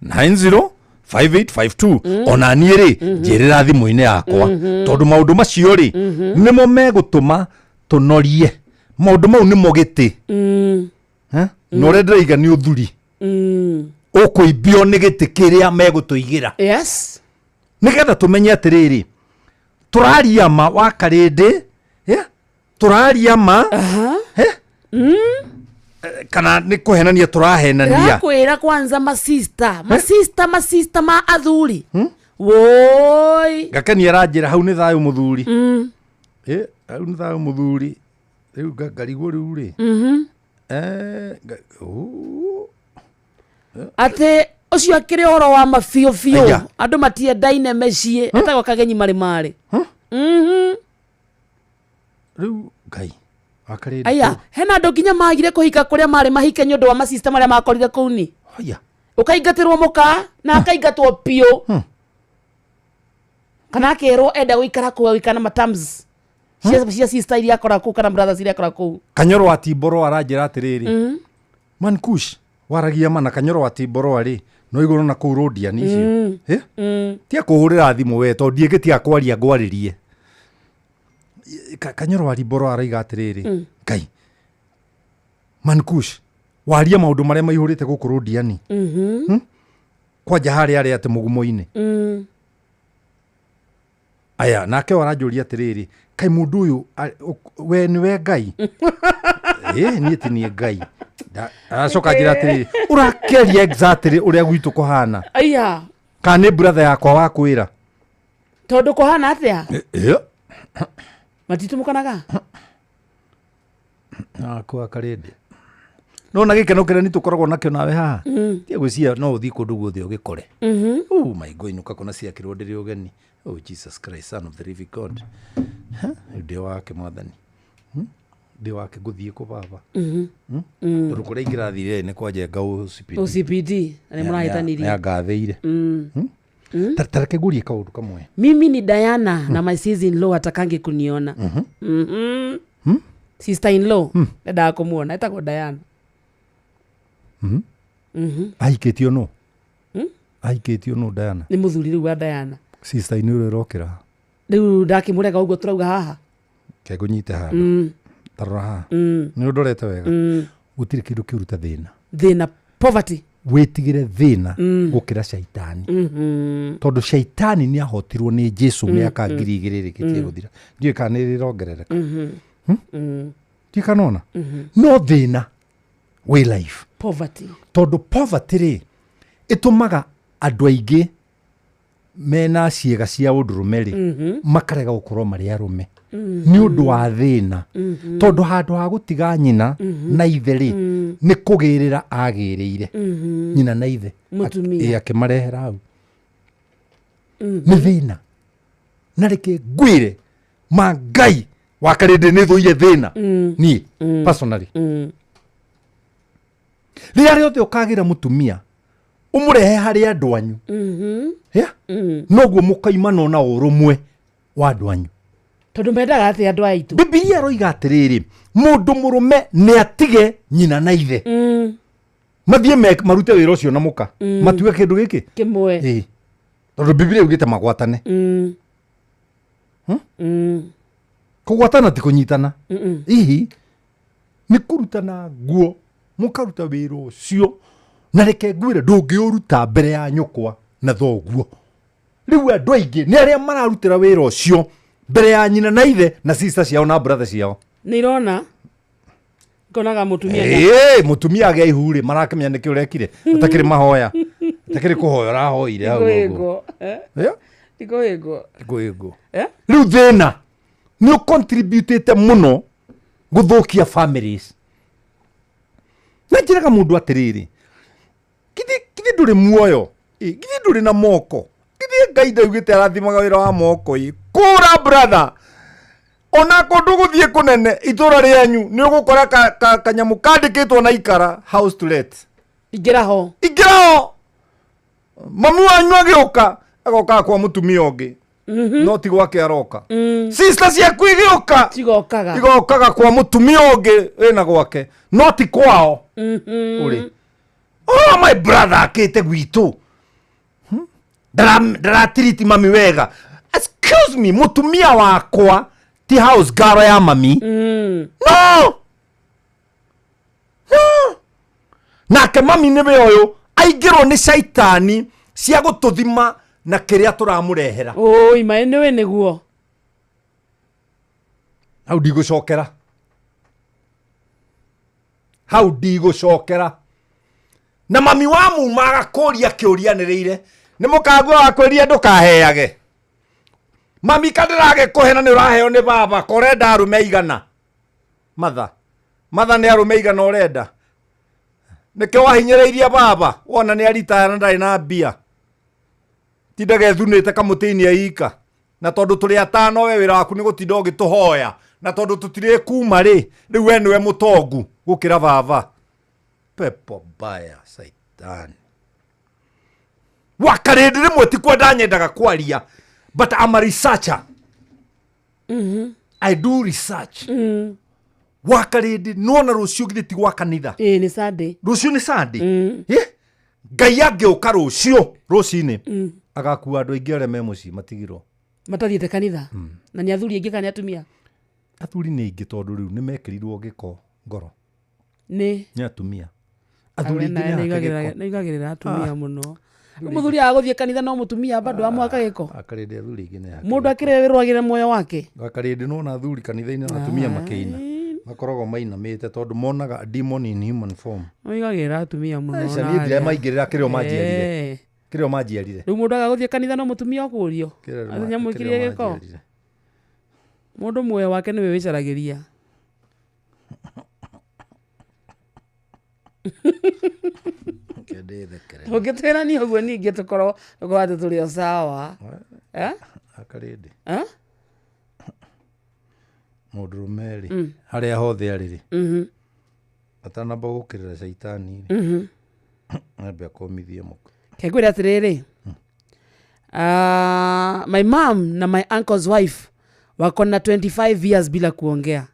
90 5852. Ona niĩ rĩ, njĩrĩra thimũ-inĩ yakwa, tondũ maũndũ macio rĩ, nĩmo megũtũma tũnorie maũndũ mau, nĩmo gĩtĩ. Eh? Na ũrĩa ndĩraiga nĩ ũthuri. Ũkũimbio nĩ gĩtĩ kĩrĩa megũtũigĩra. Yes. Nĩgetha tũmenye atĩrĩrĩ, tũraria ma wa karĩndĩ, yeah? Tũraria ma, eh? Kana nĩ kũhenania tũrahenania? Ndĩrakwĩra kwanza masista masista masista ma athuri woi. Ngakenia aranjĩra hau nĩ thayũ mũthuri. Eh, hau nĩ thayũ mũthuri. Rĩu ngarigwo rĩu rĩ. Eh, ũ- Atĩ ũcio akĩrĩ ũhoro wa ma biũ biũ. Aya. Andũ matiendaine meciĩ etagwo kagenyi marĩ marĩ. Rĩu ngai wakarĩndĩ. Aya, hena andũ nginya magire kũhika kũrĩa marĩ mahike nĩ ũndũ wa masista marĩa makorire kũu ni. Aya. Ũkaingatĩrwo mũka na akaingatwo biũ, kana akerwo enda gũikara kũu agũikara na matams cia sister iria akora kũu kana brothers iria akora kũu. Kanyoro wa timboro aranjĩra atĩrĩrĩ, man kush waragia mana kanyoro wa timboro rĩ no igũrũ na kũu rũndiani icio. Eh? Tia kũhũrĩra thimũ we tondũ ndiĩgĩtia kwaria ngwarĩrie. Kanyoro wa timboro araiga atĩrĩrĩ, ngai man kush waria maũndũ marĩa maihũrĩte gũkũ rũndiani. Kwanja harĩa arĩa atĩ mũgumo-inĩ. Aya, nake aranjũria atĩrĩrĩ, kaĩ mũndũ ũyũ we nĩwe ngai? Ĩ niĩ ti niĩ ngai. Aracoka njĩra atĩrĩrĩ, ũrakĩaria exactly ũrĩa gwitũ kũhana. Aya. Kana nĩ brother yakwa wakwĩra? Tondũ kũhana atĩa? Ĩ, Matitumũkanaga. Akwa karĩndĩ no na gĩkeno kĩrĩa nĩ tũkoragwo nakĩo nawe haha, tia gwĩciria no ũthiĩ kũndũ guothe ũgĩkore. Oh my God, inũka kũna ciakĩrwo ndĩrĩ ũgeni. Oh Jesus Christ, son of the living God. Ha? Rĩu ndĩ wake mwathani. Ndĩ wake ngũthiĩ kũ baba? Tondũ kũrĩa ingĩrathire nĩ kwa Njenga OCPD. OCPD na nĩ mũrahĩtanirie. Nĩ angathĩire. Ta reke ngũrie kaũndũ kamwe. Mimi ni Diana na my sis in law atakangi kuniona. Sister in law endaga kũmuona etagwo Diana. Ahikĩtio nũ? Ahikĩtio nũ Diana? Nĩ mũthuri rĩu wa Diana. Sister inĩ ũrĩa ũrokĩra. Rĩu ndakĩmũrega ũguo tũrauga haha. Ke ngũnyite handũ. Tarora haha. Nĩ ũndorete wega. Gũtirĩ kĩndũ kĩũru ta thĩna. Thĩna, poverty. Wĩtigĩre thĩna gũkĩra caitani. Tondũ caitani nĩ ahotirwo nĩ Jesu mĩaka 2000 ĩrĩkĩtie gũthira. Ndiũĩ kana nĩ rĩrongerereka. Ndiũĩ kana ona. No thĩna wĩ life. Poverty. Tondũ poverty rĩ ĩtũmaga andũ aingĩ mena ciĩga cia ũndũrũme rĩ makarega gũkorwo marĩ arũme nĩ ũndũ wa thĩna. Tondũ handũ ha gũtiga nyina na ithe rĩ nĩ kũgĩrĩra agĩrĩire nyina na ithe. Mũtumia. Ĩ, akĩmarehera hau nĩ thĩna. Na reke ngwĩre ma ngai wa karĩndĩ nĩ thũire thĩna niĩ personally. Rĩrĩa rĩothe ũkagĩra mũtumia ũmũrehe harĩ andũ anyu, yeah? Noguo mũkaimana na ũrũmwe wa andũ anyu. Tondũ mendaga atĩ andũ aitũ. Bibilia ĩroiga atĩrĩrĩ, mũndũ mũrũme nĩ atige nyina na ithe mathiĩ marute wĩra ũcio na mũka matue kĩndũ gĩkĩ kĩmwe. Ĩ. Tondũ Bibilia yugĩte magwatane. Kũgwatana ti kũnyitana. Ihi nĩ kũrutana nguo, mũkaruta wĩra ũcio. Na reke ngwĩre, ndũngĩũruta mbere ya nyũkwa na thoguo. Rĩu andũ aingĩ nĩ arĩa mararutĩra wĩra ũcio mbere ya nyina na ithe na sister ciao na brother ciao. Nĩ irona ngonaga mũtumia Ĩĩ, mũtumia agĩa ihu rĩ marakĩmenya nĩkĩ ũrekire ũtakĩrĩ mahoya, ũtakĩrĩ kũhoya ũrahoire hau ũguo. Ndikũhĩngwo. Eh? Yeah? Ndikũhĩngwo. Ndikũhĩngwo. Eh? Rĩu thĩna nĩ ũcontributĩte mũno gũthũkia families. Na njĩraga mũndũ atĩrĩrĩ, githĩ ndũrĩ muoyo? Ĩ, githĩ ndũrĩ na moko? Githĩ Ngai ndaugĩte arathimaga wĩra wa moko? Ĩ, kũra brother, ona kũndũ gũthiĩ kũnene itũra rĩanyu nĩ ũgũkora kanyamũ kandĩkĩtwo na ikara house to let. Ingĩra ho. Ingĩra ho. Mami wanyu agĩũka agokaga kwa mũtumia ũngĩ. No ti gwake aroka. Sister ciaku igĩũka cigokaga igokaga kwa mũtumia ũngĩ wĩna gwake no ti kwao. Ũrĩ oh my brother akĩte gwitũ. Ndaratiriti mami wega. Excuse me, mũtumia wakwa ti house girl ya mami. No. No. Nake mami nĩwe ũyũ aingĩrwo nĩ caitani cia gũtũthima na kĩrĩa tũramũrehera. Oi maĩ nĩwe nĩguo. Hau ndigũcokera. Hau ndigũcokera. Na mami wa muma agakũria kĩũria anĩrĩire, nĩ mũkangua wakwĩrire ndũkaheage. Mami ka ndĩragĩkũhe na nĩ ũraheo nĩ baba, ko ũrenda arũme aigana? Matha. Matha nĩ arũme aigana ũrenda? Nĩkĩo wahinyĩrĩirie baba, wona nĩ aritaya na ndarĩ na mbia. Tindaga ethunĩte kamũtĩ-inĩ eika. Na tondũ tũrĩ atano we wĩra waku nĩ gũtinda ũgĩtũhoya. Na tondũ tũtirĩ kuma rĩ, rĩu we nĩwe mũtongu gũkĩra baba. Pepo mbaya saitani. Wakarĩndĩ rĩmwe ti kwenda nyendaga kwaria, but I'm a researcher. I do research. Wakarĩndĩ nona rũciũ githĩ ti gwa kanitha. Ĩĩ nĩ Sunday. Rũciũ nĩ Sunday. Ngai angĩũka rũciũ rũcinĩ agakua andũ aingĩ arĩa me mũciĩ matigirwo. Matathiĩte kanitha. Na nĩ athuri aingĩ kana nĩ atumia? Athuri nĩ aingĩ tondũ rĩu nĩ mekĩrirwo gĩko ngoro. Nĩ? Nĩ atumia. Athuri aingĩ nĩ ake gĩko. Nĩaigagĩrĩra atumia mũno. Mũthuri aga gũthiĩ kanitha no mũtumia bado amwaka gĩko. Akarĩndĩ athuri aingĩ nĩ ake. Mũndũ akĩrĩrwagĩra muoyo wake. Akarĩndĩ nona athuri kanitha-inĩ na atumia makĩina. Makoragwo mainamĩte tondũ monaga a demon in human form. Nĩaigagĩrĩra atumia mũno. Aca, niĩ ndiramaingĩrĩra kĩrĩa manjiarire. Kĩrĩa manjiarire. Rĩu mũndũ aga gũthiĩ kanitha no mũtumia ũkũrio. Nyamũkirie gĩko. Mũndũ muoyo wake nĩwe wĩcaragĩria. Tũngĩtwĩrania ũguo ningĩ tũkorwo atĩ tũrĩ o sawa. Akarĩndĩ. Mũndũrũme rĩ, harĩa hothe arĩ rĩ, atanamba gũkĩrĩra caitani rĩ, ambe akomithie mũka. Kengwĩre atĩrĩrĩ, my mom na my uncle's wife wako na 25 years bila kuongea.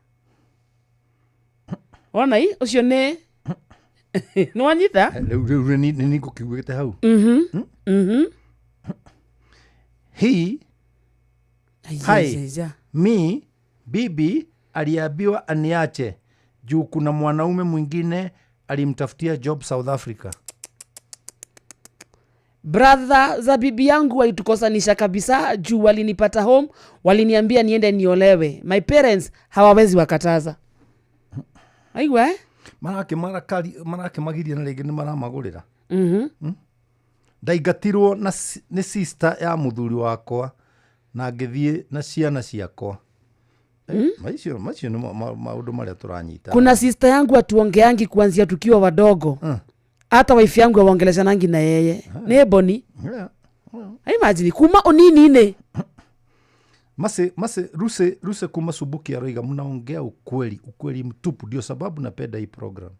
Wona i ũcio nĩ nĩ wanyita? Rĩu rĩu nĩ nĩ ngũkiugĩte hau. He Hai, mi bibi aliambiwa aniache juu kuna mwanaume mwingine alimtafutia job South Africa. Brother za bibi yangu walitukosanisha kabisa juu walinipata home, waliniambia niende niolewe. My parents hawawezi wakataza. Aigua eh? Marake marakari marake magiria na rĩngĩ nĩ maramagũrĩra. Ndaingatirwo na nĩ sister ya mũthuri wakwa na ngĩthiĩ na ciana ciakwa. Macio macio nĩ maũndũ marĩa tũranyita. Kuna sister yangu atuongeangi kuanzia tukiwa wadogo. Hata wife yangu awaongeleshanangi na yeye. Nĩ Boni. Imagine kuma onini-inĩ. Mase mase ruse ruse kuma Subuki aroiga mnaongea ukweli, ukweli mtupu, ndio sababu napenda hii program.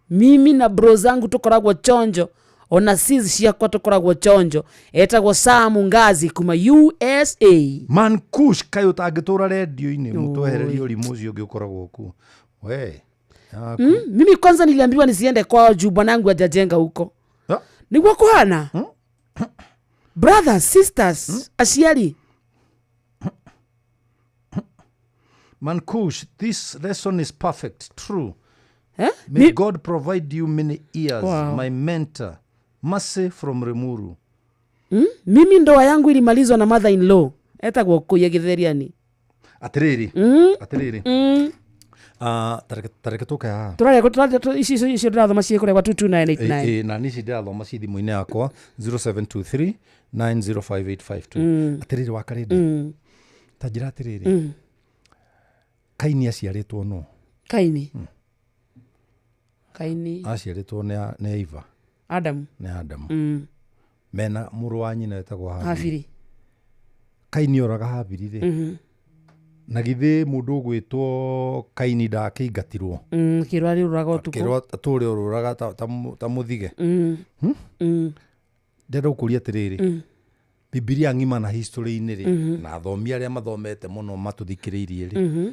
Mimi na bro zangu tukoragwo chonjo, ona sis ciakwa tukoragwo chonjo. Etagwo Sam Ngazi kuma USA. Man Kush kaĩ ũtangĩtũra redio-inĩ mũtwehererie ũrimũ ũcio ũngĩ ũkoragwo kuo. We. Mimi kwanza niliambiwa nisiende kwao juu bwanangu hajajenga huko. Niguo kuhana? Brothers, sisters, aciari. Mankush, this lesson is perfect, true. May God provide you many ears, Wow. my mentor, Mercy from Rimuru. Mimi ndoa yangu ilimalizwa na mother in law. Etagwo kuya githeriani. Atiriri. Atiriri. Tareke tũke haha. Tũrarĩa tũrarĩa ici ici icio ndĩrathoma ciĩ kũrĩa gwa 22989. Na nici ndĩrathoma ci thimũ-inĩ yakwa 0723 905852. Atiriri wakarĩndĩ. Ta njĩra atĩrĩrĩ. Kaini aciarĩtwo nũ? Kaini. Kaini. Aciarĩtwo nĩ Eva. Adam. Nĩ Adamu. Mena mũrũ wa nyina wetagwo Habili. Habili. Kaini oraga Habili rĩ. Na githĩ mũndũ ũgwĩtwo Kaini ndakĩingatirwo. Kĩrwa rĩũraga ũtukũ. Kĩrwa atũre ũrũraga ta mũthige. Ndĩrenda gũkũria atĩrĩrĩ. Bibilia ng'ima na history-inĩ rĩ, na athomi arĩa mathomete mũno matũthikĩrĩirie rĩ.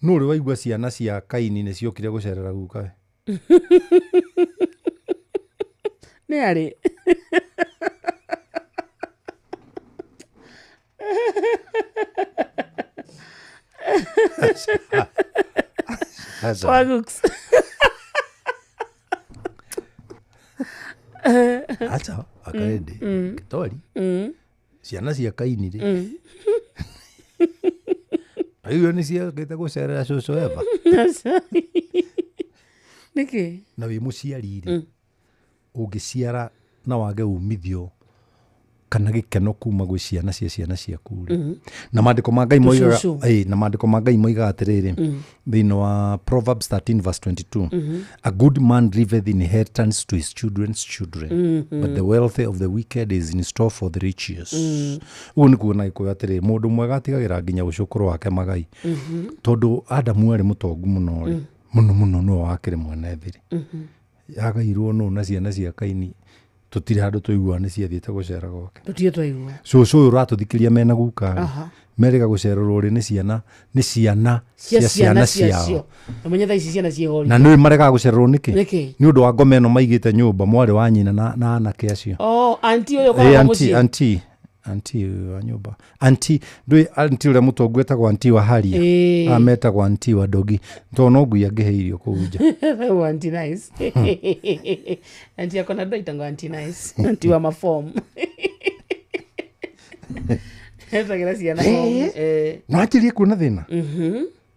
Nũ ũrĩ waigua ciana cia Kaini nĩ ciokire gũcerera gukawe? Nĩ arĩ. Waguks. Aca akaende tori ciana cia Kaini rĩ, aigua nĩ ciokĩte gũcerera cũcũ Eva. Nĩkĩ? Na wĩ mũciari rĩ, ũngĩciara na wage umithio kana gĩkeno kuma gwĩ ciana cia ciana ciaku rĩ, na maandĩko ma Ngai moigaga Tũcũcũ. ĩĩ, na maandĩko ma Ngai moigaga atĩrĩrĩ thĩinĩ wa Proverbs 13 verse 22, "A good man leaveth inheritance to his children's children, but the wealth of the wicked is in store for the righteous." Ũguo nĩ kuona Gĩkũyũ atĩrĩrĩ, mũndũ mwega atigagĩra nginya ũcũkũrũ wake magai. Tondũ Adamu arĩ mũtongu mũno rĩ, mũno mũno, nĩwe wakĩrĩ mwene thĩ rĩ, yagairwo nũ? Na ciana cia Kaini tũtirĩ handũ tũiguaga nĩ ciathiĩte gũcera gwake. Tũtirĩ twaigua. Cũcũ ũyũ ũratũthikĩria mena guka rĩ, merĩga gũcererwo rĩ nĩ ciana cia cia ciana ciana ciacio ciao. Ũmenye thaa ici ciana ciĩhori. Na nĩ maregaga gũcererwo nĩkĩ? Nĩkĩ? Nĩ ũndũ wa ngoma ĩno maigĩte nyũmba, mwarĩ wa nyina na anake acio. Oh, anti ũyũ Ĩ, ũkoragwo anti mũciĩ. Anti wa nyũmba, anti ndũĩ anti ũrĩa mũtongu etagwo anti wa haria. Ametagwo anti wa dogi tondũ no ngui angĩhe irio kũu nja. Oh, anti nice. Anti akona ndo itango anti nice. Anti wa maform. Etagĩra ciana form. No anjĩrie kuona thĩna,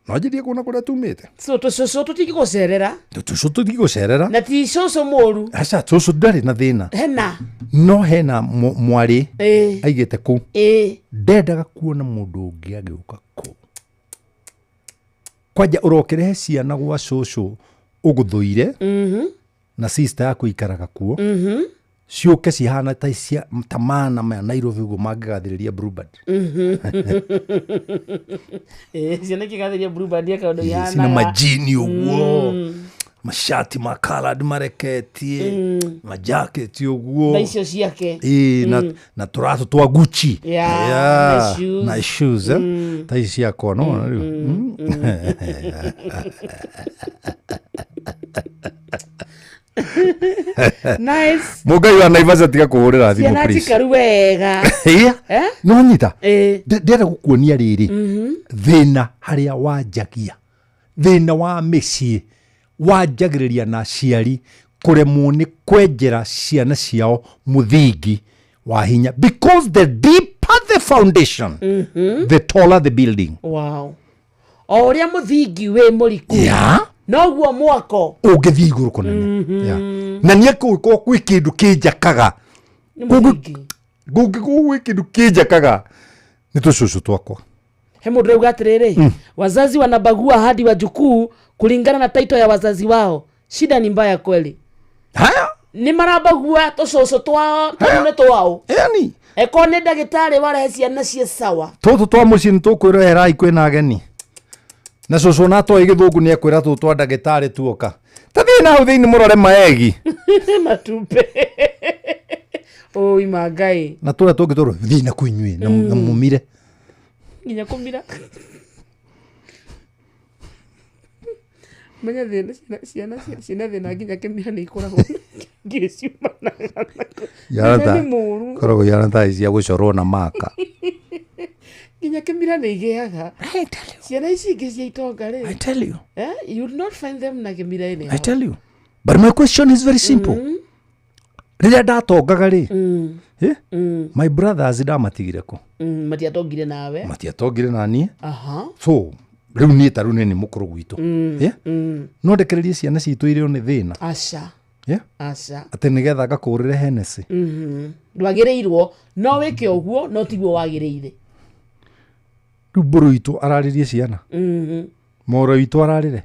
no anjĩrie kuona kũrĩa tumĩte. So tũcũcũ tũtingĩgũcerera. Tũcũcũ tũtigũcerera. Na ti cũcũ mũru. Aca, cũcũ ndarĩ na thĩna. Hena. No hena mwarĩ aigĩte kũu, ndendaga kuona mũndũ ũngĩ agĩũka kũu. Kwanja ũrokĩrehe ciana gwa cũcũ ũgũthũire na sister yaku ikaraga kuo, ciũke cihana ta cia ta mana maya Nairobi ũguo mangĩgathĩrĩria Bluebird. Ciana ikĩgathĩria Bluebird ya kaũndũ Ĩ, cina ihanaga. majini ũguo, macati ma colored mareketie, majaketi ũguo. Na icio ciake. Ĩ, na tũratũ twa Gucci. Yeah, Yeah, nice shoes. nice shoes, eh? Ta ici ciakwa no rĩu. Nice. Mũngai wa Naivasha, tiga kũhũrĩra thimũ, Ciana please. njikaru wega. Ĩya, Eh? no nyita. Ndĩrenda gũkuonia rĩrĩ, thĩna harĩa wanjagia, thĩna wa mĩciĩ wanjagĩrĩria na aciari kũremwo nĩ kwenjera ciana ciao mũthingi wa hinya, because the deeper the foundation, the taller the building. Wow. O ũrĩa mũthingi wĩ mũriku, noguo mwako ũngĩthiĩ igũrũ kũnene. Yeah. Na niĩ kũngĩkorwo kwĩ kĩndũ kĩnjakaga, nĩ mũthingi. Kũngĩkorwo gwĩ kĩndũ kĩnjakaga, nĩ tũcũcũ twakwa. He mũndũ rauga atĩrĩrĩ, wazazi wanabagua hadi wajukuu kulingana na taito ya wazazi wao. Shida ni mbaya kweli. Haya. Nĩ marabagua tũcũcũ twao tondũ nĩ twao. Yani Eko nĩ ndagĩtarĩ warehe ciana ciĩ sawa. Tũtũ twa mũciĩ nĩ tũkwĩrwo herai kwĩna ageni, na cũcũ ona atoĩ gĩthũngũ nĩ ekwĩra tũtũ twa ndagĩtarĩ tuoka, ta thiĩ na hau thĩinĩ mũrore maegi. Matumbĩ ũi ma Ngai. Na tũrĩa tũngĩ tũrwo thiĩ na kũ inyuĩ na mũmire. Nginya kũmira menya thĩna ciana ciana thĩna nginya kĩmira nĩ ikoragwo nginya ciumanaga nakuo. Thĩna nĩ mũru. Koragwo ihana ta cia gũcorwo na maka. Nginya kĩmira nĩ igĩaga ciana ici ingĩ cia itonga rĩ. I tell you. Eh, you would not find them na kĩmira ĩnĩ. I tell you, but my question is very simple. Rĩrĩa ndatongaga rĩ, eh? My brothers ndamatigire kũ? Matiatongire nawe. Matiatongire na niĩ. So rĩu niĩ ta rĩu nĩ mũkũrũ gwitũ. Yeah? No ndekererie ciana citũ irĩo nĩ thĩna? Aca. Yeah? Aca. Atĩ nĩgetha ngakũrĩre Hennessy? Ndwagĩrĩirwo. No wĩke ũguo, no tiguo wagĩrĩire. Rĩu mbũrũ witũ ararĩrie ciana, moro witũ ararĩre,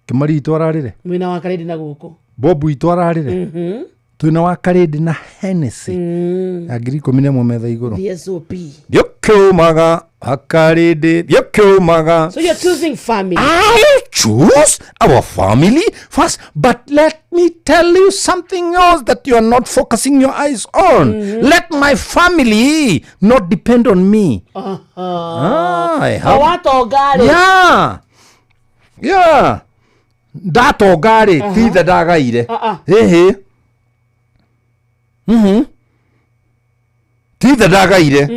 kĩmari witũ ararĩre. Mwĩna wa karĩndĩ na gũkũ. Bobu witũ ararĩre. Twĩna wa karĩndĩ na Hennessy ya 11,000 metha igũrũ. VSOP. Thiũkĩũmaga akarĩndĩ, thiũkĩũmaga. So you're choosing family. I choose our family first, but let me tell you something else that you are not focusing your eyes on. Let my family not depend on me. Ah, I O have. watonga rĩ. Yeah. Ndatonga rĩ, ti ithe ndagaire. Ah, ah. Ĩhĩ. Ti ithe ndagaire.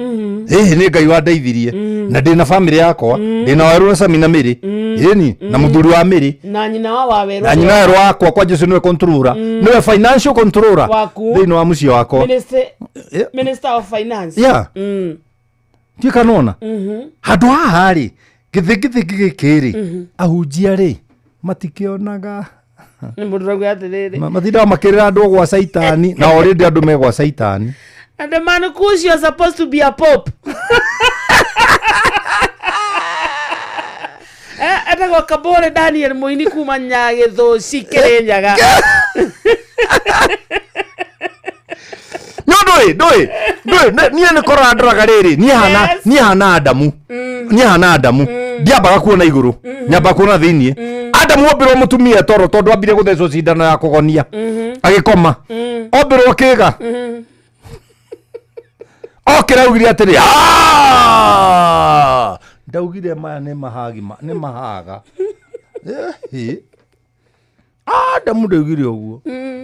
Ĩhĩ, nĩ Ngai wandeithirie na ndĩna bamĩrĩ yakwa, ndĩna Werũ na Sami na Mĩrĩ, ĩni na mũthuri wa Mĩrĩ na nyina wa Wawerũ. Na nyina Werũ wakwa kwa Jesu nĩwe controller, nĩwe financial controller Waku. thĩinĩ wa mũciĩ wakwa. Minister, Minister of Finance. Yeah. Ndiũĩ kana ona handũ haha rĩ, gĩthĩngĩthĩngĩ gĩkĩ rĩ, ahunjia rĩ matikĩonaga. Nĩ mũndũ ũrauga atĩrĩrĩ, Matindaga makĩrĩra andũ gwa caitani na already andũ me gwa caitani. And the man Kush, you're supposed to be a pope. Etagwo Kabore Daniel Mũini kuma Nyagĩthũci, Kĩrĩnyaga. No ndũĩ ndũĩ ndũĩ niĩ nĩ kũrora ndoraga rĩrĩ, niĩ hana niĩ hana Adamu, niĩ hana Adamu, ndiambaga kuona igũrũ, nyambaga kuona thĩiniĩ. Adamu ombirwo mũtumia toro tondũ ambire gũthecwo cindano ya kũgonia agĩkoma, ombirwo kĩga okĩra augire atĩrĩ, "Ah!" Ndaugire maya nĩ mahagi nĩ mahaga. Eh, Adamu ndaugire ũguo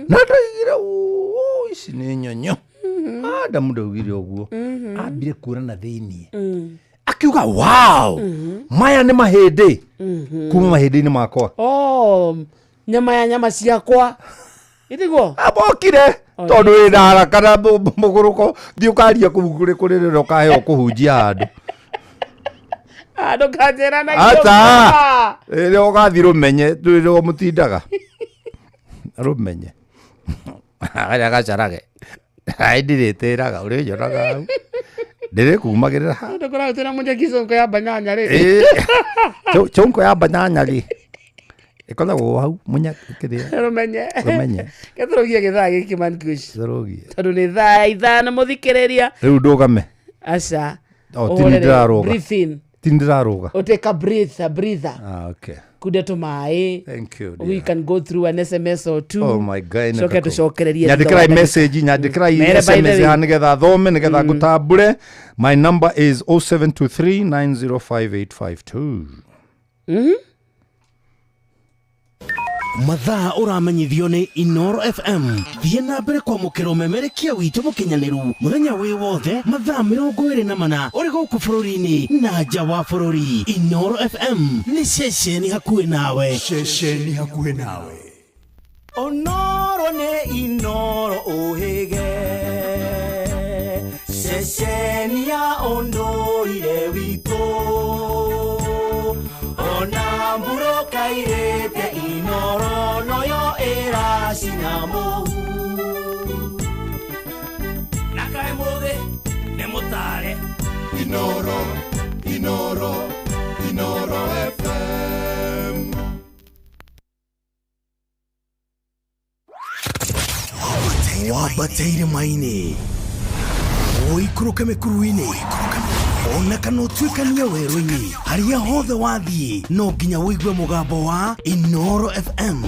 na ndaugire, "Ũũ, ici nĩ nyonyo." Adamu ndaugire ũguo, ambire kuona na thĩiniĩ, akiuga, "Wow, maya nĩ mahĩndĩ kuma mahĩndĩ-inĩ makwa." Oh, nyama ya nyama ciakwa. Itiguo? Amokire tondũ wĩna haraka na mũgũrũko, thiĩ ũkaria kũu kũrĩ kũrĩrĩra ũkaheo kũhunjia handũ. Ah, ndũkanjĩra na Ata rĩrĩa ũgathiĩ rũmenye rĩrĩa mũtindaga rũmenye karĩa gacarage ai ndirĩtĩraga ũrĩnyonaga hau ndĩrĩkumagĩrĩra ha. Ndũkũrarutĩra mũnyeki conko ya banyanya rĩ. Ĩĩ. Chonko ya banyanya rĩ ĩkoragwo hau mũnya kĩrĩa. Rũmenye. Rũmenye. Ketũrũgie gĩthaa gĩkĩ, man Kush. Tũrũgie. Tondũ nĩ thaa 5 mũthikĩrĩria. Rĩu ndũgame? Aca. O, ti nĩ ndĩrarũga. Breathe in. Ti ndĩrarũga. Ũtake a breath, a breather. Ah, okay. Kunde tũmaĩ. Thank you, dear. We can go through an SMS or two. Oh my God. Coke tũcokererie thutha wa Nyandĩkĩrai ndagĩka. message, nyandĩkĩrai Mere, by the SMS way. haha nĩgetha thome, nĩgetha ngũtambũre. My number is 0723 905852. Mathaa ũramenyithio nĩ Inoro FM. Thiĩ na mbere kwamũkĩra ũmemerekia witũ mũkinyanĩru mũthenya wĩ wothe mathaa 24 ũrĩ gũkũ bũrũri-inĩ na nja wa bũrũri. Inoro FM nĩ ceceni hakuhĩ nawe. Ceceni hakuhĩ nawe. Onoro nĩ Inoro ũhĩge, ceceni ya ũndũire witũ, ona mbura kairĩte Inoro noyo ĩracina mũhu. Na kaĩ mũthĩ nĩ mũtare. Inoro, Inoro, Inoro FM. Wambate irĩma-inĩ, ũikũrũke mĩkuru-inĩ, ona kana ũtuĩkanie werũ-inĩ, harĩa hothe wathiĩ no nginya ũigue mũgambo wa Inoro FM.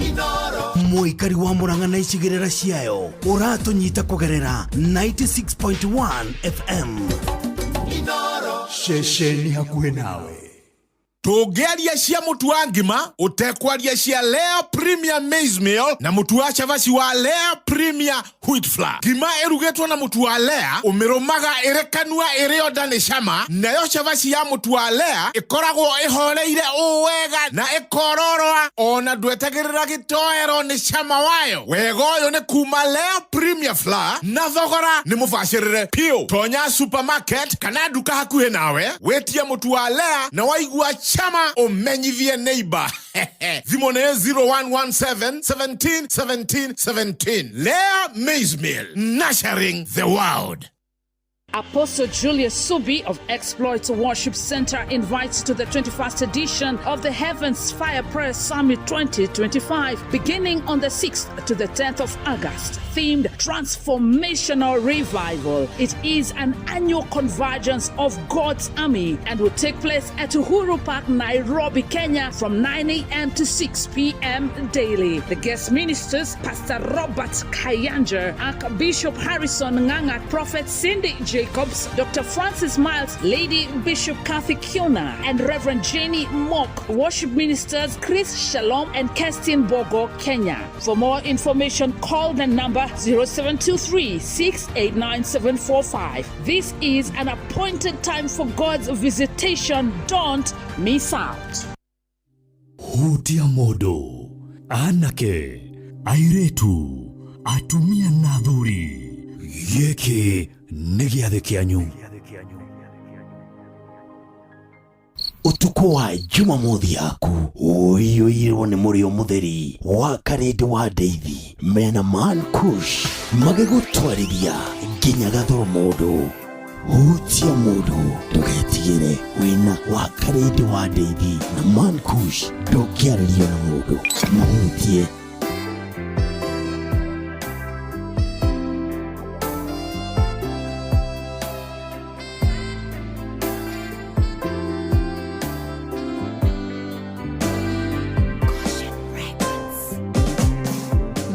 Mũikari wa Mũrang'a na icigĩrĩra ciayo ũratũnyita kũgerera 96.1 FM. Ceceni hakuhĩ nawe. Tũngĩaria cia mũtu wa ngima ũtekwaria cia Lea Premier Maize Meal na mũtu wa cabaci wa Lea Premier Wheat Flour. Ngima ĩrugĩtwo na mũtu wa Lea ũmĩrũmaga ĩrĩ kanua ĩrĩ onda nĩ cama, nayo cabaci ya mũtu wa Lea ĩkoragwo ĩhoreire ũũ wega na ĩkororoa ona ndwetagĩrĩra gĩtoero nĩ cama wayo. Wega ũyũ nĩ kuma Lea Premier Flour na thogora nĩ mũbacĩrĩre piũ. Tonya supermarket kana nduka hakuhĩ nawe wĩtie mũtu wa Lea, na waigua chama ũmenyithie neighbor. Thimũ nĩ 0117 17 17 17. Lea Maize Meal, nurturing the world. Apostle Julius Subi of Exploits Worship Center invites to the 21st edition of the Heavens Fire Prayer Summit 2025, beginning on the 6th to the 10th of August, themed Transformational Revival. It is an annual convergence of God's army and will take place at Uhuru Park, Nairobi, Kenya, from 9 a.m. to 6 p.m. daily. The guest ministers, Pastor Robert Kayanja, Archbishop Harrison Nganga, Prophet Cindy Jacobs, Dr. Francis Miles, Lady Bishop Kathy Kiona, and Reverend Jenny Mock. Worship ministers Chris Shalom and Kerstin Bogo, Kenya. For more information, call the number 0723 689 745. This is an appointed time for God's visitation. Don't miss out. Hutia mũndũ, anake, airĩtu, atumia na athuri, gĩkĩ nĩ gĩathĩ kĩanyu. Ũtukũ wa Jumamothi yaku ũiyũirwo nĩ mũrĩo mũtheri wa Karĩndĩ wa Ndeithi mena Man Kush magĩgũtwarithia nginya gathoro mũndũ. Hutia mũndũ, ndũgetigĩre, wĩna wa Karĩndĩ wa Ndeithi na Man Kush, ndũngĩarĩrio na mũndũ, mũhutie.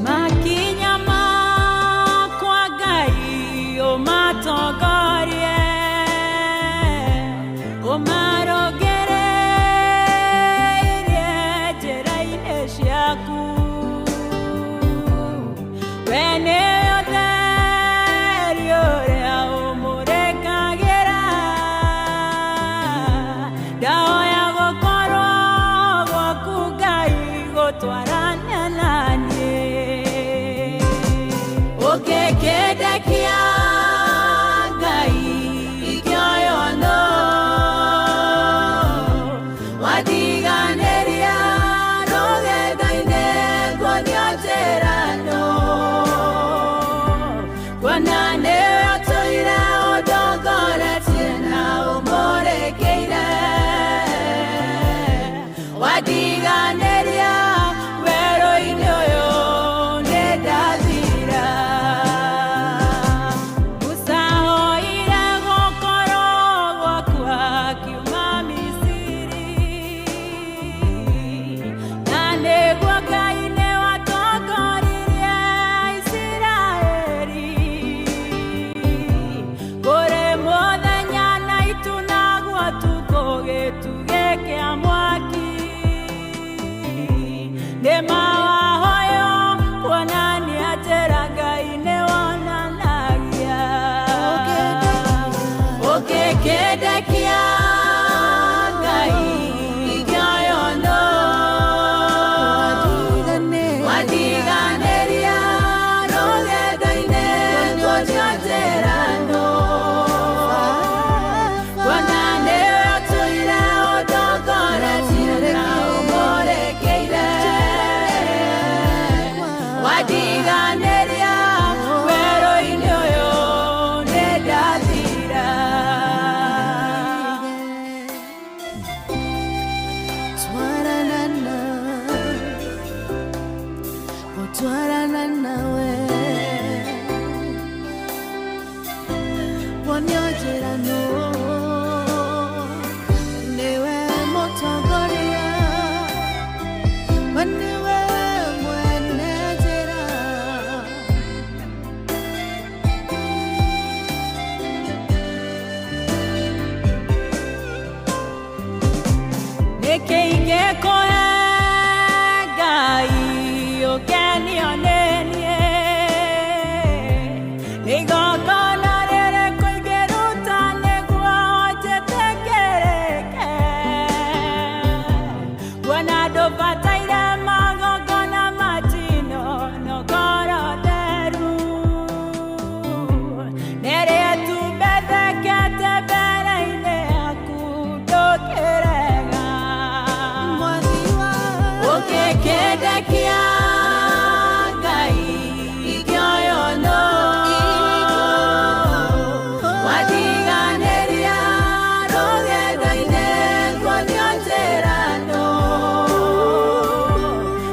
Makinya makwa Ngai ũmatongorie, ũmarongereirie njĩra-inĩ ciaku. We nĩwe ũtheri ũrĩa ũmũrĩkagĩra, ndahoya gũkorwo gwaku Ngai gũtwarana na niĩ. Ũngĩkĩndekia Ngai ingĩoywo nũ, watiganĩria rũgendo-inĩ nguonio njĩra nũ. Kuona nĩwe ũtũire ũndongoretie na ũmũrĩkĩire, watiganĩria werũ-inĩ ũyũ nĩndathira. Musa oire gũkorwo gwaku akiuma Misiri, na nĩguo Ngai nĩwatongoririe Isiraeli. Kũrĩ mũthenya na itu naguo ũtukũ gĩtugĩ kĩa mwaki, nĩ mawahoyo kuonania njĩra Ngai nĩwonanagia. Ũngĩkĩndekia Ngai ingĩoywo nũ, watiganĩria rũgendo-inĩ nguonio njĩra nũ. Kuona nĩwe ũtũire ũndongoretie na ũmũrĩkĩire, watiganĩria werũ-inĩ ũyũ nĩndathira. Twarana, gũtwarana nawe, wonio njĩra nũ, nĩwe mũtongoria, we nĩwe mwene njĩra. Nĩkĩ ingĩkũhe Ngai ũkenio nĩ niĩ? Nĩ igongona rĩrĩkũ ingĩruta nĩguo njĩtĩkĩrĩke? Kuona ndũbataire magongona ma njino na ngoro theru, nĩrĩ itumbethekete mbere-inĩ yaku ndũkĩrega. Ũngĩkĩndekia Ngai ingĩoywo nũ, watiganĩria rũgendo-inĩ nguonio njĩra nũ.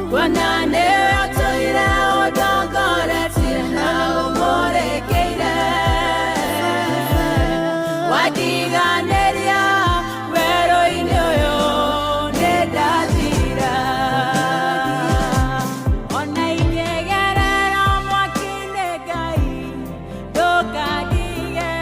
Kuona nĩwe ũtũire ũndongoretie na ũmũrĩkĩire, watiganĩria werũ-inĩ ũyũ nĩndathira. Ona ingĩgerera mwaki-inĩ Ngai ndũkandige,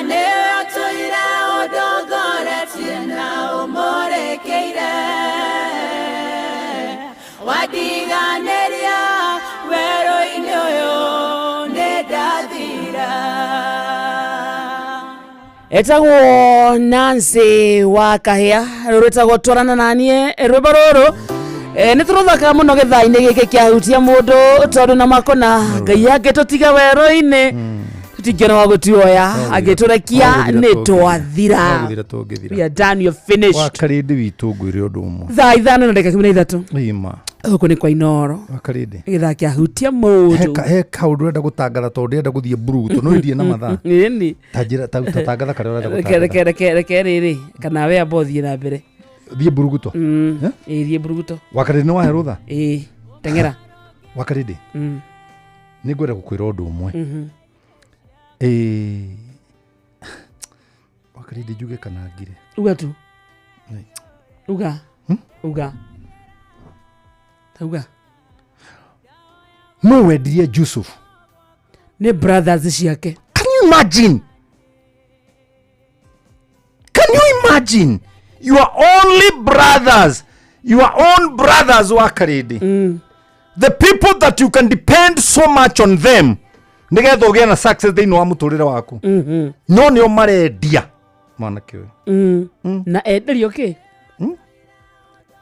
Nĩwe ũtũire ũndongoretie na ũmũrĩkĩire. Wandiganĩria werũ-inĩ ũyũ nĩndathira. Etagwo Nancy wa Kahĩa, rwĩtagwo Twarana naniĩ. Rwĩmbo rũrũ nĩ tũrũthakaga mũno gĩthaa-inĩ gĩkĩ kĩahutia mũndũ, tondũ na makona Ngai angĩtũtiga werũ-inĩ tũtingĩona wa gũtuoya, angĩtũrekia nĩ twathira. We are done, we are finished. Wakarĩndĩ witũ, ngwĩre ũndũ ũmwe. Thaa 5:13. Ima. Gũkũ nĩ kwa Inoro. Wakarĩndĩ. Gĩthaa kĩahutia mũndũ. He kaũndũ ũrenda gũtangatha, tondũ ndĩrenda gũthiĩ mburuguto no irie na mathaa. Ĩni. Ta njĩra ta tangatha karĩa ũrenda Reke gũtangatha. reke reke reke rĩrĩ, kana we amba ũthiĩ na mbere. Thiĩ mburuguto. Ĩĩ, thiĩ mburuguto. Wakarĩndĩ, nĩ wahe rũtha. Ĩĩ, teng'era. Wakarĩndĩ, nĩ ngwenda gũkwĩra ũndũ ũmwe. Ĩĩ, wakarĩndĩ, njuge kana ngire? Uga tu. Nĩ. Uga. Uga tauga. No wendirie Joseph? Nĩ brothers ciake. Can you imagine? Can you imagine? Your only brothers, your own brothers, wakarĩndĩ, the people that you can depend so much on them nĩgetha ũgĩe na success thĩinĩ wa mũtũrĩre waku, no nĩo marendia mwanake ũyũ. Na enderio kĩ?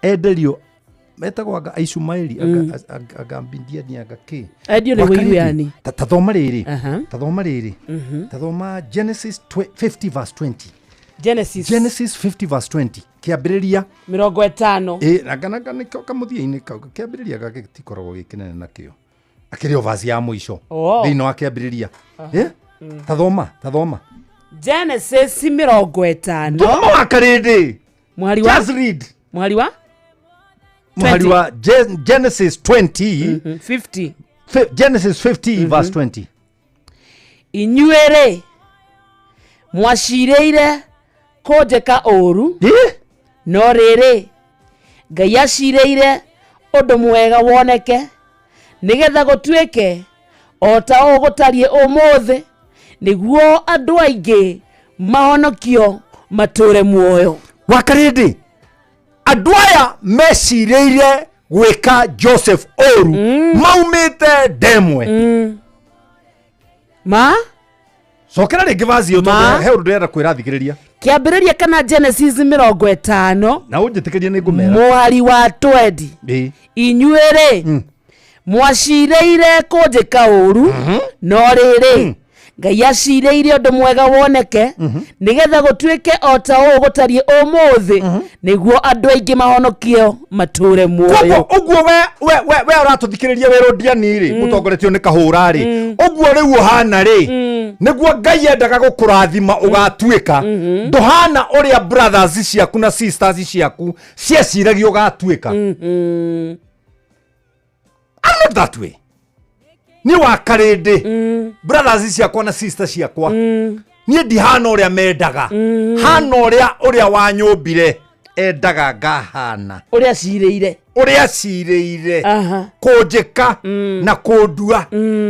Enderio metagwo anga Aishumaeli, anga Mbindiani, anga kĩ. Endio nĩ Wakarĩndĩ, wĩiguani. Ta thoma rĩrĩ. Aha. Ta thoma rĩrĩ. Ta thoma Genesis 50 verse 20. Genesis. Genesis 50 verse 20, kĩambĩrĩria. 50. Ĩ, anga nanga nĩkĩo kamũthia-inĩ kau kĩambĩrĩria gake gĩtikoragwo gĩ kĩnene nakĩo, akĩrĩ o verse ya mũico thĩinĩ wa kĩambĩrĩria. Ĩ? Ta thoma, ta thoma. Genesis 50. Thoma, wakarĩndĩ. Mũhari wa? Just read. Mũhari wa? Mũhari wa Genesis 20. 50. Genesis 50 verse 20. Inyuĩ rĩ, mwacirĩire kũnjĩka ũũru, no rĩrĩ, Ngai acirĩire ũndũ mwega woneke, nĩgetha gũtuĩke o ta ũũ gũtariĩ ũmũthĩ, nĩguo andũ aingĩ mahonokio matũũre muoyo. Wakarĩndĩ, andũ aya mecirĩire gwĩka Joseph ũru maumĩte ndemwe. Ma. Cokera rĩngĩ vaci ĩyo. Ma. Tondũ he ũndũ ndĩrenda kwĩra thikĩrĩria. Kĩambĩrĩria kana Genesis 50. Na ũnjĩtĩkĩrie nĩ ngũmera. Mũhari wa 20. Ĩĩ. Inyuĩ rĩ, mwacirĩire kũnjĩka ũũru, no rĩrĩ, Ngai acirĩire ũndũ mwega woneke, nĩgetha gũtuĩke o ta ũũ gũtariĩ ũmũthĩ, nĩguo andũ aingĩ mahonokio matũũre muoyo. Koguo ũguo we ũratũthikĩrĩria wĩ rũndiani rĩ, mũtongoretio nĩ kahũra rĩ, ũguo rĩu ũhana rĩ, nĩguo Ngai endaga gũkũrathima ũgatuĩka. Ndũhana ũrĩa brothers ciaku na sisters ciaku cieciragia ũgatuĩka. I'm not that way. Niĩ wakarĩndĩ, brothers ciakwa na sisters ciakwa, niĩ ndihana ũrĩa mendaga, hana ũrĩa wanyũmbire endaga ngahana. Ũrĩa acirĩire. Ũrĩa acirĩire kũnjĩka na kũndua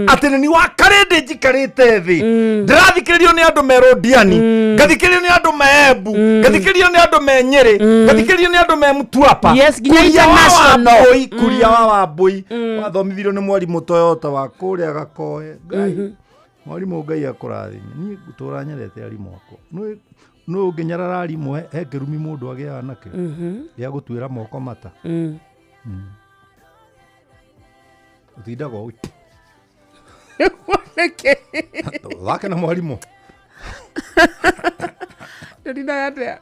atĩ nĩ ni wakarĩndĩ njikarĩte thĩ, ndĩrathikĩrĩrio nĩ andũ me rũndiani, ngathikĩrĩrio nĩ andũ me Embu, ngathikĩrĩrio nĩ andũ me Nyĩrĩ, ngathikĩrĩrio nĩ andũ me Mtwapa. Yes, nginya Kuria wa international. Wambũi, kuria wa Wambũi wathomithirio nĩ mwarimũ Toyota wa kũrĩa Gakoe. Ngai, mwarimũ, Ngai akũrathime. Niĩ ngũtũra nyendete arimũ akwa. Nĩ ũngĩnyarara arimũ, he kĩrumi mũndũ agĩaga nakĩo gĩa gũtuĩra moko mata. Ũtindaga ũũ. Nĩkĩ? Thake na mwarimũ. Ndũrindaga atĩa?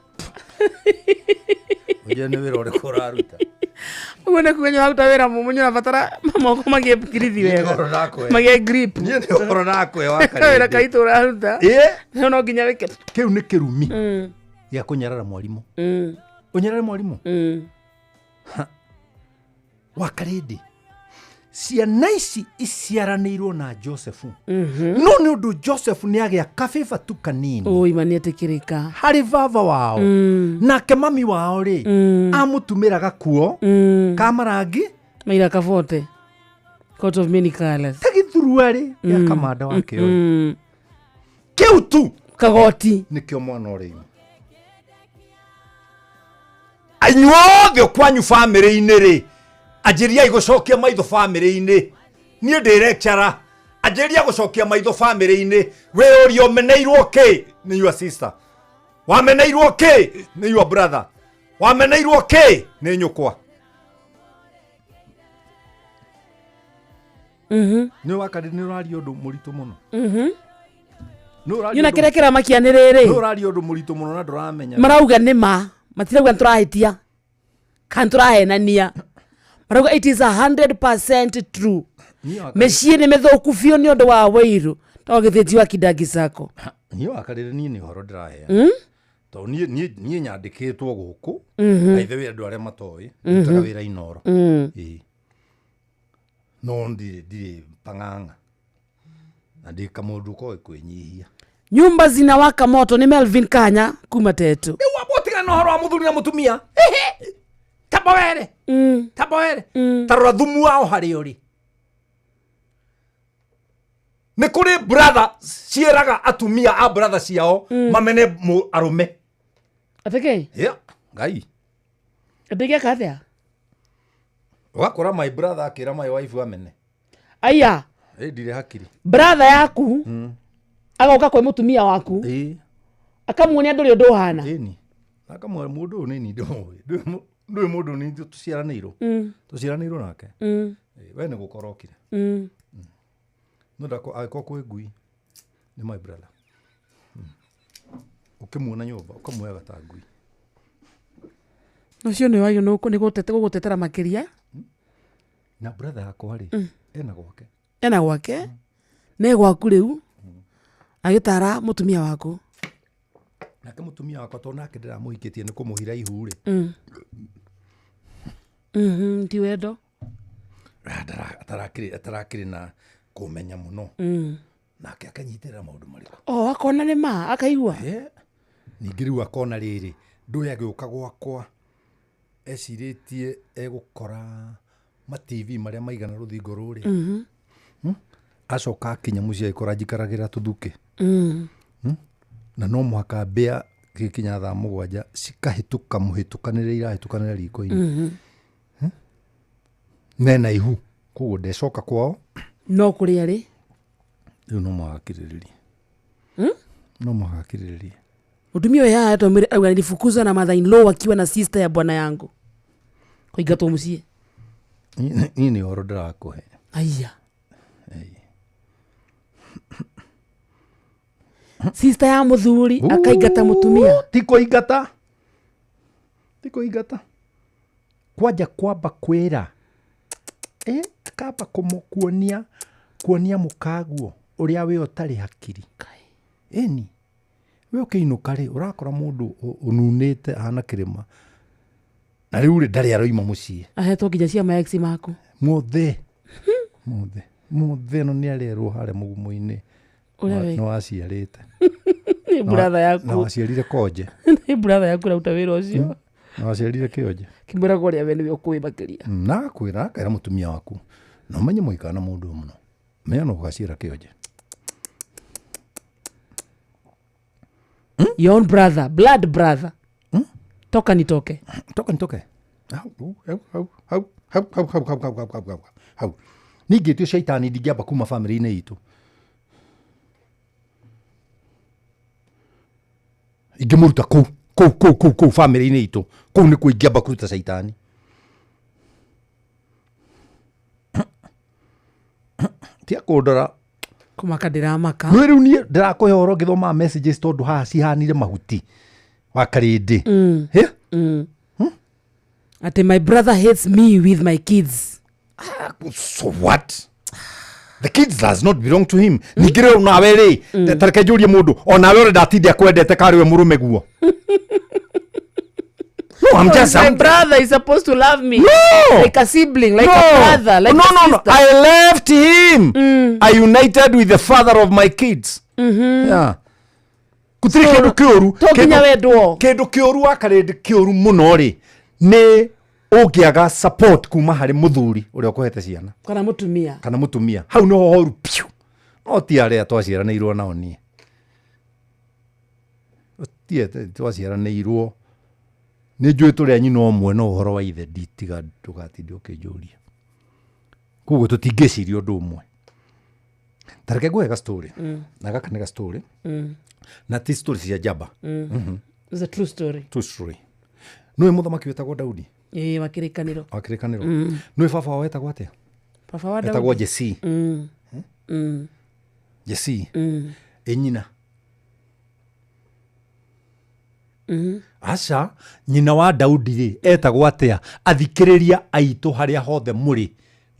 Ũnjĩre nĩ wĩra ũrĩkũ ũraruta. Ũguo nĩ kuga nĩ ũraruta wĩra mũmũ, nĩ ũrabatara moko magĩe ngirithi Niĩ nĩ wega. ũhoro ndakũhe. Magĩe grip. Niĩ nĩ ũhoro ndakũhe, Wĩra wakarĩndĩ. kaitũ ũraruta. Ĩ? No no nginya wĩke. Kĩu nĩ kĩrumi gĩa kũnyarara mwarimũ. Ũnyarare mwarimũ. Ha. Wakarĩndĩ, ciana ici iciaranĩirwo na Joseph, no nĩ ũndũ Joseph nĩ agĩa kabĩba tu kanini. Oi, ma nĩ etĩkĩrĩka. Harĩ baba wao. Nake mami wao rĩ, amũtumĩra gakuo ka marangi. Maira kabote. Coat of many colors. Ta gĩthurua rĩ gĩa kamanda wake ũyũ. Kĩu tu. Kagoti. Nĩkĩo mwana ũrĩ inyuothe kwanyu bamĩrĩ-inĩ rĩ, anjĩriai gũcokia maitho bamĩrĩ-inĩ. Niĩ ndĩ lecturer, anjĩria gũcokia maitho bamĩrĩ-inĩ. Wĩ ũria ũmeneirwo kĩ nĩ your sister, wameneirwo kĩ nĩ your brother, wameneirwo kĩ nĩ nyũkwa. Nĩ wakari nĩ ũraria ũndũ mũritũ mũno. Nĩ ũraria Yuna ũndũ- kĩrĩa kĩramakia nĩ rĩrĩ. Nĩ ũraria ũndũ mũritũ mũno na ndũramenya. Marauga nĩ ma, matirauga nĩ tũrahĩtia kana tũrahenania. Marauga it is 100% true. Niĩ wakari- Mĩciĩ nĩ mĩthũku biũ nĩ ũndũ wa wĩiru. To githĩ ti wa Kidangi Sacco. Niĩ wakarĩre niĩ nĩ ũhoro ndĩraheana. Tondũ niĩ nyandĩkĩtwo gũkũ. By the way, andũ arĩa matoĩ, ndutaga wĩra Inoro. Ĩĩ. No ndirĩ pang'ang'a na ndĩ kamũndũ koĩ kwĩnyihia. Nyumba zinawaka moto nĩ Melvin Kanya kuma Tetu. Rĩu wamba ũtigane na ũhoro wa mũthuri na mũtumia. Tamba were. Tamba were. Ta rora thumu wao harĩa ũrĩ. Nĩ kũrĩ brother ciĩraga atumia a brother ciao mamene arũme. Atĩkĩ? Yeah, Ngai. Ndĩgĩka atĩa? Ũgakora my brother akĩra my wife amene. Aya. Ĩ ndirĩ hakiri. Brother yaku agoka kwĩ mũtumia waku. Ĩĩ. Akamuonia ndũrĩ ũndũ ũhana. Ĩni. Akamwĩra mũndũ ũyũ nĩ niĩ ndĩmũĩ. Ndũĩ mũndũ nĩ ithuĩ tũciaranĩirwo. Tũciaranĩirwo nake. Ĩ, we nĩ gũkora okire. No ndako angĩkorwo kwĩ ngui nĩ my brother. Ũkĩmuona nyũmba ũkamuoyaga ta ngui. Ũcio nĩ wagĩrĩirwo nĩ gũgũtetera makĩria. Na brother yakwa rĩ, ena gwake. Ena gwake? Ne gwaku rĩu? Agĩtara mũtumia waku. Nake mũtumia wakwa tondũ nake ndĩramũhikĩtie nĩ kũmũhira ihu rĩ. Ti wendo. Atarakĩrĩ na kũmenya mũno. Nake akanyitĩrĩra maũndũ marĩkũ? Oh, akona nĩ ma, akaigua. Ningĩ rĩu akona rĩrĩ, ndũĩ agĩũka gwakwa ecirĩtie egũkora ma TV marĩa maigana rũthingo rũrĩa. Acoka akinya mũciĩ agĩkora njikaragĩra tũthukĩ. Na no mũhaka mbĩa gĩkinya thaa 7 cikahĩtũka mũhĩtũkanĩre irahĩtũkanĩra riko-inĩ. Nena ihu koguo ndecoka kwao. No kũrĩa rĩ? Rĩu no mũhaka akirĩrĩrie. No mũhaka akirĩrĩrie. Mũtumia ũyũ haha etwo auga nilifukuzwa na mother in law akiwa na sister ya bwana yangu. Kũingatwo mũciĩ. Niĩ nĩ ũhoro ndĩrakũhe. Aya. Sister ya mũthuri akaingata mũtumia. Ti kũingata. Ti kũingata. Kwanja kwamba kwĩra. Akamba kũmuonia, kuonia mũkaguo ũrĩa we ũtarĩ hakiri. Ĩni. We ũkĩinũka rĩ, ũrakora mũndũ ũnunĩte ahana kĩrĩma. Na rĩu rĩ, ndarĩ aroima mũciĩ. Ahetwo nginya cia ma ex maku. Mothe. Mothe. Mothe no nĩ arerwo harĩa mũgumo-inĩ. Ũrĩa we- Nĩ waciarĩte. Nĩ brother yaku. Na waciarire konje. Nĩ brother yaku ũraruta wĩra ũcio. Na waciarire kĩonje. Kĩmwĩraga ũrĩa we nĩwe ũkũĩ makĩria. Na akwĩra, akera mũtumia waku. Na ũmenye mũikara na mũndũ ũyũ mũno. Menya no ũgaciara kĩonje. Your own brother, blood brother. Toka nitoke. Toka nitoke. Hau, hau, hau, hau, hau, hau, hau, hau, hau, hau, hau, hau, hau. Ningĩ tio caitani ndingĩamba kuma bamĩrĩ-inĩ itũ. Ingĩmũruta kũu, kũu, kũu, kũu, kũu bamĩrĩ-inĩ itũ. Kũu nĩkuo ingĩamba kũruta caitani. Tia kũndora. Kũmaka ndĩramaka. Nĩ rĩu niĩ ndĩrakũhe ũhoro ngĩthomaga messages tondũ haha cihanire mahuti wa karĩndĩ. Hĩ? Ati my brother hates me with my kids. So what? The kids does not belong to him. Ningĩ rĩu nawe rĩ, ta reke njũrie mũndũ, o nawe ũrenda atinde akwendete karĩ we mũrũme guo. No, I'm just, My I'm brother is supposed to love me. No! Like a sibling, like No! a brother, like No, a no, no. sister. I left him. I united with the father of my kids. Yeah. Gũtirĩ kĩndũ kĩũru. To nginya wendwo. Kĩndũ kĩũru wa karĩndĩ kĩũru mũno rĩ, nĩ ũngĩaga support kuma harĩ mũthuri ũrĩa ũkũhete ciana. Kana mũtumia. Kana mũtumia. Hau nĩho horu piũ. No ti arĩa twaciaranĩirwo nao niĩ. Tie twaciaranĩirwo nĩ njũĩ tũrĩa nyina ũmwe no ũhoro wa ithe nditiga ndũgatinde ũkĩnjũria. Koguo tũtingĩciria ũndũ ũmwe. Ta reke ngũhe ga-story. Na gaka nĩ ga-story. Na ti story cia njamba. It's a true story. True story. Nĩũĩ mũthamaki wĩtagwo Daudi? Ĩĩ, wa Kĩrĩkanĩro. Wa Kĩrĩkanĩro. Nĩũĩ baba wao etagwo atĩa? Baba wa Daudi. Etagwo Jesse. Jesse. Ĩ nyina? Aca, nyina wa Daudi rĩ etagwo atĩa? Athikĩrĩria aitũ harĩa hothe mũrĩ,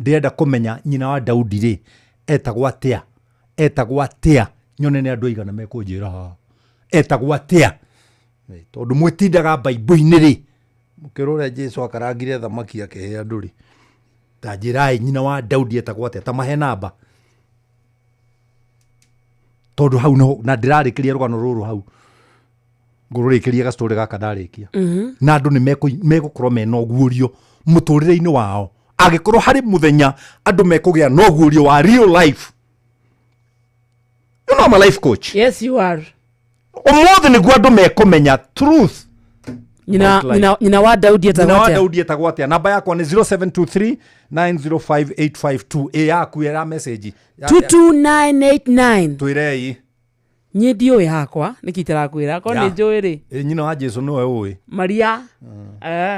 ndĩrenda kũmenya nyina wa Daudi rĩ etagwo atĩa? Etagwo atĩa? Nyone nĩ andũ aigana mekũnjĩra haha. Etagwo atĩa? Tondũ mwĩtindaga Bible-inĩ rĩ, mũkĩra ũrĩa Jesu akarangire thamaki akĩhe andũ rĩ, ta njĩrai nyina wa Daudi etagwo atĩa? Ta mahe namba. Tondũ hau nĩho na ndĩrarĩkĩria rũgano rũrũ hau. Ngũrũrĩkĩria gastory gaka ndarĩkia. Na andũ nĩ megũkorwo mena ũguũrio mũtũrĩre-inĩ wao. Angĩkorwo harĩ mũthenya andũ mekũgĩa na ũguũrio wa real life. You know I'm a life coach. Yes, you are. Ũmũthĩ nĩguo andũ mekũmenya truth. Nyina wa Daudi etagwo Nyina wa atĩa? Daudi etagwo atĩa? Namba yakwa nĩ 0723 905 852. Ĩ yaku ĩra message. 22989. Twĩrei. Niĩ ndiũĩ hakwa nĩkĩ itarakwĩra korwo nĩ njũĩ rĩ. Ĩ nyina wa Jesu nĩwe ũĩ. Maria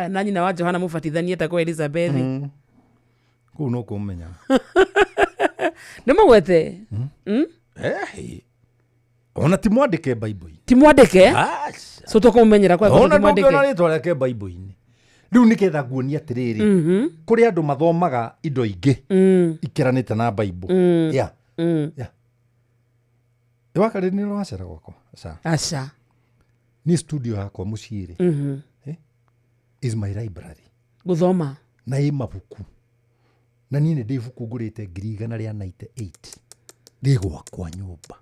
na nyina wa Johana Mũbatithania etagwo Elizabeth. Kũu no kũmenya. Nĩ mũgwete? Ona ti mwandĩke Bible-inĩ. Ti mwandĩke? So tũkũmũmenyera kwa Ona ti mwandĩke. ndũngĩona rĩtwa rĩake Bible-inĩ. Rĩu nĩgetha nguonie atĩrĩrĩ, kũrĩ andũ mathomaga indo ingĩ ikĩranĩte na Bible. Yeah. Yeah. Wakarĩ nĩ ũracera gwakwa? Aca. Aca. Niĩ studio yakwa mũciĩ rĩ, is my library. Gũthoma. Na ĩ mabuku. Na niĩ nĩ ndĩ ibuku ngũrĩte 198. Rĩ gwakwa nyũmba.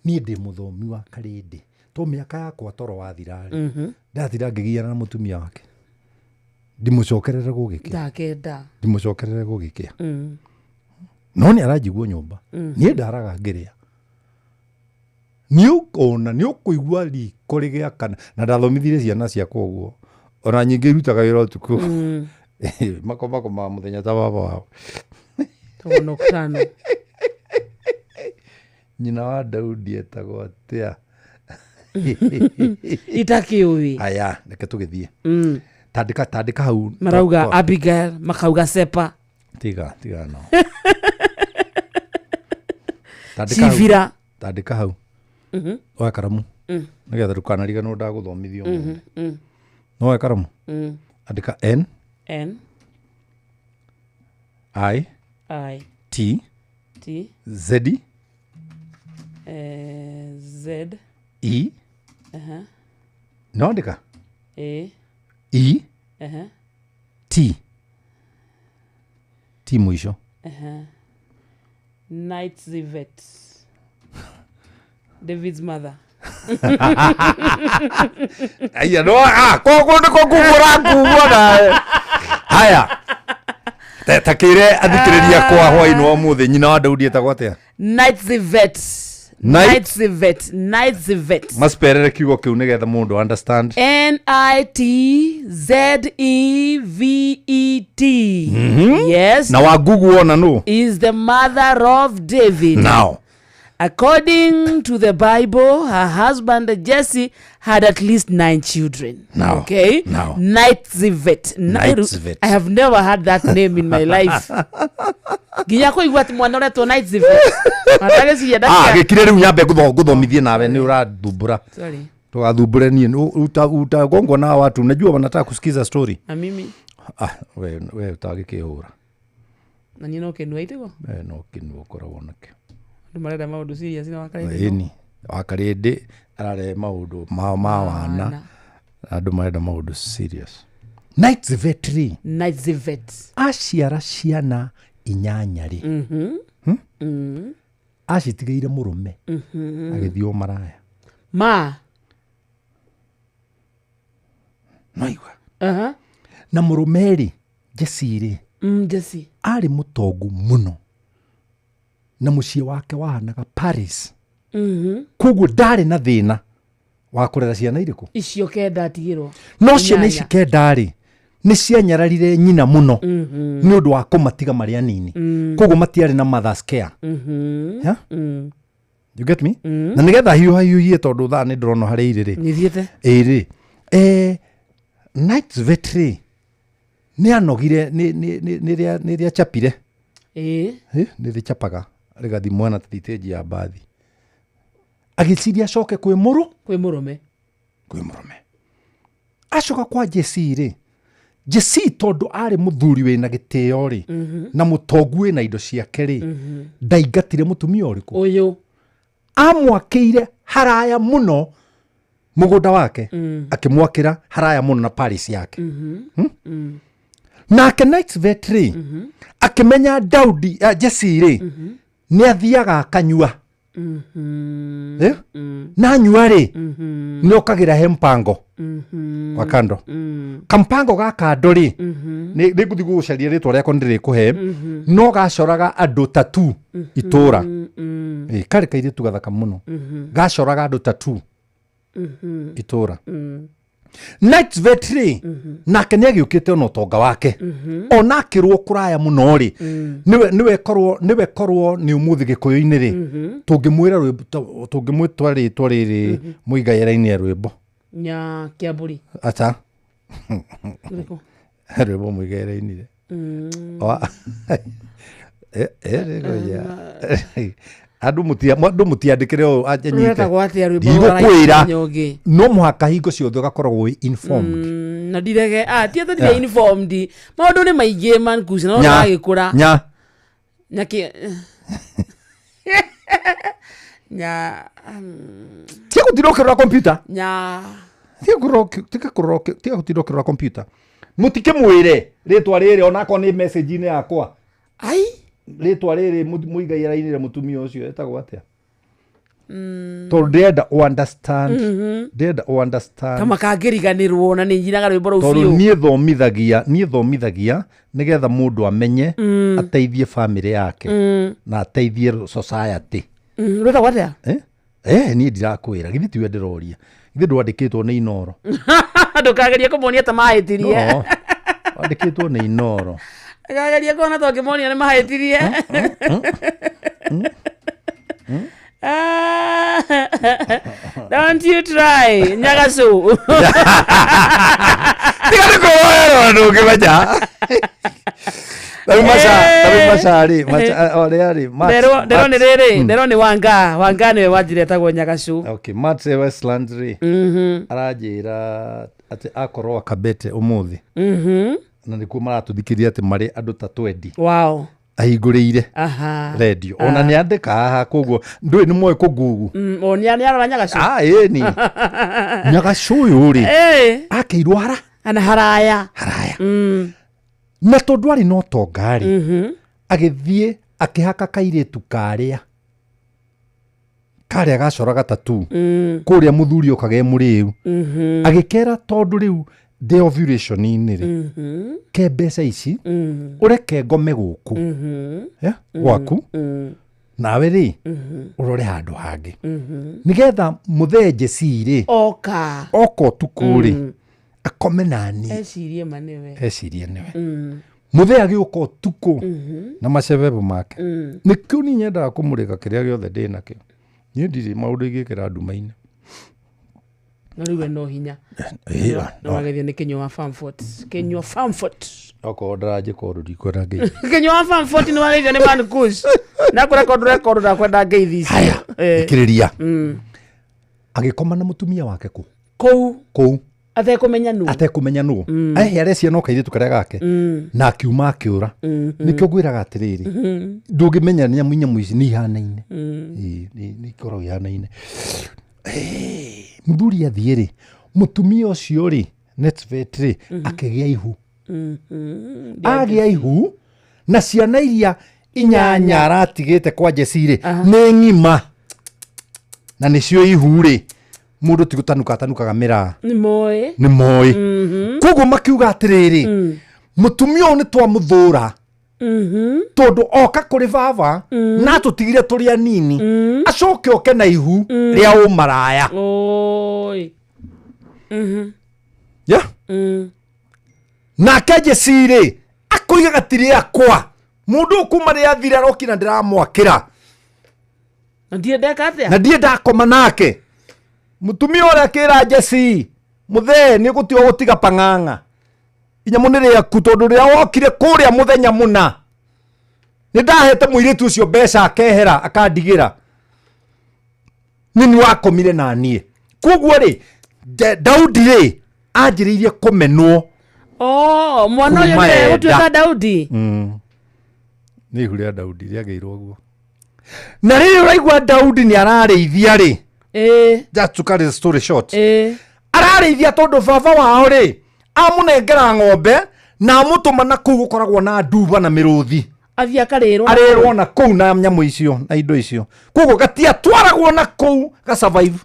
Niĩ ndĩ mũthomi wa karĩndĩ. To mĩaka yakwa toro wathira rĩ. Ndathira ngĩgiana na mũtumia wake. Ndimũcokerere gũgĩkĩa. Ndakenda. Ndimũcokerere gũgĩkĩa. No nĩ aranjigua nyũmba. Niĩ ndaraga ngĩrĩa. Nĩ ũkona, nĩ ũkũigua riko rĩgĩakana. Na ndathomithirie ciana ciakwa ũguo. Ona nyingĩ irutaga wĩra ũtukũ. Makomakomaga mũthenya ta baba wao. Tagwo Nocturno. Nyina wa Daudi etagwo atĩa? Itakĩũĩ. Aya, reke tũgĩthiĩ. Tandĩka hau. Marauga Abigail, makauga Sepa. Tiga no. Cibira. Tandĩka hau. Oya karamu. Nĩgetha ndũkanariganĩrwo ndagũthomithia ũmũthĩ. No oya karamu? Andĩka N. N. I. I. T. T. Z. Z. E. No andĩka? A. E. T. T mũico. Night Zivet. David's mother. Aya no koguo nĩkuo ngumbũra ngumbũra nawe. Haya. Ta kĩre athikĩrĩria kwa hwaĩ-inĩ wa ũmũthĩ nyina wa Daudi etagwo atĩa? Night Zivet. Night Zivet. Night Zivet. Masperere kiugo kĩu nĩgetha mũndũ understand. N-I-T-Z-E-V-E-T. Yes. Na wa Google ona nũ? Is the mother of David. Now. According to the Bible, her husband Jesse had at least 9 children. Now. Okay? Now. Night Zivet. Night Zivet. I have never had that name in my life. Nginya kũigua atĩ mwana ũretwo Night Zivet. Matagĩciria Gĩkire rĩu nyambe ngũthomithie nawe nĩ ũrathumbũra. Sorry. Tugathumbũre niĩ utagongwa na watu unajua wanataka kusikiza story. Na mimi. We utagĩkĩhũra. Na niĩ no kĩnua itiguo? No kĩnua ũkoragwo nakĩo. Andũ marenda maũndũ serious na wakarĩndĩ. Ĩni, wakarĩndĩ ararehe maũndũ ma wana. Andũ marenda maũndũ serious. Night Zivet rĩ. Night Zivet. Aciara ciana 8 rĩ. Acitigĩire mũrũme. Agĩthiĩ o maraya. Ma. Noigua. Na mũrũme rĩ, Jesse rĩ. Jesse. Arĩ mũtongu mũno. Na mũciĩ wake wahanaga Paris. Koguo ndarĩ na thĩna. Wa kũrera ciana irĩkũ? Icio kenda atigĩrwo. No ciana ici kenda rĩ, nĩ cianyararire nyina mũno nĩ ũndũ wa kũmatiga marĩ anini. Koguo matiarĩ na mother's care. Yeah? You get me? Na nĩgetha hiũha hiũhie tondũ thaa nĩ ndĩrona harĩa irĩ rĩ. Nĩthiĩte. Ĩrĩ night vet rĩ, nĩ anogire nĩ rĩacapire. Nĩ rĩcapaga rĩgathiĩ mwena thitĩnji ya mbathi, agĩciria acoke kwĩ mũrũ kwĩ mũrũme. Kwĩ mũrũme. Acoka kwa Jesi rĩ, Jesi tondũ arĩ mũthuri wĩna gĩtĩo rĩ, na mũtongu wĩna indo ciake rĩ, ndaingatire mũtumia ũrĩkũ? Ũyũ. Amwakĩire haraya mũno mũgũnda wake, akĩmwakĩra haraya mũno na Paris yake. Nake Night vet rĩ, akĩmenya Daudi, Jesi rĩ, nĩ athiaga akanyua. Eh? Na anyua rĩ, nĩ okagĩra he mpango wa kando, kampango ga kando rĩ, nĩ ngũthiĩ gũgũcaria rĩtwa rĩako nĩ ndĩrĩkũhe, no gacoraga andũ tatu itũra. Ĩ, karĩ kairĩtu gathaka mũno, gacoraga andũ tatu itũra. Night vet rĩ, nake nĩ agĩũkĩte ona ũtonga wake, ona akĩrwo kũraya mũno rĩ, nĩwe korwo nĩ ũmũthĩ gĩkũyũ-inĩ rĩ, tũngĩmwĩra rwĩmbo tũngĩmwĩtwa rĩtwa rĩrĩ Mũigai arainire rwĩmbo. Nya Kĩambũri. Acha. Rũrĩkũ? Rwĩmbo Mũigai arainire. Ngoja. Andũ mũtiandĩkĩre ũũ anyite. Rwetagwo atĩa rwĩmbo Ndigũkwĩra. rũraragia ũngĩ? No mũhaka hingo ciothe ũgakoragwo wĩ informed. Na ndirege, ti atĩ ndirĩ informed, maũndũ nĩ maingĩ man kuci no ndagĩkũra. Nya. Nyaki nya Tiga gũtinda ũkĩrora kompiuta. Nya. Tiga gũtinda ũkĩrora kompiuta. Mũtikĩmwĩre rĩtwa rĩrĩ onakorwo nĩ message-inĩ yakwa. Ai. Rĩtwa rĩrĩ Mũigai arainĩre mũtumia ũcio etagwo atĩa? Tondũ ndĩrenda ũ understand. Ndĩrenda ũ understand. Kama kangĩriganĩrwo na nĩ njinaga rwĩmbo rũu Tondũ biũ. niĩ thomithagia nĩgetha mũndũ amenye, ateithie family yake na ateithie society. Rwĩtagwo atĩa? Eh? Eh, niĩ ndirakwĩra, githĩ tiwe ndĩroria? Githĩ ndwandĩkĩtwo nĩ Inoro? Ndũkagerie kũmonia ta mahĩtirie. No, wandĩkĩtwo nĩ Inoro. Ndũkagerie kuona ta ũngĩmonia nĩ mahĩtirie. Ah, don't you try nyagacu. Tiga nĩ kwĩyoerwo ndũngĩmenya. Tarĩu maca, tarĩu maca rĩ, maca ũrĩa rĩ, Nderwo nĩ rĩrĩ, nderwo nĩ Wanga. Wanga nĩwe wanjĩra etagwo nyagacu. Okay, Matt Westlands rĩ, aranjĩra atĩ akorwo akabete ũmũthĩ na nĩkuo maratũthikĩria atĩ marĩ andũ ta 20. Ahingũrĩire redio ona nĩ andĩka haha, koguo ndũĩ nĩ moĩ kũgugu. O nĩ arora nyagacu. Ah, ĩni nyagacu ũyũ rĩ, akĩirwo hara ana haraya. Haraya. Na tondũ arĩ na ũtonga rĩ, agĩthiĩ akĩhaka kairĩtu karĩa gacoraga tatu kũrĩa mũthuri okaga e mũrĩu, agĩkera tondũ rĩu ndĩ ovulation-inĩ rĩ, ke mbeca ici ũreke ngome gũkũ, yeah, gwaku, nawe rĩ ũrore handũ hangĩ nĩgetha mũthee Jesi rĩ oka oka ũtukũ rĩ akome nani. Ecirie ma nĩwe. Ecirie nĩwe. Mũthee agĩũka ũtukũ na macebebo make. Nĩkĩo niĩ nyendaga kũmũrĩka kĩrĩa gĩothe ndĩ nakĩo. Niĩ ndirĩ maũndũ ingĩkĩra nduma-inĩ. No rĩu we no hinya. Ĩĩ, no wageithio nĩ Kĩnyua wa Famfort, Kĩnyua Famfort. Okorwo ndaranjĩka ũndũ ndikwenda ngeithi. Kĩnyua wa Famfort nĩ wageithio nĩ Man Kush na kũrekondi rekondi ndakwenda ngeithi icio. Thikĩrĩria. Agĩkoma na mũtumia wake kũ? Kũu. Kũu. Atekũmenya nũ. Atekũmenya nũ. Ehe arecia no kairĩtu karĩa gake na akiuma akĩũra. Nĩkĩo ngwĩraga atĩrĩrĩ, ndũngĩmenya nyamũ ici nĩ ihanaine. Ĩĩ, nĩ ikoragwo ihanaine. Mũthuri athiĩ rĩ, mũtumia ũcio rĩ, Netvet rĩ, akĩgĩa ihu. Agĩa ihu na ciana iria inyanya aratigĩte kwa Jesi rĩ nĩ ng'ima na nĩcio ihu rĩ, mũndũ ti gũtanuka atanukaga mĩraa. Nĩ moĩ. Nĩ moĩ. Koguo makiuga atĩrĩrĩ, mũtumia ũyũ nĩ twamũthũra. Tondũ oka kũrĩ baba na tũtigire tũrĩ anini acoke oke na ihu rĩa ũmaraya. Oi. Yeah. Nake Jesse rĩ akoiga gatirĩ akwa mũndũ ũyũ kuma rĩrĩa athire arokire na ndĩramwakĩra Na ndiĩ ndeka atĩa? Na ndiĩ ndakoma nake. Mũtumia ũrĩa akĩra Jesse, mũthee nĩ ũgũtiga gũtiga pang'ang'a inyamũ nĩ rĩaku tondũ rĩrĩa wokire kũrĩa mũthenya mũna nĩ ndahete mũirĩtu ũcio mbeca akehera akandigĩra nini wakomire na niĩ. Koguo rĩ Daudi rĩ anjĩrĩirie kũmenwo. Oh, mwana ũyũ Kuma nĩwe enda. gũtuĩka Daudi. Nĩ ihu rĩa Daudi rĩagĩirwo ũguo. Na rĩrĩ ũraigua Daudi nĩ ararĩithia rĩ, just to cut the story short, ararĩithia tondũ baba wao rĩ amũnengera ng'ombe na amũtũma na kũu gũkoragwo na nduba na mĩrũthi. Athiĩ akarĩrwo. Arĩrwo na kũu na nyamũ icio na indo icio. Koguo gatiatwaragwo na kũu ga survive.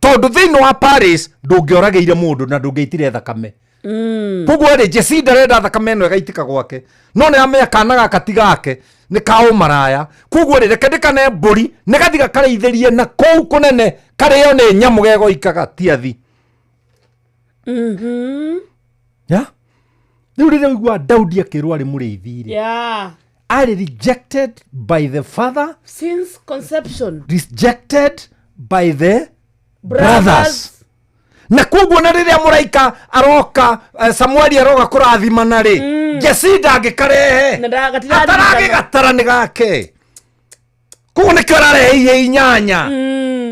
Tondũ thĩinĩ wa Paris ndũngĩoragĩire mũndũ na ndũngĩitire thakame. Koguo rĩ Jesse ndarenda thakame ĩno ĩgaitika gwake. No nĩ amenya kana gaka ti gake nĩ ka ũmaraya. Koguo rĩ reke ndĩkane mbũri nĩ gathi gakarĩithĩrie na kũu kũnene karĩo nĩ nyamũ gegoikaga ti athi. Yeah? Rĩu rĩrĩa ũigua Daudi akĩrwo arĩ mũrĩithi rĩ, arĩ rejected by the father Since conception. Rejected by the brothers. Na koguo na rĩrĩa mũraika aroka Samueli aroka kũrathimana rĩ, Jesse ndangĩkarehe. Na gatiraririkanwo. Ataragĩgatara nĩ gake. Koguo nĩkĩo ararehe ihe inyanya.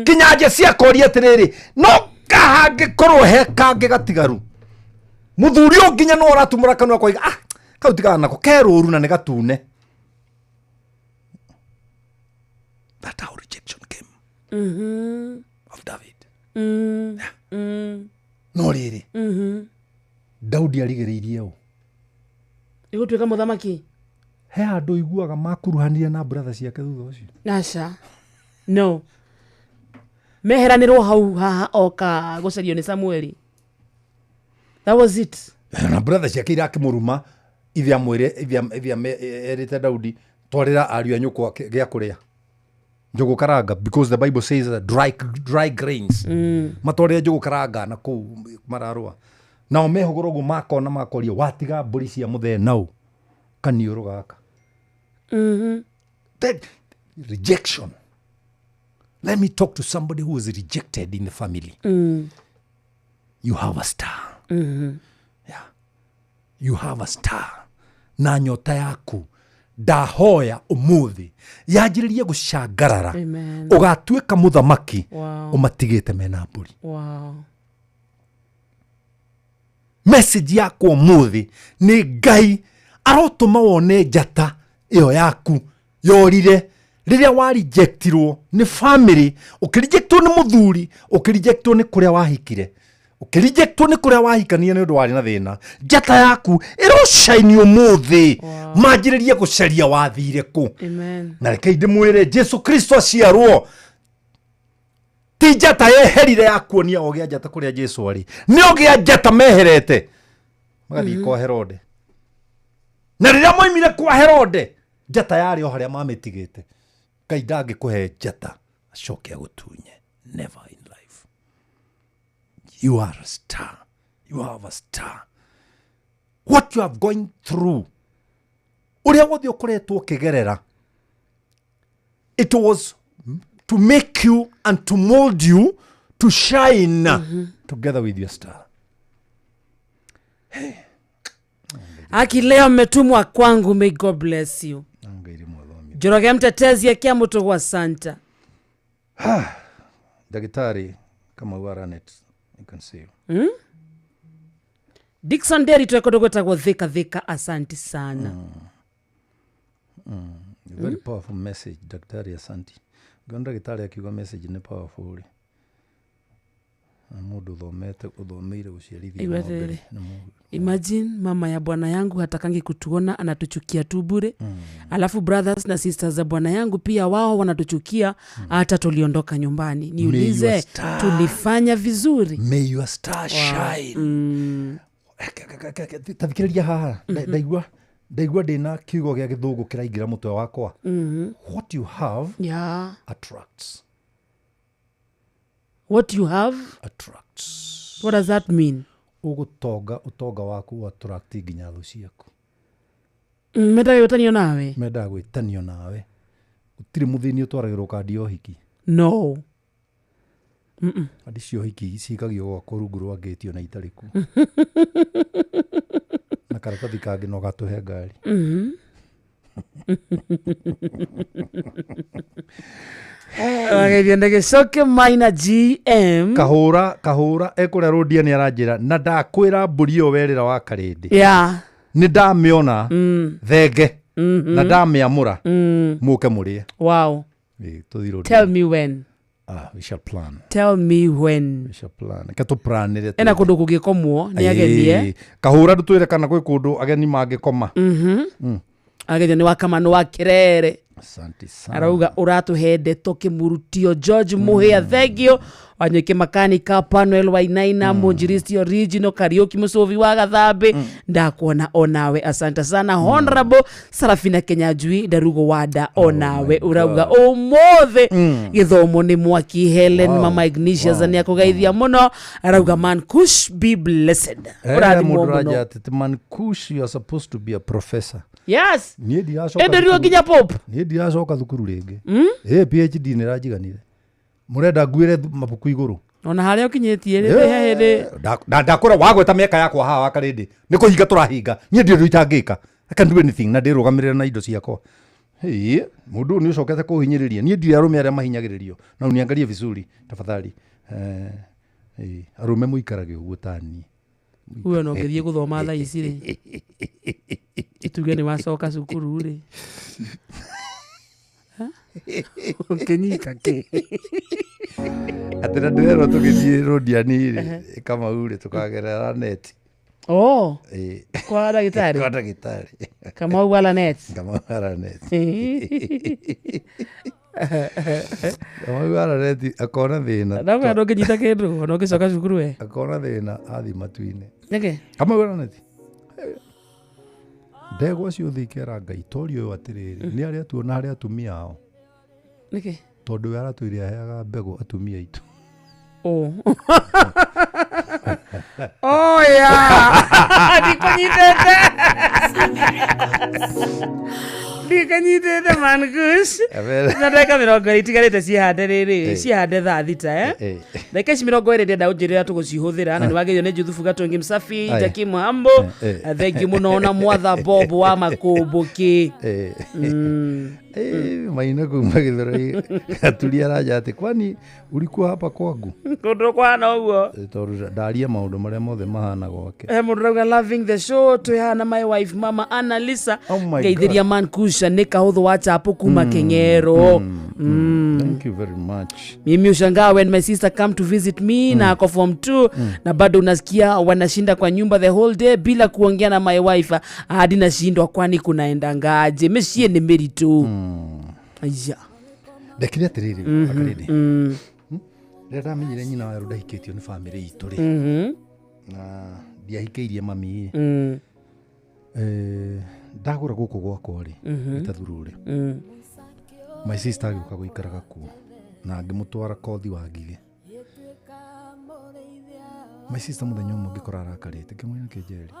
Kinya Jesse akoria atĩrĩrĩ, no kahangĩkorwo he kangĩ gatigaru. Mũthuri ũyũ nginya no ũratumũra kanua akoiga, ah, kau tigana nako ke rũru na nĩ gatune. That's how rejection came of David. No rĩrĩ, Daudi arigĩrĩirie ũ? Ĩgũtuĩka mũthamaki. He handũ iguaga makuruhanire na brother ciake thutha ũcio. Aca. No. Meheranĩrwo hau haha oka gũcario nĩ Samueli. That was it. Na brother ciake irakĩmũruma ithe amwĩre ithe erĩte Daudi twarĩra ariũ a nyũkwa gĩa kũrĩa. Njũgũ karanga because the Bible says that dry grains. Matwarĩre njũgũ karanga na kũu mararũa. Nao mehũgũra ũguo makona makoria watiga mbũri cia mũthee nau kaniũrũ gaka. That rejection. Let me talk to somebody who was rejected in the family. You have a star. Yeah. You have a star. Na nyota yaku ndahoya umuthi yanjĩrĩrie gũcangarara. Amen. Ũgatuĩka mũthamaki. Wow. Ũmatigĩte mena mbũri. Wow. Message yakwa ũmũthĩ nĩ Ngai arotũma wone njata ĩyo yaku yorire rĩrĩa warejectirwo nĩ family, ũkĩrejectwo nĩ mũthuri, ũkĩrejectwo nĩ kũrĩa wahikire, ũkĩrejectwo nĩ kũrĩa wahikania nĩ ũndũ warĩ na thĩna. Njata yaku ĩrocaini ũmũthĩ. Manjĩrĩrie gũcaria wathire kũ. Amen. Na reke ndĩmwĩre Jesu Kristo aciarwo ti njata yeherire ya kuonia o gĩa njata kũrĩa Jesu arĩ, nĩ o gĩa njata meherete magathiĩ kwa Herode. Na rĩrĩa moimire kwa Herode njata yarĩ o harĩa mamĩtigĩte. Ngai ndangĩkũhe njata acoke agũtunye. Never in life. You are a star. You have a star. What you have going through, ũrĩa wothe ũkoretwo ũkĩgerera, it was to make you and to mold you to shine together with your star. Aki leo mmetumwa kwangu, may God bless you. Njoroge mtetezi akia mũtũgwa Santa. Daktari kama you are on it, you can see you. Dickson Derry twekũndũ gwĩtagwo Thika Thika, asanti sana. A very powerful message, Daktari, asanti. Ngona ndagĩtarĩ akiuga message nĩ powerful rĩ. Na mũndũ ũthomete ũthomeire gũciarithia Igua ng'ombe rĩ, atĩrĩrĩ. nĩ mũndũ. Imagine mama ya bwana yangu hatakangi kutuona, anatuchukia tu bure. Alafu brothers na sisters za bwana yangu pia wao wanatuchukia hata tuliondoka nyumbani. May your Niulize, star tulifanya vizuri? May your star shine. Tathikĩrĩria haha, ndaigua Ndaigua ndĩna kiugo gĩa gĩthũngũ kĩraingĩra mũtwe wakwa. What you have attracts. What you have attracts. What does that mean? Ũgũtonga ũtonga waku attract nginya thũ ciaku. Mendaga gwĩtanio nawe. Mendaga gwĩtanio nawe. Gũtirĩ mũthĩni ũtwaragĩrwo kandi ya ũhiki. No. Kandi cia ũhiki cikagio gwakwo rungu rwa ngĩti ona itarĩ kuo. Na karatathi kangĩ no gatũhe ngari. Wageithio ndĩgĩcoke Maina GM. Kahũra ekũrĩa rũndia nĩ aranjĩra na ndakwĩra mbũri ĩyo werĩra wa karĩndĩ. Yeah. Nĩ ndamĩona thenge na ndamĩamũra mũke mũrĩe. Wow. Tũthiĩ rũndia. Tell me when. We shall plan. Tell me when. We shall plan. Reke tũplanĩre. Ena kũndũ kũngĩkomwo nĩ ageni. Kahũra ndũtwĩre kana gwĩ kũndũ ageni mangĩkoma. Ageithio nĩ wa Kamano wa Kĩrere. Asante sana. Arauga ũratũhe ndeto kĩmurutio George Muhia thengio Wanyoike makanika Panuel Wainaina Mũnjiristi original Kariuki Mũcũvi wa Gathambĩ ndakuona onawe asante sana. Honorable Sarafina Kenyanjui Ndarugo Wanda onawe urauga ũmũthĩ gĩthomo nĩ mwaki. Helen Mama Ignatius nĩ akũgeithia mũno arauga man Kush be blessed. Ũrathimwo mũno. Man Kush, you are supposed to be a professor. Yes. Niĩ ndiracoka. Ĩndĩrio nginya Pope. Niĩ ndiracoka thukuru rĩngĩ. PhD nĩ ĩranjiganire. Mũrenda nguĩre mabuku igũrũ. Ona harĩa ũkinyĩtie rĩ hĩndĩ. Ndakũra wagweta mĩaka yakwa haha wa karĩndĩ. Nĩ kũhinga tũrahinga. Niĩ ndirĩ ũndũ itangĩka. I can do anything na ndĩrũgamĩrĩre na indo ciakwa. Mũndũ ũyũ nĩ ũcokete kũhinyĩrĩria. Niĩ ndirĩ arũme arĩa mahinyagĩrĩrio. Na uniangalie vizuri tafadhali. Arũme mũikarage ũguo ta niĩ. Uyo no ũngĩthiĩ gũthoma thaa ici rĩ. Tuge nĩ wacoka cukuru rĩ. Ũngĩnyita kĩ? Atĩ na ndĩrerwo tũgĩthiĩ rũndiani rĩ, Kamau rĩ, tũkagerera neti. Oh. Kwa ndagĩtarĩ? Kwa ndagĩtarĩ. Kamau wala net. Kamau wala net. Kamau wala net akona thĩna. Ndauga ndũngĩnyita kĩndũ ona ũngĩcoka cukuru we. Akona thĩna athiĩ matu-inĩ. Nĩkĩ? Kamau wala net. Ndegwa ciothe ikera Ngai torio ũyũ atĩrĩrĩ nĩ arĩa tuona harĩa atumia ao. Nĩkĩ? Tondũ we aratwĩre aheaga mbegũ atumia aitũ. Oh. Oh yeah. Ndikũnyitĩte. Ndikũnyitĩte Man Kush. Na ndagĩka 20 itigarĩte cihande rĩrĩ, cihande thaa 6 Ndagĩka ici 20 ndĩrenda ũnjĩre tũgũcihũthĩra na nĩwagĩrĩirwo nĩ Juthufu Gatongi Msafi, Jackie Muhambo, thank you mũno na Mwatha Bob wa Makũmbũki. Maina kuma Gĩthũrai Gaturia aranja atĩ kwani ulikuwa hapa kwangu? Kũndũ kwana ũguo. Tondũ ndaria maũndũ marĩa mothe mahana gwake. Mũndũ arauga loving the show twĩ haha na my wife Mama Anna Lisa. Ngeithĩria Man Kush nĩ kahũthũ wa chapo kuma Keng'ero. Thank you very much. Mimi ushangaa when my sister come to visit me na ako form 2 na bado unasikia wanashinda kwa nyumba the whole day bila kuongea na my wife hadi nashindwa kwani kunaenda ngaje. Meciĩ nĩ mĩritũ. Aya. Ndekire atĩrĩrĩ akarĩndĩ. Rĩrĩa ndamenyire nyina wa ndahikĩtio nĩ bamĩrĩ itũ rĩ. Na ndiahikĩirie mami rĩ. Ndagũra gũkũ gwakwa rĩ, Gĩtathurũ rĩ. My sister agĩũka gũikaraga kuo na ngĩmũtwara kothi wa Ngigĩ. My sister mũthenya ũmwe ngĩkora arakarĩte ngĩmwĩra nĩkĩ Njeri?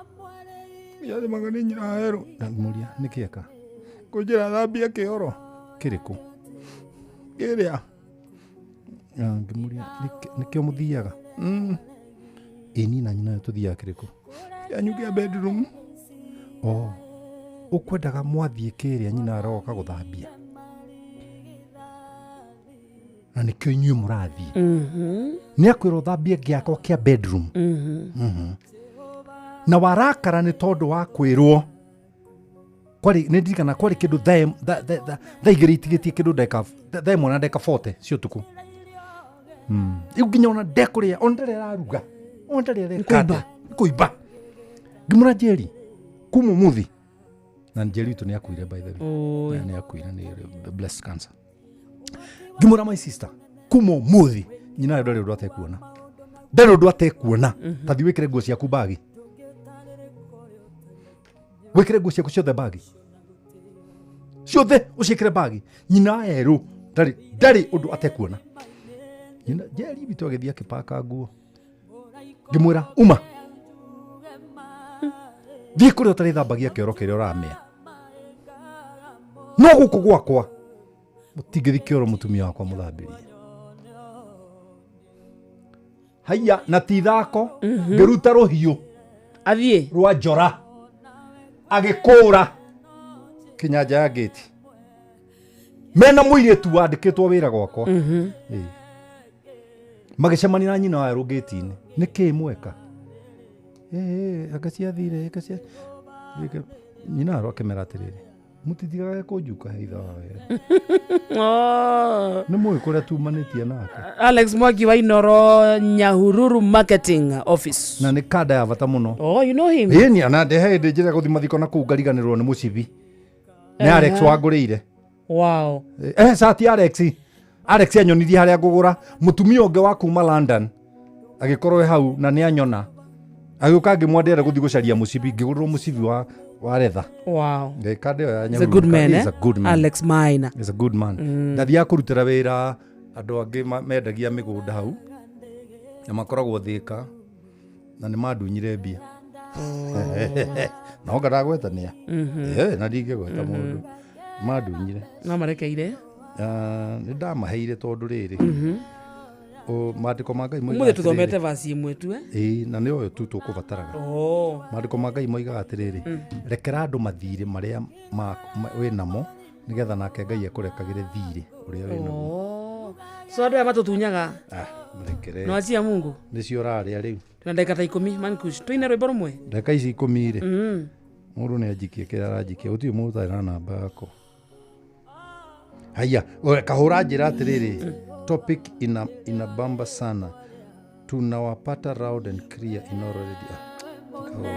Yathemaga nĩ nyina wa Erũ. Na ngĩmũria nĩkĩ eka? Kũnjĩra thambie kĩoro. Kĩrĩkũ? Kĩrĩa. Ngĩmũria nĩkĩo mũthiaga? Ĩ niĩ na nyina tũthiaga kĩrĩkũ? Kĩanyu kĩa bedroom. Oh, ũkwendaga mwathiĩ kĩrĩa nyina aroka gũthambia. Na nĩkĩo inyuĩ mũrathiĩ. Nĩ akwĩrwo thambie gĩakwa kĩa bedroom. Na warakara nĩ tondũ wa kwĩrwo. Kwarĩ nĩ ndirikana kwarĩ kĩndũ thaa igĩrĩ itigĩtie kĩndũ ndagĩka thaa ĩmwe na ndagĩka 40 cia ũtukũ. Rĩu nginya ona ndekũrĩa ona ndarĩ araruga ona ndarĩ areka atĩa. Kũimba. Ngĩmwĩra Njeri kuma ũmũthĩ na Njeri witũ nĩ akuire by the way. Nĩ akuire nĩ breast cancer. Ngĩmwĩra my sister kuma ũmũthĩ nyina ndarĩ ũndũ atekuona. Ndarĩ ũndũ atekuona. Ta thiĩ wĩkĩre nguo ciaku bagi. Wĩkĩre nguo ciaku ciothe bagi, ciothe ũciĩkĩre bagi. Nyina erũ ndarĩ ũndũ atekuona. Nyina Njeri witũ agĩthiĩ akĩpaka nguo, ngĩmwĩra uma thiĩ kũrĩa ũtarĩthambagia kĩoro kĩrĩa ũramĩa, no gũkũ gwakwa mũtingĩthi kĩoro mũtumia wakwa mũthambĩrie. Haiya, na ti ithako. Ngĩruta rũhiũ athiĩ rwa njora, agĩkũra kinya nja ya ngĩti mena mũirĩtu wandĩkĩtwo wĩra gwakwa. Ĩĩ. Magĩcemania na nyina wa erũ ngĩti-inĩ. Nĩ kĩ mweka? Ĩĩ, anga ciathire anga cia nyina werũ akĩmera atĩrĩrĩ, mũtithigaga kũnjuka he ithe wa werũ. Oh. Nĩ mũĩ kũrĩa tumanĩtie nake. Alex Mwangi wa Inoro Nyahururu marketing office. Na nĩ kanda ya bata mũno. Oh, you know him? Ĩni, ana ndehe hĩndĩ njĩra gũthiĩ mathiko na kũu ngariganĩrwo nĩ mũcibi nĩ Alex wangũrĩire. Wow. Cati Alex. Alex anyonirie harĩa ngũgũra. Mũtumia ũngĩ wa kuma London agĩkorwo e hau na nĩ anyona, agĩũka ngĩmwandĩra gũthiĩ gũcaria mũcibi, ngĩgũrĩrwo mũcibi wa retha. Wow. Kanda ĩyo ya He's a good Nyahururu. man, He's eh? a good man. Alex Maina. He's a good man. Ndathiaga kũrutĩra wĩra andũ angĩ mendagia mĩgũnda hau na makoragwo Thĩka, na nĩ mandunyire mbia. No ngaragwetania. Na ndingĩgweta mũndũ mandunyire. No marekeire. Ah, nĩ ndamaheire tondũ rĩrĩ, maandĩko ma Ngai moigaga Umuthi tuthomete atĩrĩrĩ. verse imwe tu, eh? Ĩĩ, na nĩ ũyũ tu tũkũbataraga. Oh. Maandĩko ma Ngai moigaga atĩrĩrĩ, rekera andũ mathirĩ marĩa wĩ namo, nĩgetha nake Ngai ekũrekagĩre thirĩ ũrĩa wĩ naguo. Oh. So andũ aya matutunyaga. Ah, marekere. No achia Mungu. Nĩcio ũrarĩa rĩu. Tuna ndagĩka ta 10 Mankush. Tuine rwĩmbo rũmwe. Ndagĩka ici 10 rĩ, mũndũ nĩ anjikie kĩrĩa aranjikia, gũtirĩ mũndũ ũtarĩ na namba yakwa. Haya, kahũra njĩra atĩrĩrĩ, topic inabamba sana, tunawapata round and clear in already. Ah, kahũra.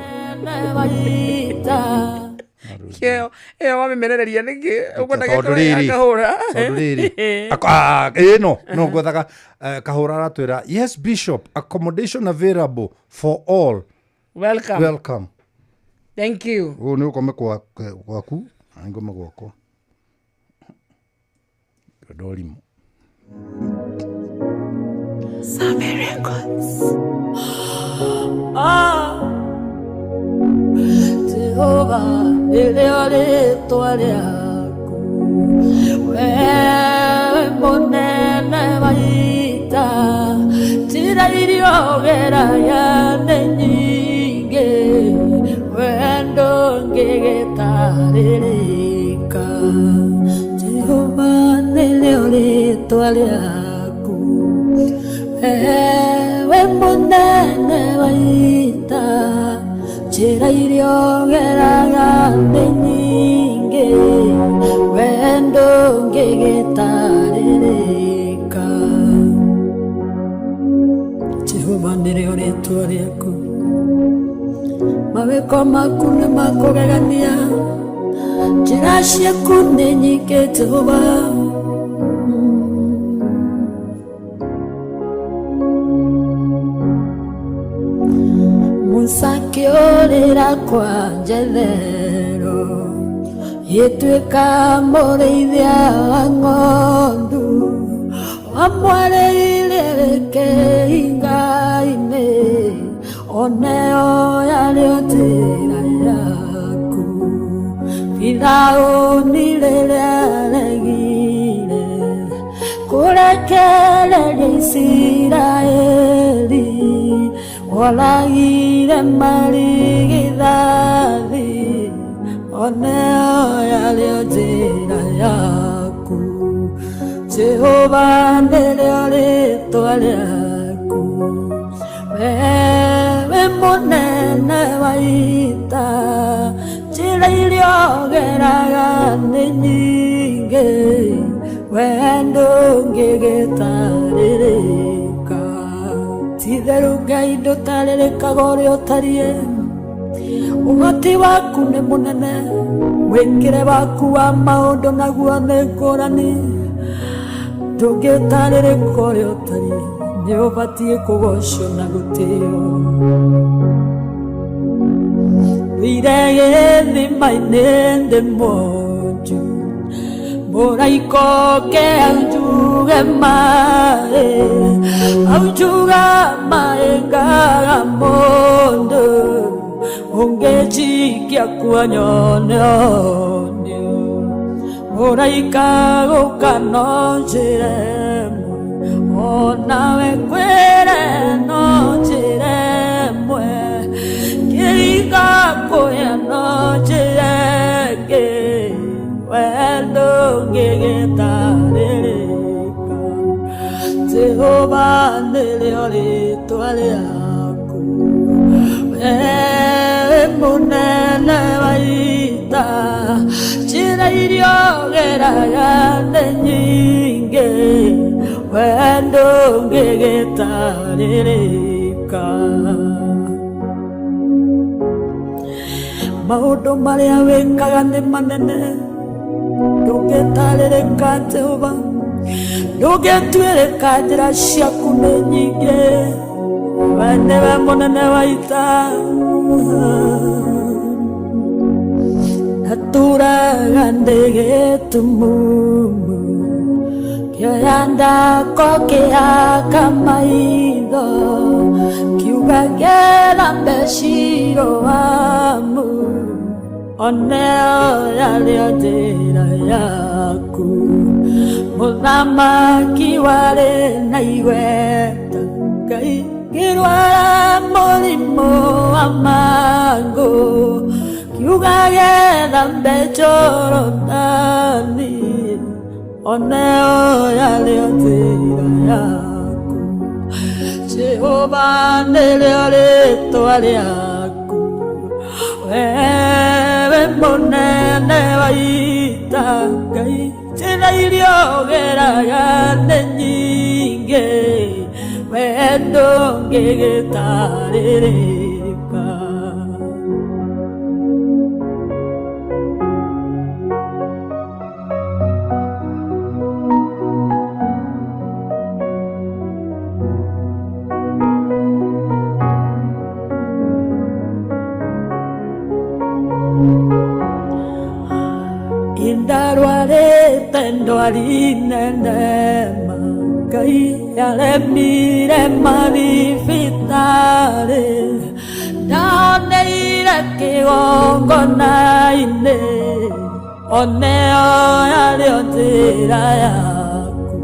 Kĩo ĩyo wamĩmenereria nĩkĩ? Ũkwenda Tondũ rĩrĩ, kahũra. Tondũ rĩrĩ, ĩĩ, no ngwethaga kahũra aratwĩra, yes bishop, accommodation available for all. Welcome. Welcome. Thank you. Ũũ nĩ ũkome gwaku na ngome gwakwa. Ndorimo. Save Records. Ah, Jehova, nĩrĩo rĩĩtwa rĩaku, wewe mũnene wa ita, njĩra iria ũgeragia nĩ nyingĩ, we ndũngĩgĩtarĩrĩka. Jehova, nĩrĩo rĩĩtwa rĩaku, wewe mũnene wa ita, njĩra iria ũgeraga nĩ nyingĩ, we ndũngĩgĩtarĩrĩka. Jehova, nĩrĩo rĩĩtwa rĩaku, mawĩko maku nĩ makũgegania, njĩra ciaku nĩ nyingĩ Jehova. Musa akĩũrĩra kwa Jethero, gĩtuĩka mũrĩithia wa ng'ondu, wamwarĩire kĩhinga-inĩ, oneo yarĩo njĩra yaku. Firaũni rĩrĩa aregire kũrekereria Isiraeli, oragire marigithathi, oneo yarĩo njĩra yaku. Jehova, nĩrĩo rĩĩtwa rĩaku, wewe mũnene wa ita, njĩra iria ũgeraga nĩ nyingĩ, we ndũngĩgĩtarĩrĩka. Ti-itherũ Ngai ndũtarĩrĩkaga ũrĩa ũtariĩ, ũhoti waku nĩ mũnene, mwĩkĩre waku wa maũndũ naguo nĩ ngũrani, ndũngĩtarĩrĩka ũrĩa ũtariĩ, nĩ ũbatiĩ kũgocwo na gũtĩo. Ndũire gĩthima-inĩ ndĩ mwonju Mũraika oke aunjuge maĩ aunjuga maĩ ngaga mũndũ ũngĩnjikia kuo nyone ũnio Mũraika gũka no njĩra ĩmwe onawe kwĩre no njĩra ĩmwe kĩringa kũya no njĩra ĩngĩ we ndũngĩgĩtarĩrĩka Jehova nĩrĩo rĩtwa rĩaku we mũnene wa ita njĩra iria ũgeraga nĩ nyingĩ we ndũngĩgĩtarĩrĩka maũndũ marĩa wĩkaga nĩ manene ndũngĩtarĩrĩka Jehova ndũngĩtuĩrĩka njĩra ciaku nĩ nyingĩ we nĩwe mũnene wa ita natũraga ndĩ gĩtumumu kĩoya ndako kĩhaka maitho kiuga ngĩthambe Shiloamu oneo yarĩo njĩra yaku mũthamaki warĩ na igweta Ngai ngĩrwara mũrimũ wa mangũ kiuga gĩthambe Jorodani oneo yarĩo njĩra yaku Jehova nĩrĩo rĩtwa rĩaku wewe mũnene wa ita Ngai njĩra iria ũgeraga nĩ nyingĩ we ndũngĩgĩtarĩrĩka Indarwarĩte ndwari nene ma Ngai yaremire mathibitarĩ ndaoneire kĩgongona-inĩ oneo yarĩo njĩra yaku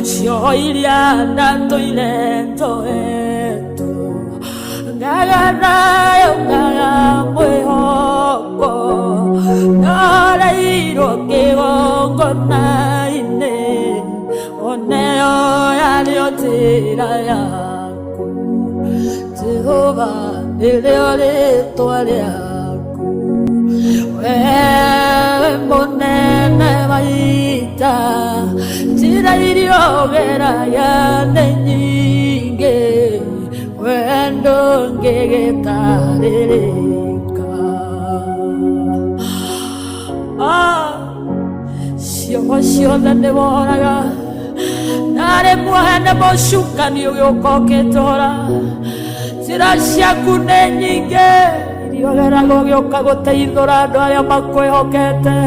cioho iria ndatũire njoetwo ngaga nayo ngaga mwĩhoko ndaoreirwo kĩgongona-inĩ oneo yarĩo njĩra yaku Jehova nĩrĩo rĩtwa rĩaku wewe mũnene wa ita njĩra iria ũgeraga nĩ nyingĩ we ndũngĩgĩtarĩrĩka cioho ciothe nĩ woraga narĩ muohe nĩ mũcukani ũgĩũka ũkĩtũra njĩra ciaku nĩ nyingĩ iria ũgeraga ũgĩũka gũteithũra andũ arĩa makwĩhokete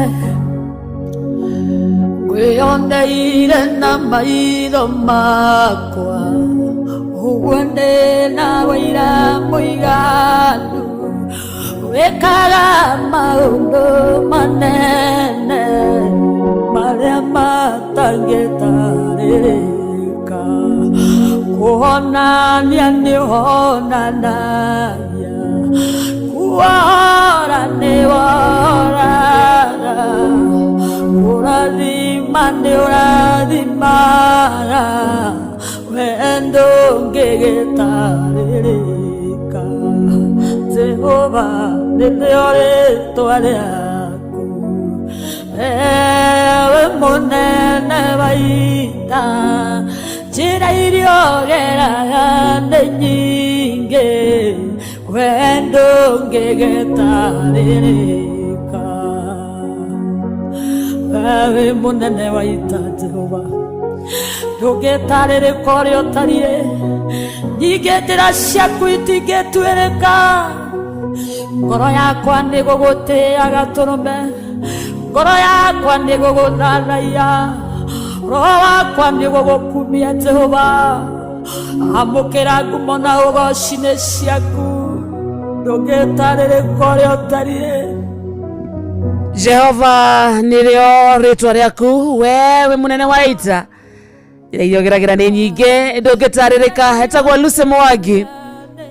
ngwĩyoneire na maitho makwa ũguo ndĩ na wĩira mũiganu wĩkaga maũndũ manene marĩa matangĩtarĩrĩka kuonania nĩ ũhonanagia kuohora nĩ wohoraga kũrathima nĩ ũrathimaga we ndũngĩgĩtarĩrĩka Jehova nĩrĩo rĩtwa rĩaku wewe mũnene wa ita njĩra iria ũgeraga nĩ nyingĩ we ndũngĩgĩtarĩrĩka wewe mũnene wa ita Jehova ndũngĩtarĩrĩka ũrĩa ũtariĩ nyingĩ njĩra ciaku itingĩtuĩrĩka Ngoro yakwa nĩ gũgũtĩĩa gatũrũme, ngoro yakwa nĩ gũgũthathaiya, roho wakwa nĩ gũgũkumia Jehova. Amũkĩra ngumo na ũgoci nĩ ciaku, ndũngĩtarĩrĩka ũrĩa ũtariĩ. Jehova nĩrĩo rĩtwa rĩaku, we wĩ mũnene wa ita, ira iria ũgeragĩra nĩ nyingĩ, ndũngĩtarĩrĩka. Etagwo Lucy Mwangi,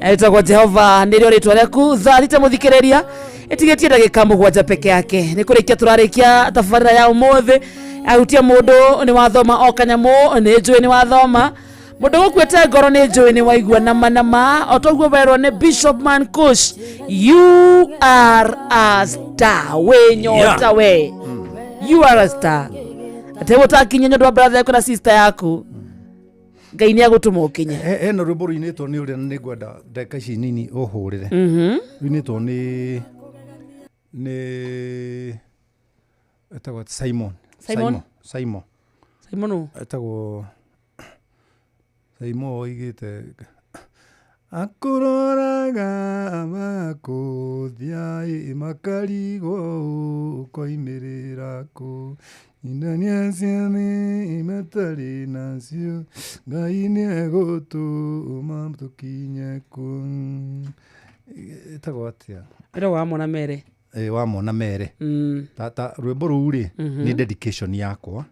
etagwo Jehova nĩrĩo rĩtwa rĩaku. Thaa 6 mũthikĩrĩria ĩtigĩtie ndagĩka 7 peke yake, nĩ kũrĩkia tũrarĩkia tabarĩra ya ũmũthĩ. Ahutia mũndũ nĩ wathoma o kanyamũ, nĩ njũĩ nĩ wathoma mũndũ gũkuĩte ngoro, nĩ njũĩ nĩ waigua nama nama o toguo werwo nĩ Bishop Man Kush, you are a star, wĩ nyota. We, you are a star, atĩ gũtakinya nĩ ũndũ wa brother yaku na sister yaku, Ngai nĩ agũtũma ũkinye. Hena rwĩmbo rũinĩtwo nĩ ũrĩa nĩ ngwenda ndagĩka ici nini ũhũrĩre. Rũinĩtwo nĩ etagwo Simon. Simon? Simon. Simon ũ? Etagwo Simon, oigĩte akũroraga makũthia makarigwo ũkoimĩrĩra kũ inania ciathĩ matarĩ nacio, Ngai nĩegũtũma tũkinye kũ. Ĩtagwo atĩa? Ĩragwo wamona mere. Ĩ, wamona mere. Ta rwĩmbo rũu rĩ, nĩ dedication yakwa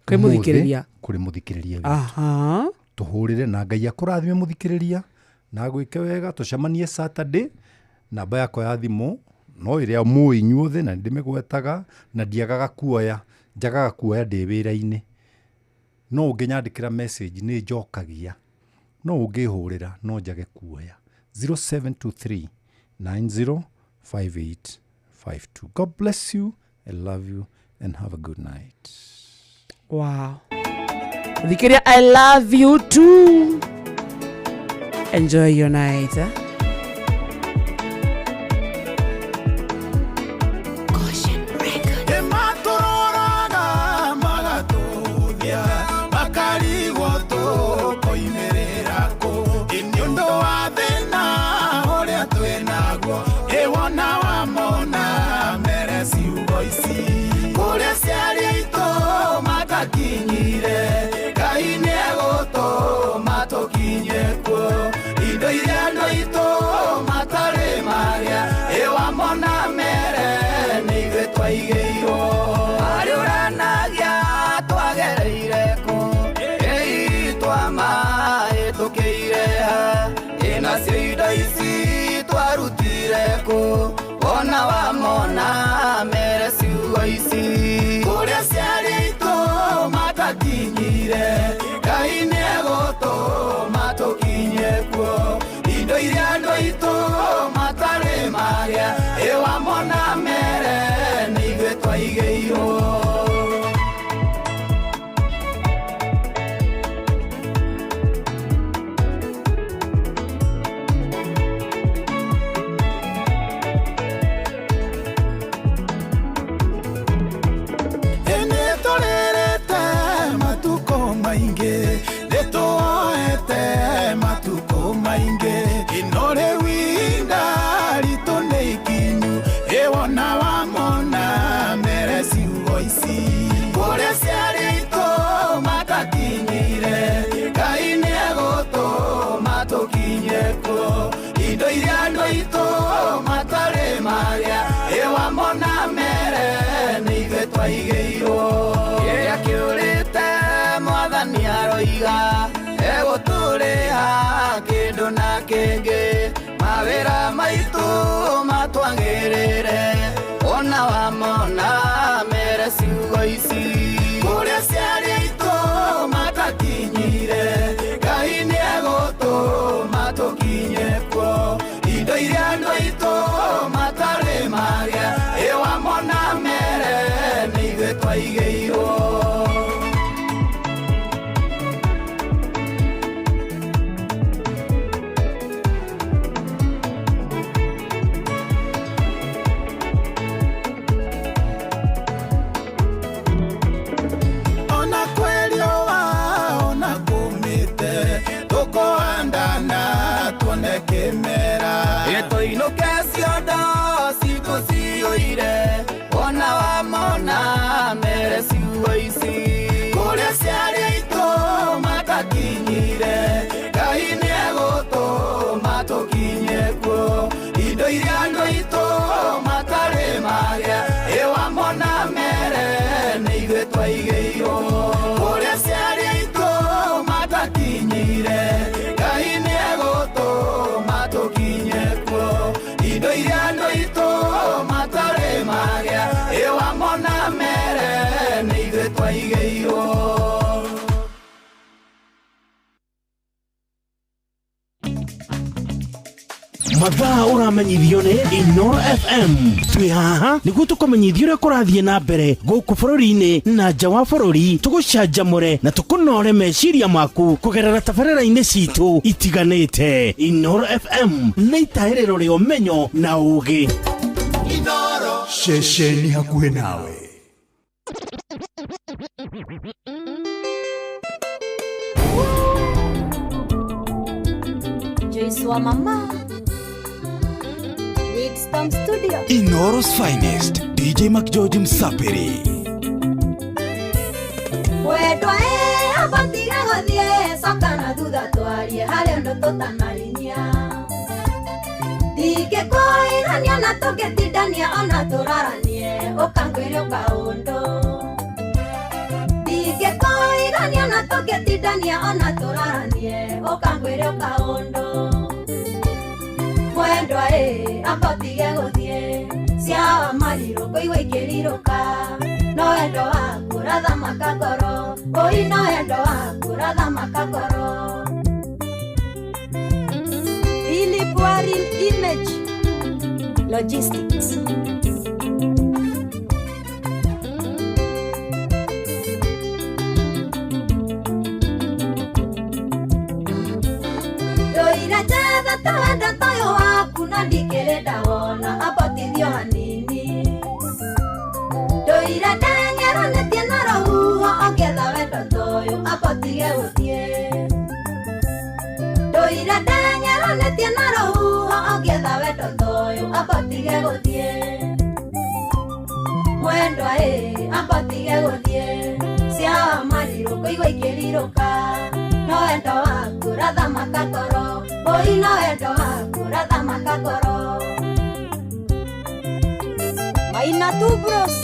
kwĩ mũthikĩrĩria. Kũrĩ mũthikĩrĩria witũ. Tũhũrĩre na Ngai akũrathime mũthikĩrĩria na gwĩke wega. Tũcemanie Saturday. Namba yakwa ya thimũ no ĩrĩa mũĩ inyuothe na ndĩmĩgwetaga na ndiagaga kuoya, njagaga kuoya ndĩ wĩra-inĩ. No ũngĩnyandĩkĩra message nĩ njokagia, no ũngĩhũrĩra no njage kuoya. 0723 905852. God bless you, I love you and have a good night. Wow. Mũthikĩrĩria, I love you too. Enjoy your night, eh? Ĩmatũroraga magatũthia makarigwo tũkoimĩrĩra kũ, ĩ nĩ ũndũ wa thĩna ũrĩa twĩnaguo. Ĩwona wamona mere ciugo ici, kũrĩa ciarĩ aitũ matakinyire, Ngai nĩegũtũma tũkinye kuo. Indo iria andũ aitũ matarĩ marĩa, ĩwamona mere nĩ ithuĩ twaigĩirwo. Harĩ ũranagia twagereire kũ, ĩi twamahĩtũkĩire ha, ĩ nacio indo ici twarutire kũ, wona wamona mere ciugo ici, kũrĩa ciarĩ aitũ matakinyire, Ngai nĩegũtũma tũkinye kuo. Indo iria andũ aitũ matarĩ marĩa, ĩwamona mere nĩ ithuĩ twaigĩirwo. Nĩtũrĩrĩte matukũ maingĩ, nĩtũoete matukũ maingĩ, ĩno rĩu ihinda ritũ nĩ ikinyu. Ĩwona wamona mere ciugo ici, kũrĩa ciarĩ aitũ matakinyire, Ngai nĩegũtũma tũkinye kuo. Indo iria andũ aitũ matarĩ marĩa, ĩwamona mere nĩ ithuĩ twaigĩirwo. Kĩrĩa kĩũrĩte mwathani aroiga egũtũrĩha kĩndũ na kĩngĩ, mawĩra maitũ matwagĩrĩre. Ona wamona mere ciugo ici, kũrĩa ciarĩ aitũ matakinyire, Ngai nĩegũtũma tũkinye kuo. Indo iria andũ aitũ matarĩ marĩa, ĩwamona mere nĩ ithuĩ twaigĩirwo. Ona kwĩriũa ona kũmĩte, tũkũhandana tuone kĩmera, ĩtũinũke ciondo. tũkinye kuo indo iria andũ aitũ matarĩ magĩa ĩwa mona mere nĩ ithuĩ twaigĩirwo kũrĩa aciari aitũ matakinyire Ngai nĩ egũtũma tũkinye kuo indo iria andũ aitũ matarĩ magĩa ĩwa mona mere nĩ ithuĩ twaigĩirwo. Mathaa ũramenyithio nĩ Inoro FM. Twĩ haha nĩguo tũkũmenyithia ũrĩa kũrathiĩ na mbere gũkũ bũrũri-inĩ na nja wa bũrũri, tũgũcanjamũre na tũkũnore meciria maku kũgerera tabarĩra-inĩ citũ itiganĩte. Inoro FM nĩ itahĩrĩro rĩa ũmenyo na ũũgĩ. Inoro ceceni hakuhĩ nawe. Joyce wa mama Storm Studio. Inoro's finest, DJ McGeorge Msapiri. Wendwa abatiga gũthiĩ coka na thutha twarie harĩ ũndũ tũtanarinyia. Ndingĩkwĩrania na tũngĩtindania ona tũraranie ũkangwĩre ũkaũndũ. Ndingĩkwĩrania na tũngĩtindania ona tũraranie ũkangwĩre ũkaũndũ. Mwendwa abatige gũthiĩ cia marirũ kũigua ikĩrirũka no wendo waku ũrathamaka ngoro ũi no wendo waku ũrathamaka ngoro. Philip Warren Image Logistics. Ndoira njetha ta wendo toyũ waku na ndikĩrĩ ndawona abotithio hanini. Ndoira ndengeranĩtie na rũhuho ongĩetha wendo toyũ abotige gũthiĩ. Ndoira ndengeranĩtie na rũhuho ongĩetha wendo toyũ abotige gũthiĩ. Mwendwa abotige gũthiĩ cia marirũ kũigua ikĩrirũka no wendo waku ũrathamaka ngoro ũi no wendo waku ũrathamaka ngoro. Maina tu bros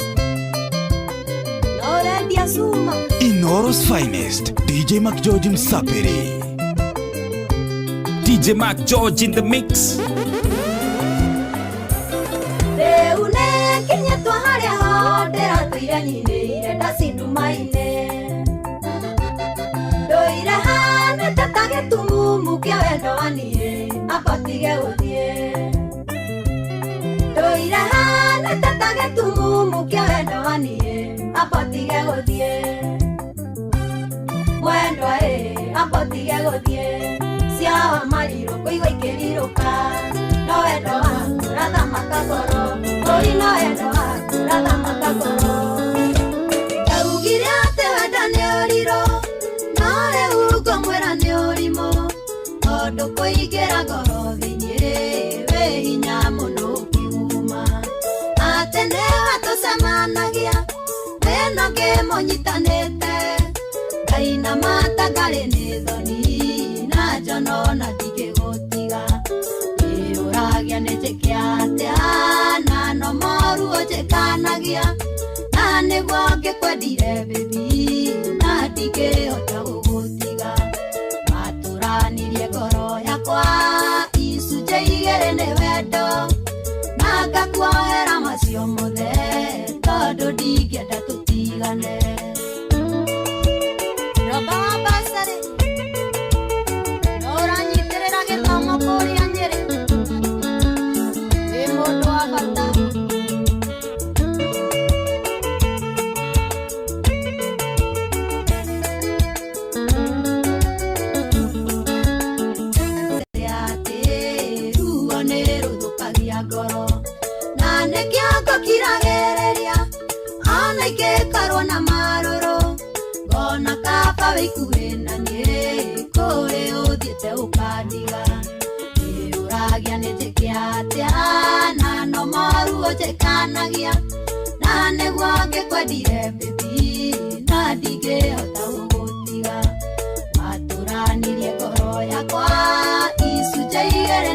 no ũrendia cuma. Inoro's finest, DJ McGeorge Msapiri. DJ McGeorge in the mix. Rĩu nĩkinyĩtwo harĩa ho ndĩratũire nyinĩire ndacindumaine. Ndoire hanĩte ta gĩtumumu kĩa wendo wa niĩ abotige gũthiĩ. Ndoire hanĩte ta gĩtumumu kĩa wendo wa niĩ abotige gũthiĩ. Mwendwa abotige gũthiĩ cia marirũ kũigua ikĩrirũka no wendo waku ũrathamaka ngoro ũi no wendo waku ũrathamaka ngoro. Ndaugire atĩ wendo nĩ ũrirũ no rĩu ngũmwĩra nĩ ũrimũ tondũ kũingĩra ngoro thĩinĩ wĩ hinya mũno ũkiuma. Atĩ nĩwe tũcemanagia wĩna ngĩmũnyitanĩte ngainamata ngarĩ nĩ thoni na njono na ndingĩgũtiga. Ĩũragia nĩ njĩke atĩa na no moru ũnjĩkanagia na nĩguo ngĩkwendire baby na ndingĩhota gũgũtiga. Matũranirie ngoro yakwa icunjĩ igĩrĩ nĩ wendo na ngakuohera macio mothe tondũ ndingĩenda tũtigane. Roba wa basarĩ no ũranyitĩrĩra gĩthomo kũrĩa Nyĩrĩ wĩ mũndũ wa bata. Atĩ ruo nĩ rũthũkagia ngoro na nĩkĩo ngũkiragĩrĩria ona ingĩkorwo na marũrũ ngona kaba wĩikuhĩ na niĩ kũrĩ ũthiĩte ũkandiga. Nĩũragia nĩ njĩke atĩa na no moru ũnjĩkanagia na nĩguo ngĩkwendire baby na ndingĩhota gũgũtiga. Matũranirie ngoro yakwa icunjĩ igĩrĩ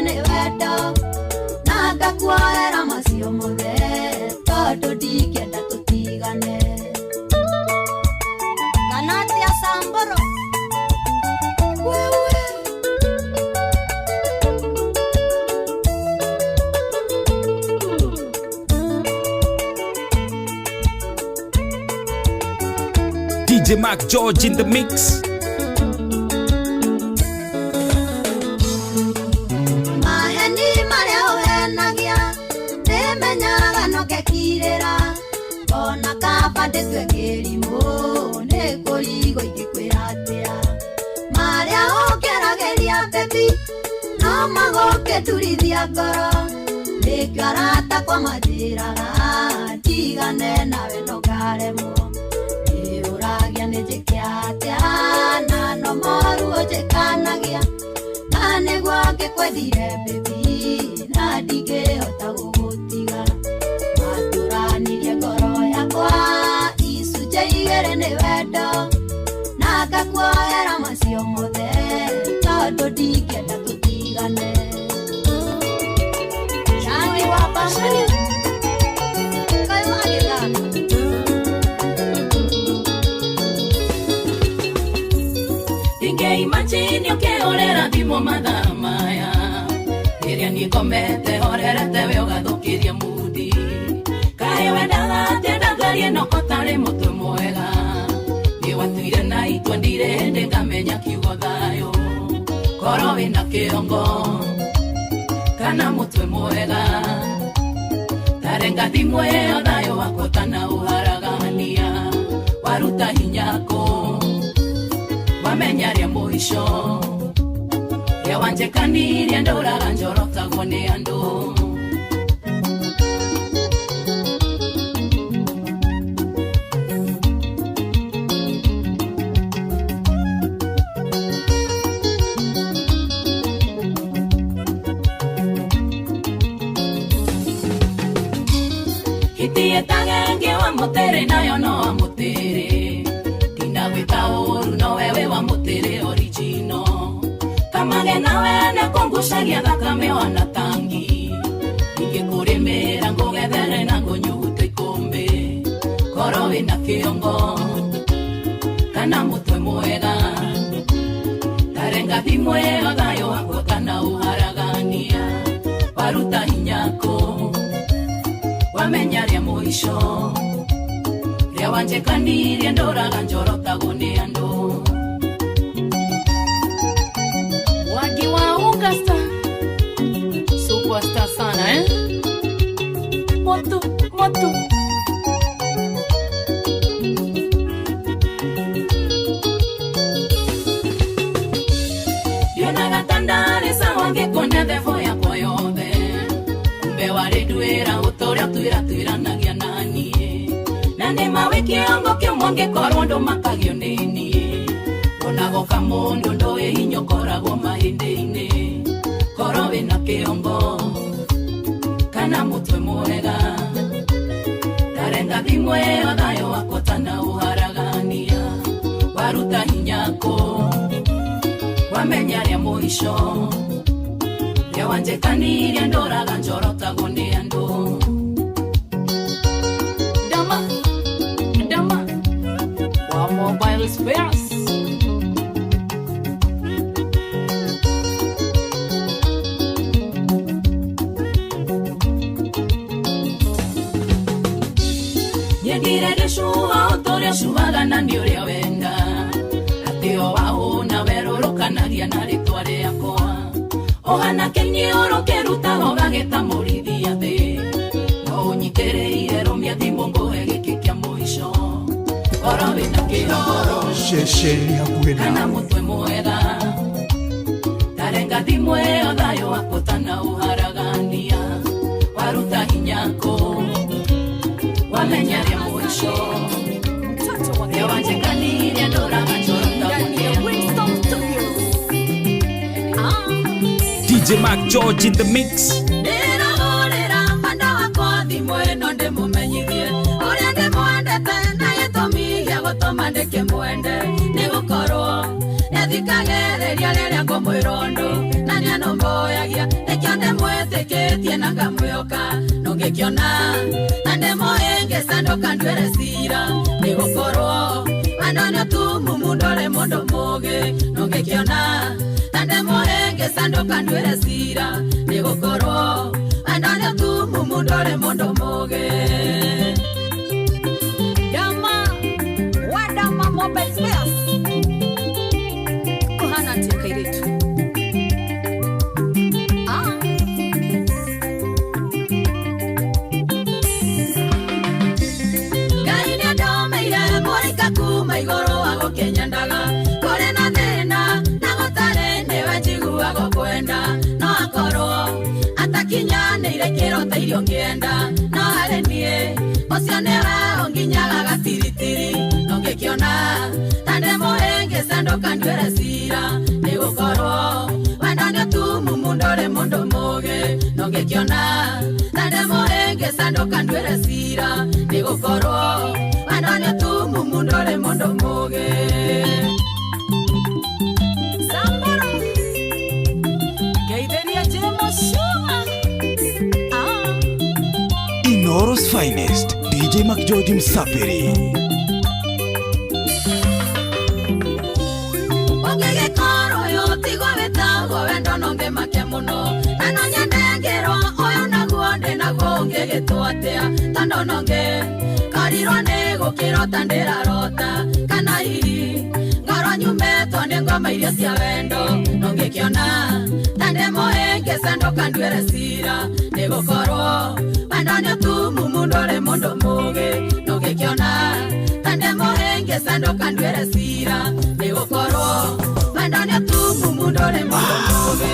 DJ Mark George in the mix. Maheni marĩa ũhenagia nĩmenyaga no ngekirĩra ona kaba ndĩtue kĩrimũ nĩ kũrigwo ingĩkwĩra atĩa marĩa ũngeragĩria baby no magũkĩturithia ngoro nĩkĩo arata kwa manjĩraga ndigane nawe no ngaremwo nĩũragia nĩ njĩke atĩa na no moru ũnjĩkanagia na nĩguo ngĩkwendire baby na ndingĩhota gũgũtiga watũranirie ngoro yakwa icunjĩ igĩrĩ nĩ wendo na ngakuohera macio mothe tondũ ndingĩenda tũtigane. Shani wa shani kaĩ wagĩthaka. Ndingĩimagine ũkĩhũrĩra thimũ mathaa maya rĩrĩa niĩ ngomete horerete we ũgathũkĩria mudi kaĩ wendaga atĩa ndangarie no kotarĩ mũtwe mwega nĩ watuire na itua ndirĩ hĩndĩ ngamenya kiugo thayũ korwo wĩna kĩongo kana mũtwe mwega tarenga thimũ ĩyo thayũ wakwa ũtanaũharagania waruta hinya kũ wamenya rĩa mũico rĩa wanjĩkanirie ndũraga njorotagwo nĩ andũ. Hitietagenge wa mũtĩrĩ nayo no wa mũtĩrĩ ndinagwĩta ũru no wewe wa mũtĩrĩ original kamage nawe nĩkũngucagia thakame ona tangi ingĩkũrĩmĩra ngũgethere na ngũnyugute ikũmbĩ korwo wĩna kĩongo kana mũtwe mwega tarenga thimũ ĩyo thayũ wakwa ũtanaũharagania waruta hinya kũ wamenya rĩa mũico rĩa wanjĩkanirie ndũraga njorotagwo nĩ andũ. Wagi wa Augusta superstar sana eh? Moto moto ndionaga ta ndarĩ sawa ngĩkuonia thebo yakwa yothe kumbe warĩ nduĩra ũtũrĩa ũtuĩratwĩranagia na niĩ na nĩma wĩ kĩongo kĩmwe ngĩkorwo ndũmakagio nĩ niĩ onagoka mũndũ ndũĩ hinya ũkoragwo mahĩndĩ-inĩ korwo wĩna kĩongo kana mũtwe mwega tarenga thimũ ĩyo thayũ wakwa ũtanaũharagania waruta hinya kũ wamenya rĩa mũico rĩa wanjĩkanirie ndũraga njorotagwo nĩ andũ. Dama dama wa mobile spares. Nyendire gĩcua ũtũrĩa ũcuaga na nĩ ũrĩa wenda atĩ o wahũna werũrũkanagia na rĩtwa rĩakwa ũhana kĩniũrũ kĩrutaga ũgagĩta mũrithia thĩ no ũnyitĩrĩire rũmia thimũ ngũhe gĩkĩ kĩa mũico korwo wĩna kĩongo ceceni hakuhĩ kana nawe mũtwe mwega tarenga thimũ ĩyo thayũ wakwa ũtanaũharagania waruta hinya kũ wamenya rĩa mũico rĩa wanjĩkanirie ndũraga njorotagwo nĩ andũ. DJ Mark George in the mix. Ndĩrahũrĩra mwenda wakwa thimũ ĩno ndĩmũmenyithie ũrĩa ndĩmwendete na gĩtũmi gĩa gũtũma ndĩkĩmwende nĩ gũkorwo nĩathikagĩrĩria rĩrĩa ngũmwĩra ũndũ na nĩanũmbũyagia nĩkĩo ndĩmwĩtĩkĩtie na ngamwĩhoka nũngĩkĩona na ndĩmũhĩngĩca ndũkanduĩre cira nĩ gũkorwo wendo nĩ ũtumumu ndũrĩ mũndũ mũũgĩ nũngĩkĩona na ndĩmũhĩngĩca ndũkanduĩre cira nĩ gũkorwo wendo nĩ ũtumumu ndũrĩ mũndũ mũũgĩ. Dama wa Dama mobile. akĩnyendaga kũrĩ na thĩna na gũtarĩ nĩwe njiguaga kwenda no akorwo atakinyanĩire kĩrota irio ngĩenda no harĩ niĩ ũcio nĩwe ũnginyaga gatiritiri no ngĩkĩona ta ndĩ mũhĩngĩca ndũkanduĩre cira nĩgũkorwo wendo nĩ ũtumumu ndũrĩ mũndũ mũũgĩ no ngĩkĩona ta ndĩ mũhĩngĩca ndũkanduĩre cira nĩgũkorwo wendo nĩ ũtumumu ndũrĩ mũndũ mũũgĩ. Samburu Geithĩria Jemo Shuma. Inoro's finest, DJ McGeorge Msafiri. Ũngĩgĩkorwo ũyũ tigwo wĩtagwo wendo no ngĩmake mũno na no nyende ngĩrwo ũyũ naguo ndĩ naguo ũngĩgĩtwo atĩa tondũ no ngĩkorirwo nĩ gũkĩrota ndĩrarota kana hihi ngorwo nyumĩtwo nĩ ngoma iria cia wendo no ngĩkĩona ta ndĩ mũhĩngĩca ndũkanduĩre cira nĩgũkorwo wendo nĩ ũtumumu ndũrĩ mũndũ mũũgĩ no ngĩkĩona ta ndĩ mũhĩngĩca ndũkanduĩre cira nĩgũkorwo wendo nĩ ũtumumu ndũrĩ mũndũ mũũgĩ.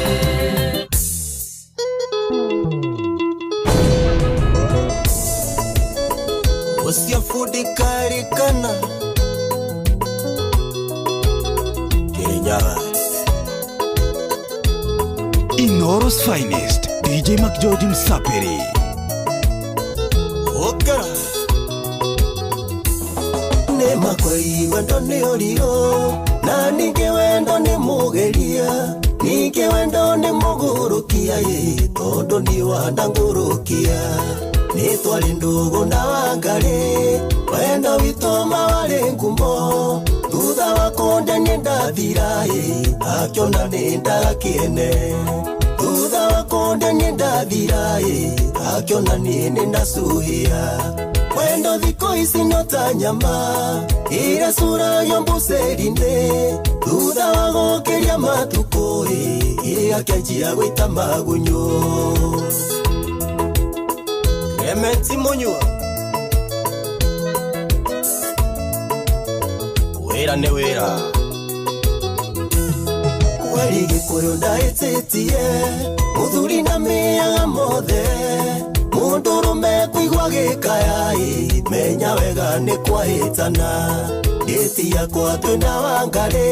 Usiafudikarikana Kirinyaga. Inoro's finest, DJ McGeorge Msafiri. Okara Nĩ makwai wendo nĩ ũrio na ningĩ wendo nĩ mũgeria ningĩ wendo nĩ mũgũrũkia ĩ tondũ nĩ wandangũrũkia nĩ twarĩ ndũgũ na Wangarĩ wendo witũ ma warĩ ngumo thutha wa kũnde nĩ ndathira ĩ akĩona nĩ ndakĩene thutha wa kũnde nĩ ndathira ĩ akĩona niĩ nĩ ndacuhia wendo thikũ ici no ta nyama ĩrĩa curagio mbucĩri-inĩ thutha wa gũkĩria matukũ ĩ ĩgakĩanjia gwĩta magunyũ. Clementi Munyua wĩra nĩ wĩra kweri Gĩkũyũ ndaĩtĩtie mũthuri na mĩaga mothe mũndũrũme kũigua gĩkaya ĩ menya wega nĩ kwahĩtana ndĩti yakwa twĩna Wangarĩ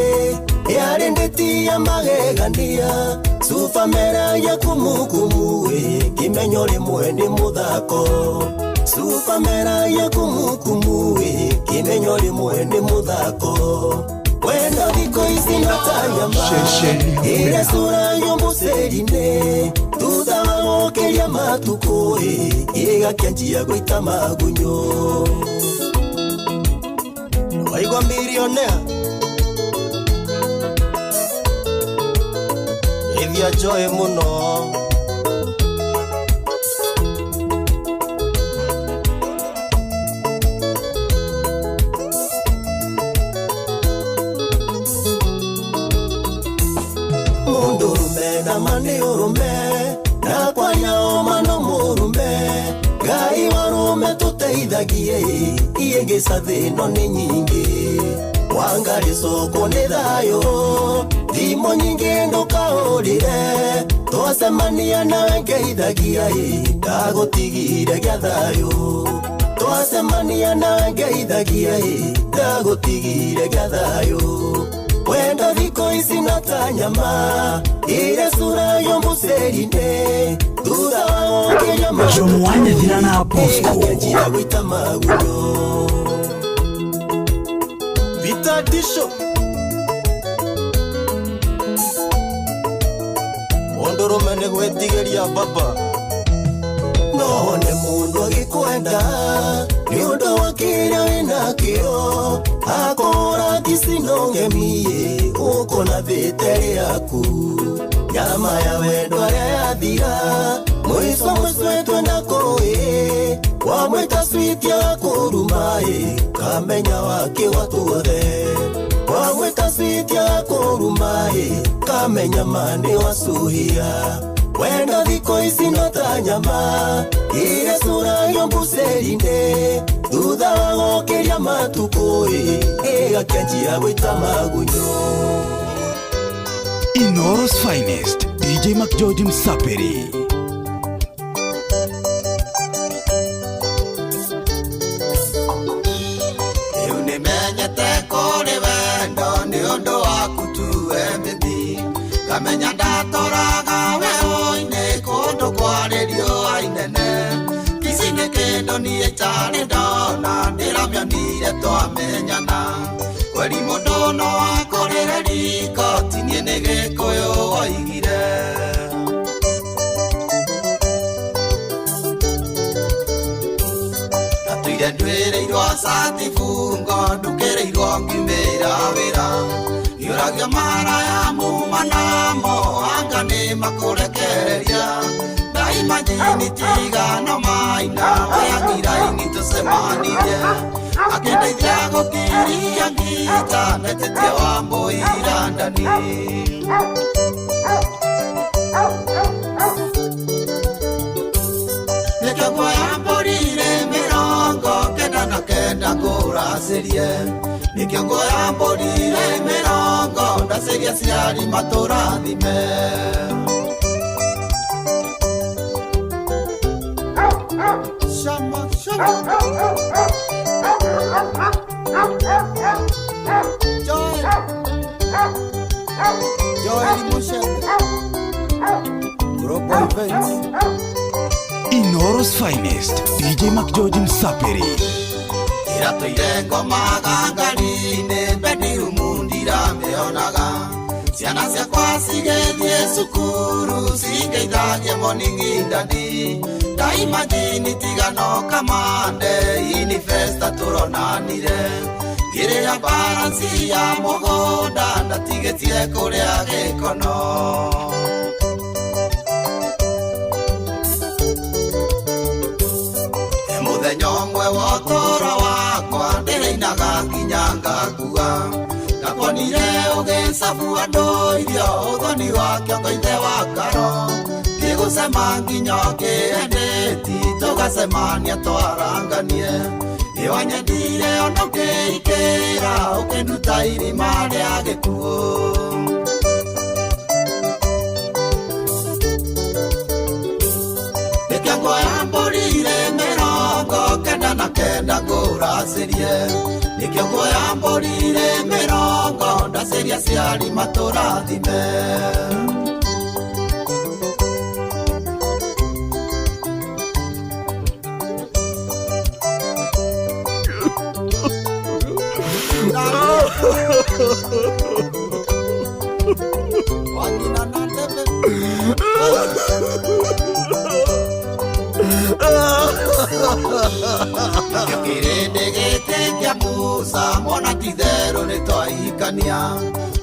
yarĩ ndĩti ya magegania cuba meragia kumukumu ĩ kĩmenyo rĩmwe nĩ mũthako cuba meragia kumukumu ĩ kĩmenyo rĩmwe nĩ mũthako wendo thikũ ici no ta nyama ĩrĩa curagio mbucĩri-inĩ thutha wa gũkĩria matukũ ĩ ĩgakĩanjia gwĩta magunyũ. Waigua milionea ithia joy mũno mũndũrũme na ma nĩ ũrũme na kwaria ũma no mũrũme Ngai warũme tũteithagie iĩngĩca thĩno nĩ nyingĩ Wangarĩ coko nĩ thayũ thimũ nyingĩ ndũkahũrĩre twacemania nawe ngeithagia ĩ ndagũtigire gĩa thayũ twacemania nawe ngeithagia ĩ ndagũtigire gĩa thayũ wendo thikũ ici no ta nyama ĩrĩa curagio mbucĩri-inĩ thutha wa gũkĩria Jomo Wanyathira na Bosco ĩgakĩanjia gwĩta magunyũ. Peter Disho mũndũrũme nĩ gwĩtigĩria baba no one mũndũ agĩkwenda nĩ ũndũ wa kĩrĩa wĩnakĩo akũhũra tici no ng'emie ũkũna thĩte rĩaku nyama ya wendo arĩa yathira mũico mũcwetwe na kũĩ wamwĩta switi akũruma ĩ kamenya wakĩ watuothe wamwĩta switi akũruma ĩ kamenya ma nĩ wacuhia Wendo thikũ ici no ta nyama Ĩgacũragio mbucĩrĩ-inĩ Thutha wa gũkĩria matukũ ĩgakĩanjia gwĩta magunyũ. Inooro's finest, DJ McGeorge Msapiri. Rĩu nĩmenyete kũrĩ wendo nĩ ũndũ waku tu baby. Ngamenya ndatoraga werũ-inĩ kũndũ kwarĩ riũa inene. Ici nĩ kĩndũ niĩ itarĩ ndona ndĩramĩonire twamenyana. Kweri mũndũ no akũrĩre riko ti niĩ nĩ Gĩkũyũ oigire. Ndatũire ndwĩrĩirwo cati bungo ndukĩrĩirwo ngiumĩra wĩra. Ngĩũragio maraya muma namo anga nĩ makũrekereria. Ndaimanyini tigano maina wayangiraini tũcemanirie. Akĩndeithia gũkiria ngita ndetĩtie wa mbũira ndani. Nĩkĩo nguoya mbũri irĩ 99 ngũracĩrie. Nĩkĩo nguoya mbũri irĩ 40 ndacĩrie aciari matũrathime. Shama, shama. Joel. Joel Mushebe. Global Events. Inooro's finest, DJ McGeorge Msapiri. Iratũire ngomaga ngari-inĩ bedroom ndiramĩonaga. Ciana ciakwa cigĩthiĩ cukuru cingeithagia morning daddy. Ndaimagini tigano kamande inifesta tũronanire. Ngĩrĩha balance ya mũgũnda ndatigĩtie kũrĩa gĩkono. Mũthenya ũmwe wa ũtũũro wakwa ndĩrĩinaga nginya ngakua. Ndakuonire ũgĩcabu andũ irio ũthoni wa kĩongo ithe wa karo. Ngĩgũcema nginya ũkĩendeti tũgacemania twaranganie. Nĩwanyendire ona ũkĩikĩra ũkĩnduta irima rĩa gĩkuũ. Nĩkĩo nguoya mbũri irĩ 99 ngũracĩrie. Nĩkĩo nguoya mbũri irĩ 40 ndacĩrie aciari matũrathime. Kĩrĩndĩ gĩkĩ kĩa Musa mona ti therũ nĩ twahikania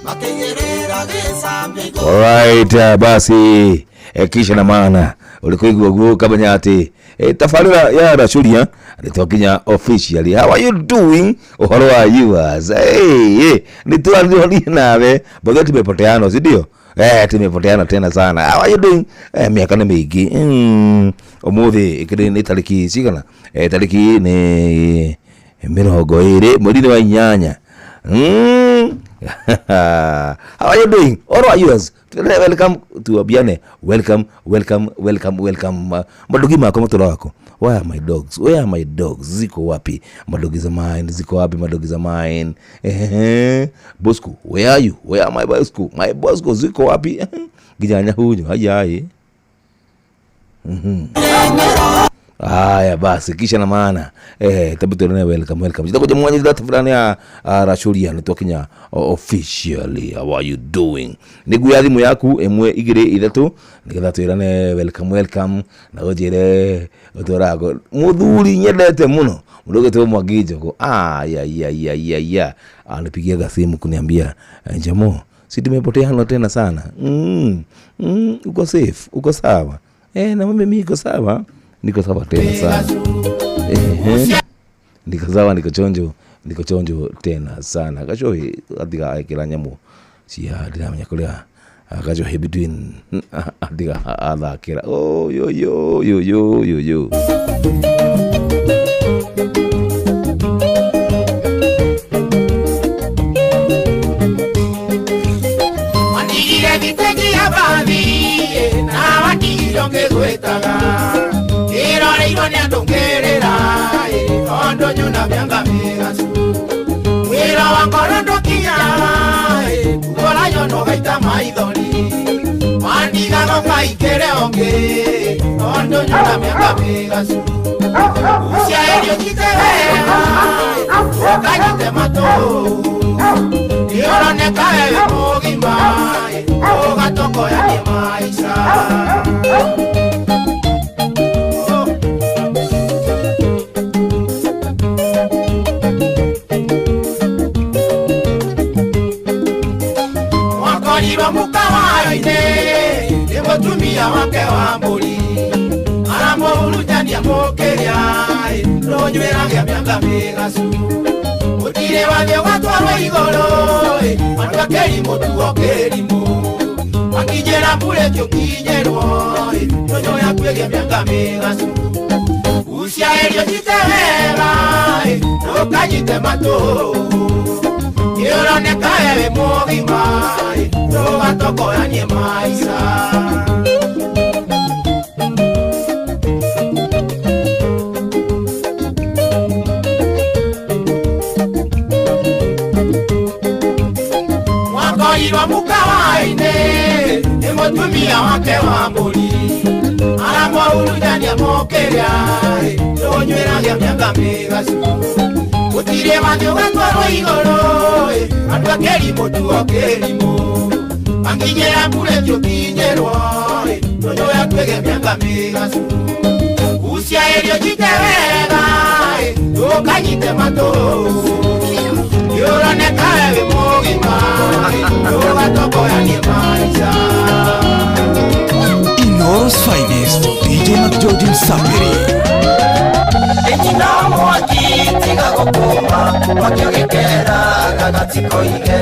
makĩigĩrĩra gĩcambĩ. Alright, basi kisha na maana ulikuigua guo kamenya ati tabarĩra ya Racuria nĩ twakinya officially. How are you doing? Ũhoro wa yours? Hey, nĩ twarorie nawe but tumepoteana, si ndio? Tumepoteana tena sana. How are you doing? Miaka nĩ mĩingĩ. Ũmũthĩ ĩkĩrĩ nĩ tarĩki cigana? Tarĩki nĩ 20 mweri-inĩ wa 8. How are you doing? All are yours. Welcome to Abiane. Welcome, welcome, welcome, welcome. Madogi mako matoro wako. Where are my dogs? Where are my dogs? Ziko wapi? Madogi za mine, ziko wapi madogi za mine? Bosco, where are you? Where are my Bosco? My Bosco ziko wapi? Gijanya hunyo, hayai. Haya basi kisha na maana tabu tuone welcome welcome. Jitakuja mwanyi data fulani ya Racuria nĩ twakinya officially. How are you doing? Nĩguo thimu yaku 1 2 3 nĩgetha twĩrane welcome welcome na ũnjĩre ũtũrago mũthuri nyendete mũno mũndũ ũgĩtwo Mwangi Njogu. Ya anipigia simu kuniambia Njamo, si tumepoteana tena sana. Uko safe, uko sawa? Na mimi niko sawa. Niko sawa tena sana. Niko sawa, niko chonjo, niko chonjo tena sana. Gacohi athiga ekĩra nyamũ cia ndiramenya kũrĩa Gajohi between atiga athakĩra oh yo yo yo yo yo yo. Wandigire thitegi ya bathi na wandigire ngĩgwĩtaga ĩroreirwo nĩ andũ ngĩrĩra tondũ nyuna mĩanga mĩgacu wĩra wa ngoro ndũkinyaga ngora nyono gaita maithori wandigago kaikĩre ũngĩ tondũ nyuna mĩanga mĩgacu uciaĩrio nyite wega ũkanyite matũ nĩũroneka wewe mũgima ũgatokoya nĩ maica. Mwakorirwo mũkawa-inĩ nĩ mũtumia wake wa mbũri aramũhurunjania mũkĩrĩa rũnywĩragia mĩanga mĩgacu mũtirĩ wathiĩ ũgatwarwo igũrũ andũ a kĩrimũ tuo kĩrimũ makinyĩra mbũrĩki ũkinyĩrwo ndũnyũ yaku ĩgĩe mĩanga mĩgacu uciaĩrio nyite wega ndũkanyite matũ nĩũroneka wewe mũgima ndũgatokoyanie maica. Mwakorirwo mũkawa-inĩ nĩ mũtumia wake wa mbũri aramũhurunjania mũkĩrĩa ndũnywĩragia mĩanga mĩgacu gũtirĩ wathiĩ ũgatwarwo igũrũ andũ a kĩrimũ tuo kĩrimũ makinyĩra mbũrĩki ũkinyĩrwo ndũnyũ yaku ĩgĩe mĩanga mĩgacu uciaĩrio nyite wega ndũkanyite matũ nĩũroneka wewe mũgima ndũgatokoyanie maica. Inooro's finest DJ McGeorge Msapiri. Ĩnyina mwaki tiga gũkũma mwaki ũgĩkera gagatikoige.